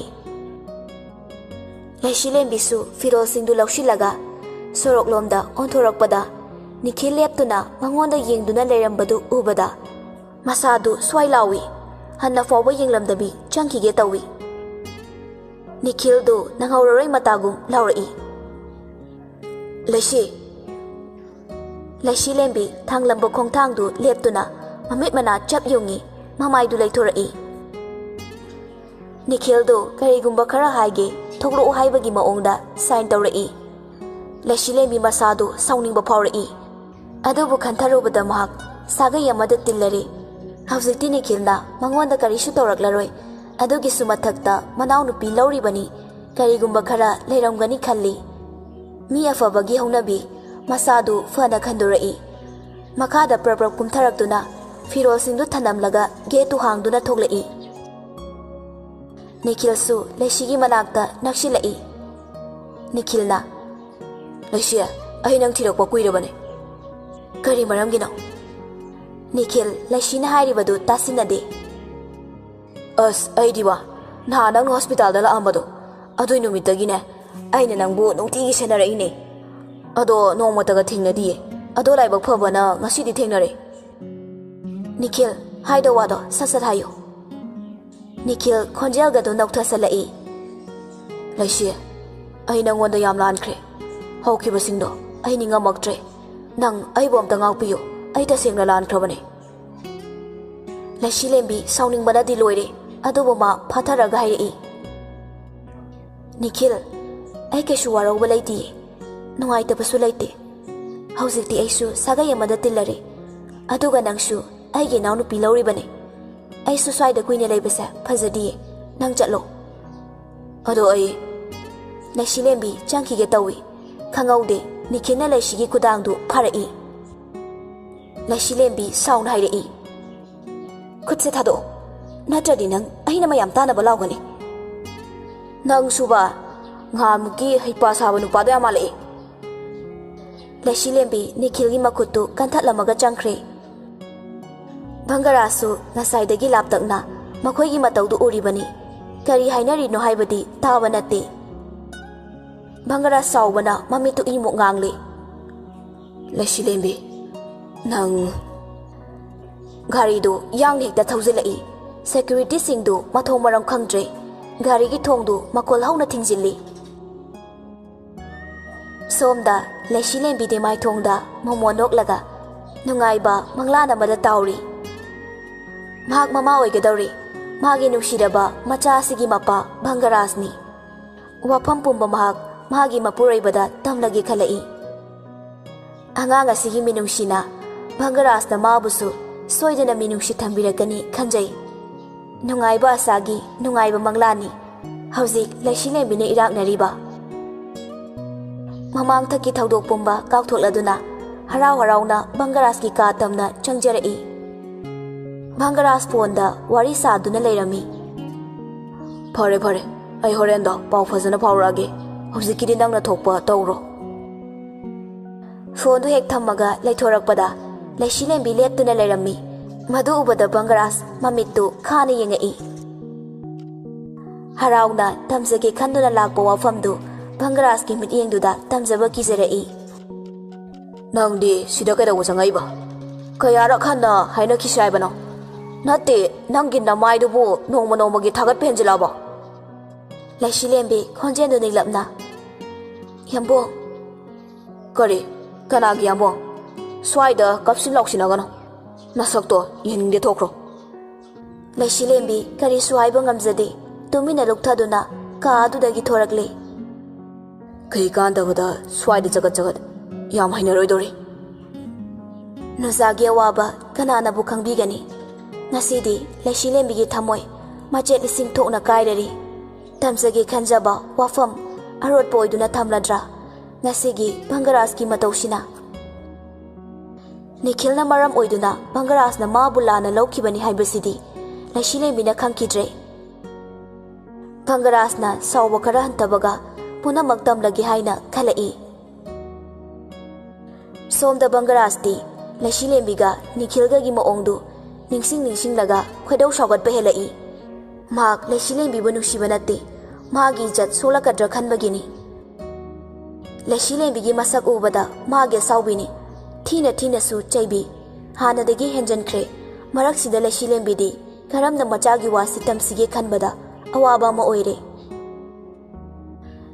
ꯂꯩꯁꯤꯂꯦꯝꯕꯤꯁꯨ ꯐꯤꯔꯣꯜꯁꯤꯡꯗꯨ ꯂꯧꯁꯤꯜꯂꯒ ꯁꯣꯔꯣꯛꯂꯣꯝꯗ ꯑꯣꯟꯊꯣꯔꯛꯄꯗ, ꯅꯤꯈꯤꯜ ꯂꯦꯞꯇꯨꯅ ꯃꯉꯣꯟꯗ ꯌꯦꯡꯗꯨꯅ ꯂꯩꯔꯝꯕꯗꯨ ꯎꯕꯗ, ꯃꯁꯥꯗꯨ ꯁ꯭ꯋꯥꯏ ꯂꯥꯎꯏ꯫ ꯍꯟꯅ ꯐꯥꯎꯕ ꯌꯦꯡꯂꯝꯗꯕꯤ ꯆꯪꯈꯤꯒꯦ ꯇꯧꯏ꯫ ꯅꯤꯈꯤꯜꯗꯨ ꯅꯪꯍꯧꯔꯔꯣꯏ ꯃꯇꯥꯒꯨꯝ ꯂꯥꯎꯔꯛꯏ, "ꯂꯩꯁꯤ!" ꯂꯩꯁꯤꯂꯦꯝꯕꯤ ꯊꯥꯡꯂꯝꯕ ꯈꯣꯡꯊꯥꯡꯗꯨ ꯂꯦꯞꯇꯨꯅ ꯃꯃꯤꯠ ꯃꯅꯥ ꯆꯞ ꯌꯨꯡꯏ, ꯃꯃꯥꯏꯗꯨ ꯂꯩꯊꯣꯔꯛꯏ꯫ ꯅꯤꯈꯤꯜꯗꯨ ꯀꯔꯤꯒꯨꯝꯕ ꯈꯔ ꯍꯥꯏꯒꯦ, ꯊꯣꯛꯂꯛꯎ ꯍꯥꯏꯕꯒꯤ ꯃꯑꯣꯡꯗ ꯁꯥꯏꯟ ꯇꯧꯔꯛꯏ꯫ ꯂꯩꯁꯤꯂꯦꯝꯕꯤ ꯃꯁꯥꯗꯨ ꯁꯥꯎꯅꯤꯡꯕ ꯐꯥꯎꯔꯛꯏ꯫ ꯑꯗꯨꯕꯨ ꯈꯟꯊꯔꯨꯕꯗ ꯃꯍꯥꯛ ꯁꯥꯒꯩ ꯑꯃꯗ ꯇꯤꯜꯂꯔꯦ꯫ ꯍꯧꯖꯤꯛꯇꯤ ꯅꯤꯈꯤꯜꯅ ꯃꯉꯣꯟꯗ ꯀꯔꯤꯁꯨ ꯇꯧꯔꯛꯂꯔꯣꯏ꯫ ꯑꯗꯨꯒꯤꯁꯨ ꯃꯊꯛꯇ ꯃꯅꯥꯎꯅꯨꯄꯤ ꯂꯧꯔꯤꯕꯅꯤ, ꯀꯔꯤꯒꯨꯝꯕ ꯈꯔ ꯂꯩꯔꯝꯒꯅꯤ ꯈꯜꯂꯤ꯫ ꯃꯤ ꯑꯐꯕꯒꯤ ꯍꯧꯅꯕꯤ ꯃꯁꯥꯗꯨ ꯐꯅ ꯈꯟꯗꯣꯔꯛꯏ꯫ ꯃꯈꯥꯗ ꯄ꯭ꯔꯞ ꯄ꯭ꯔꯞ ꯀꯨꯝꯊꯔꯛꯇꯨꯅ ꯐꯤꯔꯣꯜꯁꯤꯡꯗꯨ ꯊꯅꯝꯂꯒ ꯒꯦꯠꯇꯨ ꯍꯥꯡꯗꯨꯅ ꯊꯣꯛꯂꯛꯏ꯫ ꯅꯤꯈꯤꯜꯁꯨ ꯂꯩꯁꯤꯒꯤ ꯃꯅꯥꯛꯇ ꯅꯛꯁꯤꯜꯂꯛꯏ꯫ ꯅꯤꯈꯤꯜꯅ, "ꯂꯩꯁꯤ, ꯑꯩ ꯅꯪ ꯊꯤꯔꯛꯄ ꯀꯨꯏꯔꯕꯅꯦ꯫ ꯀꯔꯤ ꯃꯔꯝꯒꯤꯅꯣ?" ꯅꯤꯈꯤꯜ ꯂꯩꯁꯤꯅ ꯍꯥꯏꯔꯤꯕꯗꯨ ꯇꯥꯁꯤꯟꯅꯗꯦ꯫ "ꯑꯁ, ꯑꯩꯗꯤꯕ, ꯅꯍꯥꯟ ꯅꯪꯅ ꯍꯣꯁꯄꯤꯇꯥꯜꯗ ꯂꯥꯛꯑꯝꯕꯗꯣ, ꯑꯗꯨꯏ ꯅꯨꯃꯤꯠꯇꯒꯤꯅꯦ ꯑꯩꯅ ꯅꯪꯕꯨ ꯅꯨꯡꯇꯤꯒꯤ ꯁꯦꯟꯅꯔꯛꯏꯅꯦ꯫ ꯑꯗꯣ ꯅꯣꯡꯃꯇꯒ ꯊꯦꯡꯅꯗꯤꯌꯦ꯫ ꯑꯗꯣ ꯂꯥꯏꯕꯛ ꯐꯕꯅ ꯉꯁꯤꯗꯤ ꯊꯦꯡꯅꯔꯦ꯫" "ꯅꯤꯈꯤꯜ, ꯍꯥꯏꯗꯧ ꯋꯥꯗꯣ ꯁꯠ ꯁꯠ ꯍꯥꯏꯌꯨ꯫" ꯅꯤꯈꯤꯜ ꯈꯣꯟꯖꯦꯜꯒꯗꯨ ꯅꯧꯊꯁꯜꯂꯛꯏ꯫ "ꯂꯩꯁꯤ, ꯑꯩ ꯅꯪꯉꯣꯟꯗ ꯌꯥꯝ ꯂꯥꯟꯈ꯭ꯔꯦ꯫ ꯍꯧꯈꯤꯕꯁꯤꯡꯗꯣ ꯑꯩ ꯅꯤꯡꯉꯝꯃꯛꯇ꯭ꯔꯦ꯫ ꯅꯪ ꯑꯩꯕꯨ ꯑꯝꯇ ꯉꯥꯛꯄꯤꯌꯨ꯫ ꯑꯩ ꯇꯁꯦꯡꯅ ꯂꯥꯟꯈ꯭ꯔꯕꯅꯦ꯫" ꯂꯩꯁꯤꯂꯦꯝꯕꯤ ꯁꯥꯎꯅꯤꯡꯕꯅꯗꯤ ꯂꯣꯏꯔꯦ, ꯑꯗꯨꯕꯨ ꯃꯥ ꯐꯥꯊꯔꯒ ꯍꯥꯏꯔꯛꯏ꯫ "ꯅꯤꯈꯤꯜ, ꯑꯩ ꯀꯩꯁꯨ ꯋꯥꯔꯧꯕ ꯂꯩꯇꯤꯌꯦ, ꯅꯨꯡꯉꯥꯏꯇꯕꯁꯨ ꯂꯩꯇꯦ꯫ ꯍꯧꯖꯤꯛꯇꯤ ꯑꯩꯁꯨ ꯁꯥꯒꯩ ꯑꯃꯗ ꯇꯤꯜꯂꯔꯦ, ꯑꯗꯨꯒ ꯅꯪꯁꯨ ꯑꯩꯒꯤ ꯏꯅꯥꯎꯅꯨꯄꯤ ꯂꯧꯔꯤꯕꯅꯦ꯫ ꯑꯩꯁꯨ ꯁ꯭ꯋꯥꯏꯗ ꯀꯨꯏꯅ ꯂꯩꯕꯁꯦ ꯐꯖꯗꯤꯌꯦ, ꯅꯪ ꯆꯠꯂꯣ꯫" "ꯑꯗꯣ ꯑꯩ꯫" ꯂꯩꯁꯤꯂꯦꯝꯕꯤ ꯆꯪꯈꯤꯒꯦ ꯇꯧꯏ꯫ ꯈꯪꯍꯧꯗꯦ, ꯅꯤꯈꯤꯜꯅ ꯂꯩꯁꯤꯒꯤ ꯈꯨꯗꯥꯡꯗꯨ ꯐꯥꯔꯛꯏ꯫ ꯂꯩꯁꯤꯂꯦꯝꯕꯤ ꯁꯥꯎꯅ ꯍꯥꯏꯔꯛꯏ꯫ "ꯈꯨꯠꯁꯦ ꯊꯥꯗꯣꯛꯑꯣ, ꯅꯠꯇ꯭ꯔꯗꯤ ꯅꯪ ꯑꯩꯅ ꯃꯌꯥꯝ ꯇꯥꯅꯕ ꯂꯥꯎꯒꯅꯤ꯫" "ꯅꯪꯁꯨꯕ, ꯉꯍꯥꯟꯃꯨꯛꯀꯤ ꯍꯩꯄꯥ ꯁꯥꯕ ꯅꯨꯄꯥꯗꯣ ꯌꯥꯝ ꯃꯥꯜꯂꯛꯑꯦ꯫" ꯂꯩꯁꯤꯂꯦꯝꯕꯤ ꯅꯤꯈꯤꯜꯒꯤ ꯃꯈꯨꯠꯇꯨ ꯀꯟꯊꯠꯂꯝꯃꯒ ꯆꯪꯈ꯭ꯔꯦ꯫ ꯚꯪꯒꯔꯥꯖꯁꯨ ꯉꯁꯥꯏꯗꯒꯤ ꯂꯥꯞꯇꯛꯅ ꯃꯈꯣꯏꯒꯤ ꯃꯇꯧꯗꯨ ꯎꯔꯤꯕꯅꯤ꯫ ꯀꯔꯤ ꯍꯥꯏꯅꯔꯤꯅꯣ ꯍꯥꯏꯕꯗꯤ ꯇꯥꯕ ꯅꯠꯇꯦ꯫ ꯚꯪꯒꯔꯥꯖ ꯁꯥꯎꯕꯅ ꯃꯃꯤꯠꯇꯨ ꯏꯃꯨꯛ ꯉꯥꯡꯂꯤ꯫ "ꯂꯩꯁꯤꯂꯦꯝꯕꯤ, ꯅꯪ꯫" ꯒꯥꯔꯤꯗꯨ ꯌꯥꯡꯅ ꯍꯦꯛꯇ ꯊꯧꯖꯤꯜꯂꯛꯏ꯫ ꯁꯦꯀ꯭ꯌꯨꯔꯤꯇꯤꯁꯤꯡꯗꯨ ꯃꯊꯣꯡ ꯃꯔꯝ ꯈꯪꯗ꯭ꯔꯦ꯫ ꯒꯥꯔꯤꯒꯤ ꯊꯣꯡꯗꯨ ꯃꯈꯣꯜ ꯍꯧꯅ ꯊꯤꯡꯖꯤꯜꯂꯤ꯫ ꯁꯣꯝꯗ ꯂꯩꯁꯤꯂꯦꯝꯕꯤꯗꯤ ꯃꯥꯏꯊꯣꯡꯗ ꯃꯣꯃꯣꯟ ꯅꯣꯛꯂꯒ ꯅꯨꯡꯉꯥꯏꯕ ꯃꯪꯂꯥꯟ ꯑꯃꯗ ꯇꯥꯎꯔꯤ꯫ ꯃꯍꯥꯛ ꯃꯃꯥ ꯑꯣꯏꯒꯗꯧꯔꯤ꯫ ꯃꯥꯒꯤ ꯅꯨꯡꯁꯤꯔꯕ ꯃꯆꯥ ꯑꯁꯤꯒꯤ ꯃꯄꯥ ꯚꯪꯒꯔꯥꯖꯅꯤ꯫ ꯋꯥꯐꯝ ꯄꯨꯝꯕ ꯃꯍꯥꯛ ꯃꯍꯥꯛꯀꯤ ꯃꯄꯨꯔꯣꯏꯕꯗ ꯇꯝꯂꯒꯦ ꯈꯜꯂꯛꯏ꯫ ꯑꯉꯥꯡ ꯑꯁꯤꯒꯤ ꯃꯤꯅꯨꯡꯁꯤꯅ ꯚꯪꯒꯔꯥꯖꯅ ꯃꯥꯕꯨꯁꯨ ꯁꯣꯏꯗꯅ ꯃꯤꯅꯨꯡꯁꯤ ꯊꯝꯕꯤꯔꯛꯀꯅꯤ ꯈꯟꯖꯩ꯫ ꯅꯨꯡꯉꯥꯏꯕ ꯑꯁꯥꯒꯤ ꯅꯨꯡꯉꯥꯏꯕ ꯃꯪꯂꯥꯅꯤ ꯍꯧꯖꯤꯛ ꯂꯩꯁꯤꯂꯦꯝꯕꯤꯅ ꯏꯔꯥꯛꯅꯔꯤꯕ꯫ ꯃꯃꯥꯡꯊꯛꯀꯤ ꯊꯧꯗꯣꯛ ꯄꯨꯝꯕ ꯀꯥꯎꯊꯣꯛꯂꯗꯨꯅ ꯍꯔꯥꯎ ꯍꯔꯥꯎꯅ ꯚꯪꯒꯔꯥꯖꯀꯤ ꯀꯥ ꯇꯝꯅ ꯆꯪꯖꯔꯛꯏ꯫ ꯚꯪꯒꯔꯥꯖ ꯐꯣꯟꯗ ꯋꯥꯔꯤ ꯁꯥꯗꯨꯅ ꯂꯩꯔꯝꯃꯤ꯫ "ꯐꯔꯦ ꯐꯔꯦ, ꯑꯩ ꯍꯣꯔꯦꯟꯗꯣ ꯄꯥꯎ ꯐꯖꯅ ꯐꯥꯎꯔꯛꯑꯒꯦ꯫ ꯍꯧꯖꯤꯛꯀꯤꯗꯤ ꯅꯪꯅ ꯊꯣꯛꯄ ꯇꯧꯔꯣ꯫" ꯐꯣꯟꯗꯨ ꯍꯦꯛ ꯊꯝꯃꯒ ꯂꯩꯊꯣꯔꯛꯄꯗ ꯂꯩꯁꯤꯂꯦꯝꯕꯤ ꯂꯦꯞꯇꯨꯅ ꯂꯩꯔꯝꯃꯤ꯫ ꯃꯗꯨ ꯎꯕꯗ ꯚꯪꯒꯔꯥꯖ ꯃꯃꯤꯠꯇꯨ ꯈꯥꯅ ꯌꯦꯡꯉꯛꯏ꯫ ꯍꯔꯥꯎꯅ ꯇꯝꯖꯒꯦ ꯈꯟꯗꯨꯅ ꯂꯥꯛꯄ ꯋꯥꯐꯝꯗꯨ ꯚꯪꯒꯔꯥꯖꯀꯤ ꯃꯤꯠꯌꯦꯡꯗꯨꯗ ꯇꯝꯖꯕ ꯀꯤꯖꯔꯛꯏ꯫ "ꯅꯪꯗꯤ ꯁꯤꯗ ꯀꯩꯗꯧꯕ ꯆꯪꯉꯛꯏꯕ? ꯀꯌꯥꯔꯛ ꯍꯟꯅ ꯍꯥꯏꯅꯈꯤꯁꯤ ꯍꯥꯏꯕꯅꯣ? ꯅꯠꯇꯦ, ꯅꯪꯒꯤ ꯅꯃꯥꯏꯗꯨꯕꯨ ꯅꯣꯡꯃ ꯅꯣꯡꯃꯒꯤ ꯊꯥꯒꯠꯄ ꯍꯦꯟꯖꯤꯜꯂꯛꯑꯕꯣ?" ꯂꯩꯁꯤꯂꯦꯝꯕꯤ ꯈꯣꯟꯖꯦꯜꯗꯨ ꯅꯤꯛꯂꯞꯅ꯫ "ꯌꯥꯝꯕꯣꯡ!" "ꯀꯔꯤ? ꯀꯅꯥꯒꯤ ꯌꯥꯝꯕꯣꯡ? ꯁ꯭ꯋꯥꯏꯗ ꯀꯞꯁꯤꯟ ꯂꯥꯎꯁꯤꯟꯅꯒꯅꯨ꯫ ꯅꯁꯛꯇꯣ ꯌꯦꯡꯅꯤꯡꯗꯦ, ꯊꯣꯛꯈ꯭ꯔꯣ꯫" ꯂꯩꯁꯤꯂꯦꯝꯕꯤ ꯀꯔꯤꯁꯨ ꯍꯥꯏꯕ ꯉꯝꯖꯗꯦ꯫ ꯇꯨꯃꯤꯟꯅ ꯂꯨꯞꯊꯗꯨꯅ ꯀꯥ ꯑꯗꯨꯗꯒꯤ ꯊꯣꯔꯛꯂꯦ꯫ "ꯀꯩ ꯀꯥꯟꯗꯕꯗ ꯁ꯭ꯋꯥꯏꯗ ꯆꯒꯠ ꯆꯒꯠ꯫ ꯌꯥꯝ ꯍꯩꯅꯔꯣꯏꯗꯧꯔꯤ꯫" ꯅꯨꯖꯥꯒꯤ ꯑꯋꯥꯕ ꯀꯅꯥꯅꯕꯨ ꯈꯪꯕꯤꯒꯅꯤ? ꯉꯁꯤꯗꯤ ꯂꯩꯁꯤꯂꯦꯝꯕꯤꯒꯤ ꯊꯃꯣꯏ ꯃꯆꯦꯠ ꯂꯤꯁꯤꯡ ꯊꯣꯛꯅ ꯀꯥꯏꯔꯔꯤ꯫ ꯇꯝꯖꯒꯦ ꯈꯟꯖꯕ ꯋꯥꯐꯝ ꯑꯔꯣꯠꯄ ꯑꯣꯏꯗꯨꯅ ꯊꯝꯂꯗ꯭ꯔꯥ ꯉꯁꯤꯒꯤ ꯚꯪꯒꯔꯥꯖꯀꯤ ꯃꯇꯧꯁꯤꯅ? ꯅꯤꯈꯤꯜꯅ ꯃꯔꯝ ꯑꯣꯏꯗꯨꯅ ꯚꯪꯒꯔꯥꯖꯅ ꯃꯥꯕꯨ ꯂꯥꯟꯅ ꯂꯧꯈꯤꯕꯅꯤ ꯍꯥꯏꯕꯁꯤꯗꯤ ꯂꯩꯁꯤꯂꯦꯝꯕꯤꯅ ꯈꯪꯈꯤꯗ꯭ꯔꯦ꯫ ꯚꯪꯒꯔꯥꯖꯅ ꯁꯥꯎꯕ ꯈꯔ ꯍꯟꯊꯕꯒ ꯄꯨꯝꯅꯃꯛ ꯇꯝꯂꯒꯦ ꯍꯥꯏꯅ ꯈꯜꯂꯛꯏ꯫ ꯁꯣꯝꯗ ꯚꯪꯒꯔꯥꯖꯇꯤ ꯂꯩꯁꯤꯂꯦꯝꯕꯤꯒ ꯅꯤꯈꯤꯜꯒꯒꯤ ꯃꯑꯣꯡꯗꯨ ꯅꯤꯡꯁꯤꯡ ꯅꯤꯡꯁꯤꯡꯂꯒ ꯈꯣꯏꯗꯧ ꯁꯥꯎꯒꯠꯄ ꯍꯦꯜꯂꯛꯏ꯫ ꯃꯍꯥꯛ ꯂꯩꯁꯤꯂꯦꯝꯕꯤꯕꯨ ꯅꯨꯡꯁꯤꯕ ꯅꯠꯇꯦ, ꯃꯥꯒꯤ ꯏꯖꯠ ꯁꯣꯛꯂꯛꯀꯗ꯭ꯔꯥ ꯈꯟꯕꯒꯤꯅꯤ꯫ ꯂꯩꯁꯤꯂꯦꯝꯕꯤꯒꯤ ꯃꯁꯛ ꯎꯕꯗ ꯃꯥꯒꯤ ꯑꯁꯥꯎꯕꯤꯅꯤ꯫ ꯊꯤꯅ ꯊꯤꯅꯁꯨ ꯆꯩꯕꯤ꯫ ꯍꯥꯟꯅꯗꯒꯤ ꯍꯦꯟꯖꯟꯈ꯭ꯔꯦ꯫ ꯃꯔꯛꯁꯤꯗ ꯂꯩꯁꯤꯂꯦꯝꯕꯤꯗꯤ ꯀꯔꯝꯅ ꯃꯆꯥꯒꯤ ꯋꯥꯁꯤ ꯇꯝꯁꯤꯒꯦ ꯈꯟꯕꯗ ꯑꯋꯥꯕ ꯑꯃ ꯑꯣꯏꯔꯦ꯫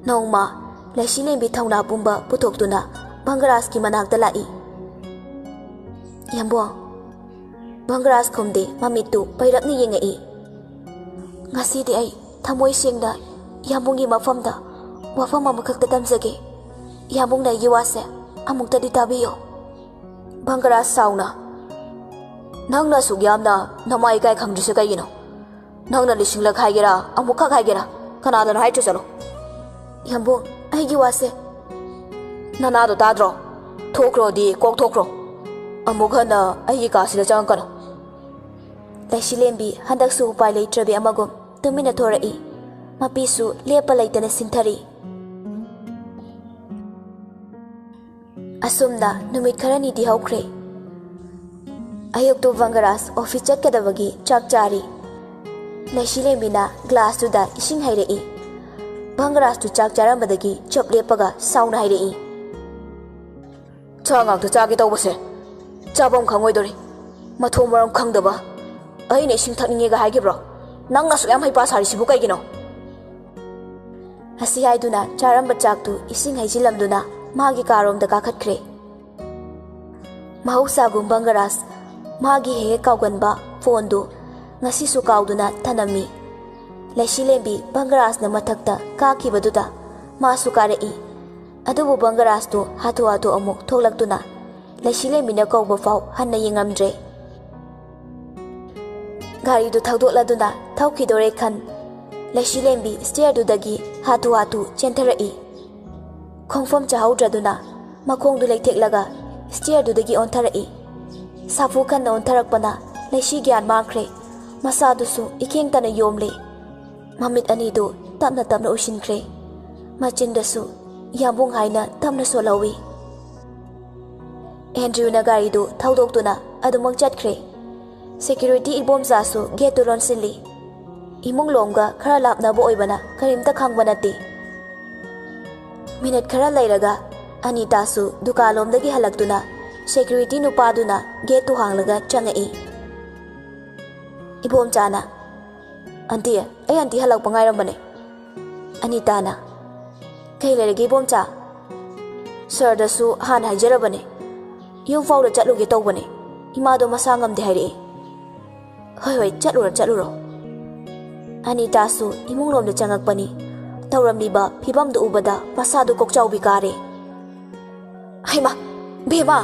ꯅꯣꯡꯃ ꯂꯩꯁꯤꯂꯦꯝꯕꯤ ꯊꯧꯅꯥ ꯄꯨꯝꯕ ꯄꯨꯊꯣꯛꯇꯨꯅ ꯚꯪꯒꯔꯥꯖꯀꯤ ꯃꯅꯥꯛꯇ ꯂꯥꯛꯏ꯫ "ꯌꯥꯝꯕꯣꯡ!" ꯚꯪꯒꯔꯥꯖ ꯈꯨꯝꯗꯦ, ꯃꯃꯤꯠꯇꯨ ꯄꯩꯔꯞꯅ ꯌꯦꯡꯉꯛꯏ꯫ "ꯉꯁꯤꯗꯤ ꯑꯩ ꯊꯃꯣꯏ ꯁꯦꯡꯅ ꯌꯥꯝꯕꯨꯡꯒꯤ ꯃꯐꯝꯗ ꯋꯥꯐꯝ ꯑꯃꯈꯛꯇ ꯇꯝꯖꯒꯦ꯫ ꯌꯥꯝꯕꯨꯡꯅ ꯑꯩꯒꯤ ꯋꯥꯁꯦ ꯑꯃꯨꯛꯇꯗꯤ ꯇꯥꯕꯤꯌꯣ꯫ ꯕꯪꯒꯔꯥꯖ ꯁꯥꯎꯅ, "ꯅꯪꯅ ꯑꯁꯨꯛ ꯌꯥꯝꯅ ꯅꯃꯥꯏ ꯏꯀꯥꯏ ꯈꯪꯗ꯭ꯔꯤꯁꯦ ꯀꯩꯒꯤꯅꯣ? ꯅꯪꯅ ꯂꯤꯁꯤꯡꯂꯛ ꯍꯥꯏꯒꯦꯔꯥ, ꯑꯃꯨꯛꯈꯛ ꯍꯥꯏꯒꯦꯔꯥ, ꯀꯅꯥꯗꯅꯣ ꯍꯥꯏꯗ꯭ꯔꯣ? ꯆꯠꯂꯣ!" "ꯌꯥꯝꯕꯨꯡ, ꯑꯩꯒꯤ ꯋꯥꯁꯦ..." "ꯅꯅꯥꯗꯣ ꯇꯥꯗ꯭ꯔꯣ? ꯊꯣꯛꯈ꯭ꯔꯣꯗꯤ ꯀꯣꯛ ꯊꯣꯛꯈ꯭ꯔꯣ꯫ ꯑꯃꯨꯛ ꯍꯟꯅ ꯑꯩꯒꯤ ꯀꯥꯁꯤꯗ ꯆꯪꯉꯛꯀꯅꯨ꯫" ꯂꯩꯁꯤꯂꯦꯝꯕꯤ ꯍꯟꯗꯛꯁꯨ ꯎꯄꯥꯏ ꯂꯩꯇ꯭ꯔꯕꯤ ꯑꯃꯒꯨꯝ ꯇꯨꯃꯤꯟꯅ ꯊꯣꯔꯛꯏ꯫ ꯃꯄꯤꯁꯨ ꯂꯦꯞꯄ ꯂꯩꯇꯅ ꯁꯤꯟꯊꯔꯤ꯫ ꯑꯁꯨꯝꯅ ꯅꯨꯃꯤꯠ ꯈꯔꯅꯤꯗꯤ ꯍꯧꯈ꯭ꯔꯦ꯫ ꯑꯌꯨꯛꯇꯨ ꯕꯪꯒꯔꯥꯖ ꯑꯣꯐꯤꯁ ꯆꯠꯀꯗꯕꯒꯤ ꯆꯥꯛ ꯆꯥꯔꯤ꯫ ꯂꯩꯁꯤꯂꯦꯝꯕꯤꯅ ꯒ꯭ꯂꯥꯁꯇꯨꯗ ꯏꯁꯤꯡ ꯍꯩꯔꯛꯏ꯫ ꯕꯪꯒꯔꯥꯖꯇꯨ ꯆꯥꯛ ꯆꯥꯔꯝꯕꯗꯒꯤ ꯆꯞ ꯂꯦꯞꯄꯒ ꯁꯥꯎꯅ ꯍꯥꯏꯔꯛꯏ, "ꯆꯥꯛ ꯉꯥꯛꯇ ꯆꯥꯒꯦ ꯇꯧꯕꯁꯦ ꯆꯥꯐꯝ ꯈꯪꯉꯣꯏꯗꯣꯔꯤ꯫ ꯃꯊꯣꯡ ꯃꯔꯝ ꯈꯪꯗꯕ꯫ ꯑꯩꯅ ꯏꯁꯤꯡ ꯊꯛꯅꯤꯡꯉꯦꯒ ꯍꯥꯏꯈꯤꯕ꯭ꯔꯣ? ꯅꯪꯅ ꯑꯁꯨꯛ ꯌꯥꯝ ꯍꯩꯄꯥ ꯁꯥꯔꯤꯁꯤꯕꯨ ꯀꯩꯒꯤꯅꯣ?" ꯑꯁꯤ ꯍꯥꯏꯗꯨꯅ ꯆꯥꯔꯝꯕ ꯆꯥꯛꯇꯨ ꯏꯁꯤꯡ ꯍꯩꯖꯤꯜꯂꯝꯗꯨꯅ ꯃꯥꯒꯤ ꯀꯥꯔꯣꯝꯗ ꯀꯥꯈꯠꯈ꯭ꯔꯦ꯫ ꯃꯍꯧꯁꯥꯒꯨꯝ ꯕꯪꯒꯔꯥꯖ ꯃꯥꯒꯤ ꯍꯦꯛ ꯍꯦꯛ ꯀꯥꯎꯒꯟꯕ ꯐꯣꯟꯗꯨ ꯉꯁꯤꯁꯨ ꯀꯥꯎꯗꯨꯅ ꯊꯅꯝꯃꯤ꯫ ꯂꯩꯁꯤꯂꯦꯝꯕꯤ ꯕꯪꯒꯔꯥꯖꯅ ꯃꯊꯛꯇ ꯀꯥꯈꯤꯕꯗꯨꯗ ꯃꯥꯁꯨ ꯀꯥꯔꯛꯏ꯫ ꯑꯗꯨꯕꯨ ꯕꯪꯒꯔꯥꯖꯇꯨ ꯍꯥꯊꯨ ꯍꯥꯊꯨ ꯑꯃꯨꯛ ꯊꯣꯛꯂꯛꯇꯨꯅ ꯂꯩꯁꯤꯂꯦꯝꯕꯤꯅ ꯀꯧꯕ ꯐꯥꯎ ꯍꯟꯅ ꯌꯦꯡꯉꯝꯗ꯭ꯔꯦ꯫ ꯒꯥꯔꯤꯗꯨ ꯊꯧꯗꯣꯛꯂꯗꯨꯅ ꯊꯧꯈꯤꯗꯣꯔꯦ ꯈꯟ, ꯂꯩꯁꯤꯂꯦꯝꯕꯤ ꯁ꯭ꯇꯤꯌꯔꯗꯨꯗꯒꯤ ꯍꯥꯊꯨ ꯍꯥꯊꯨ ꯆꯦꯟꯊꯔꯛꯏ꯫ ꯈꯣꯡꯐꯝ ꯆꯥꯍꯧꯗ꯭ꯔꯗꯨꯅ ꯃꯈꯣꯡꯗꯨ ꯂꯩꯊꯦꯛꯂꯒ ꯁ꯭ꯇꯤꯌꯔꯗꯨꯗꯒꯤ ꯑꯣꯟꯊꯔꯛꯏ꯫ ꯁꯥꯐꯨ ꯈꯟꯅ ꯑꯣꯟꯊꯔꯛꯄꯅ ꯂꯩꯁꯤ ꯒ꯭ꯌꯥꯟ ꯃꯥꯡꯈ꯭ꯔꯦ꯫ ꯃꯁꯥꯗꯨꯁꯨ ꯏꯈꯦꯡ ꯇꯅ ꯌꯣꯝꯂꯦ꯫ ꯃꯃꯤꯠ ꯑꯅꯤꯗꯨ ꯇꯞꯅ ꯇꯞꯅ ꯎꯏꯁꯤꯟꯈ꯭ꯔꯦ꯫ ꯃꯆꯤꯟꯗꯁꯨ "ꯌꯥꯝꯕꯨꯡ" ꯍꯥꯏꯅ ꯇꯞꯅ ꯁꯣꯜꯍꯧꯏ꯫ ꯑꯦꯟꯗ꯭ꯔꯤꯌꯨꯅ ꯒꯥꯔꯤꯗꯨ ꯊꯧꯗꯣꯛꯇꯨꯅ ꯑꯗꯨꯃꯛ ꯆꯠꯈ꯭ꯔꯦ꯫ ꯁꯦꯀ꯭ꯌꯨꯔꯤꯇꯤ ꯏꯕꯣꯝꯆꯥꯁꯨ ꯒꯦꯠꯇꯨ ꯂꯣꯟꯁꯤꯜꯂꯤ꯫ ꯏꯃꯨꯡ ꯂꯣꯝꯒ ꯈꯔ ꯂꯥꯞꯅꯕ ꯑꯣꯏꯕꯅ ꯀꯔꯤꯝꯇ ꯈꯪꯕ ꯅꯠꯇꯦ꯫ ꯃꯤꯅꯠ ꯈꯔ ꯂꯩꯔꯒ ꯑꯅꯤꯇꯥꯁꯨ ꯗꯨꯀꯥꯟꯂꯣꯝꯗꯒꯤ ꯍꯜꯂꯛꯇꯨꯅ ꯁꯦꯀ꯭ꯌꯨꯔꯤꯇꯤ ꯅꯨꯄꯥꯗꯨꯅ ꯒꯦꯠꯇꯨ ꯍꯥꯡꯂꯒ ꯆꯪꯉꯛꯏ꯫ ꯏꯕꯣꯝꯆꯥꯅ, "ꯑꯟꯇꯤ, ꯑꯩ ꯑꯟꯇꯤ ꯍꯜꯂꯛꯄ ꯉꯥꯏꯔꯝꯕꯅꯦ꯫" ꯑꯅꯤꯇꯥꯅ, "ꯀꯩ ꯂꯩꯔꯒꯦ ꯏꯕꯣꯝꯆꯥ?" "ꯁꯔꯗꯁꯨ ꯍꯥꯟꯅ ꯍꯥꯏꯖꯔꯕꯅꯦ, ꯌꯨꯝ ꯐꯥꯎꯗ ꯆꯠꯂꯨꯒꯦ ꯇꯧꯕꯅꯦ, ꯏꯃꯥꯗꯣ ꯃꯁꯥ ꯉꯝꯗꯦ ꯍꯥꯏꯔꯛꯑꯦ꯫" "ꯍꯣꯏ ꯍꯣꯏ, ꯆꯠꯂꯨꯔꯣ ꯆꯠꯂꯨꯔꯣ꯫" ꯑꯅꯤꯇꯥꯁꯨ ꯏꯃꯨꯡ ꯂꯣꯝꯗ ꯆꯪꯉꯛꯄꯅꯤ꯫ ꯇꯧꯔꯝꯂꯤꯕ ꯐꯤꯕꯝꯗꯨ ꯎꯕꯗ ꯃꯁꯥꯗꯨ ꯀꯣꯛꯆꯥꯎꯕꯤ ꯀꯥꯔꯦ꯫ "ꯍꯩꯃꯥ, ꯕꯦꯝꯃ,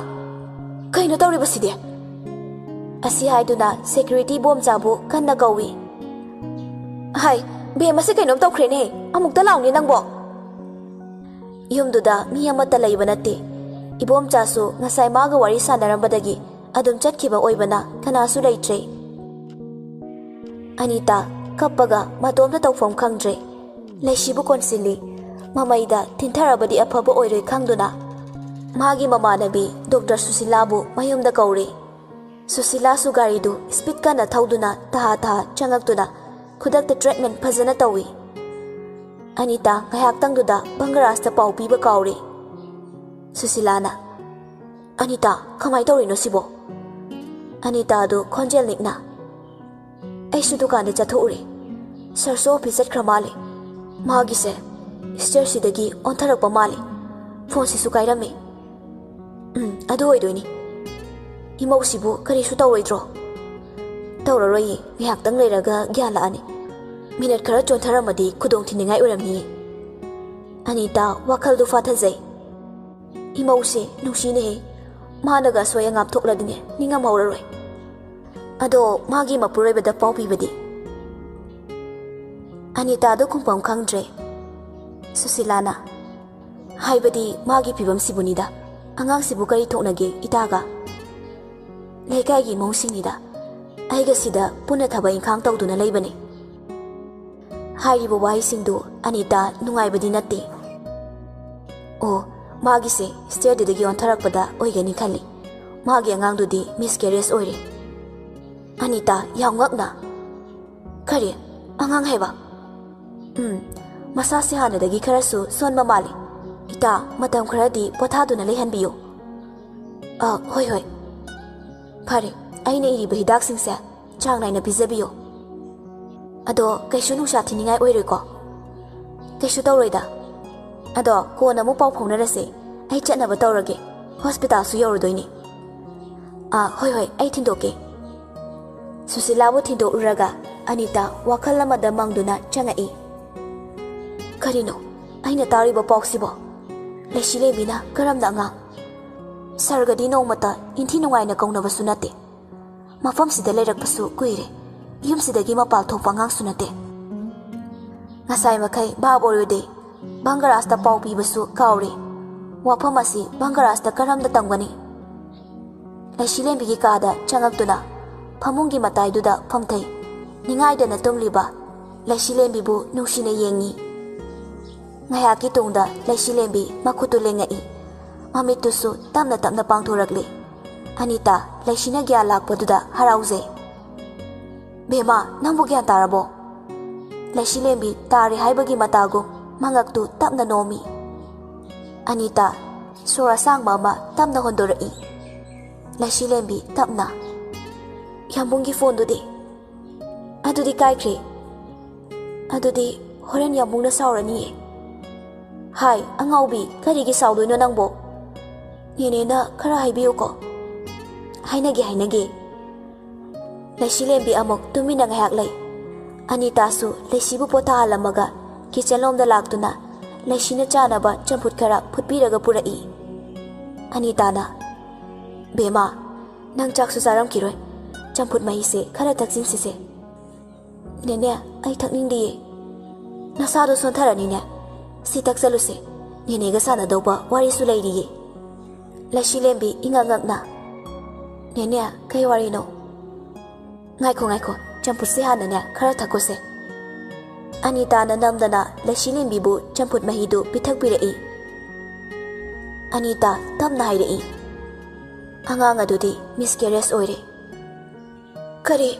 ꯀꯩꯅꯣ ꯇꯧꯔꯤꯕꯁꯤꯗꯤ?" ꯑꯁꯤ ꯍꯥꯏꯗꯨꯅ ꯁꯦꯀ꯭ꯌꯨꯔꯤꯇꯤ ꯏꯕꯣꯝꯆꯥꯕꯨ ꯀꯟꯅ ꯀꯧꯏ꯫ "ꯍꯥꯏ, ꯕꯦꯝꯃꯁꯤ ꯀꯩꯅꯣꯝ ꯇꯧꯈ꯭ꯔꯦꯅꯦ, ꯑꯃꯨꯛꯇ ꯂꯥꯎꯅꯦ ꯅꯪꯕꯣ!" ꯌꯨꯝꯗꯨꯗ ꯃꯤ ꯑꯃꯠꯇ ꯂꯩꯕ ꯅꯠꯇꯦ꯫ ꯏꯕꯣꯝꯆꯥꯁꯨ ꯉꯁꯥꯏ ꯃꯥꯒ ꯋꯥꯔꯤ ꯁꯥꯟꯅꯔꯝꯕꯗꯒꯤ ꯑꯗꯨꯝ ꯆꯠꯈꯤꯕ ꯑꯣꯏꯕꯅ ꯀꯅꯥꯁꯨ ꯂꯩꯇ꯭ꯔꯦ꯫ ꯑꯅꯤꯇꯥ ꯀꯞꯄꯒ ꯃꯇꯣꯝꯇ ꯇꯧꯐꯝ ꯈꯪꯗ꯭ꯔꯦ꯫ ꯂꯩꯁꯤꯕꯨ ꯀꯣꯟꯁꯤꯜꯂꯤ꯫ ꯃꯃꯩꯗ ꯊꯤꯟꯊꯔꯕꯗꯤ ꯑꯐꯕ ꯑꯣꯏꯔꯣꯏ ꯈꯪꯗꯨꯅ ꯃꯥꯒꯤ ꯃꯃꯥꯟꯅꯕꯤ ꯗꯣꯛꯇꯔ ꯁꯨꯁꯤꯂꯥꯕꯨ ꯃꯌꯨꯝꯗ ꯀꯧꯔꯦ꯫ ꯁꯨꯁꯤꯂꯥꯁꯨ ꯒꯥꯔꯤꯗꯨ ꯁ꯭ꯄꯤꯗ ꯀꯟꯅ ꯊꯧꯗꯨꯅ ꯇꯍꯥ ꯇꯍꯥ ꯆꯪꯉꯛꯇꯨꯅ ꯈꯨꯗꯛꯇ ꯇ꯭ꯔꯤꯠꯃꯦꯟ ꯐꯖꯅ ꯇꯧꯏ꯫ ꯑꯅꯤꯇꯥ ꯉꯥꯏꯍꯥꯛꯇꯪꯗꯨꯗ ꯕꯪꯒꯔꯥꯖꯇ ꯄꯥꯎ ꯄꯤꯕ ꯀꯥꯎꯔꯦ꯫ ꯁꯨꯁꯤꯂꯥꯅ, "ꯑꯅꯤꯇꯥ, ꯀꯃꯥꯏ ꯇꯧꯔꯤꯅꯣ ꯁꯤꯕꯣ?" ꯑꯅꯤꯇꯥꯗꯨ ꯈꯣꯟꯖꯦꯜ ꯅꯤꯛꯅ, "ꯑꯩꯁꯨ ꯗꯨꯀꯥꯟꯗ ꯆꯠꯊꯣꯛꯎꯔꯦ꯫ ꯁꯥꯔꯁꯨ ꯑꯣꯐꯤꯁ ꯆꯠꯈ꯭ꯔ ꯃꯥꯜꯂꯦ꯫ ꯃꯥꯒꯤꯁꯦ ꯁ꯭ꯇꯦꯌꯔꯁꯤꯗꯒꯤ ꯑꯣꯟꯊꯔꯛꯄ ꯃꯥꯜꯂꯦ꯫ ꯐꯣꯟꯁꯤꯁꯨ ꯀꯥꯏꯔꯝꯃꯦ꯫ ꯎꯝ, ꯑꯗꯨ ꯑꯣꯏꯗꯣꯏꯅꯤ꯫ ꯏꯃꯧꯁꯤꯕꯨ ꯀꯔꯤꯁꯨ ꯇꯧꯔꯣꯏꯗ꯭ꯔꯣ?" "ꯇꯧꯔꯔꯣꯏꯌꯦ, ꯉꯥꯏꯍꯥꯛꯇꯪ ꯂꯩꯔꯒ ꯒ꯭ꯌꯥꯟ ꯂꯥꯛꯑꯅꯤ꯫ ꯃꯤꯅꯠ ꯈꯔ ꯆꯣꯟꯊꯔꯝꯃꯗꯤ ꯈꯨꯗꯣꯡ ꯊꯤꯅꯤꯡꯉꯥꯏ ꯑꯣꯏꯔꯝꯅꯤꯌꯦ꯫" ꯑꯅꯤꯇꯥ ꯋꯥꯈꯜꯗꯨ ꯐꯥꯊꯖꯩ꯫ "ꯏꯃꯧꯁꯦ ꯅꯨꯡꯁꯤꯅꯦꯍꯦ꯫ ꯃꯥꯅꯒ ꯑꯁꯣꯏ ꯑꯉꯥꯝ ꯊꯣꯛꯂꯗꯤꯅꯦ, ꯅꯤꯡꯉꯝꯍꯧꯔꯔꯣꯏ꯫ ꯑꯗꯣ ꯃꯥꯒꯤ ꯃꯄꯨꯔꯣꯏꯕꯗ ꯄꯥꯎ ꯄꯤꯕꯗꯤ?" ꯑꯅꯤꯇꯥꯗꯣ ꯈꯨꯝꯐꯝ ꯈꯪꯗ꯭ꯔꯦ꯫ ꯁꯨꯁꯤꯂꯥꯅ, "ꯍꯥꯏꯕꯗꯤ ꯃꯥꯒꯤ ꯐꯤꯕꯝꯁꯤꯕꯨꯅꯤꯗ꯫ ꯑꯉꯥꯡꯁꯤꯕꯨ ꯀꯔꯤ ꯊꯣꯛꯅꯒꯦ ꯏꯇꯥꯒ? ꯂꯩꯀꯥꯏꯒꯤ ꯃꯧꯁꯤꯡꯅꯤꯗ꯫ ꯑꯩꯒ ꯁꯤꯗ ꯄꯨꯟꯅ ꯊꯕꯛ ꯏꯪꯈꯥꯡ ꯇꯧꯗꯨꯅ ꯂꯩꯕꯅꯤ꯫" ꯍꯥꯏꯔꯤꯕ ꯋꯥꯍꯩꯁꯤꯡꯗꯨ ꯑꯅꯤꯇꯥ ꯅꯨꯡꯉꯥꯏꯕꯗꯤ ꯅꯠꯇꯦ꯫ "ꯑꯣ, ꯃꯥꯒꯤꯁꯦ ꯁ꯭ꯇꯦꯌꯔꯗꯨꯗꯒꯤ ꯑꯣꯟꯊꯔꯛꯄꯗ ꯑꯣꯏꯒꯅꯤ ꯈꯜꯂꯤ꯫ ꯃꯥꯒꯤ ꯑꯉꯥꯡꯗꯨꯗꯤ ꯃꯤꯁꯀꯦꯔꯤꯌꯁ ꯑꯣꯏꯔꯦ꯫" ꯑꯅꯤꯇꯥ ꯌꯥꯝ ꯉꯛꯅ, "ꯀꯔꯤ? ꯑꯉꯥꯡ ꯍꯥꯏꯕ?" "ꯎꯝ, ꯃꯁꯥꯁꯦ ꯍꯥꯟꯅꯗꯒꯤ ꯈꯔꯁꯨ ꯁꯣꯟꯕ ꯃꯥꯜꯂꯤ꯫ ꯏꯇꯥ, ꯃꯇꯝ ꯈꯔꯗꯤ ꯄꯣꯊꯥꯗꯨꯅ ꯂꯩꯍꯟꯕꯤꯌꯨ꯫" "ꯑ, ꯍꯣꯏ, ꯍꯣꯏ꯫ ꯐꯔꯦ, ꯑꯩꯅ ꯏꯔꯤꯕ ꯍꯤꯗꯥꯛꯁꯤꯡꯁꯦ ꯆꯥꯡ ꯅꯥꯏꯅ ꯄꯤꯖꯕꯤꯌꯨ꯫ ꯑꯗꯣ ꯀꯩꯁꯨ ꯅꯨꯡꯁꯥ ꯊꯤꯅꯤꯡꯉꯥꯏ ꯑꯣꯏꯔꯣꯏꯀꯣ?" "ꯀꯩꯁꯨ ꯇꯧꯔꯣꯏꯗ꯫ ꯑꯗꯣ ꯀꯣꯟꯅ ꯑꯃꯨꯛ ꯄꯥꯎ ꯐꯥꯎꯅꯔꯁꯦ꯫ ꯑꯩ ꯆꯠꯅꯕ ꯇꯧꯔꯒꯦ꯫ ꯍꯣꯁꯄꯤꯇꯥꯜꯁꯨ ꯌꯧꯔꯨꯗꯣꯏꯅꯤ꯫" "ꯑꯥ, ꯍꯣꯏ, ꯍꯣꯏ, ꯑꯩ ꯊꯤꯟꯗꯣꯛꯀꯦ꯫" ꯁꯨꯁꯤꯂꯥꯕꯨ ꯊꯤꯟꯗꯣꯛꯂꯨꯔꯒ ꯑꯅꯤꯇꯥ ꯋꯥꯈꯜ ꯑꯃꯗ ꯃꯪꯗꯨꯅ ꯆꯪꯉꯛꯏ꯫ "ꯀꯔꯤꯅꯣ ꯑꯩꯅ ꯇꯥꯔꯤꯕ ꯄꯥꯎꯁꯤꯕꯣ? ꯂꯩꯁꯤꯂꯦꯝꯕꯤꯅ ꯀꯔꯝꯅ ꯑꯉꯥꯡ? ꯁꯔꯒꯗꯤ ꯅꯣꯡꯃꯇ ꯏꯟꯊꯤ ꯅꯨꯡꯉꯥꯏꯅ ꯀꯧꯅꯕꯁꯨ ꯅꯠꯇꯦ꯫ ꯃꯐꯝꯁꯤꯗ ꯂꯩꯔꯛꯄꯁꯨ ꯀꯨꯏꯔꯦ꯫ ꯌꯨꯝꯁꯤꯗꯒꯤ ꯃꯄꯥꯜ ꯊꯣꯛꯄ ꯑꯉꯥꯡꯁꯨ ꯅꯠꯇꯦ꯫ ꯉꯁꯥꯏ ꯃꯈꯩ ꯚꯥꯞ ꯑꯣꯏꯔꯨꯗꯦ꯫ ꯚꯪꯒꯔꯥꯖꯇ ꯄꯥꯎ ꯄꯤꯕꯁꯨ ꯀꯥꯎꯔꯦ꯫ ꯋꯥꯐꯝ ꯑꯁꯤ ꯚꯪꯒꯔꯥꯖꯇ ꯀꯔꯝꯅ ꯇꯝꯒꯅꯤ?" ꯂꯩꯁꯤꯂꯦꯝꯕꯤꯒꯤ ꯀꯥꯗ ꯆꯪꯉꯛꯇꯨꯅ ꯐꯃꯨꯡꯒꯤ ꯃꯇꯥꯏꯗꯨꯗ ꯐꯝꯊꯩ꯫ ꯅꯤꯡꯉꯥꯏꯗꯅ ꯇꯨꯝꯂꯤꯕ ꯂꯩꯁꯤꯂꯦꯝꯕꯤꯕꯨ ꯅꯨꯡꯁꯤꯅ ꯌꯦꯡꯉꯤ꯫ ꯉꯥꯏꯍꯥꯛꯀꯤ ꯇꯨꯡꯗ ꯂꯩꯁꯤꯂꯦꯝꯕꯤ ꯃꯈꯨꯠꯇꯨ ꯂꯦꯡꯉꯛꯏ꯫ ꯃꯃꯤꯠꯇꯨꯁꯨ ꯇꯞꯅ ꯇꯞꯅ ꯄꯥꯡꯊꯣꯔꯛꯂꯤ꯫ ꯑꯅꯤꯇꯥ, ꯂꯩꯁꯤꯅ ꯒ꯭ꯌꯥꯟ ꯂꯥꯛꯄꯗꯨꯗ ꯍꯔꯥꯎꯖꯩ꯫ "ꯕꯦꯝꯃ, ꯅꯪꯕꯨ ꯒ꯭ꯌꯥꯟ ꯇꯥꯔꯕꯣ?" ꯂꯩꯁꯤꯂꯦꯝꯕꯤ ꯇꯥꯔꯦ ꯍꯥꯏꯕꯒꯤ ꯃꯇꯥꯒꯨꯝ ꯃꯉꯛꯇꯨ ꯇꯞꯅ ꯅꯣꯝꯃꯤ꯫ ꯑꯅꯤꯇꯥ, ꯁꯣꯔ ꯑꯁꯥꯡꯕ ꯑꯃ ꯇꯞꯅ ꯍꯣꯟꯗꯣꯔꯛꯏ꯫ ꯂꯩꯁꯤꯂꯦꯝꯕꯤ ꯇꯞꯅ, "ꯌꯥꯝꯕꯨꯡꯒꯤ ꯐꯣꯟꯗꯨꯗꯤ?" "ꯑꯗꯨꯗꯤ ꯀꯥꯏꯈ꯭ꯔꯦ꯫ ꯑꯗꯨꯗꯤ ꯍꯣꯔꯦꯟ ꯌꯥꯝꯕꯨꯡꯅ ꯁꯥꯎꯔꯅꯤꯌꯦ꯫" "ꯍꯥꯏ, ꯑꯉꯥꯎꯕꯤ, ꯀꯔꯤꯒꯤ ꯁꯥꯎꯗꯣꯏꯅꯣ ꯅꯪꯕꯣ? ꯅꯦꯅꯦꯅ ꯈꯔ ꯍꯥꯏꯕꯤꯌꯨꯀꯣ꯫" "ꯍꯥꯏꯅꯒꯦ, ꯍꯥꯏꯅꯒꯦ꯫" ꯂꯩꯁꯤꯂꯦꯝꯕꯤ ꯑꯃꯨꯛ ꯇꯨꯃꯤꯟꯅ ꯉꯥꯏꯍꯥꯛ ꯂꯩ꯫ ꯑꯅꯤꯇꯥꯁꯨ ꯂꯩꯁꯤꯕꯨ ꯄꯣꯊꯥꯍꯜꯂꯝꯃꯒ ꯀꯤꯆꯟꯂꯣꯝꯗ ꯂꯥꯛꯇꯨꯅ ꯂꯩꯁꯤꯅ ꯆꯥꯅꯕ ꯆꯝꯐꯨꯠ ꯈꯔ ꯐꯨꯠꯄꯤꯔꯒ ꯄꯨꯔꯛꯏ꯫ ꯑꯅꯤꯇꯥꯅ, "ꯕꯦꯝꯃ, ꯅꯪ ꯆꯥꯛꯁꯨ ꯆꯥꯔꯝꯈꯤꯔꯣꯏ꯫ ꯆꯝꯐꯨꯠ ꯃꯍꯤꯁꯦ ꯈꯔ ꯊꯛꯆꯤꯟꯁꯤꯁꯦ꯫" "ꯅꯦꯅꯦ, ꯑꯩ ꯊꯛꯅꯤꯡꯗꯤꯌꯦ꯫" "ꯅꯁꯥꯗꯣ ꯁꯣꯟꯊꯔꯅꯤꯅꯦ꯫ ꯁꯤ ꯊꯛꯆꯜꯂꯨꯁꯦ꯫ ꯅꯦꯅꯦꯒ ꯁꯥꯟꯅꯗꯧꯕ ꯋꯥꯔꯤꯁꯨ ꯂꯩꯔꯤꯌꯦ꯫" ꯂꯩꯁꯤꯂꯦꯝꯕꯤ ꯏꯉꯛ ꯉꯛꯅ, "ꯅꯦꯅꯦ, ꯀꯩ ꯋꯥꯔꯤꯅꯣ?" "ꯉꯥꯏꯈꯣ, ꯉꯥꯏꯈꯣ, ꯆꯝꯐꯨꯠꯁꯦ ꯍꯥꯟꯅꯅꯦ ꯈꯔ ꯊꯛꯈꯣꯁꯦ꯫" ꯑꯅꯤꯇꯥꯅ ꯅꯝꯗꯅ ꯂꯩꯁꯤꯂꯦꯝꯕꯤꯕꯨ ꯆꯝꯐꯨꯠ ꯃꯍꯤꯗꯨ ꯄꯤꯊꯛꯄꯤꯔꯛꯏ꯫ ꯑꯅꯤꯇꯥ ꯇꯞꯅ ꯍꯥꯏꯔꯛꯏ, "ꯑꯉꯥꯡ ꯑꯗꯨꯗꯤ ꯃꯤꯁꯀꯦꯔꯦꯖ ꯑꯣꯏꯔꯦ꯫" "ꯀꯔꯤ?"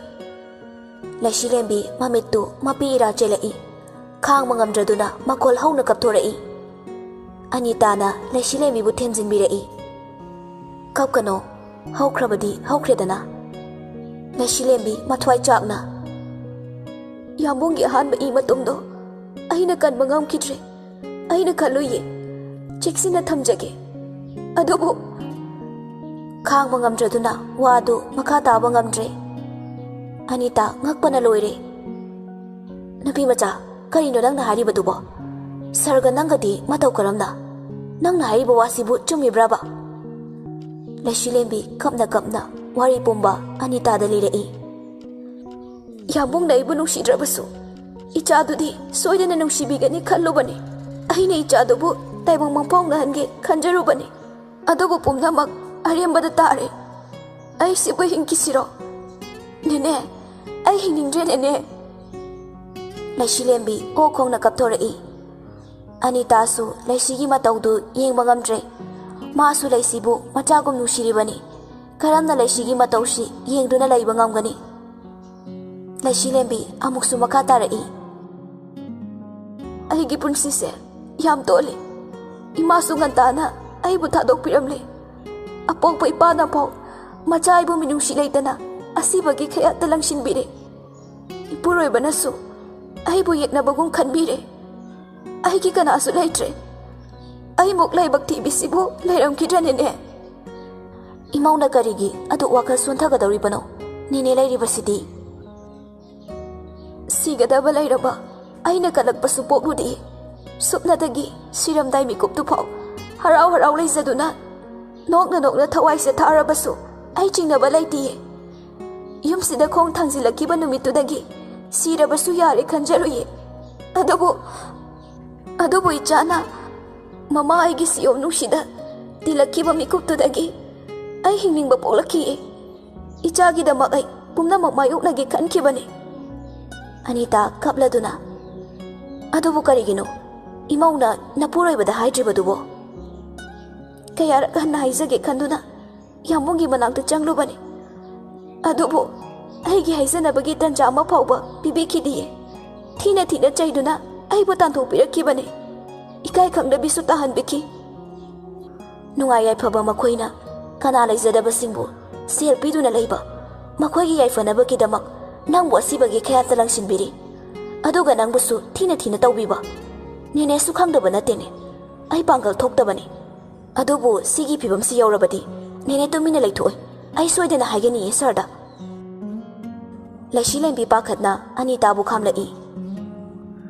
ꯂꯩꯁꯤꯂꯦꯝꯕꯤ ꯃꯃꯤꯠꯇꯨ ꯃꯄꯤ ꯏꯔꯥ ꯆꯦꯜꯂꯛꯏ꯫ ꯈꯥꯡꯕ ꯉꯝꯗ꯭ꯔꯗꯨꯅ ꯃꯈꯣꯜ ꯍꯧꯅ ꯀꯞꯊꯣꯔꯛꯏ꯫ ꯑꯅꯤꯇꯥꯅ ꯂꯩꯁꯤꯂꯦꯝꯕꯤꯕꯨ ꯊꯦꯝꯖꯤꯟꯕꯤꯔꯛꯏ꯫ "ꯀꯞꯀꯅꯣ, ꯍꯧꯈ꯭ꯔꯕꯗꯤ ꯍꯧꯈ꯭ꯔꯦꯗꯅ꯫" ꯂꯩꯁꯤꯂꯦꯝꯕꯤ ꯃꯊ꯭ꯋꯥꯏ ꯆꯥꯛꯅ, "ꯌꯥꯝꯕꯨꯡꯒꯤ ꯑꯍꯥꯟꯕ ꯏ ꯃꯇꯨꯝꯗꯣ ꯑꯩꯅ ꯀꯟꯕ ꯉꯝꯈꯤꯗ꯭ꯔꯦ꯫ ꯑꯩꯅ ꯀꯜꯂꯨꯏꯌꯦ꯫ ꯆꯦꯛꯁꯤꯟꯅ ꯊꯝꯖꯒꯦ꯫ ꯑꯗꯨꯕꯨ," ꯈꯥꯡꯕ ꯉꯝꯗ꯭ꯔꯗꯨꯅ ꯋꯥꯗꯨ ꯃꯈꯥ ꯇꯥꯕ ꯉꯝꯗ꯭ꯔꯦ꯫ ꯑꯅꯤꯇꯥ ꯉꯛꯄꯅ ꯂꯣꯏꯔꯦ꯫ "ꯅꯨꯄꯤ ꯃꯆꯥ, ꯀꯔꯤꯅꯣ ꯅꯪꯅ ꯍꯥꯏꯔꯤꯕꯗꯨꯕꯣ? ꯁꯔꯒ ꯅꯪꯒꯗꯤ ꯃꯇꯧ ꯀꯔꯝꯅ? ꯅꯪꯅ ꯍꯥꯏꯔꯤꯕ ꯋꯥꯁꯤꯕꯨ ꯆꯨꯝꯃꯤꯕ꯭ꯔꯥꯕ? ꯂꯩꯁꯤꯂꯦꯝꯕꯤ ꯀꯞꯅ ꯀꯞꯅ ꯋꯥꯔꯤ ꯄꯨꯝꯕ ꯑꯅꯤꯇꯥꯗ ꯂꯤꯔꯛꯏ꯫ ꯌꯥꯝꯕꯨꯡꯅ ꯑꯩꯕꯨ ꯅꯨꯡꯁꯤꯗ꯭ꯔꯕꯁꯨ, ꯏꯆꯥꯗꯨꯗꯤ ꯁꯣꯏꯗꯅ ꯅꯨꯡꯁꯤꯕꯤꯒꯅꯤ ꯈꯜꯂꯨꯕꯅꯤ꯫ ꯑꯩꯅ ꯏꯆꯥꯗꯨꯕꯨ ꯇꯥꯏꯕꯪ ꯃꯪꯐꯥꯎꯅꯍꯟꯒꯦ ꯈꯟꯖꯔꯨꯕꯅꯤ꯫ ꯑꯗꯨꯕꯨ ꯄꯨꯝꯅꯃꯛ ꯑꯔꯦꯝꯕꯗ ꯇꯥꯔꯦ꯫ ꯑꯩ ꯁꯤꯕꯨ ꯍꯤꯡꯈꯤꯁꯤꯔꯣ? ꯅꯦꯅꯦ, ꯑꯩ ꯍꯤꯡꯅꯤꯡꯗ꯭ꯔꯦ, ꯅꯦꯅꯦ꯫ ꯂꯩꯁꯤꯂꯦꯝꯕꯤ ꯑꯣꯛ ꯈꯣꯡꯅ ꯀꯞꯊꯣꯔꯛꯏ꯫ ꯑꯅꯤꯇꯥꯁꯨ ꯂꯩꯁꯤꯒꯤ ꯃꯇꯧꯗꯨ ꯌꯦꯡꯕ ꯉꯝꯗ꯭ꯔꯦ꯫ ꯃꯥꯁꯨ ꯂꯩꯁꯤꯕꯨ ꯃꯆꯥꯒꯨꯝ ꯅꯨꯡꯁꯤꯔꯤꯕꯅꯤ꯫ ꯀꯔꯝꯅ ꯂꯩꯁꯤꯒꯤ ꯃꯇꯧꯁꯤ ꯌꯦꯡꯗꯨꯅ ꯂꯩꯕ ꯉꯝꯒꯅꯤ? ꯂꯩꯁꯤꯂꯦꯝꯕꯤ ꯑꯃꯨꯛꯁꯨ ꯃꯈꯥ ꯇꯥꯔꯛꯏ꯫ ꯑꯩꯒꯤ ꯄꯨꯟꯁꯤꯁꯦ ꯌꯥꯝ ꯇꯣꯜꯂꯤ꯫ ꯏꯃꯥꯁꯨ ꯉꯟꯇꯥꯅ ꯑꯩꯕꯨ ꯊꯥꯗꯣꯛꯄꯤꯔꯝꯂꯦ꯫ ꯑꯄꯣꯛꯄ ꯏꯄꯥꯅ ꯐꯥꯎ ꯃꯆꯥ ꯑꯩꯕꯨ ꯃꯤꯅꯨꯡꯁꯤ ꯂꯩꯇꯅ ꯑꯁꯤꯕꯒꯤ ꯈꯌꯥꯠꯇ ꯂꯪꯁꯤꯟꯕꯤꯔꯦ꯫ ꯏꯄꯨꯔꯣꯏꯕꯅꯁꯨ ꯑꯩꯕꯨ ꯌꯦꯠꯅꯕꯒꯨꯝ ꯈꯟꯕꯤꯔꯦ꯫ ꯑꯩꯒꯤ ꯀꯅꯥꯁꯨ ꯂꯩꯇ꯭ꯔꯦ꯫ ꯑꯩꯃꯨꯛ ꯂꯥꯏꯕꯛ ꯊꯤꯕꯤꯁꯤꯕꯨ ꯂꯩꯔꯝꯈꯤꯗ꯭ꯔꯅꯦꯅꯦ? ꯏꯃꯧꯅ ꯀꯔꯤꯒꯤ ꯑꯗꯨꯛ ꯋꯥꯈꯜ ꯁꯣꯟꯊꯒꯗꯧꯔꯤꯕꯅꯣ? ꯅꯦꯅꯦ ꯂꯩꯔꯤꯕꯁꯤꯗꯤ꯫ ꯁꯤꯒꯗꯕ ꯂꯩꯔꯕ ꯑꯩꯅ ꯀꯜꯂꯛꯄꯁꯨ ꯄꯣꯛꯂꯨꯗꯦ꯫ ꯁꯨꯞꯅꯇꯒꯤ ꯁꯤꯔꯝꯗꯥꯏ ꯃꯤꯀꯨꯞꯇꯨꯐꯥꯎ ꯍꯔꯥꯎ ꯍꯔꯥꯎ ꯂꯩꯖꯗꯨꯅ, ꯅꯣꯛꯅ ꯅꯣꯛꯅ ꯊꯋꯥꯏꯁꯦ ꯊꯥꯔꯕꯁꯨ ꯑꯩ ꯆꯤꯡꯅꯕ ꯂꯩꯇꯤꯌꯦ꯫ ꯌꯨꯝꯁꯤꯗ ꯈꯣꯡ ꯊꯥꯡꯖꯤꯜꯂꯛꯈꯤꯕ ꯅꯨꯃꯤꯠꯇꯨꯗꯒꯤ ꯁꯤꯔꯕꯁꯨ ꯌꯥꯔꯦ ꯈꯟꯖꯔꯨꯏꯌꯦ꯫ ꯑꯗꯨꯕꯨ, ꯑꯗꯨꯕꯨ ꯏꯆꯥꯅ ꯃꯃꯥ ꯑꯩꯒꯤ ꯁꯤꯌꯣꯝ ꯅꯨꯡꯁꯤꯗ ꯇꯤꯜꯂꯛꯈꯤꯕ ꯃꯤꯀꯨꯞꯇꯨꯗꯒꯤ ꯑꯩ ꯍꯤꯡꯅꯤꯡꯕ ꯄꯣꯛꯂꯛꯈꯤꯌꯦ꯫ ꯏꯆꯥꯒꯤꯗꯃꯛ ꯑꯩ ꯄꯨꯝꯅꯃꯛ ꯃꯥꯌꯣꯛꯅꯒꯦ ꯈꯟꯈꯤꯕꯅꯤ꯫ ꯑꯅꯤꯇꯥ ꯀꯞꯂꯗꯨꯅ, "ꯑꯗꯨꯕꯨ ꯀꯔꯤꯒꯤꯅꯣ ꯏꯃꯧꯅ ꯅꯄꯨꯔꯣꯏꯕꯗ ꯍꯥꯏꯗ꯭ꯔꯤꯕꯗꯨꯕꯣ?" "ꯀꯌꯥꯔꯛ ꯍꯟꯅ ꯍꯥꯏꯖꯒꯦ ꯈꯟꯗꯨꯅ ꯌꯥꯝꯕꯨꯡꯒꯤ ꯃꯅꯥꯛꯇ ꯆꯪꯂꯨꯕꯅꯤ꯫ ꯑꯗꯨꯕꯨ ꯑꯩꯒꯤ ꯍꯥꯏꯖꯅꯕꯒꯤ ꯇꯟꯖꯥ ꯑꯃ ꯐꯥꯎꯕ ꯄꯤꯕꯤꯈꯤꯗꯤꯌꯦ꯫ ꯊꯤꯅ ꯊꯤꯅ ꯆꯩꯗꯨꯅ ꯑꯩꯕꯨ ꯇꯥꯟꯊꯣꯛꯄꯤꯔꯛꯈꯤꯕꯅꯤ꯫ ꯏꯀꯥꯏ ꯈꯪꯗꯕꯤꯁꯨ ꯇꯥꯍꯟꯕꯤꯈꯤ꯫ ꯅꯨꯡꯉꯥꯏ ꯌꯥꯏꯐꯕ ꯃꯈꯣꯏꯅ ꯀꯅꯥ ꯂꯩꯖꯗꯕꯁꯤꯡꯕꯨ ꯁꯦꯜ ꯄꯤꯗꯨꯅ ꯂꯩꯕ, ꯃꯈꯣꯏꯒꯤ ꯌꯥꯏꯐꯅꯕꯒꯤꯗꯃꯛ ꯅꯪꯕꯨ ꯑꯁꯤꯕꯒꯤ ꯈꯌꯥꯠꯇ ꯂꯪꯁꯤꯟꯕꯤꯔꯤ꯫ ꯑꯗꯨꯒ ꯅꯪꯕꯨꯁꯨ ꯊꯤꯅ ꯊꯤꯅ ꯇꯧꯕꯤꯕ꯫ ꯅꯦꯅꯦꯁꯨ ꯈꯪꯗꯕ ꯅꯠꯇꯦꯅꯦ꯫ ꯑꯩ ꯄꯥꯡꯒꯜ ꯊꯣꯛꯇꯕꯅꯤ꯫ ꯑꯗꯨꯕꯨ ꯁꯤꯒꯤ ꯐꯤꯕꯝꯁꯤ ꯌꯧꯔꯕꯗꯤ ꯅꯦꯅꯦ ꯇꯨꯃꯤꯟꯅ ꯂꯩꯊꯣꯛꯑꯣꯏ꯫ ꯑꯩ ꯁꯣꯏꯗꯅ ꯍꯥꯏꯒꯅꯤꯌꯦ ꯁꯥꯔꯗ꯫" ꯂꯩꯁꯤꯂꯦꯝꯕꯤ ꯄꯥꯈꯠꯅ ꯑꯅꯤꯇꯥꯕꯨ ꯈꯥꯝꯂꯛꯏ꯫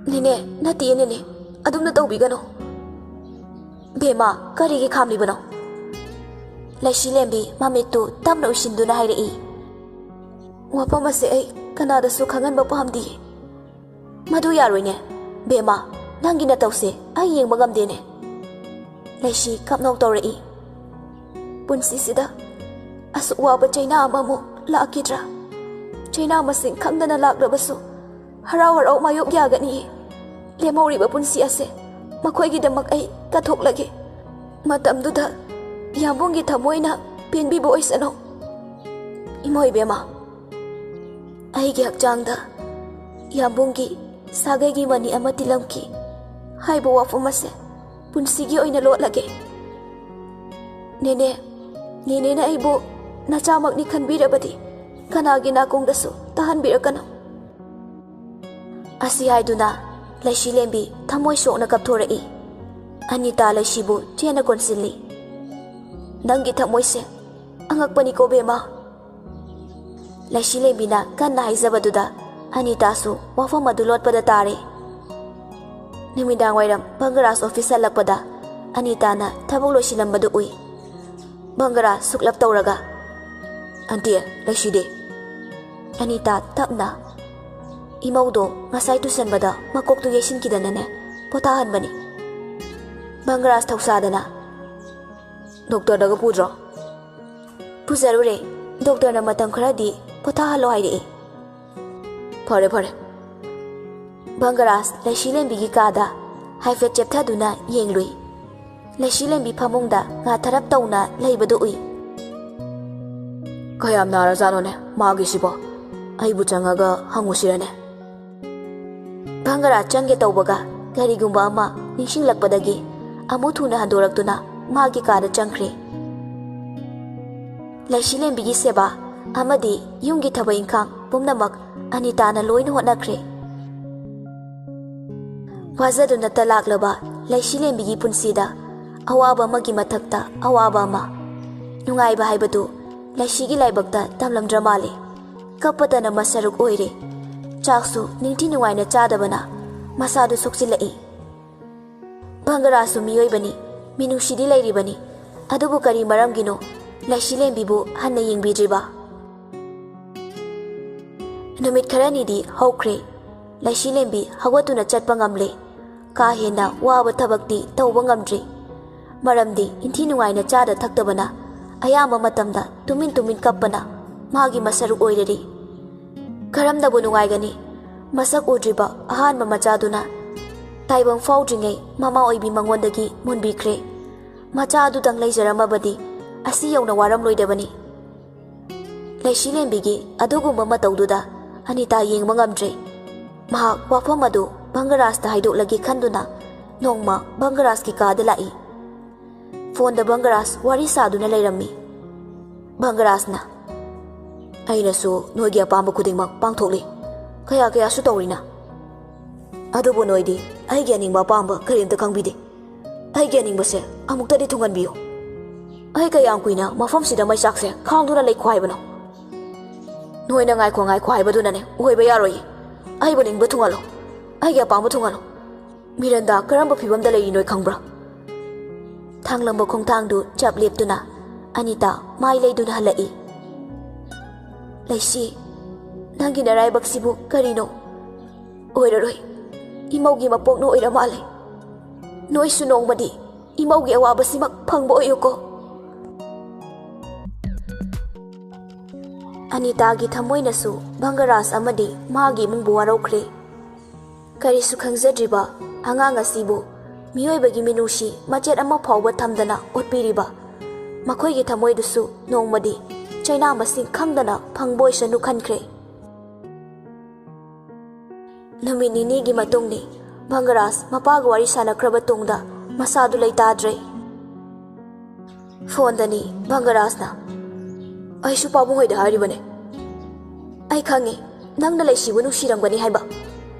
"ꯅꯦꯅꯦ, ꯅꯠꯇꯤꯌꯦ ꯅꯦꯅꯦ, ꯑꯗꯨꯝꯅ ꯇꯧꯕꯤꯒꯅꯨ꯫ ꯕꯦꯝꯃ, ꯀꯔꯤꯒꯤ ꯈꯥꯝꯂꯤꯕꯅꯣ? ꯂꯩꯁꯤꯂꯦꯝꯕꯤ ꯃꯃꯤꯠꯇꯨ ꯇꯞꯅ ꯎꯏꯁꯤꯟꯗꯨꯅ ꯍꯥꯏꯔꯛꯏ꯫ ꯋꯥꯐꯝ ꯑꯁꯦ ꯑꯩ ꯀꯅꯥꯗꯁꯨ ꯈꯪꯍꯟꯕ ꯄꯥꯝꯗꯤꯌꯦ꯫ ꯃꯗꯨ ꯌꯥꯔꯣꯏꯅꯦ꯫ ꯕꯦꯝꯃ, ꯅꯪꯒꯤ ꯅꯇꯧꯁꯦ ꯑꯩ ꯌꯦꯡꯕ ꯉꯝꯗꯦꯅꯦ꯫ ꯂꯩꯁꯤ ꯀꯞꯅꯧ ꯇꯧꯔꯛꯏ꯫ ꯄꯨꯟꯁꯤꯁꯤꯗ ꯑꯁꯨꯛ ꯋꯥꯕ ꯆꯩꯅꯥ ꯑꯃꯃꯨꯛ ꯂꯥꯛꯈꯤꯗ꯭ꯔꯥ? ꯆꯩꯅꯥ ꯃꯁꯤꯡ ꯈꯪꯗꯅ ꯂꯥꯛꯂꯕꯁꯨ ꯍꯔꯥꯎ ꯍꯔꯥꯎ ꯃꯥꯌꯣꯛ ꯌꯥꯒꯅꯤꯌꯦ꯫ ꯂꯦꯝꯍꯧꯔꯤꯕ ꯄꯨꯟꯁꯤ ꯑꯁꯦ ꯃꯈꯣꯏꯒꯤꯗꯃꯛ ꯑꯩ ꯀꯠꯊꯣꯛꯂꯒꯦ꯫ ꯃꯇꯝꯗꯨꯗ ꯌꯥꯝꯕꯨꯡꯒꯤ ꯊꯃꯣꯏꯅ ꯄꯦꯟꯕꯤꯕ ꯑꯣꯏꯁꯅꯨ꯫ ꯏꯃꯣꯏ ꯏꯕꯦꯝꯃ, ꯑꯩꯒꯤ ꯍꯛꯆꯥꯡꯗ ꯌꯥꯝꯕꯨꯡꯒꯤ ꯁꯥꯒꯩꯒꯤ ꯃꯅꯤ ꯑꯃ ꯇꯤꯜꯂꯝꯈꯤ ꯍꯥꯏꯕ ꯋꯥꯐꯝ ꯑꯁꯦ ꯄꯨꯟꯁꯤꯒꯤ ꯑꯣꯏꯅ ꯂꯣꯠꯂꯒꯦ꯫ ꯅꯦꯅꯦ, ꯅꯦꯅꯦꯅ ꯑꯩꯕꯨ ꯅꯆꯥꯃꯛꯅꯤ ꯈꯟꯕꯤꯔꯕꯗꯤ ꯀꯅꯥꯒꯤ ꯅꯥꯀꯣꯡꯗꯁꯨ ꯇꯥꯍꯟꯕꯤꯔꯛꯀꯅꯨ꯫ ꯑꯁꯤ ꯍꯥꯏꯗꯨꯅ ꯂꯩꯁꯤꯂꯦꯝꯕꯤ ꯊꯃꯣꯏ ꯁꯣꯛꯅ ꯀꯞꯊꯣꯔꯛꯏ꯫ ꯑꯅꯤꯇꯥ ꯂꯩꯁꯤꯕꯨ ꯆꯦꯟꯅ ꯀꯣꯟꯁꯤꯜꯂꯤ꯫ "ꯅꯪꯒꯤ ꯊꯃꯣꯏꯁꯦ ꯑꯉꯛꯄꯅꯤꯀꯣ ꯕꯦꯝꯃ꯫" ꯂꯩꯁꯤꯂꯦꯝꯕꯤꯅ ꯀꯟꯅ ꯍꯥꯏꯖꯕꯗꯨꯗ ꯑꯅꯤꯇꯥꯁꯨ ꯋꯥꯐꯝ ꯑꯗꯨ ꯂꯣꯠꯄꯗ ꯇꯥꯔꯦ꯫ ꯅꯨꯃꯤꯗꯥꯡ ꯋꯥꯏꯔꯝ ꯕꯪꯒꯔꯥꯖ ꯑꯣꯐꯤꯁ ꯍꯜꯂꯛꯄꯗ ꯑꯅꯤꯇꯥꯅ ꯊꯕꯛ ꯂꯣꯏꯁꯤꯜꯂꯝꯕꯗꯨ ꯎꯏ꯫ ꯕꯪꯒꯔꯥꯖ ꯁꯨꯛꯂꯞ ꯇꯧꯔꯒ, "ꯑꯟꯇꯤ, ꯂꯩꯁꯤꯗꯤ?" ꯑꯅꯤꯇꯥ ꯇꯞꯅ, "ꯏꯃꯧꯗꯣ ꯉꯁꯥꯏ ꯇꯨꯁꯟꯕꯗ ꯃꯀꯣꯛꯇꯨ ꯌꯩꯁꯤꯟꯈꯤꯗꯅꯅꯦ ꯄꯣꯊꯥꯍꯟꯕꯅꯤ꯫" ꯕꯪꯒꯔꯥꯖ ꯊꯧꯁꯥꯗꯅ, "ꯗꯣꯛꯇꯔꯗꯒ ꯄꯨꯗ꯭ꯔꯣ?" "ꯄꯨꯖꯔꯨꯔꯦ꯫ ꯗꯣꯛꯇꯔꯅ ꯃꯇꯝ ꯈꯔꯗꯤ ꯄꯣꯊꯥꯍꯜꯂꯣ ꯍꯥꯏꯔꯛꯏ꯫" "ꯐꯔꯦ, ꯐꯔꯦ꯫" ꯕꯪꯒꯔꯥꯖ ꯂꯩꯁꯤꯂꯦꯝꯕꯤꯒꯤ ꯀꯥꯗ ꯍꯥꯏꯐꯦꯠ ꯆꯦꯞꯊꯗꯨꯅ ꯌꯦꯡꯂꯨꯏ꯫ ꯂꯩꯁꯤꯂꯦꯝꯕꯤ ꯐꯃꯨꯡꯗ ꯉꯥꯊꯔꯞ ꯇꯧꯅ ꯂꯩꯕꯗꯨ ꯎꯏ꯫ "ꯀꯌꯥꯝ ꯅꯥꯔꯖꯥꯠꯅꯣꯅꯦ ꯃꯥꯒꯤꯁꯤꯕꯣ? ꯑꯩꯕꯨ ꯆꯪꯉꯒ ꯍꯪꯉꯨꯁꯤꯔꯅꯦ?" ꯚꯪꯒꯔꯥ ꯆꯪꯒꯦ ꯇꯧꯕꯒ ꯀꯔꯤꯒꯨꯝꯕ ꯑꯃ ꯅꯤꯡꯁꯤꯡꯂꯛꯄꯗꯒꯤ ꯑꯃꯨꯛ ꯊꯨꯅ ꯍꯟꯗꯣꯔꯛꯇꯨꯅ ꯃꯥꯒꯤ ꯀꯥꯗ ꯆꯪꯈ꯭ꯔꯦ꯫ ꯂꯩꯁꯤꯂꯦꯝꯕꯤꯒꯤ ꯁꯦꯕꯥ ꯑꯃꯗꯤ ꯌꯨꯝꯒꯤ ꯊꯕꯛ ꯏꯪꯈꯥꯡ ꯄꯨꯝꯅꯃꯛ ꯑꯅꯤꯇꯥꯅ ꯂꯣꯏꯅ ꯍꯣꯠꯅꯈ꯭ꯔꯦ꯫ ꯋꯥꯖꯗꯨꯅꯇ ꯂꯥꯛꯂꯕ ꯂꯩꯁꯤꯂꯦꯝꯕꯤꯒꯤ ꯄꯨꯟꯁꯤꯗ ꯑꯋꯥꯕ ꯑꯃꯒꯤ ꯃꯊꯛꯇ ꯑꯋꯥꯕ ꯑꯃ, ꯅꯨꯡꯉꯥꯏꯕ ꯍꯥꯏꯕꯗꯨ ꯂꯩꯁꯤꯒꯤ ꯂꯥꯏꯕꯛꯇ ꯇꯝꯂꯝꯗ꯭ꯔ ꯃꯥꯜꯂꯦ꯫ ꯀꯞꯄꯇꯅ ꯃꯁꯔꯨꯛ ꯑꯣꯏꯔꯦ꯫ ꯆꯥꯛꯁꯨ ꯅꯤꯡꯊꯤ ꯅꯨꯡꯉꯥꯏꯅ ꯆꯥꯗꯕꯅ ꯃꯁꯥꯗꯨ ꯁꯣꯛꯆꯤꯜꯂꯛꯏ꯫ ꯚꯪꯒꯔꯥꯖꯁꯨ ꯃꯤꯑꯣꯏꯕꯅꯤ, ꯃꯤꯅꯨꯡꯁꯤꯗꯤ ꯂꯩꯔꯤꯕꯅꯤ꯫ ꯑꯗꯨꯕꯨ ꯀꯔꯤ ꯃꯔꯝꯒꯤꯅꯣ ꯂꯩꯁꯤꯂꯦꯝꯕꯤꯕꯨ ꯍꯟꯅ ꯌꯦꯡꯕꯤꯗ꯭ꯔꯤꯕ? ꯅꯨꯃꯤꯠ ꯈꯔꯅꯤꯗꯤ ꯍꯧꯈ꯭ꯔꯦ꯫ ꯂꯩꯁꯤꯂꯦꯝꯕꯤ ꯍꯧꯒꯠꯇꯨꯅ ꯆꯠꯄ ꯉꯝꯂꯦ꯫ ꯀꯥ ꯍꯦꯟꯅ ꯋꯥꯕ ꯊꯕꯛꯇꯤ ꯇꯧꯕ ꯉꯝꯗ꯭ꯔꯤ꯫ ꯃꯔꯝꯗꯤ ꯏꯟꯊꯤ ꯅꯨꯡꯉꯥꯏꯅ ꯆꯥꯗ ꯊꯛꯇꯕꯅ ꯑꯌꯥꯝꯕ ꯃꯇꯝꯗ ꯇꯨꯃꯤꯟ ꯇꯨꯃꯤꯟ ꯀꯞꯄꯅ ꯃꯥꯒꯤ ꯃꯁꯔꯨꯛ ꯑꯣꯏꯔꯔꯤ꯫ ꯀꯔꯝꯅꯕꯨ ꯅꯨꯡꯉꯥꯏꯒꯅꯤ? ꯃꯁꯛ ꯎꯗ꯭ꯔꯤꯕ ꯑꯍꯥꯟꯕ ꯃꯆꯥꯗꯨꯅ ꯇꯥꯏꯕꯪ ꯐꯥꯎꯗ꯭ꯔꯤꯉꯩ ꯃꯃꯥ ꯑꯣꯏꯕꯤ ꯃꯉꯣꯟꯗꯒꯤ ꯃꯨꯟꯕꯤꯈ꯭ꯔꯦ꯫ ꯃꯆꯥ ꯑꯗꯨꯗꯪ ꯂꯩꯖꯔꯝꯃꯕꯗꯤ ꯑꯁꯤ ꯌꯧꯅ ꯋꯥꯔꯝꯂꯣꯏꯗꯕꯅꯤ꯫ ꯂꯩꯁꯤꯂꯦꯝꯕꯤꯒꯤ ꯑꯗꯨꯒꯨꯝꯕ ꯃꯇꯧꯗꯨꯗ ꯑꯅꯤꯇꯥ ꯌꯦꯡꯕ ꯉꯝꯗ꯭ꯔꯦ꯫ ꯃꯍꯥꯛ ꯋꯥꯐꯝ ꯑꯗꯨ ꯚꯪꯒꯔꯥꯖꯇ ꯍꯥꯏꯗꯣꯛꯂꯒꯦ ꯈꯟꯗꯨꯅ ꯅꯣꯡꯃ ꯚꯪꯒꯔꯥꯖꯀꯤ ꯀꯥꯗ ꯂꯥꯛꯏ꯫ ꯐꯣꯟꯗ ꯚꯪꯒꯔꯥꯖ ꯋꯥꯔꯤ ꯁꯥꯗꯨꯅ ꯂꯩꯔꯝꯃꯤ꯫ ꯚꯪꯒꯔꯥꯖꯅ, "ꯑꯩꯅꯁꯨ ꯅꯣꯏꯒꯤ ꯑꯄꯥꯝꯕ ꯈꯨꯗꯤꯡꯃꯛ ꯄꯥꯡꯊꯣꯛꯂꯤ꯫ ꯀꯌꯥ ꯀꯌꯥꯁꯨ ꯇꯧꯔꯤꯅ꯫ ꯑꯗꯨꯕꯨ ꯅꯣꯏꯗꯤ ꯑꯩꯒꯤ ꯑꯅꯤꯡꯕ ꯑꯄꯥꯝꯕ ꯀꯔꯤꯝꯇ ꯈꯪꯕꯤꯗꯦ꯫ ꯑꯩꯒꯤ ꯑꯅꯤꯡꯕꯁꯦ ꯑꯃꯨꯛꯇꯗꯤ ꯊꯨꯡꯍꯟꯕꯤꯌꯨ꯫ ꯑꯩ ꯀꯌꯥꯝ ꯀꯨꯏꯅ ꯃꯐꯝꯁꯤꯗ ꯃꯩꯆꯥꯛꯁꯦ ꯈꯥꯡꯗꯨꯅ ꯂꯩꯈꯣ ꯍꯥꯏꯕꯅꯣ?" "ꯅꯣꯏꯅ ꯉꯥꯏꯈꯣ ꯉꯥꯏꯈꯣ ꯍꯥꯏꯕꯗꯨꯅꯅꯦ ꯑꯣꯏꯕ ꯌꯥꯔꯣꯏꯌꯦ꯫ ꯑꯩꯕꯨ ꯅꯤꯡꯕ ꯊꯨꯡꯍꯜꯂꯣ꯫ ꯑꯩꯒꯤ ꯑꯄꯥꯝꯕ ꯊꯨꯡꯍꯜꯂꯣ꯫ ꯃꯤꯔꯟꯗꯥ ꯀꯔꯝꯕ ꯐꯤꯕꯝꯗ ꯂꯩꯔꯤ ꯅꯣꯏ ꯈꯪꯕ꯭ꯔꯥ?" ꯊꯥꯡꯂꯝꯕ ꯈꯣꯡꯊꯥꯡꯗꯨ ꯆꯞ ꯂꯦꯞꯇꯨꯅ ꯑꯅꯤꯇꯥ ꯃꯥꯏ ꯂꯩꯗꯨꯅ ꯍꯜꯂꯛꯏ꯫ "ꯂꯩꯁꯤ, ꯅꯪꯒꯤ ꯅꯔꯥꯏꯕꯛꯁꯤꯕꯨ ꯀꯔꯤꯅꯣ? ꯑꯣꯏꯔꯔꯣꯏ꯫ ꯏꯃꯧꯒꯤ ꯃꯄꯣꯛꯅ ꯑꯣꯏꯔ ꯃꯥꯜꯂꯦ꯫ ꯅꯣꯏꯁꯨ ꯅꯣꯡꯃꯗꯤ ꯏꯃꯧꯒꯤ ꯑꯋꯥꯕꯁꯤꯃꯛ ꯐꯪꯕ ꯑꯣꯏꯌꯨꯀꯣ꯫" ꯑꯅꯤꯇꯥꯒꯤ ꯊꯃꯣꯏꯅꯁꯨ ꯚꯪꯒꯔꯥꯖ ꯑꯃꯗꯤ ꯃꯥꯒꯤ ꯏꯃꯨꯡꯕꯨ ꯋꯥꯔꯧꯈ꯭ꯔꯦ꯫ ꯀꯔꯤꯁꯨ ꯈꯪꯖꯗ꯭ꯔꯤꯕ ꯑꯉꯥꯡ ꯑꯁꯤꯕꯨ ꯃꯤꯑꯣꯏꯕꯒꯤ ꯃꯤꯅꯨꯡꯁꯤ ꯃꯆꯦꯠ ꯑꯃ ꯐꯥꯎꯕ ꯊꯝꯗꯅ ꯑꯣꯠꯄꯤꯔꯤꯕ ꯃꯈꯣꯏꯒꯤ ꯊꯃꯣꯏꯗꯨꯁꯨ ꯅꯣꯡꯃꯗꯤ ꯆꯩꯅꯥ ꯃꯁꯤꯡ ꯈꯪꯗꯅ ꯐꯪꯕ ꯑꯣꯏꯁꯅꯨ ꯈꯟꯈ꯭ꯔꯦ꯫ ꯅꯨꯃꯤꯠ ꯅꯤꯅꯤꯒꯤ ꯃꯇꯨꯡꯅꯤ꯫ ꯚꯪꯒꯔꯥꯖ ꯃꯄꯥꯒ ꯋꯥꯔꯤ ꯁꯥꯟꯅꯈ꯭ꯔꯕ ꯇꯨꯡꯗ ꯃꯁꯥꯗꯨ ꯂꯩꯇꯥꯗ꯭ꯔꯦ꯫ ꯐꯣꯟꯗꯅꯤ ꯚꯪꯒꯔꯥꯖꯅ, "ꯑꯩꯁꯨ ꯄꯥꯕꯨꯡ ꯍꯣꯏꯗ ꯍꯥꯏꯔꯤꯕꯅꯦ꯫ ꯑꯩ ꯈꯪꯉꯤ, ꯅꯪꯅ ꯂꯩꯁꯤꯕꯨ ꯅꯨꯡꯁꯤꯔꯝꯒꯅꯤ ꯍꯥꯏꯕ꯫"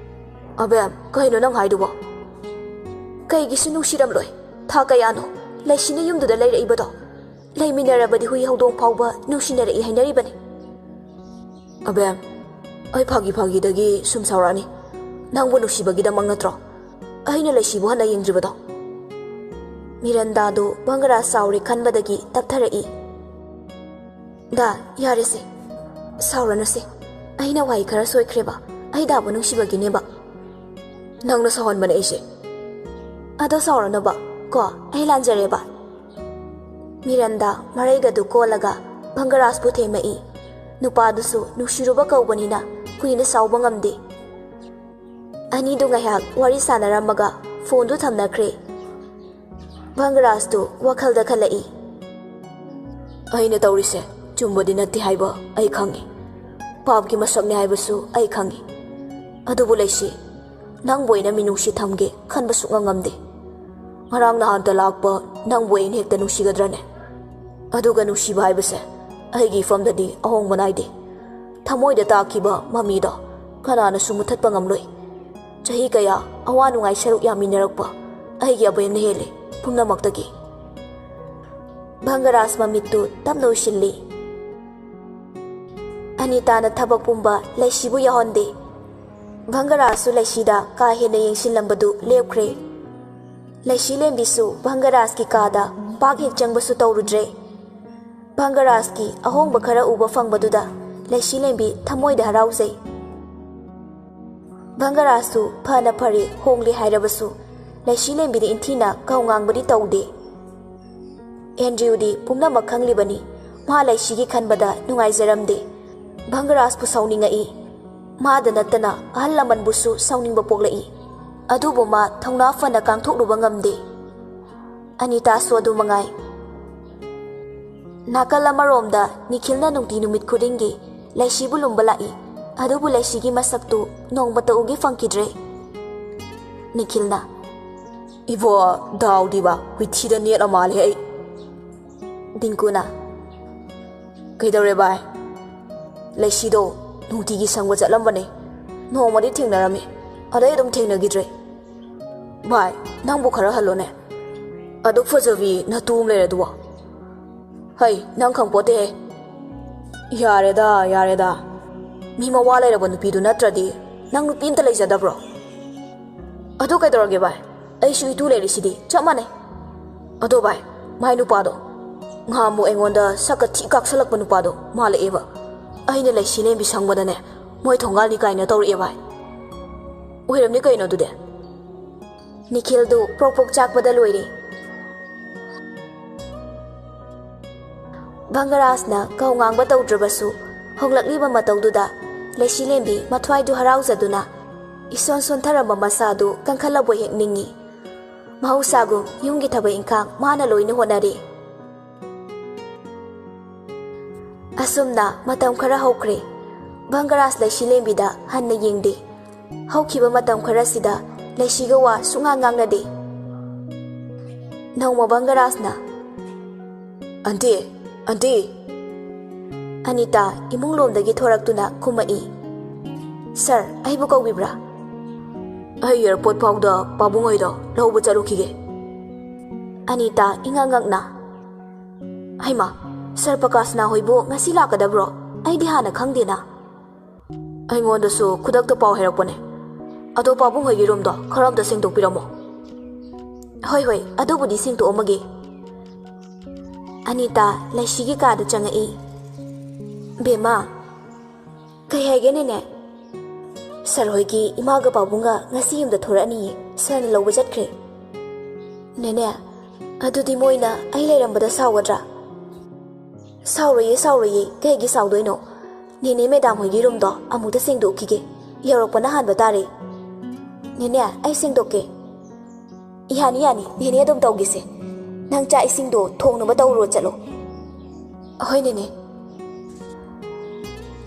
"ꯑꯕꯦꯝ, ꯀꯩꯅꯣ ꯅꯪ ꯍꯥꯏꯗꯨꯕꯣ?" "ꯀꯩꯒꯤꯁꯨ ꯅꯨꯡꯁꯤꯔꯝꯂꯣꯏ? ꯊꯥ ꯀꯌꯥꯅꯣ ꯂꯩꯁꯤꯅ ꯌꯨꯝꯗꯨꯗ ꯂꯩꯔꯛꯏꯕꯗꯣ? ꯂꯩꯃꯤꯟꯅꯔꯕꯗꯤ ꯍꯨꯏ ꯍꯧꯗꯣꯡ ꯐꯥꯎꯕ ꯅꯨꯡꯁꯤꯅꯔꯛꯏ ꯍꯥꯏꯅꯔꯤꯕꯅꯤ꯫" "ꯑꯕꯦꯝ, ꯑꯩ ꯐꯥꯒꯤ ꯐꯥꯒꯤꯗꯒꯤ ꯁꯨꯝ ꯁꯥꯎꯔꯛꯑꯅꯤ꯫ ꯅꯪꯕꯨ ꯅꯨꯡꯁꯤꯕꯒꯤꯗꯃꯛ ꯅꯠꯇ꯭ꯔꯣ ꯑꯩꯅ ꯂꯩꯁꯤꯕꯨ ꯍꯟꯅ ꯌꯦꯡꯗ꯭ꯔꯤꯕꯗꯣ? ꯃꯤꯔꯟꯗꯥꯗꯨ ꯚꯪꯒꯔꯥꯖ ꯁꯥꯎꯔꯦ ꯈꯟꯕꯗꯒꯤ ꯇꯞꯊꯔꯛꯏ꯫ "ꯗꯥ, ꯌꯥꯔꯦꯁꯦ꯫ ꯁꯥꯎꯔꯅꯨꯁꯦ꯫ ꯑꯩꯅ ꯋꯥꯍꯩ ꯈꯔ ꯁꯣꯏꯈ꯭ꯔꯦꯕ꯫ ꯑꯩ ꯗꯥꯕꯨ ꯅꯨꯡꯁꯤꯕꯒꯤꯅꯦꯕ꯫ ꯅꯪꯅ ꯁꯥꯎꯍꯟꯕꯅꯦ ꯑꯩꯁꯦ꯫ ꯑꯗꯣ ꯁꯥꯎꯔꯅꯨꯕ ꯀꯣ, ꯑꯩ ꯂꯥꯟꯖꯔꯦꯕ꯫" ꯃꯤꯔꯟꯗꯥ ꯃꯔꯩꯒꯗꯨ ꯀꯣꯜꯂꯒ ꯚꯪꯒꯔꯥꯖꯄꯨ ꯊꯦꯝꯃꯛꯏ꯫ ꯅꯨꯄꯥꯗꯨꯁꯨ ꯅꯨꯡꯁꯤꯔꯨꯕ ꯀꯧꯕꯅꯤꯅ ꯀꯨꯏꯅ ꯁꯥꯎꯕ ꯉꯝꯗꯦ꯫ ꯑꯅꯤꯗꯨ ꯉꯥꯏꯍꯥꯛ ꯋꯥꯔꯤ ꯁꯥꯟꯅꯔꯝꯃꯒ ꯐꯣꯟꯗꯨ ꯊꯝꯅꯈ꯭ꯔꯦ꯫ ꯚꯪꯒꯔꯥꯖꯇꯨ ꯋꯥꯈꯜꯗ ꯈꯜꯂꯛꯏ꯫ "ꯑꯩꯅ ꯇꯧꯔꯤꯁꯦ ꯆꯨꯝꯕꯗꯤ ꯅꯠꯇꯦ ꯍꯥꯏꯕ ꯑꯩ ꯈꯪꯏ꯫ ꯄꯥꯞꯀꯤ ꯃꯁꯛꯅꯤ ꯍꯥꯏꯕꯁꯨ ꯑꯩ ꯈꯪꯏ꯫ ꯑꯗꯨꯕꯨ ꯂꯩꯁꯤ, ꯅꯪꯕꯨ ꯑꯩꯅ ꯃꯤꯅꯨꯡꯁꯤ ꯊꯝꯒꯦ ꯈꯟꯕ ꯁꯨꯛꯉꯝ ꯉꯝꯗꯦ꯫ ꯉꯔꯥꯡ ꯅꯍꯥꯟꯇ ꯂꯥꯛꯄ ꯅꯪꯕꯨ ꯑꯩꯅ ꯍꯦꯛꯇ ꯅꯨꯡꯁꯤꯒꯗ꯭ꯔꯅꯦ? ꯑꯗꯨꯒ ꯅꯨꯡꯁꯤꯕ ꯍꯥꯏꯕꯁꯦ ꯑꯩꯒꯤ ꯏꯐꯝꯗꯗꯤ ꯑꯍꯣꯡꯕ ꯅꯥꯏꯗꯦ꯫ ꯊꯃꯣꯏꯗ ꯇꯥꯈꯤꯕ ꯃꯃꯤꯗꯣ ꯀꯅꯥꯅꯁꯨ ꯃꯨꯊꯠꯄ ꯉꯝꯂꯣꯏ꯫ ꯆꯍꯤ ꯀꯌꯥ ꯑꯋꯥ ꯅꯨꯡꯉꯥꯏ ꯁꯔꯨꯛ ꯌꯥꯃꯤꯟꯅꯔꯛꯄ ꯑꯩꯒꯤ ꯑꯕꯦꯝꯅ ꯍꯦꯜꯂꯤ ꯄꯨꯝꯅꯃꯛꯇꯒꯤ꯫" ꯚꯪꯒꯔꯥꯖ ꯃꯃꯤꯠꯇꯨ ꯇꯞꯅ ꯎꯏꯁꯤꯜꯂꯤ꯫ ꯑꯅꯤꯇꯥꯅ ꯊꯕꯛ ꯄꯨꯝꯕ ꯂꯩꯁꯤꯕꯨ ꯌꯥꯎꯍꯟꯗꯦ꯫ ꯚꯪꯒꯔꯥꯖꯁꯨ ꯂꯩꯁꯤꯗ ꯀꯥ ꯍꯦꯟꯅ ꯌꯦꯡꯁꯤꯜꯂꯝꯕꯗꯨ ꯂꯦꯞꯈ꯭ꯔꯦ꯫ ꯂꯩꯁꯤ ꯂꯦꯝꯕꯤꯁꯨ ꯚꯪꯒꯔꯥꯖꯀꯤ ꯀꯥꯗ ꯄꯥꯛ ꯍꯦꯛ ꯆꯪꯕꯁꯨ ꯇꯧꯔꯨꯗ꯭ꯔꯦ꯫ ꯚꯪꯒꯔꯥꯖꯀꯤ ꯑꯍꯣꯡꯕ ꯈꯔ ꯎꯕ ꯐꯪꯕꯗꯨꯗ ꯂꯩꯁꯤ ꯂꯦꯝꯕꯤ ꯊꯃꯣꯏꯗ ꯍꯔꯥꯎꯖꯩ꯫ ꯚꯪꯒꯔꯥꯖꯁꯨ ꯐꯅ ꯐꯔꯦ ꯍꯣꯡꯂꯦ ꯍꯥꯏꯔꯕꯁꯨ ꯂꯩꯁꯤ ꯂꯦꯝꯕꯤꯗ ꯏꯟꯊꯤꯅ ꯀꯧ ꯉꯥꯡꯕꯗꯤ ꯇꯧꯗꯦ꯫ ꯑꯦꯟꯗ꯭ꯔꯤꯌꯨꯗꯤ ꯄꯨꯝꯅꯃꯛ ꯈꯪꯂꯤꯕꯅꯤ꯫ ꯃꯥ ꯂꯩꯁꯤꯒꯤ ꯈꯟꯕꯗ ꯅꯨꯡꯉꯥꯏꯖꯔꯝꯗꯦ꯫ ꯚꯪꯒꯔꯥꯖꯄꯨ ꯁꯥꯎꯅꯤꯡꯉꯛꯏ꯫ ꯃꯥꯗ ꯅꯠꯇꯅ ꯑꯍꯜ ꯂꯃꯟꯕꯨꯁꯨ ꯁꯥꯎꯅꯤꯡꯕ ꯄꯣꯛꯂꯛꯏ꯫ ꯑꯗꯨꯕꯨ ꯃꯥ ꯊꯧꯅꯥ ꯐꯅ ꯀꯥꯡꯊꯣꯛꯂꯨꯕ ꯉꯝꯗꯦ꯫ ꯑꯅꯤꯇꯥꯁꯨ ꯑꯗꯨ ꯃꯉꯥꯏ꯫ ꯅꯥꯀꯜ ꯑꯃꯔꯣꯝꯗ ꯅꯤꯈꯤꯜꯅ ꯅꯨꯡꯇꯤ ꯅꯨꯃꯤꯠ ꯈꯨꯗꯤꯡꯒꯤ ꯂꯩꯁꯤꯕꯨ ꯂꯨꯝꯕ ꯂꯥꯛꯏ, ꯑꯗꯨꯕꯨ ꯂꯩꯁꯤꯒꯤ ꯃꯁꯛꯇꯨ ꯅꯣꯡꯃꯇ ꯎꯒꯦ ꯐꯪꯈꯤꯗ꯭ꯔꯦ꯫ ꯅꯤꯈꯤꯜꯅ, "ꯏꯕꯣ, ꯗꯥꯎꯗꯤꯕ, ꯍꯨꯏꯊꯤꯗ ꯅꯦꯠꯂ ꯃꯥꯜꯂꯦ ꯑꯩ꯫" ꯗꯤꯡꯀꯨꯅ, "ꯀꯩꯗꯧꯔꯦ ꯚꯥꯏ?" "ꯂꯩꯁꯤꯗꯣ ꯅꯨꯡꯇꯤꯒꯤ ꯁꯪꯕ ꯆꯠꯂꯝꯕꯅꯦ, ꯅꯣꯡꯃꯗꯤ ꯊꯦꯡꯅꯔꯝꯃꯤ, ꯑꯗꯩ ꯑꯗꯨꯝ ꯊꯦꯡꯅꯈꯤꯗ꯭ꯔꯦ꯫" "ꯚꯥꯏ, ꯅꯪꯕꯨ ꯈꯔ ꯍꯜꯂꯣꯅꯦ, ꯑꯗꯨꯛ ꯐꯖꯕꯤ ꯅꯇꯨ ꯑꯃ ꯂꯩꯔꯗꯨꯕꯣ?" "ꯍꯩ, ꯅꯪ ꯈꯪꯄꯣꯠꯇꯦꯍꯦ꯫" "ꯌꯥꯔꯦꯗ, ꯌꯥꯔꯦꯗ, ꯃꯤ ꯃꯋꯥ ꯂꯩꯔꯕ ꯅꯨꯄꯤꯗꯨ ꯅꯠꯇ꯭ꯔꯗꯤ ꯅꯪ ꯅꯨꯄꯤ ꯑꯝꯇ ꯂꯩꯖꯗꯕ꯭ꯔꯣ?" "ꯑꯗꯨ ꯀꯩꯗꯧꯔꯒꯦ ꯚꯥꯏ, ꯑꯩꯁꯨ ꯏꯇꯨ ꯂꯩꯔꯤꯁꯤꯗꯤ ꯆꯞ ꯃꯥꯟꯅꯩ꯫" ꯑꯗꯣ ꯚꯥꯏ, ꯃꯥꯏ ꯅꯨꯄꯥꯗꯣ, ꯉꯍꯥꯟꯃꯨꯛ ꯑꯩꯉꯣꯟꯗ ꯁꯛꯀ ꯊꯤ ꯀꯥꯛꯁꯜꯂꯛꯄ ꯅꯨꯄꯥꯗꯣ ꯃꯥꯜꯂꯛꯑꯦꯕ꯫ ꯑꯩꯅ ꯂꯩꯁꯤ ꯂꯦꯝꯕꯤ ꯁꯪꯕꯗꯅꯦ, ꯃꯣꯏ ꯊꯣꯡꯒꯥꯜ ꯂꯤꯀꯥꯏꯅ ꯇꯧꯔꯛꯑꯦ ꯚꯥꯏ꯫ ꯑꯣꯏꯔꯝꯅꯤ ꯀꯩꯅꯣ ꯑꯗꯨꯗꯤ꯫ ꯅꯤꯈꯤꯜꯗꯨ ꯄ꯭ꯔꯣꯛ ꯄ꯭ꯔꯣꯛ ꯆꯥꯛꯄꯗ ꯂꯣꯏꯔꯦ꯫ ꯚꯪꯒꯔꯥꯖꯅ ꯀꯧ ꯉꯥꯡꯕ ꯇꯧꯗ꯭ꯔꯕꯁꯨ, ꯍꯣꯡꯂꯛꯂꯤꯕ ꯃꯇꯧꯗꯨꯗ ꯂꯩꯁꯤ ꯂꯦꯝꯕꯤ ꯃꯊ꯭ꯋꯥꯏꯗꯨ ꯍꯔꯥꯎꯖꯗꯨꯅ ꯏꯁꯣꯟ ꯁꯣꯟꯊꯔꯝꯕ ꯃꯁꯥꯗꯨ ꯀꯟꯈꯠꯂꯕꯣꯏ ꯍꯦꯛ ꯅꯤꯡꯏ꯫ ꯃꯍꯧꯁꯥꯒꯨꯝ ꯌꯨꯝꯒꯤ ꯊꯕꯛ ꯏꯪꯈꯥꯡ ꯃꯥꯅ ꯂꯣꯏꯅ ꯍꯣꯠꯅꯔꯦ꯫ ꯑꯁꯨꯝꯅ ꯃꯇꯝ ꯈꯔ ꯍꯧꯈ꯭ꯔꯦ꯫ ꯚꯪꯒꯔꯥꯖ ꯂꯩꯁꯤ ꯂꯦꯝꯕꯤꯗ ꯍꯟꯅ ꯌꯦꯡꯗꯦ꯫ ꯍꯧꯈꯤꯕ ꯃꯇꯝ ꯈꯔꯁꯤꯗ ꯂꯩꯁꯤꯒ ꯋꯥ ꯁꯨꯡꯉꯥꯡ ꯉꯥꯡꯅꯗꯦ꯫ ꯅꯣꯡꯃ ꯚꯪꯒꯔꯥꯖꯅ, "ꯑꯟꯇꯤ, ꯑꯟꯇꯤ!" ꯑꯅꯤꯇꯥ ꯏꯃꯨꯡ ꯂꯣꯝꯗꯒꯤ ꯊꯣꯔꯛꯇꯨꯅ ꯈꯨꯝꯃꯛꯏ꯫ "ꯁꯔ, ꯑꯩꯕꯨ ꯀꯧꯕꯤꯕ꯭ꯔꯥ?" "ꯑꯩ ꯑꯦꯌꯔꯄꯣꯔꯠ ꯐꯥꯎꯗ ꯄꯥꯕꯨꯡ ꯍꯣꯏꯗꯣ ꯂꯧꯕ ꯆꯠꯂꯨꯈꯤꯒꯦ꯫" ꯑꯅꯤꯇꯥ ꯏꯉꯛ ꯉꯛꯅ, "ꯍꯩꯃꯥ, ꯁꯔ ꯄꯀꯥꯁꯅꯥ ꯍꯣꯏꯕꯨ ꯉꯁꯤ ꯂꯥꯛꯀꯗꯕ꯭ꯔꯣ? ꯑꯩꯗꯤ ꯍꯥꯟꯅ ꯈꯪꯗꯦꯅ꯫" "ꯑꯩꯉꯣꯟꯗꯁꯨ ꯈꯨꯗꯛꯇ ꯄꯥꯎ ꯍꯥꯏꯔꯛꯄꯅꯦ꯫ ꯑꯗꯣ ꯄꯥꯕꯨꯡ ꯍꯣꯏꯒꯤ ꯔꯨꯝꯗꯣ ꯈꯔ ꯑꯝꯇ ꯁꯦꯡꯗꯣꯛꯄꯤꯔꯝꯃꯣ꯫" "ꯍꯣꯏ, ꯍꯣꯏ, ꯑꯗꯨꯕꯨꯗꯤ ꯁꯦꯡꯗꯣꯛꯑꯝꯃꯒꯦ꯫" ꯑꯅꯤꯇꯥ ꯂꯩꯁꯤꯒꯤ ꯀꯥꯗ ꯆꯪꯉꯛꯏ꯫ "ꯕꯦꯝꯃ, ꯀꯩ ꯍꯥꯏꯒꯦ ꯅꯦꯅꯦ?" "ꯁꯔ ꯍꯣꯏꯒꯤ ꯏꯃꯥꯒ ꯄꯥꯕꯨꯡꯒ ꯉꯁꯤ ꯌꯨꯝꯗ ꯊꯣꯔꯛꯑꯅꯤꯌꯦ, ꯁꯔꯅ ꯂꯧꯕ ꯆꯠꯈ꯭ꯔꯦ꯫" "ꯅꯦꯅꯦ, ꯑꯗꯨꯗꯤ ꯃꯣꯏꯅ ꯑꯩ ꯂꯩꯔꯝꯕꯗ ꯁꯥꯎꯒꯗ꯭ꯔꯥ?" "ꯁꯥꯎꯔꯣꯏꯌꯦ, ꯁꯥꯎꯔꯣꯏꯌꯦ, ꯀꯩꯒꯤ ꯁꯥꯎꯗꯣꯏꯅꯣ? ꯅꯦꯅꯦ ꯃꯦꯗꯥꯝ ꯍꯣꯏꯒꯤ ꯔꯨꯝꯗꯣ ꯑꯃꯨꯛꯇ ꯁꯦꯡꯗꯣꯛꯈꯤꯒꯦ, ꯌꯧꯔꯛꯄꯅ ꯍꯥꯟꯕ ꯇꯥꯔꯦ꯫" "ꯅꯦꯅꯦ, ꯑꯩ ꯁꯦꯡꯗꯣꯛꯀꯦ꯫" "ꯌꯥꯅꯤ, ꯌꯥꯅꯤ, ꯅꯦꯅꯦ ꯑꯗꯨꯝ ꯇꯧꯒꯦꯁꯦ꯫ ꯅꯪ ꯆꯥꯛ ꯏꯁꯤꯡꯗꯣ ꯊꯣꯡꯅꯕ ꯇꯧꯔꯨꯔꯣ ꯆꯠꯂꯣ꯫" "ꯍꯣꯏ ꯅꯦꯅꯦ꯫"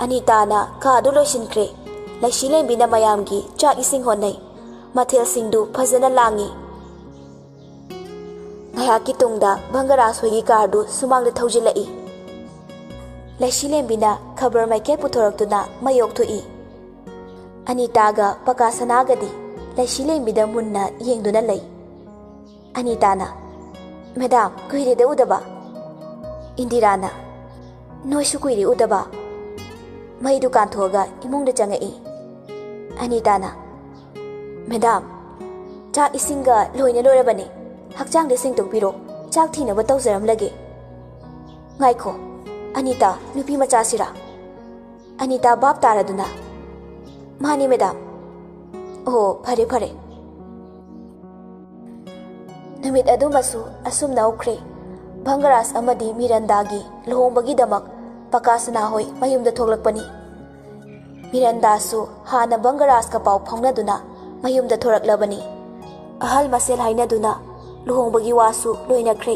ꯑꯅꯤꯇꯥꯅ ꯀꯥꯗꯨ ꯂꯣꯏꯁꯤꯟꯈ꯭ꯔꯦ꯫ ꯂꯩꯁꯤ ꯂꯦꯝꯕꯤꯅ ꯃꯌꯥꯝꯒꯤ ꯆꯥꯛ ꯏꯁꯤꯡ ꯍꯣꯠꯅꯩ꯫ ꯃꯊꯦꯜꯁꯤꯡꯗꯨ ꯐꯖꯅ ꯂꯥꯡꯉꯤ꯫ ꯉꯥꯏꯍꯥꯛꯀꯤ ꯇꯨꯡꯗ ꯚꯪꯒꯔꯥꯖ ꯍꯣꯏꯒꯤ ꯀꯥꯔꯗꯨ ꯁꯨꯃꯥꯡꯗ ꯊꯧꯖꯤꯜꯂꯛꯏ꯫ ꯂꯩꯁꯤ ꯂꯦꯝꯕꯤꯅ ꯈꯕꯔ ꯃꯥꯏꯀꯩ ꯄꯨꯊꯣꯔꯛꯇꯨꯅ ꯃꯩ ꯑꯣꯛꯊꯣꯛꯏ꯫ ꯑꯅꯤꯇꯥꯒ ꯄꯀꯥ ꯁꯅꯥꯒꯗꯤ ꯂꯩꯁꯤ ꯂꯦꯝꯕꯤꯗ ꯃꯨꯟꯅ ꯌꯦꯡꯗꯨꯅ ꯂꯩ꯫ ꯑꯅꯤꯇꯥꯅ, "ꯃꯦꯗꯥꯝ, ꯀꯨꯏꯔꯦꯗ ꯎꯗꯕ꯫" ꯏꯟꯗꯤꯔꯥꯅ, "ꯅꯣꯏꯁꯨ ꯀꯨꯏꯔꯦ ꯎꯗꯕ꯫" ꯃꯩꯗꯨ ꯀꯥꯟꯊꯣꯛꯑꯒ ꯏꯃꯨꯡꯗ ꯆꯪꯉꯛꯏ꯫ ꯑꯅꯤꯇꯥꯅ, "ꯃꯦꯗꯥꯝ, ꯆꯥꯛ ꯏꯁꯤꯡꯒ ꯂꯣꯏꯅ ꯂꯣꯏꯔꯕꯅꯦ꯫ ꯍꯛꯆꯥꯡꯗ ꯁꯦꯡꯗꯣꯛꯄꯤꯔꯣ꯫ ꯆꯥꯛ ꯊꯤꯅꯕ ꯇꯧꯖꯔꯝꯂꯒꯦ꯫ ꯉꯥꯏꯈꯣ, ꯑꯅꯤꯇꯥ, ꯅꯨꯄꯤ ꯃꯆꯥꯁꯤꯔꯥ? ꯑꯅꯤꯇꯥ ꯚꯥꯞ ꯇꯥꯔꯗꯨꯅ, "ꯃꯥꯅꯤ, ꯃꯦꯗꯥꯝ꯫ ꯑꯣ, ꯐꯔꯦ, ꯐꯔꯦ꯫" ꯅꯨꯃꯤꯠ ꯑꯗꯨꯃꯁꯨ ꯑꯁꯨꯝꯅ ꯍꯧꯈ꯭ꯔꯦ꯫ ꯚꯪꯒꯔꯥꯖ ꯑꯃꯗꯤ ꯃꯤꯔꯟꯗꯥꯒꯤ ꯂꯨꯍꯣꯡꯕꯒꯤꯗꯃꯛ ꯄꯀꯥꯁꯅꯥ ꯍꯣꯏ ꯃꯌꯨꯝꯗ ꯊꯣꯛꯂꯛꯄꯅꯤ꯫ ꯃꯤꯔꯟꯗꯥꯁꯨ ꯍꯥꯟꯅ ꯚꯪꯒꯔꯥꯖꯀ ꯄꯥꯎ ꯐꯥꯎꯅꯗꯨꯅ ꯃꯌꯨꯝꯗ ꯊꯣꯔꯛꯂꯕꯅꯤ꯫ ꯑꯍꯜ ꯃꯁꯦꯜ ꯍꯥꯏꯅꯗꯨꯅ ꯂꯨꯍꯣꯡꯕꯒꯤ ꯋꯥꯁꯨ ꯂꯣꯏꯅꯈ꯭ꯔꯦ꯫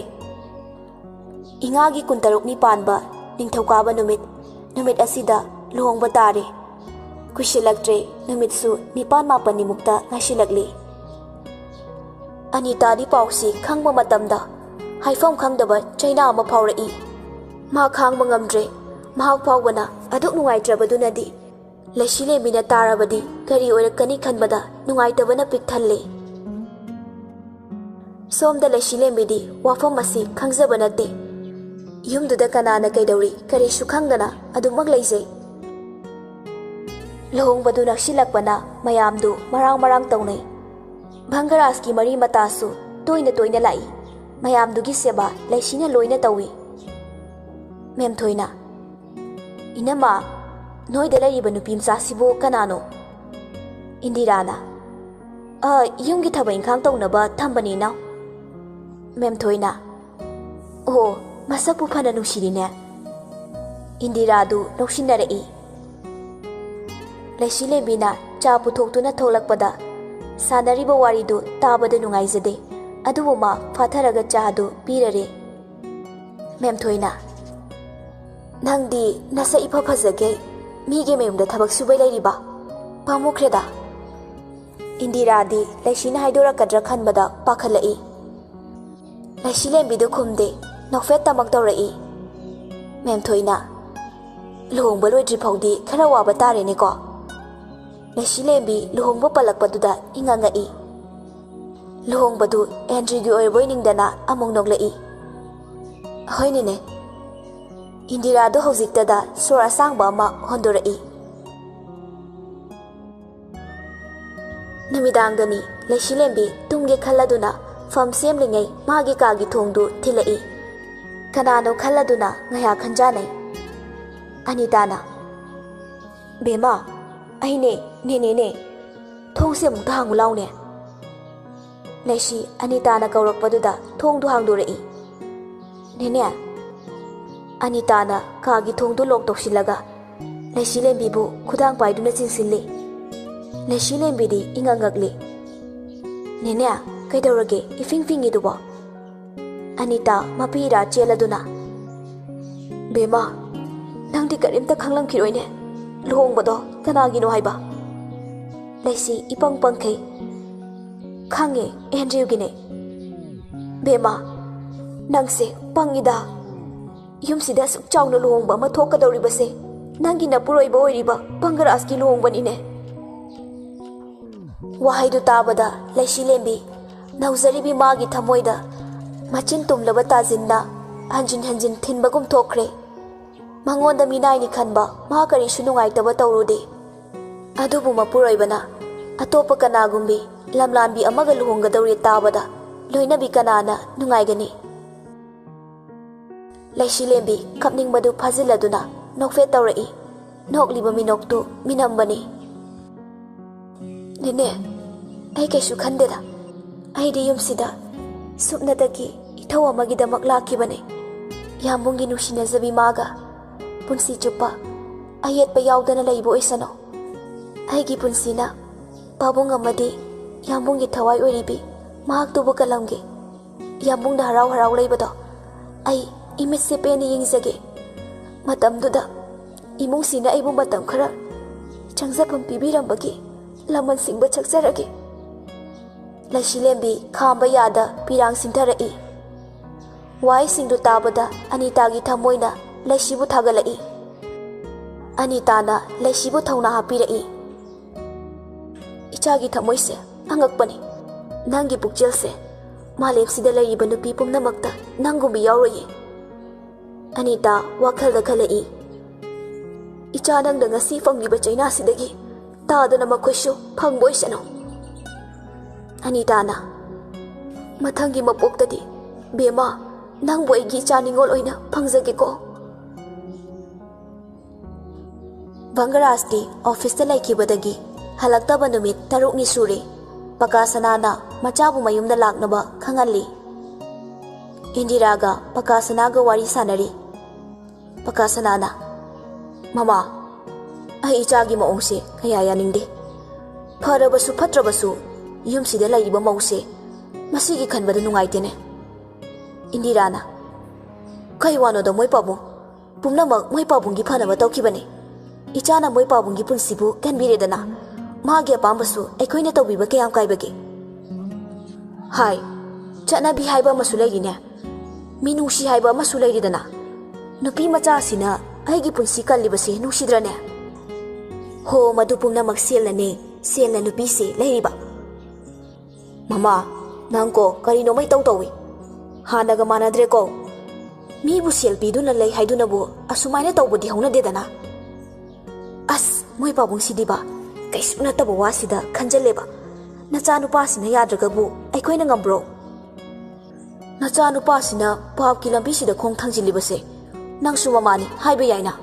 ꯏꯉꯥꯒꯤ ꯀꯨꯟꯇꯔꯨꯛꯅꯤ ꯄꯥꯟꯕ ꯅꯤꯡꯊꯧꯀꯥꯕ ꯅꯨꯃꯤꯠ, ꯅꯨꯃꯤꯠ ꯑꯁꯤꯗ ꯂꯨꯍꯣꯡꯕ ꯇꯥꯔꯦ꯫ ꯀꯨꯏꯁꯤꯜꯂꯛꯇ꯭ꯔꯦ, ꯅꯨꯃꯤꯠꯁꯨ ꯅꯤꯄꯥꯟ ꯃꯥꯄꯟꯅꯤꯃꯨꯛꯇ ꯉꯥꯏꯁꯤꯜꯂꯛꯂꯤ꯫ ꯑꯅꯤꯇꯥꯗꯤ ꯄꯥꯎꯁꯤ ꯈꯪꯕ ꯃꯇꯝꯗ ꯍꯥꯏꯐꯝ ꯈꯪꯗꯕ ꯆꯩꯅꯥ ꯑꯃ ꯐꯥꯎꯔꯛꯏ꯫ ꯃꯥ ꯈꯥꯡꯕ ꯉꯝꯗ꯭ꯔꯦ꯫ ꯃꯍꯥꯛ ꯐꯥꯎꯕꯅ ꯑꯗꯨꯛ ꯅꯨꯡꯉꯥꯏꯇ꯭ꯔꯕꯗꯨꯅꯗꯤ ꯂꯩꯁꯤꯂꯦꯝꯕꯤꯅ ꯇꯥꯔꯕꯗꯤ ꯀꯔꯤ ꯑꯣꯏꯔꯛꯀꯅꯤ ꯈꯟꯕꯗ ꯅꯨꯡꯉꯥꯏꯇꯕꯅ ꯄꯤꯛ ꯊꯜꯂꯦ꯫ ꯁꯣꯝꯗ ꯂꯩꯁꯤꯂꯦꯝꯕꯤꯗꯤ ꯋꯥꯐꯝ ꯑꯁꯤ ꯈꯪꯖꯕ ꯅꯠꯇꯦ꯫ ꯌꯨꯝꯗꯨꯗ ꯀꯅꯥꯅ ꯀꯩꯗꯧꯔꯤ ꯀꯔꯤꯁꯨ ꯈꯪꯗꯅ ꯑꯗꯨꯃꯛ ꯂꯩꯖꯩ꯫ ꯂꯨꯍꯣꯡꯕꯗꯨ ꯅꯛꯁꯤꯜꯂꯛꯄꯅ ꯃꯌꯥꯝꯗꯨ ꯃꯔꯥꯡ ꯃꯔꯥꯡ ꯇꯧꯅꯩ꯫ ꯚꯪꯒꯔꯥꯖꯀꯤ ꯃꯔꯤ ꯃꯇꯥꯁꯨ ꯇꯣꯏꯅ ꯇꯣꯏꯅ ꯂꯥꯛꯏ꯫ ꯃꯌꯥꯝꯗꯨꯒꯤ ꯁꯦꯕꯥ ꯂꯩꯁꯤꯅ ꯂꯣꯏꯅ ꯇꯧꯏ꯫ ꯃꯦꯝꯊꯣꯏꯅ, "ꯏꯅꯝꯃ, ꯅꯣꯏꯗ ꯂꯩꯔꯤꯕ ꯅꯨꯄꯤ ꯃꯆꯥꯁꯤꯕꯨ ꯀꯅꯥꯅꯣ?" ꯏꯟꯗꯤꯔꯥꯅ, "ꯑ, ꯌꯨꯝꯒꯤ ꯊꯕꯛ ꯏꯪꯈꯥꯡ ꯇꯧꯅꯕ ꯊꯝꯕꯅꯤ, ꯏꯅꯥꯎ꯫" ꯃꯦꯝꯊꯣꯏꯅ, "ꯑꯣ, ꯃꯁꯛꯄꯨ ꯐꯅ ꯅꯨꯡꯁꯤꯔꯤꯅꯦ꯫" ꯏꯟꯗꯤꯔꯥꯗꯨ ꯂꯧꯁꯤꯟꯅꯔꯛꯏ꯫ ꯂꯩꯁꯤꯂꯦꯝꯕꯤꯅ ꯆꯥ ꯄꯨꯊꯣꯛꯇꯨꯅ ꯊꯣꯛꯂꯛꯄꯗ ꯁꯥꯟꯅꯔꯤꯕ ꯋꯥꯔꯤꯗꯨ ꯇꯥꯕꯗ ꯅꯨꯡꯉꯥꯏꯖꯗꯦ꯫ ꯑꯗꯨꯕꯨ ꯃꯥ ꯐꯥꯊꯔꯒ ꯆꯥꯗꯨ ꯄꯤꯔꯔꯦ꯫ ꯃꯦꯝꯊꯣꯏꯅ, "ꯅꯪꯗꯤ ꯅꯁꯛ ꯏꯐ ꯐꯖꯒꯩ ꯃꯤꯒꯤ ꯃꯌꯨꯝꯗ ꯊꯕꯛ ꯁꯨꯕꯩ ꯂꯩꯔꯤꯕ? ꯄꯥꯝꯃꯨꯈ꯭ꯔꯦꯗ꯫" ꯏꯟꯗꯤꯔꯥꯗꯤ ꯂꯩꯁꯤꯅ ꯍꯥꯏꯗꯣꯔꯛꯀꯗ꯭ꯔꯥ ꯈꯟꯕꯗ ꯄꯥꯈꯠꯂꯛꯏ꯫ ꯂꯩꯁꯤꯂꯦꯝꯕꯤꯗꯨ ꯈꯨꯝꯗꯦ, ꯅꯣꯛꯐꯦꯠꯇꯃꯛ ꯇꯧꯔꯛꯏ꯫ ꯃꯦꯝꯊꯣꯏꯅ, "ꯂꯨꯍꯣꯡꯕ ꯂꯣꯏꯗ꯭ꯔꯤ ꯐꯥꯎꯗꯤ ꯈꯔ ꯋꯥꯕ ꯇꯥꯔꯦꯅꯦꯀꯣ?" ꯂꯩꯁꯤꯂꯦꯝꯕꯤ ꯂꯨꯍꯣꯡꯕ ꯄꯜꯂꯛꯄꯗꯨꯗ ꯏꯉꯛ ꯉꯛꯏ꯫ ꯂꯨꯍꯣꯡꯕꯗꯨ ꯑꯦꯟꯗ꯭ꯔꯤꯒꯤ ꯑꯣꯏꯔꯕꯣꯏ ꯅꯤꯡꯗꯅ ꯑꯃꯨꯛ ꯅꯣꯛꯂꯛꯏ꯫ "ꯍꯣꯏꯅꯦꯅꯦ꯫" ꯏꯟꯗꯤꯔꯥꯗꯨ ꯍꯧꯖꯤꯛꯇꯗ ꯁꯣꯔ ꯑꯁꯥꯡꯕ ꯑꯃ ꯍꯣꯟꯗꯣꯔꯛꯏ꯫ ꯅꯨꯃꯤꯗꯥꯡꯗꯅꯤ ꯂꯩꯁꯤꯂꯦꯝꯕꯤ ꯇꯨꯝꯒꯦ ꯈꯜꯂꯗꯨꯅ ꯐꯝ ꯁꯦꯝꯂꯤꯉꯩ ꯃꯥꯒꯤ ꯀꯥꯒꯤ ꯊꯣꯡꯗꯨ ꯊꯤꯜꯂꯛꯏ꯫ ꯀꯅꯥꯅꯣ ꯈꯜꯂꯗꯨꯅ ꯉꯥꯏꯍꯥꯛ ꯈꯟꯖꯥꯅꯩ꯫ ꯑꯅꯤꯇꯥꯅ, "ꯕꯦꯝꯃ, ꯑꯩꯅꯦ, ꯅꯦꯅꯦꯅꯦ꯫ ꯊꯣꯡꯁꯦ ꯑꯃꯨꯛꯇ ꯍꯥꯡꯉꯨ ꯂꯥꯎꯅꯦ꯫" ꯂꯩꯁꯤ ꯑꯅꯤꯇꯥꯅ ꯀꯧꯔꯛꯄꯗꯨꯗ ꯊꯣꯡꯗꯨ ꯍꯥꯡꯗꯣꯔꯛꯏ꯫ "ꯅꯦꯅꯦ꯫" ꯑꯅꯤꯇꯥꯅ ꯀꯥꯒꯤ ꯊꯣꯡꯗꯨ ꯂꯣꯛ ꯇꯧꯁꯤꯜꯂꯒ ꯂꯩꯁꯤ ꯂꯦꯝꯕꯤꯕꯨ ꯈꯨꯗꯥꯡ ꯄꯥꯏꯗꯨꯅ ꯆꯤꯡꯁꯤꯜꯂꯤ꯫ ꯂꯩꯁꯤ ꯂꯦꯝꯕꯤꯗꯤ ꯏꯉꯛ ꯉꯛꯂꯤ꯫ "ꯅꯦꯅꯦ, ꯀꯩꯗꯧꯔꯒꯦ ꯏꯐꯤꯡ ꯐꯤꯡꯉꯤꯗꯨꯕꯣ?" ꯑꯅꯤꯇꯥ ꯃꯄꯤ ꯏꯔꯥ ꯆꯦꯜꯂꯗꯨꯅ, "ꯕꯦꯝꯃ, ꯅꯪꯗꯤ ꯀꯔꯤꯝꯇ ꯈꯪꯂꯝꯈꯤꯔꯣꯏꯅꯦ꯫ ꯂꯨꯍꯣꯡꯕꯗꯣ ꯀꯅꯥꯒꯤꯅꯣ ꯍꯥꯏꯕ?" ꯂꯩꯁꯤ ꯏꯄꯪ ꯄꯪꯈꯩ, "ꯈꯪꯉꯦ, ꯑꯦꯟꯗ꯭ꯔꯤꯌꯨꯒꯤꯅꯦ꯫" "ꯕꯦꯝꯃ, ꯅꯪꯁꯦ ꯄꯪꯉꯤꯗ꯫ ꯌꯨꯝꯁꯤꯗ ꯑꯁꯨꯛ ꯆꯥꯎꯅ ꯂꯨꯍꯣꯡꯕ ꯑꯃ ꯊꯣꯛꯀꯗꯧꯔꯤꯕꯁꯦ ꯅꯪꯒꯤ ꯅꯄꯨꯔꯣꯏꯕ ꯑꯣꯏꯔꯤꯕ ꯄꯪꯒꯔꯥꯖꯀꯤ ꯂꯨꯍꯣꯡꯕꯅꯤꯅꯦ꯫" ꯋꯥꯍꯩꯗꯨ ꯇꯥꯕꯗ ꯂꯩꯁꯤ ꯂꯦꯝꯕꯤ ꯅꯧꯖꯔꯤꯕꯤ ꯃꯥꯒꯤ ꯊꯃꯣꯏꯗ ꯃꯆꯤꯟ ꯇꯨꯝꯂꯕ ꯇꯥꯖꯤꯟꯅ ꯍꯟꯖꯤꯟ ꯍꯟꯖꯤꯟ ꯊꯤꯟꯕꯒꯨꯝ ꯊꯣꯛꯈ꯭ꯔꯦ꯫ ꯃꯉꯣꯟꯗ ꯃꯤꯅꯥꯏꯅꯤ ꯈꯟꯕ ꯃꯥ ꯀꯔꯤꯁꯨ ꯅꯨꯡꯉꯥꯏꯇꯕ ꯇꯧꯔꯨꯗꯦ꯫ ꯑꯗꯨꯕꯨ ꯃꯄꯨꯔꯣꯏꯕꯅ ꯑꯇꯣꯞꯄ ꯀꯅꯥꯒꯨꯝꯕꯤ ꯂꯝꯂꯥꯟꯕꯤ ꯑꯃꯒ ꯂꯨꯍꯣꯡꯒꯗꯧꯔꯦ ꯇꯥꯕꯗ ꯂꯣꯏꯅꯕꯤ ꯀꯅꯥꯅ ꯅꯨꯡꯉꯥꯏꯒꯅꯤ? ꯂꯩꯁꯤ ꯂꯦꯝꯕꯤ ꯀꯞꯅꯤꯡꯕꯗꯨ ꯐꯥꯖꯤꯜꯂꯗꯨꯅ ꯅꯣꯛꯐꯦꯠ ꯇꯧꯔꯛꯏ꯫ ꯅꯣꯛꯂꯤꯕ ꯃꯤꯅꯣꯛꯇꯨ ꯃꯤꯅꯝꯕꯅꯤ꯫ "ꯅꯦꯅꯦ, ꯑꯩ ꯀꯩꯁꯨ ꯈꯟꯗꯦꯗ꯫ ꯑꯩꯗꯤ ꯌꯨꯝꯁꯤꯗ ꯁꯨꯞꯅꯇꯒꯤ ꯏꯊꯧ ꯑꯃꯒꯤꯗꯃꯛ ꯂꯥꯛꯈꯤꯕꯅꯦ꯫ ꯌꯥꯝꯕꯨꯡꯒꯤ ꯅꯨꯡꯁꯤꯅꯖꯕꯤ ꯃꯥꯒ ꯄꯨꯟꯁꯤ ꯆꯨꯞꯄ ꯑꯌꯦꯠꯄ ꯌꯥꯎꯗꯅ ꯂꯩꯕ ꯑꯣꯏꯁꯅꯨ꯫ ꯑꯩꯒꯤ ꯄꯨꯟꯁꯤꯅ ꯄꯥꯕꯨꯡ ꯑꯃꯗꯤ ꯌꯥꯝꯕꯨꯡꯒꯤ ꯊꯋꯥꯏ ꯑꯣꯏꯔꯤꯕꯤ ꯃꯍꯥꯛꯇꯨꯕꯨ ꯀꯜꯂꯝꯒꯦ꯫ ꯌꯥꯝꯕꯨꯡꯅ ꯍꯔꯥꯎ ꯍꯔꯥꯎ ꯂꯩꯕꯗꯣ ꯑꯩ ꯏꯃꯤꯠꯁꯦ ꯄꯦꯟꯅ ꯌꯦꯡꯖꯒꯦ꯫ ꯃꯇꯝꯗꯨꯗ ꯏꯃꯨꯡꯁꯤꯅ ꯑꯩꯕꯨ ꯃꯇꯝ ꯈꯔ ꯆꯪꯖꯐꯝ ꯄꯤꯕꯤꯔꯝꯕꯒꯤ ꯂꯃꯟ ꯁꯤꯡꯕ ꯁꯛꯆꯔꯒꯦ꯫" ꯂꯩꯁꯤ ꯂꯦꯝꯕꯤ ꯈꯥꯝꯕ ꯌꯥꯗ ꯄꯤꯔꯥꯡ ꯁꯤꯟꯊꯔꯛꯏ꯫ ꯋꯥꯍꯩꯁꯤꯡꯗꯨ ꯇꯥꯕꯗ ꯑꯅꯤꯇꯥꯒꯤ ꯊꯃꯣꯏꯅ ꯂꯩꯁꯤꯕꯨ ꯊꯥꯒꯠꯂꯛꯏ꯫ ꯑꯅꯤꯇꯥꯅ ꯂꯩꯁꯤꯕꯨ ꯊꯧꯅꯥ ꯍꯥꯞꯄꯤꯔꯛꯏ꯫ "ꯏꯆꯥꯒꯤ ꯊꯃꯣꯏꯁꯦ ꯑꯉꯛꯄꯅꯤ꯫ ꯅꯪꯒꯤ ꯄꯨꯛꯆꯦꯜꯁꯦ ꯃꯥꯂꯦꯝꯁꯤꯗ ꯂꯩꯔꯤꯕ ꯅꯨꯄꯤ ꯄꯨꯝꯅꯃꯛꯇ ꯅꯪꯒꯨꯝꯕ ꯌꯥꯎꯔꯣꯏꯌꯦ꯫" ꯑꯅꯤꯇꯥ ꯋꯥꯈꯜꯗ ꯈꯜꯂꯛꯏ꯫ "ꯏꯆꯥ ꯅꯪꯅ ꯉꯁꯤ ꯐꯪꯂꯤꯕ ꯆꯩꯅꯥꯁꯤꯗꯒꯤ ꯇꯥꯗꯅ ꯃꯈꯣꯏꯁꯨ ꯐꯪꯕ ꯑꯣꯏꯁꯅꯨ꯫" ꯑꯅꯤꯇꯥꯅ, ꯃꯊꯪꯒꯤ ꯃꯄꯣꯛꯇꯗꯤ ꯕꯦꯝꯃ, ꯅꯪꯕꯨ ꯑꯩꯒꯤ ꯏꯆꯥ ꯅꯤꯉꯣꯜ ꯑꯣꯏꯅ ꯐꯪꯖꯒꯦꯀꯣ꯫ ꯕꯪꯒꯔꯥꯖꯇꯤ ꯑꯣꯐꯤꯁꯇ ꯂꯩꯈꯤꯕꯗꯒꯤ ꯍꯜꯂꯛꯇꯕ ꯅꯨꯃꯤꯠ ꯇꯔꯨꯛꯅꯤ ꯁꯨꯔꯦ꯫ ꯄꯀꯥꯁꯅꯥꯅ ꯃꯆꯥꯕꯨ ꯃꯌꯨꯝꯗ ꯂꯥꯛꯅꯕ ꯈꯪꯍꯜꯂꯤ꯫ ꯏꯟꯗꯤꯔꯥꯒ ꯄꯀꯥꯁꯅꯥꯒ ꯋꯥꯔꯤ ꯁꯥꯟꯅꯔꯤ꯫ ꯄꯀꯥꯁꯅꯥꯅ, "ꯃꯃꯥ, ꯑꯩ ꯏꯆꯥꯒꯤ ꯃꯑꯣꯡꯁꯦ ꯀꯌꯥ ꯌꯥꯅꯤꯡꯗꯦ꯫ ꯐꯔꯕꯁꯨ ꯐꯠꯇ꯭ꯔꯕꯁꯨ ꯌꯨꯝꯁꯤꯗ ꯂꯩꯔꯤꯕ ꯃꯧꯁꯦ ꯃꯁꯤꯒꯤ ꯈꯟꯕꯗ ꯅꯨꯡꯉꯥꯏꯇꯦꯅꯦ꯫" ꯏꯟꯗꯤꯔꯥꯅ, "ꯀꯩ ꯋꯥꯅꯣꯗ ꯃꯣꯏ ꯄꯥꯕꯨꯡ? ꯄꯨꯝꯅꯃꯛ ꯃꯣꯏ ꯄꯥꯕꯨꯡꯒꯤ ꯐꯅꯕ ꯇꯧꯈꯤꯕꯅꯤ꯫ ꯏꯆꯥꯅ ꯃꯣꯏ ꯄꯥꯕꯨꯡꯒꯤ ꯄꯨꯟꯁꯤꯕꯨ ꯀꯟꯕꯤꯔꯦꯗꯅ꯫ ꯃꯥꯒꯤ ꯑꯄꯥꯝꯕꯁꯨ ꯑꯩꯈꯣꯏꯅ ꯇꯧꯕꯤꯕ ꯀꯌꯥꯝ ꯀꯥꯏꯕꯒꯦ?" ꯍꯥꯏ, ꯆꯠꯅꯕꯤ ꯍꯥꯏꯕ ꯑꯃꯁꯨ ꯂꯩꯔꯤꯅꯦ꯫ ꯃꯤꯅꯨꯡꯁꯤ ꯍꯥꯏꯕ ꯑꯃꯁꯨ ꯂꯩꯔꯤꯗꯅ꯫ ꯅꯨꯄꯤ ꯃꯆꯥꯁꯤꯅ ꯑꯩꯒꯤ ꯄꯨꯟꯁꯤ ꯀꯜꯂꯤꯕꯁꯦ ꯅꯨꯡꯁꯤꯗ꯭ꯔꯅꯦ? ꯍꯣ, ꯃꯗꯨ ꯄꯨꯝꯅꯃꯛ ꯁꯦꯜꯅꯅꯦ, ꯁꯦꯜꯅ ꯅꯨꯄꯤꯁꯦ ꯂꯩꯔꯤꯕ꯫ "ꯃꯃꯥ, ꯅꯪꯀꯣ ꯀꯔꯤꯅꯣꯃ ꯏꯇꯧ ꯇꯧꯏ꯫ ꯍꯥꯟꯅꯒ ꯃꯥꯟꯅꯗ꯭ꯔꯦꯀꯣ꯫ ꯃꯤꯕꯨ ꯁꯦꯜ ꯄꯤꯗꯨꯅ ꯂꯩ ꯍꯥꯏꯗꯨꯅꯕꯨ ꯑꯁꯨꯃꯥꯏꯅ ꯇꯧꯕꯗꯤ ꯍꯧꯅꯗꯦꯗꯅ꯫" ꯑꯁ, ꯃꯣꯏ ꯄꯥꯕꯨꯡꯁꯤꯗꯤꯕ, ꯀꯩꯁꯨ ꯅꯠꯇꯕ ꯋꯥꯁꯤꯗ ꯈꯟꯖꯜꯂꯦꯕ꯫ ꯅꯆꯥꯅꯨꯄꯥꯁꯤꯅ ꯌꯥꯗ꯭ꯔꯒꯕꯨ ꯑꯩꯈꯣꯏꯅ ꯉꯝꯕ꯭ꯔꯣ? ꯅꯆꯥꯅꯨꯄꯥꯁꯤꯅ ꯄꯥꯞꯀꯤ ꯂꯝꯕꯤꯁꯤꯗ ꯈꯣꯡ ꯊꯥꯡꯖꯤꯜꯂꯤꯕꯁꯦ ꯅꯪꯁꯨ ꯃꯃꯥꯅꯤ ꯍꯥꯏꯕ ꯌꯥꯏꯅ꯫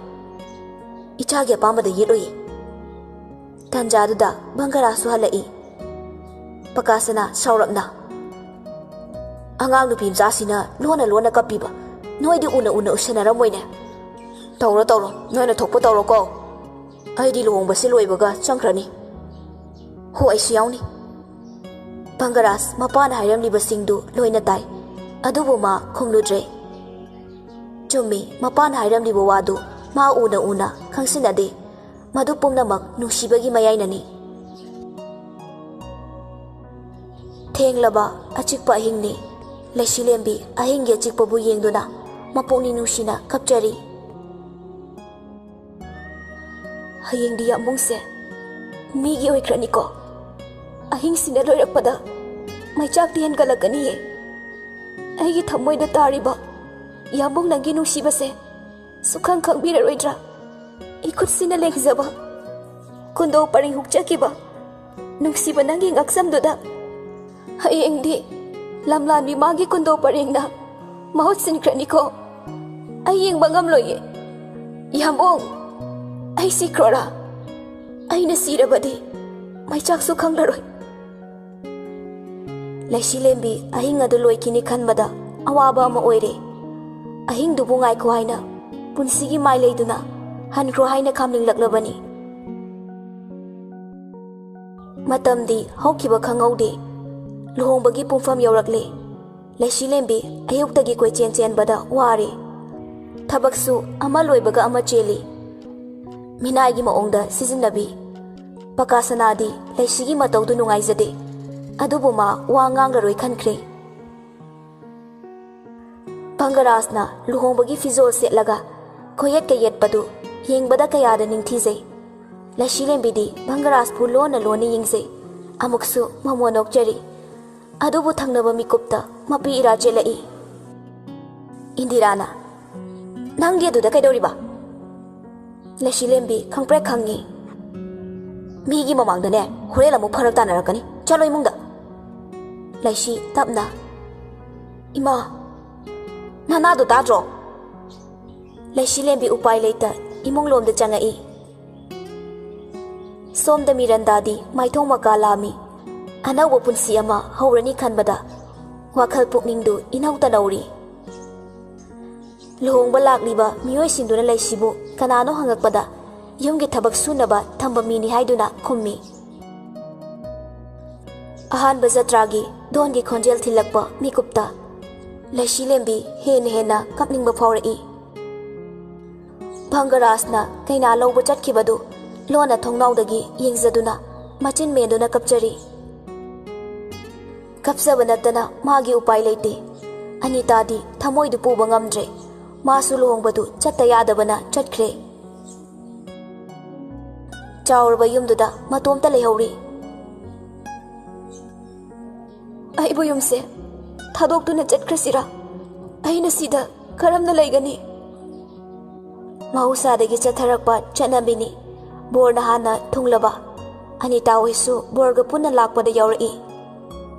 ꯏꯆꯥꯒꯤ ꯑꯄꯥꯝꯕꯗ ꯌꯦꯠꯂꯣꯏꯌꯦ꯫ ꯇꯥꯟꯖꯥꯗꯨꯗ ꯕꯪꯒꯔꯥꯁꯨ ꯍꯜꯂꯛꯏ꯫ ꯄꯀꯥꯁꯅꯥ ꯁꯥꯎꯔꯞꯅ, "ꯑꯉꯥꯡ ꯅꯨꯄꯤ ꯃꯆꯥꯁꯤꯅ ꯂꯣꯟꯅ ꯂꯣꯟꯅ ꯀꯞꯄꯤꯕ ꯅꯣꯏꯗꯤ ꯎꯅ ꯎꯅ ꯎꯁꯟꯅꯔꯝꯃꯣꯏꯅꯦ꯫ ꯇꯧꯔꯣ ꯇꯧꯔꯣ, ꯅꯣꯏꯅ ꯊꯣꯛꯄ ꯇꯧꯔꯣꯀꯣ꯫ ꯑꯩꯗꯤ ꯂꯨꯍꯣꯡꯕꯁꯤ ꯂꯣꯏꯕꯒ ꯆꯪꯈ꯭ꯔꯅꯤ꯫ ꯍꯣ, ꯑꯩꯁꯨ ꯌꯥꯎꯅꯤ꯫" ꯕꯪꯒꯔꯥꯖ ꯃꯄꯥꯅ ꯍꯥꯏꯔꯝꯂꯤꯕꯁꯤꯡꯗꯨ ꯂꯣꯏꯅ ꯇꯥꯏ, ꯑꯗꯨꯕꯨ ꯃꯥ ꯈꯨꯝꯂꯨꯗ꯭ꯔꯦ꯫ ꯆꯨꯝꯃꯤ, ꯃꯄꯥꯅ ꯍꯥꯏꯔꯝꯂꯤꯕ ꯋꯥꯗꯨ ꯃꯥ ꯎꯅ ꯎꯅ ꯈꯪꯁꯤꯟꯅꯗꯦ꯫ ꯃꯗꯨ ꯄꯨꯝꯅꯃꯛ ꯅꯨꯡꯁꯤꯕꯒꯤ ꯃꯌꯥꯏꯅꯅꯤ꯫ ꯊꯦꯡꯂꯕ ꯑꯆꯤꯛꯄ ꯑꯍꯤꯡꯅꯤ꯫ ꯂꯩꯁꯤꯂꯦꯝꯕꯤ ꯑꯍꯤꯡꯒꯤ ꯑꯆꯤꯛꯄꯕꯨ ꯌꯦꯡꯗꯨꯅ ꯃꯄꯨꯛꯅꯤꯡ ꯅꯨꯡꯁꯤꯅ ꯀꯞꯆꯔꯤ꯫ "ꯍꯌꯦꯡꯗꯤ ꯌꯥꯝꯕꯨꯡꯁꯦ ꯃꯤꯒꯤ ꯑꯣꯏꯈ꯭ꯔꯅꯤꯀꯣ꯫ ꯑꯍꯤꯡꯁꯤꯅ ꯂꯣꯏꯔꯛꯄꯗ ꯃꯩꯆꯥꯛꯇꯤ ꯍꯦꯟꯒꯠꯂꯛꯀꯅꯤꯌꯦ꯫ ꯑꯩꯒꯤ ꯊꯃꯣꯏꯗ ꯇꯥꯔꯤꯕ ꯌꯥꯝꯕꯨꯡ ꯅꯪꯒꯤ ꯅꯨꯡꯁꯤꯕꯁꯦ ꯁꯨꯛꯈꯪ ꯈꯪꯕꯤꯔꯔꯣꯏꯗ꯭ꯔꯥ? ꯏꯈꯨꯠꯁꯤꯅ ꯂꯦꯡꯖꯕ, ꯀꯨꯟꯗꯣ ꯄꯔꯤꯡ ꯍꯨꯛꯆꯈꯤꯕ ꯅꯨꯡꯁꯤꯕ ꯅꯪꯒꯤ ꯉꯛꯁꯝꯗꯨꯗ ꯍꯌꯦꯡꯗꯤ ꯂꯝꯂꯥꯟꯕꯤ ꯃꯥꯒꯤ ꯀꯨꯟꯗꯣ ꯄꯔꯦꯡꯅ ꯃꯍꯨꯠ ꯁꯤꯟꯈ꯭ꯔꯅꯤꯀꯣ꯫ ꯑꯩ ꯌꯦꯡꯕ ꯉꯝꯂꯣꯏꯌꯦ꯫ ꯌꯥꯝꯕꯨꯡ, ꯑꯩ ꯁꯤꯈ꯭ꯔꯣꯔꯥ? ꯑꯩꯅ ꯁꯤꯔꯕꯗꯤ ꯃꯩꯆꯥꯛꯁꯨ ꯈꯪꯂꯔꯣꯏ꯫ ꯂꯩꯁꯤꯂꯦꯝꯕꯤ ꯑꯍꯤꯡ ꯑꯗꯨ ꯂꯣꯏꯈꯤꯅꯤ ꯈꯟꯕꯗ ꯑꯋꯥꯕ ꯑꯃ ꯑꯣꯏꯔꯦ꯫ ꯑꯍꯤꯡꯗꯨꯕꯨ ꯉꯥꯏꯈꯣ ꯍꯥꯏꯅ ꯄꯨꯟꯁꯤꯒꯤ ꯃꯥꯏꯂꯩꯗꯨꯅ ꯍꯟꯈ꯭ꯔꯣ ꯍꯥꯏꯅ ꯈꯥꯝꯅꯤꯡꯂꯛꯂꯕꯅꯤ꯫ ꯃꯇꯝꯗꯤ ꯍꯧꯈꯤꯕ ꯈꯪꯍꯧꯗꯦ꯫ ꯂꯨꯍꯣꯡꯕꯒꯤ ꯄꯨꯡꯐꯝ ꯌꯧꯔꯛꯂꯦ꯫ ꯂꯩꯁꯤꯂꯦꯝꯕꯤ ꯑꯌꯨꯛꯇꯒꯤ ꯀꯣꯏꯆꯦꯟ ꯆꯦꯟꯕꯗ ꯋꯥꯔꯦ꯫ ꯊꯕꯛꯁꯨ ꯑꯃ ꯂꯣꯏꯕꯒ ꯑꯃ ꯆꯦꯜꯂꯤ꯫ ꯃꯤꯅꯥꯏꯒꯤ ꯃꯑꯣꯡꯗ ꯁꯤꯖꯤꯟꯅꯕꯤ꯫ ꯄꯀꯥ ꯁꯅꯥꯗꯤ ꯂꯩꯁꯤꯒꯤ ꯃꯇꯧꯗꯨ ꯅꯨꯡꯉꯥꯏꯖꯗꯦ꯫ ꯑꯗꯨꯕꯨ ꯃꯥ ꯋꯥ ꯉꯥꯡꯂꯔꯣꯏ ꯈꯟꯈ꯭ꯔꯦ꯫ ꯚꯪꯒꯔꯥꯖꯅ ꯂꯨꯍꯣꯡꯕꯒꯤ ꯐꯤꯖꯣꯜ ꯁꯦꯠꯂꯒ ꯈꯣꯌꯦꯠ ꯀꯌꯦꯠꯄꯗꯨ ꯌꯦꯡꯕꯗ ꯀꯌꯥꯗ ꯅꯤꯡꯊꯤꯖꯩ꯫ ꯂꯩꯁꯤꯂꯦꯝꯕꯤꯗꯤ ꯚꯪꯒꯔꯥꯖꯄꯨ ꯂꯣꯟꯅ ꯂꯣꯟꯅ ꯌꯦꯡꯖꯩ꯫ ꯑꯃꯨꯛꯁꯨ ꯃꯃꯣꯟ ꯅꯣꯛꯆꯔꯤ꯫ ꯑꯗꯨꯕꯨ ꯊꯪꯅꯕ ꯃꯤꯀꯨꯞꯇ ꯃꯄꯤ ꯏꯔꯥ ꯆꯦꯜꯂꯛꯏ꯫ ꯏꯟꯗꯤꯔꯥꯅ, "ꯅꯪꯗꯤ ꯑꯗꯨꯗ ꯀꯩꯗꯧꯔꯤꯕ?" ꯂꯩꯁꯤꯂꯦꯝꯕꯤ ꯈꯪꯄ꯭ꯔꯦꯛ ꯈꯪꯉꯤ꯫ "ꯃꯤꯒꯤ ꯃꯃꯥꯡꯗꯅꯦ, ꯍꯣꯔꯦꯟ ꯑꯃꯨꯛ ꯐꯔꯛ ꯇꯥꯅꯔꯛꯀꯅꯤ꯫ ꯆꯠꯂꯣ ꯏꯃꯨꯡꯗ꯫" ꯂꯩꯁꯤ ꯇꯞꯅ, "ꯏꯃꯥ, ꯅꯅꯥꯗꯣ ꯇꯥꯗ꯭ꯔꯣ?" ꯂꯩꯁꯤꯂꯦꯝꯕꯤ ꯎꯄꯥꯏ ꯂꯩꯇ ꯏꯃꯨꯡ ꯂꯣꯝꯗ ꯆꯪꯉꯛꯏ꯫ ꯁꯣꯝꯗ ꯃꯤꯔꯟꯗꯥꯗꯤ ꯃꯥꯏꯊꯣꯡ ꯃꯀꯥ ꯂꯥꯝꯃꯤ꯫ ꯑꯅꯧꯕ ꯄꯨꯟꯁꯤ ꯑꯃ ꯍꯧꯔꯅꯤ ꯈꯟꯕꯗ ꯋꯥꯈꯜ ꯄꯨꯛꯅꯤꯡꯗꯨ ꯏꯅꯧ ꯇꯅꯧꯔꯤ꯫ ꯂꯨꯍꯣꯡꯕ ꯂꯥꯛꯂꯤꯕ ꯃꯤꯑꯣꯏꯁꯤꯡꯗꯨꯅ ꯂꯩꯁꯤꯕꯨ ꯀꯅꯥꯅꯣ ꯍꯪꯉꯛꯄꯗ, "ꯌꯨꯝꯒꯤ ꯊꯕꯛ ꯁꯨꯅꯕ ꯊꯝꯕ ꯃꯤꯅꯤ" ꯍꯥꯏꯗꯨꯅ ꯈꯨꯝꯃꯤ꯫ ꯑꯍꯥꯟꯕ ꯖꯇ꯭ꯔꯥꯒꯤ ꯙꯣꯟꯒꯤ ꯈꯣꯟꯖꯦꯜ ꯊꯤꯜꯂꯛꯄ ꯃꯤꯀꯨꯞꯇ ꯂꯩꯁꯤꯂꯦꯝꯕꯤ ꯍꯦꯟꯅ ꯍꯦꯟꯅ ꯀꯞꯅꯤꯡꯕ ꯐꯥꯎꯔꯛꯏ꯫ ꯚꯪꯒꯔꯥꯖꯅ ꯀꯩꯅꯥ ꯂꯧꯕ ꯆꯠꯈꯤꯕꯗꯨ ꯂꯣꯟꯅ ꯊꯣꯡꯅꯥꯎꯗꯒꯤ ꯌꯦꯡꯖꯗꯨꯅ ꯃꯆꯤꯟ ꯃꯦꯟꯗꯨꯅ ꯀꯞꯆꯔꯤ꯫ ꯀꯞꯆꯕ ꯅꯠꯇꯅ ꯃꯥꯒꯤ ꯎꯄꯥꯏ ꯂꯩꯇꯦ꯫ ꯑꯅꯤꯇꯥꯗꯤ ꯊꯃꯣꯏꯗꯨ ꯄꯨꯕ ꯉꯝꯗ꯭ꯔꯦ꯫ ꯃꯥꯁꯨ ꯂꯨꯍꯣꯡꯕꯗꯨ ꯆꯠꯇ ꯌꯥꯗꯕꯅ ꯆꯠꯈ꯭ꯔꯦ꯫ ꯆꯥꯎꯔꯕ ꯌꯨꯝꯗꯨꯗ ꯃꯇꯣꯝꯇ ꯂꯩꯍꯧꯔꯤ꯫ "ꯑꯩꯕꯨ ꯌꯨꯝꯁꯦ ꯊꯥꯗꯣꯛꯇꯨꯅ ꯆꯠꯈ꯭ꯔꯁꯤꯔꯥ? ꯑꯩꯅ ꯁꯤꯗ ꯀꯔꯝꯅ ꯂꯩꯒꯅꯤ?" ꯃꯍꯧꯁꯥꯗꯒꯤ ꯆꯠꯊꯔꯛꯄ ꯆꯠꯅꯕꯤꯅꯤ꯫ ꯕꯣꯔꯅ ꯍꯥꯟꯅ ꯊꯨꯡꯂꯕ꯫ ꯑꯅꯤꯇꯥ ꯍꯣꯏꯁꯨ ꯕꯣꯔꯒ ꯄꯨꯟꯅ ꯂꯥꯛꯄꯗ ꯌꯥꯎꯔꯛꯏ꯫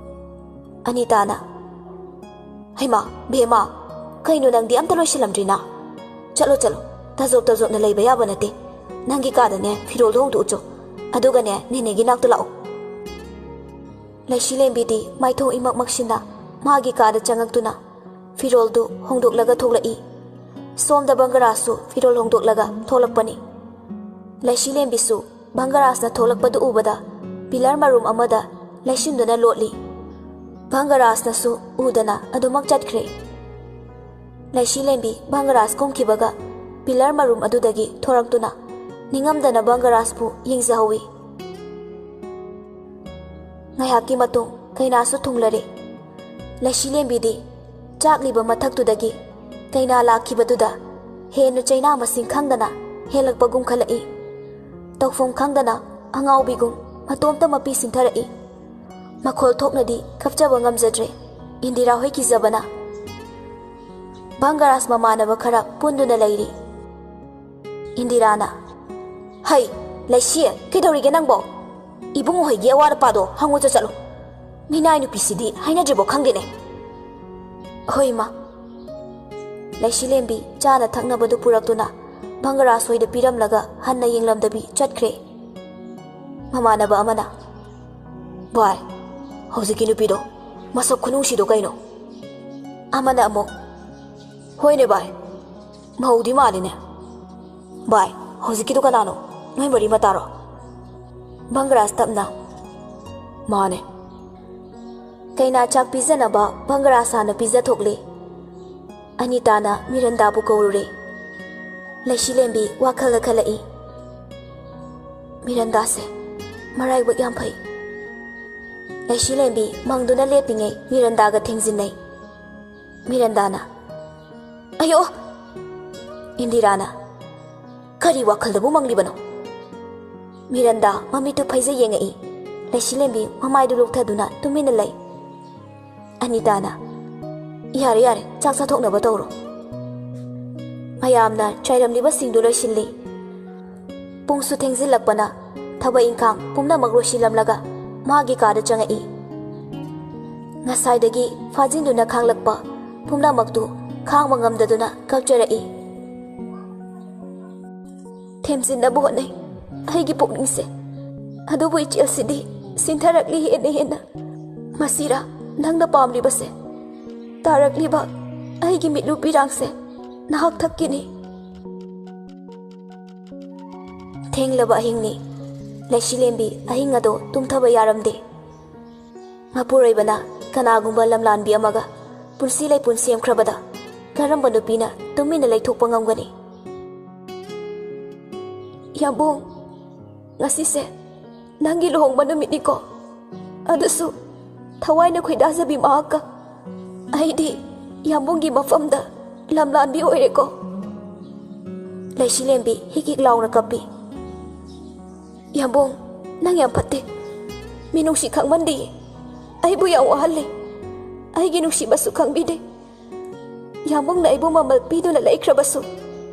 ꯑꯅꯤꯇꯥꯅ, ꯍꯩꯃꯥ, ꯕꯦꯝꯃ, ꯀꯩꯅꯣ ꯅꯪꯗꯤ ꯑꯝꯇ ꯂꯣꯏꯁꯤꯜꯂꯝꯗ꯭ꯔꯤꯅ? ꯆꯠꯂꯣ, ꯆꯠꯂꯣ, ꯇꯥꯖꯣꯞ ꯇꯥꯖꯣꯞꯅ ꯂꯩꯕ ꯌꯥꯕ ꯅꯠꯇꯦ꯫ ꯅꯪꯒꯤ ꯀꯥꯗꯅꯦ ꯐꯤꯔꯣꯜꯗꯣ ꯍꯣꯡꯗꯣꯛꯎꯆꯣ, ꯑꯗꯨꯒꯅꯦ ꯅꯦꯅꯦꯒꯤ ꯅꯥꯛꯇ ꯂꯥꯛꯑꯣ꯫ ꯂꯩꯁꯤꯂꯦꯝꯕꯤꯗꯤ ꯃꯥꯏꯊꯣꯡ ꯏꯃꯛ ꯃꯛꯁꯤꯟꯅ ꯃꯥꯒꯤ ꯀꯥꯗ ꯆꯪꯉꯛꯇꯨꯅ ꯐꯤꯔꯣꯜꯗꯨ ꯍꯣꯡꯗꯣꯛꯂꯒ ꯊꯣꯛꯂꯛꯏ꯫ ꯁꯣꯝꯗ ꯕꯪꯒꯔꯥꯖꯁꯨ ꯐꯤꯔꯣꯜ ꯍꯣꯡꯗꯣꯛꯂꯒ ꯊꯣꯛꯂꯛꯄꯅꯤ꯫ ꯂꯩꯁꯤꯂꯦꯝꯕꯤꯁꯨ ꯚꯪꯒꯔꯥꯖꯅ ꯊꯣꯛꯂꯛꯄꯗꯨ ꯎꯕꯗ ꯄꯤꯂꯔ ꯃꯔꯨꯝ ꯑꯃꯗ ꯂꯩꯁꯤꯟꯗꯨꯅ ꯂꯣꯠꯂꯤ꯫ ꯚꯪꯒꯔꯥꯖꯅꯁꯨ ꯎꯗꯅ ꯑꯗꯨꯃꯛ ꯆꯠꯈ꯭ꯔꯦ꯫ ꯂꯩꯁꯤꯂꯦꯝꯕꯤ ꯚꯪꯒꯔꯥꯖ ꯀꯨꯝꯈꯤꯕꯒ ꯄꯤꯂꯔ ꯃꯔꯨꯝ ꯑꯗꯨꯗꯒꯤ ꯊꯣꯔꯛꯇꯨꯅ ꯅꯤꯡꯉꯝꯗꯅ ꯚꯪꯒꯔꯥꯖꯄꯨ ꯌꯦꯡꯖꯍꯧꯏ꯫ ꯉꯥꯏꯍꯥꯛꯀꯤ ꯃꯇꯨꯡ ꯀꯩꯅꯥꯁꯨ ꯊꯨꯡꯂꯔꯦ꯫ ꯂꯩꯁꯤꯂꯦꯝꯕꯤꯗꯤ ꯆꯥꯛꯂꯤꯕ ꯃꯊꯛꯇꯨꯗꯒꯤ ꯀꯩꯅꯥ ꯂꯥꯛꯈꯤꯕꯗꯨꯗ ꯍꯦꯟꯅ ꯆꯩꯅꯥ ꯃꯁꯤꯡ ꯈꯪꯗꯅ ꯍꯦꯜꯂꯛꯄꯒꯨꯝ ꯈꯜꯂꯛꯏ꯫ ꯇꯧꯐꯝ ꯈꯪꯗꯅ ꯑꯉꯥꯎꯕꯤꯒꯨꯝ ꯃꯇꯣꯝꯇ ꯃꯄꯤ ꯁꯤꯟꯊꯔꯛꯏ꯫ ꯃꯈꯣꯜ ꯊꯣꯛꯅꯗꯤ ꯀꯞꯆꯕ ꯉꯝꯖꯗ꯭ꯔꯦ ꯏꯟꯗꯤꯔꯥ ꯍꯣꯏ ꯀꯤꯖꯕꯅ꯫ ꯚꯪꯒꯔꯥꯖ ꯃꯃꯥꯟꯅꯕ ꯈꯔ ꯄꯨꯟꯗꯨꯅ ꯂꯩꯔꯤ꯫ ꯏꯟꯗꯤꯔꯥꯅ, "ꯍꯩ, ꯂꯩꯁꯤ, ꯀꯩꯗꯧꯔꯤꯒꯦ ꯅꯪꯕꯣ? ꯏꯕꯨꯡꯉꯣ ꯍꯣꯏꯒꯤ ꯑꯋꯥꯠ ꯑꯄꯥꯗꯣ ꯍꯪꯉꯨ ꯆꯠꯂꯨ꯫ ꯃꯤꯅꯥꯏ ꯅꯨꯄꯤꯁꯤꯗꯤ ꯍꯥꯏꯅꯗ꯭ꯔꯤꯕꯣ ꯈꯪꯗꯦꯅꯦ꯫" "ꯍꯣꯏ, ꯏꯃꯥ꯫" ꯂꯩꯁꯤꯂꯦꯝꯕꯤ ꯆꯥꯅ ꯊꯛꯅꯕꯗꯨ ꯄꯨꯔꯛꯇꯨꯅ ꯚꯪꯒꯔꯥꯖ ꯍꯣꯏꯗ ꯄꯤꯔꯝꯂꯒ ꯍꯟꯅ ꯌꯦꯡꯂꯝꯗꯕꯤ ꯆꯠꯈ꯭ꯔꯦ꯫ ꯃꯃꯥꯟꯅꯕ ꯑꯃꯅ, "ꯚꯥꯏ, ꯍꯧꯖꯤꯛꯀꯤ ꯅꯨꯄꯤꯗꯣ ꯃꯁꯛ ꯈꯨꯅꯨꯡꯁꯤꯗꯣ ꯀꯩꯅꯣ?" ꯑꯃꯅ ꯑꯃꯨꯛ, "ꯍꯣꯏꯅꯦ ꯚꯥꯏ, ꯃꯧꯗꯤ ꯃꯥꯜꯂꯤꯅꯦ꯫ ꯚꯥꯏ, ꯍꯧꯖꯤꯛꯀꯤꯗꯣ ꯀꯅꯥꯅꯣ? ꯅꯣꯏ ꯃꯔꯤ ꯃꯇꯥꯔꯣ?" ꯚꯪꯒꯔꯥꯖ ꯇꯞꯅ, "ꯃꯥꯅꯦ꯫" ꯀꯩꯅꯥ ꯆꯥꯛ ꯄꯤꯖꯅꯕ ꯚꯪꯒꯔꯥꯖ ꯍꯥꯟꯅ ꯄꯤꯖꯊꯣꯛꯂꯦ꯫ ꯑꯅꯤꯇꯥꯅ ꯃꯤꯔꯟꯗꯥꯕꯨ ꯀꯧꯔꯨꯔꯦ꯫ ꯂꯩꯁꯤꯂꯦꯝꯕꯤ ꯋꯥꯈꯜꯗ ꯈꯜꯂꯛꯏ, "ꯃꯤꯔꯟꯗꯥꯁꯦ ꯃꯔꯥꯏꯕꯛ ꯌꯥꯝ ꯐꯩ꯫" ꯂꯩꯁꯤꯂꯦꯝꯕꯤ ꯃꯪꯗꯨꯅ ꯂꯦꯞꯄꯤꯉꯩ ꯃꯤꯔꯟꯗꯥꯒ ꯊꯦꯡꯖꯤꯟꯅꯩ꯫ ꯃꯤꯔꯟꯗꯥꯅ, "ꯑꯌꯣ!" ꯏꯟꯗꯤꯔꯥꯅ, "ꯀꯔꯤ ꯋꯥꯈꯜꯗꯕꯨ ꯃꯪꯂꯤꯕꯅꯣ?" ꯃꯤꯔꯟꯗꯥ ꯃꯃꯤꯠꯇꯨ ꯐꯩꯖ ꯌꯦꯡꯉꯛꯏ꯫ ꯂꯩꯁꯤꯂꯦꯝꯕꯤ ꯃꯃꯥꯏꯗꯨ ꯂꯣꯛꯊꯗꯨꯅ ꯇꯨꯃꯤꯟꯅ ꯂꯩ꯫ ꯑꯅꯤꯇꯥꯅ, "ꯌꯥꯔꯦ, ꯌꯥꯔꯦ, ꯆꯥꯛ ꯆꯥꯊꯣꯛꯅꯕ ꯇꯧꯔꯣ꯫" ꯃꯌꯥꯝꯅ ꯆꯥꯏꯔꯝꯂꯤꯕꯁꯤꯡꯗꯨ ꯂꯣꯏꯁꯤꯜꯂꯤ꯫ ꯄꯨꯡꯁꯨ ꯊꯦꯡꯖꯤꯜꯂꯛꯄꯅ ꯊꯕꯛ ꯏꯪꯈꯥꯡ ꯄꯨꯝꯅꯃꯛ ꯂꯣꯏꯁꯤꯜꯂꯝꯂꯒ ꯃꯥꯒꯤ ꯀꯥꯗ ꯆꯪꯉꯛꯏ꯫ ꯉꯁꯥꯏꯗꯒꯤ ꯐꯥꯖꯤꯟꯗꯨꯅ ꯈꯥꯡꯂꯛꯄ ꯄꯨꯝꯅꯃꯛꯇꯨ ꯈꯥꯡꯕ ꯉꯝꯗꯗꯨꯅ ꯀꯞꯆꯔꯛꯏ꯫ ꯊꯦꯝꯖꯤꯟꯅꯕ ꯍꯣꯠꯅꯩ꯫ ꯑꯩꯒꯤ ꯄꯨꯛꯅꯤꯡꯁꯦ꯫ ꯑꯗꯨꯕꯨ ꯏꯆꯦꯜꯁꯤꯗꯤ ꯁꯤꯟꯊꯔꯛꯂꯤ ꯍꯦꯟꯅ ꯍꯦꯟꯅ꯫ ꯃꯁꯤꯔꯥ ꯅꯪꯅ ꯄꯥꯝꯂꯤꯕꯁꯦ? ꯇꯥꯔꯛꯂꯤꯕ ꯑꯩꯒꯤ ꯃꯤꯠꯂꯨ ꯄꯤꯔꯥꯡꯁꯦ ꯅꯍꯥꯛ ꯊꯛꯀꯤꯅꯤ꯫ ꯊꯦꯡꯂꯕ ꯑꯍꯤꯡꯅꯤ꯫ ꯂꯩꯁꯤꯂꯦꯝꯕꯤ ꯑꯍꯤꯡ ꯑꯗꯣ ꯇꯨꯝꯊꯕ ꯌꯥꯔꯝꯗꯦ꯫ ꯃꯄꯨꯔꯣꯏꯕꯅ ꯀꯅꯥꯒꯨꯝꯕ ꯂꯝꯂꯥꯟꯕꯤ ꯑꯃꯒ ꯄꯨꯟꯁꯤ ꯂꯩꯄꯨꯟ ꯁꯦꯝꯈ꯭ꯔꯕꯗ ꯀꯔꯝꯕ ꯅꯨꯄꯤꯅ ꯇꯨꯃꯤꯟꯅ ꯂꯩꯊꯣꯛꯄ ꯉꯝꯒꯅꯤ? ꯌꯥꯝꯕꯨꯡ, ꯉꯁꯤꯁꯦ ꯅꯪꯒꯤ ꯂꯨꯍꯣꯡꯕ ꯅꯨꯃꯤꯠꯅꯤꯀꯣ꯫ ꯑꯗꯨꯁꯨ ꯊꯋꯥꯏꯅ ꯈꯣꯏꯗꯥꯖꯕꯤ ꯃꯍꯥꯛꯀ꯫ ꯑꯩꯗꯤ ꯌꯥꯝꯕꯨꯡꯒꯤ ꯃꯐꯝꯗ ꯂꯝꯂꯥꯟꯕꯤ ꯑꯣꯏꯔꯦꯀꯣ꯫ ꯂꯩꯁꯤꯂꯦꯝꯕꯤ ꯍꯤꯛ ꯍꯤꯛ ꯂꯥꯎꯅ ꯀꯞꯄꯤ꯫ ꯌꯥꯝꯕꯨꯡ, ꯅꯪ ꯌꯥꯝ ꯐꯠꯇꯦ꯫ ꯃꯤꯅꯨꯡꯁꯤ ꯈꯪꯃꯟꯗꯦ꯫ ꯑꯩꯕꯨ ꯌꯥꯝ ꯋꯥꯍꯜꯂꯦ꯫ ꯑꯩꯒꯤ ꯅꯨꯡꯁꯤꯕꯁꯨ ꯈꯪꯕꯤꯗꯦ꯫ ꯌꯥꯝꯕꯨꯡꯅ ꯑꯩꯕꯨ ꯃꯃꯜ ꯄꯤꯗꯨꯅ ꯂꯩꯈ꯭ꯔꯕꯁꯨ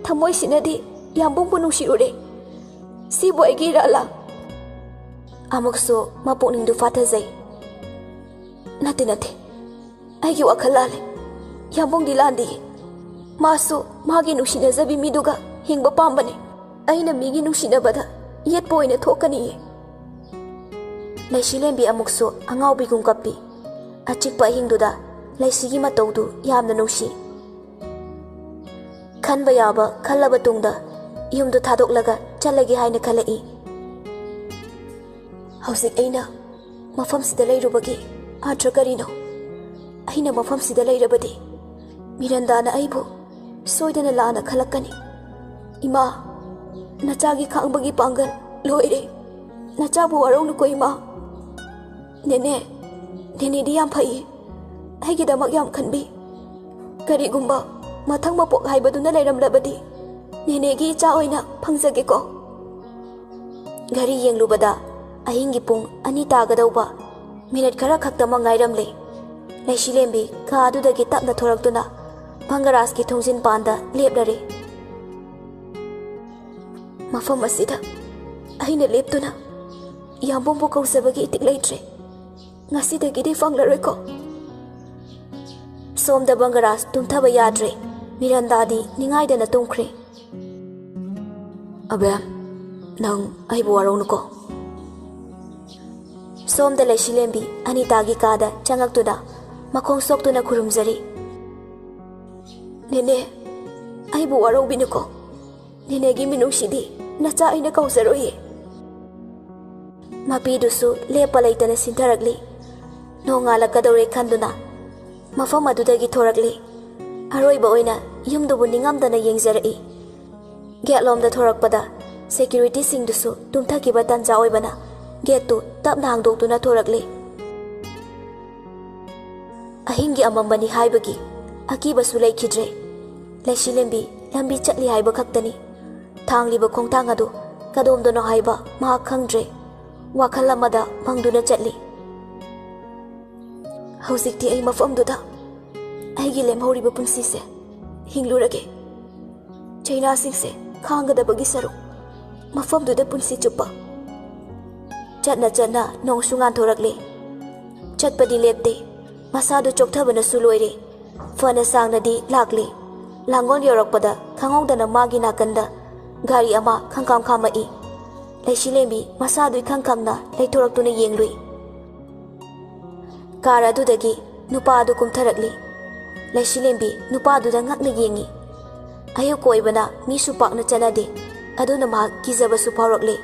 ꯊꯃꯣꯏꯁꯤꯅꯗꯤ ꯌꯥꯝꯕꯨꯡꯕꯨ ꯅꯨꯡꯁꯤꯔꯨꯔꯦ꯫ ꯁꯤꯕꯨ ꯑꯩꯒꯤ ꯏꯔꯥꯜꯂꯥ? ꯑꯃꯨꯛꯁꯨ ꯃꯄꯨꯛꯅꯤꯡꯗꯨ ꯐꯥꯊꯖꯩ꯫ ꯅꯠꯇꯦ, ꯅꯠꯇꯦ꯫ ꯑꯩꯒꯤ ꯋꯥꯈꯜ ꯂꯥꯜꯂꯦ꯫ ꯌꯥꯝꯕꯨꯡꯗꯤ ꯂꯥꯟꯗꯦ꯫ ꯃꯥꯁꯨ ꯃꯥꯒꯤ ꯅꯨꯡꯁꯤꯅꯖꯕꯤ ꯃꯤꯗꯨꯒ ꯍꯤꯡꯕ ꯄꯥꯝꯕꯅꯦ꯫ ꯑꯩꯅ ꯃꯤꯒꯤ ꯅꯨꯡꯁꯤꯅꯕꯗ ꯌꯦꯠꯄ ꯑꯣꯏꯅ ꯊꯣꯛꯀꯅꯤꯌꯦ꯫ ꯂꯩꯁꯤꯂꯦꯝꯕꯤ ꯑꯃꯨꯛꯁꯨ ꯑꯉꯥꯎꯕꯤꯒꯨꯝ ꯀꯞꯄꯤ꯫ ꯑꯆꯤꯛꯄ ꯑꯍꯤꯡꯗꯨꯗ ꯂꯩꯁꯤꯒꯤ ꯃꯇꯧꯗꯨ ꯌꯥꯝꯅ ꯅꯨꯡꯁꯤ꯫ ꯈꯟꯕ ꯌꯥꯕ ꯈꯜꯂꯕ ꯇꯨꯡꯗ ꯌꯨꯝꯗꯨ ꯊꯥꯗꯣꯛꯂꯒ ꯆꯠꯂꯒꯦ ꯍꯥꯏꯅ ꯈꯜꯂꯛꯏ꯫ ꯍꯧꯖꯤꯛ ꯑꯩꯅ ꯃꯐꯝꯁꯤꯗ ꯂꯩꯔꯨꯕꯒꯤ ꯑꯥꯔꯊ ꯀꯔꯤꯅꯣ? ꯑꯩꯅ ꯃꯐꯝꯁꯤꯗ ꯂꯩꯔꯕꯗꯤ ꯃꯤꯔꯟꯗꯥꯅ ꯑꯩꯕꯨ ꯁꯣꯏꯗꯅ ꯂꯥꯟꯅ ꯈꯜꯂꯛꯀꯅꯤ꯫ ꯏꯃꯥ, ꯅꯆꯥꯒꯤ ꯈꯥꯡꯕꯒꯤ ꯄꯥꯡꯒꯜ ꯂꯣꯏꯔꯦ꯫ ꯅꯆꯥꯕꯨ ꯋꯥꯔꯧꯅꯨꯀꯣ ꯏꯃꯥ꯫ ꯅꯦꯅꯦ, ꯅꯦꯅꯦꯗꯤ ꯌꯥꯝ ꯐꯩꯌꯦ꯫ ꯑꯩꯒꯤꯗꯃꯛ ꯌꯥꯝ ꯈꯟꯕꯤ꯫ ꯀꯔꯤꯒꯨꯝꯕ ꯃꯊꯪ ꯃꯄꯣꯛ ꯍꯥꯏꯕꯗꯨꯅ ꯂꯩꯔꯝꯂꯕꯗꯤ ꯅꯦꯅꯦꯒꯤ ꯏꯆꯥ ꯑꯣꯏꯅ ꯐꯪꯖꯒꯦꯀꯣ꯫ ꯘꯔꯤ ꯌꯦꯡꯂꯨꯕꯗ ꯑꯍꯤꯡꯒꯤ ꯄꯨꯡ ꯑꯅꯤ ꯇꯥꯒꯗꯧꯕ ꯃꯤꯅꯠ ꯈꯔ ꯈꯛꯇꯃꯛ ꯉꯥꯏꯔꯝꯂꯦ꯫ ꯂꯩꯁꯤꯂꯦꯝꯕꯤ ꯀꯥ ꯑꯗꯨꯗꯒꯤ ꯇꯞꯅ ꯊꯣꯔꯛꯇꯨꯅ ꯃꯪꯒꯔꯥꯖꯀꯤ ꯊꯣꯡꯖꯤꯟ ꯄꯥꯟꯗ ꯂꯦꯞꯂꯔꯦ꯫ ꯃꯐꯝ ꯑꯁꯤꯗ ꯑꯩꯅ ꯂꯦꯞꯇꯨꯅ ꯌꯥꯝꯕꯨꯡꯕꯨ ꯀꯧꯖꯕꯒꯤ ꯏꯇꯤꯛ ꯂꯩꯇ꯭ꯔꯦ꯫ ꯉꯁꯤꯗꯒꯤꯗꯤ ꯐꯪꯂꯔꯣꯏꯀꯣ꯫ ꯁꯣꯝꯗ ꯕꯪꯒꯔꯥꯖ ꯇꯨꯝꯊꯕ ꯌꯥꯗ꯭ꯔꯦ꯫ ꯃꯤꯔꯟꯗꯥꯗꯤ ꯅꯤꯡꯉꯥꯏꯗꯅ ꯇꯨꯝꯈ꯭ꯔꯦ꯫ "ꯑꯕꯦꯝ, ꯅꯪ ꯑꯩꯕꯨ ꯋꯥꯔꯧꯅꯨꯀꯣ꯫" ꯁꯣꯝꯗ ꯂꯩꯁꯤꯂꯦꯝꯕꯤ ꯑꯅꯤꯇꯥꯒꯤ ꯀꯥꯗ ꯆꯪꯉꯛꯇꯨꯅ ꯃꯈꯣꯡ ꯁꯣꯛꯇꯨꯅ ꯈꯨꯔꯨꯝꯖꯔꯤ꯫ "ꯅꯦꯅꯦ, ꯑꯩꯕꯨ ꯋꯥꯔꯧꯕꯤꯅꯨꯀꯣ꯫ ꯅꯦꯅꯦꯒꯤ ꯃꯤꯅꯨꯡꯁꯤꯗꯤ ꯅꯆꯥ ꯑꯩꯅ ꯀꯧꯖꯔꯣꯏꯌꯦ꯫" ꯃꯄꯤꯗꯨꯁꯨ ꯂꯦꯞꯄ ꯂꯩꯇꯅ ꯁꯤꯟꯊꯔꯛꯂꯤ꯫ ꯅꯣꯡꯉꯥꯜꯂꯛꯀꯗꯧꯔꯦ ꯈꯟꯗꯨꯅ ꯃꯐꯝ ꯑꯗꯨꯗꯒꯤ ꯊꯣꯔꯛꯂꯤ꯫ ꯑꯔꯣꯏꯕ ꯑꯣꯏꯅ ꯌꯨꯝꯗꯨꯕꯨ ꯅꯤꯡꯉꯝꯗꯅ ꯌꯦꯡꯖꯔꯛꯏ꯫ ꯒꯦꯠꯂꯣꯝꯗ ꯊꯣꯔꯛꯄꯗ ꯁꯦꯀ꯭ꯌꯨꯔꯤꯇꯤꯁꯤꯡꯗꯨꯁꯨ ꯇꯨꯝꯊꯈꯤꯕ ꯇꯟꯖꯥ ꯑꯣꯏꯕꯅ ꯒꯦꯠꯇꯨ ꯇꯞꯅ ꯍꯥꯡꯗꯣꯛꯇꯨꯅ ꯊꯣꯔꯛꯂꯤ꯫ ꯑꯍꯤꯡꯒꯤ ꯑꯃꯝꯕꯅꯤ ꯍꯥꯏꯕꯒꯤ ꯑꯀꯤꯕꯁꯨ ꯂꯩꯈꯤꯗ꯭ꯔꯦ꯫ ꯂꯩꯁꯤꯂꯦꯝꯕꯤ ꯂꯝꯕꯤ ꯆꯠꯂꯤ ꯍꯥꯏꯕ ꯈꯛꯇꯅꯤ꯫ ꯊꯥꯡꯂꯤꯕ ꯈꯣꯡꯊꯥꯡ ꯑꯗꯨ ꯀꯗꯣꯝꯗꯅꯣ ꯍꯥꯏꯕ ꯃꯍꯥꯛ ꯈꯪꯗ꯭ꯔꯦ꯫ ꯋꯥꯈꯜ ꯑꯃꯗ ꯐꯪꯗꯨꯅ ꯆꯠꯂꯤ꯫ "ꯍꯧꯖꯤꯛꯇꯤ ꯑꯩ ꯃꯐꯝꯗꯨꯗ ꯑꯩꯒꯤ ꯂꯦꯝꯍꯧꯔꯤꯕ ꯄꯨꯟꯁꯤꯁꯦ ꯍꯤꯡꯂꯨꯔꯒꯦ꯫ ꯆꯩꯅꯥꯁꯤꯡꯁꯦ ꯈꯥꯡꯒꯗꯕꯒꯤ ꯁꯔꯨꯛ ꯃꯐꯝꯗꯨꯗ ꯄꯨꯟꯁꯤ ꯆꯨꯞꯄ꯫" ꯆꯠꯅ ꯆꯠꯅ ꯅꯣꯡꯁꯨ ꯉꯥꯟꯊꯣꯔꯛꯂꯦ꯫ ꯆꯠꯄꯗꯤ ꯂꯦꯞꯇꯦ꯫ ꯃꯁꯥꯗꯨ ꯆꯣꯛꯊꯕꯅꯁꯨ ꯂꯣꯏꯔꯦ꯫ ꯐꯅ ꯁꯥꯡꯅꯗꯤ ꯂꯥꯛꯂꯦ꯫ ꯂꯥꯡꯒꯣꯜ ꯌꯧꯔꯛꯄꯗ ꯈꯪꯍꯧꯗꯅ ꯃꯥꯒꯤ ꯅꯥꯀꯟꯗ ꯒꯥꯔꯤ ꯑꯃ ꯈꯪꯈꯥꯝ ꯈꯥꯝꯃꯛꯏ꯫ ꯂꯩꯁꯤꯂꯦꯝꯕꯤ ꯃꯁꯥꯗꯨ ꯏꯈꯪ ꯈꯪꯅ ꯂꯩꯊꯣꯔꯛꯇꯨꯅ ꯌꯦꯡꯂꯨꯏ꯫ ꯀꯥꯔ ꯑꯗꯨꯗꯒꯤ ꯅꯨꯄꯥ ꯑꯗꯨ ꯀꯨꯝꯊꯔꯛꯂꯤ꯫ ꯂꯩꯁꯤꯂꯦꯝꯕꯤ ꯅꯨꯄꯥꯗꯨꯗ ꯉꯛꯅ ꯌꯦꯡꯉꯤ꯫ ꯑꯌꯨꯛ ꯑꯣꯏꯕꯅ ꯃꯤꯁꯨ ꯄꯥꯛꯅ ꯆꯠꯅꯗꯦ꯫ ꯑꯗꯨꯅ ꯃꯍꯥꯛ ꯀꯤꯖꯕꯁꯨ ꯐꯥꯎꯔꯛꯂꯦ꯫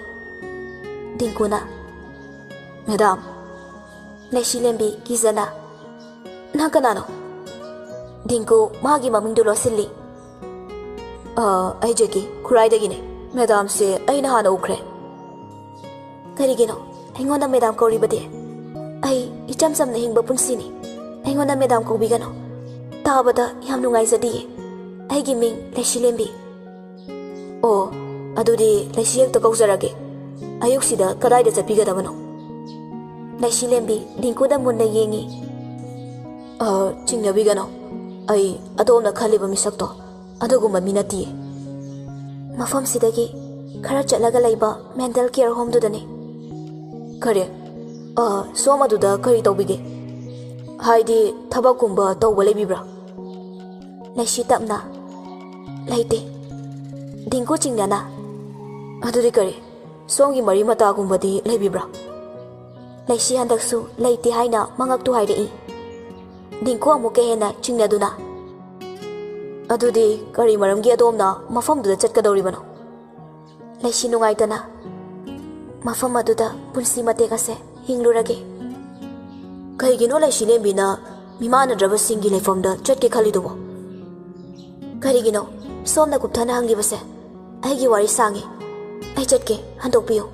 ꯗꯤꯡꯀꯨꯅ, "ꯃꯦꯗꯥꯝ꯫" ꯂꯩꯁꯤꯂꯦꯝꯕꯤ ꯀꯤꯖꯅ, "ꯅꯪ ꯀꯅꯥꯅꯣ?" ꯗꯤꯡꯀꯨ ꯃꯥꯒꯤ ꯃꯃꯤꯡꯗꯨ ꯂꯣꯠꯁꯤꯜꯂꯤ꯫ "ꯑ, ꯑꯩ ꯖꯦꯀꯤ, ꯈꯨꯔꯥꯏꯗꯒꯤꯅꯦ꯫ ꯃꯦꯗꯥꯝꯁꯦ ꯑꯩꯅ ꯍꯥꯟꯅ ꯎꯈ꯭ꯔꯦ꯫" "ꯀꯔꯤꯒꯤꯅꯣ ꯑꯩꯉꯣꯟꯗ ꯃꯦꯗꯥꯝ ꯀꯧꯔꯤꯕꯗꯤ? ꯑꯩ ꯏꯆꯝ ꯆꯝꯅ ꯍꯤꯡꯕ ꯄꯨꯟꯁꯤꯅꯤ꯫ ꯑꯩꯉꯣꯟꯗ ꯃꯦꯗꯥꯝ ꯀꯧꯕꯤꯒꯅꯨ꯫ ꯇꯥꯕꯗ ꯌꯥꯝ ꯅꯨꯡꯉꯥꯏꯖꯗꯤꯌꯦ꯫ ꯑꯩꯒꯤ ꯃꯤꯡ ꯂꯩꯁꯤꯂꯦꯝꯕꯤ꯫" "ꯑꯣ, ꯑꯗꯨꯗꯤ ꯂꯩꯁꯤ ꯍꯦꯛꯇ ꯀꯧꯖꯔꯒꯦ꯫ ꯑꯌꯨꯛꯁꯤꯗ ꯀꯗꯥꯏꯗ ꯆꯠꯄꯤꯒꯗꯕꯅꯣ?" ꯂꯩꯁꯤꯂꯦꯝꯕꯤ ꯗꯤꯡꯀꯨꯗ ꯃꯨꯟꯅ ꯌꯦꯡꯉꯤ꯫ "ꯑ, ꯆꯤꯡꯅꯕꯤꯒꯅꯣ꯫ ꯑꯩ ꯑꯗꯣꯝꯅ ꯈꯜꯂꯤꯕ ꯃꯤꯁꯛꯇꯣ ꯑꯗꯨꯒꯨꯝꯕ ꯃꯤ ꯅꯠꯇꯤꯌꯦ꯫" "ꯃꯐꯝꯁꯤꯗꯒꯤ ꯈꯔ ꯆꯠꯂꯒ ꯂꯩꯕ ꯃꯦꯟꯇꯦꯜ ꯀꯦꯌꯔ ꯍꯣꯝꯗꯨꯗꯅꯤ꯫" "ꯀꯔꯤ? ꯑ, ꯁꯣꯝ ꯑꯗꯨꯗ ꯀꯔꯤ ꯇꯧꯕꯤꯒꯦ?" ꯍꯥꯏꯗꯤ, ꯊꯕꯛꯀꯨꯝꯕ ꯇꯧꯕ ꯂꯩꯕꯤꯕ꯭ꯔꯥ? ꯂꯩꯁꯤ ꯇꯞꯅ, "ꯂꯩꯇꯦ꯫" ꯗꯤꯡꯀꯨ ꯆꯤꯡꯅꯅ, "ꯑꯗꯨꯗꯤ ꯀꯔꯤ, ꯁꯣꯝꯒꯤ ꯃꯔꯤ ꯃꯇꯥꯒꯨꯝꯕꯗꯤ ꯂꯩꯕꯤꯕ꯭ꯔꯥ?" ꯂꯩꯁꯤ ꯍꯟꯗꯛꯁꯨ ꯂꯩꯇꯦ ꯍꯥꯏꯅ ꯃꯉꯛꯇꯨ ꯍꯥꯏꯔꯛꯏ꯫ ꯗꯤꯡꯀꯨ ꯑꯃꯨꯛꯀ ꯍꯦꯟꯅ ꯆꯤꯡꯅꯗꯨꯅ, "ꯑꯗꯨꯗꯤ ꯀꯔꯤ ꯃꯔꯝꯒꯤ ꯑꯗꯣꯝꯅ ꯃꯐꯝꯗꯨꯗ ꯆꯠꯀꯗꯧꯔꯤꯕꯅꯣ?" ꯂꯩꯁꯤ ꯅꯨꯡꯉꯥꯏꯇꯅ, "ꯃꯐꯝ ꯑꯗꯨꯗ ꯄꯨꯟꯁꯤ ꯃꯇꯦꯛ ꯑꯁꯦ ꯍꯤꯡꯂꯨꯔꯒꯦ꯫" "ꯀꯩꯒꯤꯅꯣ ꯂꯩꯁꯤ ꯂꯦꯝꯕꯤꯅ ꯃꯤꯃꯥꯟꯅꯗ꯭ꯔꯕꯁꯤꯡꯒꯤ ꯂꯩꯐꯝꯗ ꯆꯠꯀꯦ ꯈꯜꯂꯤꯗꯨꯕꯣ?" "ꯀꯔꯤꯒꯤꯅꯣ ꯁꯣꯝꯅ ꯀꯨꯞꯊꯅ ꯍꯪꯂꯤꯕꯁꯦ? ꯑꯩꯒꯤ ꯋꯥꯔꯤ ꯁꯥꯡꯉꯤ꯫ ꯑꯩ ꯆꯠꯀꯦ, ꯍꯟꯗꯣꯛꯄꯤꯌꯨ꯫"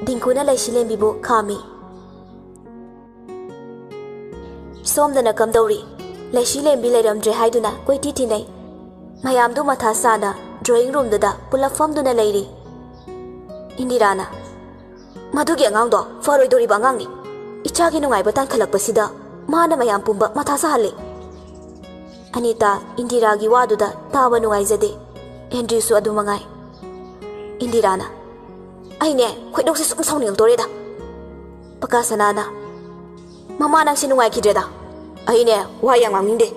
ꯗꯤꯡꯀꯨꯅ ꯂꯩꯁꯤ ꯂꯦꯝꯕꯤꯕꯨ ꯈꯥꯝꯃꯤ꯫ ꯁꯣꯝꯗꯅ ꯀꯝꯗꯧꯔꯤ? ꯂꯩꯁꯤ ꯂꯦꯝꯕꯤ ꯂꯩꯔꯝꯗ꯭ꯔꯦ ꯍꯥꯏꯗꯨꯅ ꯀꯣꯏꯊꯤ ꯊꯤꯅꯩ꯫ ꯃꯌꯥꯝꯗꯨ ꯃꯊꯥ ꯁꯥꯅ drawing roomꯗꯨꯗ ꯄꯨꯂꯞ ꯐꯝꯗꯨꯅ ꯂꯩꯔꯤ꯫ ꯏꯟꯗꯤꯔꯥꯅ, "ꯃꯗꯨꯒꯤ ꯑꯉꯥꯡꯗꯣ ꯐꯔꯣꯏꯗꯧꯔꯤꯕ ꯑꯉꯥꯡꯅꯤ꯫ ꯏꯆꯥꯒꯤ ꯅꯨꯡꯉꯥꯏꯕ ꯇꯥꯟꯈꯠꯂꯛꯄꯁꯤꯗ ꯃꯥꯅ ꯃꯌꯥꯝ ꯄꯨꯝꯕ ꯃꯊꯥ ꯁꯥꯍꯜꯂꯤ꯫" ꯑꯅꯤꯇꯥ ꯏꯟꯗꯤꯔꯥꯒꯤ ꯋꯥꯗꯨꯗ ꯇꯥꯕ ꯅꯨꯡꯉꯥꯏꯖꯗꯦ꯫ ꯑꯦꯟꯗ꯭ꯔꯤꯁꯨ ꯑꯗꯨ ꯃꯉꯥꯏ꯫ ꯏꯟꯗꯤꯔꯥꯅ, "ꯑꯩꯅꯦ, ꯈꯣꯏꯗꯧꯁꯦ ꯁꯨꯝ ꯁꯥꯎꯅꯤꯡꯉꯛꯇꯣꯔꯦꯗ꯫" ꯄꯀꯥꯁꯅꯥꯅ, "ꯃꯃꯥ, ꯅꯪꯁꯦ ꯅꯨꯡꯉꯥꯏꯈꯤꯗ꯭ꯔꯦꯗ꯫ ꯑꯩꯅꯦ, ꯋꯥ ꯌꯥꯝ ꯉꯥꯡꯅꯤꯡꯗꯦ꯫"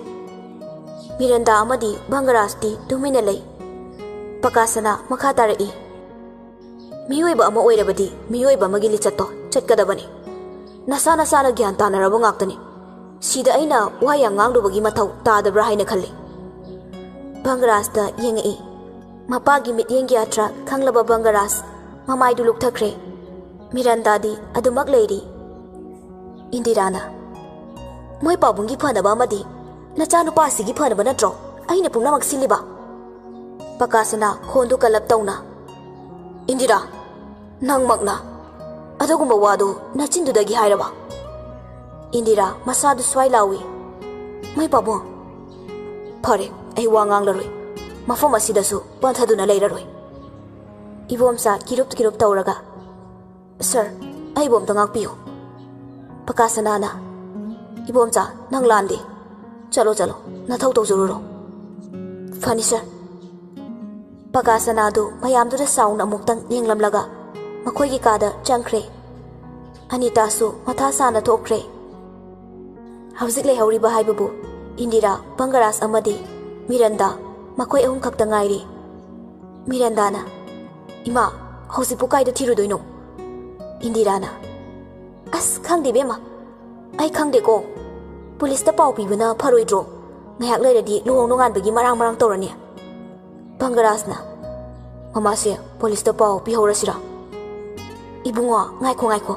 ꯃꯤꯔꯟꯗꯥ ꯑꯃꯗꯤ ꯕꯪꯒꯔꯥꯖꯇꯤ ꯇꯨꯃꯤꯟꯅ ꯂꯩ꯫ ꯄꯀꯥꯁꯅꯥ ꯃꯈꯥ ꯇꯥꯔꯛꯏ, "ꯃꯤꯑꯣꯏꯕ ꯑꯃ ꯑꯣꯏꯔꯕꯗꯤ ꯃꯤꯑꯣꯏꯕ ꯑꯃꯒꯤ ꯂꯤꯆꯠꯇꯣ ꯆꯠꯀꯗꯕꯅꯤ꯫ ꯅꯁꯥ ꯅꯁꯥꯅ ꯒ꯭ꯌꯥꯟ ꯇꯥꯅꯔꯕ ꯉꯥꯛꯇꯅꯤ꯫ ꯁꯤꯗ ꯑꯩꯅ ꯋꯥ ꯌꯥꯝ ꯉꯥꯡꯂꯨꯕꯒꯤ ꯃꯊꯧ ꯇꯥꯗꯕ꯭ꯔꯥ ꯍꯥꯏꯅ ꯈꯜꯂꯤ꯫" ꯕꯪꯒꯔꯥꯖꯇ ꯌꯦꯡꯉꯛꯏ꯫ ꯃꯄꯥꯒꯤ ꯃꯤꯠꯌꯦꯡꯒꯤ ꯑꯊ꯭ꯔ ꯈꯪꯂꯕ ꯕꯪꯒꯔꯥꯖ ꯃꯃꯥꯏꯗꯨ ꯂꯨꯛꯊꯈ꯭ꯔꯦ꯫ ꯃꯤꯔꯟꯗꯥꯗꯤ ꯑꯗꯨꯃꯛ ꯂꯩꯔꯤ꯫ ꯏꯟꯗꯤꯔꯥꯅ, "ꯃꯣꯏ ꯄꯥꯕꯨꯡꯒꯤ ꯐꯅꯕ ꯑꯃꯗꯤ ꯅꯆꯥꯅꯨꯄꯥ ꯑꯁꯤꯒꯤ ꯐꯅꯕ ꯅꯠꯇ꯭ꯔꯣ ꯑꯩꯅ ꯄꯨꯝꯅꯃꯛ ꯁꯤꯜꯂꯤꯕ?" ꯄꯀꯥꯁꯅꯥ ꯈꯣꯟꯗꯨ ꯀꯜꯂꯞ ꯇꯧꯅ, "ꯏꯟꯗꯤꯔꯥ, ꯅꯪꯃꯛꯅ ꯑꯗꯨꯒꯨꯝꯕ ꯋꯥꯗꯨ ꯅꯆꯤꯟꯗꯨꯗꯒꯤ ꯍꯥꯏꯔꯕ?" ꯏꯟꯗꯤꯔꯥ ꯃꯁꯥꯗꯨ ꯁ꯭ꯋꯥꯏ ꯂꯥꯎꯏ꯫ "ꯃꯣꯏ ꯄꯥꯕꯨꯡ, ꯐꯔꯦ, ꯑꯩ ꯋꯥ ꯉꯥꯡꯂꯔꯣꯏ꯫ ꯃꯐꯝ ꯑꯁꯤꯗꯁꯨ ꯄꯟꯊꯗꯨꯅ ꯂꯩꯔꯔꯣꯏ꯫" ꯏꯕꯣꯝꯆꯥ ꯀꯤꯔꯨꯞ ꯀꯤꯔꯨꯞ ꯇꯧꯔꯒ, "ꯁꯔ, ꯑꯩꯕꯨ ꯑꯝꯇ ꯉꯥꯛꯄꯤꯌꯨ꯫" ꯄꯀꯥꯁꯅꯥꯅ, "ꯏꯕꯣꯝꯆꯥ, ꯅꯪ ꯂꯥꯟꯗꯦ꯫ ꯆꯠꯂꯣ, ꯆꯠꯂꯣ, ꯅꯊꯧ ꯇꯧꯖꯔꯨꯔꯣ꯫" "ꯐꯅꯤ, ꯁꯔ꯫" ꯄꯀꯥꯁꯅꯥꯗꯨ ꯃꯌꯥꯝꯗꯨꯗ ꯁꯥꯎꯅ ꯑꯃꯨꯛꯇꯪ ꯌꯦꯡꯂꯝꯂꯒ ꯃꯈꯣꯏꯒꯤ ꯀꯥꯗ ꯆꯪꯈ꯭ꯔꯦ꯫ ꯑꯅꯤꯇꯥꯁꯨ ꯃꯊꯥ ꯁꯥꯅ ꯊꯣꯛꯈ꯭ꯔꯦ꯫ ꯍꯧꯖꯤꯛ ꯂꯩꯍꯧꯔꯤꯕ ꯍꯥꯏꯕꯕꯨ ꯏꯟꯗꯤꯔꯥ, ꯕꯪꯒꯔꯥꯖ ꯑꯃꯗꯤ ꯃꯤꯔꯟꯗꯥ, ꯃꯈꯣꯏ ꯑꯍꯨꯝ ꯈꯛꯇ ꯉꯥꯏꯔꯤ꯫ ꯃꯤꯔꯟꯗꯥꯅ, "ꯏꯃꯥ, ꯍꯧꯖꯤꯛꯄꯨ ꯀꯥꯏꯗ ꯊꯤꯔꯨꯗꯣꯏꯅꯣ?" ꯏꯟꯗꯤꯔꯥꯅ, "ꯑꯁ, ꯈꯪꯗꯦ ꯏꯕꯦꯝꯃ, ꯑꯩ ꯈꯪꯗꯦꯀꯣ꯫ ꯄꯨꯂꯤꯁꯇ ꯄꯥꯎ ꯄꯤꯕꯅ ꯐꯔꯣꯏꯗ꯭ꯔꯣ? ꯉꯥꯏꯍꯥꯛ ꯂꯩꯔꯗꯤ ꯂꯨꯍꯣꯡ ꯅꯣꯡꯉꯥꯟꯕꯒꯤ ꯃꯔꯥꯡ ꯃꯔꯥꯡ ꯇꯧꯔꯅꯤ꯫" ꯕꯪꯒꯔꯥꯖꯅ, "ꯃꯃꯥꯁꯦ, ꯄꯨꯂꯤꯁꯇ ꯄꯥꯎ ꯄꯤꯍꯧꯔꯁꯤꯔꯥ?" "ꯏꯕꯨꯡꯉꯣ, ꯉꯥꯏꯈꯣ, ꯉꯥꯏꯈꯣ꯫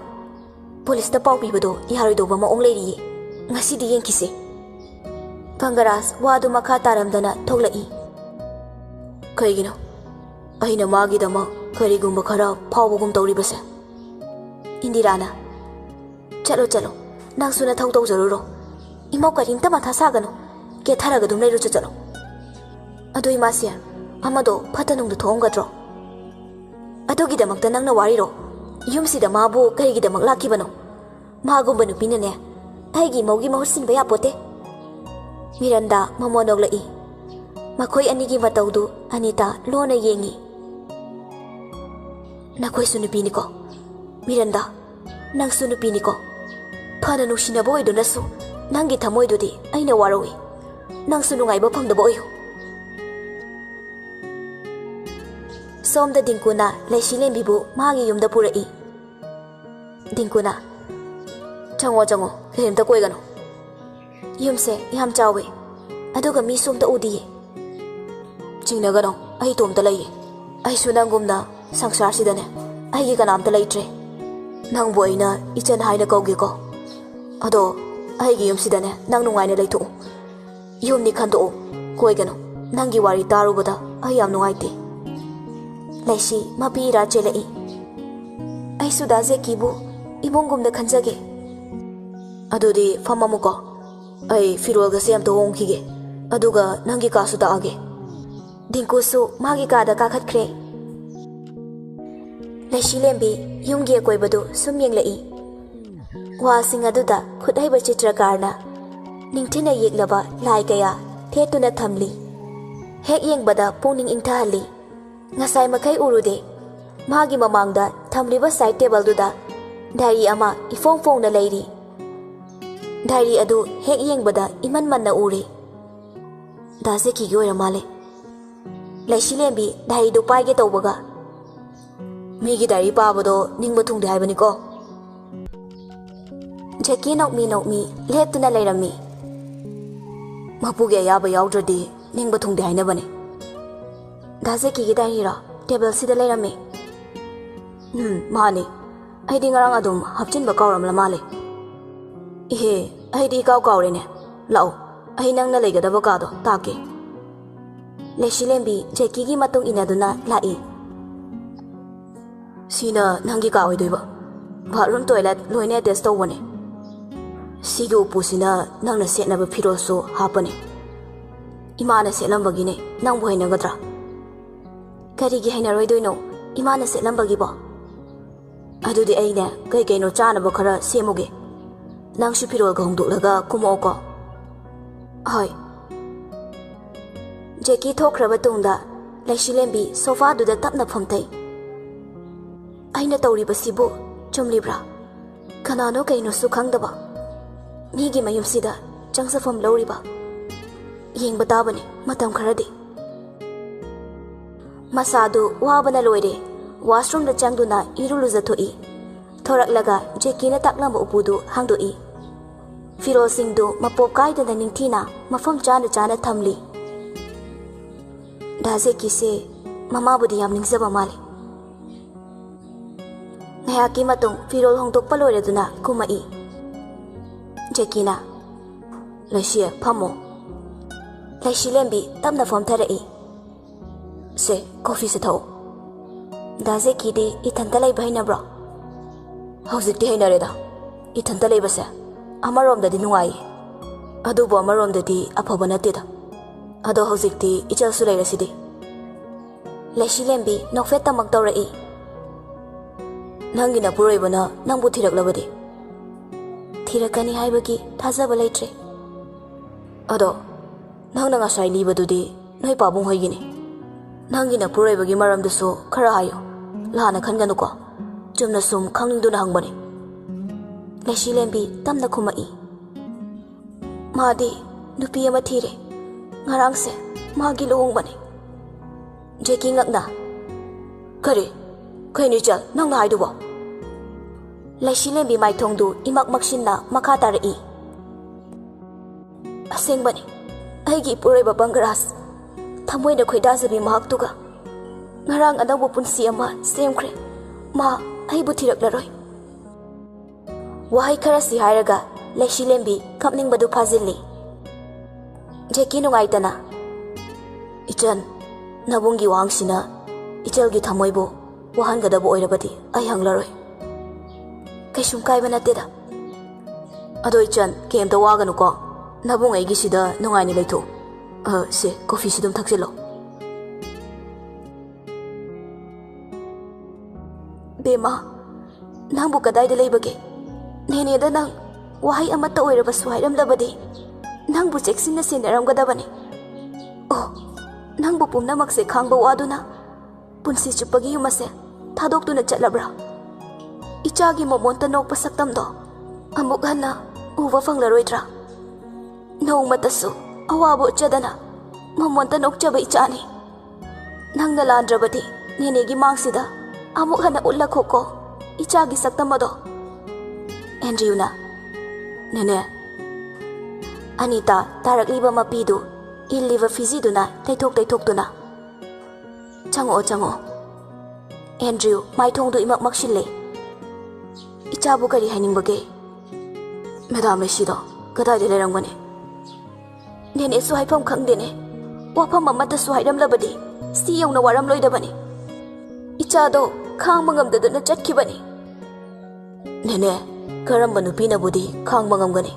ꯄꯨꯂꯤꯁꯇ ꯄꯥꯎ ꯄꯤꯕꯗꯣ ꯌꯥꯔꯣꯏꯗꯧꯕ ꯃꯑꯣꯡ ꯂꯩꯔꯤꯌꯦ꯫ ꯉꯁꯤꯗꯤ ꯌꯦꯡꯈꯤꯁꯦ꯫" ꯕꯪꯒꯔꯥꯖ ꯋꯥꯗꯨ ꯃꯈꯥ ꯇꯥꯔꯝꯗꯅ ꯊꯣꯛꯂꯛꯏ꯫ "ꯀꯩꯒꯤꯅꯣ ꯑꯩꯅ ꯃꯥꯒꯤꯗꯃꯛ ꯀꯔꯤꯒꯨꯝꯕ ꯈꯔ ꯐꯥꯎꯕꯒꯨꯝ ꯇꯧꯔꯤꯕꯁꯦ?" ꯏꯟꯗꯤꯔꯥꯅ, "ꯆꯠꯂꯣ, ꯆꯠꯂꯣ, ꯅꯪꯁꯨ ꯅꯊꯧ ꯇꯧꯖꯔꯨꯔꯣ꯫ ꯏꯃꯧ ꯀꯔꯤꯝꯇ ꯃꯊꯥ ꯁꯥꯒꯅꯨ, ꯀꯦꯊꯔꯒ ꯑꯗꯨꯝ ꯂꯩꯔꯨꯆꯣ, ꯆꯠꯂꯣ꯫ ꯑꯗꯨ ꯏꯃꯥꯁꯦ, ꯑꯃꯗꯣ ꯐꯠꯇ ꯅꯨꯡꯗ ꯊꯣꯛꯑꯝꯒꯗ꯭ꯔꯣ? ꯑꯗꯨꯒꯤꯗꯃꯛꯇ ꯅꯪꯅ ꯋꯥꯔꯤꯔꯣ? ꯌꯨꯝꯁꯤꯗ ꯃꯥꯕꯨ ꯀꯔꯤꯒꯤꯗꯃꯛ ꯂꯥꯛꯈꯤꯕꯅꯣ? ꯃꯥꯒꯨꯝꯕ ꯅꯨꯄꯤꯅꯅꯦ, ꯑꯩꯒꯤ ꯏꯃꯧꯒꯤ ꯃꯍꯨꯠ ꯁꯤꯟꯕ ꯌꯥꯄꯣꯠꯇꯦ꯫" ꯃꯤꯔꯟꯗꯥ ꯃꯃꯣꯟ ꯅꯣꯛꯂꯛꯏ꯫ ꯃꯈꯣꯏ ꯑꯅꯤꯒꯤ ꯃꯇꯧꯗꯨ ꯑꯅꯤꯇꯥ ꯂꯣꯟꯅ ꯌꯦꯡꯏ꯫ "ꯅꯈꯣꯏꯁꯨ ꯅꯨꯄꯤꯅꯤꯀꯣ, ꯃꯤꯔꯟꯗꯥ, ꯅꯪꯁꯨ ꯅꯨꯄꯤꯅꯤꯀꯣ꯫ ꯐꯅ ꯅꯨꯡꯁꯤꯅꯕ ꯑꯣꯏꯗꯨꯅꯁꯨ ꯅꯪꯒꯤ ꯊꯃꯣꯏꯗꯨꯗꯤ ꯑꯩꯅ ꯋꯥꯔꯧꯏ꯫ ꯅꯪꯁꯨ ꯅꯨꯡꯉꯥꯏꯕ ꯐꯪꯗꯕ ꯑꯣꯏꯌꯨ꯫" ꯁꯣꯝꯗ ꯗꯤꯡꯀꯨꯅ ꯂꯩꯁꯤꯂꯦꯝꯕꯤꯕꯨ ꯃꯥꯒꯤ ꯌꯨꯝꯗ ꯄꯨꯔꯛꯏ꯫ ꯗꯤꯡꯀꯨꯅ, "ꯆꯪꯉꯣ, ꯆꯪꯉꯣ, ꯀꯔꯤꯝꯇ ꯀꯣꯏꯒꯅꯨ꯫ ꯌꯨꯝꯁꯦ ꯌꯥꯝ ꯆꯥꯎꯋꯦ, ꯑꯗꯨꯒ ꯃꯤꯁꯨ ꯑꯝꯇ ꯎꯗꯤꯌꯦ꯫" "ꯆꯤꯡꯅꯒꯅꯣ, ꯑꯩ ꯏꯇꯣꯝꯇ ꯂꯩꯌꯦ꯫ ꯑꯩꯁꯨ ꯅꯪꯒꯨꯝꯅ ꯁꯪꯁꯥꯔꯁꯤꯗꯅꯦ, ꯑꯩꯒꯤ ꯀꯅꯥꯝꯇ ꯂꯩꯇ꯭ꯔꯦ꯫ ꯅꯪꯕꯨ ꯑꯩꯅ ꯏꯆꯟ ꯍꯥꯏꯅ ꯀꯧꯒꯦꯀꯣ꯫ ꯑꯗꯣ ꯑꯩꯒꯤ ꯌꯨꯝꯁꯤꯗꯅꯦ ꯅꯪ ꯅꯨꯡꯉꯥꯏꯅ ꯂꯩꯊꯣꯛꯎ꯫ ꯌꯨꯝꯗꯤ ꯈꯟꯗꯣꯛꯎ, ꯀꯣꯏꯒꯅꯨ꯫ ꯅꯪꯒꯤ ꯋꯥꯔꯤ ꯇꯥꯔꯨꯕꯗ ꯑꯩ ꯌꯥꯝ ꯅꯨꯡꯉꯥꯏꯇꯦ꯫" ꯂꯩꯁꯤ ꯃꯄꯤ ꯏꯔꯥ ꯆꯦꯜꯂꯛꯏ꯫ "ꯑꯩꯁꯨ ꯗꯥ ꯖꯦꯀꯤꯕꯨ ꯏꯕꯨꯡꯒꯨꯝꯅ ꯈꯟꯖꯒꯦ꯫" "ꯑꯗꯨꯗꯤ ꯐꯝꯃꯝꯃꯨꯀꯣ, ꯑꯩ ꯐꯤꯔꯣꯜꯒꯁꯦ ꯑꯝꯇ ꯍꯣꯡꯈꯤꯒꯦ, ꯑꯗꯨꯒ ꯅꯪꯒꯤ ꯀꯥꯁꯨ ꯇꯥꯛꯑꯒꯦ꯫" ꯗꯤꯡꯀꯨꯁꯨ ꯃꯥꯒꯤ ꯀꯥꯗ ꯀꯥꯈꯠꯈ꯭ꯔꯦ꯫ ꯂꯩꯁꯤꯂꯦꯝꯕꯤ ꯌꯨꯝꯒꯤ ꯑꯀꯣꯏꯕꯗꯨ ꯁꯨꯝ ꯌꯦꯡꯂꯛꯏ꯫ ꯋꯥꯜꯁꯤꯡ ꯑꯗꯨꯗ ꯈꯨꯠꯍꯩꯕ ꯆꯤꯇ꯭ꯔꯀꯥꯔꯅ ꯅꯤꯡꯊꯤꯅ ꯌꯦꯛꯂꯕ ꯂꯥꯏ ꯀꯌꯥ ꯊꯦꯠꯇꯨꯅ ꯊꯝꯂꯤ꯫ ꯍꯦꯛ ꯌꯦꯡꯕꯗ ꯄꯨꯛꯅꯤꯡ ꯏꯪꯊꯍꯜꯂꯤ꯫ ꯉꯁꯥꯏ ꯃꯈꯩ ꯎꯔꯨꯗꯦ꯫ ꯃꯥꯒꯤ ꯃꯃꯥꯡꯗ ꯊꯝꯂꯤꯕ ꯁꯥꯏꯗ ꯇꯦꯕꯜꯗꯨꯗ ꯗꯥꯏꯔꯤ ꯑꯃ ꯏꯐꯣꯡ ꯐꯣꯡꯅ ꯂꯩꯔꯤ꯫ ꯗꯥꯏꯔꯤ ꯑꯗꯨ ꯍꯦꯛ ꯌꯦꯡꯕꯗ ꯏꯃꯟ ꯃꯟꯅ ꯎꯔꯦ꯫ ꯗꯥ ꯖꯦꯀꯤꯒꯤ ꯑꯣꯏꯔ ꯃꯥꯜꯂꯦ꯫ ꯂꯩꯁꯤꯂꯦꯝꯕꯤ ꯗꯥꯏꯔꯤꯗꯨ ꯄꯥꯏꯒꯦ ꯇꯧꯕꯒ, "ꯃꯤꯒꯤ ꯗꯥꯏꯔꯤ ꯄꯥꯕꯗꯣ ꯅꯤꯡꯕ ꯊꯨꯡꯗꯦ ꯍꯥꯏꯕꯅꯤꯀꯣ?" ꯖꯦꯀꯤ ꯅꯣꯛꯃꯤ ꯅꯣꯛꯃꯤ ꯂꯦꯞꯇꯨꯅ ꯂꯩꯔꯝꯃꯤ꯫ "ꯃꯄꯨꯒꯤ ꯑꯌꯥꯕ ꯌꯥꯎꯗ꯭ꯔꯗꯤ ꯅꯤꯡꯕ ꯊꯨꯡꯗꯦ ꯍꯥꯏꯅꯕꯅꯦ꯫" ꯗꯥ ꯖꯦꯀꯤꯒꯤ ꯗꯥꯏꯔꯤꯔꯣ? ꯇꯦꯕꯜꯁꯤꯗ ꯂꯩꯔꯝꯃꯤ꯫ "ꯎꯝ, ꯃꯥꯅꯤ꯫ ꯑꯩꯗꯤ ꯉꯔꯥꯡ ꯑꯗꯨꯝ ꯍꯥꯞꯆꯤꯟꯕ ꯀꯥꯎꯔꯝꯂ ꯃꯥꯜꯂꯦ꯫" "ꯏꯍꯦ, ꯑꯩꯗꯤ ꯏꯀꯥꯎ ꯀꯥꯎꯔꯦꯅꯦ꯫ ꯂꯥꯛꯑꯣ, ꯑꯩ ꯅꯪꯅ ꯂꯩꯒꯗꯕ ꯀꯥꯗꯣ ꯇꯥꯛꯀꯦ꯫" ꯂꯩꯁꯤꯂꯦꯝꯕꯤ ꯖꯦꯀꯤꯒꯤ ꯃꯇꯨꯡ ꯏꯟꯅꯗꯨꯅ ꯂꯥꯛꯏ꯫ "ꯁꯤꯅ ꯅꯪꯒꯤ ꯀꯥ ꯑꯣꯏꯗꯣꯏꯕ꯫ ꯕꯥꯠꯔꯨꯝ, ꯇꯣꯏꯂꯦꯠ ꯂꯣꯏꯅ ꯑꯦꯇꯦꯆ ꯇꯧꯕꯅꯦ꯫ ꯁꯤꯒꯤ ꯎꯄꯨꯁꯤꯅ ꯅꯪꯅ ꯁꯦꯠꯅꯕ ꯐꯤꯔꯣꯜꯁꯨ ꯍꯥꯞꯄꯅꯦ꯫ ꯏꯃꯥꯅ ꯁꯦꯠꯂꯝꯕꯒꯤꯅꯦ, ꯅꯪꯕꯨ ꯍꯩꯅꯒꯗ꯭ꯔꯥ?" "ꯀꯔꯤꯒꯤ ꯍꯩꯅꯔꯣꯏꯗꯣꯏꯅꯣ, ꯏꯃꯥꯅ ꯁꯦꯠꯂꯝꯕꯒꯤꯕꯣ?" "ꯑꯗꯨꯗꯤ ꯑꯩꯅꯦ ꯀꯩ ꯀꯩꯅꯣ ꯆꯥꯅꯕ ꯈꯔ ꯁꯦꯝꯃꯨꯒꯦ꯫ ꯅꯪꯁꯨ ꯐꯤꯔꯣꯜꯒ ꯍꯣꯡꯗꯣꯛꯂꯒ ꯀꯨꯝꯃꯛꯑꯣꯀꯣ꯫" "ꯍꯣꯏ꯫" ꯖꯦꯀꯤ ꯊꯣꯛꯈ꯭ꯔꯕ ꯇꯨꯡꯗ ꯂꯩꯁꯤꯂꯦꯝꯕꯤ ꯁꯣꯐꯥꯗꯨꯗ ꯇꯞꯅ ꯐꯝꯊꯩ꯫ "ꯑꯩꯅ ꯇꯧꯔꯤꯕꯁꯤꯕꯨ ꯆꯨꯝꯂꯤꯕ꯭ꯔꯥ? ꯀꯅꯥꯅꯣ ꯀꯩꯅꯣꯁꯨ ꯈꯪꯗꯕ ꯃꯤꯒꯤ ꯃꯌꯨꯝꯁꯤꯗ ꯆꯪꯖꯐꯝ ꯂꯧꯔꯤꯕ? ꯌꯦꯡꯕ ꯇꯥꯕꯅꯤ ꯃꯇꯝ ꯈꯔꯗꯤ꯫" ꯃꯁꯥꯗꯨ ꯋꯥꯕꯅ ꯂꯣꯏꯔꯦ꯫ ꯋꯥꯁꯔꯨꯝꯗ ꯆꯪꯗꯨꯅ ꯏꯔꯨ ꯂꯨꯖꯊꯣꯛꯏ꯫ ꯊꯣꯔꯛꯂꯒ ꯖꯦꯀꯤꯅ ꯇꯥꯛꯂꯝꯕ ꯎꯄꯨꯗꯨ ꯍꯥꯡꯗꯣꯛꯏ꯫ ꯐꯤꯔꯣꯜꯁꯤꯡꯗꯨ ꯃꯄꯣꯞ ꯀꯥꯏꯗꯅ ꯅꯤꯡꯊꯤꯅ ꯃꯐꯝ ꯆꯥꯅ ꯆꯥꯅ ꯊꯝꯂꯤ꯫ ꯗꯥ ꯖꯦꯀꯤꯁꯦ ꯃꯃꯥꯕꯨꯗꯤ ꯌꯥꯝ ꯅꯤꯡꯖꯕ ꯃꯥꯜꯂꯤ꯫ ꯉꯥꯏꯍꯥꯛꯀꯤ ꯃꯇꯨꯡ ꯐꯤꯔꯣꯜ ꯍꯣꯡꯗꯣꯛꯄ ꯂꯣꯏꯔꯗꯨꯅ ꯀꯨꯝꯃꯛꯏ꯫ ꯖꯦꯀꯤꯅ, "ꯂꯩꯁꯤ, ꯐꯝꯃꯣ꯫" ꯂꯩꯁꯤꯂꯦꯝꯕꯤ ꯇꯞꯅ ꯐꯝꯊꯔꯛꯏ꯫ "ꯁꯦ, ꯀꯣꯐꯤꯁꯦ ꯊꯛꯑꯣ꯫" "ꯗꯥ ꯖꯦꯀꯤꯗꯤ ꯏꯊꯟꯇ ꯂꯩꯕ ꯍꯩꯅꯕ꯭ꯔꯣ?" "ꯍꯧꯖꯤꯛꯇꯤ ꯍꯩꯅꯔꯦꯗ, ꯏꯊꯟꯇ ꯂꯩꯕꯁꯦ꯫ ꯑꯃꯔꯣꯝꯗꯗꯤ ꯅꯨꯡꯉꯥꯏꯌꯦ, ꯑꯗꯨꯕꯨ ꯑꯃꯔꯣꯝꯗꯗꯤ ꯑꯐꯕ ꯅꯠꯇꯦꯗ꯫ ꯑꯗꯣ ꯍꯧꯖꯤꯛꯇꯤ ꯏꯆꯜꯁꯨ ꯂꯩꯔꯁꯤꯗꯤ꯫" ꯂꯩꯁꯤꯂꯦꯝꯕꯤ ꯅꯣꯛꯐꯦꯠꯇꯃꯛ ꯇꯧꯔꯛꯏ꯫ "ꯅꯪꯒꯤ ꯅꯄꯨꯔꯣꯏꯕꯅ ꯅꯪꯕꯨ ꯊꯤꯔꯛꯂꯕꯗꯤ?" "ꯊꯤꯔꯛꯀꯅꯤ ꯍꯥꯏꯕꯒꯤ ꯊꯥꯖꯕ ꯂꯩꯇ꯭ꯔꯦ꯫" "ꯑꯗꯣ ꯅꯪꯅ ꯉꯁꯥꯏ ꯂꯤꯕꯗꯨꯗꯤ ꯅꯣꯏ ꯄꯥꯕꯨꯡ ꯍꯣꯏꯒꯤꯅꯤ꯫ ꯅꯪꯒꯤ ꯅꯄꯨꯔꯣꯏꯕꯒꯤ ꯃꯔꯝꯗꯨꯁꯨ ꯈꯔ ꯍꯥꯏꯌꯨ꯫ ꯂꯥꯟꯅ ꯈꯟꯒꯅꯨꯀꯣ꯫ ꯆꯨꯝꯅ ꯁꯨꯝ ꯈꯪꯅꯤꯡꯗꯨꯅ ꯍꯪꯕꯅꯤ꯫" ꯂꯩꯁꯤꯂꯦꯝꯕꯤ ꯇꯞꯅ ꯈꯨꯝꯃꯛꯏ꯫ ꯃꯥꯗꯤ ꯅꯨꯄꯤ ꯑꯃ ꯊꯤꯔꯦ꯫ ꯉꯔꯥꯡꯁꯦ ꯃꯥꯒꯤ ꯂꯨꯍꯣꯡꯕꯅꯤ꯫ ꯖꯦꯀꯤ ꯉꯛꯅ, "ꯀꯔꯤ? ꯀꯩꯅꯣ ꯏꯆꯜ, ꯅꯪꯅ ꯍꯥꯏꯗꯨꯕꯣ?" ꯂꯩꯁꯤꯂꯦꯝꯕꯤ ꯃꯥꯏꯊꯣꯡꯗꯨ ꯏꯃꯛ ꯃꯛꯁꯤꯟꯅ ꯃꯈꯥ ꯇꯥꯔꯛꯏ, "ꯑꯁꯦꯡꯕꯅꯤ, ꯑꯩꯒꯤ ꯏꯄꯨꯔꯣꯏꯕ ꯄꯪꯒꯔꯥꯖ, ꯊꯃꯣꯏꯅ ꯈꯣꯏꯗꯥꯖꯕꯤ ꯃꯍꯥꯛꯇꯨꯒ ꯉꯔꯥꯡ ꯑꯅꯧꯕ ꯄꯨꯟꯁꯤ ꯑꯃ ꯁꯦꯝꯈ꯭ꯔꯦ꯫ ꯃꯥ ꯑꯩꯕꯨ ꯊꯤꯔꯛꯂꯔꯣꯏ꯫" ꯋꯥꯍꯩ ꯈꯔꯁꯤ ꯍꯥꯏꯔꯒ ꯂꯩꯁꯤꯂꯦꯝꯕꯤ ꯀꯞꯅꯤꯡꯕꯗꯨ ꯐꯥꯖꯤꯜꯂꯤ꯫ ꯖꯦꯀꯤ ꯅꯨꯡꯉꯥꯏꯇꯅ, "ꯏꯆꯟ, ꯅꯕꯨꯡꯒꯤ ꯋꯥꯍꯪꯁꯤꯅ ꯏꯆꯜꯒꯤ ꯊꯃꯣꯏꯕꯨ ꯋꯥꯍꯟꯒꯗꯕ ꯑꯣꯏꯔꯕꯗꯤ ꯑꯩ ꯍꯪꯂꯔꯣꯏ꯫ ꯀꯩꯁꯨꯝ ꯀꯥꯏꯕ ꯅꯠꯇꯦꯗ꯫ ꯑꯗꯣ ꯏꯆꯟ, ꯀꯩꯝꯇ ꯋꯥꯒꯅꯨꯀꯣ꯫ ꯅꯕꯨꯡ ꯑꯩꯒꯤꯁꯤꯗ ꯅꯨꯡꯉꯥꯏꯅ ꯂꯩꯊꯣꯛꯎ꯫ ꯑ, ꯁꯦ, ꯀꯣꯐꯤꯁꯤ ꯑꯗꯨꯝ ꯊꯛꯆꯤꯜꯂꯣ꯫" "ꯕꯦꯝꯃ, ꯅꯪꯕꯨ ꯀꯗꯥꯏꯗ ꯂꯩꯕꯒꯦ? ꯅꯦꯅꯦꯗ ꯅꯪ ꯋꯥꯍꯩ ꯑꯃꯠꯇ ꯑꯣꯏꯔꯕꯁꯨ ꯍꯥꯏꯔꯝꯗꯕꯗꯤ ꯅꯪꯕꯨ ꯆꯦꯛꯁꯤꯟꯅ ꯁꯦꯟꯅꯔꯝꯒꯗꯕꯅꯤ꯫ ꯑꯣ, ꯅꯪꯕꯨ ꯄꯨꯝꯅꯃꯛꯁꯦ ꯈꯥꯡꯕ ꯋꯥꯗꯨꯅ ꯄꯨꯟꯁꯤ ꯆꯨꯞꯄꯒꯤ ꯌꯨꯝ ꯑꯁꯦ ꯊꯥꯗꯣꯛꯇꯨꯅ ꯆꯠꯂꯕ꯭ꯔꯥ? ꯏꯆꯥꯒꯤ ꯃꯃꯣꯟꯇ ꯅꯣꯛꯄ ꯁꯛꯇꯝꯗꯣ ꯑꯃꯨꯛ ꯍꯟꯅ ꯎꯕ ꯐꯪꯂꯔꯣꯏꯗ꯭ꯔꯥ? ꯅꯣꯡꯃꯇꯁꯨ ꯑꯋꯥꯕ ꯎꯠꯆꯗꯅ ꯃꯃꯣꯟꯇ ꯅꯣꯛꯆꯕ ꯏꯆꯥꯅꯤ꯫ ꯅꯪꯅ ꯂꯥꯟꯗ꯭ꯔꯕꯗꯤ ꯅꯦꯅꯦꯒꯤ ꯃꯥꯡꯁꯤꯗ ꯑꯃꯨꯛ ꯍꯟꯅ ꯎꯠꯂꯛꯈꯣꯀꯣ ꯏꯆꯥꯒꯤ ꯁꯛꯇꯝ ꯑꯗꯣ꯫" ꯑꯦꯟꯗ꯭ꯔꯤꯌꯨꯅ, "ꯅꯦꯅꯦ꯫" ꯑꯅꯤꯇꯥ ꯇꯥꯔꯛꯂꯤꯕ ꯃꯄꯤꯗꯨ ꯏꯜꯂꯤꯕ ꯐꯤꯖꯤꯗꯨꯅ ꯇꯩꯊꯣꯛ ꯇꯩꯊꯣꯛꯇꯨꯅ, "ꯆꯪꯉꯛꯑꯣ, ꯆꯪꯉꯛꯑꯣ꯫" ꯑꯦꯟꯗ꯭ꯔꯤꯌꯨ ꯃꯥꯏꯊꯣꯡꯗꯨ ꯏꯃꯛ ꯃꯛꯁꯤꯜꯂꯦ꯫ "ꯏꯆꯥꯕꯨ ꯀꯔꯤ ꯍꯥꯏꯅꯤꯡꯕꯒꯦ?" "ꯃꯦꯗꯥꯝ ꯂꯩꯁꯤꯗꯣ ꯀꯗꯥꯏꯗ ꯂꯩꯔꯝꯒꯅꯤ?" "ꯅꯦꯅꯦꯁꯨ ꯍꯥꯏꯐꯝ ꯈꯪꯗꯦꯅꯦ꯫ ꯋꯥꯐꯝ ꯑꯃꯠꯇꯁꯨ ꯍꯥꯏꯔꯝꯂꯕꯗꯤ ꯁꯤ ꯌꯧꯅ ꯋꯥꯔꯝꯂꯣꯏꯗꯕꯅꯤ꯫ ꯏꯆꯥꯗꯣ ꯈꯥꯡꯕ ꯉꯝꯗꯗꯨꯅ ꯆꯠꯈꯤꯕꯅꯤ꯫" "ꯅꯦꯅꯦ, ꯀꯔꯝꯕ ꯅꯨꯄꯤꯅꯕꯨꯗꯤ ꯈꯥꯡꯕ ꯉꯝꯒꯅꯤ?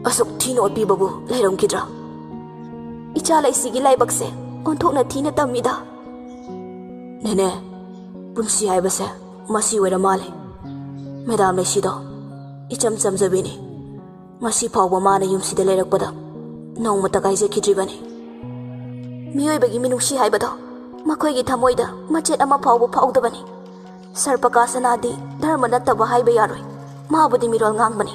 ꯑꯁꯨꯛ ꯊꯤꯅ ꯑꯣꯠꯄꯤꯕꯕꯨ ꯂꯩꯔꯝꯈꯤꯗ꯭ꯔꯥ?" "ꯏꯆꯥ ꯂꯩꯁꯤꯒꯤ ꯂꯥꯏꯕꯛꯁꯦ ꯑꯣꯟꯊꯣꯛꯅ ꯊꯤꯅ ꯇꯝꯃꯤꯗ꯫" "ꯅꯦꯅꯦ, ꯄꯨꯟꯁꯤ ꯍꯥꯏꯕꯁꯦ ꯃꯁꯤ ꯑꯣꯏꯔ ꯃꯥꯜꯂꯦ꯫ ꯃꯦꯗꯥꯝ ꯂꯩꯁꯤꯗꯣ ꯏꯆꯝ ꯆꯝꯖꯕꯤꯅꯤ꯫ ꯉꯁꯤ ꯐꯥꯎꯕ ꯃꯥꯅ ꯌꯨꯝꯁꯤꯗ ꯂꯩꯔꯛꯄꯗ ꯅꯣꯡꯃꯇ ꯀꯥꯏꯖꯈꯤꯗ꯭ꯔꯤꯕꯅꯤ꯫ ꯃꯤꯑꯣꯏꯕꯒꯤ ꯃꯤꯅꯨꯡꯁꯤ ꯍꯥꯏꯕꯗꯣ ꯃꯈꯣꯏꯒꯤ ꯊꯃꯣꯏꯗ ꯃꯆꯦꯠ ꯑꯃ ꯐꯥꯎꯕ ꯐꯥꯎꯗꯕꯅꯤ꯫ ꯁꯔꯄꯀꯥ ꯁꯅꯥꯗꯤ ꯙꯔꯃ ꯅꯠꯇꯕ ꯍꯥꯏꯕ ꯌꯥꯔꯣꯏ꯫ ꯃꯥꯕꯨꯗꯤ ꯃꯤꯔꯣꯜ ꯉꯥꯡꯕꯅꯤ꯫"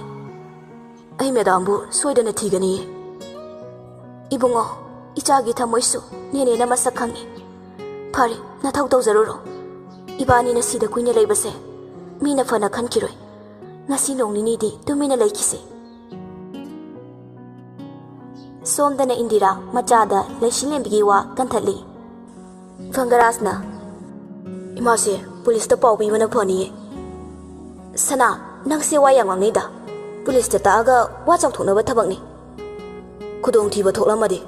ꯑꯩ ꯃꯦꯗꯥꯝꯕꯨ ꯁꯣꯏꯗꯅ ꯊꯤꯒꯅꯤꯌꯦ꯫ ꯏꯕꯨꯡꯉꯣ, ꯏꯆꯥꯒꯤ ꯊꯃꯣꯏꯁꯨ ꯅꯦꯅꯦꯅ ꯃꯁꯛ ꯈꯪꯏ꯫ ꯐꯔꯦ, ꯅꯊꯧ ꯇꯧꯖꯔꯨꯔꯣ꯫ ꯏꯕꯥꯅꯤꯅ ꯁꯤꯗ ꯀꯨꯏꯅ ꯂꯩꯕꯁꯦ ꯃꯤꯅ ꯐꯅ ꯈꯟꯈꯤꯔꯣꯏ꯫ ꯉꯁꯤ ꯅꯣꯡ ꯅꯤꯅꯤꯗꯤ ꯇꯨꯃꯤꯟꯅ ꯂꯩꯈꯤꯁꯦ꯫ ꯁꯣꯝꯗꯅ ꯏꯟꯗꯤꯔꯥ ꯃꯆꯥꯗ ꯂꯩꯁꯤꯂꯦꯝꯕꯤꯒꯤ ꯋꯥ ꯀꯟꯊꯠꯂꯤ꯫ ꯐꯪꯒꯔꯥꯖꯅ, "ꯏꯃꯥꯁꯦ ꯄꯨꯂꯤꯁꯇ ꯄꯥꯎ ꯄꯤꯕꯅ ꯐꯅꯤꯌꯦ꯫ ꯁꯅꯥ, ꯅꯪꯁꯦ ꯋꯥ ꯌꯥꯝ ꯉꯥꯡꯅꯩꯗ꯫ ꯄꯨꯂꯤꯁꯇ ꯇꯥꯛꯑꯒ ꯋꯥ ꯆꯥꯎꯊꯣꯛꯅꯕ ꯊꯕꯛꯅꯤ꯫ ꯈꯨꯗꯣꯡꯊꯤꯕ ꯊꯣꯛꯂꯝꯃꯗꯤ?"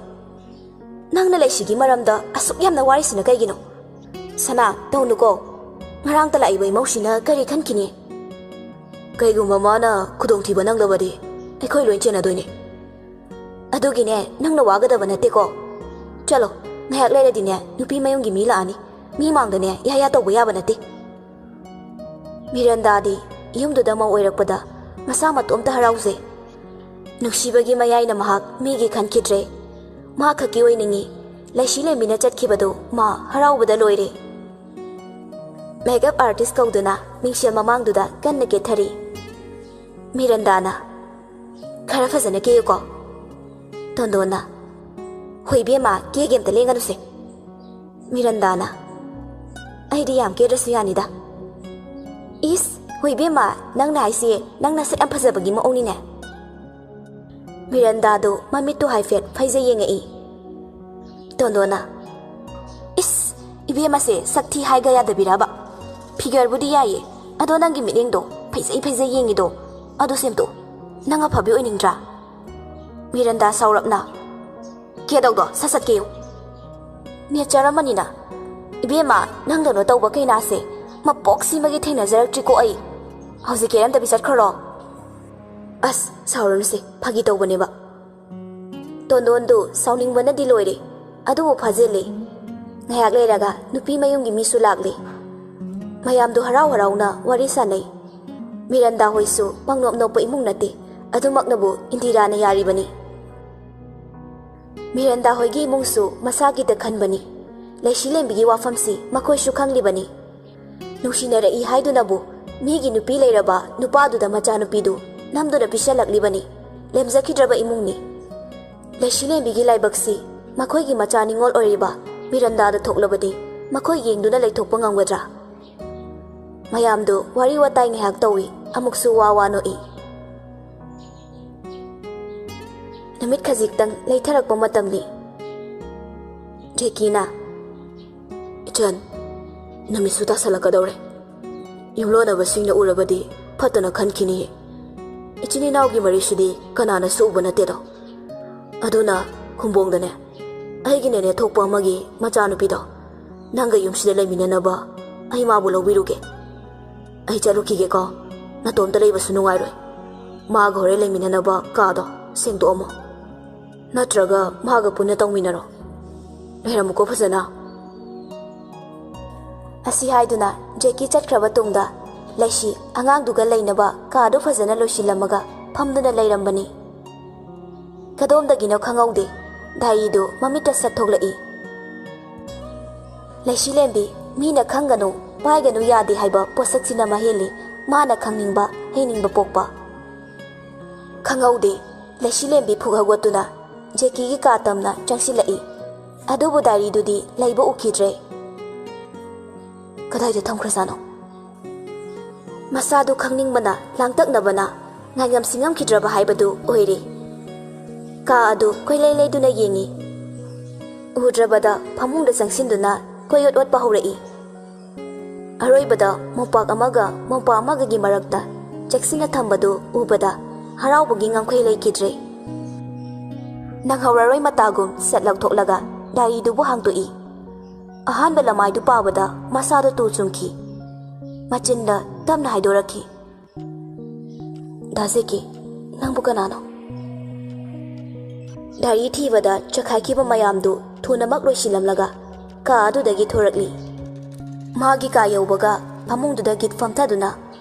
"ꯅꯪꯅ ꯂꯩꯁꯤꯒꯤ ꯃꯔꯝꯗ ꯑꯁꯨꯛ ꯌꯥꯝꯅ ꯋꯥꯔꯤꯁꯤꯅ ꯀꯩꯒꯤꯅꯣ? ꯁꯅꯥ, ꯇꯧꯅꯨꯀꯣ꯫ ꯉꯔꯥꯡꯇ ꯂꯥꯛꯏꯕ ꯏꯃꯧꯁꯤꯅ ꯀꯔꯤ ꯈꯟꯈꯤꯅꯤ?" "ꯀꯩꯒꯨꯝꯕ ꯃꯥꯅ ꯈꯨꯗꯣꯡꯊꯤꯕ ꯅꯪꯂꯕꯗꯤ ꯑꯩꯈꯣꯏ ꯂꯣꯏ ꯆꯦꯟꯅꯗꯣꯏꯅꯤ꯫ ꯑꯗꯨꯒꯤꯅꯦ ꯅꯪꯅ ꯋꯥꯒꯗꯕ ꯅꯠꯇꯦꯀꯣ꯫ ꯆꯠꯂꯣ, ꯉꯥꯏꯍꯥꯛ ꯂꯩꯔꯗꯤꯅꯦ ꯅꯨꯄꯤ ꯃꯌꯨꯝꯒꯤ ꯃꯤ ꯂꯥꯛꯑꯅꯤ꯫ ꯃꯤ ꯃꯥꯡꯗꯅꯦ ꯌꯥ ꯌꯥ ꯇꯧꯕ ꯌꯥꯕ ꯅꯠꯇꯦ꯫" ꯃꯤꯔꯟꯗꯥꯗꯤ ꯌꯨꯝꯗꯨꯗ ꯃꯧ ꯑꯣꯏꯔꯛꯄꯗ ꯃꯁꯥ ꯃꯇꯣꯝꯇ ꯍꯔꯥꯎꯖꯩ꯫ ꯅꯨꯡꯁꯤꯕꯒꯤ ꯃꯌꯥꯏꯅ ꯃꯍꯥꯛ ꯃꯤꯒꯤ ꯈꯟꯈꯤꯗ꯭ꯔꯦ꯫ ꯃꯍꯥꯛ ꯈꯛꯀꯤ ꯑꯣꯏꯅꯤꯡꯏ꯫ ꯂꯩꯁꯤꯂꯦꯝꯕꯤꯅ ꯆꯠꯈꯤꯕꯗꯨ ꯃꯥ ꯍꯔꯥꯎꯕꯗ ꯂꯣꯏꯔꯦ꯫ ꯃꯦꯀꯞ ꯑꯥꯔꯇꯤꯁ ꯀꯧꯗꯨꯅ ꯃꯤꯡꯁꯦꯜ ꯃꯃꯥꯡꯗꯨꯗ ꯀꯟꯅ ꯀꯦꯊꯔꯤ꯫ ꯃꯤꯔꯟꯗꯥꯅ, "ꯈꯔ ꯐꯖꯅ ꯀꯦꯌꯨꯀꯣ꯫" ꯇꯣꯟꯗꯣꯟꯅ, "ꯍꯣꯏ ꯏꯕꯦꯝꯃ, ꯀꯦꯒꯦ, ꯑꯝꯇ ꯂꯦꯡꯒꯅꯨꯁꯦ꯫" ꯃꯤꯔꯟꯗꯥꯅ, "ꯑꯩꯗꯤ ꯌꯥꯝ ꯀꯦꯗ꯭ꯔꯁꯨ ꯌꯥꯅꯤꯗ꯫" "ꯏꯁ, ꯍꯣꯏ ꯏꯕꯦꯝꯃ, ꯅꯪꯅ ꯍꯥꯏꯁꯦ ꯅꯪ ꯅꯁꯛ ꯌꯥꯝ ꯐꯖꯕꯒꯤ ꯃꯑꯣꯡꯅꯤꯅꯦ꯫" ꯃꯤꯔꯟꯗꯥꯗꯣ ꯃꯃꯤꯠꯇꯨ ꯍꯥꯏꯐꯦꯠ ꯐꯩꯖꯩ ꯌꯦꯡꯉꯛꯏ꯫ ꯇꯣꯟꯗꯣꯟꯅ, "ꯏꯁ, ꯏꯕꯦꯝꯃꯁꯦ ꯁꯛ ꯊꯤ ꯍꯥꯏꯒ ꯌꯥꯗꯕꯤꯔꯕ? ꯐꯤꯒꯔꯕꯨꯗꯤ ꯌꯥꯏꯌꯦ, ꯑꯗꯣ ꯅꯪꯒꯤ ꯃꯤꯠꯌꯦꯡꯗꯣ ꯐꯩꯖꯩ ꯐꯩꯖꯩ ꯌꯦꯡꯉꯤꯗꯣ, ꯑꯗꯨ ꯁꯦꯝꯗꯣꯛꯎ꯫ ꯅꯪ ꯑꯐꯕꯤ ꯑꯣꯏꯅꯤꯡꯗ꯭ꯔꯥ?" ꯃꯤꯔꯟꯗꯥ ꯁꯥꯎꯔꯞꯅ, "ꯀꯦꯗꯧꯗꯣ ꯁꯠ ꯁꯠ ꯀꯦꯌꯨ꯫ ꯅꯦꯆꯔ ꯑꯃꯅꯤꯅ꯫ ꯏꯕꯦꯝꯃ, ꯅꯪꯗꯧꯅ ꯇꯧꯕ ꯀꯩꯅꯥꯁꯦ ꯃꯄꯣꯛꯁꯤꯃꯒꯤ ꯊꯦꯡꯅꯖꯔꯛꯇ꯭ꯔꯤꯀꯣ ꯑꯩ꯫ ꯍꯧꯖꯤꯛ ꯀꯦꯔꯝꯗꯕꯤ ꯆꯠꯈ꯭ꯔꯣ꯫" "ꯑꯁ, ꯁꯥꯎꯔꯅꯨꯁꯦ, ꯐꯥꯒꯤ ꯇꯧꯕꯅꯦꯕ꯫" ꯇꯣꯟꯗꯣꯟꯗꯨ ꯁꯥꯎꯅꯤꯡꯕꯅꯗꯤ ꯂꯣꯏꯔꯦ, ꯑꯗꯨꯕꯨ ꯐꯥꯖꯤꯜꯂꯦ꯫ ꯉꯥꯏꯍꯥꯛ ꯂꯩꯔꯒ ꯅꯨꯄꯤ ꯃꯌꯨꯝꯒꯤ ꯃꯤꯁꯨ ꯂꯥꯛꯂꯦ꯫ ꯃꯌꯥꯝꯗꯨ ꯍꯔꯥꯎ ꯍꯔꯥꯎꯅ ꯋꯥꯔꯤ ꯁꯥꯟꯅꯩ꯫ ꯃꯤꯔꯟꯗꯥ ꯍꯣꯏꯁꯨ ꯄꯪꯅꯣꯞ ꯅꯣꯞꯄ ꯏꯃꯨꯡ ꯅꯠꯇꯦ, ꯑꯗꯨꯃꯛꯅꯕꯨ ꯏꯟꯗꯤꯔꯥꯅ ꯌꯥꯔꯤꯕꯅꯤ꯫ ꯃꯤꯔꯟꯗꯥ ꯍꯣꯏꯒꯤ ꯏꯃꯨꯡꯁꯨ ꯃꯁꯥꯒꯤꯗ ꯈꯟꯕꯅꯤ꯫ ꯂꯩꯁꯤꯂꯦꯝꯕꯤꯒꯤ ꯋꯥꯐꯝꯁꯤ ꯃꯈꯣꯏꯁꯨ ꯈꯪꯂꯤꯕꯅꯤ꯫ ꯅꯨꯡꯁꯤꯅꯔꯛꯏ ꯍꯥꯏꯗꯨꯅꯕꯨ ꯃꯤꯒꯤ ꯅꯨꯄꯤ ꯂꯩꯔꯕ ꯅꯨꯄꯥꯗꯨꯗ ꯃꯆꯥꯅꯨꯄꯤꯗꯨ ꯅꯝꯗꯨꯅ ꯄꯤꯁꯜꯂꯛꯂꯤꯕꯅꯤ꯫ ꯂꯦꯝꯖꯈꯤꯗ꯭ꯔꯕ ꯏꯃꯨꯡꯅꯤ꯫ ꯂꯩꯁꯤꯂꯦꯝꯕꯤꯒꯤ ꯂꯥꯏꯕꯛꯁꯤ ꯃꯈꯣꯏꯒꯤ ꯃꯆꯥ ꯅꯤꯉꯣꯜ ꯑꯣꯏꯔꯤꯕ ꯃꯤꯔꯟꯗꯥꯗ ꯊꯣꯛꯂꯕꯗꯤ ꯃꯈꯣꯏ ꯌꯦꯡꯗꯨꯅ ꯂꯩꯊꯣꯛꯄ ꯉꯝꯒꯗ꯭ꯔꯥ? ꯃꯌꯥꯝꯗꯨ ꯋꯥꯔꯤ ꯋꯥꯇꯥꯏ ꯉꯥꯏꯍꯥꯛ ꯇꯧꯏ, ꯑꯃꯨꯛꯁꯨ ꯋꯥ ꯋꯥ ꯅꯣꯛꯏ꯫ ꯅꯨꯃꯤꯠ ꯈꯖꯤꯛꯇꯪ ꯂꯩꯊꯔꯛꯄ ꯃꯇꯝꯅꯤ꯫ ꯖꯦꯀꯤꯅ, "ꯏꯆꯟ, ꯅꯨꯃꯤꯠꯁꯨ ꯇꯥꯁꯜꯂꯛꯀꯗꯧꯔꯦ꯫ ꯌꯨꯝꯂꯣꯟꯅꯕꯁꯤꯡꯅ ꯎꯔꯕꯗꯤ ꯐꯠꯇꯅ ꯈꯟꯈꯤꯅꯤꯌꯦ꯫ ꯏꯆꯤꯟ ꯏꯅꯥꯎꯒꯤ ꯃꯔꯤꯁꯤꯗꯤ ꯀꯅꯥꯅꯁꯨ ꯎꯕ ꯅꯠꯇꯦꯗꯣ꯫ ꯑꯗꯨꯅ ꯈꯨꯝꯕꯣꯡꯗꯅꯦ, ꯑꯩꯒꯤ ꯅꯦꯅꯦ ꯊꯣꯛꯄ ꯑꯃꯒꯤ ꯃꯆꯥꯅꯨꯄꯤꯗꯣ, ꯅꯪꯒ ꯌꯨꯝꯁꯤꯗ ꯂꯩꯃꯤꯟꯅꯅꯕ ꯑꯩ ꯃꯥꯕꯨ ꯂꯧꯕꯤꯔꯨꯒꯦ꯫ ꯑꯩ ꯆꯠꯂꯨꯈꯤꯒꯦꯀꯣ꯫ ꯅꯇꯣꯝꯇ ꯂꯩꯕꯁꯨ ꯅꯨꯡꯉꯥꯏꯔꯣꯏ꯫ ꯃꯥꯒ ꯍꯣꯔꯦꯟ ꯂꯩꯃꯤꯟꯅꯅꯕ ꯀꯥꯗꯣ ꯁꯦꯡꯗꯣꯛꯑꯝꯃꯣ꯫ ꯅꯠꯇ꯭ꯔꯒ ꯃꯥꯒ ꯄꯨꯟꯅ ꯇꯧꯃꯤꯟꯅꯔꯣ꯫ ꯂꯩꯔꯝꯃꯨꯀꯣ ꯐꯖꯅ꯫" ꯑꯁꯤ ꯍꯥꯏꯗꯨꯅ ꯖꯦꯀꯤ ꯆꯠꯈ꯭ꯔꯕ ꯇꯨꯡꯗ ꯂꯩꯁꯤ ꯑꯉꯥꯡꯗꯨꯒ ꯂꯩꯅꯕ ꯀꯥꯗꯨ ꯐꯖꯅ ꯂꯣꯏꯁꯤꯜꯂꯝꯃꯒ ꯐꯝꯗꯨꯅ ꯂꯩꯔꯝꯕꯅꯤ꯫ ꯀꯗꯣꯝꯗꯒꯤꯅꯣ ꯈꯪꯍꯧꯗꯦ, ꯗꯥꯏꯔꯤꯗꯨ ꯃꯃꯤꯠꯇ ꯁꯠ ꯊꯣꯛꯂꯛꯏ꯫ "ꯂꯩꯁꯤꯂꯦꯝꯕꯤ, ꯃꯤꯅ ꯈꯪꯒꯅꯨ, ꯄꯥꯏꯒꯅꯨ ꯌꯥꯗꯦ ꯍꯥꯏꯕ ꯄꯣꯠꯁꯛꯁꯤꯅ ꯃꯍꯦꯜꯂꯤ ꯃꯥꯅ ꯈꯪꯅꯤꯡꯕ, ꯍꯩꯅꯤꯡꯕ ꯄꯣꯛꯄ꯫" ꯈꯪꯍꯧꯗꯦ, ꯂꯩꯁꯤꯂꯦꯝꯕꯤ ꯐꯨꯛ ꯍꯧꯒꯠꯇꯨꯅ ꯖꯦꯀꯤꯒꯤ ꯀꯥ ꯇꯝꯅ ꯆꯪꯁꯤꯜꯂꯛꯏ꯫ ꯑꯗꯨꯕꯨ ꯗꯥꯏꯔꯤꯗꯨꯗꯤ ꯂꯩꯕ ꯎꯈꯤꯗ꯭ꯔꯦ꯫ ꯀꯗꯥꯏꯗ ꯊꯝꯈ꯭ꯔꯖꯥꯠꯅꯣ? ꯃꯁꯥꯗꯨ ꯈꯪꯅꯤꯡꯕꯅ, ꯂꯥꯡꯇꯛꯅꯕꯅ ꯉꯥꯏꯉꯝꯁꯤ ꯉꯝꯈꯤꯗ꯭ꯔꯕ ꯍꯥꯏꯕꯗꯨ ꯑꯣꯏꯔꯦ꯫ ꯀꯥ ꯑꯗꯨ ꯀꯣꯏꯂꯩ ꯂꯩꯗꯨꯅ ꯌꯦꯡꯏ꯫ ꯎꯗ꯭ꯔꯕꯗ ꯐꯃꯨꯡꯗ ꯆꯪꯁꯤꯟꯗꯨꯅ ꯀꯣꯏꯑꯣꯠ ꯑꯣꯠꯄ ꯍꯧꯔꯛꯏ꯫ ꯑꯔꯣꯏꯕꯗ ꯃꯣꯝꯄꯥꯛ ꯑꯃꯒ ꯃꯣꯝꯄꯥꯛ ꯑꯃꯒꯒꯤ ꯃꯔꯛꯇ ꯆꯦꯛꯁꯤꯟꯅ ꯊꯝꯕꯗꯨ ꯎꯕꯗ ꯍꯔꯥꯎꯕꯒꯤ ꯉꯝꯈꯩ ꯂꯩꯈꯤꯗ꯭ꯔꯦ꯫ ꯅꯪꯍꯧꯔꯔꯣꯏ ꯃꯇꯥꯒꯨꯝ ꯁꯠ ꯂꯧꯊꯣꯛꯂꯒ ꯗꯥꯏꯔꯤꯗꯨꯕꯨ ꯍꯥꯡꯗꯣꯛꯏ꯫ ꯑꯍꯥꯟꯕ ꯂꯃꯥꯏꯗꯨ ꯄꯥꯕꯗ ꯃꯁꯥꯗꯣ ꯇꯨ ꯆꯨꯡꯈꯤ꯫ ꯃꯆꯤꯟꯗ ꯇꯞꯅ ꯍꯥꯏꯗꯣꯔꯛꯈꯤ, "ꯗꯥ ꯖꯦꯀꯤ, ꯅꯪꯕꯨ ꯀꯅꯥꯅꯣ?" ꯗꯥꯏꯔꯤ ꯊꯤꯕꯗ ꯆꯈꯥꯏꯈꯤꯕ ꯃꯌꯥꯝꯗꯨ ꯊꯨꯅꯃꯛ ꯂꯣꯏꯁꯤꯜꯂꯝꯂꯒ ꯀꯥ ꯑꯗꯨꯗꯒꯤ ꯊꯣꯔꯛꯂꯤ꯫ ꯃꯥꯒꯤ ꯀꯥ ꯌꯧꯕꯒ ꯐꯃꯨꯡꯗꯨꯗ ꯒꯤꯠ ꯐꯝꯊꯗꯨꯅ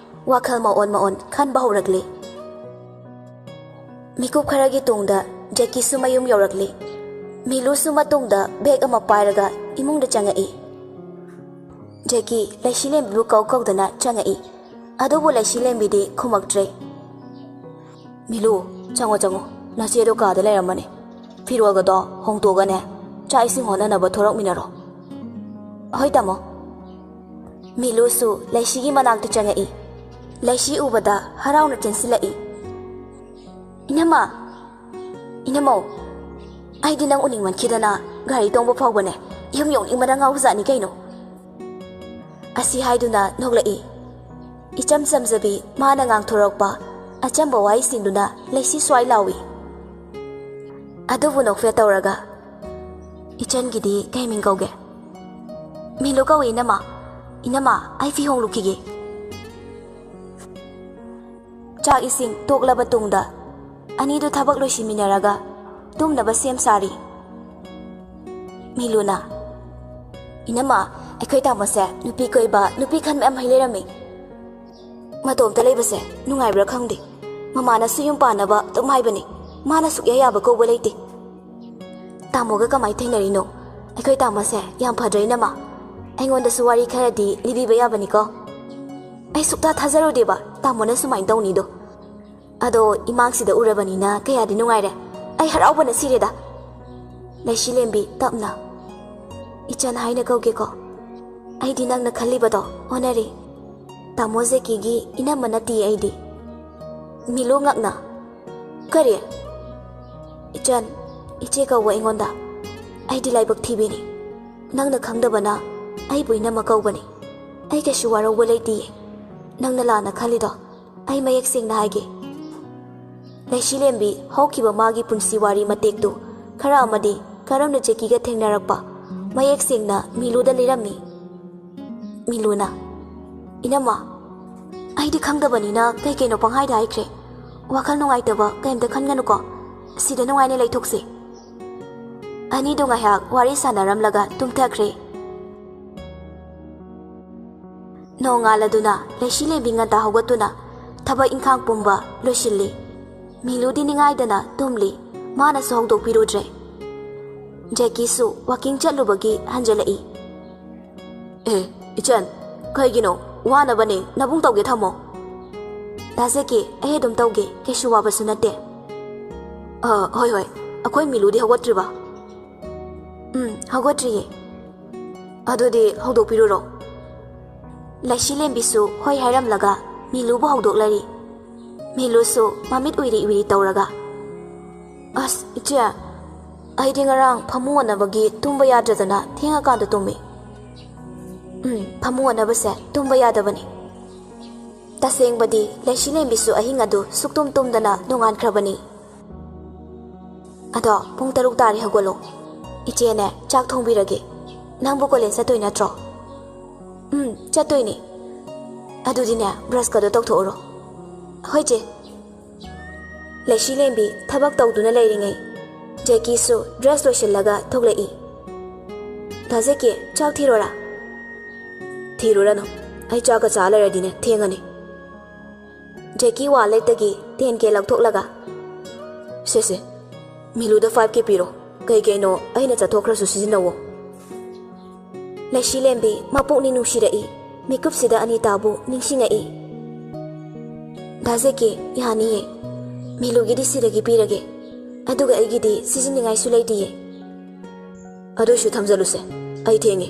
ꯋꯥꯈꯜ ꯃꯑꯣꯟ ꯃꯑꯣꯟ ꯈꯟꯕ ꯍꯧꯔꯛꯂꯤ꯫ ꯃꯤꯀꯨꯞ ꯈꯔꯒꯤ ꯇꯨꯡꯗ ꯖꯦꯀꯤꯁꯨ ꯃꯌꯨꯝ ꯌꯧꯔꯛꯂꯤ꯫ ꯃꯤꯂꯨꯁꯨ ꯃꯇꯨꯡꯗ ꯕꯦꯒ ꯑꯃ ꯄꯥꯏꯔꯒ ꯏꯃꯨꯡꯗ ꯆꯪꯉꯛꯏ꯫ ꯖꯦꯀꯤ ꯂꯩꯁꯤꯂꯦꯝꯕꯤꯕꯨ ꯀꯧ ꯀꯧꯗꯅ ꯆꯪꯉꯛꯏ꯫ ꯑꯗꯨꯕꯨ ꯂꯩꯁꯤꯂꯦꯝꯕꯤꯗꯤ ꯈꯨꯝꯃꯛꯇ꯭ꯔꯦ꯫ "ꯃꯤꯂꯨ, "ꯆꯪꯉꯣ, ꯆꯪꯉꯣ, ꯅꯆꯦꯗꯣ ꯀꯥꯗ ꯂꯩꯔꯝꯃꯅꯤ꯫ ꯐꯤꯔꯣꯜꯒꯗꯣ ꯍꯣꯡꯗꯣꯛꯑꯒꯅꯦ, ꯆꯥꯛ ꯏꯁꯤꯡ ꯍꯣꯠꯅꯅꯕ ꯊꯣꯔꯛꯃꯤꯟꯅꯔꯣ꯫" "ꯍꯣꯏ, ꯇꯥꯃꯣ꯫" ꯃꯤꯂꯨꯁꯨ ꯂꯩꯁꯤꯒꯤ ꯃꯅꯥꯛꯇ ꯆꯪꯉꯛꯏ꯫ ꯂꯩꯁꯤ ꯎꯕꯗ ꯍꯔꯥꯎꯅ ꯆꯦꯟꯁꯤꯜꯂꯛꯏ꯫ "ꯏꯅꯝꯃ, ꯏꯅꯝꯃꯧ, ꯑꯩꯗꯤ ꯅꯪ ꯎꯅꯤꯡꯃꯟꯈꯤꯗꯅ ꯒꯥꯔꯤ ꯇꯣꯡꯕ ꯐꯥꯎꯕꯅꯦ ꯌꯨꯝ ꯌꯧꯅꯤꯡꯕꯅ ꯉꯥꯎꯕꯖꯥꯠꯅꯤ ꯀꯩꯅꯣ꯫" ꯑꯁꯤ ꯍꯥꯏꯗꯨꯅ ꯅꯣꯛꯂꯛꯏ꯫ ꯏꯆꯝ ꯆꯝꯖꯕꯤ ꯃꯥꯅ ꯉꯥꯡꯊꯣꯔꯛꯄ ꯑꯆꯝꯕ ꯋꯥꯍꯩꯁꯤꯡꯗꯨꯅ ꯂꯩꯁꯤ ꯁ꯭ꯋꯥꯏ ꯂꯥꯎꯏ꯫ ꯑꯗꯨꯕꯨ ꯅꯣꯛꯐꯦꯠ ꯇꯧꯔꯒ, "ꯏꯆꯟꯒꯤꯗꯤ ꯀꯩ ꯃꯤꯡ ꯀꯧꯒꯦ?" "ꯃꯤꯂꯨ ꯀꯧꯏ, ꯏꯅꯝꯃ꯫ ꯏꯅꯝꯃ, ꯑꯩ ꯐꯤ ꯍꯣꯡꯂꯨꯈꯤꯒꯦ꯫" ꯆꯥꯛ ꯏꯁꯤꯡ ꯇꯣꯛꯂꯕ ꯇꯨꯡꯗ ꯑꯅꯤꯗꯨ ꯊꯕꯛ ꯂꯣꯏꯁꯤꯟꯃꯤꯟꯅꯔꯒ ꯇꯨꯝꯅꯕ ꯁꯦꯝ ꯁꯥꯔꯤ꯫ ꯃꯤꯂꯨꯅ, "ꯏꯅꯝꯃ, ꯑꯩꯈꯣꯏ ꯇꯥꯃꯣꯁꯦ ꯅꯨꯄꯤ ꯀꯣꯏꯕ, ꯅꯨꯄꯤ ꯈꯟꯕ ꯌꯥꯝ ꯍꯩ ꯂꯩꯔꯝꯃꯤ꯫ ꯃꯇꯣꯝꯇ ꯂꯩꯕꯁꯦ ꯅꯨꯡꯉꯥꯏꯕ꯭ꯔꯥ ꯈꯪꯗꯦ꯫ ꯃꯃꯥꯅꯁꯨ ꯌꯨꯝ ꯄꯥꯟꯅꯕ ꯑꯗꯨꯝ ꯍꯥꯏꯕꯅꯤ꯫ ꯃꯥꯅ ꯁꯨꯛꯌꯥ ꯌꯥꯕ ꯀꯧꯕ ꯂꯩꯇꯦ꯫" "ꯇꯥꯃꯣꯒ ꯀꯃꯥꯏꯅ ꯊꯦꯡꯅꯔꯤꯅꯣ? ꯑꯩꯈꯣꯏ ꯇꯥꯃꯣꯁꯦ ꯌꯥꯝ ꯐꯗ꯭ꯔꯣ, ꯏꯅꯝꯃ? ꯑꯩꯉꯣꯟꯗꯁꯨ ꯋꯥꯔꯤ ꯈꯔꯗꯤ ꯂꯤꯕꯤꯕ ꯌꯥꯕꯅꯤꯀꯣ꯫ ꯑꯩ ꯁꯨꯛꯊꯥ ꯊꯥꯖꯔꯨꯗꯦꯕ ꯇꯥꯃꯣꯅ ꯁꯨꯃꯥꯏꯅ ꯇꯧꯅꯤꯗꯣ꯫ ꯑꯗꯣ ꯏꯃꯥꯡꯁꯤꯗ ꯎꯔꯕꯅꯤꯅ ꯀꯌꯥꯗꯤ ꯅꯨꯡꯉꯥꯏꯔꯦ꯫ ꯑꯩ ꯍꯔꯥꯎꯕꯅ ꯁꯤꯔꯦꯗ꯫" ꯂꯩꯁꯤꯂꯦꯝꯕꯤ ꯇꯞꯅ, "ꯏꯆꯟ ꯍꯥꯏꯅ ꯀꯧꯒꯦꯀꯣ꯫ ꯑꯩꯗꯤ ꯅꯪꯅ ꯈꯜꯂꯤꯕꯗꯣ ꯑꯣꯟꯅꯔꯦ꯫ ꯇꯥꯃꯣ ꯖꯦꯀꯤꯒꯤ ꯏꯅꯝꯃ ꯅꯠꯇꯤꯌꯦ ꯑꯩꯗꯤ꯫" ꯃꯤꯂꯨ ꯉꯛꯅ, "ꯀꯔꯤ?" "ꯏꯆꯟ, ꯏꯆꯦ ꯀꯧꯕ ꯑꯩꯉꯣꯟꯗ꯫ ꯑꯩꯗꯤ ꯂꯥꯏꯕꯛ ꯊꯤꯕꯤꯅꯤ꯫ ꯅꯪꯅ ꯈꯪꯗꯕꯅ ꯑꯩꯕꯨ ꯏꯅꯝꯃ ꯀꯧꯕꯅꯤ꯫ ꯑꯩ ꯀꯩꯁꯨ ꯋꯥꯔꯧꯕ ꯂꯩꯇꯤꯌꯦ꯫ ꯅꯪꯅ ꯂꯥꯟꯅ ꯈꯜꯂꯤꯗꯣ ꯑꯩ ꯃꯌꯦꯛ ꯁꯦꯡꯅ ꯍꯥꯏꯒꯦ꯫" ꯂꯩꯁꯤꯂꯦꯝꯕꯤ ꯍꯧꯈꯤꯕ ꯃꯥꯒꯤ ꯄꯨꯟꯁꯤ ꯋꯥꯔꯤ ꯃꯇꯦꯛꯇꯨ, ꯈꯔ ꯑꯃꯗꯤ ꯀꯔꯝꯅ ꯖꯦꯀꯤꯒ ꯊꯦꯡꯅꯔꯛꯄ, ꯃꯌꯦꯛ ꯁꯦꯡꯅ ꯃꯤꯂꯨꯗ ꯂꯤꯔꯝꯃꯤ꯫ ꯃꯤꯂꯨꯅ, "ꯏꯅꯝꯃ, ꯑꯩꯗꯤ ꯈꯪꯗꯕꯅꯤꯅ ꯀꯩ ꯀꯩꯅꯣ ꯄꯪꯍꯥꯏꯗ ꯍꯥꯏꯈ꯭ꯔꯦ꯫ ꯋꯥꯈꯜ ꯅꯨꯡꯉꯥꯏꯇꯕ ꯀꯩꯝꯇ ꯈꯟꯒꯅꯨꯀꯣ꯫ ꯁꯤꯗ ꯅꯨꯡꯉꯥꯏꯅ ꯂꯩꯊꯣꯛꯁꯤ꯫" ꯑꯅꯤꯗꯨ ꯉꯥꯏꯍꯥꯛ ꯋꯥꯔꯤ ꯁꯥꯟꯅꯔꯝꯂꯒ ꯇꯨꯝꯊꯈ꯭ꯔꯦ꯫ ꯅꯣꯡꯉꯥꯜꯂꯗꯨꯅ ꯂꯩꯁꯤꯂꯦꯝꯕꯤ ꯉꯟꯇꯥ ꯍꯧꯒꯠꯇꯨꯅ ꯊꯕꯛ ꯏꯪꯈꯥꯡ ꯄꯨꯝꯕ ꯂꯣꯏꯁꯤꯜꯂꯤ꯫ ꯃꯤꯂꯨꯗꯤ ꯅꯤꯡꯉꯥꯏꯗꯅ ꯇꯨꯝꯂꯤ꯫ ꯃꯥꯅꯁꯨ ꯍꯧꯗꯣꯛꯄꯤꯔꯨꯗ꯭ꯔꯦ꯫ ꯖꯦꯀꯤꯁꯨ ꯋꯥꯀꯤꯡ ꯆꯠꯂꯨꯕꯒꯤ ꯍꯟꯖꯤꯜꯂꯛꯏ꯫ "ꯑꯦ, ꯏꯆꯟ, ꯀꯩꯒꯤꯅꯣ? ꯋꯥꯅꯕꯅꯦ, ꯅꯕꯨꯡ ꯇꯧꯒꯦ ꯊꯝꯃꯣ꯫" "ꯇꯥꯖꯒꯦ, ꯑꯩ ꯑꯗꯨꯝ ꯇꯧꯒꯦ, ꯀꯩꯁꯨ ꯋꯥꯕꯁꯨ ꯅꯠꯇꯦ꯫" ꯑ, ꯍꯣꯏ, ꯍꯣꯏ꯫ ꯑꯩꯈꯣꯏ ꯃꯤꯂꯨꯗꯤ ꯍꯧꯒꯠꯇ꯭ꯔꯤꯕ? ꯎꯝ, ꯍꯧꯒꯠꯇ꯭ꯔꯤꯌꯦ꯫ ꯑꯗꯨꯗꯤ ꯍꯧꯗꯣꯛꯄꯤꯔꯨꯔꯣ꯫ ꯂꯩꯁꯤꯂꯦꯝꯕꯤꯁꯨ ꯍꯣꯏ ꯍꯥꯏꯔꯝꯂꯒ ꯃꯤꯂꯨꯕꯨ ꯍꯧꯗꯣꯛꯂꯔꯤ꯫ ꯃꯤꯂꯨꯁꯨ ꯃꯃꯤꯠ ꯎꯏꯔꯤ ꯎꯏꯔꯤ ꯇꯧꯔꯒ, "ꯑꯁ, ꯏꯆꯦ, ꯑꯩꯗꯤ ꯉꯔꯥꯡ ꯐꯃꯨꯡ ꯑꯣꯟꯅꯕꯒꯤ ꯇꯨꯝꯕ ꯌꯥꯗ꯭ꯔꯗꯅ ꯊꯦꯡꯉꯀꯥꯟꯗ ꯇꯨꯝꯃꯤ꯫" ꯎꯝ, ꯐꯃꯨꯡ ꯑꯣꯟꯅꯕꯁꯦ ꯇꯨꯝꯕ ꯌꯥꯗꯕꯅꯤ꯫ ꯇꯁꯦꯡꯕꯗꯤ ꯂꯩꯁꯤꯂꯦꯝꯕꯤꯁꯨ ꯑꯍꯤꯡ ꯑꯗꯨ ꯁꯨꯛꯇꯨꯝ ꯇꯨꯝꯗꯅ ꯅꯣꯡꯉꯥꯟꯈ꯭ꯔꯕꯅꯤ꯫ "ꯑꯗꯣ ꯄꯨꯡ ꯇꯔꯨꯛ ꯇꯥꯔꯦ, ꯍꯧꯒꯠꯂꯣ꯫ ꯏꯆꯦꯅꯦ, ꯆꯥꯛ ꯊꯣꯡꯕꯤꯔꯒꯦ꯫ ꯅꯪꯕꯨ ꯀꯣꯂꯦꯖ ꯆꯠꯇꯣꯏ ꯅꯠꯇ꯭ꯔꯣ?" "ꯎꯝ, ꯆꯠꯇꯣꯏꯅꯦ꯫" "ꯑꯗꯨꯗꯤꯅꯦ, ꯕ꯭ꯔꯁꯀꯗꯣ ꯇꯧꯊꯣꯛꯎꯔꯣ꯫" "ꯍꯣꯏ, ꯆꯦ꯫" ꯂꯩꯁꯤꯂꯦꯝꯕꯤ ꯊꯕꯛ ꯇꯧꯗꯨꯅ ꯂꯩꯔꯤꯉꯩ, ꯖꯦꯀꯤꯁꯨ ꯗ꯭ꯔꯦꯁ ꯂꯣꯏꯁꯤꯜꯂꯒ ꯊꯣꯛꯂꯛꯏ꯫ "ꯗꯥ ꯖꯦꯀꯤ, ꯆꯥꯛ ꯊꯤꯔꯣꯔꯥ?" "ꯊꯤꯔꯨꯔꯅꯨ꯫ ꯑꯩ ꯆꯥꯛꯀ ꯆꯥ ꯂꯩꯔꯗꯤꯅꯦ, ꯊꯦꯡꯉꯅꯤ꯫" ꯖꯦꯀꯤ ꯋꯥꯂꯦꯠꯇꯒꯤ ꯇꯦꯟ ꯀꯦ ꯂꯧꯊꯣꯛꯂꯒ, "ꯁꯦ, ꯁꯦ, ꯃꯤꯂꯨꯗ ꯐꯥꯏꯚ ꯀꯦ ꯄꯤꯔꯣ꯫ ꯀꯩ ꯀꯩꯅꯣ ꯑꯩꯅ ꯆꯠꯊꯣꯛꯈ꯭ꯔꯁꯨ ꯁꯤꯖꯤꯟꯅꯧꯋꯣ꯫" ꯂꯩꯁꯤꯂꯦꯝꯕꯤ ꯃꯄꯨꯛꯅꯤ ꯅꯨꯡꯁꯤꯔꯛꯏ꯫ ꯃꯤꯀꯨꯞꯁꯤꯗ ꯑꯅꯤꯇꯥꯕꯨ ꯅꯤꯡꯁꯤꯡꯉꯛꯏ꯫ "ꯗꯥ ꯖꯦꯀꯤ, ꯌꯥꯅꯤꯌꯦ꯫ ꯃꯤꯂꯨꯒꯤꯗꯤ ꯁꯤꯗꯒꯤ ꯄꯤꯔꯒꯦ꯫ ꯑꯗꯨꯒ ꯑꯩꯒꯤꯗꯤ ꯁꯤꯖꯤꯟꯅꯤꯡꯉꯥꯏꯁꯨ ꯂꯩꯇꯤꯌꯦ꯫" "ꯑꯗꯨꯏꯁꯨ ꯊꯝꯖꯜꯂꯨꯁꯦ, ꯑꯩ ꯊꯦꯡꯉꯦ꯫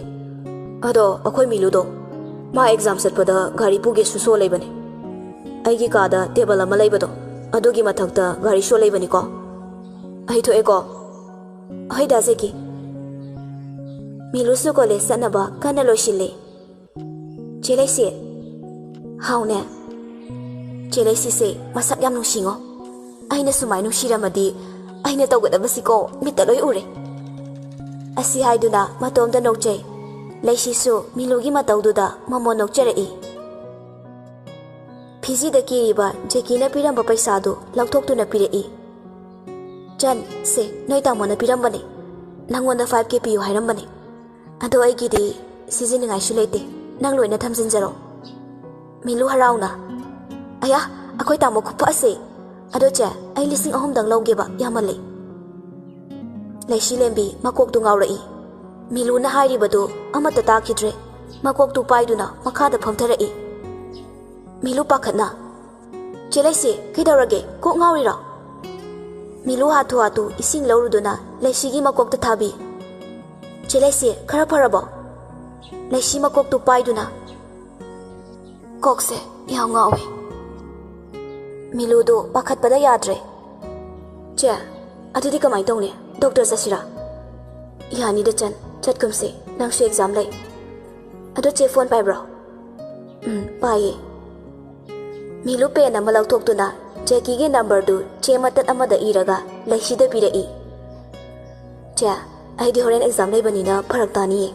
ꯑꯗꯣ ꯑꯩꯈꯣꯏ ꯃꯤꯂꯨꯗꯣ, ꯃꯥ ꯑꯦꯛꯖꯥꯝ ꯆꯠꯄꯗ ꯒꯥꯔꯤ ꯄꯨꯒꯦꯁꯨ ꯁꯣ ꯂꯩꯕꯅꯦ꯫ ꯑꯩꯒꯤ ꯀꯥꯗ ꯇꯦꯕꯜ ꯑꯃ ꯂꯩꯕꯗꯣ, ꯑꯗꯨꯒꯤ ꯃꯊꯛꯇ ꯒꯥꯔꯤ ꯁꯣ ꯂꯩꯕꯅꯤꯀꯣ꯫ ꯑꯩ ꯊꯣꯛꯑꯦꯀꯣ꯫" "ꯍꯣꯏ, ꯗꯥ ꯖꯦꯀꯤ꯫" ꯃꯤꯂꯨꯁꯨ ꯀꯣꯂꯦꯖ ꯆꯠꯅꯕ ꯀꯟꯅ ꯂꯣꯏꯁꯤꯜꯂꯤ꯫ "ꯆꯦ ꯂꯩꯁꯤ꯫" "ꯍꯥꯎꯅꯦ꯫ ꯆꯦ ꯂꯩꯁꯤꯁꯦ ꯃꯁꯛ ꯌꯥꯝ ꯅꯨꯡꯁꯤꯉꯣ꯫ ꯑꯩꯅ ꯁꯨꯃꯥꯏ ꯅꯨꯡꯁꯤꯔꯝꯃꯗꯤ ꯑꯩꯅ ꯇꯧꯒꯗꯕꯁꯤꯀꯣ ꯃꯤꯠꯇ ꯂꯣꯏ ꯎꯔꯦ꯫" ꯑꯁꯤ ꯍꯥꯏꯗꯨꯅ ꯃꯇꯣꯝꯇ ꯅꯣꯛꯆꯩ꯫ ꯂꯩꯁꯤꯁꯨ ꯃꯤꯂꯨꯒꯤ ꯃꯇꯧꯗꯨꯗ ꯃꯃꯣꯟ ꯅꯣꯛꯆꯔꯛꯏ꯫ ꯐꯤꯖꯤꯗ ꯀꯤꯔꯤꯕ ꯖꯦꯀꯤꯅ ꯄꯤꯔꯝꯕ ꯄꯩꯁꯥꯗꯨ ꯂꯧꯊꯣꯛꯇꯨꯅ ꯄꯤꯔꯛꯏ꯫ "ꯆꯟ, ꯁꯦ, ꯅꯣꯏ ꯇꯥꯃꯣꯅ ꯄꯤꯔꯝꯕꯅꯦ꯫ ꯅꯪꯉꯣꯟꯗ ꯐꯥꯏꯚ ꯀꯦ ꯄꯤꯌꯨ ꯍꯥꯏꯔꯝꯕꯅꯦ꯫ ꯑꯗꯣ ꯑꯩꯒꯤꯗꯤ ꯁꯤꯖꯤꯟꯅꯤꯡꯉꯥꯏꯁꯨ ꯂꯩꯇꯦ꯫ ꯅꯪ ꯂꯣꯏꯅ ꯊꯝꯖꯤꯟꯖꯔꯣ꯫" ꯃꯤꯂꯨ ꯍꯔꯥꯎꯅ, "ꯑꯌꯥ, ꯑꯩꯈꯣꯏ ꯇꯥꯃꯣ ꯈꯨꯐꯁꯦ꯫ ꯑꯗꯣ ꯆꯦ, ꯑꯩ ꯂꯤꯁꯤꯡ ꯑꯍꯨꯝꯗꯪ ꯂꯧꯒꯦꯕ, ꯌꯥꯝꯃꯜꯂꯦ꯫" ꯂꯩꯁꯤꯂꯦꯝꯕꯤ ꯃꯀꯣꯛꯇꯨ ꯉꯥꯎꯔꯛꯏ꯫ ꯃꯤꯂꯨꯅ ꯍꯥꯏꯔꯤꯕꯗꯨ ꯑꯃꯠꯇ ꯇꯥꯈꯤꯗ꯭ꯔꯦ꯫ ꯃꯀꯣꯛꯇꯨ ꯄꯥꯏꯗꯨꯅ ꯃꯈꯥꯗ ꯐꯝꯊꯔꯛꯏ꯫ ꯃꯤꯂꯨ ꯄꯥꯈꯠꯅ, "ꯆꯦ ꯂꯩꯁꯤ, ꯀꯩꯗꯧꯔꯒꯦ? ꯀꯣꯛ ꯉꯥꯎꯔꯤꯔꯣ?" ꯃꯤꯂꯨ ꯍꯥꯊꯨ ꯍꯥꯊꯨ ꯏꯁꯤꯡ ꯂꯧꯔꯨꯗꯨꯅ ꯂꯩꯁꯤꯒꯤ ꯃꯀꯣꯛꯇ ꯊꯥꯕꯤ꯫ "ꯆꯦ ꯂꯩꯁꯤ, ꯈꯔ ꯐꯔꯕꯣ?" ꯂꯩꯁꯤ ꯃꯀꯣꯛꯇꯨ ꯄꯥꯏꯗꯨꯅ, "ꯀꯣꯛꯁꯦ ꯌꯥꯝ ꯉꯥꯎꯋꯦ꯫" ꯃꯤꯂꯨꯗꯨ ꯄꯥꯈꯠꯄꯗ ꯌꯥꯗ꯭ꯔꯦ꯫ "ꯆꯦ, ꯑꯗꯨꯗꯤ ꯀꯃꯥꯏꯅ ꯇꯧꯅꯤ? ꯗꯣꯛꯇꯔ ꯆꯠꯁꯤꯔꯥ?" "ꯌꯥꯅꯤꯗ ꯆꯟ, ꯆꯠꯀꯨꯝꯁꯤ, ꯅꯪꯁꯨ ꯑꯦꯛꯖꯥꯝ ꯂꯩ꯫ ꯑꯗꯣ ꯆꯦ ꯐꯣꯟ ꯄꯥꯏꯕ꯭ꯔꯣ?" "ꯎꯝ, ꯄꯥꯏꯌꯦ꯫" ꯃꯤꯂꯨ ꯄꯦꯟ ꯑꯃ ꯂꯧꯊꯣꯛꯇꯨꯅ ꯖꯦꯀꯤꯒꯤ ꯅꯝꯕꯔꯗꯨ ꯆꯦ ꯃꯇꯠ ꯑꯃꯗ ꯏꯔꯒ ꯂꯩꯁꯤꯗ ꯄꯤꯔꯛꯏ꯫ "ꯆꯦ, ꯑꯩꯗꯤ ꯍꯣꯔꯦꯟ ꯑꯦꯛꯖꯥꯝ ꯂꯩꯕꯅꯤꯅ ꯐꯔꯛ ꯇꯥꯅꯤꯌꯦ꯫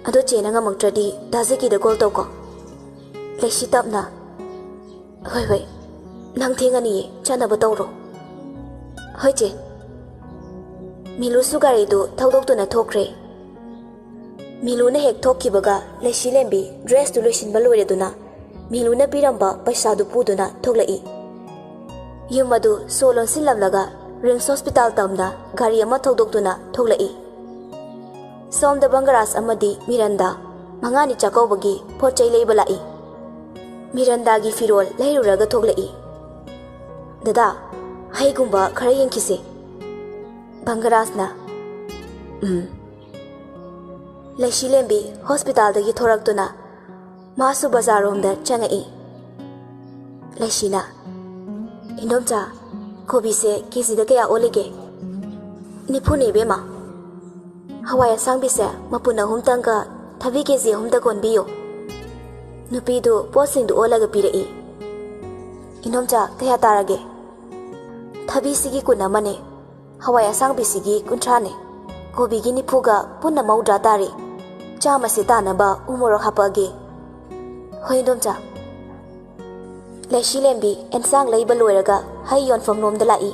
ꯑꯗꯣ ꯆꯦꯅ ꯉꯝꯃꯛꯇ꯭ꯔꯗꯤ ꯗꯥ ꯖꯦꯀꯤꯗ ꯀꯣꯜ ꯇꯧꯀꯣ꯫" ꯂꯩꯁꯤ ꯇꯞꯅ, "ꯍꯣꯏ, ꯍꯣꯏ, ꯅꯪ ꯊꯦꯡꯉꯅꯤꯌꯦ, ꯆꯥꯅꯕ ꯇꯧꯔꯣ꯫" "ꯍꯣꯏ ꯆꯦ꯫" ꯃꯤꯂꯨꯁꯨ ꯒꯥꯔꯤꯗꯨ ꯊꯧꯗꯣꯛꯇꯨꯅ ꯊꯣꯛꯈ꯭ꯔꯦ꯫ ꯃꯤꯂꯨꯅ ꯍꯦꯛ ꯊꯣꯛꯈꯤꯕꯒ ꯂꯩꯁꯤꯂꯦꯝꯕꯤ ꯗ꯭ꯔꯦꯁꯇꯨ ꯂꯣꯏꯁꯤꯟꯕ ꯂꯣꯏꯔꯗꯨꯅ ꯃꯤꯂꯨꯅ ꯄꯤꯔꯝꯕ ꯄꯩꯁꯥꯗꯨ ꯄꯨꯗꯨꯅ ꯊꯣꯛꯂꯛꯏ꯫ ꯌꯨꯝ ꯑꯗꯨ ꯁꯣ ꯂꯣꯟꯁꯤꯜꯂꯝꯂꯒ ꯔꯤꯝꯁ ꯍꯣꯁꯄꯤꯇꯥꯜ ꯇꯝꯅ ꯒꯥꯔꯤ ꯑꯃ ꯊꯧꯗꯣꯛꯇꯨꯅ ꯊꯣꯛꯂꯛꯏ꯫ ꯁꯣꯝꯗ ꯕꯪꯒꯔꯥꯖ ꯑꯃꯗꯤ ꯃꯤꯔꯟꯗꯥ ꯃꯉꯥꯅꯤ ꯆꯥꯛꯀꯧꯕꯒꯤ ꯄꯣꯠ ꯆꯩ ꯂꯩꯕ ꯂꯥꯛꯏ꯫ ꯃꯤꯔꯟꯗꯥꯒꯤ ꯐꯤꯔꯣꯜ ꯂꯩꯔꯨꯔꯒ ꯊꯣꯛꯂꯛꯏ꯫ "ꯗꯗꯥ, ꯍꯩꯒꯨꯝꯕ ꯈꯔ ꯌꯦꯡꯈꯤꯁꯦ꯫" ꯕꯪꯒꯔꯥꯖꯅ, "ꯎꯝ꯫" ꯂꯩꯁꯤꯂꯦꯝꯕꯤ ꯍꯣꯁꯄꯤꯇꯥꯜꯗꯒꯤ ꯊꯣꯔꯛꯇꯨꯅ ꯃꯥꯁꯨ ꯕꯖꯥꯔꯔꯣꯝꯗ ꯆꯪꯉꯛꯏ꯫ ꯂꯩꯁꯤꯅ, "ꯏꯟꯗꯣꯝꯆꯥ, ꯀꯣꯕꯤꯁꯦ ꯀꯦꯖꯤꯗ ꯀꯌꯥ ꯑꯣꯜꯂꯤꯒꯦ?" "ꯅꯤꯐꯨꯅꯦ ꯏꯕꯦꯝꯃ꯫" "ꯍꯋꯥꯏ ꯑꯁꯥꯡꯕꯤꯁꯦ ꯃꯄꯨꯟ ꯑꯍꯨꯝꯇꯪꯒ ꯊꯕꯤ ꯀꯦꯖꯤ ꯑꯍꯨꯝꯗ ꯀꯣꯟꯕꯤꯌꯨ꯫" ꯅꯨꯄꯤꯗꯨ ꯄꯣꯠꯁꯤꯡꯗꯨ ꯑꯣꯜꯂꯒ ꯄꯤꯔꯛꯏ꯫ "ꯏꯟꯗꯣꯝꯆꯥ, ꯀꯌꯥ ꯇꯥꯔꯒꯦ?" "ꯊꯕꯤꯁꯤꯒꯤ ꯀꯨꯟ ꯑꯃꯅꯦ, ꯍꯋꯥꯏ ꯑꯁꯥꯡꯕꯤꯁꯤꯒꯤ ꯀꯨꯟꯊ꯭ꯔꯥꯅꯦ, ꯀꯣꯕꯤꯒꯤ ꯅꯤꯐꯨꯒ ꯄꯨꯟꯅ ꯃꯧꯗ꯭ꯔꯥ ꯇꯥꯔꯦ꯫ ꯆꯥꯝꯃꯁꯦ ꯇꯥꯅꯕ ꯎ ꯃꯣꯔꯣꯛ ꯍꯥꯄꯛꯑꯒꯦ꯫" "ꯍꯣꯏ, ꯏꯟꯗꯣꯝꯆꯥ꯫" ꯂꯩꯁꯤꯂꯦꯝꯕꯤ ꯑꯦꯟꯁꯥꯡ ꯂꯩꯕ ꯂꯣꯏꯔꯒ ꯍꯩ ꯌꯣꯟꯐꯝ ꯂꯣꯝꯗ ꯂꯥꯛꯏ꯫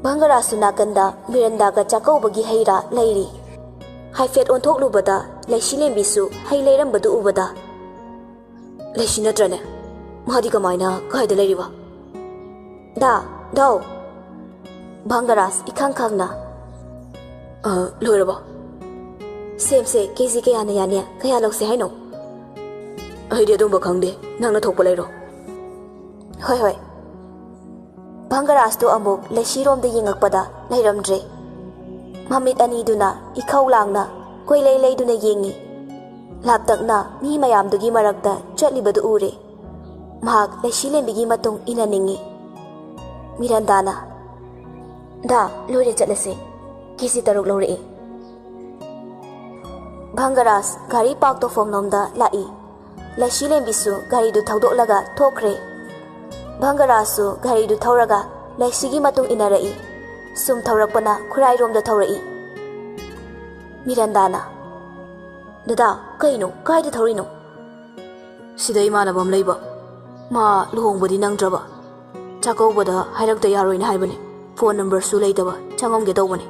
ꯚꯪꯒꯔꯥꯖꯁꯨ ꯅꯥꯀꯟꯗ ꯃꯤꯔꯟꯗꯥꯒ ꯆꯥꯛꯀꯧꯕꯒꯤ ꯍꯩ ꯔꯥ ꯂꯩꯔꯤ꯫ ꯍꯥꯏꯐꯦꯠ ꯑꯣꯟꯊꯣꯛꯂꯨꯕꯗ ꯂꯩꯁꯤꯂꯦꯝꯕꯤꯁꯨ ꯍꯩ ꯂꯩꯔꯝꯕꯗꯨ ꯎꯕꯗ, "ꯂꯩꯁꯤ ꯅꯠꯇ꯭ꯔꯅꯦ? ꯃꯥꯗꯤ ꯀꯃꯥꯏꯅ ꯀꯥꯏꯗ ꯂꯩꯔꯤꯕ?" "ꯗꯥ, ꯗꯥꯎ!" ꯚꯪꯒꯔꯥꯖ ꯏꯈꯪ ꯈꯪꯅ, "ꯑ, ꯂꯣꯏꯔꯕꯣ? ꯁꯦꯝꯁꯦ ꯀꯦꯖꯤ ꯀꯌꯥꯅ ꯌꯥꯅꯤ? ꯀꯌꯥ ꯂꯧꯁꯦ ꯍꯥꯏꯅꯣ?" "ꯑꯩꯗꯤ ꯑꯗꯨꯝꯕ ꯈꯪꯗꯦ, ꯅꯪꯅ ꯊꯣꯛꯄ ꯂꯩꯔꯣ꯫" "ꯍꯣꯏ, ꯍꯣꯏ꯫" ꯚꯪꯒꯔꯥꯖꯇꯨ ꯑꯃꯨꯛ ꯂꯩꯁꯤꯔꯣꯝꯗ ꯌꯦꯡꯉꯛꯄꯗ ꯂꯩꯔꯝꯗ꯭ꯔꯦ꯫ ꯃꯃꯤꯠ ꯑꯅꯤꯗꯨꯅ ꯏꯈꯧ ꯂꯥꯡꯅ ꯀꯣꯏꯂꯩ ꯂꯩꯗꯨꯅ ꯌꯦꯡꯉꯤ꯫ ꯂꯥꯞꯇꯛꯅ ꯃꯤ ꯃꯌꯥꯝꯗꯨꯒꯤ ꯃꯔꯛꯇ ꯆꯠꯂꯤꯕꯗꯨ ꯎꯔꯦ꯫ ꯃꯍꯥꯛ ꯂꯩꯁꯤꯂꯦꯝꯕꯤꯒꯤ ꯃꯇꯨꯡ ꯏꯟꯅꯅꯤꯡꯉꯤ꯫ ꯃꯤꯔꯟꯗꯥꯅ, "ꯗꯥ, ꯂꯣꯏꯔꯦ, ꯆꯠꯂꯁꯦ꯫ ꯀꯦꯖꯤ ꯇꯔꯨꯛ ꯂꯧꯔꯛꯑꯦ꯫" ꯚꯪꯒꯔꯥꯖ ꯒꯥꯔꯤ ꯄꯥꯔꯛ ꯇꯧꯐꯝꯂꯣꯝꯗ ꯂꯥꯛꯏ꯫ ꯂꯩꯁꯤꯂꯦꯝꯕꯤꯁꯨ ꯒꯥꯔꯤꯗꯨ ꯊꯧꯗꯣꯛꯂꯒ ꯊꯣꯛꯈ꯭ꯔꯦ꯫ ꯚꯪꯒꯔꯥꯖꯁꯨ ꯒꯥꯔꯤꯗꯨ ꯊꯧꯔꯒ ꯂꯩꯁꯤꯒꯤ ꯃꯇꯨꯡ ꯏꯟꯅꯔꯛꯏ꯫ ꯁꯨꯝ ꯊꯧꯔꯛꯄꯅ ꯈꯨꯔꯥꯏꯔꯣꯝꯗ ꯊꯧꯔꯛꯏ꯫ ꯃꯤꯔꯟꯗꯥꯅ, "ꯗꯗꯥ, ꯀꯩꯅꯣ? ꯀꯥꯏꯗ ꯊꯧꯔꯤꯅꯣ?" "ꯁꯤꯗ ꯏꯃꯥꯟꯅꯕ ꯑꯃ ꯂꯩꯕ꯫ ꯃꯥ ꯂꯨꯍꯣꯡꯕꯗꯤ ꯅꯪꯗ꯭ꯔꯕ꯫ ꯆꯥꯛꯀꯧꯕꯗ ꯍꯥꯏꯔꯛꯇ ꯌꯥꯔꯣꯏꯅ ꯍꯥꯏꯕꯅꯦ꯫ ꯐꯣꯟ ꯅꯝꯕꯔꯁꯨ ꯂꯩꯇꯕ꯫ ꯆꯪꯉꯝꯒꯦ ꯇꯧꯕꯅꯦ꯫"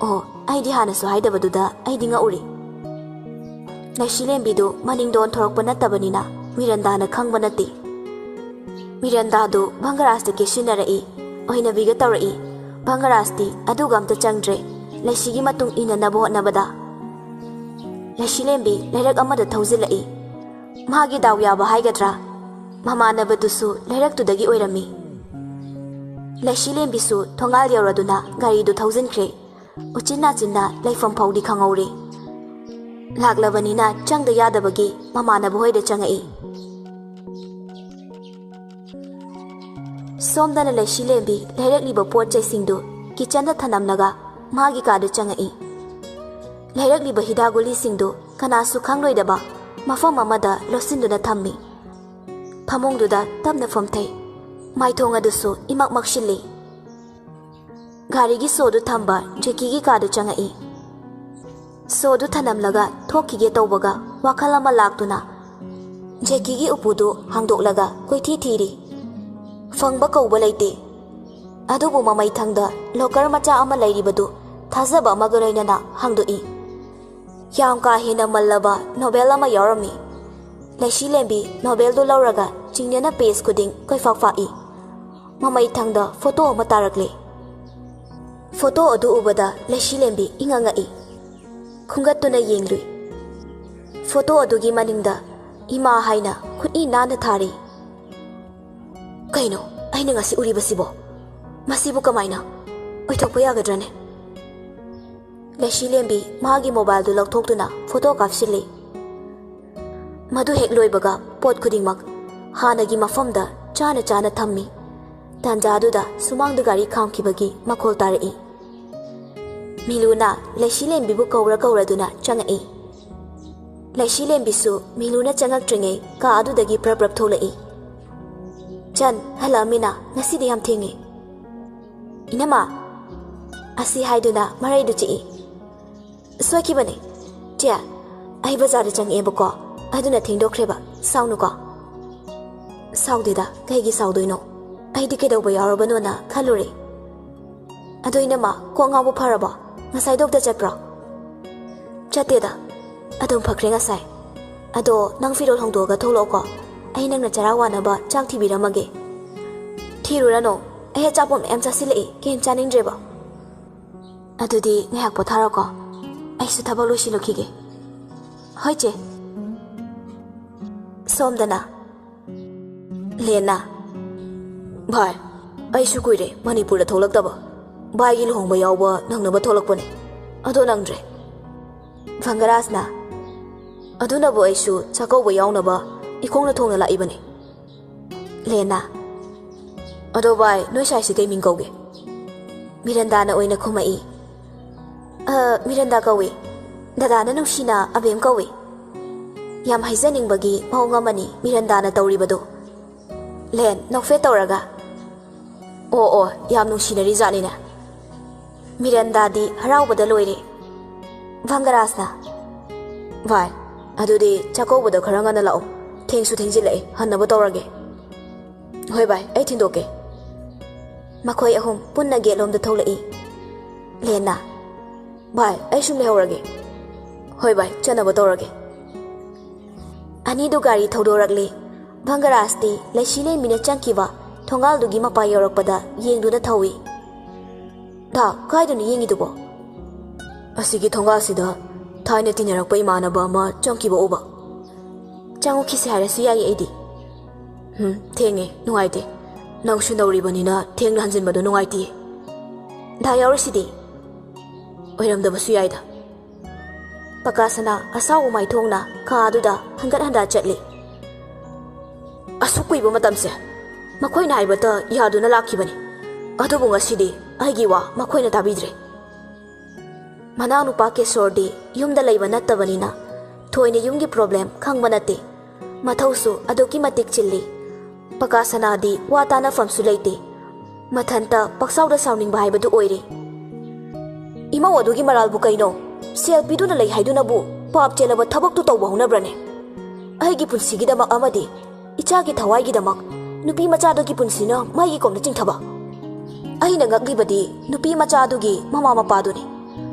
"ꯑꯣ, ꯑꯩꯗꯤ ꯍꯥꯟꯅꯁꯨ ꯍꯥꯏꯗꯕꯗꯨꯗ ꯑꯩꯗꯤ ꯉꯛꯎꯔꯦ꯫" ꯂꯩꯁꯤꯂꯦꯝꯕꯤꯗꯨ ꯃꯅꯤꯡꯗ ꯑꯣꯟꯊꯣꯔꯛꯄ ꯅꯠꯇꯕꯅꯤꯅ ꯃꯤꯔꯟꯗꯥꯅ ꯈꯪꯕ ꯅꯠꯇꯦ꯫ ꯃꯤꯔꯟꯗꯥꯗꯨ ꯚꯪꯒꯔꯥꯖꯇ ꯀꯦꯁꯤꯟꯅꯔꯛꯏ, ꯑꯣꯏꯅꯕꯤꯒ ꯇꯧꯔꯛꯏ꯫ ꯚꯪꯒꯔꯥꯖꯇꯤ ꯑꯗꯨꯒ ꯑꯝꯇ ꯆꯪꯗ꯭ꯔꯦ, ꯂꯩꯁꯤꯒꯤ ꯃꯇꯨꯡ ꯏꯟꯅꯅꯕ ꯍꯣꯠꯅꯕꯗ꯫ ꯂꯩꯁꯤꯂꯦꯝꯕꯤ ꯂꯩꯔꯛ ꯑꯃꯗ ꯊꯧꯖꯤꯜꯂꯛꯏ꯫ ꯃꯥꯒꯤ ꯗꯥꯎ ꯌꯥꯕ ꯍꯥꯏꯒꯗ꯭ꯔꯥ, ꯃꯃꯥꯟꯅꯕꯗꯨꯁꯨ ꯂꯩꯔꯛꯇꯨꯗꯒꯤ ꯑꯣꯏꯔꯝꯃꯤ꯫ ꯂꯩꯁꯤꯂꯦꯝꯕꯤꯁꯨ ꯊꯣꯡꯒꯥꯜ ꯌꯧꯔꯗꯨꯅ ꯒꯥꯔꯤꯗꯨ ꯊꯧꯖꯤꯟꯈ꯭ꯔꯦ꯫ ꯎꯆꯤꯟ ꯅꯥꯆꯤꯟꯅ ꯂꯩꯐꯝ ꯐꯥꯎꯗꯤ ꯈꯪꯍꯧꯔꯦ꯫ ꯂꯥꯛꯂꯕꯅꯤꯅ ꯆꯪꯗ ꯌꯥꯗꯕꯒꯤ ꯃꯃꯥꯟꯅꯕ ꯍꯣꯏꯗ ꯆꯪꯉꯛꯏ꯫ ꯁꯣꯝꯗꯅ ꯂꯩꯁꯤꯂꯦꯝꯕꯤ ꯂꯩꯔꯛꯂꯤꯕ ꯄꯣꯠ ꯆꯩꯁꯤꯡꯗꯨ ꯀꯤꯆꯟꯗ ꯊꯅꯝꯂꯒ ꯃꯥꯒꯤ ꯀꯥꯗ ꯆꯪꯉꯛꯏ꯫ ꯂꯩꯔꯛꯂꯤꯕ ꯍꯤꯗꯥꯛ ꯒꯨꯂꯤꯁꯤꯡꯗꯨ ꯀꯅꯥꯁꯨ ꯈꯪꯂꯣꯏꯗꯕ ꯃꯐꯝ ꯑꯃꯗ ꯂꯣꯠꯁꯤꯟꯗꯨꯅ ꯊꯝꯃꯤ꯫ ꯐꯃꯨꯡꯗꯨꯗ ꯇꯞꯅ ꯐꯝꯊꯩ꯫ ꯃꯥꯏꯊꯣꯡ ꯑꯗꯨꯁꯨ ꯏꯃꯛ ꯃꯛꯁꯤꯜꯂꯤ꯫ ꯒꯥꯔꯤꯒꯤ ꯁꯣꯗꯨ ꯊꯝꯕ ꯖꯦꯀꯤꯒꯤ ꯀꯥꯗ ꯆꯪꯉꯛꯏ꯫ ꯁꯣꯗꯨ ꯊꯅꯝꯂꯒ ꯊꯣꯛꯈꯤꯒꯦ ꯇꯧꯕꯒ ꯋꯥꯈꯜ ꯑꯃ ꯂꯥꯛꯇꯨꯅ ꯖꯦꯀꯤꯒꯤ ꯎꯄꯨꯗꯨ ꯍꯥꯡꯗꯣꯛꯂꯒ ꯀꯣꯏꯊꯤ ꯊꯤꯔꯤ꯫ ꯐꯪꯕ ꯀꯧꯕ ꯂꯩꯇꯦ꯫ ꯑꯗꯨꯕꯨ ꯃꯃꯩꯊꯪꯗ ꯂꯣꯀꯔ ꯃꯆꯥ ꯑꯃ ꯂꯩꯔꯤꯕꯗꯨ ꯊꯥꯖꯕ ꯑꯃꯒ ꯂꯣꯏꯅꯅ ꯍꯥꯡꯗꯣꯛꯏ꯫ ꯌꯥꯝ ꯀꯥ ꯍꯦꯟꯅ ꯃꯜꯂꯕ ꯅꯣꯕꯦꯜ ꯑꯃ ꯌꯥꯎꯔꯝꯃꯤ꯫ ꯂꯩꯁꯤꯂꯦꯝꯕꯤ ꯅꯣꯕꯦꯜꯗꯨ ꯂꯧꯔꯒ ꯆꯤꯡꯅꯅ ꯄꯦꯖ ꯈꯨꯗꯤꯡ ꯀꯣꯏꯐꯥꯛ ꯐꯥꯛꯏ꯫ ꯃꯃꯩꯊꯪꯗ ꯐꯣꯇꯣ ꯑꯃ ꯇꯥꯔꯛꯂꯦ꯫ ꯐꯣꯇꯣ ꯑꯗꯨ ꯎꯕꯗ ꯂꯩꯁꯤꯂꯦꯝꯕꯤ ꯏꯉꯛ ꯉꯛꯏ꯫ ꯈꯨꯝꯒꯠꯇꯨꯅ ꯌꯦꯡꯂꯨꯏ꯫ ꯐꯣꯇꯣ ꯑꯗꯨꯒꯤ ꯃꯅꯤꯡꯗ ꯏꯃꯥ ꯍꯥꯏꯅ ꯈꯨꯠꯏ ꯅꯥꯟꯅ ꯊꯥꯔꯤ꯫ "ꯀꯩꯅꯣ, ꯑꯩꯅ ꯉꯁꯤ ꯎꯔꯤꯕꯁꯤꯕꯣ? ꯃꯁꯤꯕꯨ ꯀꯃꯥꯏꯅ ꯑꯣꯏꯊꯣꯛꯄ ꯌꯥꯒꯗ꯭ꯔꯅꯦ? ꯂꯩꯁꯤꯂꯦꯝꯕꯤ ꯃꯥꯒꯤ ꯃꯣꯕꯥꯏꯜꯗꯨ ꯂꯧꯊꯣꯛꯇꯨꯅ ꯐꯣꯇꯣ ꯀꯥꯞꯁꯤꯜꯂꯤ꯫ ꯃꯗꯨ ꯍꯦꯛ ꯂꯣꯏꯕꯒ ꯄꯣꯠ ꯈꯨꯗꯤꯡꯃꯛ ꯍꯥꯟꯅꯒꯤ ꯃꯐꯝꯗ ꯆꯥꯅ ꯆꯥꯅ ꯊꯝꯃꯤ꯫ ꯇꯥꯟꯖꯥꯗꯨꯗ ꯁꯨꯃꯥꯡꯗ ꯒꯥꯔꯤ ꯈꯥꯝꯈꯤꯕꯒꯤ ꯃꯈꯣꯜ ꯇꯥꯔꯛꯏ꯫ ꯃꯤꯂꯨꯅ ꯂꯩꯁꯤꯂꯦꯝꯕꯤꯕꯨ ꯀꯧꯔ ꯀꯧꯔꯗꯨꯅ ꯆꯪꯉꯛꯏ꯫ ꯂꯩꯁꯤꯂꯦꯝꯕꯤꯁꯨ ꯃꯤꯂꯨꯅ ꯆꯪꯉꯛꯇ꯭ꯔꯤꯉꯩ ꯀꯥ ꯑꯗꯨꯗꯒꯤ ꯄ꯭ꯔꯞ ꯄ꯭ꯔꯞ ꯊꯣꯛꯂꯛꯏ꯫ "ꯆꯟ, ꯍꯜꯂꯛꯑꯃꯤꯅ, ꯉꯁꯤꯗꯤ ꯌꯥꯝ ꯊꯦꯡꯉꯦ꯫" "ꯏꯅꯝꯃ!" ꯑꯁꯤ ꯍꯥꯏꯗꯨꯅ ꯃꯔꯩꯗꯨ ꯆꯤꯛꯏ꯫ "ꯁꯣꯏꯈꯤꯕꯅꯦ꯫ ꯆꯦ, ꯑꯩ ꯕꯖꯥꯔꯗ ꯆꯪꯉꯛꯑꯦꯕꯀꯣ, ꯑꯗꯨꯅ ꯊꯦꯡꯗꯣꯛꯈ꯭ꯔꯦꯕ꯫ ꯁꯥꯎꯅꯨꯀꯣ꯫" "ꯁꯥꯎꯗꯦꯗ, ꯀꯩꯒꯤ ꯁꯥꯎꯗꯣꯏꯅꯣ? ꯑꯩꯗꯤ ꯀꯩꯗꯧꯕ ꯌꯥꯎꯔꯕꯅꯣꯅ ꯈꯜꯂꯨꯔꯦ꯫ ꯑꯗꯣ ꯏꯅꯝꯃ, ꯀꯣꯛ ꯉꯥꯎꯕ ꯐꯔꯕꯣ? ꯉꯁꯥꯏ ꯗꯣꯛꯇꯔ ꯆꯠꯄ꯭ꯔꯣ?" "ꯆꯠꯇꯦꯗ, ꯑꯗꯨꯝ ꯐꯈ꯭ꯔꯦ ꯉꯁꯥꯏ꯫ ꯑꯗꯣ ꯅꯪ ꯐꯤꯔꯣꯜ ꯍꯣꯡꯗꯣꯛꯑꯒ ꯊꯣꯛꯂꯛꯑꯣꯀꯣ, ꯑꯩ ꯅꯪꯅ ꯆꯔꯥ ꯋꯥꯅꯕ ꯆꯥꯛ ꯊꯤꯕꯤꯔꯝꯃꯒꯦ꯫" "ꯊꯤꯔꯨꯔꯅꯨ, ꯑꯩ ꯑꯆꯥꯄꯣꯠ ꯃꯌꯥꯝ ꯆꯥꯁꯤꯜꯂꯛꯏ, ꯀꯩꯝ ꯆꯥꯅꯤꯡꯗ꯭ꯔꯦꯕ꯫" "ꯑꯗꯨꯗꯤ ꯉꯥꯏꯍꯥꯛ ꯄꯣꯊꯥꯔꯣꯀꯣ, ꯑꯩꯁꯨ ꯊꯕꯛ ꯂꯣꯏꯁꯤꯜꯂꯨꯈꯤꯒꯦ꯫" "ꯍꯣꯏ ꯆꯦ꯫" ꯁꯣꯝꯗꯅ ꯂꯦꯟꯅ, "ꯚꯥꯏ, ꯑꯩꯁꯨ ꯀꯨꯏꯔꯦ ꯃꯅꯤꯄꯨꯔꯗ ꯊꯣꯛꯂꯛꯇꯕ꯫ ꯚꯥꯏꯒꯤ ꯂꯨꯍꯣꯡꯕ ꯌꯥꯎꯕ ꯅꯪꯅꯕ ꯊꯣꯛꯂꯛꯄꯅꯦ, ꯑꯗꯣ ꯅꯪꯗ꯭ꯔꯦ꯫" ꯚꯪꯒꯔꯥꯖꯅ, "ꯑꯗꯨꯅꯕꯨ ꯑꯩꯁꯨ ꯆꯥꯛꯀꯧꯕ ꯌꯥꯎꯅꯕ ꯏꯈꯣꯡꯅ ꯊꯣꯡꯅ ꯂꯥꯛꯏꯕꯅꯦ꯫" ꯂꯦꯟꯅ, "ꯑꯗꯣ ꯚꯥꯏ, ꯅꯣꯏ ꯁꯥꯏꯁꯤ ꯀꯩ ꯃꯤꯡ ꯀꯧꯒꯦ?" ꯃꯤꯔꯟꯗꯥꯅ ꯑꯣꯏꯅ ꯈꯨꯝꯃꯛꯏ꯫ "ꯑ, ꯃꯤꯔꯟꯗꯥ ꯀꯧꯏ꯫ ꯗꯗꯥꯅ ꯅꯨꯡꯁꯤꯅ ꯑꯕꯦꯝ ꯀꯧꯏ꯫" ꯌꯥꯝ ꯍꯥꯏꯖꯅꯤꯡꯕꯒꯤ ꯃꯑꯣꯡ ꯑꯃꯅꯤ ꯃꯤꯔꯟꯗꯥꯅ ꯇꯧꯔꯤꯕꯗꯨ꯫ ꯂꯦꯟ ꯅꯣꯛꯐꯦꯠ ꯇꯧꯔꯒ, "ꯑꯣ ꯑꯣ, ꯌꯥꯝ ꯅꯨꯡꯁꯤꯅꯔꯤ ꯖꯥꯠꯅꯤꯅꯦ꯫" ꯃꯤꯔꯟꯗꯥꯗꯤ ꯍꯔꯥꯎꯕꯗ ꯂꯣꯏꯔꯦ꯫ ꯚꯪꯒꯔꯥꯖꯅ, "ꯚꯥꯏ, ꯑꯗꯨꯗꯤ ꯆꯥꯛꯀꯧꯕꯗ ꯈꯔ ꯉꯟꯅ ꯂꯥꯛꯑꯣ꯫ ꯊꯦꯡꯁꯨ ꯊꯦꯡꯖꯤꯜꯂꯛꯑꯦ, ꯍꯟꯅꯕ ꯇꯧꯔꯒꯦ꯫" "ꯍꯣꯏ ꯚꯥꯏ, ꯑꯩ ꯊꯤꯟꯗꯣꯛꯀꯦ꯫" ꯃꯈꯣꯏ ꯑꯍꯨꯝ ꯄꯨꯟꯅ ꯒꯦꯠꯂꯣꯝꯗ ꯊꯣꯛꯂꯛꯏ꯫ ꯂꯦꯟꯅ, "ꯚꯥꯏ, ꯑꯩ ꯁꯨꯝ ꯂꯩꯍꯧꯔꯒꯦ꯫" "ꯍꯣꯏ ꯚꯥꯏ, ꯆꯠꯅꯕ ꯇꯧꯔꯒꯦ꯫" ꯑꯅꯤꯗꯨ ꯒꯥꯔꯤ ꯊꯧꯗꯣꯔꯛꯂꯤ꯫ ꯚꯪꯒꯔꯥꯖꯇꯤ ꯂꯩꯁꯤꯂꯦꯝꯕꯤꯅ ꯆꯪꯈꯤꯕ ꯊꯣꯡꯒꯥꯜꯗꯨꯒꯤ ꯃꯄꯥ ꯌꯧꯔꯛꯄꯗ ꯌꯦꯡꯗꯨꯅ ꯊꯧꯏ꯫ "ꯗꯥ, ꯀꯥꯏꯗꯅꯣ ꯌꯦꯡꯉꯤꯗꯨꯕꯣ?" "ꯑꯁꯤꯒꯤ ꯊꯣꯡꯒꯥꯜꯁꯤꯗ ꯊꯥꯏꯅ ꯇꯤꯟꯅꯔꯛꯄ ꯏꯃꯥꯟꯅꯕ ꯑꯃ ꯆꯪꯈꯤꯕ ꯎꯕ꯫" "ꯆꯪꯉꯨꯈꯤꯁꯦ ꯍꯥꯏꯔꯁꯨ ꯌꯥꯏꯌꯦ ꯑꯩꯗꯤ꯫" "ꯎꯝ, ꯊꯦꯡꯉꯦ, ꯅꯨꯡꯉꯥꯏꯇꯦ꯫ ꯅꯪꯁꯨ ꯅꯧꯔꯤꯕꯅꯤꯅ ꯊꯦꯡꯅ ꯍꯟꯖꯤꯟꯕꯗꯣ ꯅꯨꯡꯉꯥꯏꯇꯦ꯫ ꯗꯥ ꯌꯥꯎꯔꯤꯁꯤꯗꯤ꯫ ꯑꯣꯏꯔꯝꯗꯕꯁꯨ ꯌꯥꯏꯗ꯫ ꯄꯀꯥꯁꯅꯥ ꯑꯁꯥꯎꯕ ꯃꯥꯏꯊꯣꯡꯅ ꯀꯥ ꯑꯗꯨꯗ ꯍꯟꯒꯠ ꯍꯟꯗ ꯆꯠꯂꯤ꯫ ꯑꯁꯨꯛ ꯀꯨꯏꯕ ꯃꯇꯝꯁꯦ ꯃꯈꯣꯏꯅ ꯍꯥꯏꯕꯇ ꯌꯥꯗꯨꯅ ꯂꯥꯛꯈꯤꯕꯅꯤ꯫ ꯑꯗꯨꯕꯨ ꯉꯁꯤꯗꯤ ꯑꯩꯒꯤ ꯋꯥ ꯃꯈꯣꯏꯅ ꯇꯥꯕꯤꯗ꯭ꯔꯦ꯫ ꯃꯅꯥꯎꯅꯨꯄꯥ ꯀꯦꯁꯣꯔꯗꯤ ꯌꯨꯝꯗ ꯂꯩꯕ ꯅꯠꯇꯕꯅꯤꯅ ꯊꯣꯏꯅ ꯌꯨꯝꯒꯤ ꯄ꯭ꯔꯣꯕ꯭ꯂꯦꯝ ꯈꯪꯕ ꯅꯠꯇꯦ꯫ ꯃꯊꯧꯁꯨ ꯑꯗꯨꯛꯀꯤ ꯃꯇꯤꯛ ꯆꯤꯜꯂꯤ꯫ ꯄꯀꯥꯁꯅꯥꯗꯤ ꯋꯥ ꯇꯥꯅꯐꯝꯁꯨ ꯂꯩꯇꯦ꯫ ꯃꯊꯟꯇ ꯄꯛꯆꯥꯎꯗ ꯁꯥꯎꯅꯤꯡꯕ ꯍꯥꯏꯕꯗꯨ ꯑꯣꯏꯔꯦ꯫ ꯏꯃꯧ ꯑꯗꯨꯒꯤ ꯃꯔꯥꯜꯕꯨ ꯀꯩꯅꯣ? ꯁꯦꯜ ꯄꯤꯗꯨꯅ ꯂꯩ ꯍꯥꯏꯗꯨꯅꯕꯨ ꯄꯥꯞ ꯆꯦꯜꯂꯕ ꯊꯕꯛꯇꯨ ꯇꯧꯕ ꯍꯧꯅꯕ꯭ꯔꯅꯦ? ꯑꯩꯒꯤ ꯄꯨꯟꯁꯤꯒꯤꯗꯃꯛ ꯑꯃꯗꯤ ꯏꯆꯥꯒꯤ ꯊꯋꯥꯏꯒꯤꯗꯃꯛ ꯅꯨꯄꯤ ꯃꯆꯥꯗꯨꯒꯤ ꯄꯨꯟꯁꯤꯅ ꯃꯩꯒꯤ ꯀꯣꯝꯗ ꯆꯤꯡꯊꯕ꯫ ꯑꯩꯅ ꯉꯛꯂꯤꯕꯗꯤ ꯅꯨꯄꯤ ꯃꯆꯥꯗꯨꯒꯤ ꯃꯃꯥ ꯃꯄꯥꯗꯨꯅꯤ꯫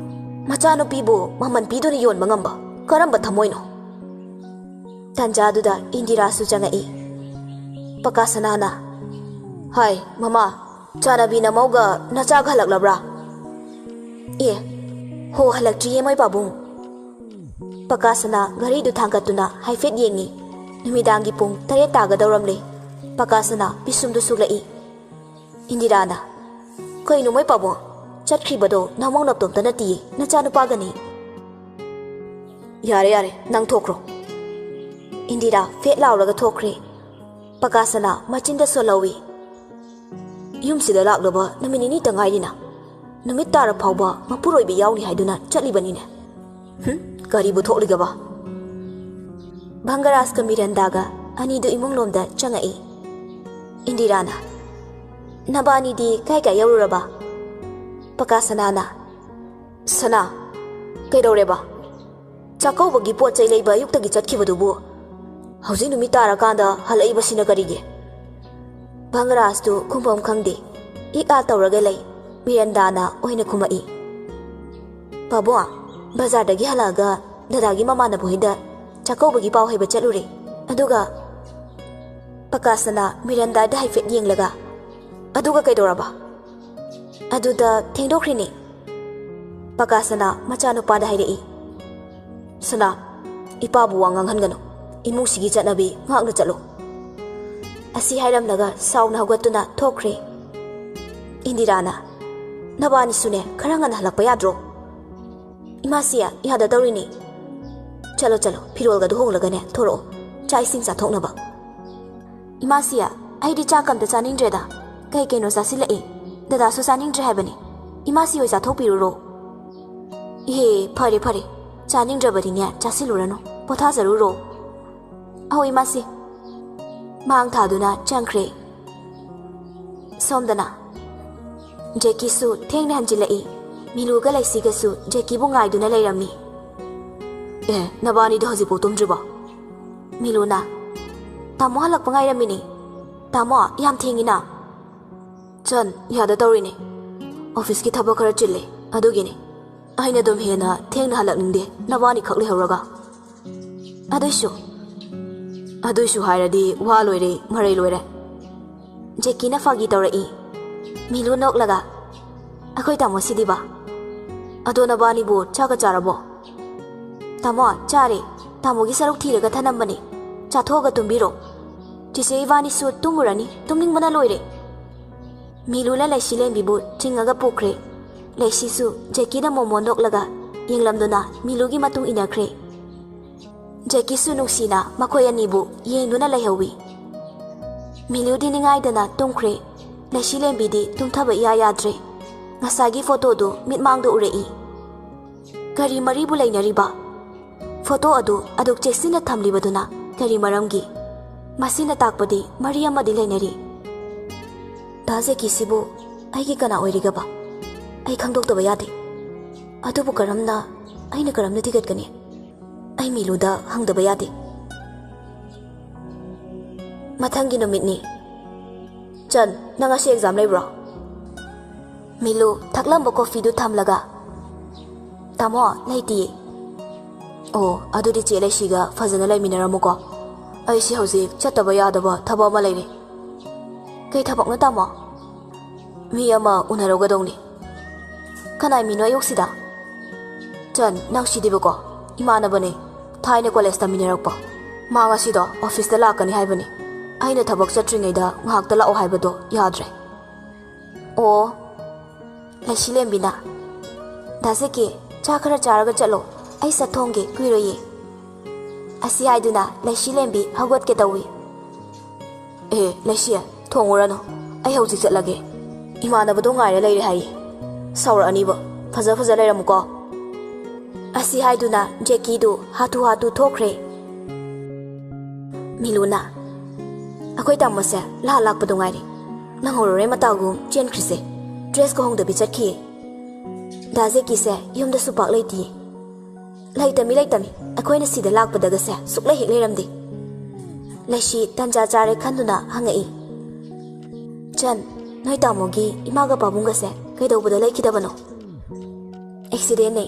ꯃꯆꯥꯅꯨꯄꯤꯕꯨ ꯃꯃꯜ ꯄꯤꯗꯨꯅ ꯌꯣꯟꯕ ꯉꯝꯕ ꯀꯔꯝꯕ ꯊꯃꯣꯏꯅꯣ? ꯇꯥꯟꯖꯥꯗꯨꯗ ꯏꯟꯗꯤꯔꯥꯁꯨ ꯆꯪꯉꯛꯏ꯫ ꯄꯀꯥꯁꯅꯥꯅ, "ꯍꯥꯏ, ꯃꯃꯥ, ꯆꯥꯅꯕꯤ ꯅꯃꯧꯒ ꯅꯆꯥꯒ ꯍꯜꯂꯛꯂꯕ꯭ꯔꯥ?" "ꯑꯦ, ꯍꯣ, ꯍꯜꯂꯛꯇ꯭ꯔꯤꯌꯦ ꯃꯣꯏ ꯄꯥꯕꯨꯡ꯫" ꯄꯀꯥꯁꯅꯥ ꯘꯔꯤꯗꯨ ꯊꯥꯡꯒꯠꯇꯨꯅ ꯍꯥꯏꯐꯦꯠ ꯌꯦꯡꯉꯤ꯫ ꯅꯨꯃꯤꯗꯥꯡꯒꯤ ꯄꯨꯡ ꯇꯔꯦꯠ ꯇꯥꯒꯗꯧꯔꯝꯂꯦ꯫ ꯄꯀꯥꯁꯅꯥ ꯄꯤꯁꯨꯝꯗꯨ ꯁꯨꯛꯂꯛꯏ꯫ ꯏꯟꯗꯤꯔꯥꯅ, "ꯀꯩꯅꯣ ꯃꯣꯏ ꯄꯥꯕꯨꯡ? ꯆꯠꯈ꯭ꯔꯤꯕꯗꯣ ꯅꯃꯧ ꯅꯇꯣꯝꯇ ꯅꯠꯇꯤꯌꯦ, ꯅꯆꯥꯅꯨꯄꯥꯒꯅꯤ꯫" "ꯌꯥꯔꯦ, ꯌꯥꯔꯦ, ꯅꯪ ꯊꯣꯛꯈ꯭ꯔꯣ꯫" ꯏꯟꯗꯤꯔꯥ ꯐꯦꯠ ꯂꯥꯎꯔꯒ ꯊꯣꯛꯈ꯭ꯔꯦ꯫ ꯄꯀꯥꯁꯅꯥ ꯃꯆꯤꯟꯗ ꯁꯣꯜꯍꯧꯏ꯫ "ꯌꯨꯝꯁꯤꯗ ꯂꯥꯛꯂꯕ ꯅꯨꯃꯤꯠ ꯅꯤꯅꯤꯇ ꯉꯥꯏꯔꯤꯅ, ꯅꯨꯃꯤꯠ ꯇꯥꯔ ꯐꯥꯎꯕ ꯃꯄꯨꯔꯣꯏꯕ ꯌꯥꯎꯅꯤ ꯍꯥꯏꯗꯨꯅ ꯆꯠꯂꯤꯕꯅꯤꯅꯦ꯫ ꯍꯨꯝ, ꯀꯔꯤꯕꯨ ꯊꯣꯛꯂꯤꯒꯕ?" ꯚꯪꯒꯔꯥꯖꯀ ꯃꯤꯔꯟꯗꯥꯒ ꯑꯅꯤꯗꯨ ꯏꯃꯨꯡꯂꯣꯝꯗ ꯆꯪꯉꯛꯏ꯫ ꯏꯟꯗꯤꯔꯥꯅ, "ꯅꯕꯥꯅꯤꯗꯤ ꯀꯥꯏ ꯀꯥꯏ ꯌꯧꯔꯨꯔꯕ?" ꯄꯀꯥꯁꯅꯥꯅ, "ꯁꯅꯥ, ꯀꯩꯗꯧꯔꯦꯕ? ꯆꯥꯛꯀꯧꯕꯒꯤ ꯄꯣꯠ ꯆꯩ ꯂꯩꯕ ꯑꯌꯨꯛꯇꯒꯤ ꯆꯠꯈꯤꯕꯗꯨꯕꯨ ꯍꯧꯖꯤꯛ ꯅꯨꯃꯤꯠ ꯇꯥꯔꯀꯥꯟꯗ ꯍꯜꯂꯛꯏꯕꯁꯤꯅ ꯀꯔꯤꯒꯤ?" ꯚꯪꯒꯔꯥꯖꯇꯨ ꯈꯨꯝꯐꯝ ꯈꯪꯗꯦ꯫ ꯏꯛ ꯑꯥ ꯇꯧꯔꯒ ꯂꯩ꯫ ꯃꯤꯔꯟꯗꯥꯅ ꯑꯣꯏꯅ ꯈꯨꯝꯃꯛꯏ꯫ "ꯄꯥꯕꯨꯡ, ꯕꯖꯥꯔꯗꯒꯤ ꯍꯜꯂꯛꯑꯒ ꯗꯗꯥꯒꯤ ꯃꯃꯥꯟꯅꯕ ꯍꯣꯏꯗ ꯆꯥꯛꯀꯧꯕꯒꯤ ꯄꯥꯎ ꯍꯥꯏꯕ ꯆꯠꯂꯨꯔꯦ꯫ ꯑꯗꯨꯒ," ꯄꯀꯥꯁꯅꯥ ꯃꯤꯔꯟꯗꯥꯗ ꯍꯥꯏꯐꯦꯠ ꯌꯦꯡꯂꯒ, "ꯑꯗꯨꯒ ꯀꯩꯗꯧꯔꯕ?" "ꯑꯗꯨꯗ ꯊꯦꯡꯗꯣꯛꯈ꯭ꯔꯤꯅꯦ꯫" ꯄꯀꯥꯁꯅꯥ ꯃꯆꯥꯅꯨꯄꯥꯗ ꯍꯥꯏꯔꯛꯏ꯫ "ꯁꯅꯥ, ꯏꯄꯥꯕꯨ ꯋꯥ ꯉꯥꯡꯍꯟꯒꯅꯨ꯫ ꯏꯃꯨꯡꯁꯤꯒꯤ ꯆꯠꯅꯕꯤ ꯉꯥꯛꯅ ꯆꯠꯂꯨ꯫" ꯑꯁꯤ ꯍꯥꯏꯔꯝꯂꯒ ꯁꯥꯎꯅ ꯍꯧꯒꯠꯇꯨꯅ ꯊꯣꯛꯈ꯭ꯔꯦ꯫ ꯏꯟꯗꯤꯔꯥꯅ, "ꯅꯕꯥꯅꯤꯁꯨꯅꯦ, ꯈꯔ ꯉꯟꯅ ꯍꯜꯂꯛꯄ ꯌꯥꯗ꯭ꯔꯣ?" "ꯏꯃꯥꯁꯤ, ꯌꯥꯗ ꯇꯧꯔꯤꯅꯤ꯫ ꯆꯠꯂꯣ, ꯆꯠꯂꯣ, ꯐꯤꯔꯣꯜꯒꯗꯣ ꯍꯣꯡꯂꯒꯅꯦ ꯊꯣꯔꯛꯑꯣ, ꯆꯥꯛ ꯏꯁꯤꯡ ꯆꯥꯊꯣꯛꯅꯕ꯫" "ꯏꯃꯥꯁꯤ, ꯑꯩꯗꯤ ꯆꯥꯛ ꯑꯝꯇ ꯆꯥꯅꯤꯡꯗ꯭ꯔꯦꯗ, ꯀꯩ ꯀꯩꯅꯣ ꯆꯥꯁꯤꯜꯂꯛꯑꯦ꯫ ꯗꯗꯥꯁꯨ ꯆꯥꯅꯤꯡꯗ꯭ꯔꯦ ꯍꯥꯏꯕꯅꯤ꯫ ꯏꯃꯥꯁꯤ ꯍꯣꯏ ꯆꯥꯊꯣꯛꯄꯤꯔꯨꯔꯣ꯫" "ꯏꯍꯦ, ꯐꯔꯦ, ꯐꯔꯦ, ꯆꯥꯅꯤꯡꯗ꯭ꯔꯕꯗꯤꯅꯦ ꯆꯥꯁꯤꯜꯂꯨꯔꯅꯨ, ꯄꯣꯊꯥꯖꯔꯨꯔꯣ꯫" "ꯑꯧ, ꯏꯃꯥꯁꯤ꯫" ꯃꯥꯡ ꯊꯥꯗꯨꯅ ꯆꯪꯈ꯭ꯔꯦ꯫ ꯁꯣꯝꯗꯅ ꯖꯦꯀꯤꯁꯨ ꯊꯦꯡꯅ ꯍꯟꯖꯤꯜꯂꯛꯏ꯫ ꯃꯤꯂꯨꯒ ꯂꯩꯁꯤꯒꯁꯨ ꯖꯦꯀꯤꯕꯨ ꯉꯥꯏꯗꯨꯅ ꯂꯩꯔꯝꯃꯤ꯫ "ꯑꯦ, ꯅꯕꯥꯅꯤꯗꯣ ꯍꯧꯖꯤꯛꯐꯥꯎ ꯇꯨꯝꯗ꯭ꯔꯤꯕꯣ?" ꯃꯤꯂꯨꯅ, "ꯇꯥꯃꯣ ꯍꯜꯂꯛꯄ ꯉꯥꯏꯔꯝꯃꯤꯅꯤ꯫ ꯇꯥꯃꯣ, ꯌꯥꯝ ꯊꯦꯡꯉꯤꯅ꯫" "ꯆꯟ, ꯌꯥꯗ ꯇꯧꯔꯤꯅꯦ꯫ ꯑꯣꯐꯤꯁꯀꯤ ꯊꯕꯛ ꯈꯔ ꯆꯤꯜꯂꯦ, ꯑꯗꯨꯒꯤꯅꯦ꯫ ꯑꯩꯅ ꯑꯗꯨꯝ ꯍꯦꯟꯅ ꯊꯦꯡꯅ ꯍꯜꯂꯛꯅꯤꯡꯗꯦ, ꯅꯕꯥꯅꯤꯈꯛ ꯂꯩꯍꯧꯔꯒ꯫" "ꯑꯗꯨꯏꯁꯨ, ꯑꯗꯨꯏꯁꯨ ꯍꯥꯏꯔꯗꯤ ꯋꯥ ꯂꯣꯏꯔꯦ, ꯃꯔꯩ ꯂꯣꯏꯔꯦ꯫" ꯖꯦꯀꯤꯅ ꯐꯥꯒꯤ ꯇꯧꯔꯛꯏ꯫ ꯃꯤꯂꯨ ꯅꯣꯛꯂꯒ, "ꯑꯩꯈꯣꯏ ꯇꯥꯃꯣꯁꯤꯗꯤꯕ? ꯑꯗꯣ ꯅꯕꯥꯅꯤꯕꯨ ꯆꯥꯛꯀ ꯆꯥꯔꯕꯣ?" "ꯇꯥꯃꯣ, ꯆꯥꯔꯦ꯫ ꯇꯥꯃꯣꯒꯤ ꯁꯔꯨꯛ ꯊꯤꯔꯒ ꯊꯅꯝꯕꯅꯦ꯫ ꯆꯥꯊꯣꯛꯑꯒ ꯇꯨꯝꯕꯤꯔꯣ꯫ ꯆꯤꯆꯦ ꯏꯕꯥꯅꯤꯁꯨ ꯇꯨꯝꯃꯨꯔꯅꯤ, ꯇꯨꯝꯅꯤꯡꯕꯅ ꯂꯣꯏꯔꯦ꯫" ꯃꯤꯂꯨꯅ ꯂꯩꯁꯤꯂꯦꯟꯕꯤꯕꯨ ꯆꯤꯡꯉꯒ ꯄꯨꯈ꯭ꯔꯦ꯫ ꯂꯩꯁꯤꯁꯨ ꯖꯦꯀꯤꯗ ꯃꯣꯃꯣꯟ ꯅꯣꯛꯂꯒ ꯌꯦꯡꯂꯝꯗꯨꯅ ꯃꯤꯂꯨꯒꯤ ꯃꯇꯨꯡ ꯏꯟꯅꯈ꯭ꯔꯦ꯫ ꯖꯦꯀꯤꯁꯨ ꯅꯨꯡꯁꯤꯅ ꯃꯈꯣꯏ ꯑꯅꯤꯕꯨ ꯌꯦꯡꯗꯨꯅ ꯂꯩꯍꯧꯏ꯫ ꯃꯤꯂꯨꯗꯤ ꯅꯤꯡꯉꯥꯏꯗꯅ ꯇꯨꯝꯈ꯭ꯔꯦ꯫ ꯂꯩꯁꯤꯂꯦꯟꯕꯤꯗꯤ ꯇꯨꯝꯊꯕ ꯏꯌꯥ ꯌꯥꯗ꯭ꯔꯦ꯫ ꯉꯁꯥꯏꯒꯤ ꯐꯣꯇꯣꯗꯨ ꯃꯤꯠꯃꯥꯡꯗ ꯎꯔꯛꯏ꯫ ꯀꯔꯤ ꯃꯔꯤꯕꯨ ꯂꯩꯅꯔꯤꯕ? ꯐꯣꯇꯣ ꯑꯗꯨ ꯑꯗꯨꯛ ꯆꯦꯛꯁꯤꯟꯅ ꯊꯝꯂꯤꯕꯗꯨꯅ ꯀꯔꯤ ꯃꯔꯝꯒꯤ? ꯃꯁꯤꯅ ꯇꯥꯛꯄꯗꯤ ꯃꯔꯤ ꯑꯃꯗꯤ ꯂꯩꯅꯔꯤ꯫ ꯗꯥ ꯖꯦꯀꯤꯁꯤꯕꯨ ꯑꯩꯒꯤ ꯀꯅꯥ ꯑꯣꯏꯔꯤꯒꯕ? ꯑꯩ ꯈꯪꯗꯣꯛꯇꯕ ꯌꯥꯗꯦ꯫ ꯑꯗꯨꯕꯨ ꯀꯔꯝꯅ, ꯑꯩꯅ ꯀꯔꯝꯅ ꯊꯤꯒꯠꯀꯅꯤ? ꯑꯩ ꯃꯤꯂꯨꯗ ꯍꯪꯗꯕ ꯌꯥꯗꯦ꯫ ꯃꯊꯪꯒꯤ ꯅꯨꯃꯤꯠꯅꯤ꯫ "ꯆꯟ, ꯅꯪ ꯉꯁꯤ ꯑꯦꯛꯖꯥꯝ ꯂꯩꯕ꯭ꯔꯣ?" ꯃꯤꯂꯨ ꯊꯛꯂꯝꯕ ꯀꯣꯐꯤꯗꯨ ꯊꯝꯂꯒ, "ꯇꯥꯃꯣ, ꯂꯩꯇꯤꯌꯦ꯫" "ꯑꯣ, ꯑꯗꯨꯗꯤ ꯆꯦ ꯂꯩꯁꯤꯒ ꯐꯖꯅ ꯂꯩꯃꯤꯟꯅꯔꯝꯃꯨꯀꯣ꯫ ꯑꯩꯁꯦ ꯍꯧꯖꯤꯛ ꯆꯠꯇꯕ ꯌꯥꯗꯕ ꯊꯕꯛ ꯑꯃ ꯂꯩꯔꯦ꯫" "ꯀꯩ ꯊꯕꯛꯅꯣ, ꯇꯥꯃꯣ?" "ꯃꯤ ꯑꯃ ꯎꯅꯔꯨꯒꯗꯧꯅꯤ꯫" "ꯀꯅꯥꯏ ꯃꯤꯅꯣ ꯑꯌꯨꯛꯁꯤꯗ?" "ꯆꯟ, ꯅꯪ ꯁꯤꯗꯤꯕꯀꯣ, ꯏꯃꯥꯟꯅꯕꯅꯦ, ꯊꯥꯏꯅ ꯀꯣꯂꯦꯖ ꯇꯝꯃꯤꯟꯅꯔꯛꯄ꯫ ꯃꯥ ꯉꯁꯤꯗꯣ ꯑꯣꯐꯤꯁꯇ ꯂꯥꯛꯀꯅꯤ ꯍꯥꯏꯕꯅꯤ꯫ ꯑꯩꯅ ꯊꯕꯛ ꯆꯠꯇ꯭ꯔꯤꯉꯩꯗ ꯉꯥꯏꯍꯥꯛꯇ ꯂꯥꯛꯑꯣ ꯍꯥꯏꯕꯗꯣ ꯌꯥꯗ꯭ꯔꯦ꯫ ꯑꯣ, ꯂꯩꯁꯤꯂꯦꯝꯕꯤꯅ, "ꯗꯥ ꯖꯦꯀꯤ, ꯆꯥ ꯈꯔ ꯆꯥꯔꯒ ꯆꯠꯂꯣ, ꯑꯩ ꯁꯠ ꯊꯣꯡꯒꯦ, ꯀꯨꯏꯔꯣꯏꯌꯦ"꯫ ꯑꯁꯤ ꯍꯥꯏꯗꯨꯅ ꯂꯩꯁꯤꯂꯦꯝꯕꯤ ꯍꯧꯒꯠꯀꯦ ꯇꯧꯏ꯫ "ꯑꯦ, ꯂꯩꯁꯤ, ꯊꯣꯡꯉꯨꯔꯅꯨ, ꯑꯩ ꯍꯧꯖꯤꯛ ꯆꯠꯂꯒꯦ꯫ ꯏꯃꯥꯟꯅꯕꯗꯣ ꯉꯥꯏꯔ ꯂꯩꯔꯦ ꯍꯥꯏꯌꯦ꯫ ꯁꯥꯎꯔꯛꯑꯅꯤꯕ꯫ ꯐꯖ ꯐꯖ ꯂꯩꯔꯝꯃꯨꯀꯣ"꯫ ꯑꯁꯤ ꯍꯥꯏꯗꯨꯅ ꯖꯦꯀꯤꯗꯨ ꯍꯥꯊꯨ ꯍꯥꯊꯨ ꯊꯣꯛꯈ꯭ꯔꯦ꯫ ꯃꯤꯂꯨꯅ, "ꯑꯩꯈꯣꯏ ꯇꯥꯃꯣꯁꯦ ꯂꯥ ꯂꯥꯛꯄꯗꯣ ꯉꯥꯏꯔꯦ꯫ ꯅꯪꯍꯧꯔꯔꯣꯏ ꯃꯇꯥꯒꯨꯝ ꯆꯦꯟꯈ꯭ꯔꯤꯁꯦ꯫ ꯗ꯭ꯔꯦꯁꯀ ꯍꯣꯡꯗꯕꯤ ꯆꯠꯈꯤꯌꯦ꯫ ꯗꯥ ꯖꯦꯀꯤꯁꯦ ꯌꯨꯝꯗꯁꯨ ꯄꯥꯛ ꯂꯩꯇꯤꯌꯦ"꯫ "ꯂꯩꯇꯃꯤ, ꯂꯩꯇꯃꯤ꯫ ꯑꯩꯈꯣꯏꯅ ꯁꯤꯗ ꯂꯥꯛꯄꯗꯒꯁꯦ ꯁꯨꯛꯂꯩ ꯍꯦꯛ ꯂꯩꯔꯝꯗꯦ"꯫ ꯂꯩꯁꯤ ꯇꯟꯖꯥ ꯆꯥꯔꯦ ꯈꯟꯗꯨꯅ ꯍꯪꯉꯛꯏ꯫ "ꯆꯟ, ꯅꯣꯏ ꯇꯥꯃꯣꯒꯤ ꯏꯃꯥꯒ ꯄꯥꯕꯨꯡꯒꯁꯦ ꯀꯩꯗꯧꯕꯗ ꯂꯩꯈꯤꯗꯕꯅꯣ?" "ꯑꯦꯛꯁꯤꯗꯦꯟꯅꯦ"꯫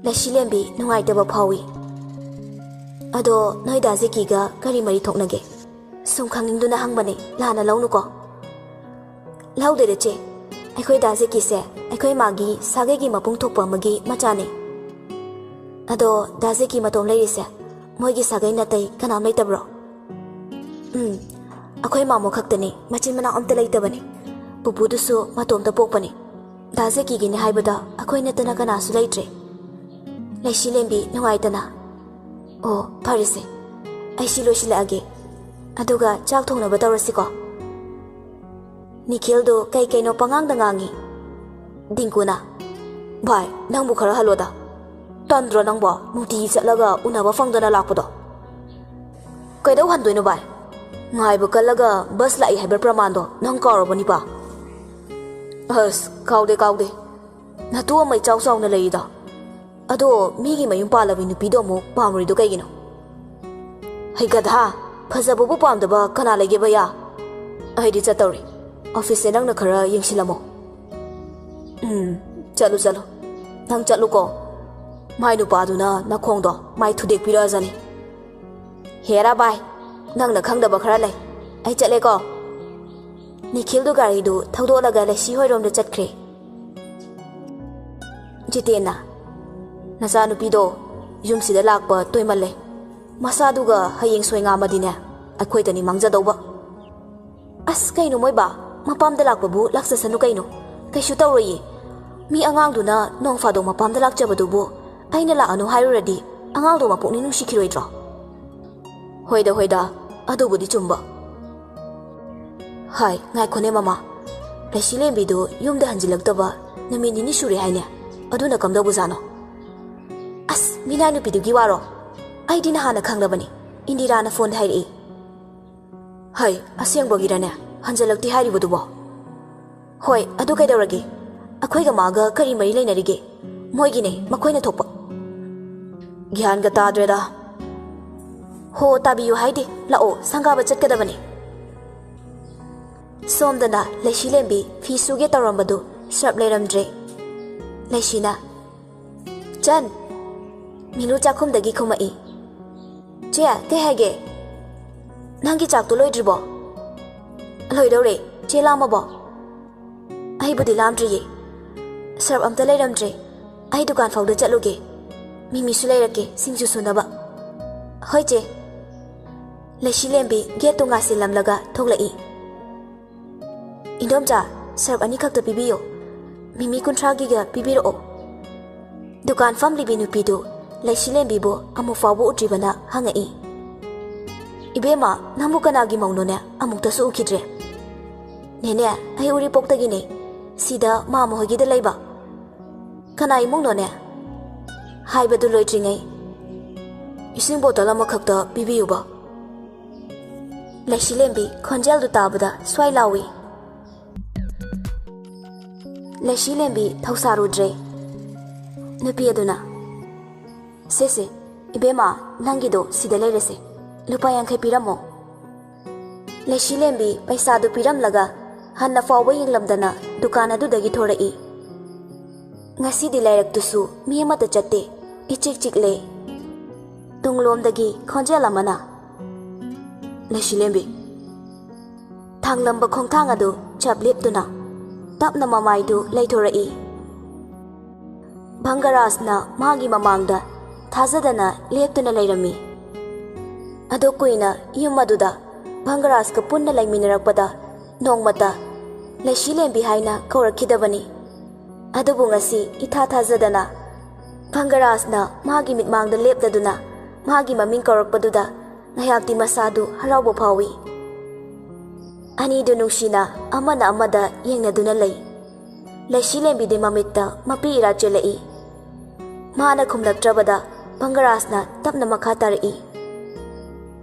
ꯂꯩꯁꯤꯂꯦꯝꯕꯤ ꯅꯨꯡꯉꯥꯏꯇꯕ ꯐꯥꯎꯏ꯫ "ꯑꯗꯣ ꯅꯣꯏ ꯗꯥ ꯖꯦꯀꯤꯒ ꯀꯔꯤ ꯃꯔꯤ ꯊꯣꯛꯅꯒꯦ?" ꯁꯨꯝ ꯈꯪꯅꯤꯡꯗꯨꯅ ꯍꯪꯕꯅꯦ, ꯂꯥꯟꯅ ꯂꯧꯅꯨꯀꯣ꯫ "ꯂꯧꯗꯦꯗ ꯆꯦ, ꯑꯩꯈꯣꯏ ꯗꯥ ꯖꯦꯀꯤꯁꯦ ꯑꯩꯈꯣꯏ ꯃꯥꯒꯤ ꯁꯥꯒꯩꯒꯤ ꯃꯄꯨꯡ ꯊꯣꯛꯄ ꯑꯃꯒꯤ ꯃꯆꯥꯅꯦ꯫ ꯑꯗꯣ ꯗꯥ ꯖꯦꯀꯤ ꯃꯇꯣꯝ ꯂꯩꯔꯤꯁꯦ ꯃꯣꯏꯒꯤ ꯁꯥꯒꯩ ꯅꯥꯇꯩ ꯀꯅꯥꯝ ꯂꯩꯇꯕ꯭ꯔꯣ?" "ꯎꯝ, ꯑꯩꯈꯣꯏ ꯃꯥꯃꯣ ꯈꯛꯇꯅꯦ, ꯃꯆꯤꯟ ꯃꯅꯥꯎ ꯑꯝꯇ ꯂꯩꯇꯕꯅꯦ꯫ ꯄꯨꯄꯨꯗꯨꯁꯨ ꯃꯇꯣꯝꯇ ꯄꯣꯛꯄꯅꯦ꯫ ꯗꯥ ꯖꯦꯀꯤꯒꯤꯅꯦ ꯍꯥꯏꯕꯗ ꯑꯩꯈꯣꯏ ꯅꯠꯇꯅ ꯀꯅꯥꯁꯨ ꯂꯩꯇ꯭ꯔꯦ"꯫ ꯂꯩꯁꯤꯂꯦꯝꯕꯤ ꯅꯨꯡꯉꯥꯏꯇꯅ, "ꯑꯣ, ꯐꯔꯦꯁꯦ, ꯑꯩ ꯁꯤ ꯂꯣꯏꯁꯤꯜꯂꯛꯑꯒꯦ, ꯑꯗꯨꯒ ꯆꯥꯛ ꯊꯣꯡꯅꯕ ꯇꯧꯔꯁꯤꯀꯣ"꯫ ꯅꯤꯈꯤꯜꯗꯨ ꯀꯩ ꯀꯩꯅꯣ ꯄꯉꯥꯡꯗ ꯉꯥꯡꯉꯤ꯫ ꯗꯤꯡꯀꯨꯅ, "ꯚꯥꯏ, ꯅꯪꯕꯨ ꯈꯔ ꯍꯜꯂꯣꯗ꯫ ꯇꯟꯗ꯭ꯔꯣ ꯅꯪꯕꯣ ꯅꯨꯡꯇꯤꯒꯤ ꯆꯠꯂꯒ ꯎꯅꯕ ꯐꯪꯗꯅ ꯂꯥꯛꯄꯗꯣ?" "ꯀꯩꯗꯧ ꯍꯟꯗꯣꯏꯅꯣ ꯚꯥꯏ? ꯉꯥꯏꯕ ꯀꯜꯂꯒ ꯕꯁ ꯂꯥꯛꯏ ꯍꯥꯏꯕ ꯄ꯭ꯔꯃꯥꯟꯗꯣ ꯅꯪ ꯀꯥꯎꯔꯕꯣ ꯅꯤꯄꯥ?" "ꯑꯁ, ꯀꯥꯎꯗꯦ, ꯀꯥꯎꯗꯦ꯫ ꯅꯇꯨ ꯑꯃ ꯏꯆꯥꯎ ꯆꯥꯎꯅ ꯂꯩꯔꯤꯗꯣ꯫ ꯑꯗꯣ ꯃꯤꯒꯤ ꯃꯌꯨꯝ ꯄꯥꯜꯂꯕꯤ ꯅꯨꯄꯤꯗꯣ ꯑꯃꯨꯛ ꯄꯥꯝꯃꯨꯔꯤꯗꯣ ꯀꯩꯒꯤꯅꯣ?" "ꯍꯩ ꯒꯙꯥ, ꯐꯖꯕꯕꯨ ꯄꯥꯝꯗꯕ ꯀꯅꯥ ꯂꯩꯒꯦ ꯚꯩꯌꯥ? ꯑꯩꯗꯤ ꯆꯠꯇꯧꯔꯤ꯫ ꯑꯣꯐꯤꯁꯁꯦ ꯅꯪꯅ ꯈꯔ ꯌꯦꯡꯁꯤꯜꯂꯝꯃꯣ"꯫ "ꯎꯝ, ꯆꯠꯂꯨ, ꯆꯠꯂꯨ꯫ ꯅꯪ ꯆꯠꯂꯨꯀꯣ꯫ ꯃꯥꯏ ꯅꯨꯄꯥꯗꯨꯅ ꯅꯈꯣꯡꯗꯣ ꯃꯥꯏ ꯊꯨꯗꯦꯛꯄꯤꯔꯛꯑꯖꯅꯤ"꯫ "ꯍꯦꯔꯥ ꯚꯥꯏ, ꯅꯪꯅ ꯈꯪꯗꯕ ꯈꯔ ꯂꯩ꯫ ꯑꯩ ꯆꯠꯂꯦꯀꯣ"꯫ ꯅꯤꯈꯤꯜꯗꯨ ꯒꯥꯔꯤꯗꯨ ꯊꯧꯗꯣꯛꯂꯒ ꯂꯩꯁꯤ ꯍꯣꯏꯔꯣꯝꯗ ꯆꯠꯈ꯭ꯔꯦ꯫ ꯖꯤꯇꯦꯟꯅ, "ꯅꯆꯥꯅꯨꯄꯤꯗꯣ ꯌꯨꯝꯁꯤꯗ ꯂꯥꯛꯄ ꯇꯣꯏꯃꯜꯂꯦ꯫ ꯃꯁꯥꯗꯨꯒ ꯍꯌꯦꯡ ꯁꯣꯏ ꯉꯥꯝꯃꯗꯤꯅꯦ, ꯑꯩꯈꯣꯏꯗꯅꯤ ꯃꯥꯡꯖꯗꯧꯕ꯫ ꯑꯁ, ꯀꯩꯅꯣ ꯃꯣꯏꯕꯥ? ꯃꯄꯥꯝꯗ ꯂꯥꯛꯄꯕꯨ ꯂꯥꯛꯆꯁꯅꯨ ꯀꯩꯅꯣ꯫ ꯀꯩꯁꯨ ꯇꯧꯔꯣꯏꯌꯦ꯫ ꯃꯤ ꯑꯉꯥꯡꯗꯨꯅ ꯅꯣꯡ ꯐꯥꯗꯣꯛ ꯃꯄꯥꯝꯗ ꯂꯥꯛꯆꯕꯗꯨꯕꯨ ꯑꯩꯅ ꯂꯥꯛꯑꯅꯨ ꯍꯥꯏꯔꯨꯔꯗꯤ ꯑꯉꯥꯡꯗꯣ ꯃꯄꯨꯛꯅꯤꯡ ꯅꯨꯡꯁꯤꯈꯤꯔꯣꯏꯗ꯭ꯔꯣ? ꯍꯣꯏꯗ, ꯍꯣꯏꯗ, ꯑꯗꯨꯕꯨꯗꯤ ꯆꯨꯝꯕ꯫ ꯍꯥꯏ, ꯉꯥꯏꯈꯣꯅꯦ ꯃꯃꯥ꯫ ꯂꯩꯁꯤꯂꯦꯝꯕꯤꯗꯨ ꯌꯨꯝꯗ ꯍꯟꯖꯤꯜꯂꯛꯇꯕ ꯅꯨꯃꯤꯠ ꯅꯤꯅꯤ ꯁꯨꯔꯦ ꯍꯥꯏꯅꯦ꯫ ꯑꯗꯨꯅ ꯀꯝꯗꯧꯕꯖꯥꯠꯅꯣ? ꯑꯁ, ꯃꯤꯅꯥꯏ ꯅꯨꯄꯤꯗꯨꯒꯤ ꯋꯥꯔꯣ? ꯑꯩꯗꯤ ꯅꯍꯥꯟꯅ ꯈꯪꯂꯕꯅꯤ꯫ ꯏꯟꯗꯤꯔꯥꯅ ꯐꯣꯟꯗ ꯍꯥꯏꯔꯛꯏ꯫ ꯍꯩ, ꯑꯁꯦꯡꯕꯒꯤꯔꯅꯦ ꯍꯟꯖꯜꯂꯛꯇꯦ ꯍꯥꯏꯔꯤꯕꯗꯨꯕꯣ? ꯍꯣꯏ, ꯑꯗꯨ ꯀꯩꯗꯧꯔꯒꯦ? ꯑꯩꯈꯣꯏꯒ ꯃꯥꯒ ꯀꯔꯤ ꯃꯔꯤ ꯂꯩꯅꯔꯤꯒꯦ? ꯃꯣꯏꯒꯤꯅꯦ, ꯃꯈꯣꯏꯅ ꯊꯣꯛꯄ꯫ ꯒ꯭ꯌꯥꯟꯒ ꯇꯥꯗ꯭ꯔꯦꯗ꯫ ꯍꯣ, ꯇꯥꯕꯤꯌꯨ ꯍꯥꯏꯗꯦ, ꯂꯥꯛꯑꯣ, ꯁꯪꯒꯥꯕ ꯆꯠꯀꯗꯕꯅꯦ꯫ ꯁꯣꯝꯗꯅ ꯂꯩꯁꯤꯂꯦꯝꯕꯤ ꯐꯤ ꯁꯨꯒꯦ ꯇꯧꯔꯝꯕꯗꯨ ꯁꯔꯞ ꯂꯩꯔꯝꯗ꯭ꯔꯦ꯫ ꯂꯩꯁꯤꯅ, "ꯆꯟ!" ꯃꯤꯅꯨ ꯆꯥꯛꯈꯨꯝꯗꯒꯤ ꯈꯨꯝꯃꯛꯏ꯫ "ꯆꯦ, ꯀꯩ ꯍꯥꯏꯒꯦ?" "ꯅꯪꯒꯤ ꯆꯥꯛꯇꯣ ꯂꯣꯏꯗ꯭ꯔꯤꯕꯣ?" "ꯂꯣꯏꯗꯧꯔꯦ꯫ ꯆꯦ ꯂꯥꯝꯃꯕꯣ?" "ꯑꯩꯕꯨꯗꯤ ꯂꯥꯝꯗ꯭ꯔꯤꯌꯦ꯫ ꯁꯔꯞ ꯑꯝꯇ ꯂꯩꯔꯝꯗ꯭ꯔꯦ꯫ ꯑꯩ ꯗꯨꯀꯥꯟ ꯐꯥꯎꯗ ꯆꯠꯂꯨꯒꯦ꯫ ꯃꯤꯃꯤꯁꯨ ꯂꯩꯔꯛꯀꯦ, ꯁꯤꯡꯖꯨ ꯁꯨꯅꯕ꯫" "ꯍꯣꯏ, ꯆꯦ꯫" ꯂꯩꯁꯤꯂꯦꯝꯕꯤ ꯒꯦꯠꯇꯨ ꯉꯥꯁꯤꯜꯂꯝꯂꯒ ꯊꯣꯛꯂꯛꯏ꯫ "ꯏꯟꯗꯣꯝꯆꯥ, ꯁꯔꯞ ꯑꯅꯤꯈꯛꯇ ꯄꯤꯕꯤꯌꯨ꯫ ꯃꯤꯃꯤ ꯀꯨꯟꯊ꯭ꯔꯥꯒꯤꯒ ꯄꯤꯕꯤꯔꯛꯑꯣ꯫" ꯗꯨꯀꯥꯟ ꯐꯝꯂꯤꯕꯤ ꯅꯨꯄꯤꯗꯨ ꯂꯩꯁꯤꯂꯦꯝꯕꯤꯕꯨ ꯑꯃꯨꯛ ꯐꯥꯎꯕ ꯎꯗ꯭ꯔꯤꯕꯅ ꯍꯪꯉꯛꯏ꯫ "ꯏꯕꯦꯝꯃ, ꯅꯪꯕꯨ ꯀꯅꯥꯒꯤ ꯃꯧꯅꯣꯅꯦ? ꯑꯃꯨꯛꯇꯁꯨ ꯎꯈꯤꯗ꯭ꯔꯦ꯫" "ꯅꯦꯅꯦ, ꯑꯩ ꯎꯔꯤꯄꯣꯛꯇꯒꯤꯅꯦ꯫ ꯁꯤꯗ ꯃꯥꯃ ꯍꯣꯏꯒꯤꯗ ꯂꯩꯕ꯫" "ꯀꯅꯥ ꯏꯃꯨꯡꯅꯣꯅꯦ?" "ꯍꯥꯏꯕꯗꯨ ꯂꯣꯏꯗ꯭ꯔꯤꯉꯩ ꯏꯁꯤꯡ ꯕꯣꯇꯜ ꯑꯃꯈꯛꯇ ꯄꯤꯕꯤꯌꯨꯕ꯫" ꯂꯩꯁꯤꯂꯦꯝꯕꯤ ꯈꯣꯟꯖꯦꯜꯗꯨ ꯇꯥꯕꯗ ꯁ꯭ꯋꯥꯏ ꯂꯥꯎꯏ꯫ ꯂꯩꯁꯤꯂꯦꯝꯕꯤ ꯊꯧꯁꯥꯔꯨꯗ꯭ꯔꯦ꯫ ꯅꯨꯄꯤ ꯑꯗꯨꯅ, "ꯁꯦ, ꯁꯦ, ꯏꯕꯦꯝꯃ, ꯅꯪꯒꯤꯗꯣ ꯁꯤꯗ ꯂꯩꯔꯦꯁꯦ꯫ ꯂꯨꯄꯥ ꯌꯥꯡꯈꯩ ꯄꯤꯔꯝꯃꯣ꯫" ꯂꯩꯁꯤꯂꯦꯝꯕꯤ ꯄꯩꯁꯥꯗꯨ ꯄꯤꯔꯝꯂꯒ ꯍꯟꯅ ꯐꯥꯎꯕ ꯌꯦꯡꯂꯝꯗꯅ ꯗꯨꯀꯥꯟ ꯑꯗꯨꯗꯒꯤ ꯊꯣꯔꯛꯏ꯫ ꯉꯁꯤꯗꯤ ꯂꯥꯏꯔꯛꯇꯨꯁꯨ ꯃꯤ ꯑꯃꯠꯇ ꯆꯠꯇꯦ꯫ ꯏꯆꯤꯛ ꯆꯤꯛꯂꯦ꯫ ꯇꯨꯡꯂꯣꯝꯗꯒꯤ ꯈꯣꯟꯖꯦꯜ ꯑꯃꯅ, "ꯂꯩꯁꯤꯂꯦꯝꯕꯤ!" ꯊꯥꯡꯂꯝꯕ ꯈꯣꯡꯊꯥꯡ ꯑꯗꯨ ꯆꯞ ꯂꯦꯞꯇꯨꯅ ꯇꯞꯅ ꯃꯃꯥꯏꯗꯨ ꯂꯩꯊꯣꯔꯛꯏ꯫ ꯚꯪꯒꯔꯥꯖꯅ ꯃꯥꯒꯤ ꯃꯃꯥꯡꯗ ꯊꯥꯖꯗꯅ ꯂꯦꯞꯇꯨꯅ ꯂꯩꯔꯝꯃꯤ꯫ ꯑꯗꯨ ꯀꯨꯏꯅ ꯌꯨꯝ ꯑꯗꯨꯗ ꯚꯪꯒꯔꯥꯖꯀ ꯄꯨꯟꯅ ꯂꯩꯃꯤꯟꯅꯔꯛꯄꯗ ꯅꯣꯡꯃꯇ ꯂꯩꯁꯤꯂꯦꯝꯕꯤ ꯍꯥꯏꯅ ꯀꯧꯔꯛꯈꯤꯗꯕꯅꯤ꯫ ꯑꯗꯨꯕꯨ ꯉꯁꯤ ꯏꯊꯥ ꯊꯥꯖꯗꯅ ꯚꯪꯒꯔꯥꯖꯅ ꯃꯥꯒꯤ ꯃꯤꯠꯃꯥꯡꯗ ꯂꯦꯞꯂꯗꯨꯅ ꯃꯥꯒꯤ ꯃꯃꯤꯡ ꯀꯧꯔꯛꯄꯗꯨꯗ ꯉꯥꯏꯍꯥꯛꯇꯤ ꯃꯁꯥꯗꯨ ꯍꯔꯥꯎꯕ ꯐꯥꯎꯏ꯫ ꯑꯅꯤꯗꯨ ꯅꯨꯡꯁꯤꯅ ꯑꯃꯅ ꯑꯃꯗ ꯌꯦꯡꯅꯗꯨꯅ ꯂꯩ꯫ ꯂꯩꯁꯤꯂꯦꯝꯕꯤꯗꯤ ꯃꯃꯤꯠꯇ ꯃꯄꯤ ꯏꯔꯥ ꯆꯦꯜꯂꯛꯏ꯫ ꯃꯥꯅ ꯈꯨꯝꯂꯛꯇ꯭ꯔꯕꯗ ꯚꯪꯒꯔꯥꯖꯅ ꯇꯞꯅ ꯃꯈꯥ ꯇꯥꯔꯛꯏ,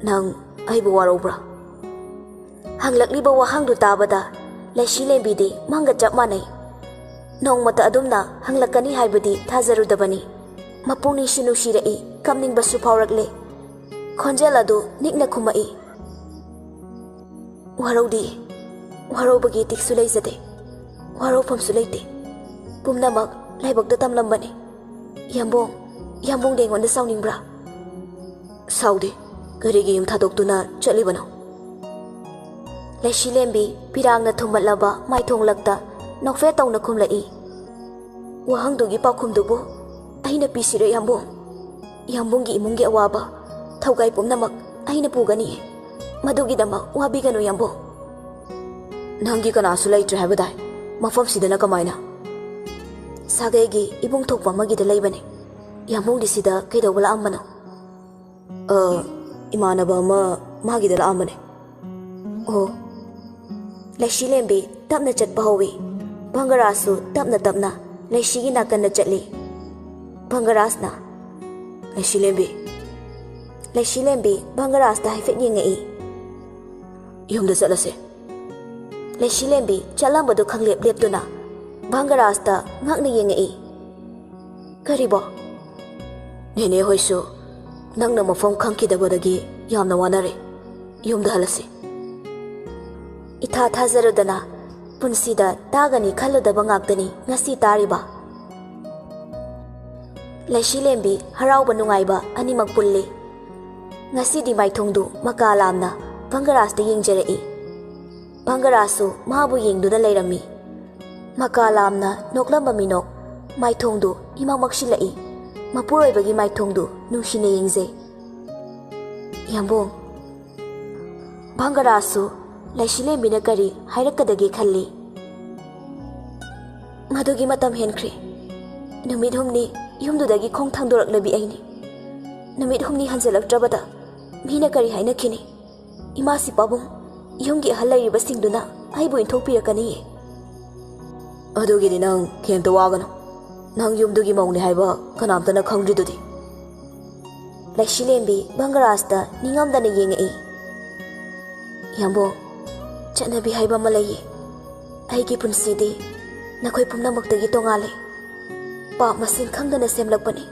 "ꯅꯪ ꯑꯩꯕꯨ ꯋꯥꯔꯧꯕ꯭ꯔꯥ?" ꯍꯪꯂꯛꯂꯤꯕ ꯋꯥꯍꯪꯗꯨ ꯇꯥꯕꯗ ꯂꯩꯁꯤꯂꯦꯝꯕꯤꯗꯤ ꯃꯪꯒ ꯆꯞ ꯃꯥꯟꯅꯩ꯫ ꯅꯣꯡꯃꯇ ꯑꯗꯨꯝꯅ ꯍꯪꯂꯛꯀꯅꯤ ꯍꯥꯏꯕꯗꯤ ꯊꯥꯖꯔꯨꯗꯕꯅꯤ꯫ ꯃꯄꯨꯛꯅꯤꯡꯁꯨ ꯅꯨꯡꯁꯤꯔꯛꯏ, ꯀꯞꯅꯤꯡꯕꯁꯨ ꯐꯥꯎꯔꯛꯂꯦ꯫ ꯈꯣꯟꯖꯦꯜ ꯑꯗꯨ ꯅꯤꯛꯅ ꯈꯨꯝꯃꯛꯏ, "ꯋꯥꯔꯧꯗꯦ, ꯋꯥꯔꯧꯕꯒꯤ ꯏꯇꯤꯛꯁꯨ ꯂꯩꯖꯗꯦ, ꯋꯥꯔꯧꯐꯝꯁꯨ ꯂꯩꯇꯦ꯫ ꯄꯨꯝꯅꯃꯛ ꯂꯥꯏꯕꯛꯇ ꯇꯝꯂꯝꯕꯅꯤ꯫ ꯌꯥꯝꯕꯨꯡ, ꯌꯥꯝꯕꯨꯡꯗꯤ ꯑꯩꯉꯣꯟꯗ ꯁꯥꯎꯅꯤꯡꯕ꯭ꯔꯥ?" "ꯁꯥꯎꯗꯦ꯫ ꯀꯔꯤꯒꯤ ꯌꯨꯝ ꯊꯥꯗꯣꯛꯇꯨꯅ ꯆꯠꯂꯤꯕꯅꯣ?" ꯂꯩꯁꯤꯂꯦꯝꯕꯤ ꯄꯤꯔꯥꯡꯅ ꯊꯨꯝꯃꯠꯂꯕ ꯃꯥꯏꯊꯣꯡꯂꯛꯇ ꯅꯣꯛꯐꯦꯠ ꯇꯧꯅ ꯈꯨꯝꯂꯛꯏ, "ꯋꯥꯍꯪꯗꯨꯒꯤ ꯄꯥꯎꯈꯨꯝꯗꯨꯕꯨ ꯑꯩꯅ ꯄꯤꯁꯤꯔꯦ ꯌꯥꯝꯕꯨꯡ꯫ ꯌꯥꯝꯕꯨꯡꯒꯤ ꯏꯃꯨꯡꯒꯤ ꯑꯋꯥꯕ ꯊꯧꯒꯥꯏ ꯄꯨꯝꯅꯃꯛ ꯑꯩꯅ ꯄꯨꯒꯅꯤ꯫ ꯃꯗꯨꯒꯤꯗꯃꯛ ꯋꯥꯕꯤꯒꯅꯨ ꯌꯥꯝꯕꯨꯡ꯫" "ꯅꯪꯒꯤ ꯀꯅꯥꯁꯨ ꯂꯩꯇ꯭ꯔꯦ ꯍꯥꯏꯕꯗꯥꯏ? ꯃꯐꯝꯁꯤꯗꯅ ꯀꯃꯥꯏꯅ?" "ꯁꯥꯒꯩꯒꯤ ꯏꯕꯨꯡ ꯊꯣꯛꯄ ꯑꯃꯒꯤꯗ ꯂꯩꯕꯅꯦ꯫ ꯌꯥꯝꯕꯨꯡꯗꯤ ꯁꯤꯗ ꯀꯩꯗꯧꯕ ꯂꯥꯛꯑꯝꯕꯅꯣ?" "ꯑ, ꯏꯃꯥꯟꯅꯕ ꯑꯃ ꯃꯥꯒꯤꯗ ꯂꯥꯛꯑꯝꯕꯅꯦ꯫" "ꯑꯣ꯫" ꯂꯩꯁꯤꯂꯦꯝꯕꯤ ꯇꯞꯅ ꯆꯠꯄ ꯍꯧꯏ꯫ ꯚꯪꯒꯔꯥꯖꯁꯨ ꯇꯞꯅ ꯇꯞꯅ ꯂꯩꯁꯤꯒꯤ ꯅꯥꯀꯟꯗ ꯆꯠꯂꯤ꯫ ꯚꯪꯒꯔꯥꯖꯅ, "ꯂꯩꯁꯤꯂꯦꯝꯕꯤ꯫" ꯂꯩꯁꯤꯂꯦꯝꯕꯤ ꯚꯪꯒꯔꯥꯖꯇ ꯍꯥꯏꯐꯦꯠ ꯌꯦꯡꯉꯛꯏ꯫ "ꯌꯨꯝꯗ ꯆꯠꯂꯁꯦ꯫" ꯂꯩꯁꯤꯂꯦꯝꯕꯤ ꯆꯠꯂꯝꯕꯗꯨ ꯈꯪꯂꯦꯞ ꯂꯦꯞꯇꯨꯅ ꯚꯪꯒꯔꯥꯖꯇ ꯉꯛꯅ ꯌꯦꯡꯉꯛꯏ꯫ "ꯀꯔꯤꯕꯣ?" "ꯅꯦꯅꯦ ꯍꯣꯏꯁꯨ ꯅꯪꯅ ꯃꯐꯝ ꯈꯪꯈꯤꯗꯕꯗꯒꯤ ꯌꯥꯝꯅ ꯋꯥꯅꯔꯦ꯫ ꯌꯨꯝꯗ ꯍꯜꯂꯁꯤ꯫" ꯏꯊꯥ ꯊꯥꯖꯔꯨꯗꯅ ꯄꯨꯟꯁꯤꯗ ꯇꯥꯒꯅꯤ ꯈꯜꯂꯨꯗꯕ ꯉꯥꯛꯇꯅꯤ ꯉꯁꯤ ꯇꯥꯔꯤꯕ꯫ ꯂꯩꯁꯤꯂꯦꯝꯕꯤ ꯍꯔꯥꯎꯕ ꯅꯨꯡꯉꯥꯏꯕ ꯑꯅꯤꯃꯛ ꯄꯨꯜꯂꯤ꯫ ꯉꯁꯤꯗꯤ ꯃꯥꯏꯊꯣꯡꯗꯨ ꯃꯀꯥ ꯂꯥꯝꯅ ꯚꯪꯒꯔꯥꯖꯇ ꯌꯦꯡꯖꯔꯛꯏ꯫ ꯚꯪꯒꯔꯥꯖꯁꯨ ꯃꯥꯕꯨ ꯌꯦꯡꯗꯨꯅ ꯂꯩꯔꯝꯃꯤ꯫ ꯃꯀꯥ ꯂꯥꯝꯅ ꯅꯣꯛꯂꯝꯕ ꯃꯤꯅꯣꯛ ꯃꯥꯏꯊꯣꯡꯗꯨ ꯏꯃꯛ ꯃꯛꯁꯤꯜꯂꯛꯏ꯫ ꯃꯄꯨꯔꯣꯏꯕꯒꯤ ꯃꯥꯏꯊꯣꯡꯗꯨ ꯅꯨꯡꯁꯤꯅ ꯌꯦꯡꯖꯩ꯫ ꯌꯥꯝꯕꯨꯡ, ꯚꯪꯒꯔꯥꯖꯁꯨ ꯂꯩꯁꯤꯂꯦꯝꯕꯤꯅ ꯀꯔꯤ ꯍꯥꯏꯔꯛꯀꯗꯒꯦ ꯈꯜꯂꯤ꯫ ꯃꯗꯨꯒꯤ ꯃꯇꯝ ꯍꯦꯟꯈ꯭ꯔꯦ꯫ ꯅꯨꯃꯤꯠ ꯍꯨꯝꯅꯤ ꯌꯨꯝꯗꯨꯗꯒꯤ ꯈꯣꯡ ꯊꯥꯡꯗꯣꯔꯛꯂꯕꯤ ꯑꯩꯅꯤ꯫ ꯅꯨꯃꯤꯠ ꯍꯨꯝꯅꯤ ꯍꯟꯖꯤꯜꯂꯛꯇ꯭ꯔꯕꯗ ꯃꯤꯅ ꯀꯔꯤ ꯍꯥꯏꯅꯈꯤꯅꯤ? ꯏꯃꯥꯁꯤ ꯄꯥꯕꯨꯡ, ꯌꯨꯝꯒꯤ ꯑꯍꯜ ꯂꯩꯔꯤꯕꯁꯤꯡꯗꯨꯅ ꯑꯩꯕꯨ ꯏꯟꯊꯣꯛꯄꯤꯔꯛꯀꯅꯤꯌꯦ꯫ ꯑꯗꯨꯒꯤꯗꯤ ꯅꯪ ꯀꯩꯝꯇ ꯋꯥꯒꯅꯨ꯫ ꯅꯪ ꯌꯨꯝꯗꯨꯒꯤ ꯃꯧꯅꯤ ꯍꯥꯏꯕ ꯀꯅꯥꯝꯇꯅ ꯈꯪꯗ꯭ꯔꯤꯗꯨꯗꯤ꯫ ꯂꯩꯁꯤꯂꯦꯝꯕꯤ ꯚꯪꯒꯔꯥꯖꯇ ꯅꯤꯡꯉꯝꯗꯅ ꯌꯦꯡꯉꯛꯏ꯫ ꯌꯥꯝꯕꯨꯡ, ꯆꯠꯅꯕꯤ ꯍꯥꯏꯕ ꯑꯃ ꯂꯩꯌꯦ꯫ ꯑꯩꯒꯤ ꯄꯨꯟꯁꯤꯗꯤ ꯅꯈꯣꯏ ꯄꯨꯝꯅꯃꯛꯇꯒꯤ ꯇꯣꯉꯥꯜꯂꯦ꯫ ꯄꯥꯞ ꯃꯁꯤꯡ ꯈꯪꯗꯅ ꯁꯦꯝꯂꯛꯄꯅꯤ꯫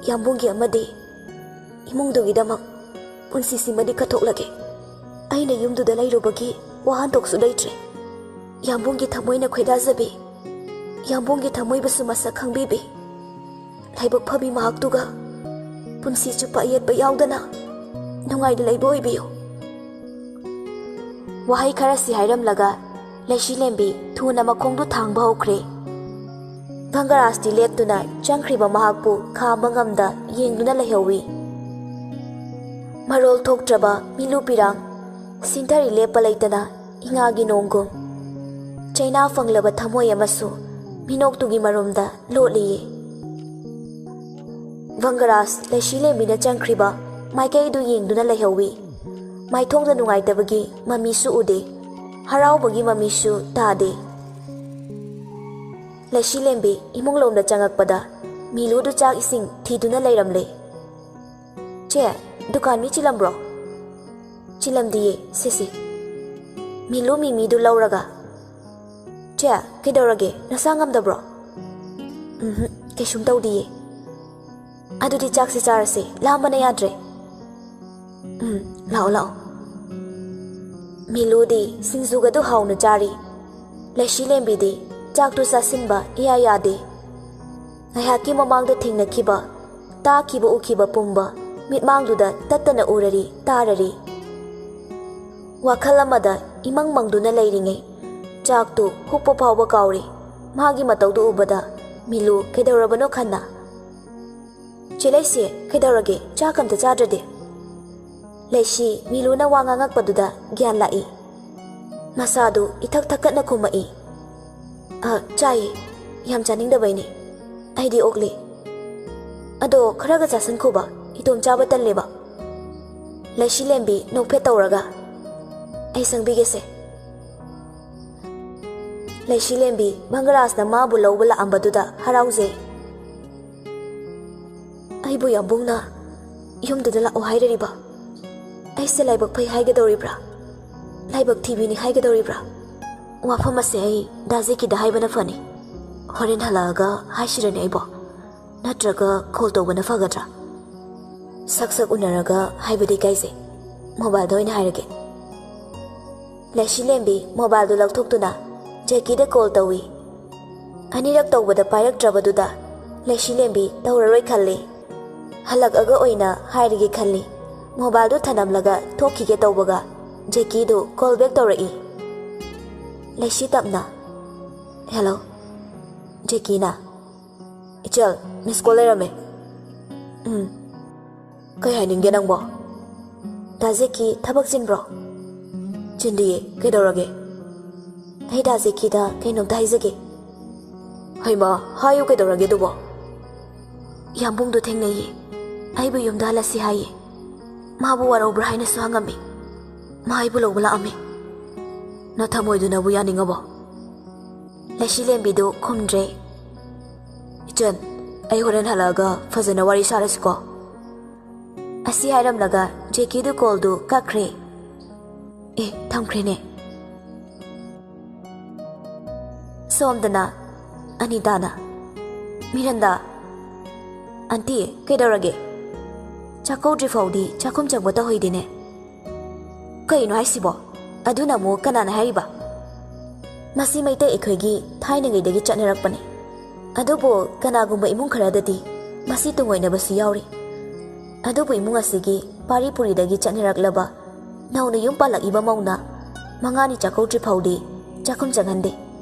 ꯌꯥꯝꯕꯨꯡꯒꯤ ꯑꯃꯗꯤ ꯏꯃꯨꯡꯗꯨꯒꯤꯗꯃꯛ ꯄꯨꯟꯁꯤꯁꯤꯃꯗꯤ ꯀꯠꯊꯣꯛꯂꯒꯦ꯫ ꯑꯩꯅ ꯌꯨꯝꯗꯨꯗ ꯂꯩꯔꯨꯕꯒꯤ ꯋꯥꯍꯟꯊꯣꯛꯁꯨ ꯂꯩꯇ꯭ꯔꯦ꯫ ꯌꯥꯝꯕꯨꯡꯒꯤ ꯊꯃꯣꯏꯅ ꯈꯣꯏꯗꯥꯖꯕꯤ, ꯌꯥꯝꯕꯨꯡꯒꯤ ꯊꯃꯣꯏꯕꯨꯁꯨ ꯃꯁꯛ ꯈꯪꯕꯤꯕꯤ, ꯂꯥꯏꯕꯛ ꯐꯕꯤ ꯃꯍꯥꯛꯇꯨꯒ ꯄꯨꯟꯁꯤ ꯆꯨꯞꯄ ꯑꯌꯦꯠꯄ ꯌꯥꯎꯗꯅ ꯅꯨꯡꯉꯥꯏꯅ ꯂꯩꯕ ꯑꯣꯏꯕꯤꯌꯨ꯫ ꯋꯥꯍꯩ ꯈꯔꯁꯤ ꯍꯥꯏꯔꯝꯂꯒ ꯂꯩꯁꯤꯂꯦꯝꯕꯤ ꯊꯨꯅ ꯃꯈꯣꯡꯗꯨ ꯊꯥꯡꯕ ꯍꯧꯈ꯭ꯔꯦ꯫ ꯚꯪꯒꯔꯥꯖꯇꯤ ꯂꯦꯞꯇꯨꯅ ꯆꯪꯈ꯭ꯔꯤꯕ ꯃꯍꯥꯛꯄꯨ ꯈꯥꯝꯕ ꯉꯝꯗ ꯌꯦꯡꯗꯨꯅ ꯂꯩꯍꯧꯏ꯫ ꯃꯔꯣꯜ ꯊꯣꯛꯇ꯭ꯔꯕ ꯃꯤꯂꯨ ꯄꯤꯔꯥꯡ ꯁꯤꯟꯊꯔꯤ ꯂꯦꯞꯄ ꯂꯩꯇꯅ ꯏꯉꯥꯒꯤ ꯅꯣꯡꯒꯨꯝ꯫ ꯆꯩꯅꯥ ꯐꯪꯂꯕ ꯊꯃꯣꯏ ꯑꯃꯁꯨ ꯃꯤꯅꯣꯛꯇꯨꯒꯤ ꯃꯔꯨꯝꯗ ꯂꯣꯠꯂꯤꯌꯦ꯫ ꯚꯪꯒꯔꯥꯖ ꯂꯩꯁꯤꯂꯦꯝꯕꯤꯅ ꯆꯪꯈ꯭ꯔꯤꯕ ꯃꯥꯏꯀꯩꯗꯨ ꯌꯦꯡꯗꯨꯅ ꯂꯩꯍꯧꯏ꯫ ꯃꯥꯏꯊꯣꯡꯗ ꯅꯨꯡꯉꯥꯏꯇꯕꯒꯤ ꯃꯃꯤꯁꯨ ꯎꯗꯦ, ꯍꯔꯥꯎꯕꯒꯤ ꯃꯃꯤꯁꯨ ꯇꯥꯗꯦ꯫ ꯂꯩꯁꯤꯂꯦꯝꯕꯤ ꯏꯃꯨꯡꯂꯣꯝꯗ ꯆꯪꯉꯛꯄꯗ ꯃꯤꯂꯨꯗꯨ ꯆꯥꯛ ꯏꯁꯤꯡ ꯊꯤꯗꯨꯅ ꯂꯩꯔꯝꯂꯦ꯫ "ꯆꯦ, ꯗꯨꯀꯥꯟ ꯃꯤ ꯆꯤꯜꯂꯝꯕ꯭ꯔꯣ?" "ꯆꯤꯜꯂꯝꯗꯤꯌꯦ, ꯁꯦ ꯁꯦ꯫" ꯃꯤꯂꯨ ꯃꯤꯃꯤꯗꯨ ꯂꯧꯔꯒ, "ꯆꯦ, ꯀꯩꯗꯧꯔꯒꯦ? ꯅꯁꯥ ꯉꯝꯗꯕ꯭ꯔꯣ?" "ꯎꯝꯍꯨꯝ, ꯀꯩꯁꯨꯝ ꯇꯧꯗꯤꯌꯦ꯫" "ꯑꯗꯨꯗꯤ ꯆꯥꯛꯁꯦ ꯆꯥꯔꯁꯦ, ꯂꯥꯝꯕꯅ ꯌꯥꯗ꯭ꯔꯦ꯫" "ꯎꯝ, ꯂꯥꯛꯑꯣ, ꯂꯥꯛꯑꯣ꯫" ꯃꯤꯂꯨꯗꯤ ꯁꯤꯡꯖꯨꯒꯗꯨ ꯍꯥꯎꯅ ꯆꯥꯔꯤ꯫ ꯂꯩꯁꯤꯂꯦꯝꯕꯤꯗꯤ ꯆꯥꯛꯇꯨ ꯆꯥꯁꯤꯟꯕ ꯏꯌꯥ ꯌꯥꯗꯦ꯫ ꯉꯥꯏꯍꯥꯛꯀꯤ ꯃꯃꯥꯡꯗ ꯊꯦꯡꯅꯈꯤꯕ, ꯇꯥꯈꯤꯕ, ꯎꯈꯤꯕ ꯄꯨꯝꯕ ꯃꯤꯠꯃꯥꯡꯗꯨꯗ ꯇꯠꯇꯅ ꯎꯔꯔꯤ, ꯇꯥꯔꯔꯤ꯫ ꯋꯥꯈꯜ ꯑꯃꯗ ꯏꯃꯪ ꯃꯪꯗꯨꯅ ꯂꯩꯔꯤꯉꯩ ꯆꯥꯛꯇꯨ ꯍꯨꯛꯄ ꯐꯥꯎꯕ ꯀꯥꯎꯔꯤ꯫ ꯃꯥꯒꯤ ꯃꯇꯧꯗꯨ ꯎꯕꯗ ꯃꯤꯂꯨ ꯀꯩꯗꯧꯔꯕꯅꯣ ꯈꯟꯅ, "ꯆꯦ ꯂꯩꯁꯤ, ꯀꯩꯗꯧꯔꯒꯦ? ꯆꯥꯛ ꯑꯝꯇ ꯆꯥꯗ꯭ꯔꯗꯤ?" ꯂꯩꯁꯤ ꯃꯤꯂꯨꯅ ꯋꯥ ꯉꯥꯡꯉꯛꯄꯗꯨꯗ ꯒ꯭ꯌꯥꯟ ꯂꯥꯛꯏ꯫ ꯃꯁꯥꯗꯨ ꯏꯊꯛ ꯊꯛꯀꯠꯅ ꯈꯨꯝꯃꯛꯏ, "ꯑ, ꯆꯥꯏ꯫ ꯌꯥꯝ ꯆꯥꯅꯤꯡꯗꯕꯩꯅꯦ꯫ ꯑꯩꯗꯤ ꯑꯣꯛꯂꯤ꯫ ꯑꯗꯣ ꯈꯔꯒ ꯆꯥꯁꯟꯈꯣꯕ, ꯏꯇꯣꯝ ꯆꯥꯕ ꯇꯜꯂꯦꯕ꯫" ꯂꯩꯁꯤꯂꯦꯝꯕꯤ ꯅꯣꯛꯐꯦꯠ ꯇꯧꯔꯒ, "ꯑꯩ ꯁꯪꯕꯤꯒꯦꯁꯦ꯫" ꯂꯩꯁꯤꯂꯦꯝꯕꯤ ꯃꯪꯒꯔꯥꯖꯅ ꯃꯥꯕꯨ ꯂꯧꯕ ꯂꯥꯛꯑꯝꯕꯗꯨꯗ ꯍꯔꯥꯎꯖꯩ꯫ "ꯑꯩꯕꯨ ꯌꯥꯝꯕꯨꯡꯅ ꯌꯨꯝꯗꯨꯗ ꯂꯥꯛꯑꯣ ꯍꯥꯏꯔꯔꯤꯕ? ꯑꯩꯁꯦ ꯂꯥꯏꯕꯛ ꯐꯩ ꯍꯥꯏꯒꯗꯧꯔꯤꯕ꯭ꯔꯥ? ꯂꯥꯏꯕꯛ ꯊꯤꯕꯤꯅꯤ ꯍꯥꯏꯒꯗꯧꯔꯤꯕ꯭ꯔꯥ? ꯋꯥꯐꯝ ꯑꯁꯦ ꯑꯩ ꯗꯥ ꯖꯦꯀꯤꯗ ꯍꯥꯏꯕꯅ ꯐꯅꯤ꯫ ꯍꯣꯔꯦꯟ ꯍꯜꯂꯛꯑꯒ ꯍꯥꯏꯁꯤꯔꯅꯦ ꯑꯩꯕꯣ? ꯅꯠꯇ꯭ꯔꯒ ꯀꯣꯜ ꯇꯧꯕꯅ ꯐꯒꯗ꯭ꯔꯥ? ꯁꯛ ꯁꯛ ꯎꯅꯔꯒ ꯍꯥꯏꯕꯗꯤ ꯏꯀꯥꯏꯖꯩ꯫ ꯃꯣꯕꯥꯏꯜꯗ ꯑꯣꯏꯅ ꯍꯥꯏꯔꯒꯦ꯫" ꯂꯩꯁꯤꯂꯦꯝꯕꯤ ꯃꯣꯕꯥꯏꯜꯗꯨ ꯂꯧꯊꯣꯛꯇꯨꯅ ꯖꯦꯀꯤꯗ ꯀꯣꯜ ꯇꯧꯏ꯫ ꯑꯅꯤꯔꯛ ꯇꯧꯕꯗ ꯄꯥꯏꯔꯛꯇ꯭ꯔꯕꯗꯨꯗ ꯂꯩꯁꯤꯂꯦꯝꯕꯤ ꯇꯧꯔꯔꯣꯏ ꯈꯜꯂꯤ꯫ ꯍꯜꯂꯛꯑꯒ ꯑꯣꯏꯅ ꯍꯥꯏꯔꯒꯦ ꯈꯜꯂꯤ꯫ ꯃꯣꯕꯥꯏꯜꯗꯨ ꯊꯅꯝꯂꯒ ꯊꯣꯛꯈꯤꯒꯦ ꯇꯧꯕꯒ ꯖꯦꯀꯤꯗꯨ ꯀꯣꯜ ꯕꯦꯛ ꯇꯧꯔꯛꯏ꯫ ꯂꯩꯁꯤ ꯇꯞꯅ, "ꯍꯦꯜꯂꯣ꯫" ꯖꯦꯀꯤꯅ, "ꯏꯆꯜ, ꯃꯤꯁ ꯀꯣꯜ ꯂꯩꯔꯝꯃꯦ꯫" "ꯎꯝ꯫ ꯀꯩ ꯍꯥꯏꯅꯤꯡꯒꯦ ꯅꯪꯕꯣ?" "ꯗꯥ ꯖꯦꯀꯤ ꯊꯕꯛ ꯆꯤꯟꯕ꯭ꯔꯣ?" "ꯆꯤꯟꯗꯤꯌꯦ, ꯀꯩꯗꯧꯔꯒꯦ?" "ꯑꯩ ꯗꯥ ꯖꯦꯀꯤꯗ ꯀꯩꯅꯣꯝꯇ ꯍꯥꯏꯖꯒꯦ꯫" "ꯍꯩꯃꯥ, ꯍꯥꯏꯌꯨ, ꯀꯩꯗꯧꯔꯒꯦ ꯑꯗꯨꯕꯣ?" "ꯌꯥꯝꯕꯨꯡꯗꯣ ꯊꯦꯡꯅꯩꯌꯦ꯫ ꯑꯩꯕꯨ ꯌꯨꯝꯗ ꯍꯜꯂꯁꯤ ꯍꯥꯏꯌꯦ꯫ ꯃꯥꯕꯨ ꯋꯥꯔꯧꯕ꯭ꯔꯥ ꯍꯥꯏꯅꯁꯨ ꯍꯪꯉꯝꯃꯤ꯫ ꯃꯥ ꯑꯩꯕꯨ ꯂꯧꯕ ꯂꯥꯛꯑꯝꯃꯤ꯫" "ꯅꯊꯃꯣꯏꯗꯨꯅꯕꯨ ꯌꯥꯅꯤꯡꯉꯕꯣ?" ꯂꯩꯁꯤꯂꯦꯝꯕꯤꯗꯨ ꯈꯨꯝꯗ꯭ꯔꯦ꯫ "ꯏꯆꯟ, ꯑꯩ ꯍꯣꯔꯦꯟ ꯍꯜꯂꯛꯑꯒ ꯐꯖꯅ ꯋꯥꯔꯤ ꯁꯥꯔꯁꯤꯀꯣ꯫" ꯑꯁꯤ ꯍꯥꯏꯔꯝꯂꯒ ꯖꯦꯀꯤꯗꯨ ꯀꯣꯜꯗꯨ ꯀꯛꯈ꯭ꯔꯦ꯫ ꯑꯦ, ꯊꯝꯈ꯭ꯔꯦꯅꯦ꯫ ꯁꯣꯝꯗꯅ ꯑꯅꯤꯇꯥꯅ, "ꯃꯤꯔꯟꯗꯥ, ꯑꯟꯇꯤ, ꯀꯩꯗꯧꯔꯒꯦ? ꯆꯥꯛꯀꯧꯗ꯭ꯔꯤ ꯐꯥꯎꯗꯤ ꯆꯥꯛꯈꯨꯝ ꯆꯪꯕ ꯇꯧꯍꯩꯗꯦꯅꯦ꯫" "ꯀꯩꯅꯣ ꯍꯥꯏꯁꯤꯕꯣ? ꯑꯗꯨꯅ ꯑꯃꯨꯛ ꯀꯅꯥꯅ ꯍꯥꯏꯔꯤꯕ?" "ꯃꯁꯤ ꯃꯩꯇꯩ ꯑꯩꯈꯣꯏꯒꯤ ꯊꯥꯏꯅꯉꯩꯗꯒꯤ ꯆꯠꯅꯔꯛꯄꯅꯤ꯫ ꯑꯗꯨꯕꯨ ꯀꯅꯥꯒꯨꯝꯕ ꯏꯃꯨꯡ ꯈꯔꯗꯗꯤ ꯃꯁꯤ ꯇꯨꯡꯑꯣꯏꯅꯕꯁꯨ ꯌꯥꯎꯔꯤ꯫ ꯑꯗꯨꯕꯨ ꯏꯃꯨꯡ ꯑꯁꯤꯒꯤ ꯄꯥꯔꯤ ꯄꯨꯔꯤꯗꯒꯤ ꯆꯠꯅꯔꯛꯂꯕ ꯅꯧꯅ ꯌꯨꯝ ꯄꯥꯜꯂꯛꯏꯕ ꯃꯧꯅ ꯃꯉꯥꯅꯤ ꯆꯥꯛꯀꯧꯗ꯭ꯔꯤ ꯐꯥꯎꯗꯤ ꯆꯥꯛꯈꯨꯝ ꯆꯪꯍꯟꯗꯦ꯫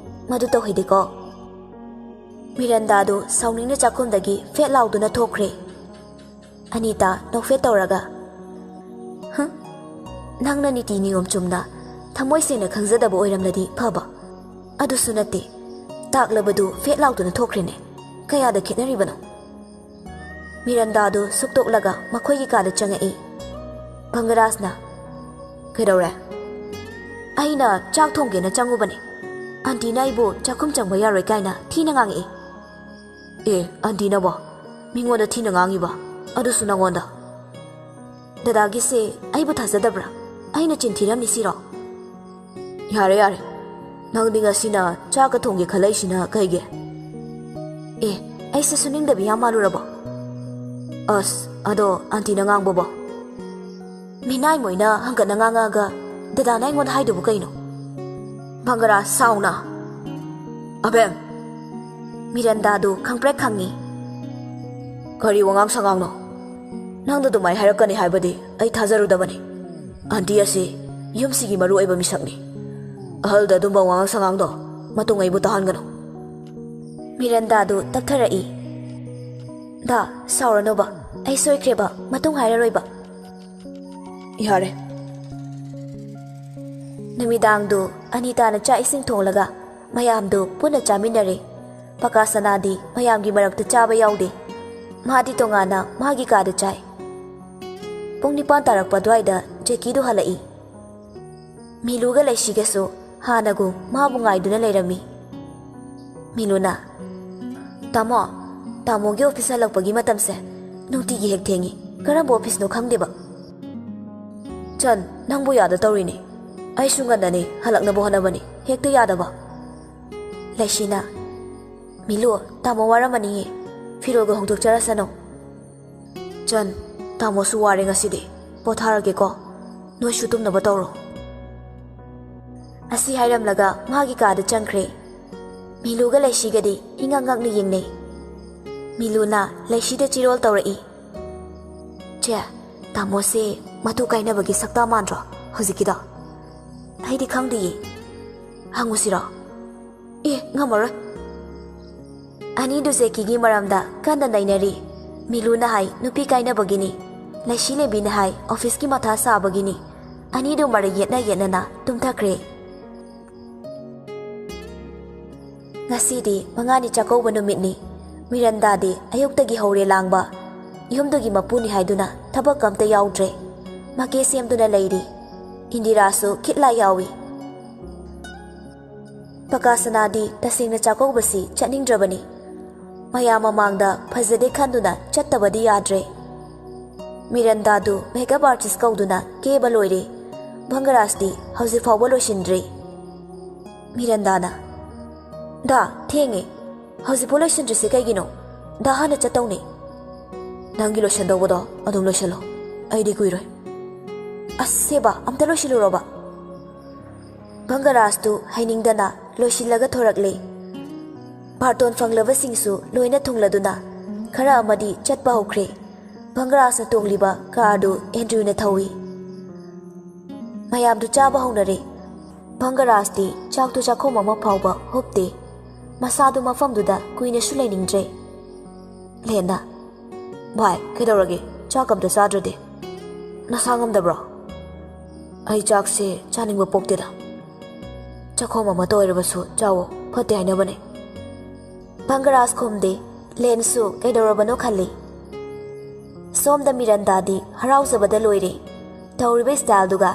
ꯃꯗꯨ ꯇꯧꯍꯩꯗꯦꯀꯣ꯫" ꯃꯤꯔꯟꯗꯥꯗꯨ ꯁꯥꯎꯅꯤꯡꯅ ꯆꯥꯛꯈꯨꯝꯗꯒꯤ ꯐꯦꯠ ꯂꯥꯎꯗꯨꯅ ꯊꯣꯛꯈ꯭ꯔꯦ꯫ ꯑꯅꯤꯇꯥ ꯅꯣꯛꯐꯦꯠ ꯇꯧꯔꯒ, "ꯍꯨꯝ, ꯅꯪꯅ ꯅꯤꯇꯤ ꯅꯤꯌꯣꯝ ꯆꯨꯝꯅ ꯊꯃꯣꯏ ꯁꯦꯡꯅ ꯈꯪꯖꯗꯕ ꯑꯣꯏꯔꯝꯂꯗꯤ ꯐꯕ꯫ ꯑꯗꯨꯁꯨ ꯅꯠꯇꯦ꯫ ꯇꯥꯛꯂꯕꯗꯨ ꯐꯦꯠ ꯂꯥꯎꯗꯨꯅ ꯊꯣꯛꯈ꯭ꯔꯦꯅꯦ꯫ ꯀꯌꯥꯗ ꯈꯦꯠꯅꯔꯤꯕꯅꯣ? ꯃꯤꯔꯟꯗꯥꯗꯨ ꯁꯨꯛꯇꯣꯛꯂꯒ ꯃꯈꯣꯏꯒꯤ ꯀꯥꯗ ꯆꯪꯉꯛꯏ꯫ ꯚꯪꯒꯔꯥꯖꯅ, "ꯀꯩꯗꯧꯔꯦ?" "ꯑꯩꯅ ꯆꯥꯛ ꯊꯣꯡꯒꯦꯅ ꯆꯪꯉꯨꯕꯅꯦ꯫ ꯑꯟꯇꯤꯅ ꯑꯩꯕꯨ ꯆꯥꯛꯈꯨꯝ ꯆꯪꯕ ꯌꯥꯔꯣꯏ ꯀꯥꯏꯅ ꯊꯤꯅ ꯉꯥꯡꯉꯛꯏ꯫" "ꯑꯦ, ꯑꯟꯇꯤꯅꯕꯣ? ꯃꯤꯉꯣꯟꯗ ꯊꯤꯅ ꯉꯥꯡꯉꯤꯕ? ꯑꯗꯨꯁꯨ ꯅꯪꯉꯣꯟꯗ?" "ꯗꯗꯥꯒꯤꯁꯦ ꯑꯩꯕꯨ ꯊꯥꯖꯗꯕ꯭ꯔꯥ? ꯑꯩꯅ ꯆꯤꯟ ꯊꯤꯔꯝꯅꯤ ꯁꯤꯔꯣ?" "ꯌꯥꯔꯦ, ꯌꯥꯔꯦ꯫ ꯅꯪꯗꯤ ꯉꯁꯤꯅ ꯆꯥꯛꯀ ꯊꯣꯡꯒꯦ ꯈꯜꯂꯛꯏꯁꯤꯅ ꯀꯩꯒꯤ?" "ꯑꯦ, ꯑꯩꯁꯦ ꯁꯨꯅꯤꯡꯗꯕꯤ ꯌꯥꯝ ꯃꯥꯜꯂꯨꯔꯕꯣ?" "ꯑꯁ, ꯑꯗꯣ ꯑꯟꯇꯤꯅ ꯉꯥꯡꯕꯕꯣ?" ꯃꯤꯅꯥꯏ ꯃꯣꯏꯅ ꯍꯪꯒꯠꯅ ꯉꯥꯡꯉꯛꯑꯒ ꯗꯗꯥꯅ ꯑꯩꯉꯣꯟꯗ ꯍꯥꯏꯗꯨꯕꯨ ꯀꯩꯅꯣ? ꯚꯪꯒꯔꯥꯖ ꯁꯥꯎꯅ꯫ "ꯑꯕꯦꯝ!" ꯃꯤꯔꯟꯗꯥꯗꯨ ꯈꯪꯄ꯭ꯔꯦꯛ ꯈꯪꯉꯤ꯫ "ꯀꯔꯤ ꯋꯥꯉꯥꯡ ꯁꯉꯥꯡꯅꯣ? ꯅꯪꯅ ꯑꯗꯨꯃꯥꯏ ꯍꯥꯏꯔꯛꯀꯅꯤ ꯍꯥꯏꯕꯗꯤ ꯑꯩ ꯊꯥꯖꯔꯨꯗꯕꯅꯤ꯫ ꯑꯟꯇꯤ ꯑꯁꯤ ꯌꯨꯝꯁꯤꯒꯤ ꯃꯔꯨ ꯑꯣꯏꯕ ꯃꯤꯁꯛꯅꯤ꯫ ꯑꯍꯜꯗ ꯑꯗꯨꯝꯕ ꯋꯥꯉꯥꯡ ꯁꯉꯥꯡꯗꯣ ꯃꯇꯨꯡ ꯑꯩꯕꯨ ꯇꯥꯍꯟꯒꯅꯨ꯫" ꯃꯤꯔꯟꯗꯥꯗꯨ ꯇꯞꯊꯔꯛꯏ꯫ "ꯗꯥ, ꯁꯥꯎꯔꯅꯨꯕ꯫ ꯑꯩ ꯁꯣꯏꯈ꯭ꯔꯦꯕ꯫ ꯃꯇꯨꯡ ꯍꯥꯏꯔꯔꯣꯏꯕ꯫" "ꯌꯥꯔꯦ꯫" ꯅꯨꯃꯤꯗꯥꯡꯗꯨ ꯑꯅꯤꯇꯥꯅ ꯆꯥꯛ ꯏꯁꯤꯡ ꯊꯣꯡꯂꯒ ꯃꯌꯥꯝꯗꯨ ꯄꯨꯟꯅ ꯆꯥꯃꯤꯟꯅꯔꯦ꯫ ꯄꯀꯥꯁꯅꯥꯗꯤ ꯃꯌꯥꯝꯒꯤ ꯃꯔꯛꯇ ꯆꯥꯕ ꯌꯥꯎꯗꯦ꯫ ꯃꯥꯗꯤ ꯇꯣꯉꯥꯟꯅ ꯃꯥꯒꯤ ꯀꯥꯗ ꯆꯥꯏ꯫ ꯄꯨꯡ ꯅꯤꯄꯥꯟ ꯇꯥꯔꯛꯄ ꯑꯗꯨꯋꯥꯏꯗ ꯖꯦꯀꯤꯗꯨ ꯍꯜꯂꯛꯏ꯫ ꯃꯤꯂꯨꯒ ꯂꯩꯁꯤꯒꯁꯨ ꯍꯥꯟꯅꯒꯨꯝ ꯃꯥꯕꯨ ꯉꯥꯏꯗꯨꯅ ꯂꯩꯔꯝꯃꯤ꯫ ꯃꯤꯂꯨꯅ, "ꯇꯥꯃꯣ, ꯇꯥꯃꯣꯒꯤ ꯑꯣꯐꯤꯁ ꯍꯜꯂꯛꯄꯒꯤ ꯃꯇꯝꯁꯦ ꯅꯨꯡꯇꯤꯒꯤ ꯍꯦꯛ ꯊꯦꯡꯉꯤ꯫ ꯀꯔꯝꯕ ꯑꯣꯐꯤꯁꯅꯣ ꯈꯪꯗꯦꯕ꯫" "ꯆꯟ, ꯅꯪꯕꯨ ꯌꯥꯗ ꯇꯧꯔꯤꯅꯤ꯫ ꯑꯩꯁꯨ ꯉꯟꯅꯅꯤ ꯍꯜꯂꯛꯅꯕ ꯍꯣꯠꯅꯕꯅꯤ, ꯍꯦꯛꯇ ꯌꯥꯗꯕ꯫" ꯂꯩꯁꯤꯅ, "ꯃꯤꯂꯨ, ꯇꯥꯃꯣ ꯋꯥꯔꯝꯃꯅꯤꯌꯦ꯫ ꯐꯤꯔꯣꯜꯒ ꯍꯣꯡꯗꯣꯛꯆꯔꯁꯅꯨ꯫" "ꯆꯟ, ꯇꯥꯃꯣꯁꯨ ꯋꯥꯔꯦ ꯉꯁꯤꯗꯤ꯫ ꯄꯣꯊꯥꯔꯒꯦꯀꯣ꯫ ꯅꯣꯏꯁꯨ ꯇꯨꯝꯅꯕ ꯇꯧꯔꯣ꯫" ꯑꯁꯤ ꯍꯥꯏꯔꯝꯂꯒ ꯃꯥꯒꯤ ꯀꯥꯗ ꯆꯪꯈ꯭ꯔꯦ꯫ ꯃꯤꯂꯨꯒ ꯂꯩꯁꯤꯒꯗꯤ ꯏꯉꯛ ꯉꯛꯅ ꯌꯦꯡꯅꯩ꯫ ꯃꯤꯂꯨꯅ ꯂꯩꯁꯤꯗ ꯆꯤꯔꯣꯜ ꯇꯧꯔꯛꯏ꯫ "ꯆꯦ, ꯇꯥꯃꯣꯁꯦ ꯃꯇꯨ ꯀꯥꯏꯅꯕꯒꯤ ꯁꯛꯇꯥ ꯃꯥꯟꯗ꯭ꯔꯣ ꯍꯧꯖꯤꯛꯀꯤꯗꯣ?" "ꯑꯩꯗꯤ ꯈꯪꯗꯤꯌꯦ꯫ ꯍꯪꯉꯨꯁꯤꯔꯣ?" "ꯑꯦ, ꯉꯝꯃꯔꯣꯏ꯫" ꯑꯅꯤꯗꯨ ꯖꯦꯀꯤꯒꯤ ꯃꯔꯝꯗ ꯀꯟꯅ ꯅꯩꯅꯔꯤ꯫ ꯃꯤꯂꯨꯅ ꯍꯥꯏ ꯅꯨꯄꯤ ꯀꯥꯏꯅꯕꯒꯤꯅꯤ꯫ ꯂꯩꯁꯤ ꯂꯩꯕꯤꯅ ꯍꯥꯏ ꯑꯣꯐꯤꯁꯀꯤ ꯃꯊꯥ ꯁꯥꯕꯒꯤꯅꯤ꯫ ꯑꯅꯤꯗꯨ ꯃꯔꯩ ꯌꯦꯠꯅ ꯌꯦꯠꯅꯅ ꯇꯨꯝꯊꯈ꯭ꯔꯦ꯫ ꯉꯁꯤꯗꯤ ꯃꯉꯥꯅꯤ ꯆꯥꯛꯀꯧꯕ ꯅꯨꯃꯤꯠꯅꯤ꯫ ꯃꯤꯔꯟꯗꯥꯗꯤ ꯑꯌꯨꯛꯇꯒꯤ ꯍꯧꯔꯦ ꯂꯥꯡꯕ꯫ ꯌꯨꯝꯗꯨꯒꯤ ꯃꯄꯨꯅꯤ ꯍꯥꯏꯗꯨꯅ ꯊꯕꯛ ꯑꯝꯇ ꯌꯥꯎꯗ꯭ꯔꯦ꯫ ꯃꯀꯦ ꯁꯦꯝꯗꯨꯅ ꯂꯩꯔꯤ꯫ ꯏꯟꯗꯤꯔꯥꯁꯨ ꯈꯤꯠꯂꯥ ꯌꯥꯎꯏ꯫ ꯄꯀꯥꯁꯅꯥꯗꯤ ꯇꯁꯦꯡꯅ ꯆꯥꯛꯀꯧꯕꯁꯤ ꯆꯠꯅꯤꯡꯗ꯭ꯔꯕꯅꯤ꯫ ꯃꯌꯥꯝ ꯃꯃꯥꯡꯗ ꯐꯖꯗꯦ ꯈꯟꯗꯨꯅ ꯆꯠꯇꯕꯗꯤ ꯌꯥꯗ꯭ꯔꯦ꯫ ꯃꯤꯔꯟꯗꯥꯗꯨ ꯃꯦꯀꯞ ꯑꯥꯔꯇꯤꯁ ꯀꯧꯗꯨꯅ ꯀꯦꯕ ꯂꯣꯏꯔꯦ꯫ ꯚꯪꯒꯔꯥꯖꯇꯤ ꯍꯧꯖꯤꯛ ꯐꯥꯎꯕ ꯂꯣꯏꯁꯤꯟꯗ꯭ꯔꯤ꯫ ꯃꯤꯔꯟꯗꯥꯅ, "ꯗꯥ, ꯊꯦꯡꯉꯦ꯫ ꯍꯧꯖꯤꯛꯐꯥꯎ ꯂꯣꯏꯁꯤꯟꯗ꯭ꯔꯤꯁꯤ ꯀꯩꯒꯤꯅꯣ? ꯗꯥ ꯍꯥꯟꯅ ꯆꯠꯇꯧꯅꯦ꯫ ꯅꯪꯒꯤ ꯂꯣꯏꯁꯤꯟꯗꯧꯕꯗꯣ ꯑꯗꯨꯝ ꯂꯣꯏꯁꯤꯜꯂꯣ꯫ ꯑꯩꯗꯤ ꯀꯨꯏꯔꯣꯏ꯫ ꯑꯁ, ꯁꯦꯕꯥ, ꯑꯝꯇ ꯂꯣꯏꯁꯤꯜꯂꯨꯔꯣꯕ꯫" ꯚꯪꯒꯔꯥꯖꯇꯨ ꯍꯩꯅꯤꯡꯗꯅ ꯂꯣꯏꯁꯤꯜꯂꯒ ꯊꯣꯔꯛꯂꯦ꯫ ꯕꯥꯔꯇꯣꯟ ꯐꯪꯂꯕꯁꯤꯡꯁꯨ ꯂꯣꯏꯅ ꯊꯨꯡꯂꯗꯨꯅ ꯈꯔ ꯑꯃꯗꯤ ꯆꯠꯄ ꯍꯧꯈ꯭ꯔꯦ꯫ ꯚꯪꯒꯔꯥꯖꯅ ꯇꯣꯡꯂꯤꯕ ꯀꯥꯔꯗꯨ ꯑꯦꯟꯗ꯭ꯔꯨꯅ ꯊꯧꯏ꯫ ꯃꯌꯥꯝꯗꯨ ꯆꯥꯕ ꯍꯧꯅꯔꯦ꯫ ꯚꯪꯒꯔꯥꯖꯇꯤ ꯆꯥꯛꯇꯨ ꯆꯥꯛꯈꯣꯝ ꯑꯃ ꯐꯥꯎꯕ ꯍꯨꯞꯇꯦ꯫ ꯃꯁꯥꯗꯨ ꯃꯐꯝꯗꯨꯗ ꯀꯨꯏꯅꯁꯨ ꯂꯩꯅꯤꯡꯗ꯭ꯔꯦ꯫ ꯂꯦꯟꯅ, "ꯚꯥꯏ, ꯀꯩꯗꯧꯔꯒꯦ? ꯆꯥꯛ ꯑꯝꯇ ꯆꯥꯗ꯭ꯔꯗꯤ꯫ ꯅꯁꯥ ꯉꯝꯗꯕ꯭ꯔꯣ?" "ꯑꯩ ꯆꯥꯛꯁꯦ ꯆꯥꯅꯤꯡꯕ ꯄꯣꯛꯇꯦꯗ꯫ ꯆꯥꯛꯈꯣꯝ ꯑꯃꯇ ꯑꯣꯏꯔꯕꯁꯨ ꯆꯥꯋꯣ, ꯐꯠꯇꯦ ꯍꯥꯏꯅꯕꯅꯦ꯫" ꯚꯪꯒꯔꯥꯖ ꯈꯨꯝꯗꯦ꯫ ꯂꯦꯟꯁꯨ ꯀꯩꯗꯧꯔꯕꯅꯣ ꯈꯜꯂꯤ꯫ ꯁꯣꯝꯗ ꯃꯤꯔꯟꯗꯥꯗꯤ ꯍꯔꯥꯎꯖꯕꯗ ꯂꯣꯏꯔꯦ꯫ ꯇꯧꯔꯤꯕ ꯁ꯭ꯇꯥꯏꯜꯗꯨꯒ꯫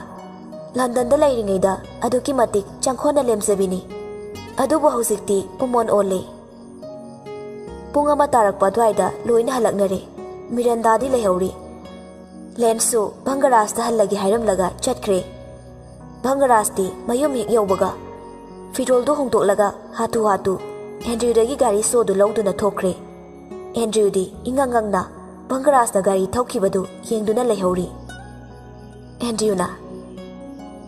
ꯂꯟꯗꯟꯗ ꯂꯩꯔꯤꯉꯩꯗ ꯑꯗꯨꯛꯀꯤ ꯃꯇꯤꯛ ꯆꯪꯈꯣꯟꯅ ꯂꯦꯝꯖꯕꯤꯅꯤ꯫ ꯑꯗꯨꯕꯨ ꯍꯧꯖꯤꯛꯇꯤ ꯄꯨꯃꯣꯟ ꯑꯣꯜꯂꯦ꯫ ꯄꯨꯡ ꯑꯃ ꯇꯥꯔꯛꯄ ꯑꯗꯨꯋꯥꯏꯗ ꯂꯣꯏꯅ ꯍꯜꯂꯛꯅꯔꯦ꯫ ꯃꯤꯔꯟꯗꯥꯗꯤ ꯂꯩꯍꯧꯔꯤ꯫ ꯂꯦꯟꯁꯨ ꯚꯪꯒꯔꯥꯖꯇ ꯍꯜꯂꯒꯦ ꯍꯥꯏꯔꯝꯂꯒ ꯆꯠꯈ꯭ꯔꯦ꯫ ꯚꯪꯒꯔꯥꯖꯇꯤ ꯃꯌꯨꯝ ꯍꯦꯛ ꯌꯧꯕꯒ ꯐꯤꯔꯣꯜꯗꯨ ꯍꯣꯡꯗꯣꯛꯂꯒ ꯍꯥꯊꯨ ꯍꯥꯊꯨ ꯑꯦꯟꯗ꯭ꯔꯤꯌꯨꯗꯒꯤ ꯒꯥꯔꯤ ꯁꯣꯗꯨ ꯂꯧꯗꯨꯅ ꯊꯣꯛꯈ꯭ꯔꯦ꯫ ꯑꯦꯟꯗ꯭ꯔꯤꯌꯨꯗꯤ ꯏꯉꯪ ꯉꯪꯅ ꯚꯪꯒꯔꯥꯖꯅ ꯒꯥꯔꯤ ꯊꯧꯈꯤꯕꯗꯨ ꯌꯦꯡꯗꯨꯅ ꯂꯩꯍꯧꯔꯤ꯫ ꯑꯦꯟꯗ꯭ꯔꯤꯌꯨꯅ,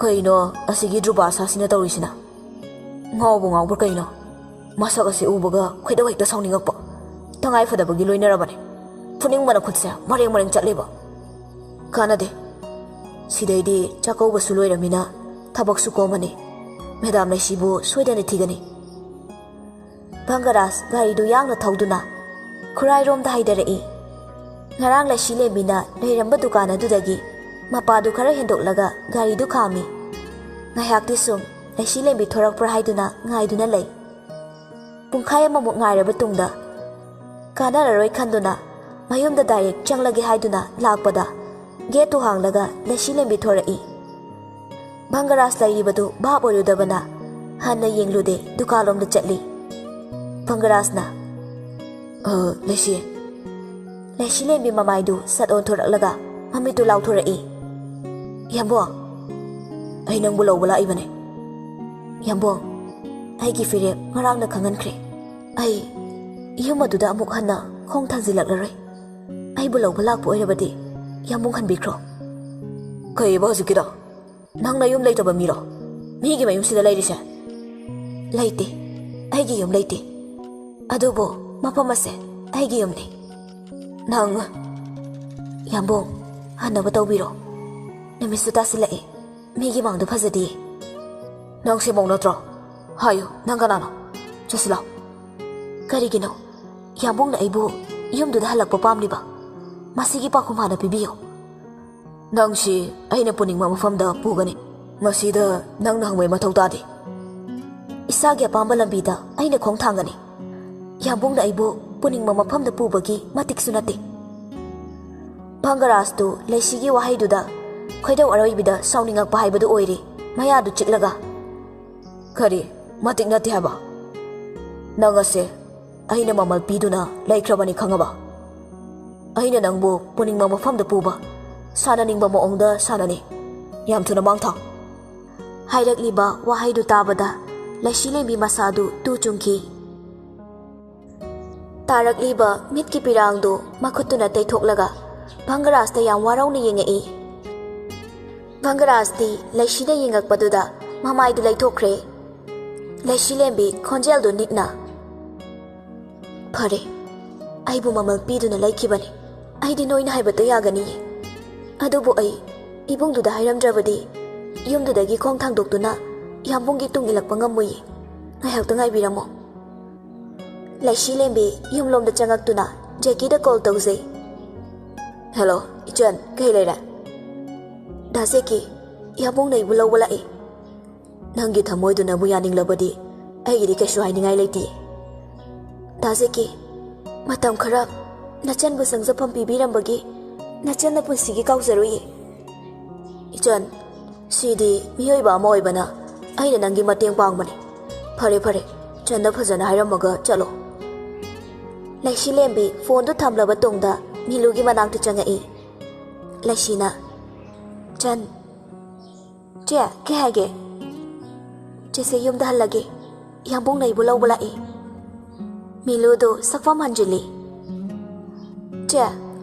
"ꯀꯩꯅꯣ ꯑꯁꯤꯒꯤ ꯗ꯭ꯔꯨꯕꯥꯁꯥꯁꯤꯅ ꯇꯧꯔꯤꯁꯤꯅ? ꯉꯥꯎꯕꯨ ꯉꯥꯎꯕ꯭ꯔꯥ ꯀꯩꯅꯣ? ꯃꯁꯛ ꯑꯁꯤ ꯎꯕꯒ ꯈꯣꯏꯗꯧ ꯍꯦꯛꯇ ꯁꯥꯎꯅꯤꯡꯉꯛꯄ꯫ ꯇꯉꯥꯏ ꯐꯗꯕꯒꯤ ꯂꯣꯏꯅꯔꯕꯅꯤ꯫ ꯐꯨꯅꯤꯡꯕꯅ ꯈꯨꯠꯁꯦ ꯃꯔꯦꯡ ꯃꯔꯦꯡ ꯆꯠꯂꯤꯕ꯫ ꯀꯥꯟꯅꯗꯦ꯫ ꯁꯤꯗꯩꯗꯤ ꯆꯥꯛꯀꯧꯕꯁꯨ ꯂꯣꯏꯔꯃꯤꯅ ꯊꯕꯛꯁꯨ ꯀꯣꯝꯃꯅꯤ꯫ ꯃꯦꯗꯥꯝ ꯂꯩꯁꯤꯕꯨ ꯁꯣꯏꯗꯅ ꯊꯤꯒꯅꯤ꯫" ꯚꯪꯒꯔꯥꯖ ꯒꯥꯔꯤꯗꯨ ꯌꯥꯡꯅ ꯊꯧꯗꯨꯅ ꯈꯨꯔꯥꯏꯔꯣꯝꯗ ꯍꯥꯏꯗꯔꯛꯏ꯫ ꯉꯔꯥꯡ ꯂꯩꯁꯤ ꯂꯦꯝꯕꯤꯅ ꯂꯩꯔꯝꯕ ꯗꯨꯀꯥꯟ ꯑꯗꯨꯗꯒꯤ ꯃꯄꯥꯗꯨ ꯈꯔ ꯍꯦꯟꯗꯣꯛꯂꯒ ꯒꯥꯔꯤꯗꯨ ꯈꯥꯝꯃꯤ꯫ ꯉꯥꯏꯍꯥꯛꯇꯤ ꯁꯨꯝ ꯂꯩꯁꯤꯂꯦꯝꯕꯤ ꯊꯣꯔꯛꯄ꯭ꯔꯥ ꯍꯥꯏꯗꯨꯅ ꯉꯥꯏꯗꯨꯅ ꯂꯩ꯫ ꯄꯨꯡꯈꯥꯏ ꯑꯃꯃꯨꯛ ꯉꯥꯏꯔꯕ ꯇꯨꯡꯗ ꯀꯥꯟꯅꯔꯔꯣꯏ ꯈꯟꯗꯨꯅ ꯃꯌꯨꯝꯗ ꯗꯥꯏꯔꯦꯛ ꯆꯪꯂꯒꯦ ꯍꯥꯏꯗꯨꯅ ꯂꯥꯛꯄꯗ ꯒꯦꯠꯇꯨ ꯍꯥꯡꯂꯒ ꯂꯩꯁꯤꯂꯦꯝꯕꯤ ꯊꯣꯔꯛꯏ꯫ ꯚꯪꯒꯔꯥꯖ ꯂꯩꯔꯤꯕꯗꯨ ꯚꯥꯞ ꯑꯣꯏꯔꯨꯗꯕꯅ ꯍꯟꯅ ꯌꯦꯡꯂꯨꯗꯦ, ꯗꯨꯀꯥꯟꯂꯣꯝꯗ ꯆꯠꯂꯤ꯫ ꯚꯪꯒꯔꯥꯖꯅ, "ꯑ, ꯂꯩꯁꯤ?" ꯂꯩꯁꯤꯂꯦꯝꯕꯤ ꯃꯃꯥꯏꯗꯨ ꯁꯠ ꯑꯣꯟꯊꯣꯔꯛꯂꯒ ꯃꯃꯤꯠꯇꯨ ꯂꯥꯎꯊꯣꯔꯛꯏ꯫ "ꯌꯥꯝꯕꯣꯡ, ꯑꯩ ꯅꯪꯕꯨ ꯂꯧꯕ ꯂꯥꯛꯏꯕꯅꯦ꯫ ꯌꯥꯝꯕꯣꯡ, ꯑꯩꯒꯤ ꯐꯤꯔꯦꯞ ꯉꯔꯥꯡꯅ ꯈꯪꯍꯟꯈ꯭ꯔꯦ꯫ ꯑꯩ ꯌꯨꯝ ꯑꯗꯨꯗ ꯑꯃꯨꯛ ꯍꯟꯅ ꯈꯣꯡ ꯊꯥꯡꯖꯤꯜꯂꯛꯂꯔꯣꯏ꯫ ꯑꯩꯕꯨ ꯂꯧꯕ ꯂꯥꯛꯄ ꯑꯣꯏꯔꯕꯗꯤ ꯌꯥꯝꯕꯨꯡ ꯍꯟꯕꯤꯈ꯭ꯔꯣ꯫" "ꯀꯩꯑꯕ ꯍꯧꯖꯤꯛꯀꯤꯗꯣ? ꯅꯪ ꯅꯌꯨꯝ ꯂꯩꯇꯕ ꯃꯤꯔꯣ ꯃꯤꯒꯤ ꯃꯌꯨꯝꯁꯤꯗ ꯂꯩꯔꯤꯁꯦ?" "ꯂꯩꯇꯦ, ꯑꯩꯒꯤ ꯌꯨꯝ ꯂꯩꯇꯦ꯫ ꯑꯗꯨꯕꯨ ꯃꯐꯝ ꯑꯁꯦ ꯑꯩꯒꯤ ꯌꯨꯝꯅꯤ꯫" "ꯅꯪ..." "ꯌꯥꯝꯕꯨꯡ, ꯍꯟꯅꯕ ꯇꯧꯕꯤꯔꯣ꯫ ꯅꯨꯃꯤꯠꯁꯨ ꯇꯥꯁꯤꯜꯂꯛꯑꯦ, ꯃꯤꯒꯤ ꯃꯥꯡꯗ ꯐꯖꯗꯤꯌꯦ꯫" "ꯅꯪ ꯁꯤꯃꯧ ꯅꯠꯇ꯭ꯔꯣ? ꯍꯥꯏꯌꯨ, ꯅꯪ ꯀꯅꯥꯅꯣ? ꯆꯠꯁꯤꯜꯂꯣ꯫" "ꯀꯔꯤꯒꯤꯅꯣ? ꯌꯥꯝꯕꯨꯡꯅ ꯑꯩꯕꯨ ꯌꯨꯝꯗꯨꯗ ꯍꯜꯂꯛꯄ ꯄꯥꯝꯂꯤꯕ? ꯃꯁꯤꯒꯤ ꯄꯥꯎꯈꯨꯝ ꯍꯥꯟꯅ ꯄꯤꯕꯤꯌꯨ꯫" "ꯅꯪꯁꯤ ꯑꯩꯅ ꯄꯨꯅꯤꯡꯕ ꯃꯐꯝꯗ ꯄꯨꯒꯅꯤ꯫ ꯃꯁꯤꯗ ꯅꯪꯅ ꯍꯪꯕꯩ ꯃꯊꯧ ꯇꯥꯗꯦ꯫" "ꯏꯁꯥꯒꯤ ꯑꯄꯥꯝꯕ ꯂꯝꯕꯤꯗ ꯑꯩꯅ ꯈꯣꯡ ꯊꯥꯡꯒꯅꯤ꯫ ꯌꯥꯝꯕꯨꯡꯅ ꯑꯩꯕꯨ ꯄꯨꯅꯤꯡꯕ ꯃꯐꯝꯗ ꯄꯨꯕꯒꯤ ꯃꯇꯤꯛꯁꯨ ꯅꯠꯇꯦ꯫" ꯚꯪꯒꯔꯥꯖꯇꯨ ꯂꯩꯁꯤꯒꯤ ꯋꯥꯍꯩꯗꯨꯗ ꯈꯣꯏꯗꯧ ꯑꯔꯣꯏꯕꯤꯗ ꯁꯥꯎꯅꯤꯡꯉꯛꯄ ꯍꯥꯏꯕꯗꯨ ꯑꯣꯏꯔꯦ꯫ ꯃꯌꯥꯗꯨ ꯆꯤꯛꯂꯒ, "ꯀꯔꯤ? ꯃꯇꯤꯛ ꯅꯠꯇꯦ ꯍꯥꯏꯕ? ꯅꯪ ꯑꯁꯦ ꯑꯩꯅ ꯃꯃꯜ ꯄꯤꯗꯨꯅ ꯂꯩꯈ꯭ꯔꯕꯅꯤ, ꯈꯪꯉꯕ? ꯑꯩꯅ ꯅꯪꯕꯨ ꯄꯨꯅꯤꯡꯕ ꯃꯐꯝꯗ ꯄꯨꯕ, ꯁꯥꯟꯅꯅꯤꯡꯕ ꯃꯑꯣꯡꯗ ꯁꯥꯟꯅꯅꯤ꯫ ꯌꯥꯝ ꯊꯨꯅ ꯃꯥꯡ ꯊꯥꯎ꯫" ꯍꯥꯏꯔꯛꯂꯤꯕ ꯋꯥꯍꯩꯗꯨ ꯇꯥꯕꯗ ꯂꯩꯁꯤꯂꯦꯝꯕꯤ ꯃꯁꯥꯗꯨ ꯇꯨ ꯆꯨꯡꯈꯤ꯫ ꯇꯥꯔꯛꯂꯤꯕ ꯃꯤꯠꯀꯤ ꯄꯤꯔꯥꯡꯗꯨ ꯃꯈꯨꯠꯇꯨꯅ ꯇꯩꯊꯣꯛꯂꯒ ꯚꯪꯒꯔꯥꯖꯇ ꯌꯥꯝ ꯋꯥꯔꯧꯅ ꯌꯦꯡꯉꯛꯏ꯫ ꯚꯪꯒꯔꯥꯖꯇꯤ ꯂꯩꯁꯤꯅ ꯌꯦꯡꯉꯛꯄꯗꯨꯗ ꯃꯃꯥꯏꯗꯨ ꯂꯩꯊꯣꯛꯈ꯭ꯔꯦ꯫ ꯂꯩꯁꯤꯂꯦꯝꯕꯤ ꯈꯣꯟꯖꯦꯜꯗꯨ ꯅꯤꯛꯅ, "ꯐꯔꯦ, ꯑꯩꯕꯨ ꯃꯃꯜ ꯄꯤꯗꯨꯅ ꯂꯩꯈꯤꯕꯅꯤ꯫ ꯑꯩꯗꯤ ꯅꯣꯏꯅ ꯍꯥꯏꯕꯇ ꯌꯥꯒꯅꯤꯌꯦ꯫ ꯑꯗꯨꯕꯨ ꯑꯩ ꯏꯕꯨꯡꯗꯨꯗ ꯍꯥꯏꯔꯝꯗ꯭ꯔꯕꯗꯤ ꯌꯨꯝꯗꯨꯗꯒꯤ ꯈꯣꯡ ꯊꯥꯡꯗꯣꯛꯇꯨꯅ ꯌꯥꯝꯕꯨꯡꯒꯤ ꯇꯨꯡ ꯏꯜꯂꯛꯄ ꯉꯝꯃꯣꯏꯌꯦ꯫ ꯉꯥꯏꯍꯥꯛꯇ ꯉꯥꯏꯕꯤꯔꯝꯃꯣ꯫" ꯂꯩꯁꯤꯂꯦꯝꯕꯤ ꯌꯨꯝꯂꯣꯝꯗ ꯆꯪꯉꯛꯇꯨꯅ ꯖꯦꯀꯤꯗ ꯀꯣꯜ ꯇꯧꯖꯩ꯫ "ꯍꯦꯜꯂꯣ, ꯏꯆꯟ, ꯀꯩ ꯂꯩꯔꯦ?" ꯗꯥ ꯖꯦꯀꯤ, ꯌꯥꯝꯕꯨꯡꯅ ꯑꯩꯕꯨ ꯂꯧꯕ ꯂꯥꯛꯏ꯫ ꯅꯪꯒꯤ ꯊꯃꯣꯏꯗꯨꯅꯕꯨ ꯌꯥꯅꯤꯡꯂꯕꯗꯤ ꯑꯩꯒꯤꯗꯤ ꯀꯩꯁꯨ ꯍꯥꯏꯅꯤꯡꯉꯥꯏ ꯂꯩꯇꯦ꯫ ꯗꯥ ꯖꯦꯀꯤ, ꯃꯇꯝ ꯈꯔ ꯅꯆꯟꯕꯨ ꯆꯪꯖꯐꯝ ꯄꯤꯕꯤꯔꯝꯕꯒꯤ ꯅꯆꯟꯅ ꯄꯨꯟꯁꯤꯒꯤ ꯀꯥꯎꯖꯔꯣꯏꯌꯦ꯫ ꯏꯆꯟ, ꯁꯤꯗꯤ ꯃꯤꯑꯣꯏꯕ ꯑꯃ ꯑꯣꯏꯕꯅ ꯑꯩꯅ ꯅꯪꯒꯤ ꯃꯇꯦꯡ ꯄꯥꯡꯕꯅꯤ꯫ ꯐꯔꯦ, ꯐꯔꯦ, ꯆꯟꯗ ꯐꯖꯅ ꯍꯥꯏꯔꯝꯃꯒ ꯆꯠꯂꯣ꯫ ꯂꯩꯁꯤꯂꯦꯝꯕꯤ ꯐꯣꯟꯗꯨ ꯊꯝꯂꯕ ꯇꯨꯡꯗ ꯃꯤꯂꯨꯒꯤ ꯃꯅꯥꯛꯇ ꯆꯪꯉꯛꯏ꯫ ꯂꯩꯁꯤꯅ, "ꯆꯟ, ꯆꯦ, ꯀꯩ ꯍꯥꯏꯒꯦ?" "ꯆꯦꯆꯦ ꯌꯨꯝꯗ ꯍꯜꯂꯒꯦ꯫ ꯌꯥꯝꯕꯨꯡꯅ ꯑꯩꯕꯨ ꯂꯧꯕ ꯂꯥꯛꯏ꯫" ꯃꯤꯂꯨꯗꯨ ꯁꯛꯐꯝ ꯍꯟꯖꯤꯜꯂꯤ꯫ "ꯆꯦ,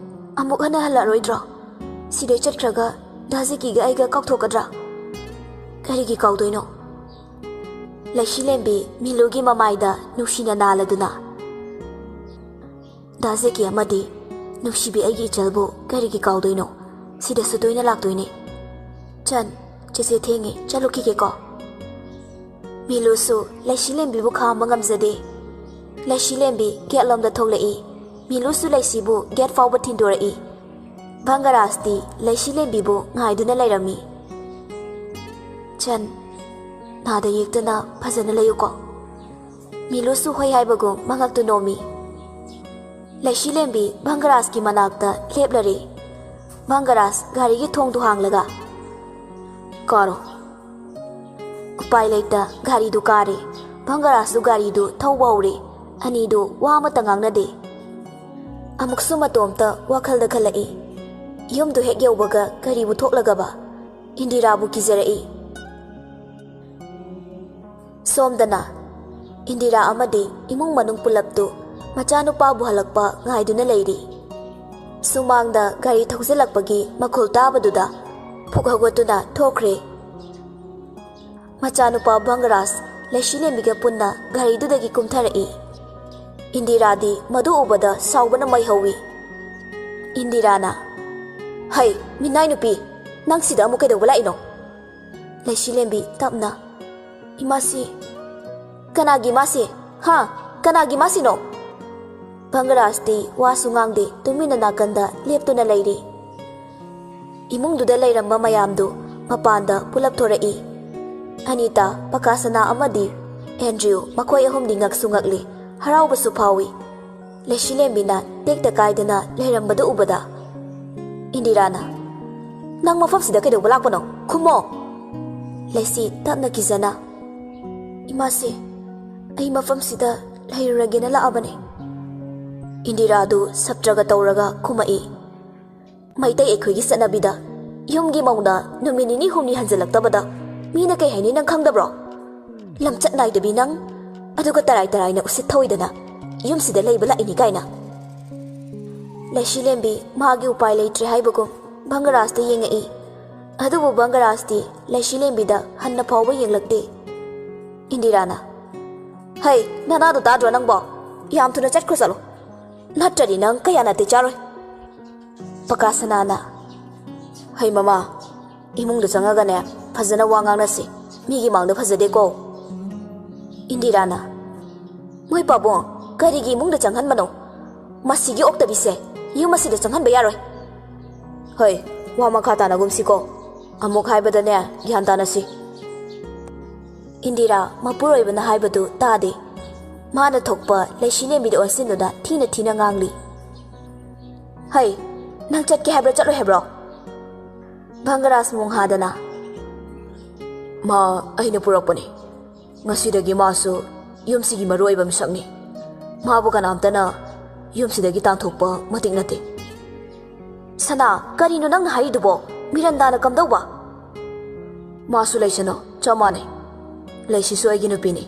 ꯑꯃꯨꯛ ꯍꯟꯅ ꯍꯜꯂꯛꯑꯔꯣꯏꯗ꯭ꯔꯣ? ꯁꯤꯗꯩ ꯆꯠꯈ꯭ꯔꯒ ꯗꯥ ꯖꯦꯀꯤꯒ ꯑꯩꯒ ꯀꯥꯎꯊꯣꯛꯀꯗ꯭ꯔꯥ?" "ꯀꯔꯤꯒꯤ ꯀꯥꯎꯗꯣꯏꯅꯣ?" ꯂꯩꯁꯤꯂꯦꯝꯕꯤ ꯃꯤꯂꯨꯒꯤ ꯃꯃꯥꯏꯗ ꯅꯨꯡꯁꯤꯅ ꯅꯥꯜꯂꯗꯨꯅ, "ꯗꯥ ꯖꯦꯀꯤ ꯑꯃꯗꯤ ꯅꯨꯡꯁꯤꯕꯤ ꯑꯩꯒꯤ ꯏꯆꯜꯕꯨ ꯀꯔꯤꯒꯤ ꯀꯥꯎꯗꯣꯏꯅꯣ? ꯁꯤꯗꯁꯨ ꯇꯣꯏꯅ ꯂꯥꯛꯇꯣꯏꯅꯦ꯫ ꯆꯟ, ꯆꯦꯆꯦ ꯊꯦꯡꯉꯦ, ꯆꯠꯂꯨꯈꯤꯒꯦꯀꯣ꯫" ꯃꯤꯂꯨꯁꯨ ꯂꯩꯁꯤꯂꯦꯝꯕꯤꯕꯨ ꯈꯥꯝꯕ ꯉꯝꯖꯗꯦ꯫ ꯂꯩꯁꯤꯂꯦꯝꯕꯤ ꯒꯦꯠꯂꯣꯝꯗ ꯊꯣꯛꯂꯛꯏ꯫ ꯃꯤꯂꯨꯁꯨ ꯂꯩꯁꯤꯕꯨ ꯒꯦꯠ ꯐꯥꯎꯕ ꯊꯤꯟꯗꯣꯔꯛꯏ꯫ ꯚꯪꯒꯔꯥꯖꯇꯤ ꯂꯩꯁꯤꯂꯦꯝꯕꯤꯕꯨ ꯉꯥꯏꯗꯨꯅ ꯂꯩꯔꯝꯃꯤ꯫ "ꯆꯟ, ꯅꯥꯗ ꯌꯦꯛꯇꯅ ꯐꯖꯅ ꯂꯩꯌꯨꯀꯣ꯫" ꯃꯤꯂꯨꯁꯨ ꯍꯣꯏ ꯍꯥꯏꯕꯒꯨꯝ ꯃꯉꯛꯇꯨ ꯅꯣꯝꯃꯤ꯫ ꯂꯩꯁꯤꯂꯦꯝꯕꯤ ꯚꯪꯒꯔꯥꯖꯀꯤ ꯃꯅꯥꯛꯇ ꯂꯦꯞꯂꯔꯦ꯫ ꯚꯪꯒꯔꯥꯖ ꯒꯥꯔꯤꯒꯤ ꯊꯣꯡꯗꯨ ꯍꯥꯡꯂꯒ, "ꯀꯥꯔꯣ꯫" ꯎꯄꯥꯏ ꯂꯩꯇ ꯒꯥꯔꯤꯗꯨ ꯀꯥꯔꯦ꯫ ꯚꯪꯒꯔꯥꯖꯁꯨ ꯒꯥꯔꯤꯗꯨ ꯊꯧꯕ ꯍꯧꯔꯦ꯫ ꯑꯅꯤꯗꯨ ꯋꯥ ꯑꯃꯠꯇ ꯉꯥꯡꯅꯗꯦ꯫ ꯑꯃꯨꯛꯁꯨ ꯃꯇꯣꯝꯇ ꯋꯥꯈꯜꯗ ꯈꯜꯂꯛꯏ꯫ ꯌꯨꯝꯗꯨ ꯍꯦꯛ ꯌꯧꯕꯒ ꯀꯔꯤꯕꯨ ꯊꯣꯛꯂꯒꯕ? ꯏꯟꯗꯤꯔꯥꯕꯨ ꯀꯤꯖꯔꯛꯏ꯫ ꯁꯣꯝꯗꯅ ꯏꯟꯗꯤꯔꯥ ꯑꯃꯗꯤ ꯏꯃꯨꯡ ꯃꯅꯨꯡ ꯄꯨꯂꯞꯇꯨ ꯃꯆꯥꯅꯨꯄꯥꯕꯨ ꯍꯜꯂꯛꯄ ꯉꯥꯏꯗꯨꯅ ꯂꯩꯔꯤ꯫ ꯁꯨꯃꯥꯡꯗ ꯒꯥꯔꯤ ꯊꯧꯖꯤꯜꯂꯛꯄꯒꯤ ꯃꯈꯣꯜ ꯇꯥꯕꯗꯨꯗ ꯐꯨꯛ ꯍꯧꯒꯠꯇꯨꯅ ꯊꯣꯛꯈ꯭ꯔꯦ꯫ ꯃꯆꯥꯅꯨꯄꯥ ꯚꯪꯒꯔꯥꯖ ꯂꯩꯁꯤꯂꯦꯝꯕꯤꯒ ꯄꯨꯟꯅ ꯒꯥꯔꯤꯗꯨꯗꯒꯤ ꯀꯨꯝꯊꯔꯛꯏ꯫ ꯏꯟꯗꯤꯔꯥꯗꯤ ꯃꯗꯨ ꯎꯕꯗ ꯁꯥꯎꯕꯅ ꯃꯩ ꯍꯧꯏ꯫ ꯏꯟꯗꯤꯔꯥꯅ, "ꯍꯩ, ꯃꯤꯅꯥꯏ ꯅꯨꯄꯤ, ꯅꯪ ꯁꯤꯗ ꯑꯃꯨꯛ ꯀꯩꯗꯧꯕ ꯂꯥꯛꯏꯅꯣ?" ꯂꯩꯁꯤꯂꯦꯝꯕꯤ ꯇꯞꯅ, "ꯏꯃꯥꯁꯤ, ꯀꯅꯥꯒꯤ ꯏꯃꯥꯁꯤ? ꯍꯥ? ꯀꯅꯥꯒꯤ ꯏꯃꯥꯁꯤꯅꯣ?" ꯚꯪꯒꯔꯥꯖꯇꯤ ꯋꯥꯁꯨ ꯉꯥꯡꯗꯦ, ꯇꯨꯃꯤꯟꯅ ꯅꯥꯀꯟꯗ ꯂꯦꯞꯇꯨꯅ ꯂꯩꯔꯤ꯫ ꯏꯃꯨꯡꯗꯨꯗ ꯂꯩꯔꯝꯕ ꯃꯌꯥꯝꯗꯨ ꯃꯄꯥꯟꯗ ꯄꯨꯂꯞ ꯊꯣꯔꯛꯏ꯫ ꯑꯅꯤꯇꯥ, ꯄꯀꯥꯁꯅꯥ ꯑꯃꯗꯤ ꯑꯦꯟꯗ꯭ꯔꯤꯌꯨ, ꯃꯈꯣꯏ ꯑꯍꯨꯝꯗꯤ ꯉꯛꯁꯨ ꯉꯛꯂꯤ, ꯍꯔꯥꯎꯕꯁꯨ ꯐꯥꯎꯏ꯫ ꯂꯩꯁꯤꯂꯦꯝꯕꯤꯅ ꯇꯦꯛꯇ ꯀꯥꯏꯗꯅ ꯂꯩꯔꯝꯕꯗꯨ ꯎꯕꯗ ꯏꯟꯗꯤꯔꯥꯅ, "ꯅꯪ ꯃꯐꯝꯁꯤꯗ ꯀꯩꯗꯧꯕ ꯂꯥꯛꯄꯅꯣ? ꯈꯨꯝꯃꯣ!" ꯂꯩꯁꯤ ꯇꯞꯅ ꯀꯤꯖꯅ, "ꯏꯃꯥꯁꯦ, ꯑꯩ ꯃꯐꯝꯁꯤꯗ ꯂꯩꯔꯨꯔꯒꯦꯅ ꯂꯥꯛꯑꯕꯅꯦ꯫" ꯏꯟꯗꯤꯔꯥꯗꯨ ꯁꯞꯇ꯭ꯔꯒ ꯇꯧꯔꯒ ꯈꯨꯝꯃꯛꯏ꯫ ꯃꯩꯇꯩ ꯑꯩꯈꯣꯏꯒꯤ ꯆꯠꯅꯕꯤꯗ ꯌꯨꯝꯒꯤ ꯃꯧꯅ ꯅꯨꯃꯤꯠ ꯅꯤꯅꯤ ꯍꯨꯝꯅꯤ ꯍꯟꯖꯤꯜꯂꯛꯇꯕꯗ ꯃꯤꯅ ꯀꯩ ꯍꯥꯏꯅꯤ ꯅꯪ ꯈꯪꯗꯕ꯭ꯔꯣ? ꯂꯝꯆꯠ ꯅꯥꯏꯗꯕꯤ ꯅꯪ, ꯑꯗꯨꯒ ꯇꯔꯥꯏ ꯇꯔꯥꯏꯅ ꯎꯁꯤꯠ ꯊꯧꯑꯣꯏꯗꯅ ꯌꯨꯝꯁꯤꯗ ꯂꯩꯕ ꯂꯥꯛꯏꯅꯤ ꯀꯥꯏꯅ꯫ ꯂꯩꯁꯤꯂꯦꯝꯕꯤ ꯃꯥꯒꯤ ꯎꯄꯥꯏ ꯂꯩꯇ꯭ꯔꯦ ꯍꯥꯏꯕꯒꯨꯝ ꯚꯪꯒꯔꯥꯖꯇ ꯌꯦꯡꯉꯛꯏ꯫ ꯑꯗꯨꯕꯨ ꯚꯪꯒꯔꯥꯖꯇꯤ ꯂꯩꯁꯤꯂꯦꯝꯕꯤꯗ ꯍꯟꯅ ꯐꯥꯎꯕ ꯌꯦꯡꯂꯛꯇꯦ꯫ ꯏꯟꯗꯤꯔꯥꯅ, "ꯍꯩ, ꯅꯅꯥꯗꯣ ꯇꯥꯗ꯭ꯔꯣ ꯅꯪꯕꯣ? ꯌꯥꯝ ꯊꯨꯅ ꯆꯠꯈ꯭ꯔꯣ ꯆꯠꯂꯣ꯫ ꯅꯠꯇ꯭ꯔꯗꯤ ꯅꯪ ꯀꯌꯥ ꯅꯥꯇꯩ ꯆꯥꯔꯣꯏ꯫" ꯄꯀꯥꯁꯅꯥꯅ, "ꯍꯩ ꯃꯃꯥ, ꯏꯃꯨꯡꯗ ꯆꯪꯉꯒꯅꯦ ꯐꯖꯅ ꯋꯥ ꯉꯥꯡꯅꯁꯤ꯫ ꯃꯤꯒꯤ ꯃꯥꯡꯗ ꯐꯖꯗꯦꯀꯣ꯫" ꯏꯟꯗꯤꯔꯥꯅ, "ꯃꯣꯏ ꯄꯥꯕꯨꯡ, ꯀꯔꯤꯒꯤ ꯏꯃꯨꯡꯗ ꯆꯪꯍꯟꯕꯅꯣ? ꯃꯁꯤꯒꯤ ꯑꯣꯛꯇꯕꯤꯁꯦ ꯌꯨꯝ ꯑꯁꯤꯗ ꯆꯪꯍꯟꯕ ꯌꯥꯔꯣꯏ꯫" "ꯍꯣꯏ, ꯋꯥ ꯃꯈꯥ ꯇꯥꯅꯒꯨꯝꯁꯤꯀꯣ꯫ ꯑꯃꯨꯛ ꯍꯥꯏꯕꯗꯅꯦ ꯒ꯭ꯌꯥꯟ ꯇꯥꯅꯁꯤ꯫" ꯏꯟꯗꯤꯔꯥ ꯃꯄꯨꯔꯣꯏꯕꯅ ꯍꯥꯏꯕꯗꯨ ꯇꯥꯗꯦ꯫ ꯃꯥꯅ ꯊꯣꯛꯄ ꯂꯩꯁꯤꯂꯦꯝꯕꯤꯗ ꯑꯣꯟꯁꯤꯟꯗꯨꯅ ꯊꯤꯅ ꯊꯤꯅ ꯉꯥꯡꯂꯤ꯫ "ꯍꯩ, ꯅꯪ ꯆꯠꯀꯦ ꯍꯥꯏꯕ꯭ꯔꯥ ꯆꯠꯂꯣꯏ ꯍꯥꯏꯕ꯭ꯔꯣ?" ꯚꯪꯒꯔꯥꯖ ꯃꯣꯡ ꯍꯥꯗꯅ, "ꯃꯥ ꯑꯩꯅ ꯄꯨꯔꯛꯄꯅꯤ꯫ ꯉꯁꯤꯗꯒꯤ ꯃꯥꯁꯨ ꯌꯨꯝꯁꯤꯒꯤ ꯃꯔꯨꯑꯣꯏꯕ ꯃꯤꯁꯛꯅꯤ꯫ ꯃꯥꯕꯨ ꯀꯅꯥꯝꯇꯅ ꯌꯨꯝꯁꯤꯗꯒꯤ ꯇꯥꯟꯊꯣꯛꯄ ꯃꯇꯤꯛ ꯅꯠꯇꯦ꯫" "ꯁꯅꯥ, ꯀꯔꯤꯅꯣ ꯅꯪꯅ ꯍꯥꯏꯔꯤꯗꯨꯕꯣ? ꯃꯤꯔꯟꯗꯥꯅ ꯀꯝꯗꯧꯕ?" "ꯃꯥꯁꯨ ꯂꯩꯁꯅꯨ, ꯆꯞ ꯃꯥꯟꯅꯩ꯫ ꯂꯩꯁꯤꯁꯨ ꯑꯩꯒꯤ ꯅꯨꯄꯤꯅꯤ꯫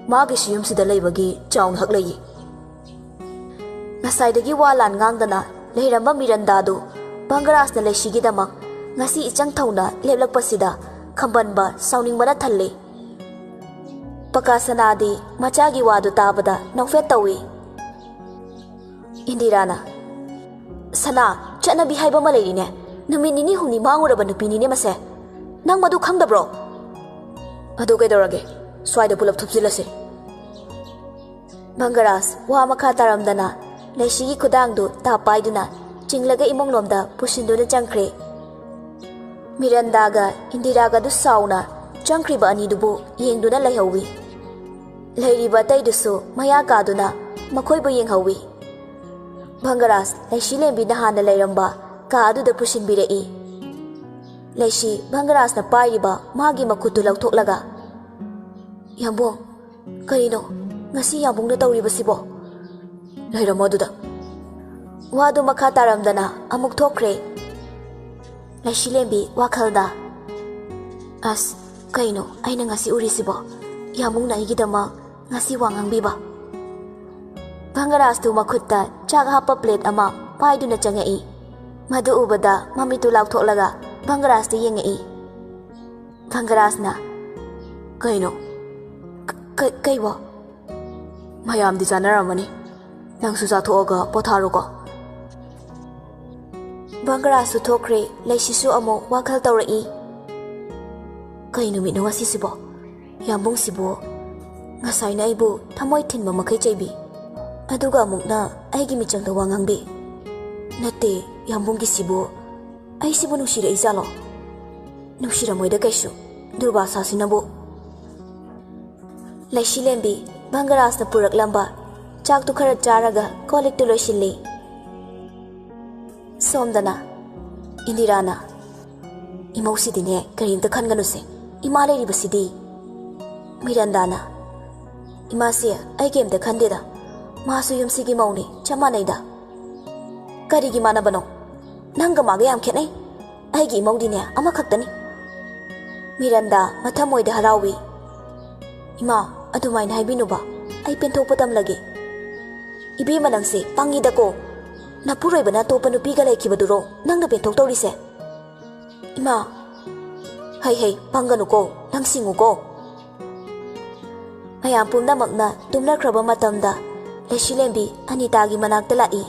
ꯃꯥꯒꯤꯁꯨ ꯌꯨꯝꯁꯤꯗ ꯂꯩꯕꯒꯤ ꯆꯥꯎꯅ ꯍꯛ ꯂꯩꯌꯦ꯫" ꯉꯁꯥꯏꯗꯒꯤ ꯋꯥ ꯂꯥꯟ ꯉꯥꯡꯗꯅ ꯂꯩꯔꯝꯕ ꯃꯤꯔꯟꯗꯥꯗꯨ ꯚꯪꯒꯔꯥꯖꯅ ꯂꯩꯁꯤꯒꯤꯗꯃꯛ ꯉꯁꯤ ꯏꯆꯪ ꯊꯧꯅ ꯂꯦꯞꯂꯛꯄꯁꯤꯗ ꯈꯝꯕꯟꯕ ꯁꯥꯎꯅꯤꯡꯕꯅ ꯊꯜꯂꯤ꯫ ꯄꯀꯥꯁꯅꯥꯗꯤ ꯃꯆꯥꯒꯤ ꯋꯥꯗꯨ ꯇꯥꯕꯗ ꯅꯣꯛꯐꯦꯠ ꯇꯧꯏ꯫ ꯏꯟꯗꯤꯔꯥꯅ, "ꯁꯅꯥ, ꯆꯠꯅꯕꯤ ꯍꯥꯏꯕ ꯑꯃ ꯂꯩꯔꯤꯅꯦ꯫ ꯅꯨꯃꯤꯠ ꯅꯤꯅꯤ ꯍꯨꯝꯅꯤ ꯃꯥꯡꯉꯨꯔꯕ ꯅꯨꯄꯤꯅꯤꯅꯦ ꯃꯁꯦ꯫ ꯅꯪ ꯃꯗꯨ ꯈꯪꯗꯕ꯭ꯔꯣ?" "ꯑꯗꯨ ꯀꯩꯗꯧꯔꯒꯦ? ꯁ꯭ꯋꯥꯏꯗ ꯄꯨꯂꯞ ꯊꯨꯞꯆꯤꯜꯂꯁꯤ꯫" ꯃꯪꯒꯔꯥꯖ ꯋꯥ ꯃꯈꯥ ꯇꯥꯔꯝꯗꯅ ꯂꯩꯁꯤꯒꯤ ꯈꯨꯗꯥꯡꯗꯨ ꯇꯥꯞ ꯄꯥꯏꯗꯨꯅ ꯆꯤꯡꯂꯒ ꯏꯃꯨꯡꯂꯣꯝꯗ ꯄꯨꯁꯤꯟꯗꯨꯅ ꯆꯪꯈ꯭ꯔꯦ꯫ ꯃꯤꯔꯟꯗꯥꯒ ꯏꯟꯗꯤꯔꯥꯒꯗꯨ ꯁꯥꯎꯅ ꯆꯪꯈ꯭ꯔꯤꯕ ꯑꯅꯤꯗꯨꯕꯨ ꯌꯦꯡꯗꯨꯅ ꯂꯩꯍꯧꯏ꯫ ꯂꯩꯔꯤꯕ ꯑꯇꯩꯗꯨꯁꯨ ꯃꯌꯥ ꯀꯥꯗꯨꯅ ꯃꯈꯣꯏꯕꯨ ꯌꯦꯡꯍꯧꯏ꯫ ꯚꯪꯒꯔꯥꯖ ꯂꯩꯁꯤꯂꯦꯝꯕꯤꯅ ꯍꯥꯟꯅ ꯂꯩꯔꯝꯕ ꯀꯥ ꯑꯗꯨꯗ ꯄꯨꯁꯤꯟꯕꯤꯔꯛꯏ꯫ ꯂꯩꯁꯤ ꯚꯪꯒꯔꯥꯖꯅ ꯄꯥꯏꯔꯤꯕ ꯃꯥꯒꯤ ꯃꯈꯨꯠꯇꯨ ꯂꯧꯊꯣꯛꯂꯒ, "ꯌꯥꯝꯕꯨꯡ, ꯀꯔꯤꯅꯣ ꯉꯁꯤ ꯌꯥꯝꯕꯨꯡꯅ ꯇꯧꯔꯤꯕꯁꯤꯕꯣ? ꯂꯩꯔꯝꯃꯣ ꯑꯗꯨꯗ꯫" ꯋꯥꯗꯨ ꯃꯈꯥ ꯇꯥꯔꯝꯗꯅ ꯑꯃꯨꯛ ꯊꯣꯛꯈ꯭ꯔꯦ꯫ ꯂꯩꯁꯤꯂꯦꯝꯕꯤ ꯋꯥꯈꯜꯗ, "ꯑꯁ, ꯀꯩꯅꯣ ꯑꯩꯅ ꯉꯁꯤ ꯎꯔꯤꯁꯤꯕꯣ? ꯌꯥꯝꯕꯨꯡꯅ ꯑꯩꯒꯤꯗꯃꯛ ꯉꯁꯤ ꯋꯥ ꯉꯥꯡꯕꯤꯕ?" ꯚꯪꯒꯔꯥꯖꯇꯨ ꯃꯈꯨꯠꯇ ꯆꯥꯛ ꯍꯥꯞꯄ ꯄ꯭ꯂꯦꯠ ꯑꯃ ꯄꯥꯏꯗꯨꯅ ꯆꯪꯉꯛꯏ꯫ ꯃꯗꯨ ꯎꯕꯗ ꯃꯃꯤꯠꯇꯨ ꯂꯥꯎꯊꯣꯛꯂꯒ ꯚꯪꯒꯔꯥꯖꯇ ꯌꯦꯡꯉꯛꯏ꯫ ꯚꯪꯒꯔꯥꯖꯅ, "ꯀꯩꯅꯣ? ꯀ-, ꯀ-, ꯀꯩꯕꯣ?" "ꯃꯌꯥꯝꯗꯤ ꯆꯥꯅꯔꯝꯃꯅꯤ, ꯅꯪꯁꯨ ꯆꯥꯊꯣꯛꯑꯒ ꯄꯣꯊꯥꯔꯣꯀꯣ꯫" ꯚꯪꯒꯔꯥꯖꯁꯨ ꯊꯣꯛꯈ꯭ꯔꯦ꯫ ꯂꯩꯁꯤꯁꯨ ꯑꯃꯨꯛ ꯋꯥꯈꯜ ꯇꯧꯔꯛꯏ꯫ "ꯀꯩ ꯅꯨꯃꯤꯠꯅꯣ ꯉꯁꯤꯁꯤꯕꯣ? ꯌꯥꯝꯕꯨꯡꯁꯤꯕꯨ ꯉꯁꯥꯏꯅ ꯑꯩꯕꯨ ꯊꯃꯣꯏ ꯊꯤꯟꯕ ꯃꯈꯩ ꯆꯩꯕꯤ, ꯑꯗꯨꯒ ꯑꯃꯨꯛꯅ ꯑꯩꯒꯤ ꯃꯤꯆꯪꯗ ꯋꯥ ꯉꯥꯡꯕꯤ꯫ ꯅꯠꯇꯦ, ꯌꯥꯝꯕꯨꯡꯒꯤꯁꯤꯕꯨ ꯑꯩꯁꯤꯕꯨ ꯅꯨꯡꯁꯤꯔꯛꯏꯖꯥꯠꯂꯣ? ꯅꯨꯡꯁꯤꯔꯝꯃꯣꯏꯗ ꯀꯩꯁꯨ, ꯗꯨꯔꯕꯥꯁꯥꯁꯤꯅꯕꯨ꯫" ꯂꯩꯁꯤꯂꯦꯝꯕꯤ ꯚꯪꯒꯔꯥꯖꯅ ꯄꯨꯔꯛꯂꯝꯕ ꯆꯥꯛꯇꯨ ꯈꯔ ꯆꯥꯔꯒ ꯀꯣꯜ ꯂꯤꯛꯇꯨ ꯂꯣꯏꯁꯤꯜꯂꯤ꯫ ꯁꯣꯝꯗꯅ ꯏꯟꯗꯤꯔꯥꯅ, "ꯏꯃꯧꯁꯤꯗꯤꯅꯦ, ꯀꯔꯤꯝꯇ ꯈꯟꯒꯅꯨꯁꯦ, ꯏꯃꯥ ꯂꯩꯔꯤꯕꯁꯤꯗꯤ꯫" ꯃꯤꯔꯟꯗꯥꯅ, "ꯏꯃꯥꯁꯦ ꯑꯩ ꯀꯔꯤꯝꯇ ꯈꯟꯗꯦꯗ, ꯃꯥꯁꯨ ꯌꯨꯝꯁꯤꯒꯤ ꯃꯧꯅꯤ, ꯆꯞ ꯃꯥꯟꯅꯩꯗ꯫" "ꯀꯔꯤꯒꯤ ꯃꯥꯟꯅꯕꯅꯣ? ꯅꯪꯒ ꯃꯥꯒ ꯌꯥꯝ ꯈꯦꯠꯅꯩ꯫ ꯑꯩꯒꯤ ꯏꯃꯧꯗꯤꯅꯦ ꯑꯃꯈꯛꯇꯅꯤ꯫" ꯃꯤꯔꯟꯗꯥ ꯃꯊꯃꯣꯏꯗ ꯍꯔꯥꯎꯏ꯫ "ꯏꯃꯥ, ꯑꯗꯨꯃꯥꯏꯅ ꯍꯥꯏꯕꯤꯅꯨꯕ, ꯑꯩ ꯄꯦꯟꯊꯣꯛꯄ ꯇꯝꯂꯒꯦ꯫" "ꯏꯕꯦꯝꯃ, ꯅꯪꯁꯦ ꯄꯪꯉꯤꯗꯀꯣ꯫ ꯅꯄꯨꯔꯣꯏꯕꯅ ꯑꯇꯣꯞꯄ ꯅꯨꯄꯤꯒ ꯂꯩꯈꯤꯕꯗꯨꯔꯣ ꯅꯪꯅ ꯄꯦꯟꯊꯣꯛ ꯇꯧꯔꯤꯁꯦ?" "ꯏꯃꯥ꯫" "ꯍꯩ ꯍꯩ, ꯄꯪꯒꯅꯨꯀꯣ, ꯅꯪ ꯁꯤꯡꯉꯨꯀꯣ꯫" ꯃꯌꯥꯝ ꯄꯨꯝꯅꯃꯛꯅ ꯇꯨꯝꯅꯈ꯭ꯔꯕ ꯃꯇꯝꯗ ꯂꯩꯁꯤꯂꯦꯝꯕꯤ ꯑꯅꯤꯇꯥꯒꯤ ꯃꯅꯥꯛꯇ ꯂꯥꯛꯏ꯫